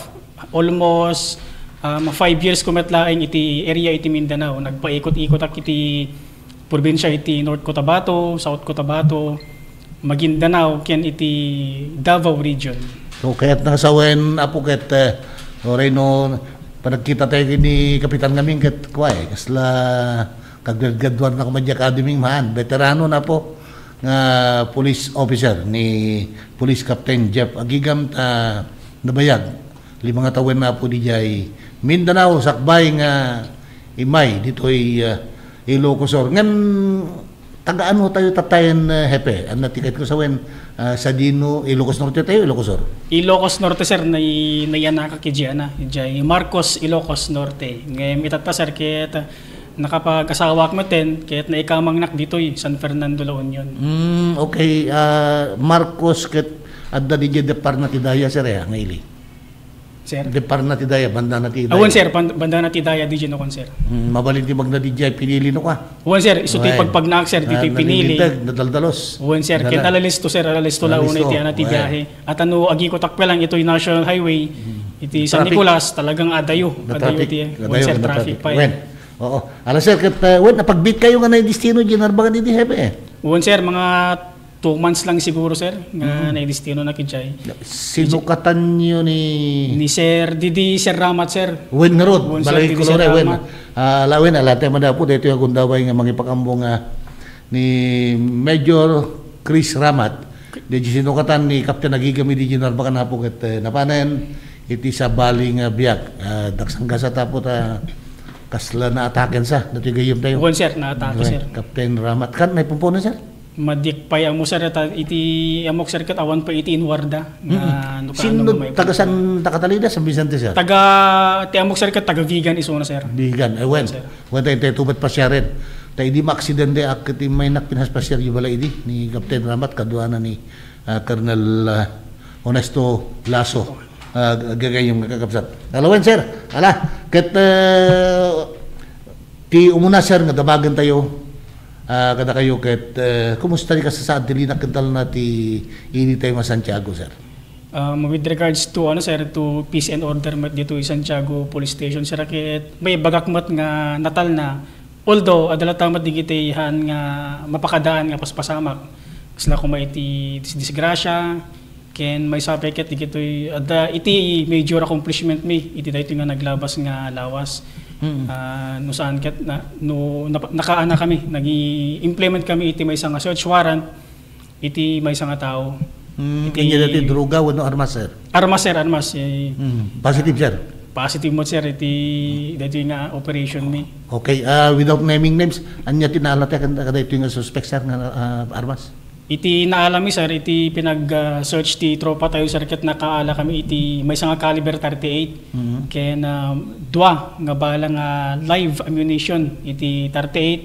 Almost, um, five years ko met laeng iti area iti Mindanao. Nagpaikot-ikotak iti probinsya iti North Cotabato, South Cotabato, Maguindanao, ken iti Davao Region. So, kaya't nakasawen, Apo, ket, eh, uray no panagkita tayo ni Kapitan ngamin ket, kuwa, eh, kasla Kagradgraduar na koma diay academy, maan, veterano na po nga police officer ni Police Captain Jeff Agigam, ta nabayag, lima nga tawen na po diay Mindanao, sakbay nga imay ditoy, ah, Ilocos Sur. Ngem, taga ano tayo tatayen, ah, hepe? Ano ti kayat ko sawen, ah, sadino, Ilocos Norte tayo, Ilocos Sur? Ilocos Norte, sir, nay-, nayanakak idiay, ana, idiay Marcos, Ilocos Norte. Ngem itatta, sir, ket nakapag-asawak metten, ket naikamangnak ditoy San Fernando, La Union. Mm, okay. Ah, Marcos ket adda didiay depar na ti daya, sir, eh, nga ili. Sir? Depar na ti daya, banda na ti daya. Awan, sir, pan-, banda na ti daya, didiay no kan, sir. Mm, mabalin ti magna didiay, pinili no ka. Awan, sir, isu ti pagpagnaak, sir, ditoy pinili. Nalinteg, nadaldalos. Awan, sir, ket alalisto, sir, alalisto la una iti ana ti biahe. At ano, agikotak pa lang itoy National Highway, iti San Nicolas, talagang adayo. Adayo ti, wen, sir, traffic pa, eh. Wen. Oo. Ala, sir, ket, eh, wen, napagbit kayo nga naidestino diay Narbacan idi, hepe, eh? Wen, sir, mga two months lang siguro, sir, nga naidestino na kidiay. Sino katanyo ni Sir, didi Sir Ramat, sir. Wen, ngarud, wen, sir, balay didi Sir Colore, wen. Ramat. Ah, ala, wen, ala, tayo madapo, dito yung gundaway nga mangipakambo nga ni Major Chris Ramat, di sinukatan ni Captain Agigami di Narbacan hapo ket, eh, napanen iti sabali nga biag. Ah, daksang gasa tapo ta kasla naataken sa, dati gayem tayo. Wen, sir, naatake, sir. Captain Ramat. Kan, may pumpuno, sir? Madik pay amo, sir, ta-, iti amok, sir, ket awan pa iti inwarda. Nga, no, sino, taga san ta katalida, San Vicente, sir? Taga, ti amok, sir, ket taga Vigan, isuna, sir. Vigan, eh, wen. Wen, sir. Wen, tayo, tayo, tubat pa siya rin. Ta idi maaksidente ak iti maynak pinaspasyar yu bala idi ni Captain Ramat kaduana ni, ah, Colonel, ah, Honesto Lasso. Ah, gagayem nga kakabsat. Ala wen, sir. Ala, ket, eh, ti umuna, sir, nga damagen tayo. Ah, kadakayo ket, eh, kumusta ti kasasaad ti linak ken talna ti initayo nga Santiago, sir? Um, with regards to, ano, sir, to peace and order met ditoy Santiago Police Station, sir, ket maibagak met nga natalna. Although, adda latta met digiti han nga mapakadaan nga paspasamak. Kasla koma iti dis-, disgrasya, ken maysa pay ket digitoy, adda iti major accomplishment mi, iti daytoy nga naglabas nga lawas. Mm. Ah, no saan ket na, no napa-, nakaana kami, nag-i-implement kami iti maysa nga search warrant, iti maysa nga tao. Mm, iti ania dati, droga wenno armas, sir? Armas, sir, armas. Eh, Mm, positive, sir? Positive met, sir, iti daytoy nga operation mi. Okay, ah, without naming names, ania ti naala ti kan-, kadaytoy nga suspect, sir, nga, ah, armas? Iti naala mi, sir, iti pinag, ah, search ti tropa tayo, sir, ket nakaala kami iti maysa nga caliber thirty-eight. Mhm. Ken, ah, dua nga bala nga live ammunition iti thirty-eight,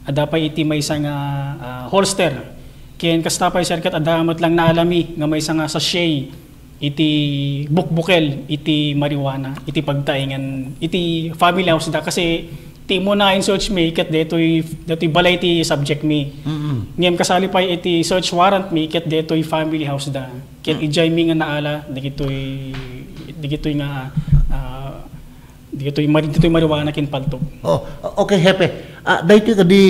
adda pay iti maysa nga, ah, holster. Ken kasta pay, sir, ket adda met lang naala mi nga maysa nga sachet iti bukbukel iti marijuana, iti pagtaengan, iti family house da. Kasi ti umuna in search mi, ket detoy, detoy balay ti subject mi. Mm-mm. Ngem kasali pay iti search warrant mi, ket detoy family house da. Ket Mm. idiay mi nga naala, digitoy, digitoy nga, ah, Ditoy mari-, ditoy marijuana ken paltog. Oh, okay, Hepe. Ah, daytoy kadi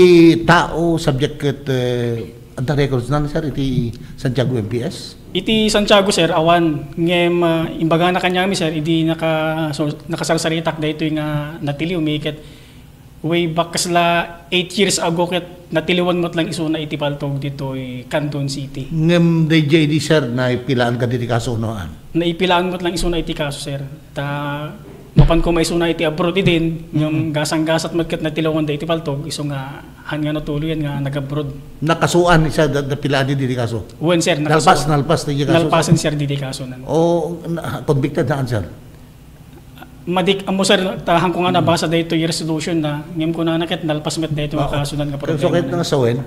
tao subject ket, eh, adda records na, sir, iti Santiago M P S? Iti Santiago, sir, awan. Ngem, ah, imbagana kaniami, sir, idi naka-, so, nakasarsaritak daytoy nga natiliw mi ket way back kasla eight years ago ket natiliwan met lang isuna iti paltog ditoy Candon City. Ngem daydiay idi, sir, naipilaan kadi ti kaso, no? Naipilaan met lang isuna iti kaso, sir. Ta mapan koma isuna iti abroad idin, ngem Mm. gasang-gasat met ket natiliwan da iti paltog, isu nga han nga natuloyan nga nag-abroad. Nakasuan, sir, da, da pilaan idi ti kaso? Wen, sir, Nalpas, nakasuan. nalpas ti kaso, Nalpasen, sir. sir, didi kaso nan. O, na, convicted na, sir? Madik, ammo, sir, ta han ko nga Mm. nabasa daytoy resolution na, ngem kunana ket nalpas met daytoy nga Oo. kaso nan nga So, problema kahit na. nga sawen,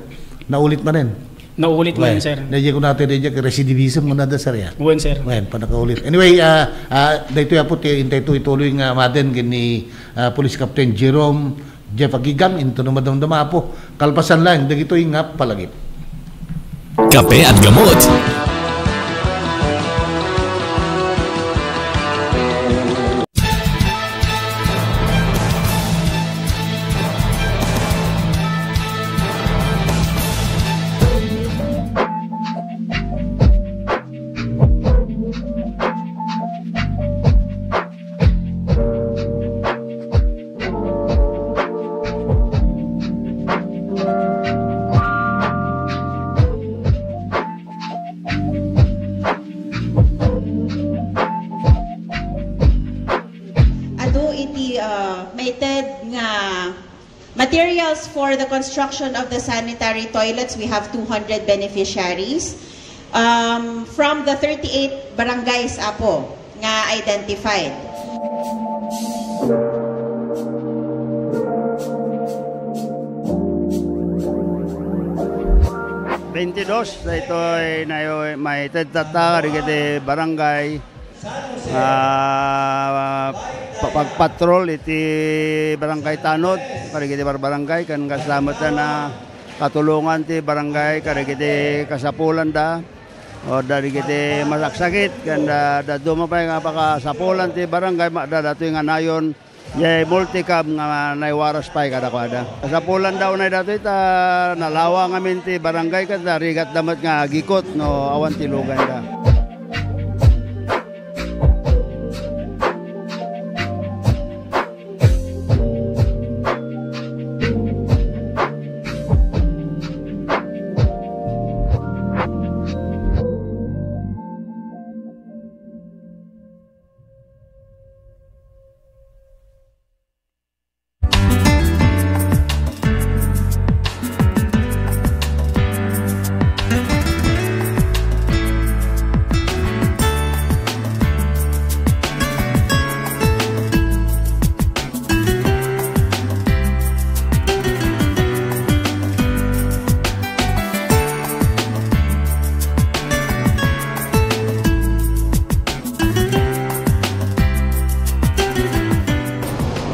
naulit manen? Naulit manen, sir. Daydiay kunana ti, daydiay recidivism kunada, sir, ya? Wen, sir. Wen, panakaulit. Anyway, ah, ah, daytoy, Apo, ti intay to ituloy nga maden ken ni, ah, Police Captain Jerome Jeff Agigang, intono madamdama, Apo. Kalpasan laeng dagitoy nga palagip. Kape at gamot. Adu iti, uh, maited nga materials for the construction of the sanitary toilets. We have two hundred beneficiaries, um, from the thirty-eight barangays, Apo, nga identified. Twenty-dos, daytoy nayo-, maited tatta kadagiti barangay, ah, pa-, pagpatrol iti barangay Tanod, kadagiti barbarangay, ken kasla met a katulongan ti barangay, kadagiti kasapulanda, o kadagiti masaksakit, ken da-, dadduma pay nga pakasapulan ti barangay, ma-, da-, datoy nga nayon, Jay multicab nga naiwaras pay kadakuada. Kasapulan da unay datoy ta nalawa ngamin ti barangay ket narigat da met nga agikot no awan ti luganda.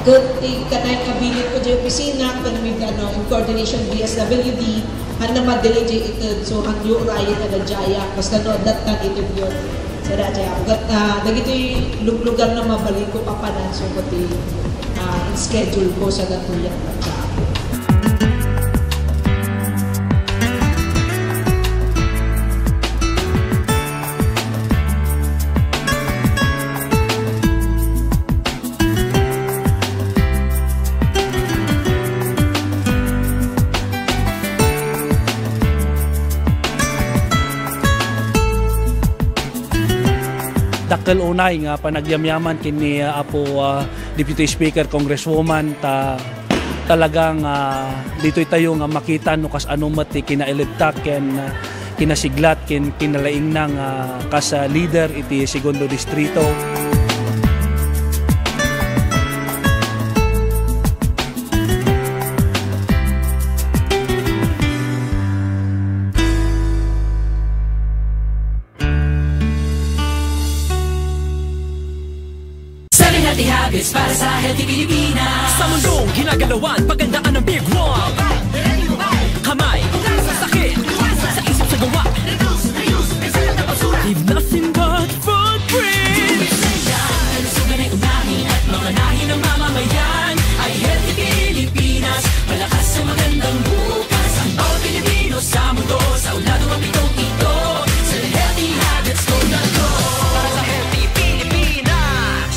Ket ti kanay nga bilin ko diay opisina, ken with, ano, in coordination with D S W D, han na madelay diay ited, so han yo rayen nga daydiay, basta no, adda tan ited yo. Sara diay, ket, ah, dagitoy luglugar nga mabalin ko papanan, so, ket ti, ah, in schedule ko sa datoy a pagkaam. Dakkel unay nga panagyamyaman ken ni, ah, Apo, ah, Deputy Speaker, Congresswoman, ta talagang, ah, ditoy tayo nga makita no kas-ano met ti kinailibtak ken, ah, kinasiglat ken kinalaingna nga kas, ah, leader iti Segundo Distrito. Seven Healthy Habits para sa Healthy Pilipinas. Sa mundong ginagalawan, pagandaan ng Big One. Kamay, sakit, sa isip, sa gawa. Leave nothing but footprints. Kalusugan ay unahin at mamanahin ng mamamayan. Ay Healthy Pilipinas, malakas sa magandang bukas. Ang bawat Pilipino sa mundo, sa ulado ng pitong ito. Sa Healthy Habits, go na go! Para sa Healthy Pilipinas!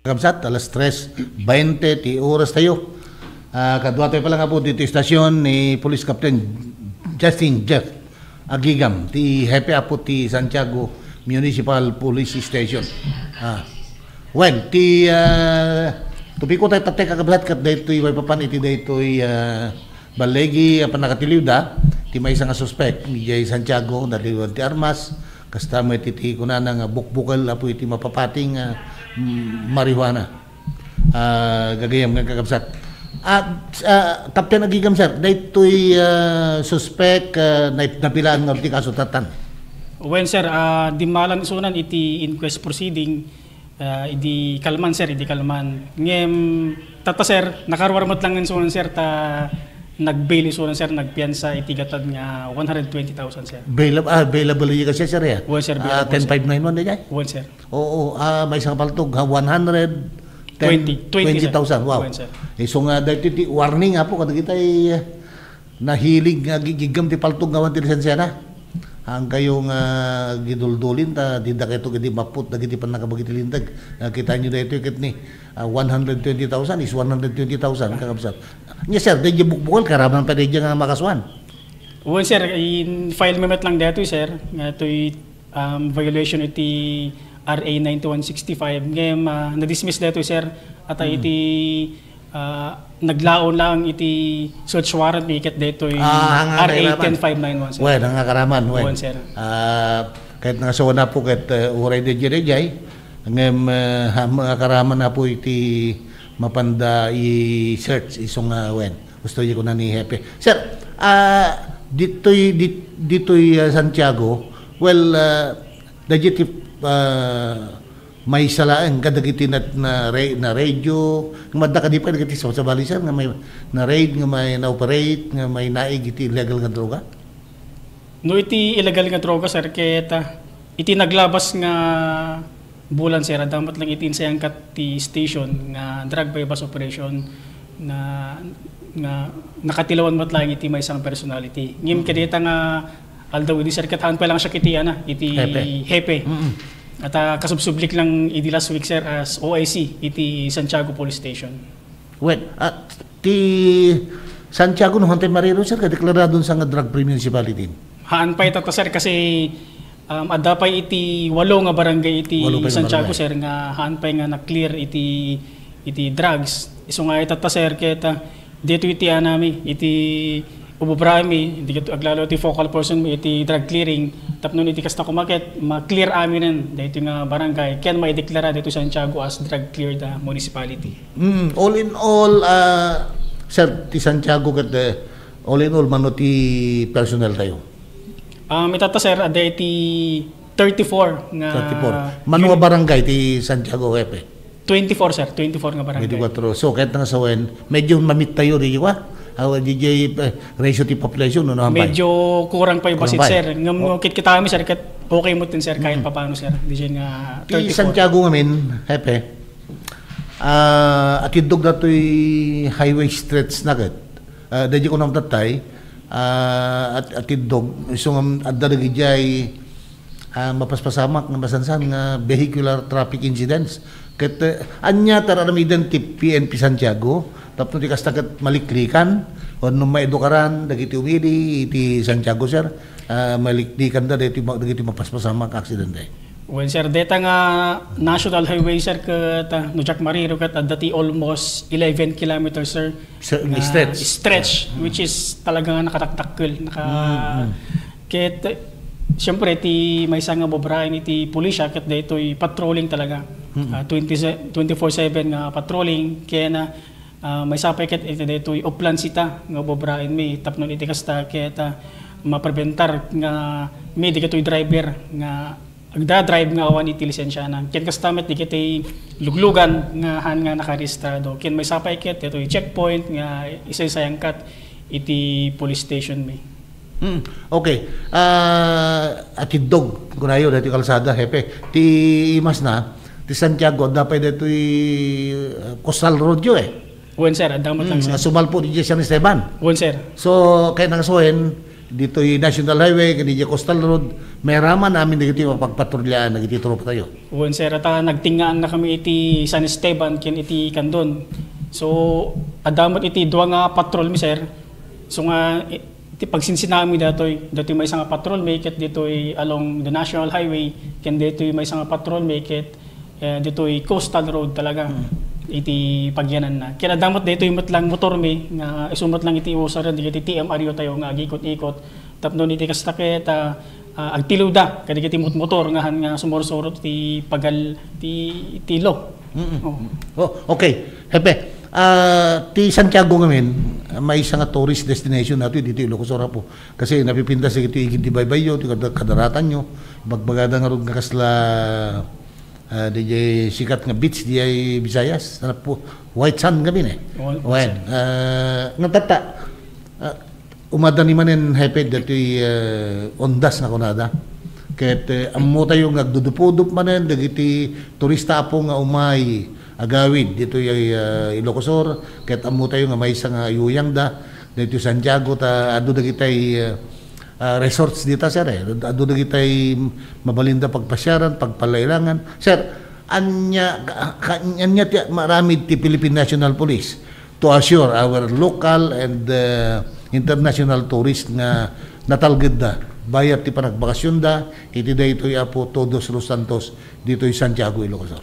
Kakabsat, alas tres baynte ti oras tayo. Ah, kadua tayo pala nga po dito istasyon ni Police Captain Justin Jeff Agigam, ti hepe apo ti Santiago Municipal Police Station. Ah. Well, ti, ah, topiko tayo tatay kakabsat ket daytoy way papan iti daytoy, ah, balligi a pannakatiliwda, ti maysa nga suspek, idiay Santiago, naliwan ti armas, kasta met iti kunana nga bukbukel apo iti mapapating, ah, mm, marijuana. Ah, gagayam nga kakabsat. Ah, ah, Captain Agigam, sir, daytoy, ah, suspek, ah, nai-, napilaan nga ti kaso tattan? Wen, sir, ah, dimmalan isunan iti inquest proceeding, ah, idi kalman, sir, idi kalman. Ngem, tatta, sir, nakaruar met lang isunan, sir, ta nag-bail isunan, sir, nagpiansa iti gatad nga one hundred twenty thousand, sir. Bail-, ah, bailable iya kasi, sir, ya? Wen, sir, Ah, bailable, sir. Ten five nine one, di kay? Wen, sir. Oo, ah, maysa nga paltog, ha, one hundred, ten, Twenty, twenty, sir. Twenty thousand, wow. Wen, sir. Isu nga, daytoy ti warning, apo, kadagitay, eh, nahilig nga gi-, giggam ti paltog nga awan ti lisensiana. Haankayo nga giduldulin, ta, dida kayto gidi maput, dagiti pannakabagi ti linteg. Ah, kitaenyo daytoy ket ni, ah, one hundred twenty thousand is one hundred twenty thousand, kakabsat. Nia, sir, daydiay bukbukel, karaman pay daydiay nga makasuan. Wen, sir, in-file mi met lang daytoy, sir, nga toy um, violation iti R A ninety-one sixty-five. Ngem, ah, na-dismiss daytoy, sir. Ata Mm. iti, ah, naglaon lang iti search warrant mi ket daytoy Ah, nga R A ten five nine one, sir. Wen, nga karaman, wen. Wen, sir. Ah, ket nga so na po ket, eh, uray di jay, ngem, eh, ha, nga karaman na po iti mapanda i-search isu nga wen. Gusto ko na ni Hepe. Sir, ah, Ditoy, dit-, ditoy, ah, Santiago, well, ah, dagiti, ah, maysa laeng kadagiti nat-, na ra-, na radio, nga madda kadi pay dagiti sabsabali, sir, nga may na-raid, nga may na-operate, nga may naig iti illegal nga droga? No iti illegal nga droga, sir, ket, ah, iti naglabas nga bulan, sir, adda met lang iti insayangkat ti station nga drug buy-bust operation na, nga nakatilawan met laeng iti maysa nga personality. Ngem kadayta nga aldaw idi, sir, ket haan pay lang siak iti, ana, iti Hepe. Hepe. Mm-mm. At, ah, kasubsublik lang idi last week, sir, as O I C iti Santiago Police Station. Well, at ti Santiago, no, hantay mariro, sir, kadeklaradon sa nga drug-free municipality. Haan pay tatta, sir, kasi, um, adda pay iti walo nga barangay iti Walo pay nga Santiago, barangay. Sir, nga haan pay nga na-clear iti, iti drugs. Isu nga itatta, sir, ket, ah, dito iti anami, iti ububraami, iti ket aglalo ti focal person mi iti drug clearing, tapno iti kasta kumaket, ma-clear aminen daytoy nga barangay, ken maideklara daytoy Santiago as drug cleared, ah, municipality. Mm, all in all, ah, sir, ti Santiago ket, eh, all in all, mano ti personnel tayo? Um, itatta, sir, adda iti thirty-four nga Thirty-four. Mano nga unit. Barangay ti Santiago, Hepe? Twenty-four, sir. Twenty-four nga barangay. Twenty-four. So, kahit nga sawen, medyo mamit tayo, di ba? Aw, di jay, eh, ratio ti population, no, no, hambay? Medyo kurang pa yung Kurang basit, pa, eh. Sir. Ngam-, Oh. Kitkita kami, sir, kat okay mo din, sir, kahit Mm. papano, sir. Di jay nga Ti thirty-four. Santiago ngamin, Hepe, ah, atiddog datoy highway stretch na ket. Ah, daydi ko nang tatay, ah, at, atiddog, isu nga adda dagijay, ah, mapaspasamak nga masansan nga vehicular traffic incidents. Ket, eh, ania ti ar-aramiden ti P N P Santiago, tapno ti kasta ket maliklikan, wenno maedukaran dagiti umili iti Santiago, sir, ah, maliklikan da dagiti ma-, dagiti mapaspasamak nga aksidente. Well, sir, deta nga national highway, sir, ket, ah, no diak mariro ket adda ti almost eleven kilometers, sir, Sir, nga stretch. Stretch, Yeah. Which is talaga nga nakataktakkel, naka-, Mm, mm. Ket, siyempre, ti maysa nga bubraen iti pulisya ket daytoy patrolling talaga. Mm. Ah, twenty, twenty-four seven nga patrolling, ken, ah, maysa pay ket iti daytoy uplands ita nga bubraen mi tapno iti kasta ket, ah, maprebentar nga mi dagitoy driver nga agda-drive nga awan iti lisensiana. Ken kasta met dagiti luglugan nga han nga nakarehistrado. Ken maysa pay ket daytoy checkpoint nga isaysayangkat iti police station mi. Hmm, okay. Ah, atiddog, kunayo, daytoy kalsada, Hepe. Ti imas na, ti Santiago, adda pay daytoy, ah, Coastal Road yo, eh. Wen, sir, adda met lang, Hmm, sir. Sumalpo di San Esteban. Wen, sir. So, kay nangasuhen, ditoy National Highway, kay di Coastal Road, may raman amin dagiti mapagpatrulyaan, dagiti tropa tayo. Wen, sir, ata nagtingngaan na kami iti San Esteban, ken iti Candon. So, adda met iti dua nga patrol mi, sir. So nga, i-, iti pagsinsinami datoy, datoy maysa nga patrol mi ket ditoy along the National Highway, ken ditoy maysa nga patrol mi ket, eh, ditoy Coastal Road talaga, Hmm. iti pagyananna. Ken adda met daytoy met lang motor mi, nga isu met lang iti usaren, dagiti T M R U tayo nga agikot-ikot. Tapno iti kasta ket, ah, ah, agtiliwda kadagiti motmotor nga han nga sumursurot ti pagal-, ti, ti law. Mm-mm. Oh. Oh, okay. Hepe, ah, ti Santiago ngamin, ah, maysa nga tourist destination nato dito Ilocos Sur, Apo. Kasi napipintas iti igid ti baybayyo, ti kada-, kadaratanyo, bagbagada ngarud nga kasla, ah, di jay sikat nga beach, di jay Visayas, ano po, White Sand kami, eh. White Sand. Wen, ah, nga tatta, ah, Umadani manen, Hepe, datoy, eh, Ondas nga kunada. Ket, eh, ammo tayo nga agdudupudup manen dagiti turista, Apo, nga umay agawid ditoy, eh, Ilocos Sur. Ket ammo tayo nga maysa nga ayuyangda ditoy Santiago ta adu dagitay, eh, ah, resorts dita, sir, eh. Adu dagitay mabalinda pagpasiaran, pagpalailangan. Sir, ania, ka-, ka-, ania ti maaramid ti Philippine National Police to assure our local and, uh, international tourist nga natalgedda bayat ti panagbakasyonda iti daytoy, Apo, Todos los Santos ditoy Santiago, Ilocos Sur.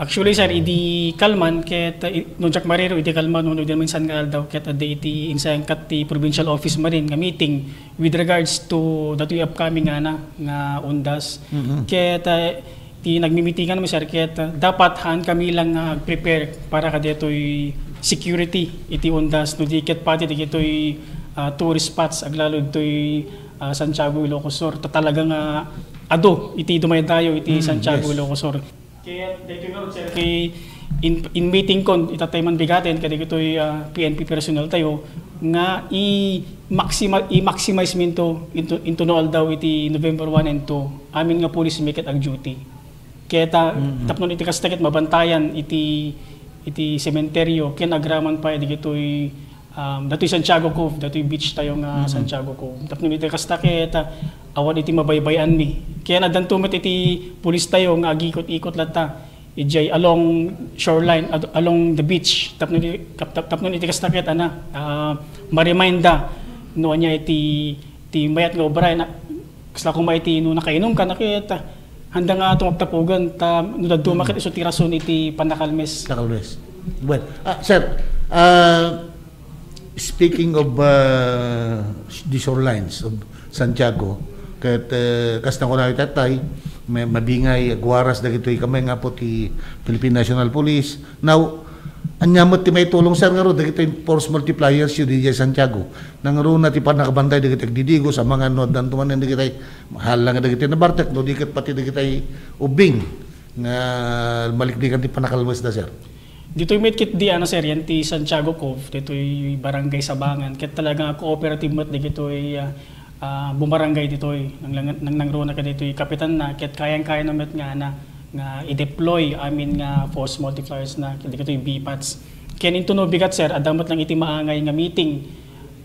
Actually, sir, idi kalman ket, uh, i-, no diak mariro idi kalman wenno idi minsan nga aldaw ket adda iti insayangkat ti provincial office manen nga meeting with regards to datoy upcoming nga, na, nga Ondas. Mm-hmm. Ket, uh, ti nagmimitingan mi, sir, ket, uh, dapat haan kami lang nga agprepare para kadaytoy security iti Ondas, no di ket pati dagitoy, ah, tourist spots, aglalo ditoy, ah, Santiago, Ilocos Sur. Ta talaga nga adu iti dumaydayo iti Mm, Santiago, yes. Ilocos Sur. Kaya dito nga, sir, kay in, in meeting kon itatay man bigaten, kadi kitoy, ah, P N P personnel tayo, nga i-maxima-, i-maximize minto into, into no aldaw iti November one and two. Amin nga police mi ket ag-duty. Kaya ta, Mm. tapno iti kasta ket mabantayan iti, iti sementeryo, ken agraman pay dagitoy, um, datoy Santiago Cove, datoy beach tayo nga Mm. Santiago Cove. Tapno iti kasta ket, ah, awan iti mabaybay-anmi. Kaya addanto met iti pulis tayo nga agikot-ikot latta. Idiay along shoreline, ad-, along the beach. Tapno iti, tap-, tap-, tapno iti kasta ket, ana, ah, ma-remind da no ania iti, ti mayat nga obra, na, kasla koma iti no nakainum ka, na ket, ah, handa nga tumaptapugan, ta no dadduma ket isu ti rason iti pannakalmes. Nakalmes. Well, ah, sir, ah, speaking of, ah, the shorelines of Santiago, ket, eh, kas nakunami tatay, may mabingay agwaras dagitoy kamay nga po ti Philippine National Police. Now, ania met ti maitulong, sir, nga ru dagitoy force multipliers yu didiay Santiago? Nangruna ti pannakabantay dagiti agdidigos, amangan no addanto manen dagiti hala nga dagiti nabartek, no di ket pati dagiti ubbing nga maliklikan ti pannakalmesda, sir. Ditoy met ket di, ano, sir, yan ti Santiago Cove, ditoy Barangay Sabangan, ket talaga nga cooperative met dagitoy, ah, ah, bumarangay ditoy, nang, nang, nang, nangruna ket ditoy kapitanna, ket kayang-kayana met nga, ana, nga i-deploy amin nga force multipliers na, ket dagitoy B PATs. Ken into no bigat, sir, adda met lang iti maangay nga meeting,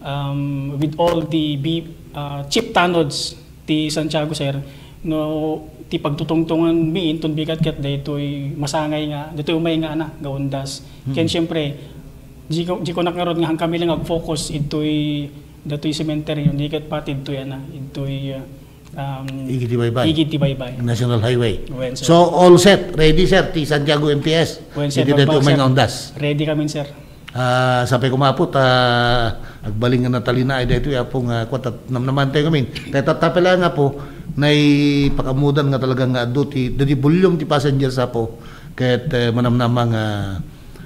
um, with all the B, ah, chief tanods ti Santiago, sir, no, ti pagtutungtungan mi inton bigat ket daytoy masangay nga, daytoy umay nga, ana, nga undas. Ken, mm, siyempre, di ko, di ko nakngarod nga han kami lang ag-focus idtoy, daytoy sementeryo, ni ket pati idtoy, ana, idtoy, ah, um, Igid ti Baybay. Igid ti Baybay. National Highway. Wen, sir. So, all set, ready, sir, ti Santiago M P S. Wen, sir, iti daytoy umay nga undas. Ready kami, sir. Ah, sapay koma, Apo, ta agbalin nga natalinaay daytoy, Apo, nga kuan, ta namnamantayo ngamin. Tay tattapel nga, Apo, naipakaammodan nga talaga nga adu ti, daydi volume ti passengers, Apo. Ket, eh, manamnama nga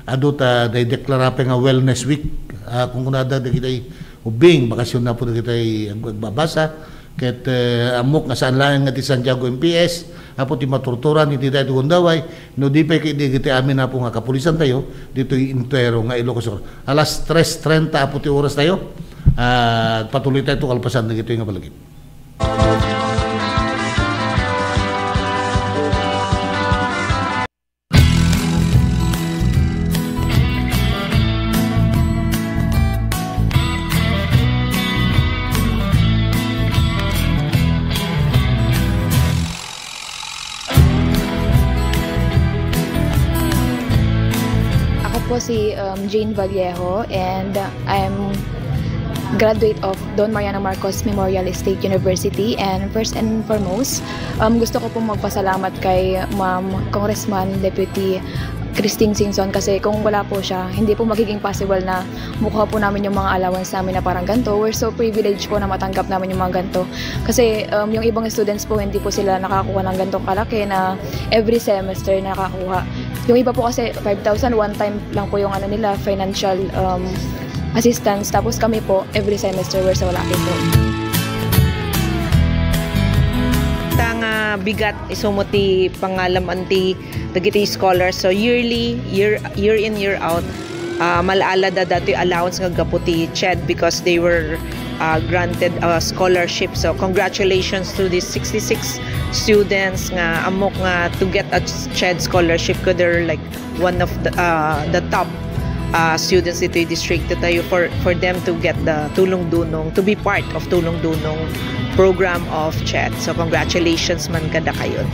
adu ta, day deklara pay nga Wellness Week. Ah, kunkunada dagiti ubbing, bakasyon, Apo, dagiti ag-, agbabasa. Ket, eh, ammok nga saan laeng nga ti Santiago M P S, Apo, ti maturturan iti daytoy gundaway, no di pay ket dagiti amin, Apo, nga kapulisan tayo, ditoy entero nga Ilocos Sur. Alas tres treinta, Apo, ti oras tayo. Ah, patuloy tayo to kalpasan dagitoy nga balagip. Ako po si, um, Jane Vallejo, and I'm graduate of Don Mariano Marcos Memorial State University. And first and foremost, um, gusto ko po magpasalamat kay Ma'am Congressman Deputy Christine Singson, kasi kung wala po siya, hindi po magiging possible na makuha po namin yung mga allowance namin na parang ganito. We're so privileged po na matanggap namin yung mga ganito. Kasi, um, yung ibang students po, hindi po sila nakakuha ng ganitong kalaki na every semester nakakuha. Yung iba po kasi five thousand, one time lang po yung, ano nila, financial, um, assistance. Tapos kami po, every semester, we're so lucky po. Ta nga bigat, isu met ti pangalaman ti dagiti scholars. So, yearly, year, year in, year out, ah, mal-ala da datoy allowance nga gapu ti CHED because they were, ah, granted a scholarship. So, congratulations to these sixty-six students nga ammok nga to get a CHED scholarship, ko they're, like, one of the, ah, the top, ah, students ditoy distrito tayo for, for them to get the Tulong Dunong, to be part of Tulong Dunong program of CHED. So, congratulations man kadakayo.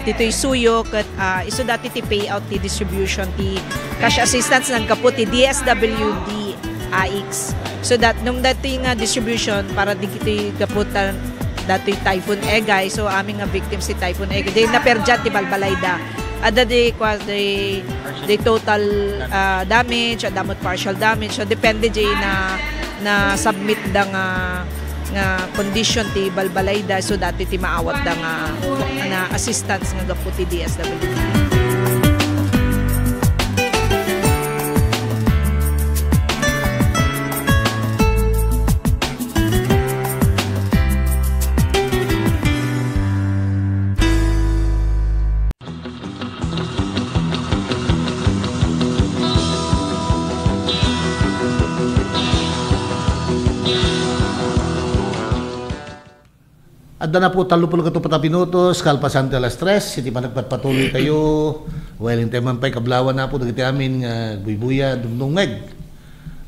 Ditoy suyo ket, ah, isu dati ti payout ti distribution ti cash assistance naggapu ti D S W D A I C. So that nung dati nga distribution para digiti gapu ta datoy Typhoon Egay. So amin nga victims ti Typhoon Egay. Di naperdian ti balbalayda. Adda di kwa di, di total, ah, damage, adda met partial damage. So depende di na, na submit da nga nga condition ti balbalayda, so dati ti maawatda nga, nga assistance nga gapu ti D S W D. Adda na po tallo pulo ket uppat a minutos, kalpasan ti alas tres, iti panagpatpatuloy tayo. Well, intay man pay kablawan na po, dagiti amin nga buybuya, dumdumngeg.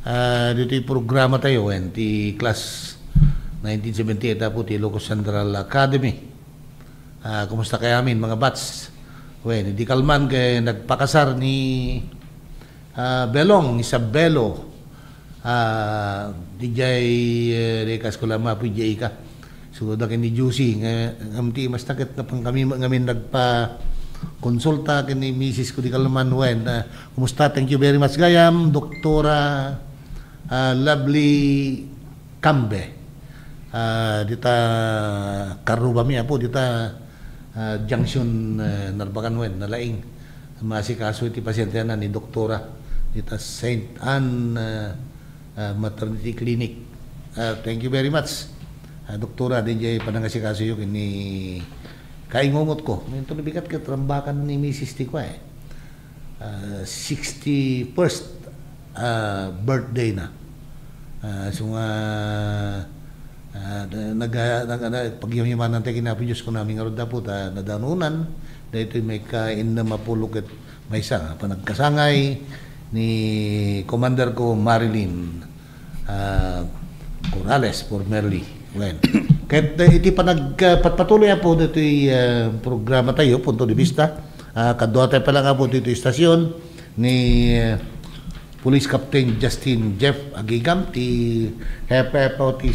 Ah, ditoy programa tayo, wen, ti class nineteen seventy-eight na po, ti Ilocos Central Academy. Ah, kumusta kayo amin, mga bats? Wen, di kalman kay nagpakasar ni Ah, Belong, Isabelo. Ah, dijay, eh, rekas ko lang mapu dijay ka. So, da ken ni Juicy, nga, ngam ti mas taket na pang kami, ngamin nagpa-konsulta ken ni misis ko di Kalman Wen. Ah, kumusta? Thank you very much, gayam, Doktora, ah, Lovely Cambe. Ah, dita karrubami, apo, dita, ah, junction, eh, Narbacan Wen, Nalaing. Maasikaso iti pasientenan ni Doktora dita Saint Anne, ah, ah, Maternity Clinic. Ah, thank you very much, ah, Doktora, dijay panangasikasoyo ken ni kaingungotko. Mayto nabigat ket rambakan ni misis ti kua, eh. Ah, sixty-first, ah, birthday na. Ah, so nga, ah, nag-, nag-, nag-, pagyamyaman tayo ken Apo Dios, kunami ngarud, apo, ta nadanunan daytoy maikka-innem a pulo ket maysa nga panagkasangay ni Commander ko, Marilyn, ah, Corrales, formerly. Wen. Ket, eh, iti panag-, ah, patpatuloy, apo, ditoy, ah, programa tayo, Punto de Vista. Ah, kadua tayo pala nga po dito istasyon ni, eh, Police Captain Justin Jeff Agigam, ti hepe po ti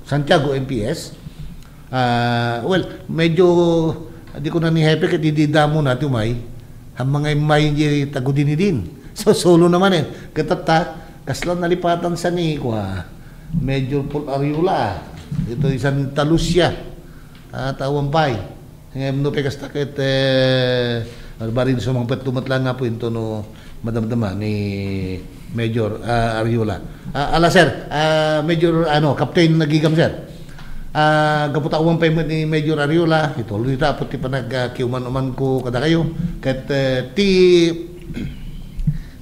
Santiago M P S. Ah, well, medyo, di ko na ni hepe ket idi damo na ti umay. Ang mga imay di tagudinidin. So, solo naman eh. Ket tatta, kasla nalipatan sa ni, kwa, Major Paul Ariola. Ito, Santa Lucia. Ah, tawang pay. Ngem no pay kasta ket, eh, barbarino sumangpet met laeng nga po into no madamdama ni Major, ah, Ariola. Ah, ala, sir, ah, Major, ano, Captain Agigam, sir. Ah, gapu ta awan pay met ni Major Ariola, ituloy ta apo ti panag, ah, kiuman-uman ko kadakayo. Ket, eh, ti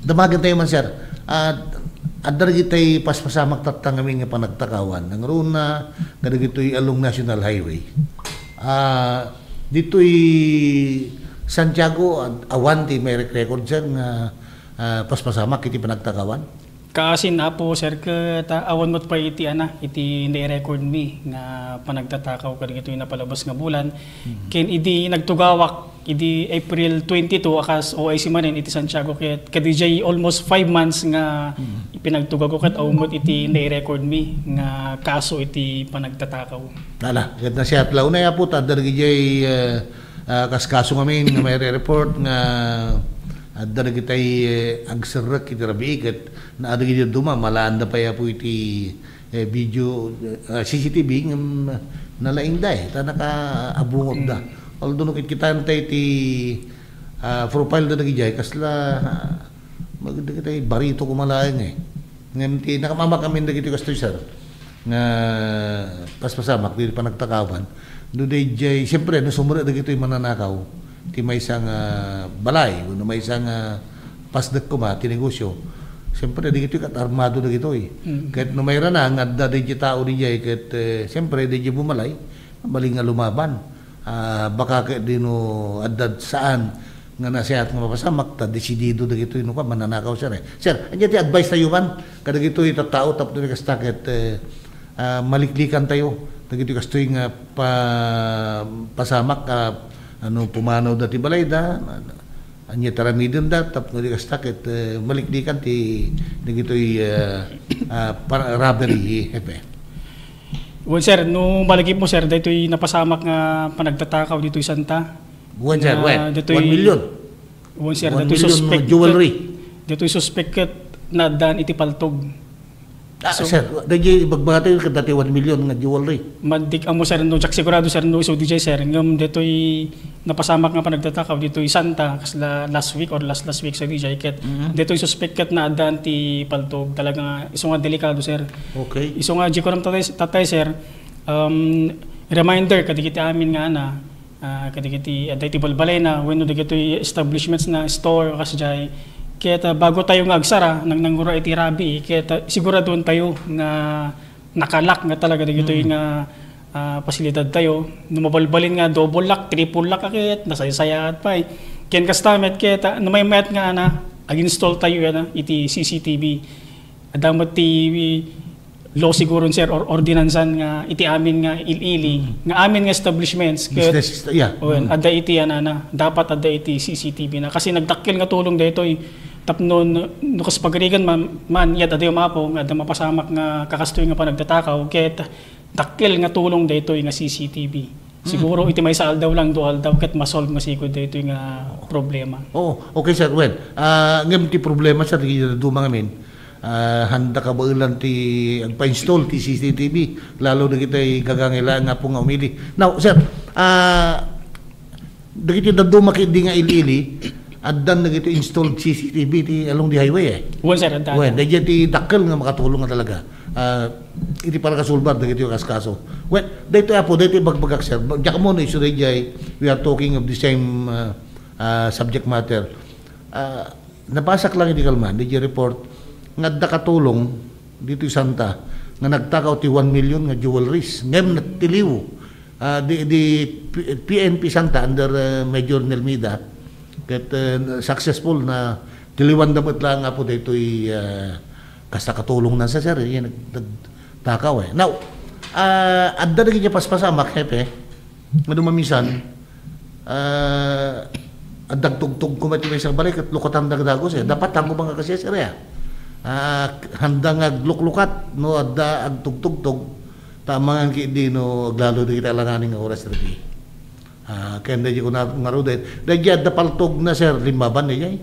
damagen tayo man, sir. Ah, adda dagitay paspasamak tatta ngamin nga panagtakawan. Nangruna, kadagitoy along National Highway. Ah, ditoy Santiago, ad-, awan ti may rek-, record, sir, nga, ah, paspasamak iti panagtakawan? Kaasin, apo, sir, ket, ah, awan met pay iti, ana, iti nai-record mi nga panagtatakaw kadagitoy napalabas nga bulan. Mhm. Ken idi nagtugawak, idi April twenty-two, a kas O I C manen iti Santiago, ket kadijay almost five months nga Mhm. ipinagtugawko ket awan met iti nai-record mi nga kaso iti panagtatakaw. Ala, ket nasiat la unay, apo, ta adda dagijay, eh, ah, kaskaso ngamin nga maire-report nga adda dagitay, eh, agserrek iti rabii ket naadda dagiti dadduma, malaanda pay, apo, iti, eh, video, eh, C C T V ngem nalaingda, eh, ta nakaabungotda. Mm. Although no kitkitaentayo iti, ah, profile da dagijay, kasla, ah, mag-, dagitay barito koma laeng, eh. Ngem ti nakamamak amin dagiti kastoy, sir, nga paspasamak ti panagtakawan. No daydiay, siyempre, no sumre dagitoy mananakaw, ti maysa nga balay, wenno maysa nga pasdek koma ti negosyo, siyempre, dagitoy ket armado dagitoy. Mm. Ket no mairana nga adda daydiay tao daydiay, ket, eh, siyempre, daydiay bumalay, mabalin nga lumaban. Ah, baka ket di no adda saan nga nasayaat nga mapasamak, ta desidido dagitoy no ka mananakaw, sir, eh. Sir, ania ti advice tayo man kadagitoy tattao tapno kasta ket, eh, ah, maliklikan tayo dagitoy kastoy nga pa-, pasamak, ah, ano, pumanawda ti balayda, ania ti aramidenda, tapno di kasta ket, eh, maliklikan ti dagitoy, eh, ah, para robbery, Hepe. Wen, sir, no malagipmo, sir, daytoy napasamak nga panagtatakaw ditoy Santa. Wen, sir, nga wen. Daytoy one million. Wen, sir, one daytoy million suspect jewelry. Daytoy suspect ket naaddaan iti paltog. Ah, so, sir, daydi ibagbagatayo ket daytoy one million nga jewelry. Madik amo, sir, no, diak sigurado, sir, no, isu diay, sir, ngem daytoy napasamak nga panagtatakaw ditoy Santa, kasla last week or last, last week, sir, diay ket Mhm. daytoy suspect ket naaddaan ti paltog. Talaga nga, isu nga delikado, sir. Okay. Isu nga, di ko ram tatay, tatay, sir, um, reminder, kadagiti amin nga ana, ah, kadagiti, adda iti balbalayna, wenno dagitoy establishments na store, kas diay. Ket, ah, bago tayo nga agsara, nang nangura iti rabi, ket, ah, siguraduan tayo nga nakalak nga talaga dagitoy Mm. nga, ah, pasilidad tayo. No mabalbalin nga double lock, triple lock, ket nasaysayaat pay. Ken kasta met, ket, ah, no maymayat nga, ana, ag-install tayo, ana, iti C C T V. Adda met ti law siguro, sir, or ordinansan nga iti amin nga il-ili, Mm. nga amin nga establishments, ket Business, yeah. Wen, Mm. adda iti, ana, na, dapat adda iti C C T V na. Kasi nagdakkel nga tulong daytoy tapno no, no kas pagarigan man, man, iyat adayo mapo nga adda mapasamak nga kakastoy nga panagtatakaw, ket dakkel nga tulong daytoy nga C C T V. Siguro iti maysa aldaw lang, dua aldaw, ket masolve nga sigud daytoy nga problema. Oo, okay, sir. Well, ah, ngem ti problema, sir, di na dumangamin. Ah, handa kabaelan ti agpa-install ti C C T V, lalo dagiti gagangay laeng nga apo nga umili. Now, sir, ah, dagiti dadduma ket di nga il-ili, addan dagiti installed C C T V ti along the highway, eh. Wen, sir, adda. Wen, daydiay ti dakkel nga makatulong nga talaga. Ah, iti para kasulbar dagiti kaskaso. Wen, daytoy, apo, daytoy ibagbagak, sir. Diak ammo no isu daydiay, we are talking of the same, ah, ah, subject matter. Ah, nabasak lang iti kalman, daydiay report, nga adda katulong ditoy Santa nga nagtakaw ti one million nga jewelries. Ngem natiliw, ah, di, di P-, P N P Santa under, ah, Major Nelmida, ket, ah, successful na tiliwanda met laeng, apo, daytoy, ah, kasta katulong na sa, sir, eh, nag-, nagtakaw, eh. Now, ah, adda dagiti paspasamak, Hepe, nga dumamisan, ah, adda agtugtog koma iti maysa nga balay ket lukatan dagdagus, eh. Dapat tango nga kasi, sir, eh. Ah, handa nga agluklukat no adda agtugtugtog, ta amangan ketdi no aglalo dagiti alanganin nga oras dagiti. Ah, ken daydi ko na ngaruden. Daydi adda paltog na, sir, limmaban, daydi.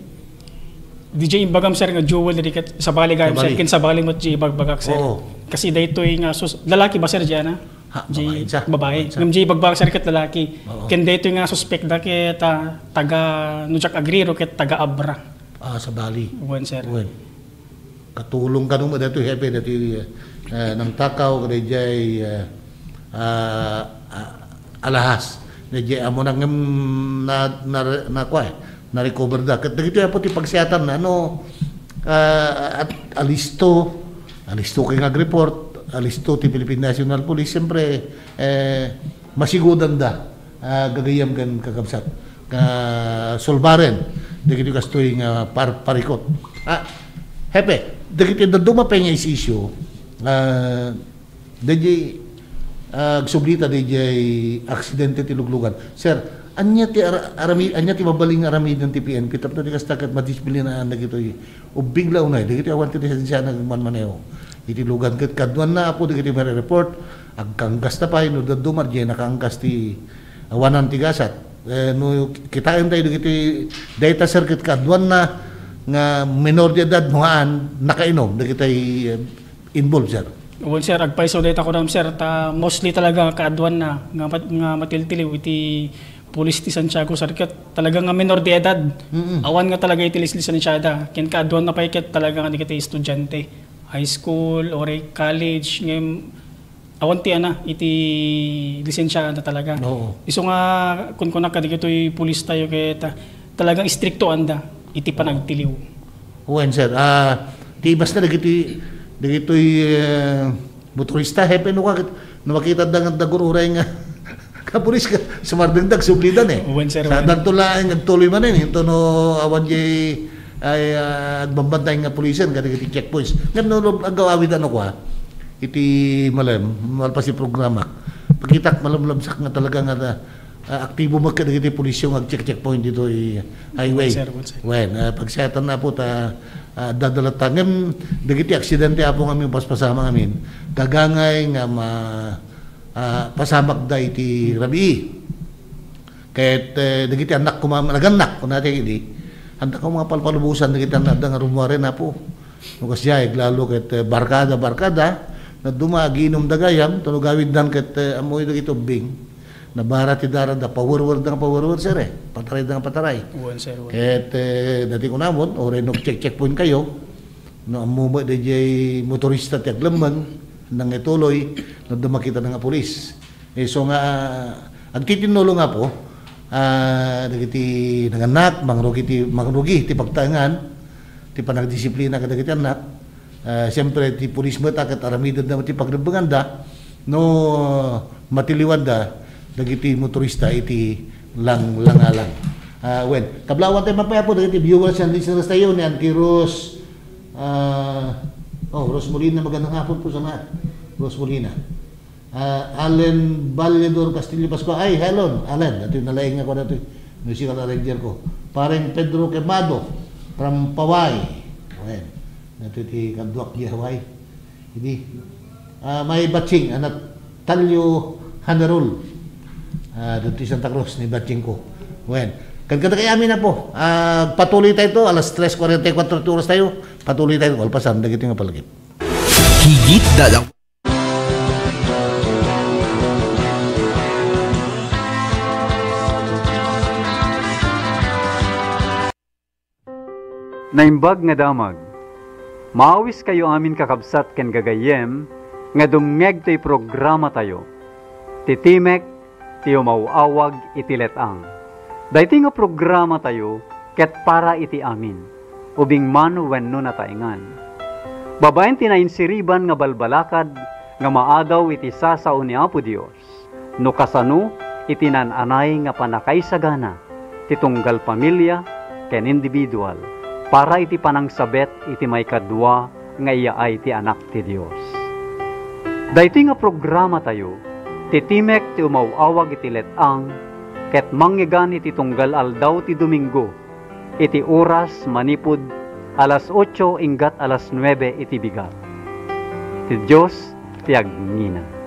Diay imbagam, sir, nga jewelry ket sabali gayam, sir, Sabali. Ken sabali met diay ibagbagak, sir. Oo. Kasi daytoy nga sus-, lalaki ba, sir, diay, ah? Ha, Diay babae siya. Babae. Babae siya. Ngem diay ibagbagak, sir, ket lalaki. Oo. Ken daytoy nga suspek da ket, ah, taga, no diak agriro ket taga Abra. Ah, sabali. Wen, sir. Wen. Katulong kano met daytoy, Hepe, daytoy, eh, nangtakaw, kadaydiay, eh, ah, ah, alahas. Daydiay ammo na ngem na, na, na, kua, eh, na-recover da. Ket dagitoy apo ti pagsiatanna, no, ah, at alisto, alisto kay nga agreport, alisto ti Philippine National Police, siyempre, eh, masigudan da. Ah, gagayyem ken kakabsat nga sulbaren dagiti kastoy nga par-, parikut. Ah, Hepe, dagiti dadduma pay nga issue, ah, daydiay, ah, agsublita daydiay aksidente ti luglugan. Sir, ania ti ara-, arami-, ania ti mabalin nga aramiden ti P N P tapno di kasta ket madisiplinaan dagitoy ubbing la unay dagiti awan ti lisensiana nga agmanmaneho iti lugan ket kaduanna, apo, dagiti mare-report, agkanggas na pay no dadduma diay nakaanggas ti awanan ti gasat. Eh, no kitaen tayo dagiti dayta, sir, ket kaduanna nga menor de edad no haan nakainom dagiti, eh, involved, sir. Wen, sir, agpayso dayta kunam, sir, ta mostly talaga kaaduanna nga mat-, nga matiltiliw iti pulis ti Santiago, sir, ket talaga nga menor de edad. Mm-mm. Awan nga talaga iti lis-, lisensiada. Ken kaaduanna pay ket talaga nga dagiti estudiante, high school or college, ngem awan ti ana, iti lisensiada talaga. Oo. Isu nga kunkunak kadagitoy pulis tayo ket, ah, talagang istriktoanda iti panagtiliw. Wen, sir. Ah, ti ibasna dagiti, dagitoy, eh, motorista, Hepe, no, ket no makitanda nga nagur-uray nga kapulis ka, sumardengda, agsublidan, eh. Wen, sir, wen. Sadanto laeng agtuloy manen, into no awan diay, ay, ah, agbambantay nga pulisen kadagiti checkpoints. Ngem no, no, agaw-awid, ano, kua, iti malem, malpas ti programa. Pakitak, malamlamsak nga talaga nga, Ah, aktibo met kadagiti pulisyo nga ag-check-checkpoint ditoy highway. Wen, sir, wen, sir. Wen, ah, pagsayatan, Apo, ta, ah, dadalata. Ngem dagiti aksidente, Apo, nga amin, paspasama nga amin, gagangay nga ma-, ah, pasamakda iti rabii. Ket, eh, dagiti annak koma, nagannak, kunana ti idi, adda koma nga palpalubosan dagiti annak da nga rummuaren, Apo. No kasdiay, aglalo ket, eh, barkada, barkada, naduma, agiinumda gayam, tunog awiddan ket, eh, ammoyo dagiti ubbing. Nabara ti darada, pawerwerda nga pawerwer, sir, eh. Patarayda nga pataray. Wen, sir, wen. Ket, eh, dati kunamon, uray no check-checkpoint kayo, no ammo met daydiay motorista ti aglemmeng, nangituloy, no adda makita nga pulis. Eh, so nga, agtitinulong, Apo, ah, dagiti nangannak, mangrugi ti, mangrugi ti pagtaengan, ti panagdisiplina kadagiti annak. Ah, siempre, ti pulis met a ket aramidenda met ti pagrebbenganda, no matiliwanda dagiti motorista iti lang-, langalang. Ah, wen, kablawan tayo man pay, Apo, dagiti viewers and listeners tayo ni Auntie Rose, ah, oh, Rose Molina, magandang hapon po sa lahat. Rose Molina. Ah, Allen Valedor Castillo Pascua. Ay, hello, Allen. Datoy nalaing ako datoy. Musical arranger ko. Pareng Pedro Quemado from Paway. Ayan. Datoy ti kaduak di Hawaii. Idi, ah, may batching, anak Talio Hanarol. Ah, datoy Santa Cruz, ni batching ko. Wen. Kadkada kay amin, Apo. Ah, patuloy tayo to. Alas tres cuarenta y cuatro ti oras tayo. Patuloy tayo. Kalpasan, dagito nga palagip. Higit da Naimbag nga damag. Maawiskayo amin, kakabsat ken gagayyem, nga dumngeg toy programatayo, ti Timek ti Umaw-awag iti Let-ang. Daytoy nga programatayo ket para iti amin, ubing man wenno nataengan. Babaen ti nainsiriban nga balbalakad nga maadaw iti sasao ni Apo Dios, no kasano iti naan-anay nga pannakaisagana ti tunggal pamilia ken individual para iti panangsabet iti maikadua nga iyaay ti Anak ti Dios. Daytoy nga programatayo, ti Timek ti Umaw-awag iti Let-ang, ket mangngegana iti tunggal aldaw ti Domingo, iti oras manipud alas otso inggat alas nuebe iti bigat. Ti Dios ti agnina.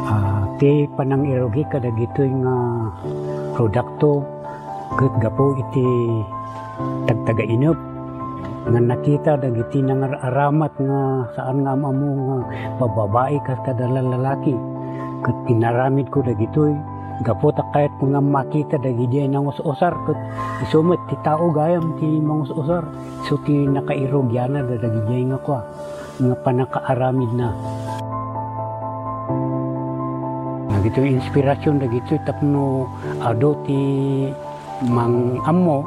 Ah, ti panangirugi kadagitoy nga produkto ket gapu iti tagtagainep nga nakita dagiti nangar-aramat nga saan nga am-ammo nga babbabai ket kada lalaki. Ket inaramidko dagitoy gapu ta kayatko nga makita dagiti nangus-usar ket isu met ti tao gayam ti mangus-usar. Isu ti nakairugianna dagiti nga kua. nga pannakaaramidna. Dagitoy inspirasyon dagitoy tapno adu ti mang-ammo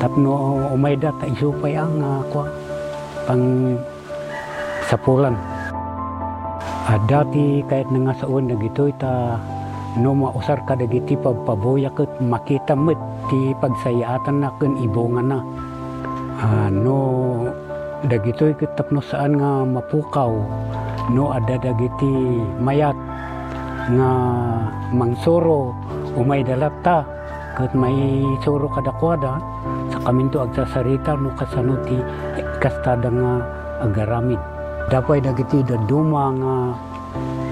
tapno umayda ta isu pay a nga kua, pang-, Sapulan. Adda ti kayatna nga sawen dagitoy ta no mausar kadagiti pabpabuya ket makita met ti pagsayaatanna ken ibungana. Ah, no dagitoy ket tapno saan nga mapukaw, no adda dagiti mayat nga mangsuro, umayda latta ket maisuro kadakuada, sakaminto agsasarita no kasano ti kastada nga agaramid. Adda pay dagiti dadduma nga,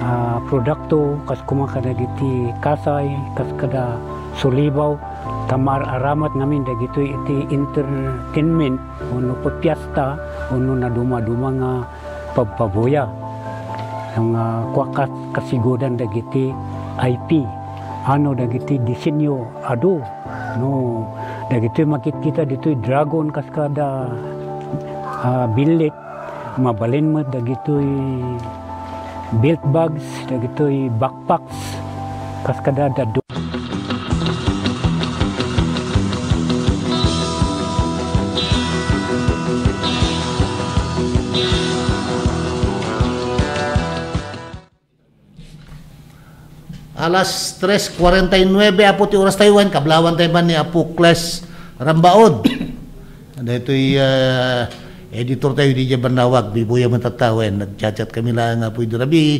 ah, produkto, kas koma kadagiti kasay, kas kada sulibaw, ta maar-aramat ngamin dagitoy iti entertainment, wenno piesta, wenno nadumaduma nga pabpabuya. Nga kua kas-, kasigudan dagiti I P, ano dagiti disenyo adu, no, dagitoy makitkita ditoy dragon kas kada, ah, billit, mabalin met dagitoy belt bags, dagitoy backpacks, kas kada dadu. Alas tres cuarenta y nueve, Apo, ti oras tayo, wen, kablawan tayo man ni Apo Kles Rambaod. Daytoy, ah, editor tayo, di dya Bannawag, bibuya met tatta, wen, nagchat-chat kami laeng, Apo, idi rabii.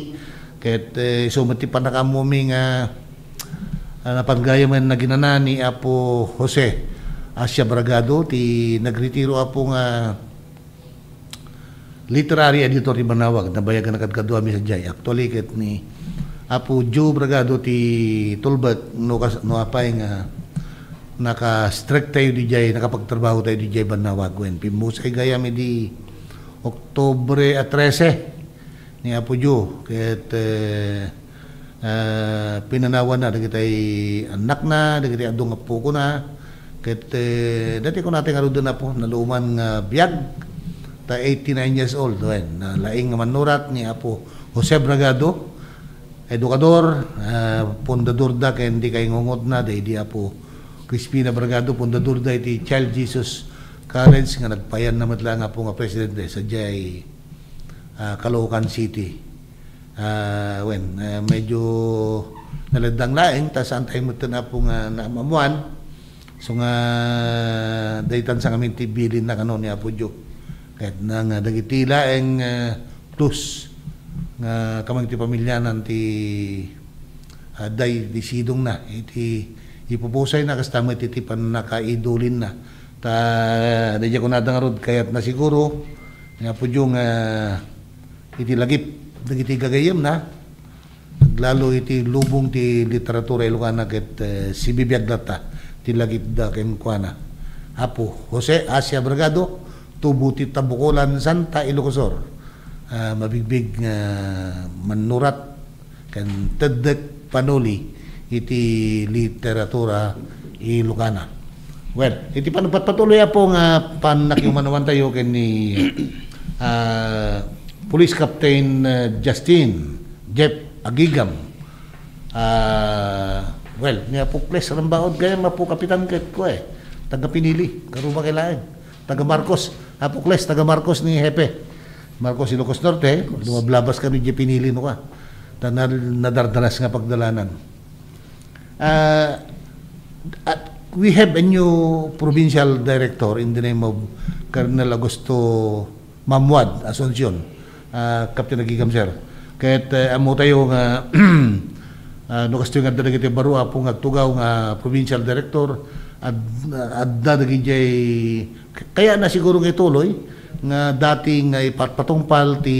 Ket, eh, isu met ti pannakaammomi nga, ah, napan gayam nga naginana ni Apo Jose Asia Bragado, ti nagretiro, Apo, nga literary editor ti Bannawag, nabayagan a kadkaduami sadiay. Actually, ket ni Apo Joe Bragado ti tulbek, no kas-, no apay nga naka-strike tayo diay, nakapagtrabaho tayo diay Bannawag, wen. Pimmusay gayam idi Oktubre a trese ni Apo Joe, ket, eh, ah, pinanawanna dagiti annakna, dagiti adu nga pukona, ket, eh, dati kunata ngaruden, Apo, naluman nga biag, ta eighty-nine years old, wen, nalaing nga mannurat ni Apo Jose Bragado, edukador, ah, pundador da ken di kaingungot na, daydi Apo Crispina Bragado, pundador da iti Child Jesus College nga nagpayan na met laeng, Apo, nga presidente sadiay, ah, Caloocan City. Ah, wen, ah, medyo naleddang laeng, ta saan tayo metten, Apo, nga naam-ammoan. So nga, daytan sa ngamin ti bilinna kano ni Apo Joe. Ket na nga dagiti laeng, ah, plus nga kamang ti pamilyanan ti, ah, day ti sidongna, iti ipupusayna, kasta met iti pannakaidulinna. Ta, daydiay kunada ngarud, kayatna siguro ni Apo Joe nga iti lagip dagiti gagayyemna, aglalo iti lubong ti literatura Ilocana ket, eh, sibibiag latta ti lagipda kenkuana. Apo Jose Asia Bragado, tubo ti Tabucolan, Santa Ilocos Sur. Ah, mabigbig nga mannurat ken teddek panuli iti literatura Ilocana. Well, iti panagpatpatuloy, Apo, nga pannakiumanawan tayo ken ni, ah, Police Captain, ah, Justin Jeff Agigam. Ah, well, ni Apo Kles Rambaod gayam, Apo Kapitan, ket kua, eh, taga Pinili, karuma kay laeng. Taga Marcos, Apo Kles, taga Marcos ni Hepe. Marcos, Ilocos Norte, lumablabas kami di Pinili, no ka. Ta na-, nadardanas nga pagdalanan. Ah, at we have a new provincial director in the name of Colonel Augusto Mamuad Asuncion, ah, Captain Agigam, sir. Ket, eh, ammo tayo nga, ah, no kastoy nga adda dagiti baro, Apo, nga agtugaw nga provincial director, ad-, adda dagiti, kayatna siguro nga ituloy nga dati nga ipatpatungpal ti,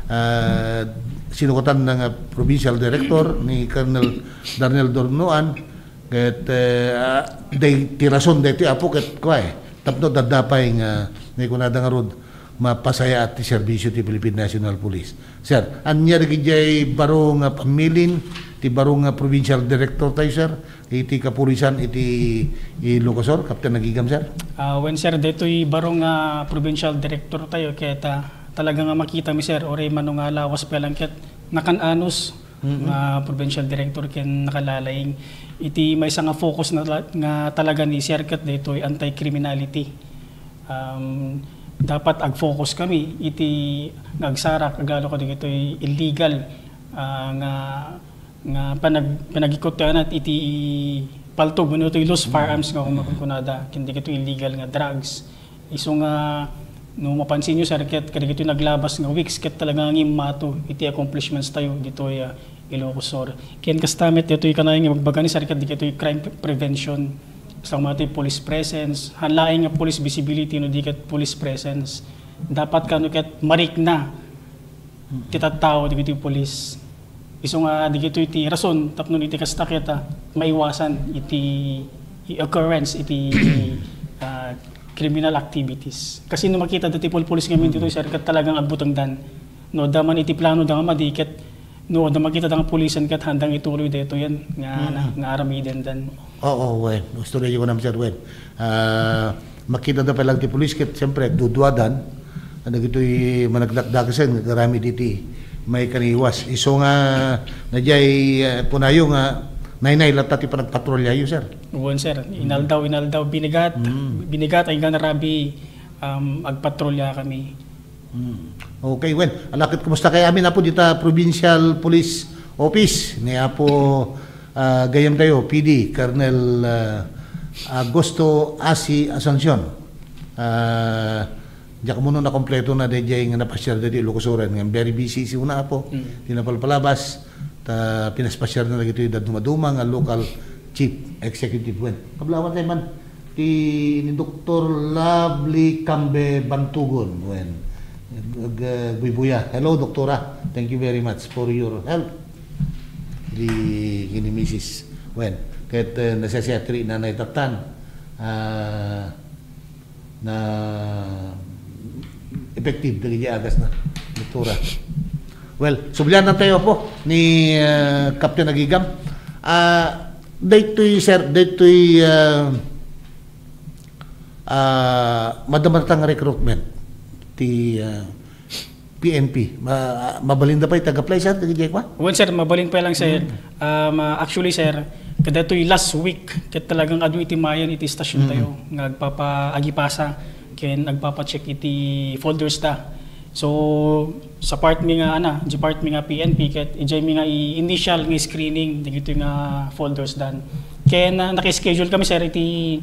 ah, sinukatanna nga provincial director ni Colonel Darnel Dornoan, ket, eh, ah, day-, ti rason daytoy, Apo, ket kua, eh, tapno adda pay nga, ni kunada ngarud, mapasayaat ti serbisyo ti Philippine National Police. Sir, ania dagidiay baro nga pammilin ti baro nga provincial director tayo, sir, iti kapulisan iti Ilocos Sur, Captain Agigam, sir? Ah, wen, sir, daytoy baro nga provincial director tayo, ket, ah, talaga nga makita mi, sir, uray mano nga lawas pa lang ket nakan-anos Mm-mm. nga provincial director ken nakalaing. Iti maysa nga focus na tala-, nga talaga ni sir ket daytoy anti-criminality. Um, Dapat ag-focus kami iti nga agsarak, aglalo kadagitoy illegal, ah, nga, nga panag-, panagikut ti anat iti paltog, wenno iti loose firearms nga kumakunkunada, ken dagitoy illegal nga drugs. Isu nga, no mapansin nyo, sir, ket kadagitoy naglabas nga weeks, ket talaga nga immato iti accomplishments tayo ditoy, ah, Ilocos Sur. Ken kasta met, ditoy kanayon nga ibagbaga ni sir, ket dagitoy crime pre-, prevention. Basta nga ditoy police presence, han laeng nga police visibility, no di ket police presence. Dapat kano ket marikna ti tattao dagitoy police. Isu nga dagitoy ti rason tapno iti kasta ket, ah, maiwasan iti occurrence iti, ah, criminal activities. Kasi no makita dati pulpulis ngamin ditoy, sir, ket talagang agbutengdan. No, adda man iti plano da nga madi ket no, adda makita da nga pulisan ket handang ituloy daytoy nga, nga aramidendan. Oo, wen. Gusto na yung sir, wen. Ah, makita da pa lang ti pulis, ket siyempre, duduadan. Ano gito'y managdakdakasen, nga garamid iti may kaniwas. Isu nga, na jay, ah, kunayo nga, naynay, latta ti panagpatrolyayo, sir. Wen, sir. Inaldaw, inaldaw, binigat, binigat, ay nga narabi, um, agpatrolya kami. Mm. Okay, wen. Alakit, kumusta kayo amin, apo, dita Provincial Police Office, ni apo, ah, gayam tayo, P D, Colonel, ah, Augusto Asi Asuncion. Ah, diak muno na kompleto na dayjay nga napasiar daytoy Ilocos Sur, nga very busy si una, apo. Mm. Di napalpalabas, ta pinaspasyar na dagitoy da dumaduma nga local chief executive, wen. Kablawan tayo man. Ti ni Doktor Lovely Cambe Bantugon, wen. Ag-, agbuybuya. Hello, Doktora. Thank you very much for your help. Di, kini Misis Wen. Ket, eh, nasasiatri na naitatan. Ah, na effective dagiti agas na, Doktora. Well, sublian na tayo po ni, ah, Captain Agigam. Ah, daytoy, sir, daytoy, ah, ah, madamata nga recruitment ti, ah, P N P. Ma-, mabalinda pay ti ag-apply, sir, dagiti kwa? Wen, sir, mabalin pay lang, sir. Mm. Um, ah, actually, sir, kadatoy last week, ket talagang adu iti mayan iti stasyon tayo nga agpapa-, agipasa ken agpapa-check iti folders da. So, sa part mi nga, ana, di part mi nga P N P, ket ijay mi nga i-, initial nga screening dagitoy nga folders dan. Ken, ah, naka-schedule kami, sir, iti,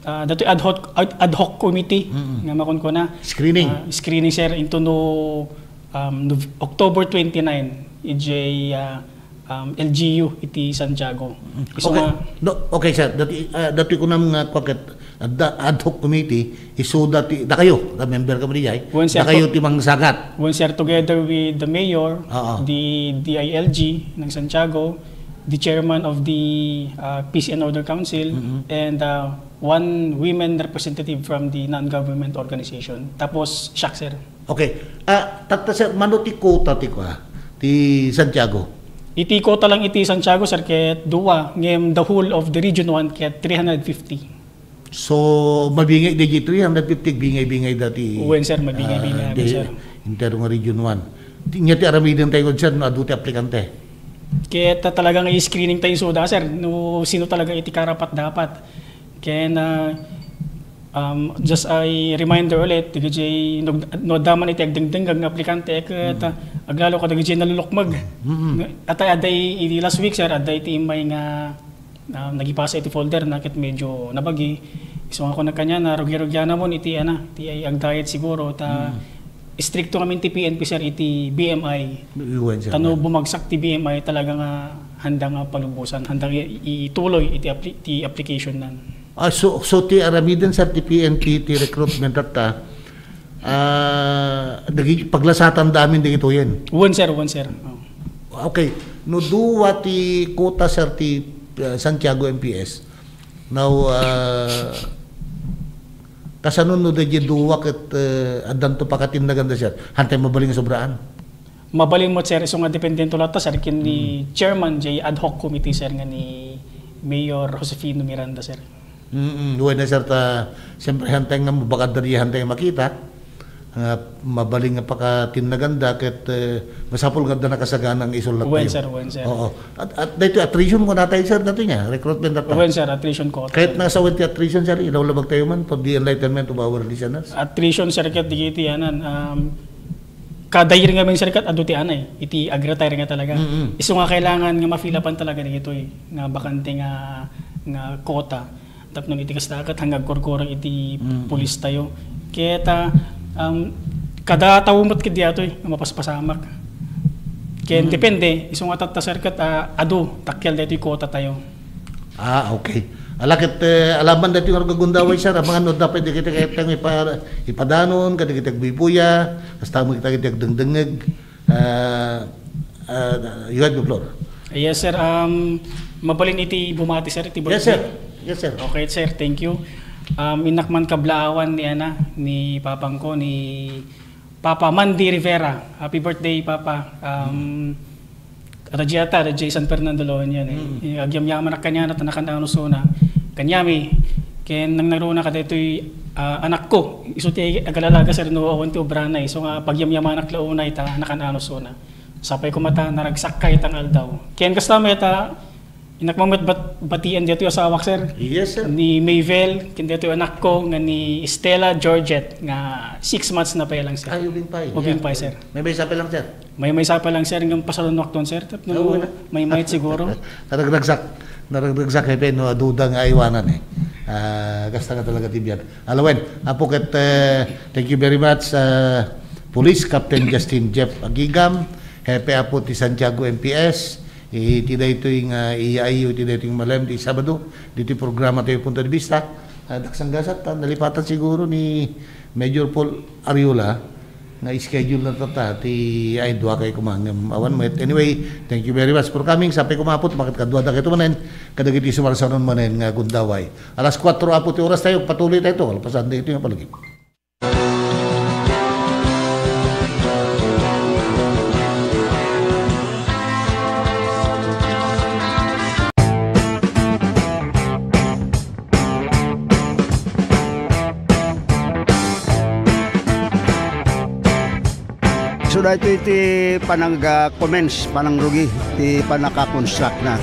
ah, datoy ad hoc, ad, ad hoc committee nga makunkuna. Screening. Ah, screening, sir, into no, um, Nov-, October twenty-nine, ijay, ah, um, L G U iti Santiago. Isu Okay. nga No, okay, sir. Dati, ah, dati ko nam nga, kwa ket, adda ad hoc committee, isu dati, dakayo, da member ka mo di jay? Wen, sir, Dakayo to- ti mangsagat. Wen, sir, together with the mayor, Oo. the D I L G ng Santiago, the chairman of the, ah, Peace and Order Council, Mm-hmm. and, ah, one women representative from the non-government organization. Tapos, siak, sir. Okay. Ah, tatta, sir, mano ti quota ti kwa, ti Santiago? Iti quota lang iti Santiago, sir, ket dua, ngem the whole of the Region one ket three hundred fifty. So, mabingay di three hundred fifty, bingay-bingay dati, Wen, sir, mabingay-bingay, ah, di, sir. Entero nga Region one. Ti, nya ti aramiden tayo, sir, no adu ti aplikante. Ket talaga nga i-screening tayo suda, sir, no sino talaga iti karapat-dapat. Ken, ah, um, just a reminder ulit, dagiti no, no adda man iti agdengdengngeg nga aplikante, ket, Mm. ah, aglalo kadagiti nalulukmeg. Mm. Atay, adda i-, iti last week, sir, adda iti immay nga, ah, nagipasa iti folder na ket medyo nabagi. Isu nga kunak kaniana, rugi-rugiana mon iti, ana, ti ay agdayet siguro, ta Mm. istrikto ngamin ti P N P, sir, iti B M I. Iwan, sir. Tano bumagsak ti B M I, talaga nga handa nga palubosan, handa nga i-, ituloy iti appli-, ti application nan. Ah, so, so ti aramiden, sir, ti P N P, ti recruitment tatta, ah, dagi-, paglasatan da amin dagitoyen? Wen, sir, wen, sir. Oh. Okay. No dua ti quota, sir, ti, ah, Santiago M P S. Now, ah, kasano no dagiti dua ket, ah, addanto pakatinnagan da, sir? Hantay mabalin nga sobraan? Mabalin met, sir, isu nga dependento latta, sir, ken ni Mm. Chairman J ad hoc committee, sir, nga ni Mayor Josefino Miranda, sir. Mm, wen, sir, ta, siyempre, hantay nga mabakad da di hantay nga makita. nga mabalin nga pakatinnaganda ket, eh, masapul nga adda nakasaganang isulatayo. Wen, sir, wen, sir. Oo. At, at daytoy attrition kunatayo, sir, daytoy nga, recruitment data. Wen, sir, attrition ko. Ket nasawen ti attrition, sir, ilawlabagtayo man for the enlightenment of our listeners. Attrition, sir, ket dagiti anan, um, kada year ngamin, sir, ket adu ti anay, iti ag-retire nga talaga. Mm-mm. Isu nga kailangan nga ma-fill upan talaga dagitoy nga bakante nga, nga quota. Tapno iti kasta ket, hanggang agkurkureng iti Mm. pulis tayo. Ket, ah, um, kada tawo met ket diatoy nga mapaspasamak. Ken Mm. depende, isu nga tatta, sir, ket, ah, adu, takkel daytoy quota tayo. Ah, okay. Ala ket, eh, alaman daytoy nga gundaway, sir, amangan no dapat dagiti kayat nga ipa-, ipadanon, kadagiti agbuybuya, kasta met dagiti agdengdengngeg. Ah, ah, you have the floor. Yes, sir. Um, mabalin iti bumati, sir, iti Yes, sir. birthday. Yes, sir. Okay, sir. Thank you. Um, innak man kablaawan ni, ana, ni papangko, ni Papa Mandy Rivera. Happy birthday, Papa. Um, ada diata, ada di San Fernando La Union, eh. Mm. Eh, agyamyamanak kaniana, ta nakan-ano sona. Kaniami, ken nangnangruna kadaytoy, ah, anakko. Isu ti agalalaga, sir, no awan ti obrana, eh. So nga, pagyamyamanak la unay, ta nakan-ano sona. Sapay koma ta naragsakka itang aldaw. Ken kasta met ta, innak man met bat-, batian daytoy asawak, sir. Yes, sir. Ni Mayvel, ken daytoy anakko, nga ni Stella Georgette, nga six months na pay lang, sir. Ay, ubing pay. Ubing Yeah. pay, sir. Maymaysa pay lang, sir. Maymaysa pay lang, sir, nga pasarunoakton, sir. Tapno Oo, na. maymayt siguro. Naragragsak. Naragragsak, hepe, no, duda nga aywanan, eh. Ah, kasta nga talaga ti biag. Ala wen, apo ket, eh, thank you very much, ah, Police Captain Justin Jeff Agigam, Hepe apo ti Santiago M P S, iti daytoy nga iyayo, iti daytoy nga malem, ti Sabado, ditoy programa tayo Punto de Vista. Ah, daksanggasat, ta nalipatan siguro ni Major Paul Ariola nga schedule na tata, ti ay dua kay kumangem awan met. Anyway, thank you very much for coming. Sapay kumapo, makit kadua da kayo manen, kadagiti sumarsaron manen nga gundaway. Alas kuatro apo ti oras tayo, patuloy tayo to. Alpasan da ito yung palagi. So, daytoy ti panang, ah, commence, panangrugi ti panaka-construct na.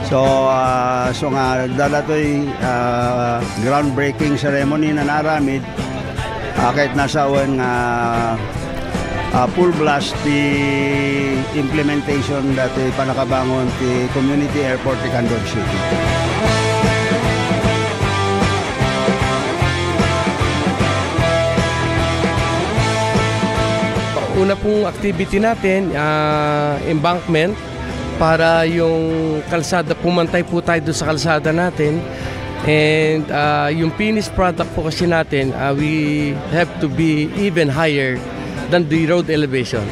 So, ah, so nga, daytoy, ah, groundbreaking ceremony nga naaramid, ah, ket nasawen nga, ah, full blast ti implementation daytoy panakabangon ti community airport ti Candon City. Una pong activity natin, ah, embankment para yung kalsada, pumantay po tayo doon sa kalsada natin. And, ah, yung finished product po kasi natin, ah, we have to be even higher than the road elevation.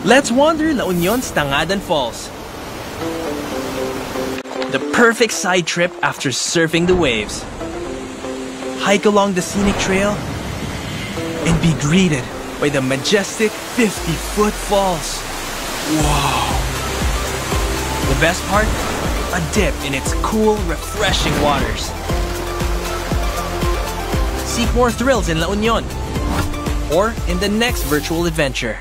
Let's wander La Union's Tangadan Falls. The perfect side trip after surfing the waves. Hike along the scenic trail and be greeted by the majestic fifty-foot falls. Wow! The best part? A dip in its cool, refreshing waters. Seek more thrills in La Union or in the next virtual adventure.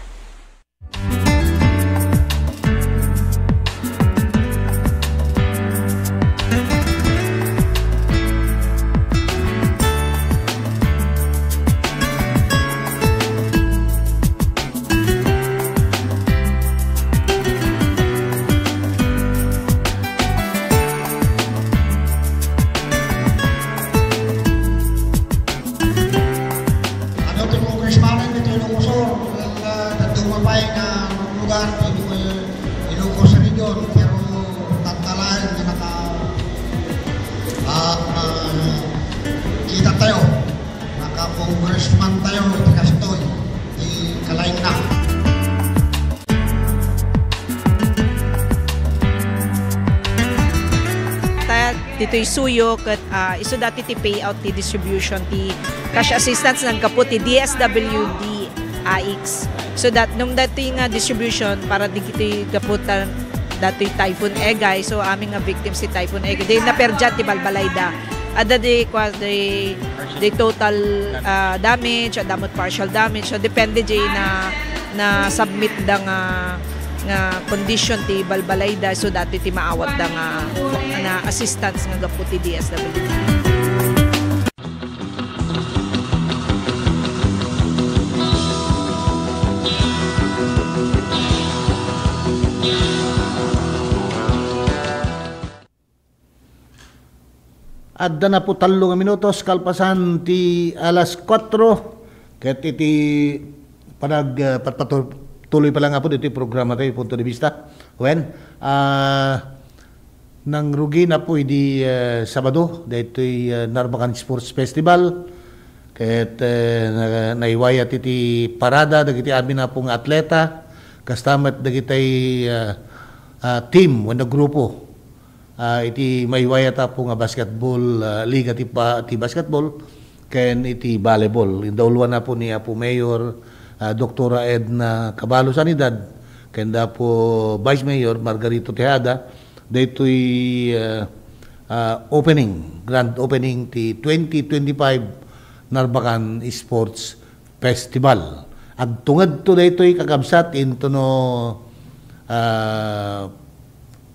Ano ti congressman ditoy Ilocos Sur? Well, ah, dadduma pay nga lugar ti Ilocos Region, pero tattalaen nga naka-, ah, ah, kita tayo, naka-congressman tayo, iti kastoy, ti kalaingna. Ditoy suyo ket, ah, isu dati ti payout ti distribution ti cash assistance naggapu ti D S W D A I C. So that nung dati nga distribution para digiti gapu ta datoy Typhoon Egay, so amin nga victims ti Typhoon Egay, di naperdian ti balbalayda. Adda di, kwa, di, di total, ah, damage, adda met partial damage. So depende di na, na submit da nga, nga condition ti balbalayda. So dati ti maawat da nga, nga assistance nga gapu ti D S W D. Adda na po tallo nga minutos kalpasan ti alas kuatro. Ket iti panag, ah, patpatuloy pa lang, Apo, ditoy programa tayo, Punto de Vista. Wen, ah, nangrugi na po idi, ah, Sabado, daytoy, ah, Narbacan Sports Festival. Ket, eh, na-, naiwayat iti parada dagiti amin a po nga atleta, kasta met dagitay, ah, ah, team wenno grupo. Ah, iti maiwayat a po nga basketball, ah, liga ti pa-, ti basketball ken iti volleyball. Indauluan na po ni Apo Mayor, ah, Doktora Edna Cabalo Sanidad, ken da po Vice Mayor Margarito Tejada, daytoy, ah, ah, opening, grand opening ti twenty twenty-five Narbacan Sports Festival. Agtungedto daytoy kakabsat into no, ah,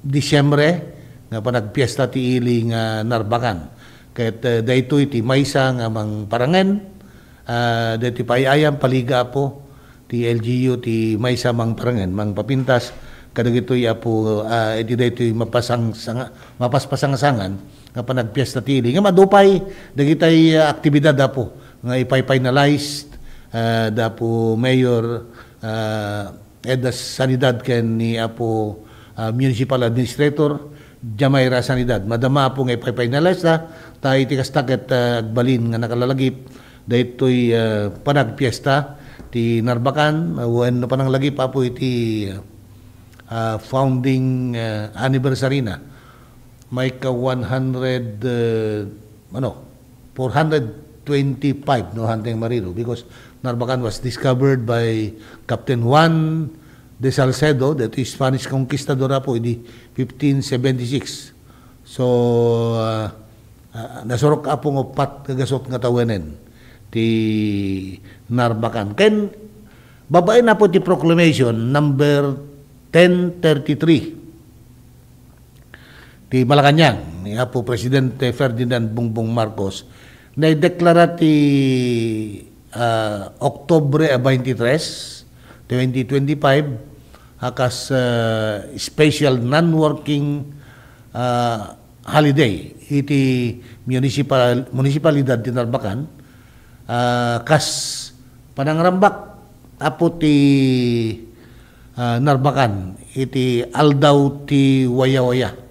Disyembre nga panagpiesta ti ili nga Narbacan. Ket, eh, daytoy ti maysa nga mangparangen, ah, daytoy paay-ayam, paliga, Apo, ti L G U ti maysa mangparangen, mangpapintas kadagitoy, Apo, ah, iti daytoy mapasangsanga-, mapaspasangsangan nga panagpiesta ti ili. Nga madupay dagitay, ah, aktibidad, Apo, nga ipay-finalized, ah, da Apo Mayor, ah, Edna Sanidad ken ni Apo, ah, Municipal Administrator Jamaira Sanidad. Madama, Apo, nga ipay-finalize da, ta iti kasta ket, ah, agbalin nga nakalalagip daytoy, ah, panagpiesta ti Narbacan, ah, wenno pananglagip, Apo, iti, ah, founding, ah, anniversary na. Mayka one hundred, uh, ano, four hundred twenty-five, no, Hanteng Mariro, because Narbacan was discovered by Captain Juan de Salcedo, that is Spanish conquistador, Apo, idi fifteen seventy-six. So, uh, uh, nasurok, Apo, nga uppat nga gasut nga tawenen ti Narbacan. Ken babaen, Apo, ti proclamation number ten thirty-three ti Malacañang ni Apo Presidente Ferdinand Bongbong Marcos, naideklara ti, ah, Oktubre a twenty-three, twenty twenty-five, a kas, ah, special non-working, ah, holiday iti municipal-, municipalidad ti Narbacan, ah, kas panangrambak, Apo, ti, ah, Narbacan iti Aldaw ti Wayawaya.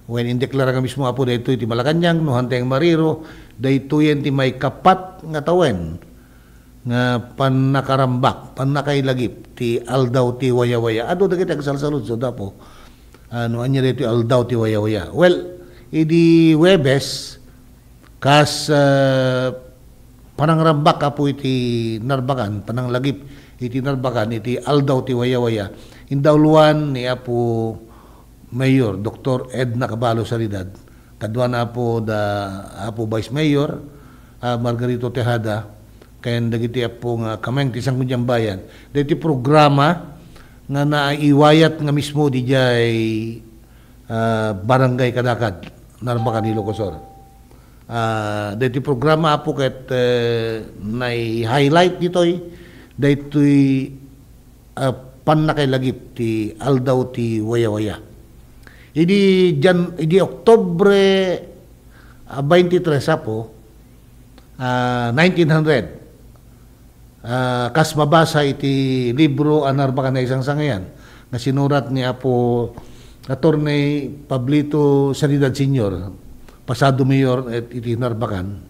Wen indeklara nga mismo, Apo, daytoy ti Malacañang, no, Hanteng Mariro, daytoyen ti maikappat nga tawen nga pannakarambak, pannakailagip ti Aldaw ti Wayawaya. Adu dagiti agsalsaludsod, Apo, ah, no ania daytoy Aldaw ti Wayawaya. Well, idi Huwebes, kas, ah, panangrambak, Apo, iti Narbacan, pananglagip iti Narbacan iti Aldaw ti Wayawaya, indauluan ni Apo Mayor Doktor Edna Cabalo Sanidad, kaduana, Apo, da Apo Vice Mayor, ah, Margarito Tejada, ken dagiti, Apo, nga kameng ti Sangguniang Bayan, dagiti programa nga naiwayat nga mismo didiay, ah, Barangay Kadakad, Narbacan, Ilocos Sur. Ah, daytoy programa, Apo, ket, eh, nai-highlight ditoy, daytoy, ah, pannakailagip ti Aldaw ti Wayawaya. Idi Jan-, idi Oktubre, ah, twenty-three, Apo, ah, nineteen hundred, ah, kas mabasa iti libro a Narbacan a Naisangsangayan, nga sinurat ni Apo Attorney Pablito Sanidad Senior, pasado mayor et-, iti Narbacan.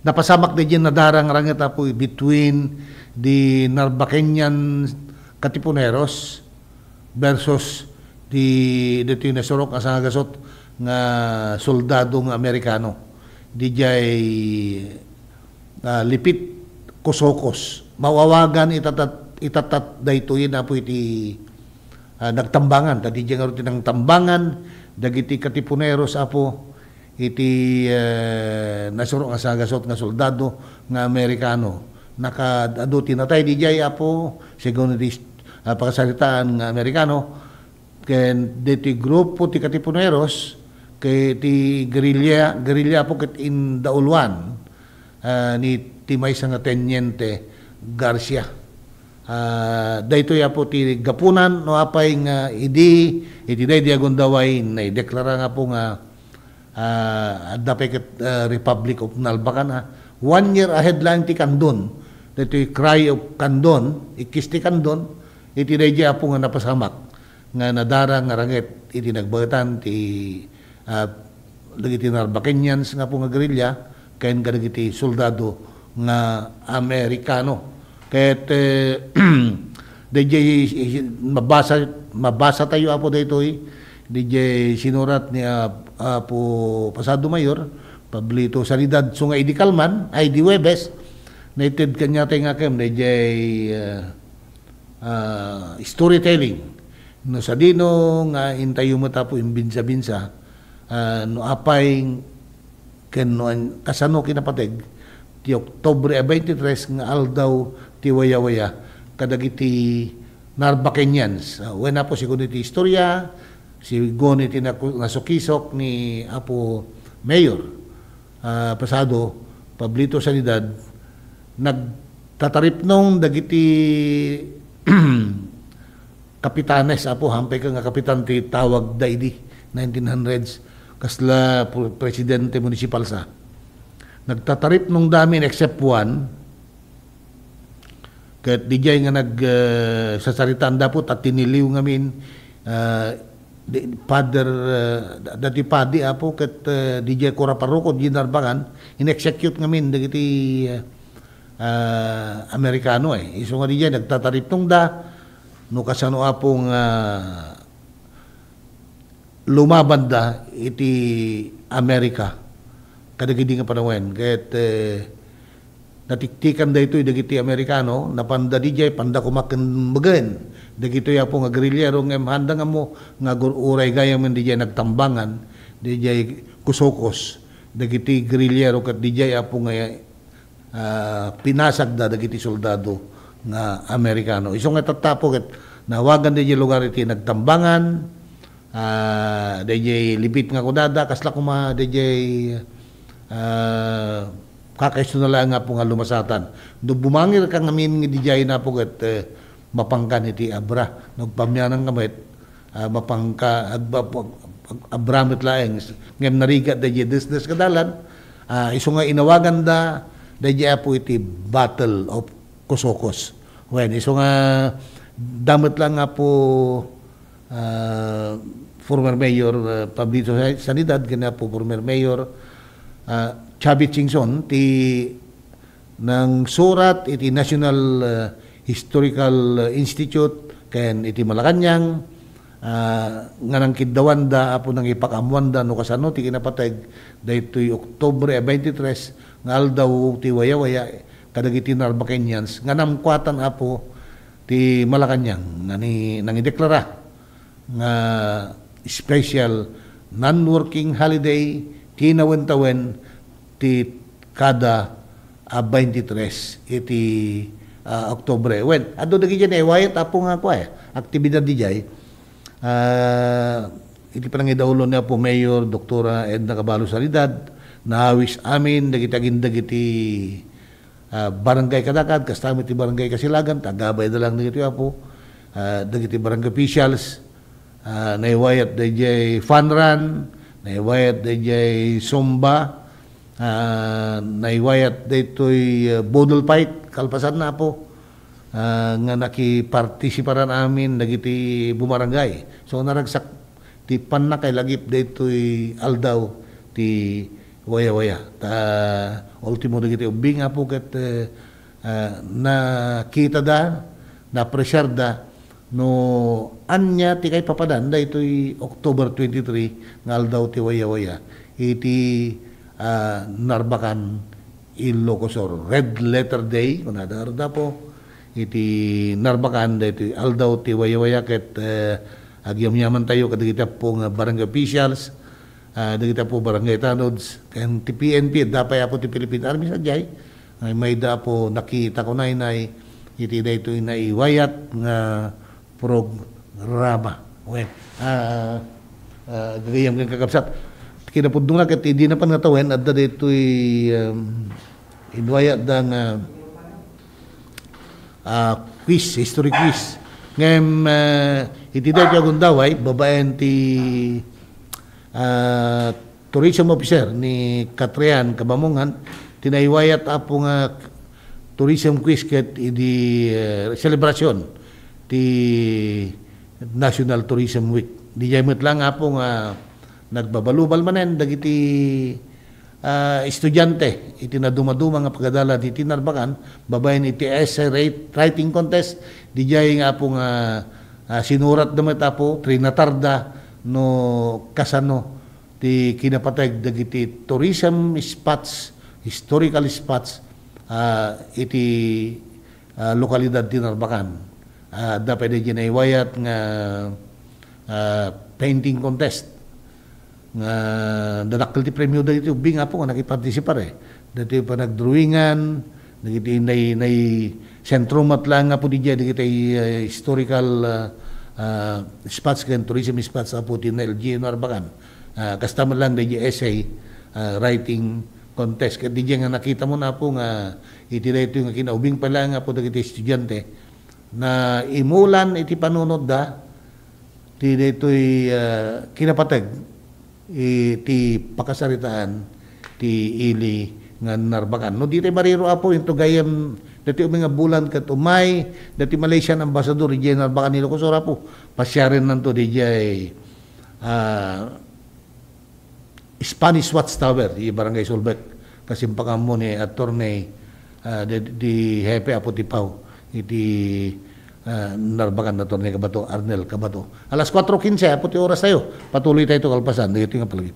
Napasamak daydiay nadarang ranget, Apo, between the Narbaqueñan Katipuneros versus the, ditoy nasurok a sangagasut nga soldado nga Amerikano. Dijay, ah, Lipit Cosocos. Maawagan itatat-, itatat daytoyen, Apo, iti, ah, nagtambangan. Ta dijay ngarud ti nangtambangan dagiti katipuneros, Apo, iti, eh, nasuro nga sagasut nga soldado nga Amerikano. Naka-, adu ti natay dijay, Apo, segun iti, ah, pakasaritaan nga Amerikano. Ken ditoy grupo ti katipuneros, ket ti guerrilla, guerrilla, Apo, ket indauluan, ah, ni ti maysa nga Teniente Garcia. Ah, daytoy, Apo, ti gapunan no apay nga idi, iti daydi a gundaway, naideklara nga, Apo, nga, ah, adda pay ket, ah, Republic of Narbacan, ah. One year ahead laeng ti Candon. Daytoy cry of Candon, ikkis ti Candon, iti daydi, Apo, nga napasamak nga nadara nga ranget iti nagbaetan ti, ah, dagiti Narbacanians nga, Apo, nga guerrilla ken kadagiti soldado nga Amerikano. Ket, eh, dayjay mabasa, mabasa tayo, Apo, daytoy, dayjay sinurat ni, ah, Apo Pasado Mayor Pablito Sanidad, so nga idi kalman, ay, di Huwebes, naited kaniatay nga kem, dayjay, ah, ah, storytelling. No sadino nga intayo met, Apo, imbinsa-binsa, ah, no apay ken no an-, kasano kinapateg ti Oktubre a twenty-three nga aldaw ti wayawaya kadagiti Narbacanians. Ah, wen, Apo, segun iti istorya, segun iti naku-, nasukisok ni Apo Mayor, ah, Pasado, Pablito Sanidad, nagtataripnong dagiti kapitanes, Apo, hampay ka nga kapitan ti tawag da idi, nineteen hundreds, kasla pu-, presidente municipal sa. Nagtataripnong da amin except one, ket dijay nga nag, eh, sasaritaan da, Apo, ta tiniliw ngamin, ah, di, Father, eh, da-, dati padi, Apo, ket, eh, dijay kura paroko, di Narbacan, in-execute ngamin dagiti, eh, ah, Amerikano, eh. Isu nga dijay nagtataripnong da, no kasano, Apo, nga lumabanda iti Amerika kadagidi nga panawen. Ket, eh, natiktikan daytoy dagiti Amerikano, napanda dijay, panda koma ken megen dagitoy, Apo, nga guerrillero, ngem haanda nga ammo nga agur-uray gayamen dijay nagtambangan, dijay Cosocos, dagiti guerrillero ket dijay, Apo, nga ah, pinasagda dagiti soldado nga Amerikano. Isu nga tatta, Apo, ket naawagan dayjay lugar iti nagtambangan, ah, dayjay Lipit nga kunada, kasla koma dayjay, ah, kakaisuna laeng, Apo, nga lumasatan. No bumangirka ngamin nga dijay, Apo, ket, eh, mapankan iti abra. No agpamiananka met, ah, mapangka-, agba-, ag-, abra met laeng, ngem narigat dayjay business nga dalan, ah, isu nga inawaganda dayjay, Apo, iti Battle of Cosocos. Wen, isu nga da met laeng, Apo, ah, former mayor, ah, Pablito Sa-, Sanidad, ken Apo former mayor, ah, Chavit Singson, ti nangsurat iti National, ah, Historical, ah, Institute ken iti Malacañang, ah, nga nangkiddawanda, Apo, nangipakaammoanda no kasano ti kinapateg daytoy Oktubre a twenty-three nga aldaw ti wayawaya kadagiti Narbacanians nga namkuatan, Apo, ti Malacañang nga ni-, nangideklara nga special non-working holiday ti nawentawen ti kada, ah, twenty-three iti, ah, Oktubre. Wen, adu dagiti naiwayat, Apo, nga kua, eh, aktibidad dijay. Ah, iti panangidaulo ni Apo Mayor Doktora Edna Caballo Salidad, naawis amin dagiti agin dagiti ah, barangay kadakad, kasta met ti barangay Kasilagan, ta agabay da lang dagiti, Apo, ah, dagiti barangay officials, ah, naiwayat dayjay fun run, naiwayat dayjay Zumba, ah, naiwayat daytoy, ah, boodle fight, kalpasanna, Apo, ah, nga nakipartisiparan amin dagiti bumarangay. So, naragsak ti pannakailagip daytoy aldaw ti wayawaya. Ta ultimo dagiti ubbing, Apo, ket, eh, ah, nakitada, na-appreciarda No ania ti kaipapadan daytoy October twenty-three nga Aldaw ti Wayawaya iti, ah, Narbacan, Ilocos Sur. Red Letter Day, kunada, Ardapo, iti Narbacan daytoy Aldaw ti Wayawaya ket, eh, agyamyamantayo kadagiti appo nga barangay officials, ah, dagiti appo barangay tanods, ken ti P N P, adda pay appo ti Philippine Army sadiay. Ay, mayda appo nakita ko naynay iti daytoy naiwayat nga programa. Wen, ah, ah, gagayam ken kakabsat. Kinapudnona ket idi napan nga tawen, adda daytoy, um, inwayatda nga, ah, quiz, history quiz. Ngem, ah, iti daytoy a gundaway, babaen ti, ah, tourism officer ni Katrian Kabamungan, ti naiwayat appo nga tourism quiz ket idi, eh, selebrasyon ti National Tourism Week. Diay met laeng appo nga nagbabalubal manen dagiti, ah, estudiante iti nadumaduma nga pagadalan iti Narbacan, babaen iti essay write-, writing contest. Diay nga appo nga, ah, sinuratda met appo, trinatarda no kasano ti kinapateg dagiti tourism spots, historical spots, ah, iti, ah, lokalidad ti Narbacan. Ah, adda pay daydi naiwayat nga, ah, painting contest nga dadakkel ti premio dagiti ubing appo nga nakipartisipar, eh. Daytoy panagdrawingan, dagiti nay-, naisentro met laeng appo didiay dagiti, eh, historical, ah, ah, spots ken tourism spots appo ti N L G U Narbacan. Ah, kasta met laeng daydi essay, ah, writing contest. Ket didiay nga nakita mo na appo nga iti daytoy nga kinaubing pay laeng appo dagiti estudiante, naimulan iti panunotda ti daytoy, ah, kinapateg iti pakasaritaan ti ili nga Narbacan. No, ditay mariro, appo, into gayyem, daytoy umi nga bulan ket umay daytoy Malaysian ambassador idiay Narbacan, Ilocos Sur, appo. Pasiarennanto didiay, ah, Spanish Watchtower, di Barangay Sulbec. Kasimpakan mo ni Attorney, ah, di, di Hepe Apo Tipaw, iti, ah, Narbacan, Attorney Kabato, Arnel Kabato. Alas kuatro kinse, appo ti oras tayo. Patuloy tayo ito kalpasan. Dito nga palagi.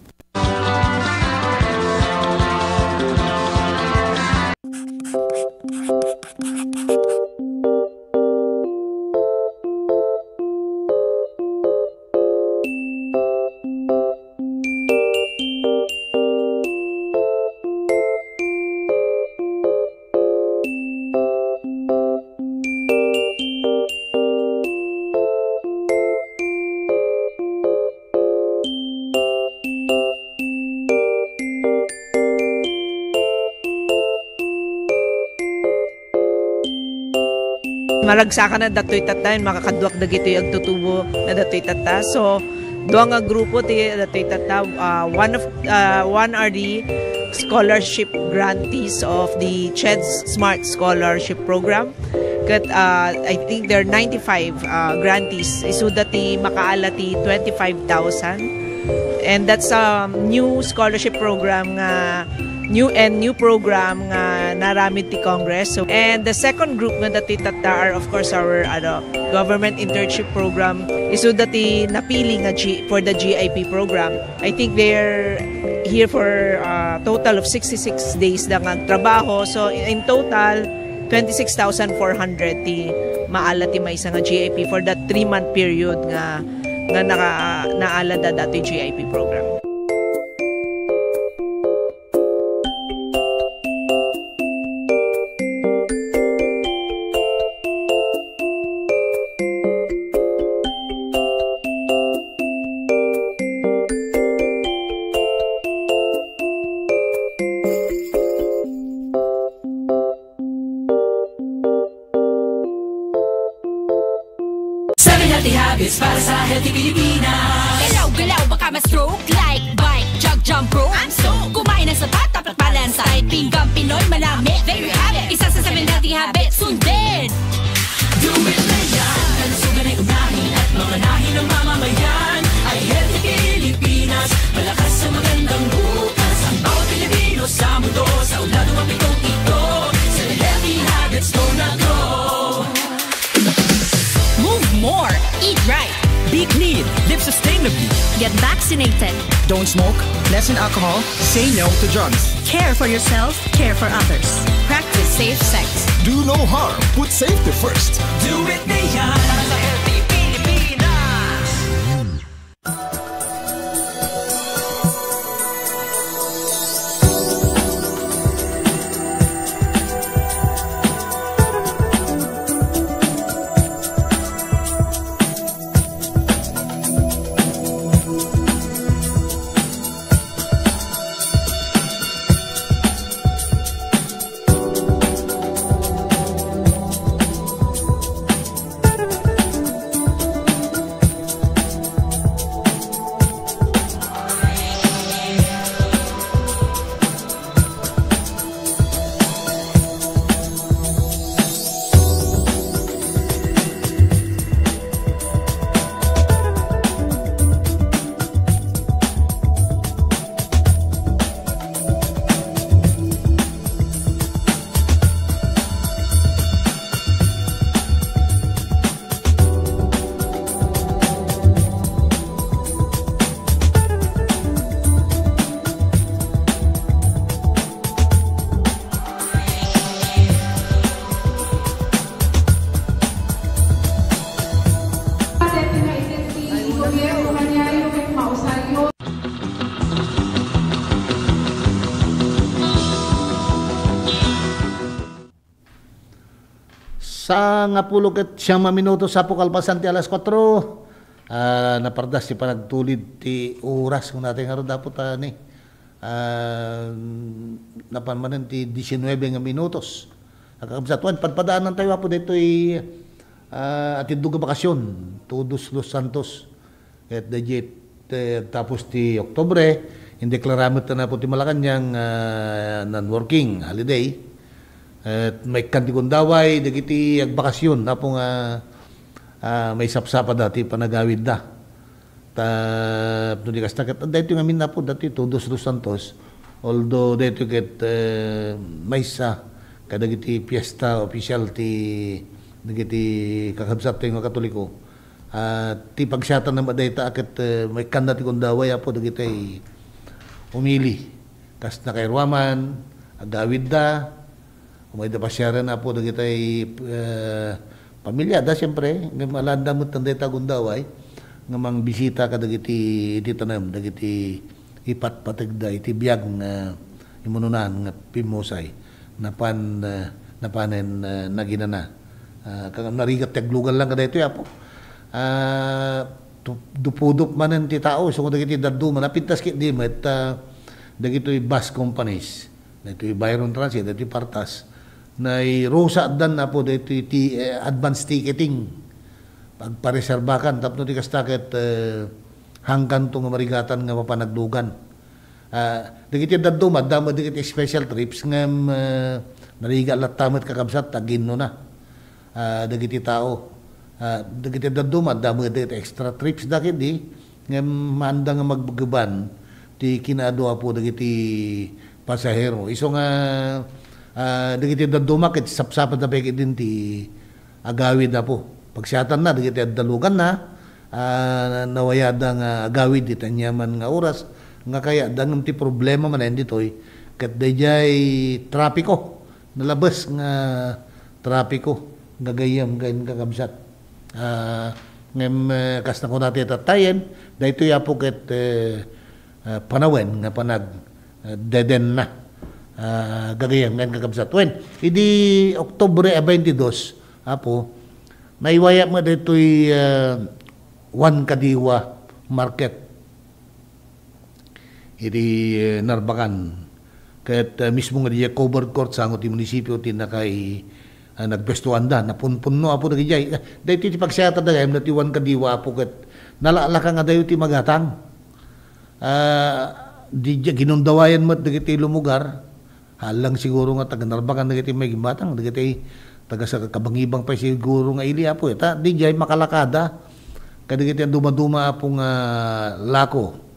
Maragsakan a datoy tatta, makakaduak dagitoy agtutubo na datoy tatta. So, dua nga grupo ti datoy tatta, ah, one of, ah, one are the scholarship grantees of the CHED Smart Scholarship Program. Ket, ah, I think there are ninety-five, ah, grantees. Isuda ti makaala ti twenty-five thousand. And that's a new scholarship program nga, new and new program nga naramid ti Congress. So, and the second group nga datoy tatta are, of course, our, ano, government internship program. Isuda ti napili nga G-, for the G I P program. I think they're here for, uh, total of sixty-six days da nga agtrabaho. So, in total, twenty-six thousand four hundred ti maala ti maysa nga G I P for that three-month period nga, nga naka-, naala da datoy G I P program. Seven healthy habits para sa healthy Pilipinas. Galaw-galaw, baka ma-stroke. Like, bike, jog, jump rope. I'm sold. Kumain ng sapat, dapat balanced diet. Pinggan Pinoy, manamit. There you have it. Isa sa seven healthy habits. Sundin. Do it na yan. Kalusugan ay unahin at mamanahin ng mamamayan. Ay healthy Pilipinas. Malakas sa magandang bukas. Ang bawat Pilipino sa mundo. Sa ulado ang pitong ito. Seven healthy habits, go na go. Move more. Get vaccinated. Don't smoke, lessen alcohol, say no to drugs. Care for yourself, care for others. Practice safe sex. Do no harm, put safety first. Do it, Mayan. Para sa healthy Pilipinas. Sangapulo ket siam a minutos, apo, kalpasan ti alas kuatro. Ah, napardas ti panagtulid ti oras, kunatay ngarud, apo, ta ni, ah, napan manen ti diecinuebe nga minutos. Kakabsat, wen, padpadaanantayo, apo, daytoy, ah, atiddog a bakasyon, Todos los Santos. Ket daydiay, eh, agtapos ti Oktubre, indeklara met, apo, ti Malacañang, ah, non-working holiday. Et maikkan ti gundaway dagiti agbakasyon, apo, nga, ah, maisapsapada ti panagawidda. Ta, no di kasta, ket daytoy ngamin, apo, daytoy Todos los Santos, although daytoy ket, eh, maysa kadagiti fiesta official ti dagiti kakabsatto nga Katoliko. Ah, ti pagsiatanna met dayta ket, eh, maikkanna ti gundaway, apo, dagitay umili. Kas nakairuaman, agawidda, umayda pasiaren, apo, dagitay, eh, pamiliada, siempre, ngem alaanda met dayta gundaway nga mangbisita kadagiti iti tanem, dagiti ipatpategda iti biag nga imununan nga pimmusay. Napan, eh, napanen, eh, naginana. Ah, ka-, narigat ti aglugan lang kadaytoy, apo. Ah, tu-, dupudup manen ti tao, isu nga dagiti dadduma, napintas ketdi met, ah, dagitoy bus companies, dagitoy Byron Transit, dagitoy Partas, nairusa addan, apo, dagitoy ti, eh, advance ticketing. Pagpareserbakan, tapno ti kasta ket, eh, hangkanto nga marigatan nga mapan aglugan. Ah, dagiti dadduma, adda met dagiti special trips ngem, eh, narigat latta met, kakabsat, ta aginnona, ah, dagiti tao. Ah, dagiti dadduma, adda met dagiti extra trips da ketdi, ngem maanda nga maggeban ti kinaadu, apo, dagiti pasahero. Isu nga, ah, dagiti dadduma ket sapsapatda pay ketdin ti agawid, apo. Pagsiatanna dagiti adda luganna, ah, nawayada nga agawid iti aniaman nga oras nga kayatda, ngem ti problema manen ditoy ket daydiay trapiko. Nalabes nga trapiko, gagayyem ken kakabsat. Ah, ngem, eh, kas nakuna ti tattayen, daytoy, apo, ket, eh, ah, panawen nga panag, ah, dedenna. Ah, gagayyem ken kakabsat. Wen, idi Oktubre a twenty-dos, apo, naiwayat met daytoy, ah, Juan Cadiwa Market iti, eh, Narbacan. Ket, eh, mismo nga diay covered court sango ti munisipio ti nakai-, ah, nagpuestoanda, napunpunno, apo, dagidiay. Ah, daytoy ti pagsiatanna gayam, daytoy Juan Cadiwa, apo, ket nalaklaka nga adayo ti magatang. Ah, didiay ginundawayan met dagiti lumugar. Haan lang siguro nga taga Narbacan dagiti maigimatang, dagiti taga sa-, Kabangibang pay siguro nga ili, apo, eh. Ta didiay makalakada kadagiti dumaduma, apo, nga lako.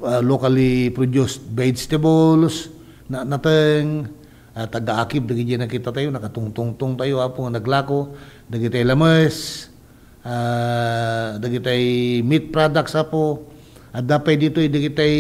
Ah, locally produced vegetables, na-, nateng, ah, taga-Akib, dagiti nakita tayo, nakatungtungtong tayo, apo, nga naglako, dagiti lames, ah, dagiti meat products, apo, Adda pay ditoy dagitay,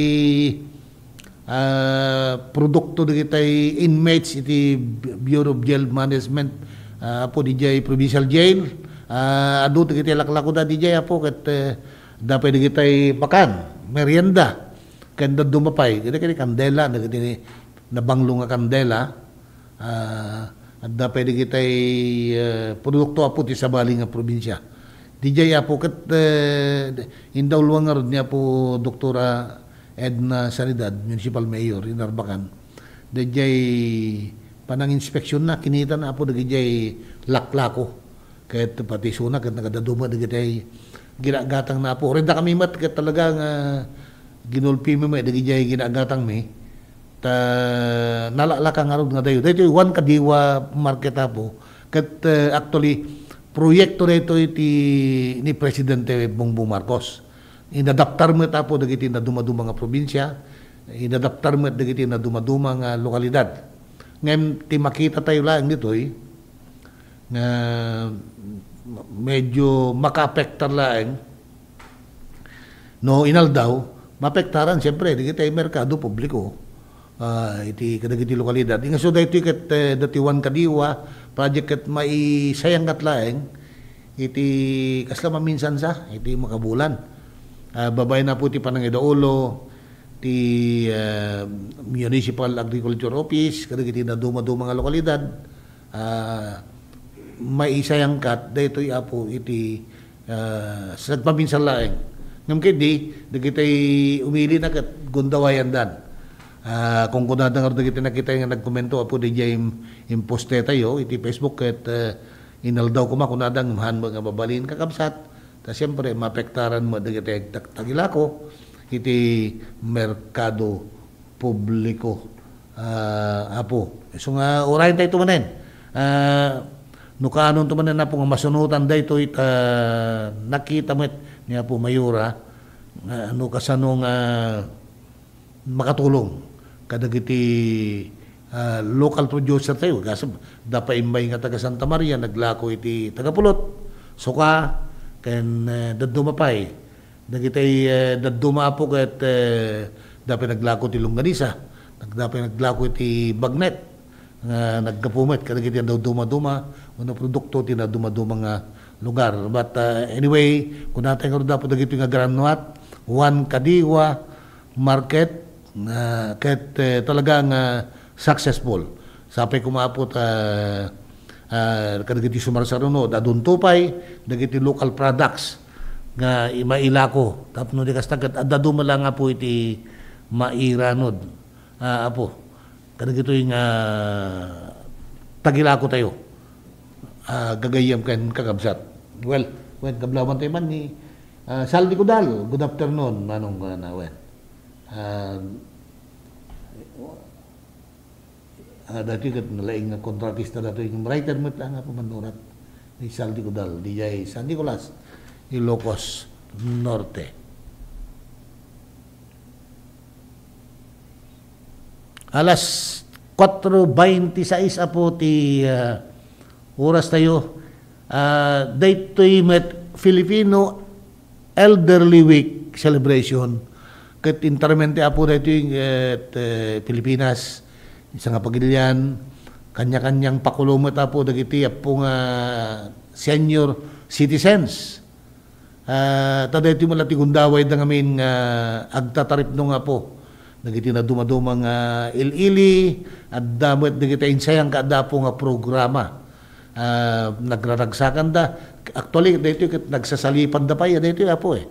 ah, produkto dagitay inmates iti Bureau of Jail Management, ah, apo didiay provincial jail. Ah, adu dagitay laklakoda didiay apo ket, eh, adda pay dagitay pakan, merienda, ken dadduma pay. Dagiti kandela, dagiti nabanglo nga kandela. Ah, adda pay dagitay, eh, produkto apo ti sabali nga probinsya. Didiay apo ket, eh, indauluan ngarud ni Apo Doktora Edna Sanidad, Municipal Mayor, Inarbakan. Didiay pananginspeksionna, kinitana apo dagidiay laklako. Ket pati isuna ket nagadadduma dagitay ginagatangna apo. Ren dakami met ket talaga nga ginulpimi met dagidiay ginagatangmi. Ta nalaklaka ngarud nga dayo. Daytoy one kadiwa market apo. Ket, eh, actually, proyekto daytoy ti ni Presidente Bongbong Marcos. Inadaptar met apo dagiti nadumaduma nga probinsya, inadaptar met dagiti nadumaduma nga lokalidad. Ngem ti makita tayo laeng ditoy, nga medyo makaapektar laeng no inaldaw, maapektaran siyempre dagiti merkado publiko, ah, iti kadagiti lokalidad. Ingasu daytoy ket, eh, dati one kadiwa project ket maisayangkat laeng iti kasla maminsan sa, iti makabulan. Ah, babaen na po ti panangidaulo, ti, eh, Municipal Agriculture Office, kadagiti naduma-duma nga lokalidad, ah, maisayangkat daytoy apo iti, ah, sa nagpaminsan laeng. Ngem ketdi, dagitay umili na ket gundawayandan. Ah, kung kunada nga dagiti nakita nga nagkomento apo didiay im-, imposte tayo iti Facebook ket, eh, inaldaw koma kunada ngem haan met nga mabalin kakabsat. Ta siempre, maapektaran met dagiti tag-, tagilako iti merkado publiko, ah, apo. So nga, urayen tayo manen. Ah, no kaanonto manen, apo, nga masunotan daytoy ta nakita met ni Apo Mayora, ah, no kasano nga makatulong kadagiti, ah, local producer tayo. Kasam, da pa imbay nga taga Santa Maria, naglako iti taga Pulot, Suka, ken, eh, dadduma pay. Dagitay, eh, dadduma apo ket, eh, da pay naglako ti longganisa, nag-, da pay naglako iti bagnet, nga naggapu met kadagiti naduma-duma, wenno produkto ti naduma-duma nga lugar. But, uh, anyway, kunatay ngarud apo dagitoy nga granuat, one kadiwa market, uh, ket, eh, talaga nga successful. Sapay koma apo ta, ah, kadagiti sumarsaruno, adunto pay dagiti local products nga i-, mailako. Tapno di kasta ket adda dumala nga apo iti mairanod. Ah, apo, kadagitoy nga tagilako tayo. Ah, gagayyem ken kakabsat. Well, wen, kablawan tayo man ni, ah, Saldi Kudal. Good afternoon, manong, ah, na, wen. Ah, ah, dati ket nalaing nga kontratista dati, yung writer met lang nga pamannurat ni Saldi Kudal, didiay San Nicolas, Ilocos Norte. Alas kuatro bente sais apo ti, ah, oras tayo. Ah, daytoy met Filipino Elderly Week celebration. Ket enteramente apo daytoy, ket, eh, Pilipinas, isa nga pagilian, kanya-kanyang pakulo met apo dagiti apo nga senior citizens. Ah, ta daytoy met la ti gundaway da ngamin nga agtataripno nga apo. Dagiti naduma-duma nga il-ili, adda met dagiti insayang kaadda apo nga programa. Ah, nagraragsakan da. Actually, daytoy ket nagsasalipan da pay, daytoy apo, eh.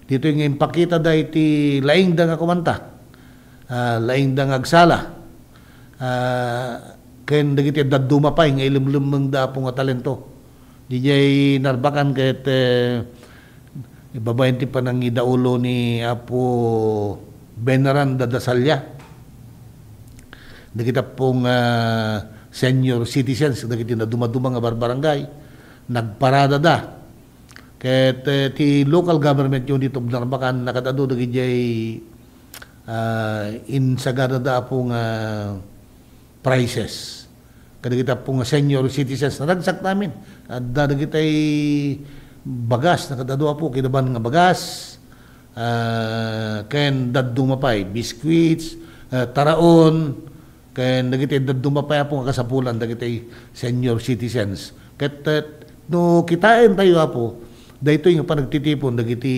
Ditoy nga impakita da iti laing da nga kumanta. Ah, laing da nga agsala. Ah, ken dagiti dadduma pay nga ilemlemmeng da apo nga talento. Didiay Narbacan ket, eh, ibabaen ti panangidaulo ni Apo Benaran Dadasalia. Dagiti apong, ah, senior citizens, dagiti naduma-duma nga barbarangay, nagparada da. Ket, eh, ti local government unit of Narbacan, nakadado dagidiay, ah, insagada da apo nga prizes. Kadagiti apo nga senior citizens, naragsak namin. Adda dagitay bagas, nakadado apo, kinaban nga bagas, ah, ken dadduma pay, biscuits, ah, taraon, ken dagiti dadduma pay, Apo, nga kasapulan dagiti senior citizens. Ket, eh, no kitaentayo, Apo, daytoy nga panagtitipon dagiti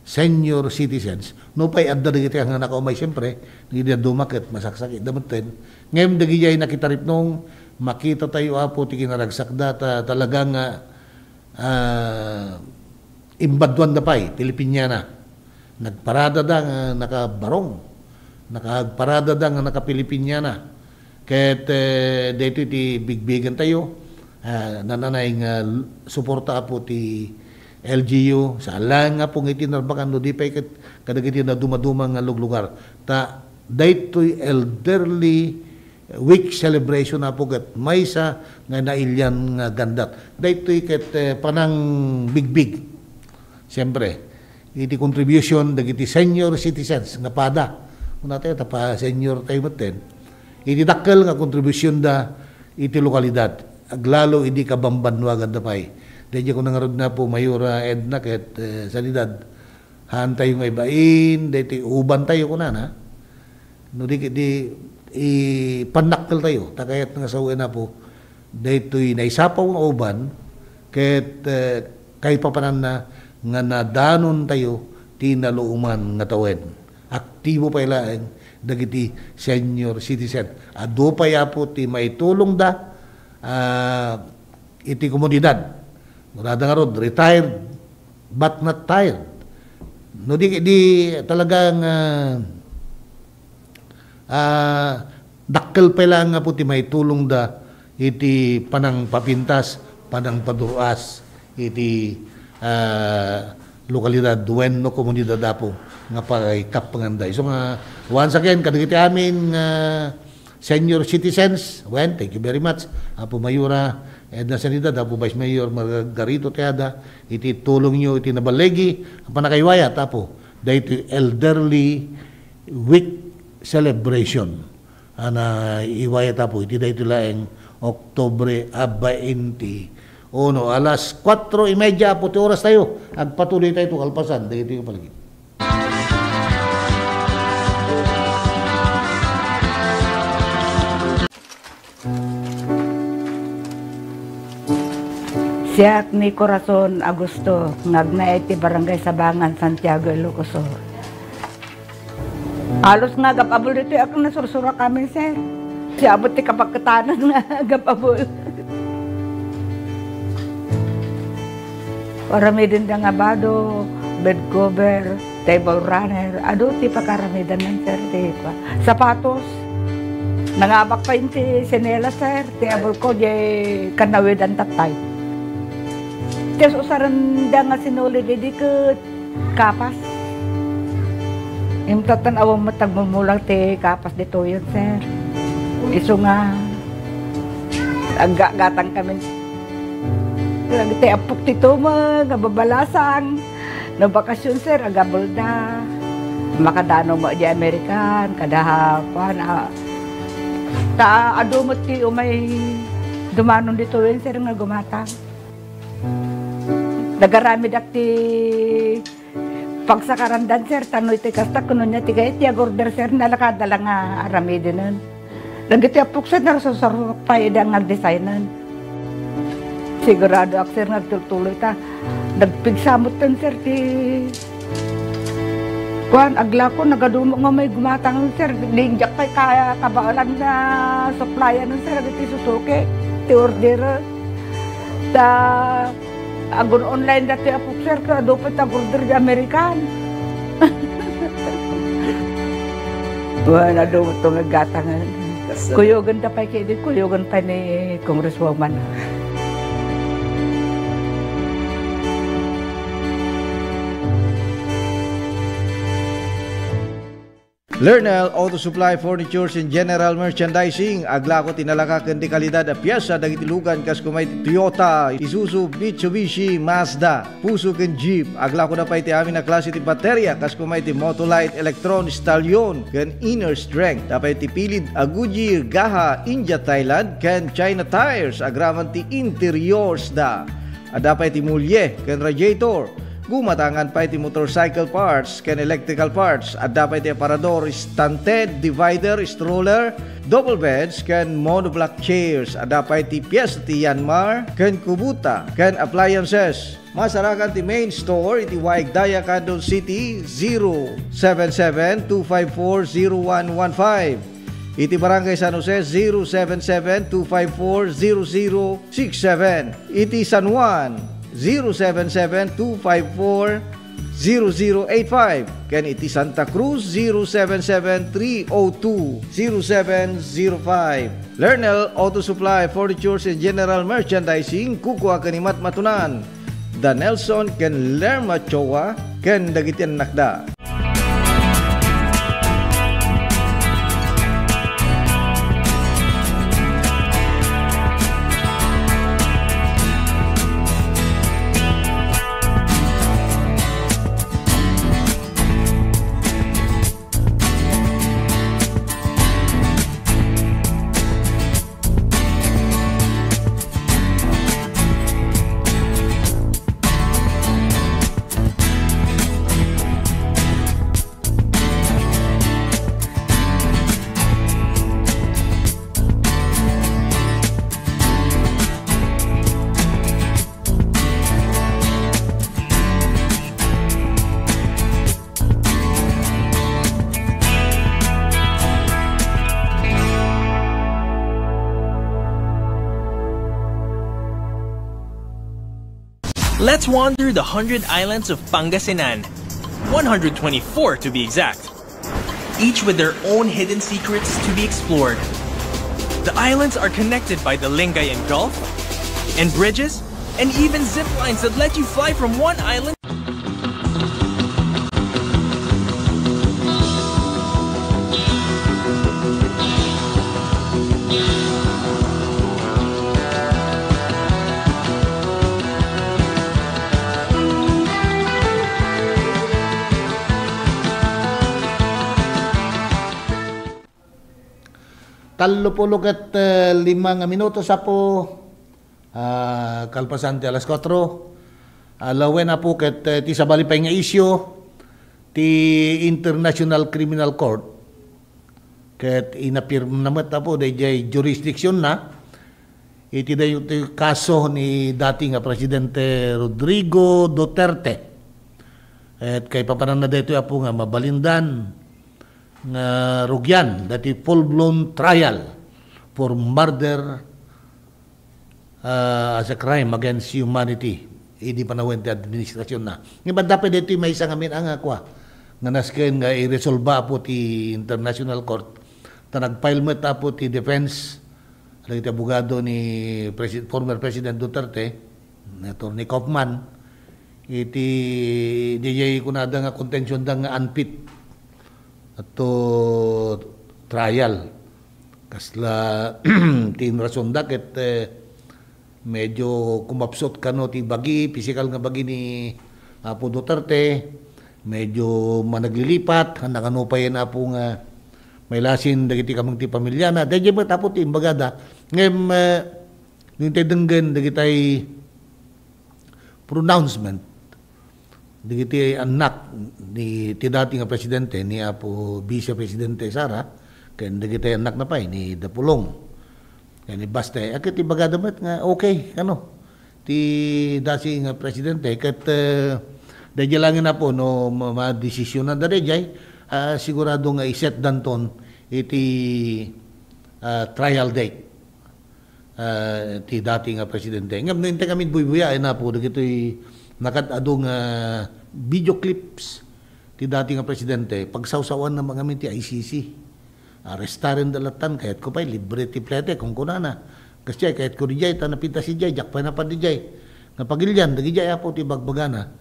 senior citizens, nupay adda dagiti nga nakaumay, siyempre, dagiti dadduma ket masaksakitda metten. Ngem dagidiay nakitaripnong, makitatayo, Apo, ti kinaragsakda, ta talaga nga, ah, imbaduanda pay ti Lipiniana. Nagparadada nga nakabarong. Nakaagparadada nga nakapilipiniana. Ket, eh, daytoy ti bigbigentayo. Ah, nananay nga l-, suporta, Apo, ti L G U. Saan laeng, Apo, nga iti Narbacan, no di pay ket kadagiti nadumaduma nga luglugar. Ta daytoy elderly week celebration, Apo, ket maysa nga nailian nga gandat. Daytoy ket, eh, panangbigbig. Siyempre, iti contribution dagiti senior citizens nga pada. Kunatayo, ta pa-senior tayo metten. Iti dakkel nga kontribusyonda iti lokalidad. Aglalo idi kabambannuaganda pay. Daydiay ko nangarud na po, Mayora Edna, ket, eh, sanidad, haantayo nga ibain, daytoy ubantayo, kunana. No di, di, ipannakkeltayo, ta kayat nga sawen, Apo, daytoy naisapaw nga uban, ket, eh, kaipapananna nga nadanontayo ti naluoman nga tawen. Aktibo pay laeng dagiti senior citizen. Adu pay, Apo, ti maitulongda, ah, iti komunidad. Kunada ngarud, retired but not tired. No di, di talagang, ah, ah, dakkel pay laeng, Apo, ti maitulongda iti panangpapintas, panangpadur-as iti, ah, lokalidad wenno komunidad, Apo, nga pakaikapanganda. Isu nga, once again, kadagiti amin nga senior citizens, wen, thank you very much, Apo Mayora Edna Sanidad, Apo Vice Mayor Margarito Tejada, iti tulongyo iti naballigi a pannakaiwayat, Apo, daytoy Elderly Week celebration a naiwayat, Apo, iti daytoy laeng Oktubre a bainti uno, alas kuatro y media, Apo, ti orastayo. Agpatuloytayo kalpasan daytoy nga palagip. Siak ni Corazon Augusto, nga agnaed ti Barangay Sabangan, Santiago, Ilocos Sur. Halos nga agap-abol ditoy a nasursurak amin, sir. Siabot ti kapaketanan nga agap-abol. Aramidenda nga bado, bed cover, table runner, adu ti pakaramidannan, sir, ti kua-, sapatos. Nangabak pay ti sinelas, sir, ti abulko, diay kanawidan tattay. Ti usarenda nga sinulid idi ket kapas. Imtatan awan met agmumulang ti kapas ditoyen, sir. Isu nga aggatgatang kami. Ti appok ti tumeng nga babalasang. No bakasyon, sir, agabelda. Makadano mo di American, kada kuan, ah. Ta adu met ti umay dumanon ditoyen, sir, nga gumatang. Nagaramidak ti pagsakarandan, sir, tano iti kasta, kuno niya ti kayat ti agorder, sir, nalakada la nga aramidenen. Dagiti appok, sir, narsarsarok pay ida nga agdesignen. Siguradoak, sir, nga agtultuloy ta nagpigsa metten, sir, ti kuan, aglako, nagadumok nga may gumatang, sir, diak pay kaya kabaelan nga supplyan, sir, dagiti susuki ti order. Ta agun-online dati a pupser, ket adu pay ti agorder di American. Wen, adu met ti aggatangen. Kasla- Kuyogen da pay kidi, kuyogen pay ni Congresswoman. Lernel Auto Supply, Furnitures and General Merchandising, aglako ti nalaka ken di kalidad a piesa dagiti lugan kas kumay ti Toyota, Isuzu, Mitsubishi, Mazda, Fuso ken Jeep. Aglako da pay ti amin a klase ti bateria kas kumay ti Motolite, Electron, Stallion ken Inner Strength. Da pay ti pilid a Goodyear, Gaha, India, Thailand ken China tires agraman ti interiors da. Adda pay ti mulie ken radiator. Kumatangan pay ti motorcycle parts ken electrical parts. Adda pay ti aparador, stanted, divider, stroller, double beds, ken monoblock chairs. Adda pay ti piyesta ti Yanmar ken Kubota ken appliances. Masarakan ti main store iti Waig Daya, Candon City, zero seven seven two five four zero one one five. Iti Barangay San Jose, zero seven seven two five four zero zero six seven. Iti San Juan, zero seven seven two five four zero zero eight five. Ken iti Santa Cruz, zero seven seven three oh two zero seven zero five. Lernel Auto Supply, Furnitures and General Merchandising, kukua ken ni Matmatunan. Da Nelson ken Lerma Choa ken dagiti annakda. Let's wander the hundred islands of Pangasinan. One hundred twenty-four to be exact. Each with their own hidden secrets to be explored. The islands are connected by the Lingayen Gulf and bridges and even zip lines that let you fly from one island. Tallo pulo ket, eh, lima nga minuto, Apo. Ah, kalpasan ti alas kuatro. Ah, lawen, Apo, ket, eh, ti sabali pay nga isyu, ti International Criminal Court. Ket inapirmna met, Apo, daydiay jurisdiction na iti daytoy kaso ni dati nga Presidente Rodrigo Duterte. Et kaipapananna daytoy, Apo, nga mabalindan nga rugian dati full-blown trial for murder, ah, as a crime against humanity idi panawen ti administrasyonna. Ngem adda pay daytoy maysa ngamin a nga kua, nga nasken nga iresolba, Apo, ti International Court. Ta nag-file met, Apo, ti defense dagiti abogado ni Presi-, former President Duterte, ni Attorney Kaufman, iti diay kunada nga contention da nga unfit to trial. Kasla ti inrason da ket, eh, medyo kumapsut kano ti bagi, pisikal nga bagi ni Apo Duterte, medyo managlilipat, nangano pay, Apo, nga mailasin dagiti kameng ti pamiliana. Daydiay met, Apo, ti imbagada. Ngem, eh, no intay denggen dagitay pronouncement dagiti annak ni, ti dati nga presidente, ni Apo Vice Presidente Sara, ken dagiti annakna pay ni Dapulong, ken ni Baste. Ket ibagada met nga okay, ano, ti dasi nga presidente, ket, eh, daydiay laengen, Apo, no ma-, madesisyonanda daydiay, ah, sigurado nga iset danton iti, ah, trial date, ah, ti dati nga presidente. Ngem no intay ngamin buybuyaen, Apo, dagitoy nakad-adu nga video clips ti dati nga presidente, pagsawsawanna ngamin ti I C C. Arrestarenda lattan, kayatko pay, libre ti plete, kunkunana. Kasdiay, kayatko didiay, ta napintas idiay, diak pay napan didiay. Napagilian, dagidiay, Apo, ti bagbagana.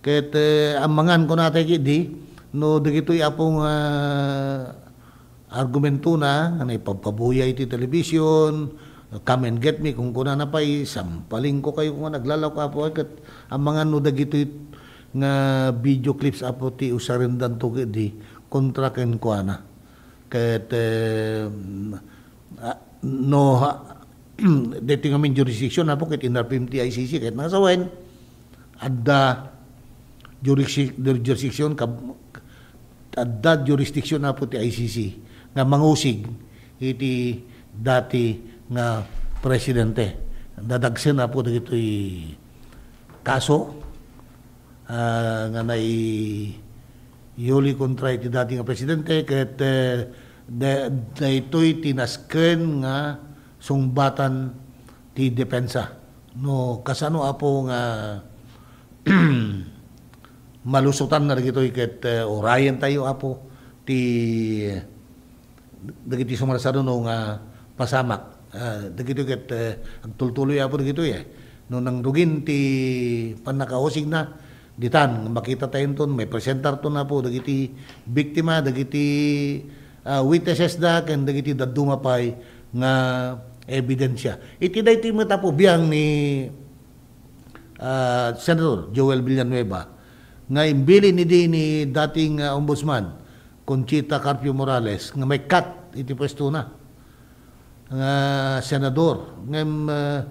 Ket, eh, ammangan kunatay ketdi, no dagitoy, Apo, nga argumentona nga naipabpabuya iti television, "Come and get me," kunkunana pay, "Sampalingko kayo," kunkunana, "Aglalaw ka, Apo." Ket ammangan no dagitoy nga video clips, Apo, ti usarendanto ketdi kontra kenkuana. Ket, eh, ah, no, ha, daytoy ngamin jurisdiction, Apo, ket inarpem ti I C C, ket nakasawen, adda jurisdic-, jurisdiction kab-, adda jurisdiction, Apo, ti I C C nga mangusig iti dati nga presidente. Dadagsen, Apo, dagitoy kaso, ah, nga nai-, iuli kontra iti dati nga presidente ket, eh, da-, daytoy ti nasken nga sungbatan ti depensa. No, kasano, Apo, nga malusotanna dagitoy ket, eh, urayentayo, Apo, ti dagiti sumarsaruno nga pasamak. Ah, dagitoy ket, eh, agtultuloy, Apo, dagitoy, eh. No nangrugin ti pannakausigna, ditan, makitatayo inton, maipresentarton, Apo, dagiti biktima, dagiti, ah, witnesses da, ken dagiti dadduma pay nga ebidensia. Iti daytoy met, Apo, biang ni, ah, Senator Joel Villanueva nga imbilin idi ni dating, ah, Ombudsman Conchita Carpio Morales nga maikkat iti pwestona nga senador. Ngem, ah,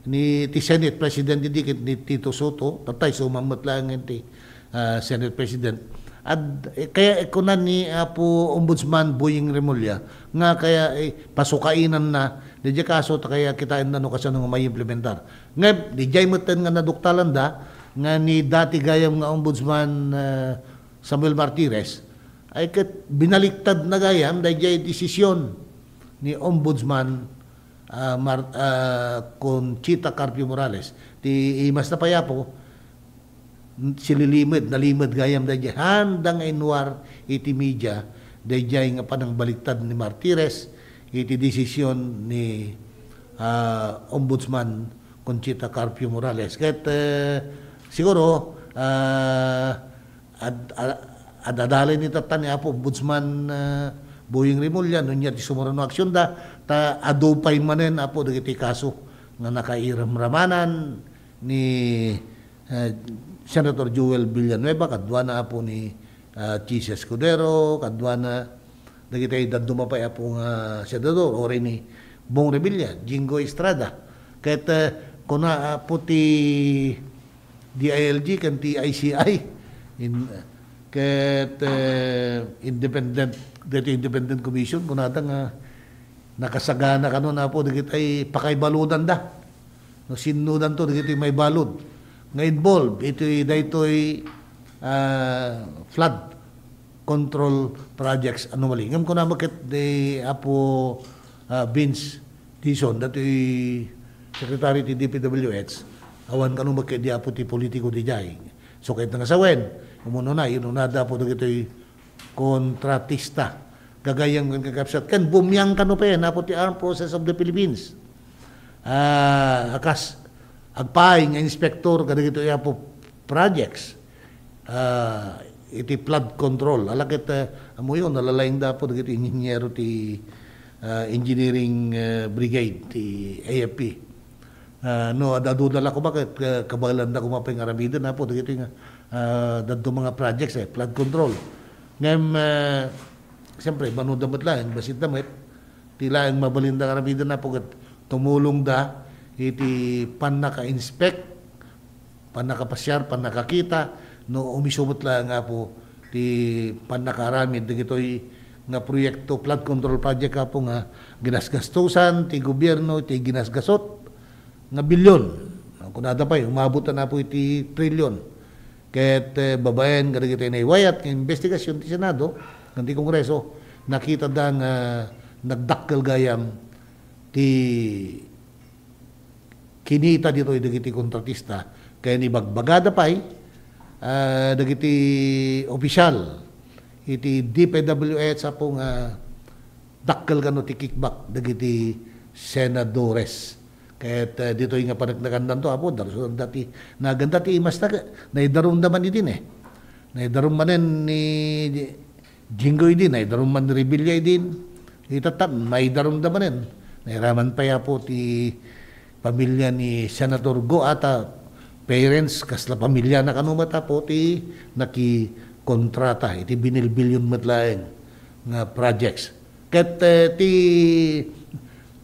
ni ti Senate President idi ket ni Tito Soto, patay suman met laeng ti, ah, Senate President. Ad-, eh, kaya kuna ni Apo Ombudsman Boying Remulla nga kaya, eh, pasukainanna daydiay kaso ta kaya kitaenna no kasano nga maimplementar. Ngem, didiay metten nga naduktalanda nga ni dati gayam nga Ombudsman, ah, Samuel Martires, ay ket binaliktad na gayam daydiay desisyon ni Ombudsman, ah, Mar-, ah, Conchita Carpio Morales. Ti imas na pay, Apo, sililimud, nalimud gayam daydiay. Haanda nga inwar iti media daydiay nga panangbaliktad ni Martires iti desisyon ni, ah, Ombudsman Conchita Carpio Morales. Ket, eh, siguro, ah, ad-, a-, ad-adalen ni tattan ni Apo Ombudsman, ah, Boying Remulla, no ania ti sumurano nga aksionda, ta adu pay manen, Apo, dagiti kaso nga nakairamramanan ni, ah, Senator Joel Villanueva, kaduana, Apo, ni, ah, Chiz Escudero, kaduana dagiti dadduma pay, Apo, nga senador, uray ni Bong Revilla, Jinggoy Estrada. Ket, eh, kuna, Apo, ti D I L G ken ti I C I. In-, ket, eh, independent, daytoy independent commission, kunada nga nakasagana kano, Apo, dagiti pakaibaludanda. No sinnodanto dagiti maibalud nga involved iti daytoy, ah, flood control projects anomaly. Ngem kuna met ket ni Apo, ah, Vince Dizon, datoy secretary ti D P W H, awan kano met ket di Apo ti politiko didiay. So, ket nga sawen, umunona, inunada, Apo, dagitoy kontratista. Gagayyem ken kakabsat. Ken bumiang kano pay, Apo, ti Armed Forces of the Philippines. Ah, a kas agpaay nga inspektor kadagitoy, Apo, projects. Ah, iti flood control. Ala ket, eh, ammoyo, nalalaingda, Apo, dagiti inhinyero ti, ah, engineering, eh, brigade ti A F P. Ah, no, ad-aduda la koma ket, eh, kabaelanda koma pay nga aramiden, Apo, dagitoy nga, ah, dadduma nga projects, eh, flood control. Ngem, eh, siyempre, manoda met laeng, bassit da met, ti laeng mabalinda nga aramiden, Apo, ket tumulongda iti pannaka-inspect, pannakapasiar, pannakakita, no umiso met laeng, Apo, ti pannakaaramid dagitoy nga proyekto, flood control project, Apo, nga ginasgastusan ti gobierno iti ginasgasut nga bilyon. Kunada pay, umabot na, Apo, iti trilyon. Ket, eh, babaen kadagitoy naiwayat nga investigasyon ti Senado ken ti Kongreso, nakitada nga nagdakkel gayam ti kinita ditoy dagiti kontratista, ken ibagbagada pay, ah, dagiti opisyal iti D P W H, Apo, nga dakkel kano ti kickback dagiti senadores. Ket, ah, ditoy nga paneknekandanto, Apo, darusan dati, nagan dati imasta, naidarumda man idin, eh. Naidarum manen ni Jinggoy idin, naidarum man ni Revilla idin. Itatta, naidarumda manen. Nairaman pay, Apo, ti pamilya ni Senator Go Ata, parents, kasla pamilya na kano met, Apo, ti nakikontrata iti binilbilyon met laeng nga projects. Ket, eh, ti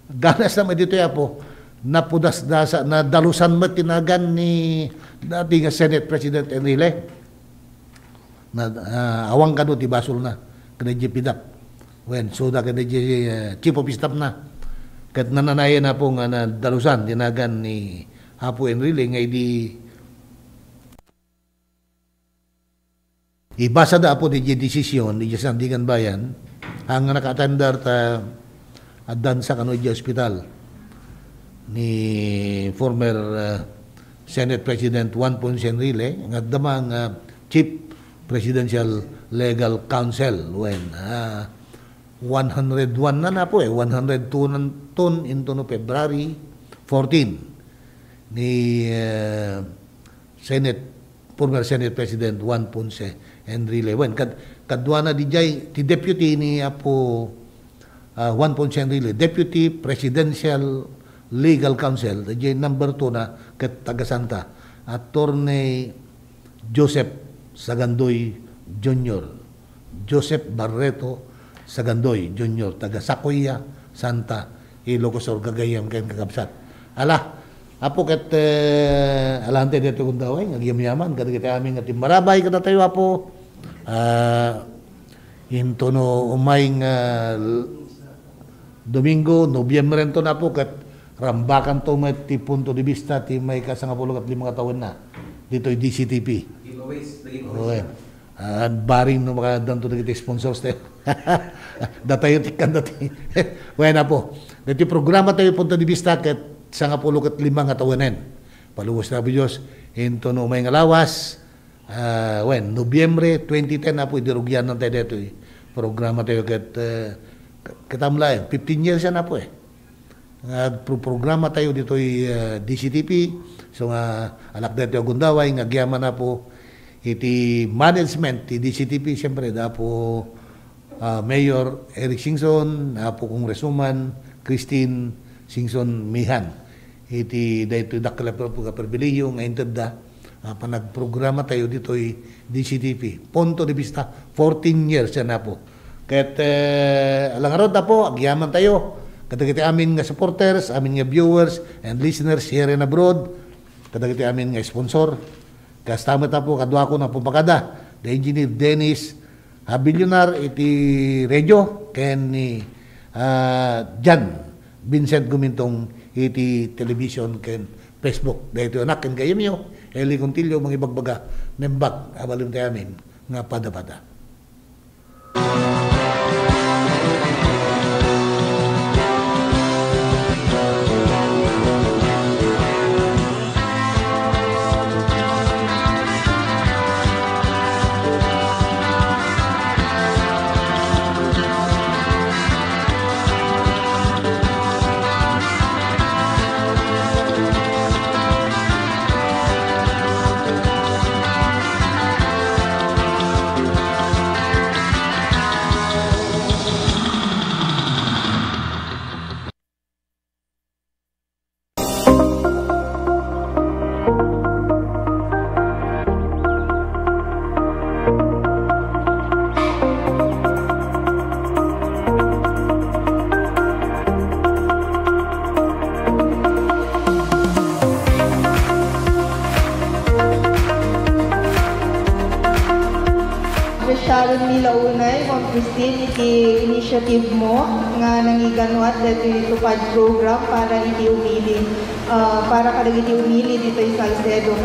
ganas na met ditoy, Apo, napudasdasa, nadalusan met ti nagan ni dati nga Senate President Enrile. na, ah, awan kano ti basolna, kadaydiay PDAF. Wen, suda kadaydiay, eh, chief of staff na. Ket nananayon, Apo, nga nadalusan ti nagan ni Apo Enrile nga idi ibasada, Apo, diay desisyon, diay Sandigan Bayan, ang naka-attender ta addansa kano diay ospital ni former, ah, Senate President Juan Ponce Enrile, nga adda man nga Chief Presidential Legal Counsel, wen, ah, one hundred one na na po eh, one hundred two na ton into no February fourteen ni, eh, Senate, former Senate President Juan Ponce Enrile. Wen, kad-, kaduana diay ti deputy ni Apo, ah, Juan Ponce Enrile, Deputy Presidential Legal Counsel, diay number two na ket taga Santa, Attorney Joseph Sagandoy Junior, Joseph Barreto Sagandoy Junior, taga Sakuya, Santa, Ilocos Sur, gagayyem ken kakabsat. Ala, Apo, ket, eh, alante dito kung daway, nagyamyaman, kadagiti amin nga timmarabay kadatayo, Apo. Ah, into no umay nga l-, Domingo, Nobyembre ento na, Apo, ket rambakan to met ti punto de vista ti maikasangapulo ket lima nga tawenna ditoy D C T P. Giveaways, the giveaways. Wen. Ah, barring no makadanto dagiti sponsors tayo. Datayo tikkan dati. Wen, Apo. Dati programa tayo punto de vista ket sangapulo ket lima nga tawenen. Paluwas na, Apo Dios, into no umay nga lawas, ah, wen, Nobyembre twenty ten, Apo, idi rugianan tayo detoy programa tayo ket, eh, ket amlaen, fifteen years yan, Apo, eh. Nga agproprograma tayo ditoy, eh, D C T P. So nga, alak detoy agundaway, nga agyaman, Apo, iti management ti D C T P, siyempre, da Apo, ah, Mayor Eric Singson, Apo Congresswoman Christine Singson Mihan. Iti daytoy dakkel a per-, pribilehiyo nga intedda, ah, panagprograma tayo ditoy D C T P. Punto de vista, fourteen years yan, Apo. Ket, eh, ala ngarud, Apo, agyaman tayo kadagiti amin nga supporters, amin nga viewers and listeners here and abroad, kadagiti amin nga sponsor. Kasta met, Apo, kaduakon a pumakada, the Engineer Dennis Abilionar iti radio, ken ni, ah, John Vincent Gumintong iti television ken Facebook. Daytoy anak ken gayyemyo, Eli Contillo, mangibagbaga, nembag a balin ti amin nga pada-pada. Appreciate mi la unay, Ma'am Christine, iti initiative mo nga nangiganuat daytoy TUPAD program para iti umili, ah, para kadagiti umili ditoy Salcedo.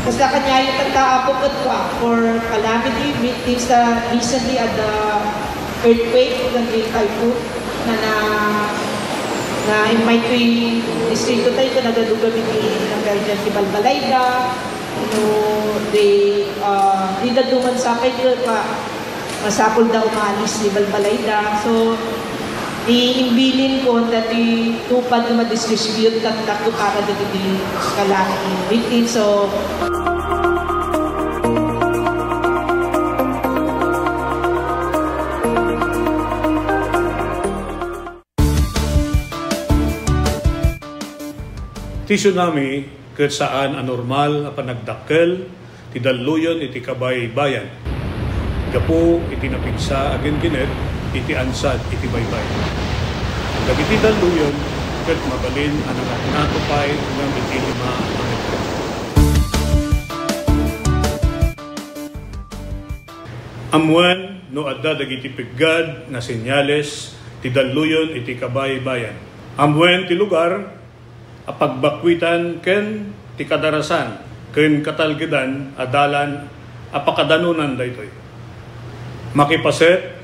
Kasta kaniayo tatta, Apo, ket for calamity victims, ah, recently at the earthquake, ken di typhoon, na, na, na-invite ko ti distrito tayo, ken nagadugan iti nagkaigan ti balbalayda, no, di, ah, di daduman sapay ket pa-, masapul da umalis ti balbalayda. So, ti imbilin ko, dati TUPAD nga madistribute ket takto para dagiti kalaki. Victim, so, Ti tsunami ket saan a normal a panagdakkel ti dalluyon iti kabaybayan gapu iti napigsa a ginginet iti ansad iti baybay. Dagiti dalluyon ket mabalin a nangatngato pay ngem iti lima a metro. Ammoen no adda dagiti peggad nga senyales ti dalluyon iti kabaybayan. Ammoen ti lugar a pagbakkuitan ken ti kadarasan ken katalgedan a dalan a pakadanonan daytoy. Makipaset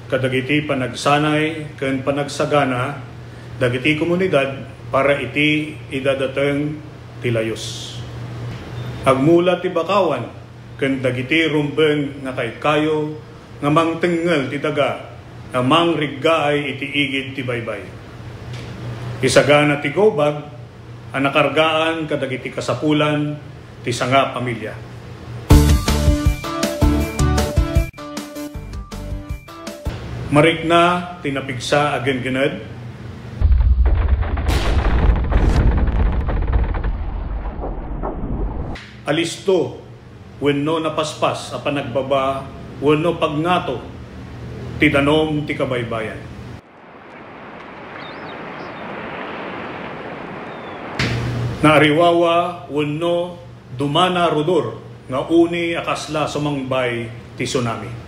kadagiti panagsanay ken panagsagana dagiti komunidad para iti idadateng ti layus. Agmula ti bakawan ken dagiti rumbeng nga kaykayo nga mangtengngel ti daga nga mangriggaay iti igid ti baybay. Isagana ti gawbag a nakargaan kadagiti kasapulan ti sanga pamilya. Marikna ti napigsa a gengened. Alisto wenno napaspas a panagbaba wenno pagngato ti danum ti kabaybayan. Naariwawa wenno dumana rudor nga uni a kasla sumangbay ti tsunami.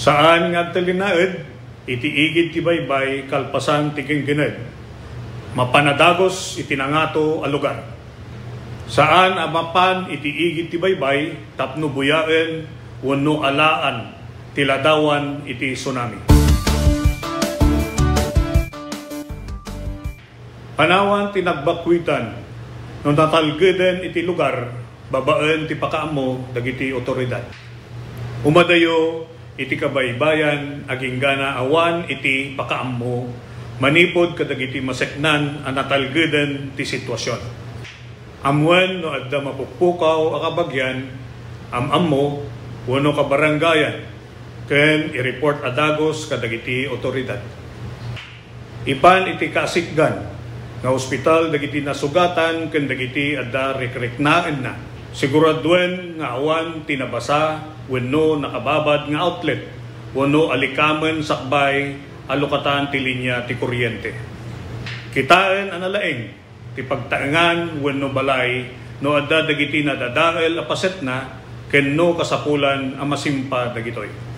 Saan nga agtalinaed iti igid ti baybay kalpasan ti genggened. Mapan a dagus iti nangato a lugar. Saan a mapan iti igid ti baybay tapno buyaen wenno alaan ti ladawan iti tsunami. Panawan ti nagbakkuitan no natalgeden iti lugar babaen ti pakaammo dagiti otoridad. Umadayo iti kabaybayan agingga awan iti pakaammo manipud kadagiti maseknan a natalgeden ti situasion. Ammoen no adda mapukpukaw a kabagian, am-ammo, wenno kabarangayan, ken i-report a dagus kadagiti otoridad. Ipan iti kasikgan nga ospital dagiti nasugatan ken dagiti adda rikriknaenna. Siguraduen nga awan ti nabasa wenno nakababad nga outlet wenno alikamen sakbay a lukatan ti linia ti kuryente. Kitaen a nalaing ti pagtaengan wenno balay no adda dagiti nadadael a pasetna ken no kasapulan a masimpa dagitoy.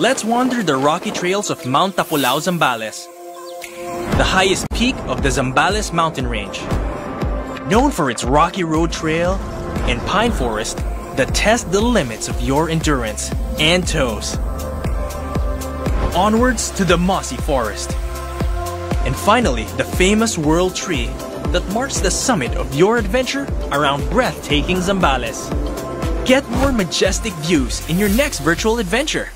Let's wander the rocky trails of Mount Tapulao, Zambales, the highest peak of the Zambales mountain range. Known for its rocky road trail and pine forest that test the limits of your endurance and toes. Onwards to the mossy forest. And finally, the famous world tree that marks the summit of your adventure around breathtaking Zambales. Get more majestic views in your next virtual adventure.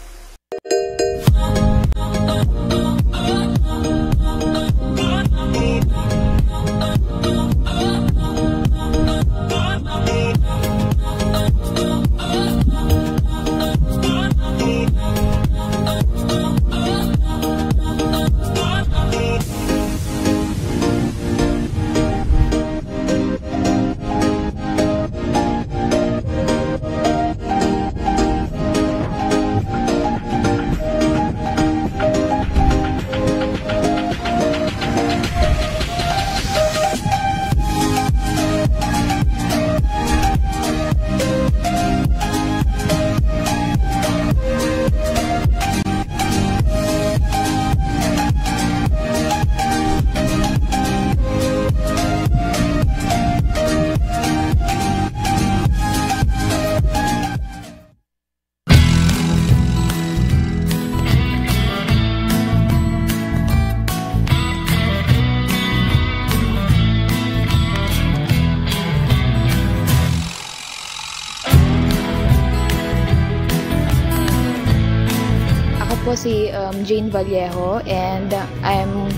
Si, um, Jane Vallejo, and I'm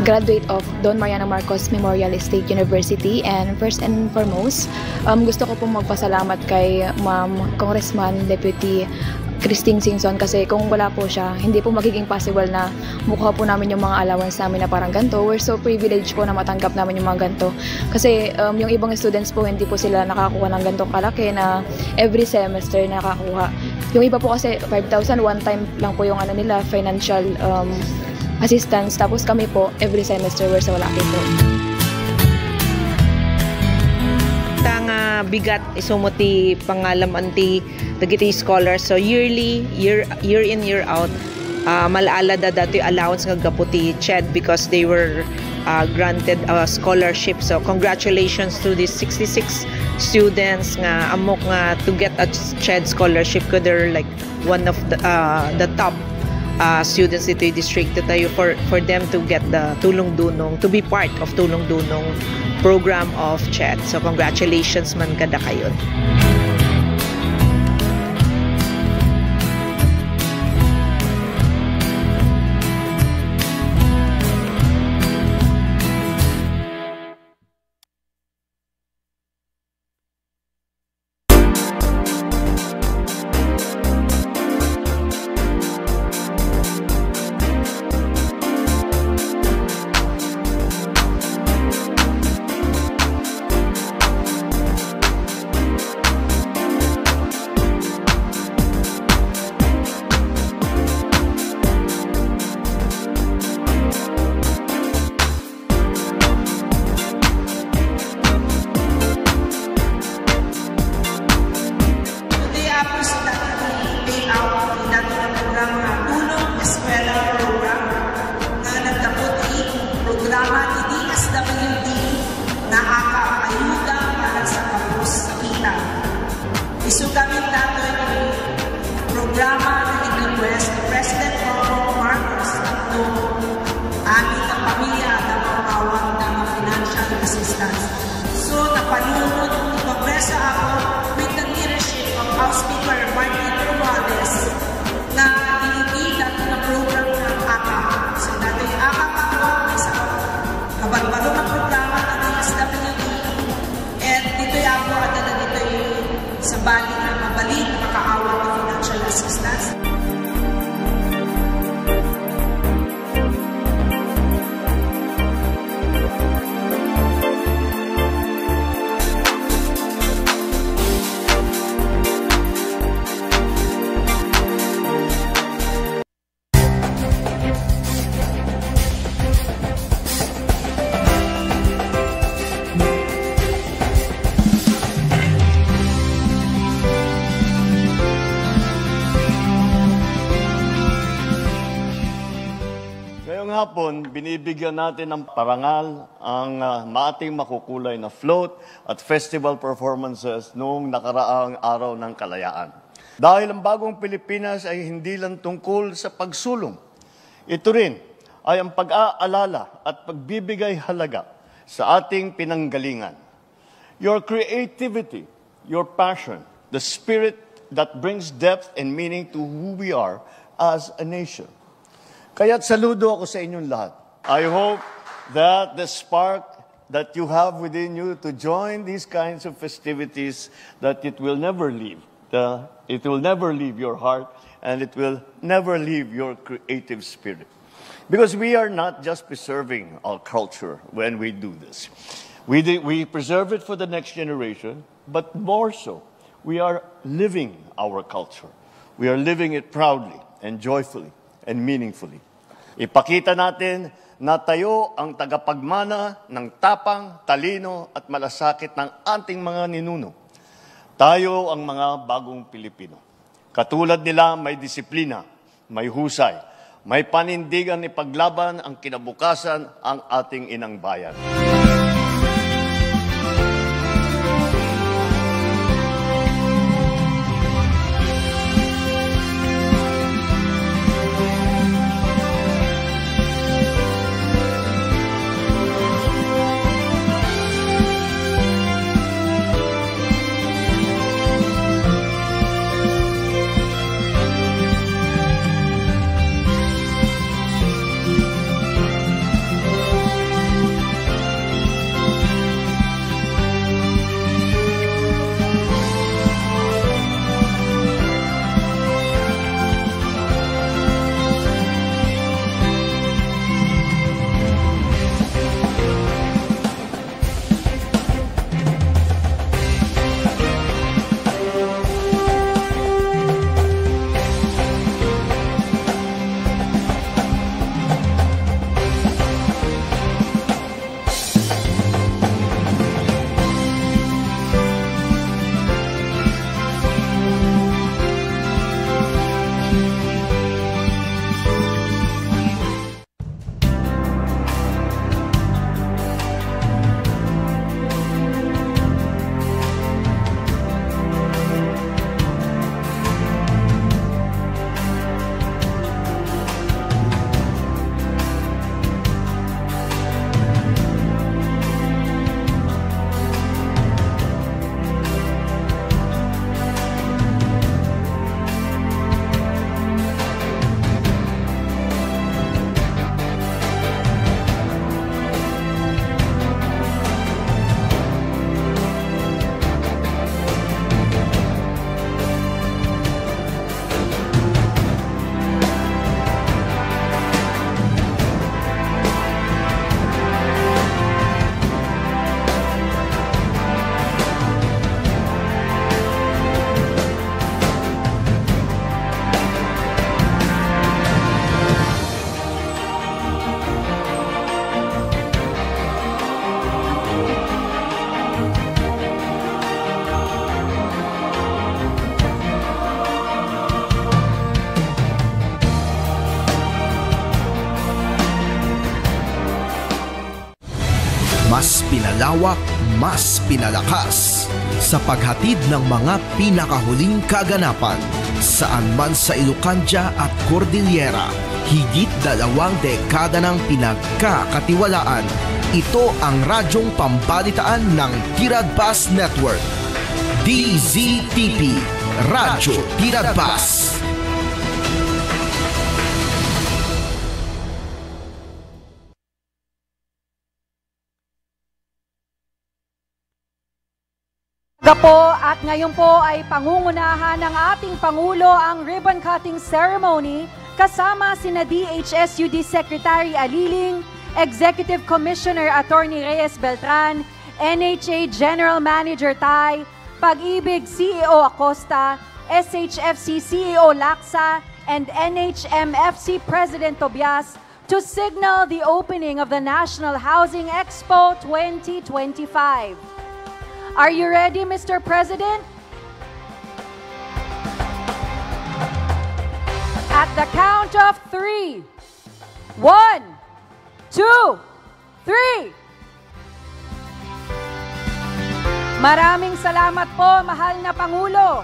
graduate of Don Mariano Marcos Memorial State University. And first and foremost, um, gusto ko pong magpasalamat kay Ma'am Congressman Deputy Christine Singson, kasi kung wala po siya, hindi po magiging possible na makuha po namin yung mga allowance namin na parang ganito. We're so privileged po na matanggap namin yung mga ganito. Kasi, um, yung ibang students po, hindi po sila nakakuha ng ganitong kalaki na every semester nakakuha. Yung iba po kasi, five thousand, one time lang po yung ano nila, financial, um, assistance. Tapos kami po, every semester, we're so lucky po. Ta nga bigat, isu met ti pangalam-an ti dagiti scholars. So, yearly, year, year in, year out, ah, mal-ala da datoy allowance nga gapu ti CHED because they were, ah, granted a scholarship. So, congratulations to these sixty-six students nga ammok nga to get a CHED scholarship, 'cause they're, like, one of the, ah, the top, ah, students ditoy distrito tayo for, for them to get the Tulong Dunong, to be part of Tulong Dunong program of CHED. So, congratulations man kadakayon. Today, Apo, sa dati payout, dati nga programa, Tulong Eskwela Program, nga naggapu ti programa ti D S W D nga AKAP, Ayuda para sa Kapos sa Kita. Isu gamin datoy ti programa nga in-request ni President Bongbong Marcos tapno amin a pamilya adda maawat da nga financial assistance. So, napanunot ti Kongreso, Apo, with the leadership of House Speaker Martin Romualdez, nga inibida ti program nga AKAP. So, datoy AKAP, Apo, maysa a kabarbaro nga programa ti D S W D. And ditoy, Apo, adda dagitoy sabali nga mabalin a makaawat ti financial assistance. Ngayong hapon, binibigyan natin ng parangal ang, ah, ating makukulay na float at festival performances noong nakaraang Araw ng Kalayaan. Dahil ang bagong Pilipinas ay hindi lang tungkol sa pagsulong. Ito rin ay ang pag-aalala at pagbibigay halaga sa ating pinanggalingan. Your creativity, your passion, the spirit that brings depth and meaning to who we are as a nation. Kaya't saludo ako sa inyong lahat. I hope that the spark that you have within you to join these kinds of festivities, that it will never leave. The, it will never leave your heart, and it will never leave your creative spirit. Because we are not just preserving our culture when we do this. We do, we preserve it for the next generation, but more so, we are living our culture. We are living it proudly and joyfully and meaningfully. Ipakita natin na tayo ang tagapagmana ng tapang, talino at malasakit ng ating mga ninuno. Tayo ang mga bagong Pilipino. Katulad nila, may disiplina, may husay, may panindigan ipaglaban ang kinabukasan ang ating inang bayan. Wak mas pinalakas sa paghatid ng mga pinakahuling kaganapan. Saan man sa Ilocandia at Cordillera, higit dalawang dekada nang pinagkakatiwalaan. Ito ang radyong pambalitaan ng Tiradpas Network. D Z T P, Radyo Tiradpas. Aga po, at ngayon po ay pangungunahan ng ating Pangulo ang ribbon cutting ceremony kasama sina D H S U D Secretary Aliling, Executive Commissioner Attorney Reyes Beltran, N H A General Manager Tay, Pag-ibig C E O Acosta, S H F C C E O Laksa, and N H M F C President Tobias to signal the opening of the National Housing Expo twenty twenty-five. Are you ready, Mister President? At the count of three. One, two, three. Maraming salamat po, mahal na Pangulo.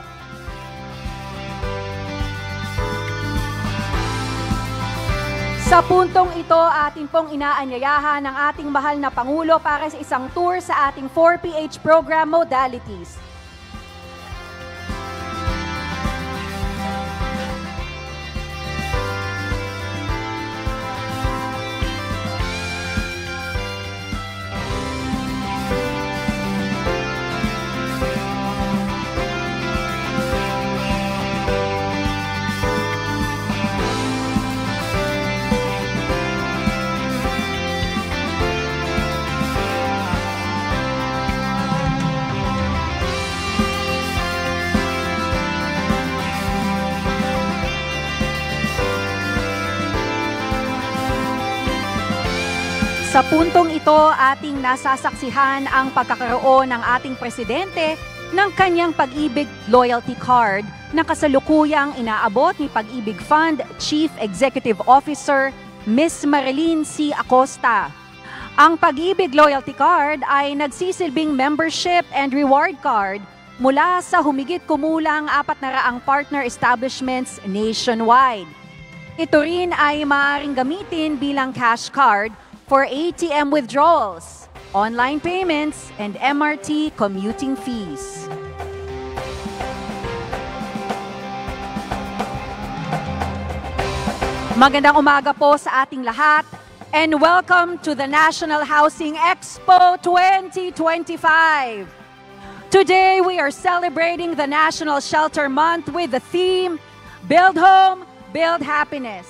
Sa puntong ito, atin pong inaanyayahan ang ating mahal na Pangulo para sa isang tour sa ating four P H program modalities. Sa puntong ito, ating nasasaksihan ang pagkakaroon ng ating presidente ng kanyang Pag-ibig Loyalty Card na kasalukuyang inaabot ni Pag-ibig Fund Chief Executive Officer Miss Marilyn C. Acosta. Ang Pag-ibig Loyalty Card ay nagsisilbing membership and reward card mula sa humigit kumulang apat na raang partner establishments nationwide. Ito rin ay maaaring gamitin bilang cash card for A T M withdrawals, online payments, and M R T commuting fees. Magandang umaga po sa ating lahat, and welcome to the National Housing Expo twenty twenty-five. Today, we are celebrating the National Shelter Month with the theme, Build Home, Build Happiness.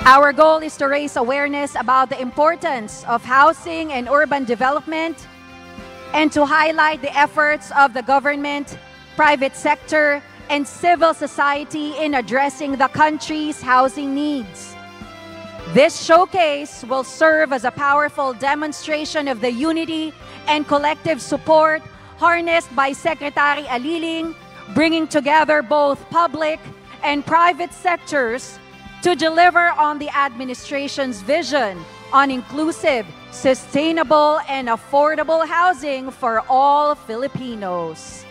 Our goal is to raise awareness about the importance of housing and urban development and to highlight the efforts of the government, private sector, and civil society in addressing the country's housing needs. This showcase will serve as a powerful demonstration of the unity and collective support harnessed by Secretary Aliling, bringing together both public and private sectors to deliver on the administration's vision on inclusive, sustainable, and affordable housing for all Filipinos.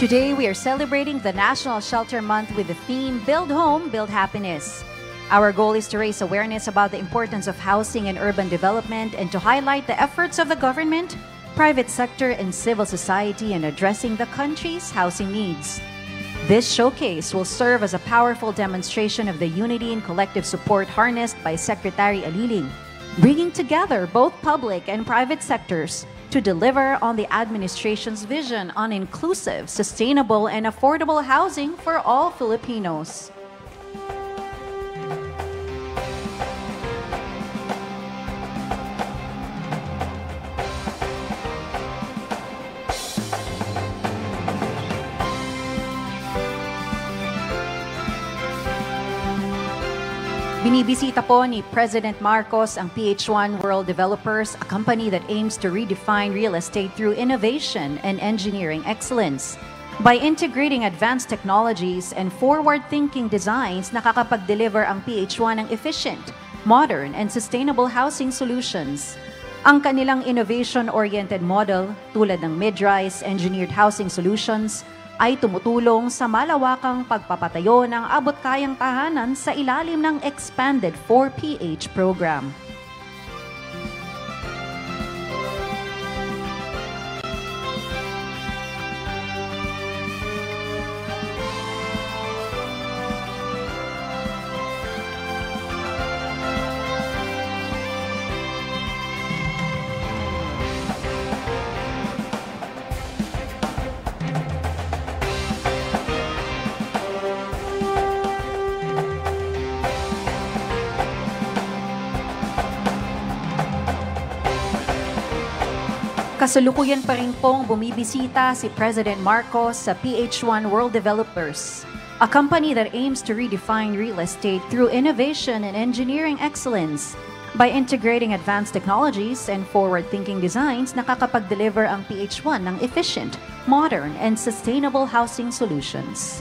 Today, we are celebrating the National Shelter Month with the theme Build Home, Build Happiness. Our goal is to raise awareness about the importance of housing and urban development and to highlight the efforts of the government, private sector, and civil society in addressing the country's housing needs. This showcase will serve as a powerful demonstration of the unity and collective support harnessed by Secretary Aliling, bringing together both public and private sectors to deliver on the administration's vision on inclusive, sustainable, and affordable housing for all Filipinos. Binibisita po ni President Marcos ang P H one World Developers, a company that aims to redefine real estate through innovation and engineering excellence. By integrating advanced technologies and forward-thinking designs, nakakapag-deliver ang P H one ng efficient, modern, and sustainable housing solutions. Ang kanilang innovation-oriented model, tulad ng mid-rise engineered housing solutions, ay tumutulong sa malawakang pagpapatayo ng abot-kayang tahanan sa ilalim ng expanded four P H program. Kasalukuyan pa rin pong bumibisita si President Marcos sa P H one World Developers, a company that aims to redefine real estate through innovation and engineering excellence. By integrating advanced technologies and forward-thinking designs, nakakapag-deliver ang P H one ng efficient, modern, and sustainable housing solutions.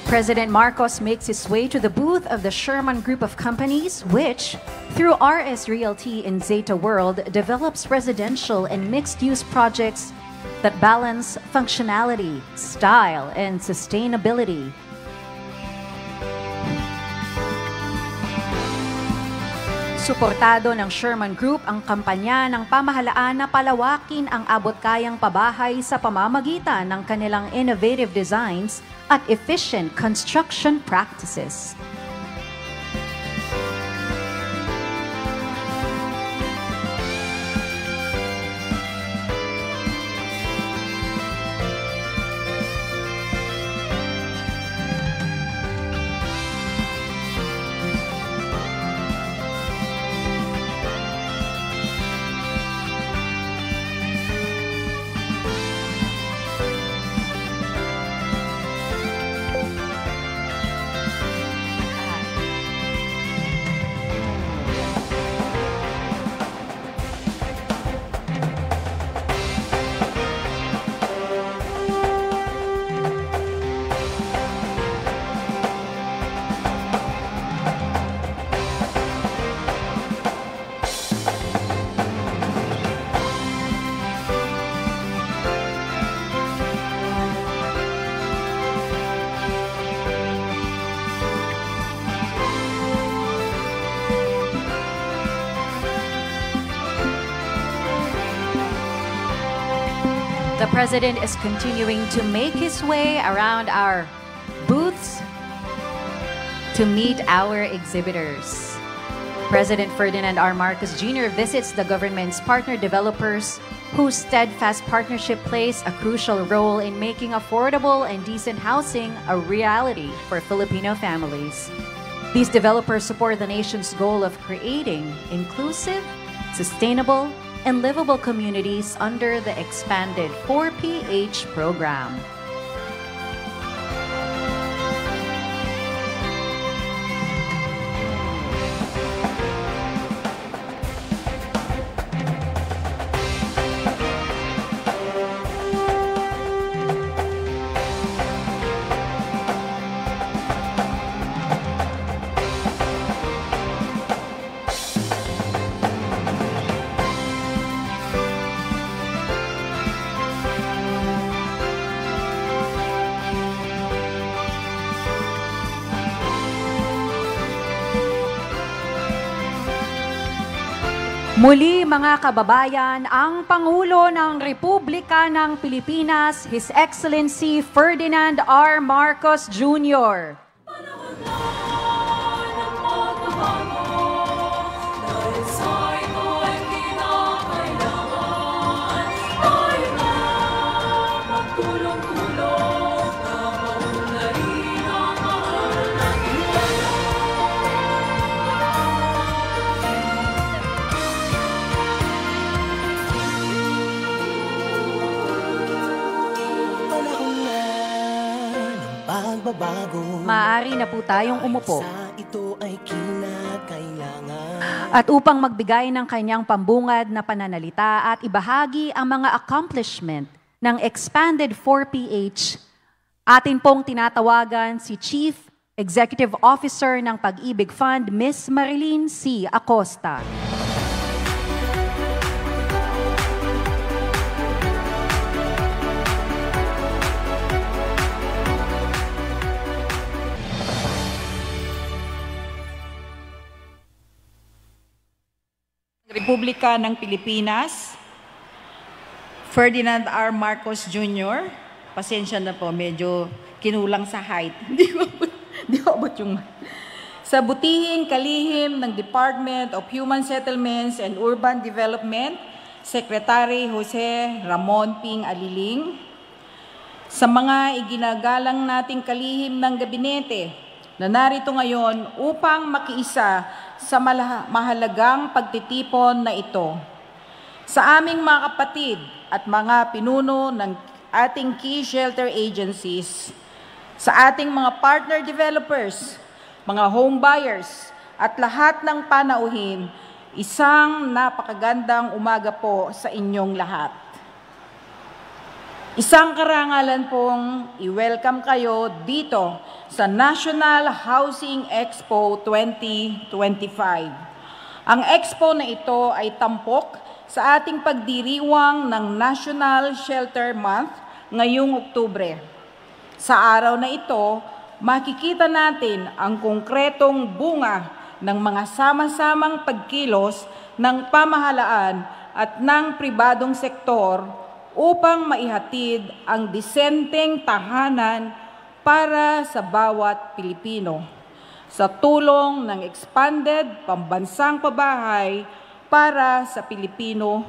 President Marcos makes his way to the booth of the Sherman Group of Companies, which, through R S Realty and Zeta World, develops residential and mixed-use projects that balance functionality, style, and sustainability. Suportado ng Sherman Group ang kampanya ng pamahalaan na palawakin ang abot-kayang pabahay sa pamamagitan ng kanilang innovative designs at efficient construction practices. The president is continuing to make his way around our booths to meet our exhibitors. President Ferdinand R. Marcos Junior visits the government's partner developers, whose steadfast partnership plays a crucial role in making affordable and decent housing a reality for Filipino families. These developers support the nation's goal of creating inclusive, sustainable, and livable communities under the expanded four P H program. Muli, mga kababayan, ang Pangulo ng Republika ng Pilipinas, His Excellency Ferdinand R. Marcos Junior. Panahon na ng pagbabago. Maaari na po tayong umupo. Sa ito ay kinakailangan. At upang magbigay ng kanyang pambungad na pananalita at ibahagi ang mga accomplishment ng expanded four P H, atin pong tinatawagan si Chief Executive Officer ng Pag-ibig Fund, Miss Marilyn C. Acosta. Republika ng Pilipinas, Ferdinand R. Marcos Junior. Pasensya na po, medyo kinulang sa height. Hindi ko, hindi ko abot yung mic. Sa butihing kalihim ng Department of Human Settlements and Urban Development, Secretary Jose Ramon Ping Aliling. Sa mga iginagalang nating kalihim ng gabinete na narito ngayon upang makiisa sa mala-, mahalagang pagtitipon na ito. Sa aming mga kapatid at mga pinuno ng ating key shelter agencies, sa ating mga partner developers, mga home buyers, at lahat ng panauhin, isang napakagandang umaga po sa inyong lahat. Isang karangalan pong i-welcome kayo dito sa National Housing Expo twenty twenty-five. Ang expo na ito ay tampok sa ating pagdiriwang ng National Shelter Month ngayong Oktubre. Sa araw na ito, makikita natin ang konkretong bunga ng mga sama-samang pagkilos ng pamahalaan at ng pribadong sektor upang maihatid ang disenteng tahanan para sa bawat Pilipino, sa tulong ng expanded pambansang pabahay para sa Pilipino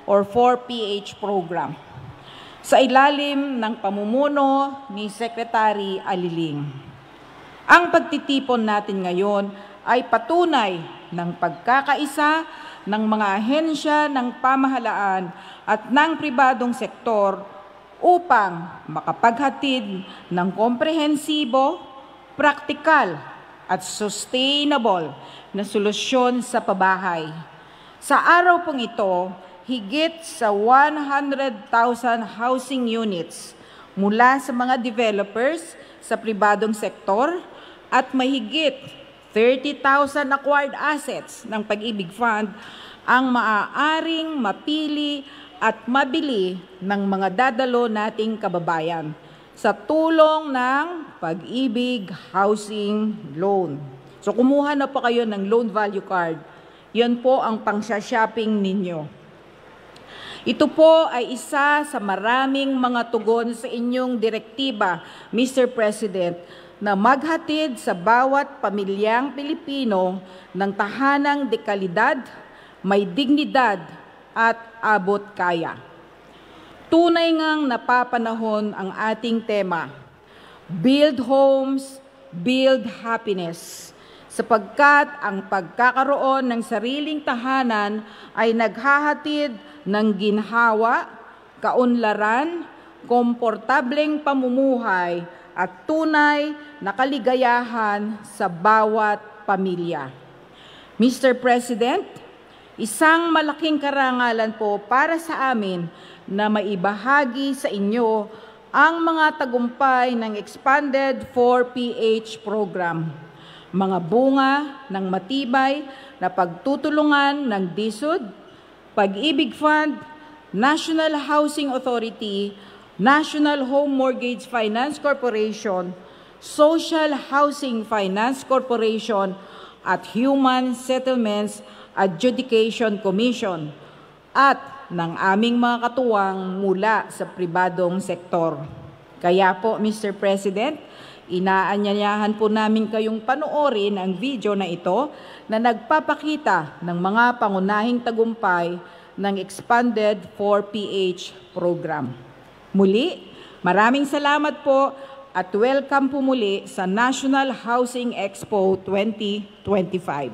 or four P H program, sa ilalim ng pamumuno ni Secretary Aliling. Ang pagtitipon natin ngayon ay patunay ng pagkakaisa ng mga ahensya ng pamahalaan at ng pribadong sektor upang makapaghatid ng komprehensibo, praktikal, at sustainable na solusyon sa pabahay. Sa araw pong ito, higit sa one hundred thousand housing units mula sa mga developers sa pribadong sektor at mahigit thirty thousand acquired assets ng Pag-ibig Fund ang maaaring mapili at mabili ng mga dadalo nating kababayan sa tulong ng Pag-ibig Housing Loan. So, kumuha na po kayo ng loan value card. Yan po ang pang-shopping ninyo. Ito po ay isa sa maraming mga tugon sa inyong direktiba, Mister President, na maghatid sa bawat pamilyang Pilipino ng tahanang dekalidad, may dignidad at abot kaya. Tunay ngang napapanahon ang ating tema, Build Homes, Build Happiness. sapagkat ang pagkakaroon ng sariling tahanan ay naghahatid ng ginhawa, kaunlaran, komportableng pamumuhay at tunay na kaligayahan sa bawat pamilya. Mister President, isang malaking karangalan po para sa amin na maibahagi sa inyo ang mga tagumpay ng Expanded four P H program, mga bunga ng matibay na pagtutulungan ng DSUD, Pag-ibig Fund, National Housing Authority, National Home Mortgage Finance Corporation, Social Housing Finance Corporation, at Human Settlements Adjudication Commission, at ng aming mga katuwang mula sa pribadong sektor. Kaya po, Mister President, inaanyayahan po namin kayong panoorin ang video na ito na nagpapakita ng mga pangunahing tagumpay ng Expanded four P H program. Muli, maraming salamat po at welcome po muli sa National Housing Expo twenty twenty-five.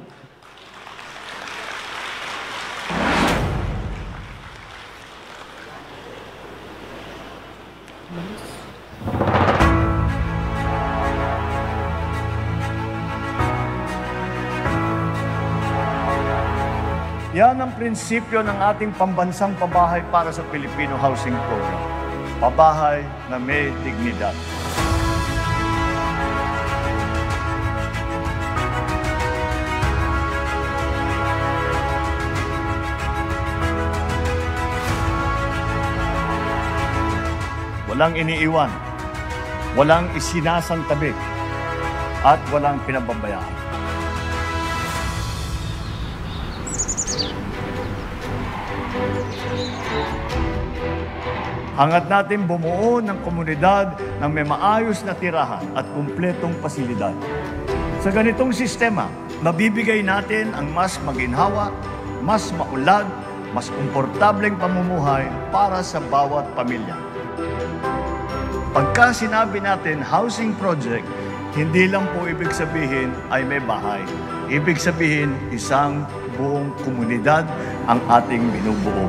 Yan ang prinsipyo ng ating pambansang pabahay para sa Filipino Housing Program. Pabahay na may dignidad. Walang iniiwan, walang isinasantabi, at walang pinababayaan. Hangad natin bumuo ng komunidad ng may maayos na tirahan at kumpletong pasilidad. Sa ganitong sistema, mabibigay natin ang mas maginhawa, mas maunlad, mas komportableng pamumuhay para sa bawat pamilya. Pagka sinabi natin housing project, hindi lang po ibig sabihin ay may bahay. Ibig sabihin, isang buong komunidad ang ating binubuo.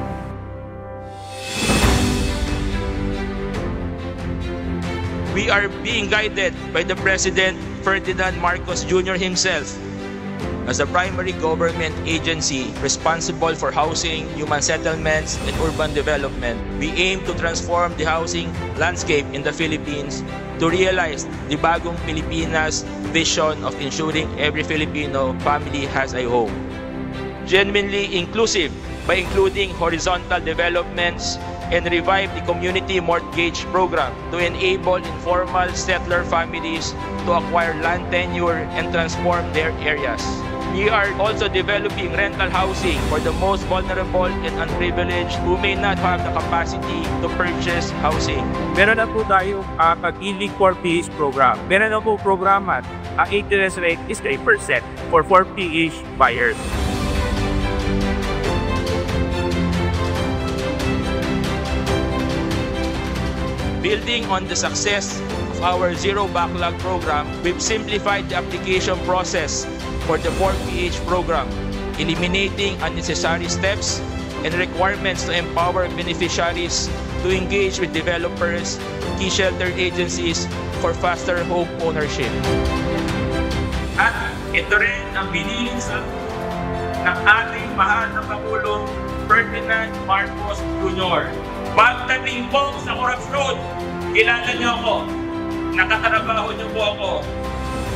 We are being guided by the President Ferdinand Marcos Junior himself. As the primary government agency responsible for housing, human settlements, and urban development, we aim to transform the housing landscape in the Philippines to realize the Bagong Pilipinas vision of ensuring every Filipino family has a home. Genuinely inclusive by including horizontal developments and revive the community mortgage program to enable informal settler families to acquire land tenure and transform their areas. We are also developing rental housing for the most vulnerable and unprivileged who may not have the capacity to purchase housing. Meron na po tayo, ah, Pag-ibig four P H program. Meron na po programa, ang interest rate is three percent for four P H buyers. Building on the success of our Zero Backlog program, we've simplified the application process for the four P H program, eliminating unnecessary steps and requirements to empower beneficiaries to engage with developers, key shelter agencies for faster home ownership. At ito rin ang binilin sa ng ating mahal na Pangulong Ferdinand Marcos Junior. Pagdating po sa korupsyon, kilala niyo ako, nakatrabaho niyo po ako.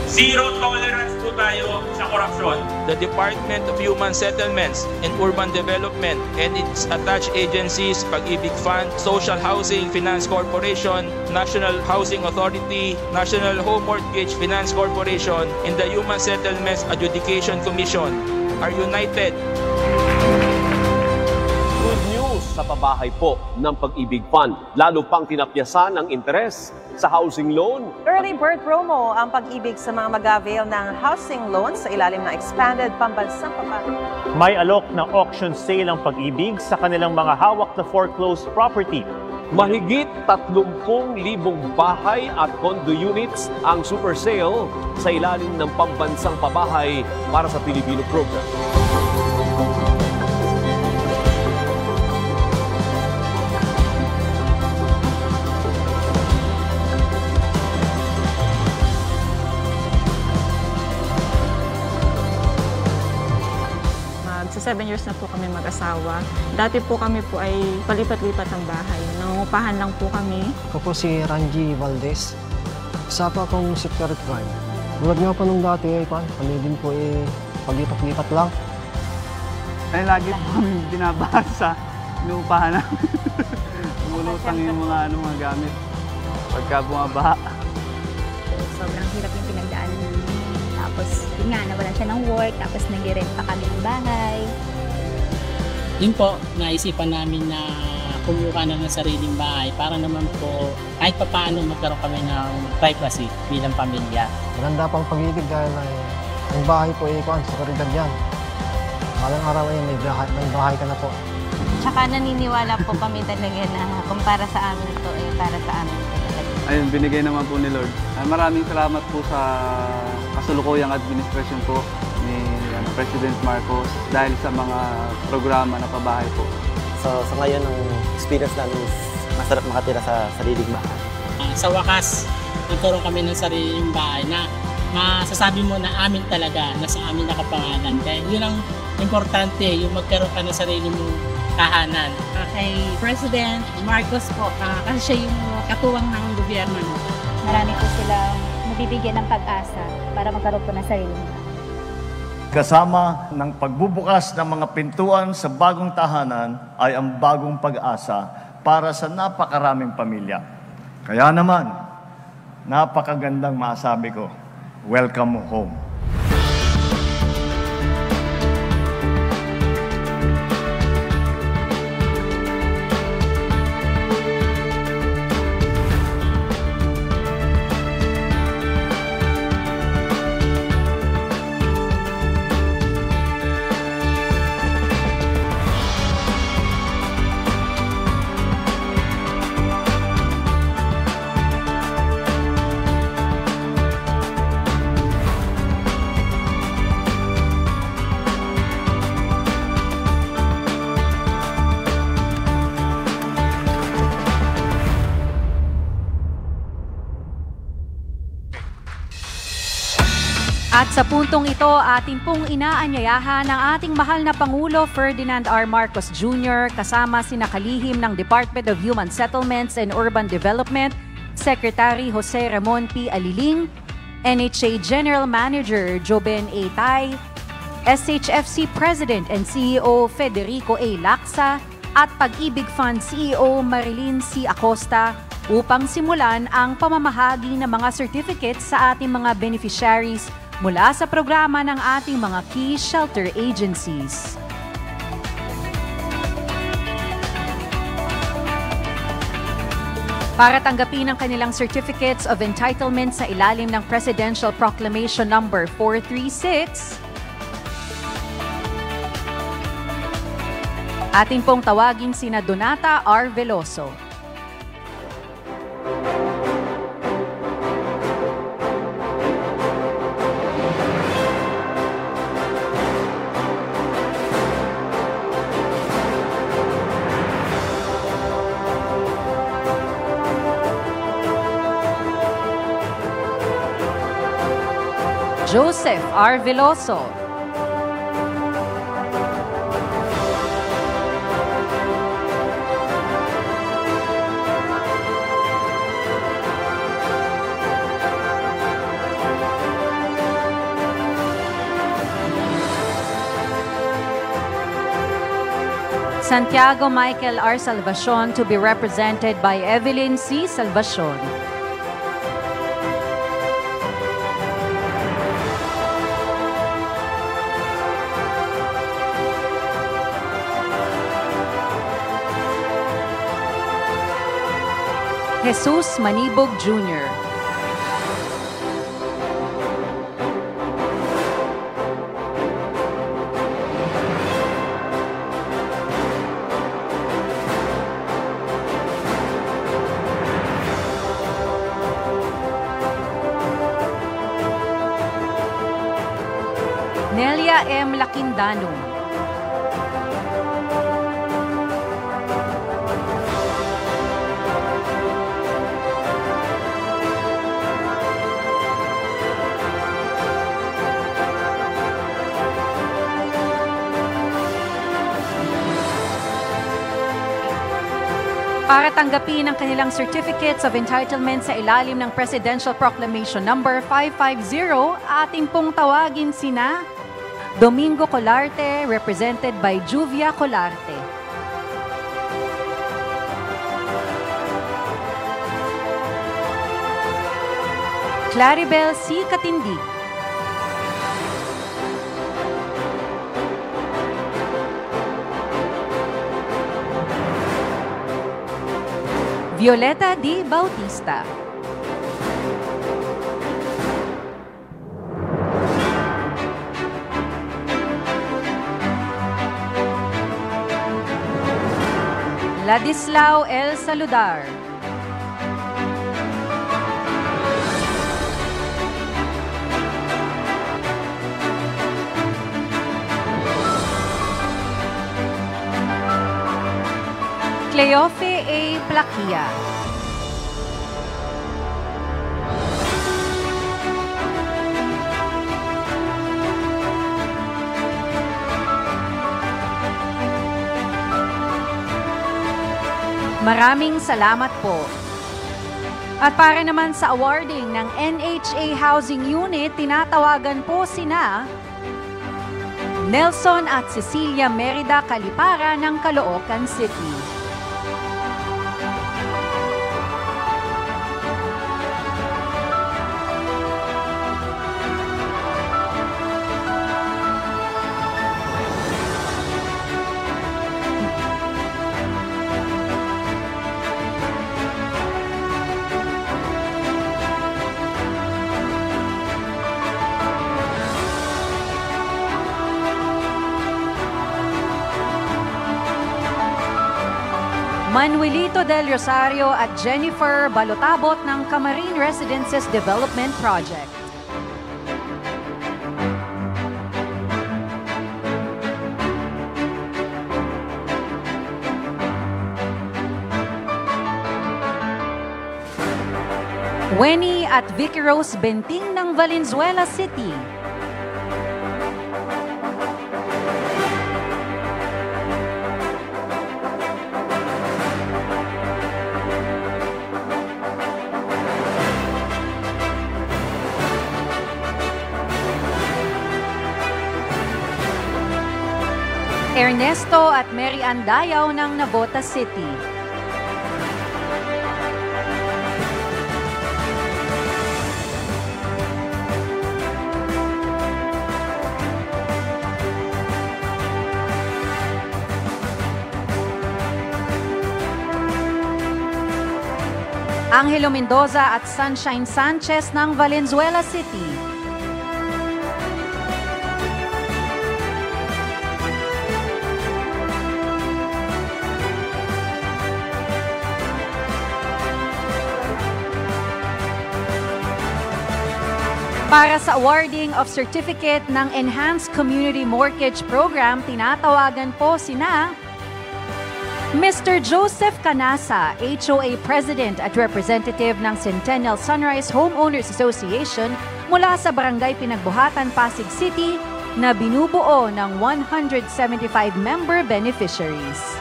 Zero tolerance po tayo sa korupsyon. The Department of Human Settlements and Urban Development and its attached agencies, Pag-ibig Fund, Social Housing Finance Corporation, National Housing Authority, National Home Mortgage Finance Corporation, and the Human Settlements Adjudication Commission are united. Good news sa pabahay po ng Pag-ibig Fund. Lalo pang tinapyasan ang interes sa housing loan. Early bird promo ang Pag-ibig sa mga mag-avail ng housing loan sa ilalim ng expanded pambansang pabahay. May alok na auction sale ang Pag-ibig sa kanilang mga hawak na foreclosed property. Mahigit tatlumpung libong bahay at condo units ang Super Sale sa ilalim ng Pambansang Pabahay para sa Pilipino Program. Magsa seven years na po kami mag-asawa. Dati po kami po ay palipat-lipat ng bahay. Nangungupahan lang po kami. Ako po si Ranji Valdez. Isa po akong security guard. Tulad nga po nung dati ay, kwan, kami din po, eh, paglipat-lipat lang. Ay, lagi po kami binabaha sa inuupahan namin. Umulutang yung mga, ano, mga gamit pagka bumabaha. Sobrang hirap yung pinagdaanan namin. Tapos, yun nga, nawalan siya ng work, tapos nag-rent pa kami ng bahay. Yun po, naisipan namin na kumuha na ng sariling bahay para naman po kahit papaano magkaroon kami ng privacy bilang pamilya. Maganda pang pag-ibig dahil ay, ang bahay po ay, kuwan, seguridad yan. Balang araw ay may bahay, may bahay ka na po. Tsaka naniniwala po kami talaga na kung para sa amin to, eh, para sa amin talaga. Ayun, binigay naman po ni Lord. Ah, maraming salamat po sa kasalukuyang administrasyon po ni, ano, President Marcos dahil sa mga programa na pabahay po. So, sa ngayon, ang experience namin is masarap makatira sa sariling bahay. Ah, sa wakas, nagkaroon kami ng sariling bahay na masasabi mo na amin talaga, na sa amin nakapangalan. Kaya yun ang importante, yung magkaroon ka ng sarili mong tahanan. Ah, kay President Marcos po, ah, kasi siya yung katuwang ng gobyerno, no? Marami po silang nabibigyan ng pag-asa para magkaroon po ng sarili nila. Kasama ng pagbubukas ng mga pintuan sa bagong tahanan ay ang bagong pag-asa para sa napakaraming pamilya. Kaya naman, napakagandang masabi ko, welcome home. At sa puntong ito, atin pong inaanyayahan ang ating mahal na Pangulo Ferdinand R. Marcos Junior kasama sina kalihim ng Department of Human Settlements and Urban Development, Secretary Jose Ramon P. Aliling, N H A General Manager Joben A. Tai, S H F C President and C E O Federico A. Laksa, at Pag-ibig Fund C E O Marilyn C. Acosta upang simulan ang pamamahagi ng mga certificates sa ating mga beneficiaries mula sa programa ng ating mga key shelter agencies. Para tanggapin ang kanilang Certificates of Entitlement sa ilalim ng Presidential Proclamation Number four three six, atin pong tawagin sina Donata R. Veloso, Joseph R. Veloso, Santiago Michael R. Salvacion, to be represented by Evelyn C. Salvacion. Jesus Manibog Junior, M. Lakindano. Para tanggapin ang kanilang Certificates of Entitlement sa ilalim ng Presidential Proclamation Number five five zero, ating pong tawagin sina Domingo Colarte, represented by Juvia Colarte. Claribel C. Katindig. Violeta D. Bautista. Ladislao L. Saludar. Cleofe A. Plaquia. Maraming salamat po. At para naman sa awarding ng N H A Housing Unit, tinatawagan po sina Nelson at Cecilia Merida Calipara ng Caloocan City. Manuelito Del Rosario at Jennifer Balotabot ng Camarin Residences Development Project. Winnie at Vicky Rose Benting ng Valenzuela City. Ernesto at Mary Ann Dayaw ng Navotas City. Angelo Mendoza at Sunshine Sanchez ng Valenzuela City. Para sa awarding of certificate ng Enhanced Community Mortgage Program, tinatawagan po sina Mister Joseph Canasa, H O A President at Representative ng Centennial Sunrise Homeowners Association mula sa Barangay Pinagbuhatan, Pasig City, na binubuo ng one hundred seventy-five member beneficiaries.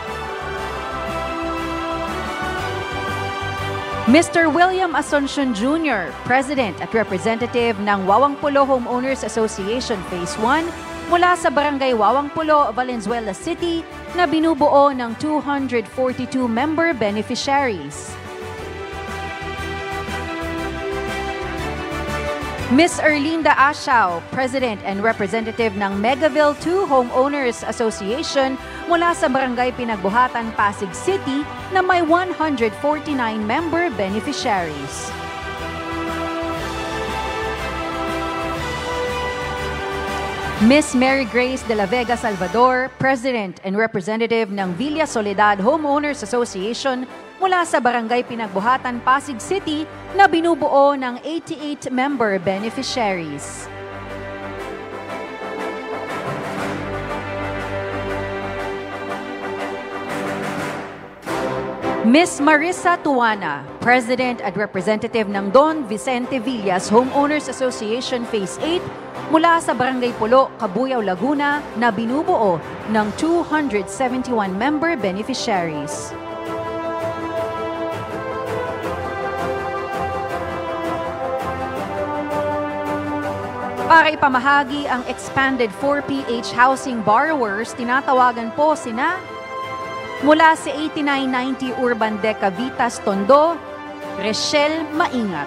Mister William Asuncion Junior, President at Representative ng Wawangpulo Homeowners Association Phase one mula sa Barangay Wawangpulo, Valenzuela City, na binubuo ng two hundred forty-two member beneficiaries. Miss Erlinda Asiao, President and Representative ng Megaville two Homeowners Association mula sa Barangay Pinagbuhatan, Pasig City, na may one hundred forty-nine member beneficiaries. Miss Mary Grace de la Vega Salvador, President and Representative ng Villa Soledad Homeowners Association mula sa Barangay Pinagbuhatan, Pasig City, na binubuo ng eighty-eight member beneficiaries. Miss Marissa Tuana, President at Representative ng Don Vicente Villas Homeowners Association Phase eight, mula sa Barangay Pulo, Cabuyao, Laguna, na binubuo ng two hundred seventy-one member beneficiaries. Para ipamahagi ang expanded four P H housing borrowers, tinatawagan po sina mula sa eighty-nine ninety Urban Deca Vitas, Tondo, Rachel Maingat.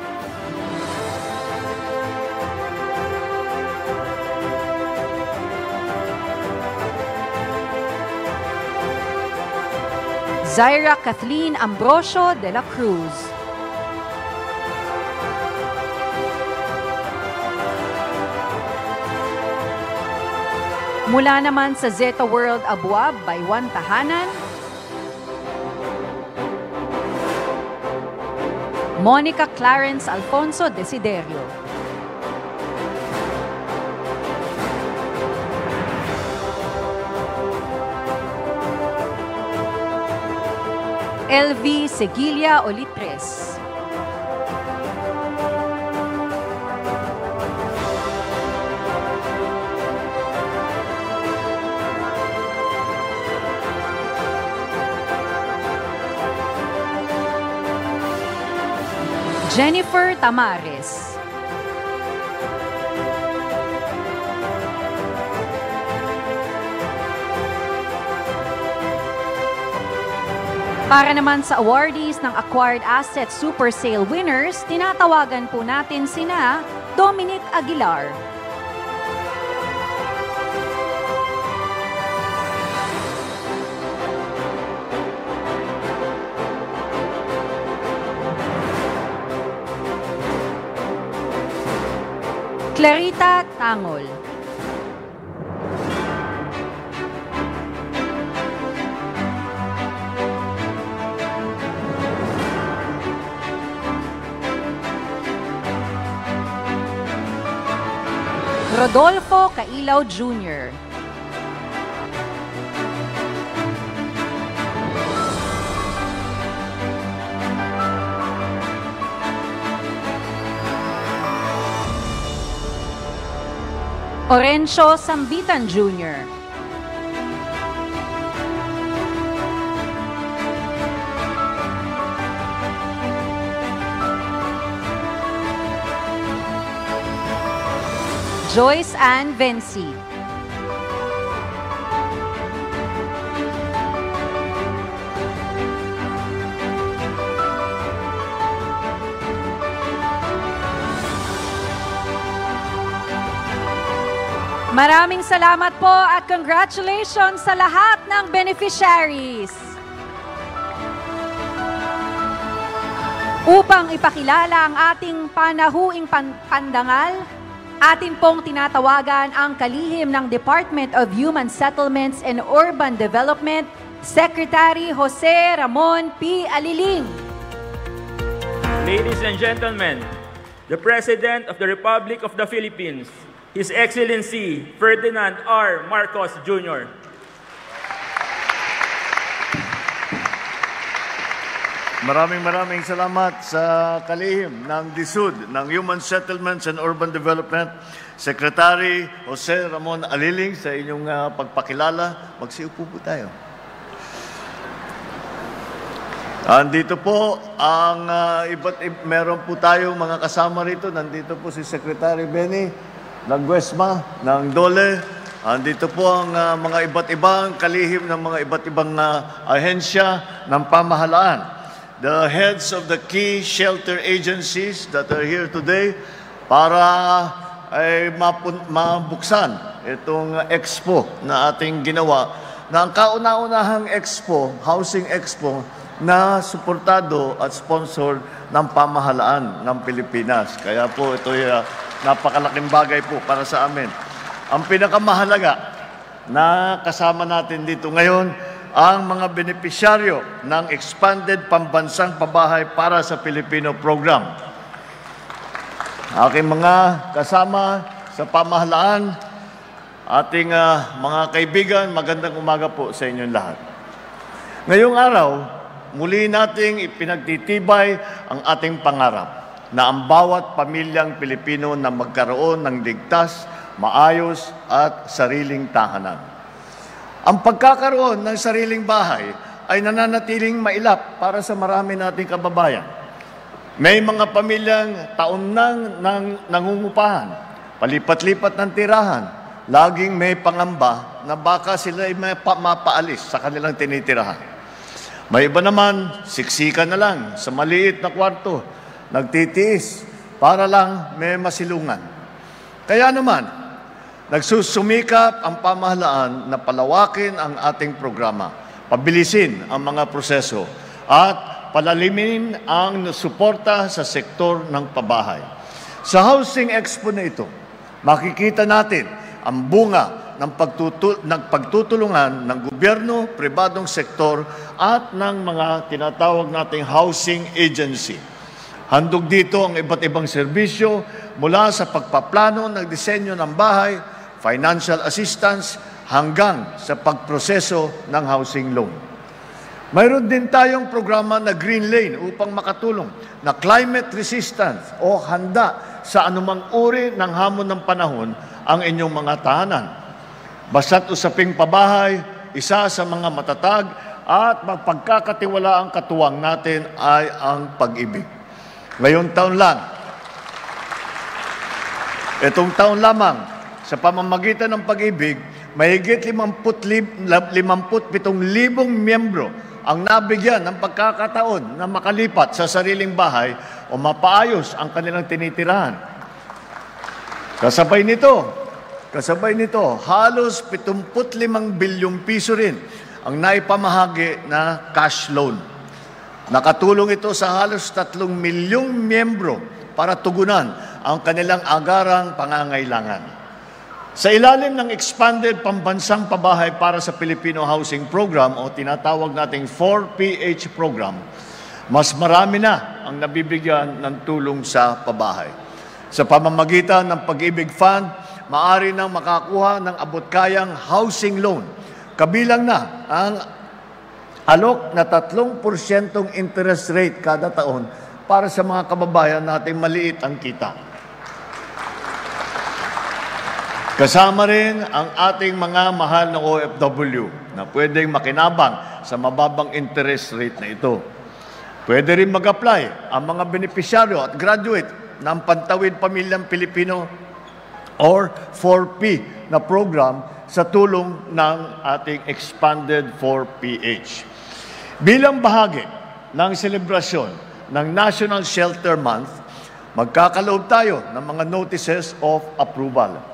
Zaira Kathleen Ambrosio de la Cruz. Mula naman sa Zeta World Abuab, Bayuan Tahanan, Monica Clarence Alfonso Desiderio. L V Seguilla Olitres. Jennifer Tamares. Para naman sa awardees ng Acquired Asset Super Sale winners, tinatawagan po natin sina Dominic Aguilar, Clarita Tangol, Rodolfo Cailao Junior, Orencio Sambitan Junior, Joyce Ann Venci, Maraming salamat po at congratulations sa lahat ng beneficiaries. Upang ipakilala ang ating panahuing pan-, pandangal, atin pong tinatawagan ang kalihim ng Department of Human Settlements and Urban Development, Secretary Jose Ramon P. Aliling. Ladies and gentlemen, the President of the Republic of the Philippines, His Excellency Ferdinand R. Marcos Junior. Maraming, maraming salamat sa kalihim ng DHSUD, ng Human Settlements and Urban Development, Secretary Jose Ramon Aliling, sa inyong, ah, pagpakilala. Magsiupo po tayo. Andito po ang, ah, iba't ib-, meron po tayong mga kasama rito. Nandito po si Secretary Benny Laguesma ng DOLE. Andito po ang, ah, mga iba't ibang kalihim ng mga iba't ibang, ah, ahensya ng pamahalaan. The heads of the key shelter agencies that are here today para ay mapun-, mabuksan itong expo na ating ginawa, na ang kauna-unahang expo, housing expo, na suportado at sponsored ng pamahalaan ng Pilipinas. Kaya po ito'y, ah, napakalaking bagay po para sa amin. Ang pinakamahalaga, na kasama natin dito ngayon ang mga benepisyaryo ng Expanded Pambansang Pabahay para sa Pilipino Program. Aking mga kasama sa pamahalaan, ating, ah, mga kaibigan, magandang umaga po sa inyong lahat. Ngayong araw, Muli nating ipinagtitibay ang ating pangarap na ang bawat pamilyang Pilipino na magkaroon ng ligtas, maayos at sariling tahanan. Ang pagkakaroon ng sariling bahay ay nananatiling mailap para sa marami nating kababayan. May mga pamilyang taon nang, nang nangungupahan, palipat-lipat ng tirahan, laging may pangamba na baka sila'y may pa-, mapaalis sa kanilang tinitirahan. May iba naman, siksikan na lang sa maliit na kwarto, nagtitiis para lang may masilungan. Kaya naman, nagsusumikap ang pamahalaan na palawakin ang ating programa, pabilisin ang mga proseso, at palalimin ang suporta sa sektor ng pabahay. Sa Housing Expo na ito, makikita natin ang bunga ng pagtutu-, ng pagtutulungan ng gobyerno, pribadong sektor at ng mga tinatawag nating housing agency. Handog dito ang iba't ibang serbisyo mula sa pagpaplano ng disenyo ng bahay, financial assistance, hanggang sa pagproseso ng housing loan. Mayroon din tayong programa na Green Lane upang makatulong na climate resistance o handa sa anumang uri ng hamon ng panahon ang inyong mga tahanan. Basta't usaping pabahay, isa sa mga matatag at mapagkakatiwalaang katuwang natin ay ang Pag-ibig. Ngayong taon lang, itong taon lamang, sa pamamagitan ng Pag-ibig, mahigit limampu't lib-, limampu't pitong libong miyembro ang nabigyan ng pagkakataon na makalipat sa sariling bahay o mapaayos ang kanilang tinitirahan. Kasabay nito, kasabay nito, halos pitungput limang bilyong piso rin ang naipamahagi na cash loan. Nakatulong ito sa halos tatlong milyong miyembro para tugunan ang kanilang agarang pangangailangan. Sa ilalim ng Expanded Pambansang Pabahay para sa Filipino Housing Program o tinatawag nating four P H program, mas marami na ang nabibigyan ng tulong sa pabahay. Sa pamamagitan ng Pag-ibig Fund, maaari nang makakuha ng abot-kayang housing loan, kabilang na ang alok na tatlong porsyentong interest rate kada taon para sa mga kababayan nating maliit ang kita. Kasama rin ang ating mga mahal na O F W na pwedeng makinabang sa mababang interest rate na ito. Pwede rin mag-apply ang mga benepisyaryo at graduate ng Pantawid Pamilyang Pilipino or four P na program sa tulong ng ating Expanded four P H. Bilang bahagi ng selebrasyon ng National Shelter Month, magkakaloob tayo ng mga notices of approval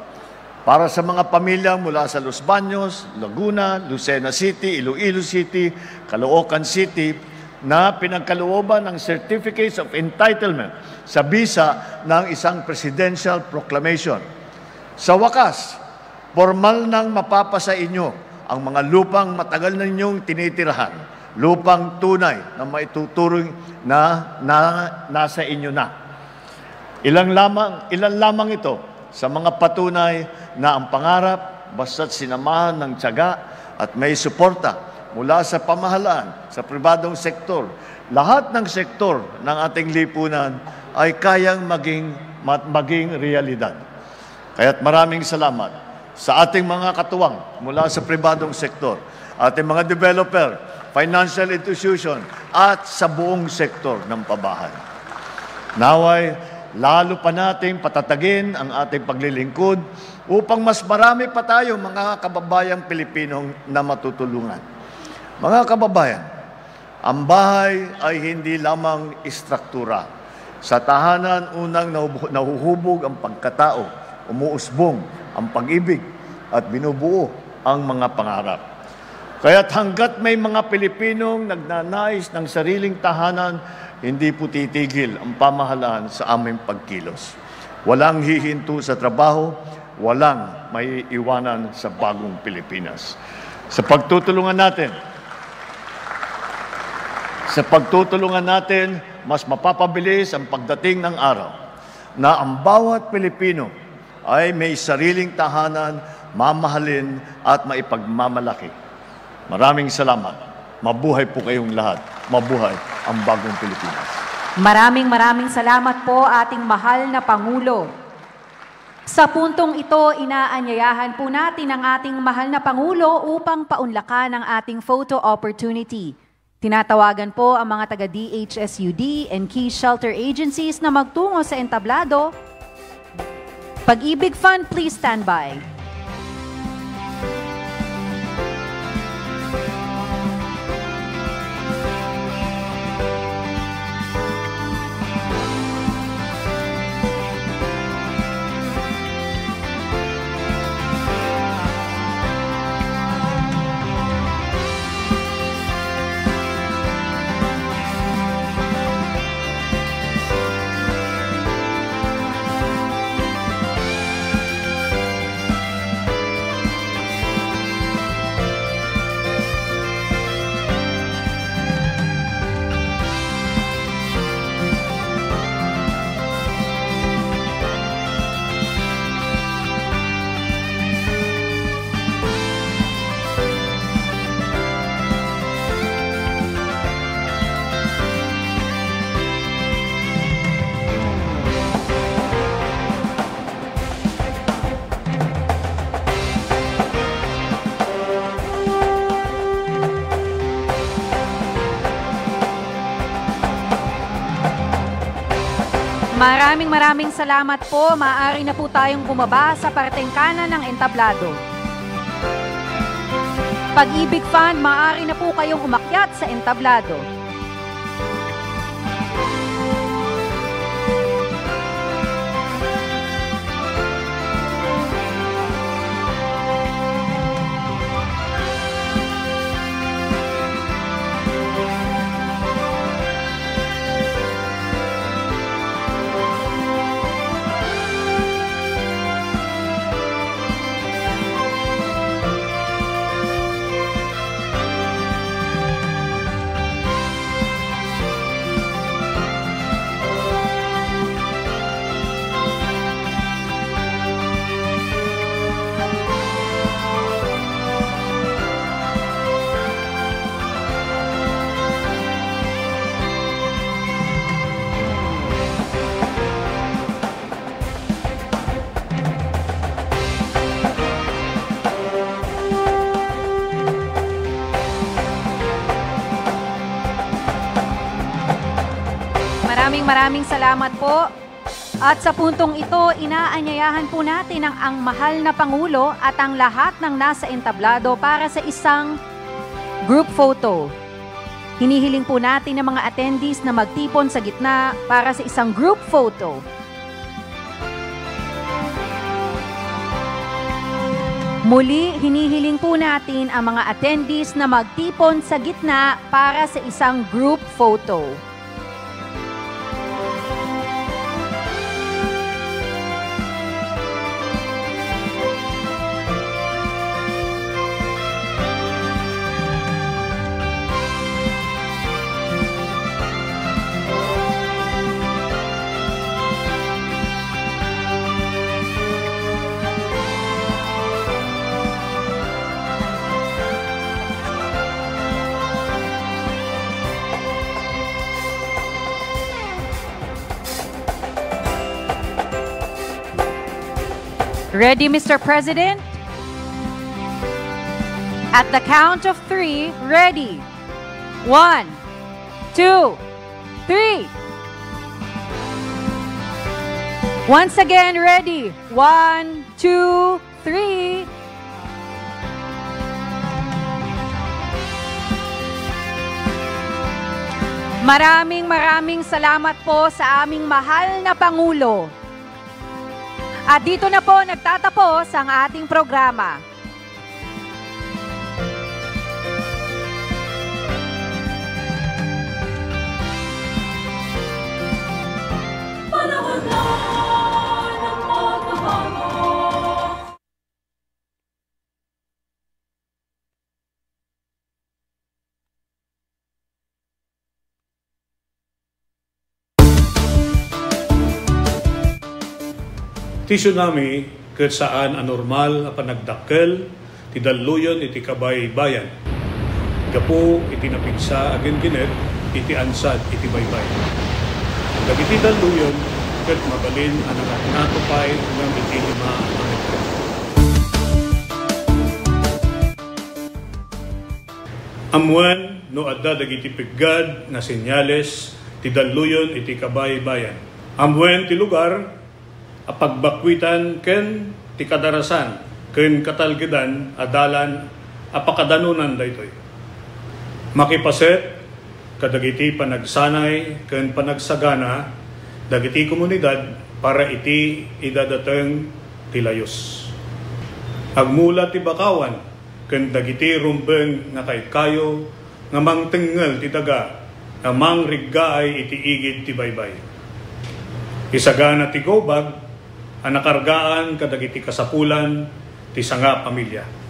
para sa mga pamilya mula sa Los Baños, Laguna, Lucena City, Iloilo City, Caloocan City, na pinagkalooban ng Certificates of Entitlement sa bisa ng isang presidential proclamation. Sa wakas, pormal nang mapapasa inyo ang mga lupang matagal na ninyong tinitirahan, lupang tunay na maituturing na, na nasa inyo na. Ilan lamang, ilan lamang ito sa mga patunay na ang pangarap, basta't sinamahan ng tiyaga at may suporta mula sa pamahalaan, sa pribadong sektor, lahat ng sektor ng ating lipunan ay kayang maging, ma-, maging realidad. Kaya't maraming salamat sa ating mga katuwang mula sa pribadong sektor, ating mga developer, financial institution, at sa buong sektor ng pabahay. Naway, lalo pa nating patatagin ang ating paglilingkod upang mas marami pa tayo, mga kababayang Pilipinong, na matutulungan. Mga kababayan, ang bahay ay hindi lamang istruktura. Sa tahanan, unang nahubu-, nahuhubog ang pagkatao, umuusbong ang pag-ibig, at binubuo ang mga pangarap. Kaya't hanggat may mga Pilipinong nagnanais ng sariling tahanan, hindi po titigil ang pamahalaan sa aming pagkilos. Walang hihinto sa trabaho, walang maiiwanan sa bagong Pilipinas. Sa pagtutulungan natin, sa pagtutulungan natin, mas mapapabilis ang pagdating ng araw na ang bawat Pilipino ay may sariling tahanan, mamahalin at maipagmamalaki. Maraming salamat. Mabuhay po kayong lahat. Mabuhay ang bagong Pilipinas. Maraming, maraming salamat po, ating mahal na Pangulo. Sa puntong ito, inaanyayahan po natin ang ating mahal na Pangulo upang paunlakan ang ating photo opportunity. Tinatawagan po ang mga taga D H S U D and key shelter agencies na magtungo sa entablado. Pag-ibig Fund, please stand by. Maraming, maraming salamat po. Maaari na po tayong bumaba sa parteng kanan ng entablado. Pag-ibig Fund, maaari na po kayong umakyat sa entablado. Maraming, maraming salamat po. At sa puntong ito, inaanyayahan po natin ang, ang mahal na Pangulo at ang lahat ng nasa entablado para sa isang group photo. Hinihiling po natin ang mga attendees na magtipon sa gitna para sa isang group photo. Muli, hinihiling po natin ang mga attendees na magtipon sa gitna para sa isang group photo. Ready, Mister President? At the count of three, ready. One, two, three. Once again, ready. One, two, three. Maraming, maraming salamat po sa aming mahal na Pangulo. At dito na po nagtatapos ang ating programa. Panahon na ng pagbabago. Ti tsunami ket saan a normal a panagdakkel ti dalluyon iti kabaybayan. Gapu iti napigsa a ginggined iti ansad iti baybay, dagiti dalluyon ket mabalin a nangatngato pay ngem iti lima a metro. Ammoen no adda dagiti peggad nga senyales ti dalluyon iti kabaybayan. Ammoen ti lugar a pagbakwitan ken ti kadarasan ken katalgedan a dalan a pakadanonan daytoy. Makipaset kadagiti panagsanay ken panagsagana dagiti komunidad para iti idadateng ti layus. Agmula ti bakawan ken dagiti rumbeng nga kaykayo nga mangtengngel ti daga nga mangriggaay iti igid ti baybay. Isagana ti gobag a nakargaan kadagiti kasapulan ti sanga pamilia.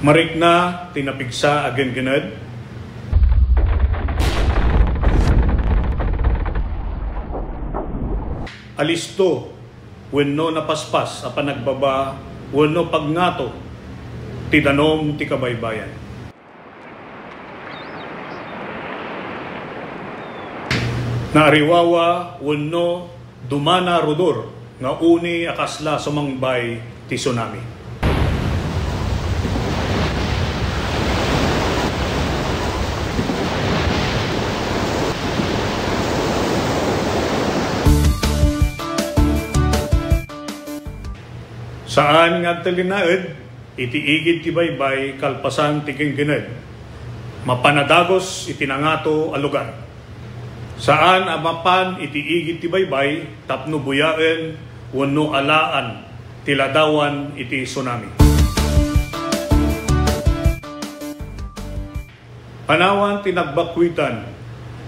Marikna ti napigsa a ginggined. Alisto wenno napaspas a panagbaba wenno pagngato ti danum ti kabaybayan. Naariwawa wenno dumana rudor nga uni a kasla sumangbay ti tsunami. Saan nga agtalinaed iti igid ti baybay kalpasan ti ginggined. Mapan a dagus iti nangato a lugar. Saan a mapan iti igid ti baybay tapno buyaen wenno alaan ti ladawan iti tsunami. Panawan ti nagbakwitan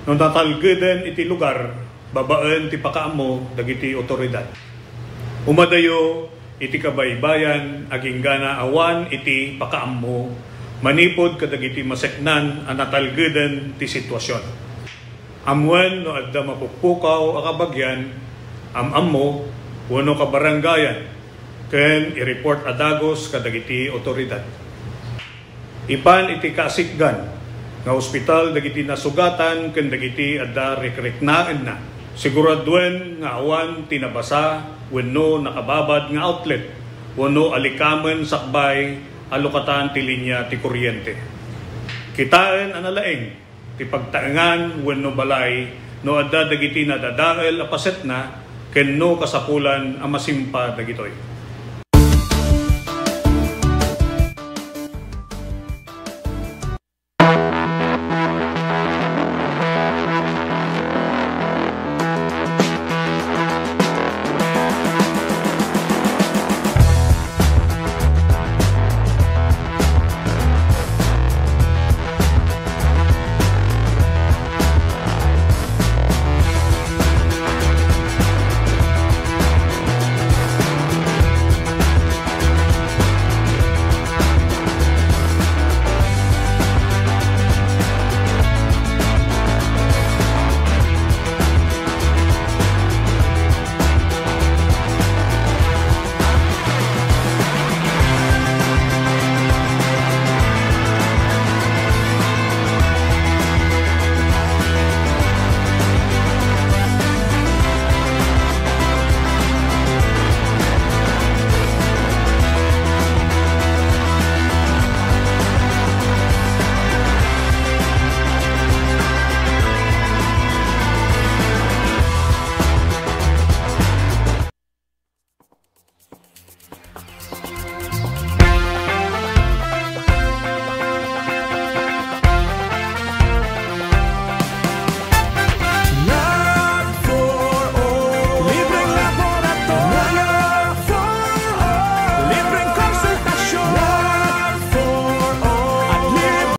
no natalgeden iti lugar babaen ti pakaammo dagiti otoridad. Umadayo iti kabaybayan agingga awan iti pakaammo manipud kadagiti maseknan a natalgeden ti situasion. Ammoen no adda mapukpukaw a kabagian, am-ammo, wenno kabarangayan, ken i-report a dagus kadagiti otoridad. Ipan iti kasikgan nga ospital dagiti nasugatan ken dagiti adda rikriknaenna. Siguraduen nga awan ti nabasa wenno nakababad nga outlet wenno alikamen sakbay a lukatan ti linia ti kuryente. Kitaen a nalaing ti pagtaengan wenno balay no adda dagiti nadadael a pasetna ken no kasapulan a masimpa dagitoy.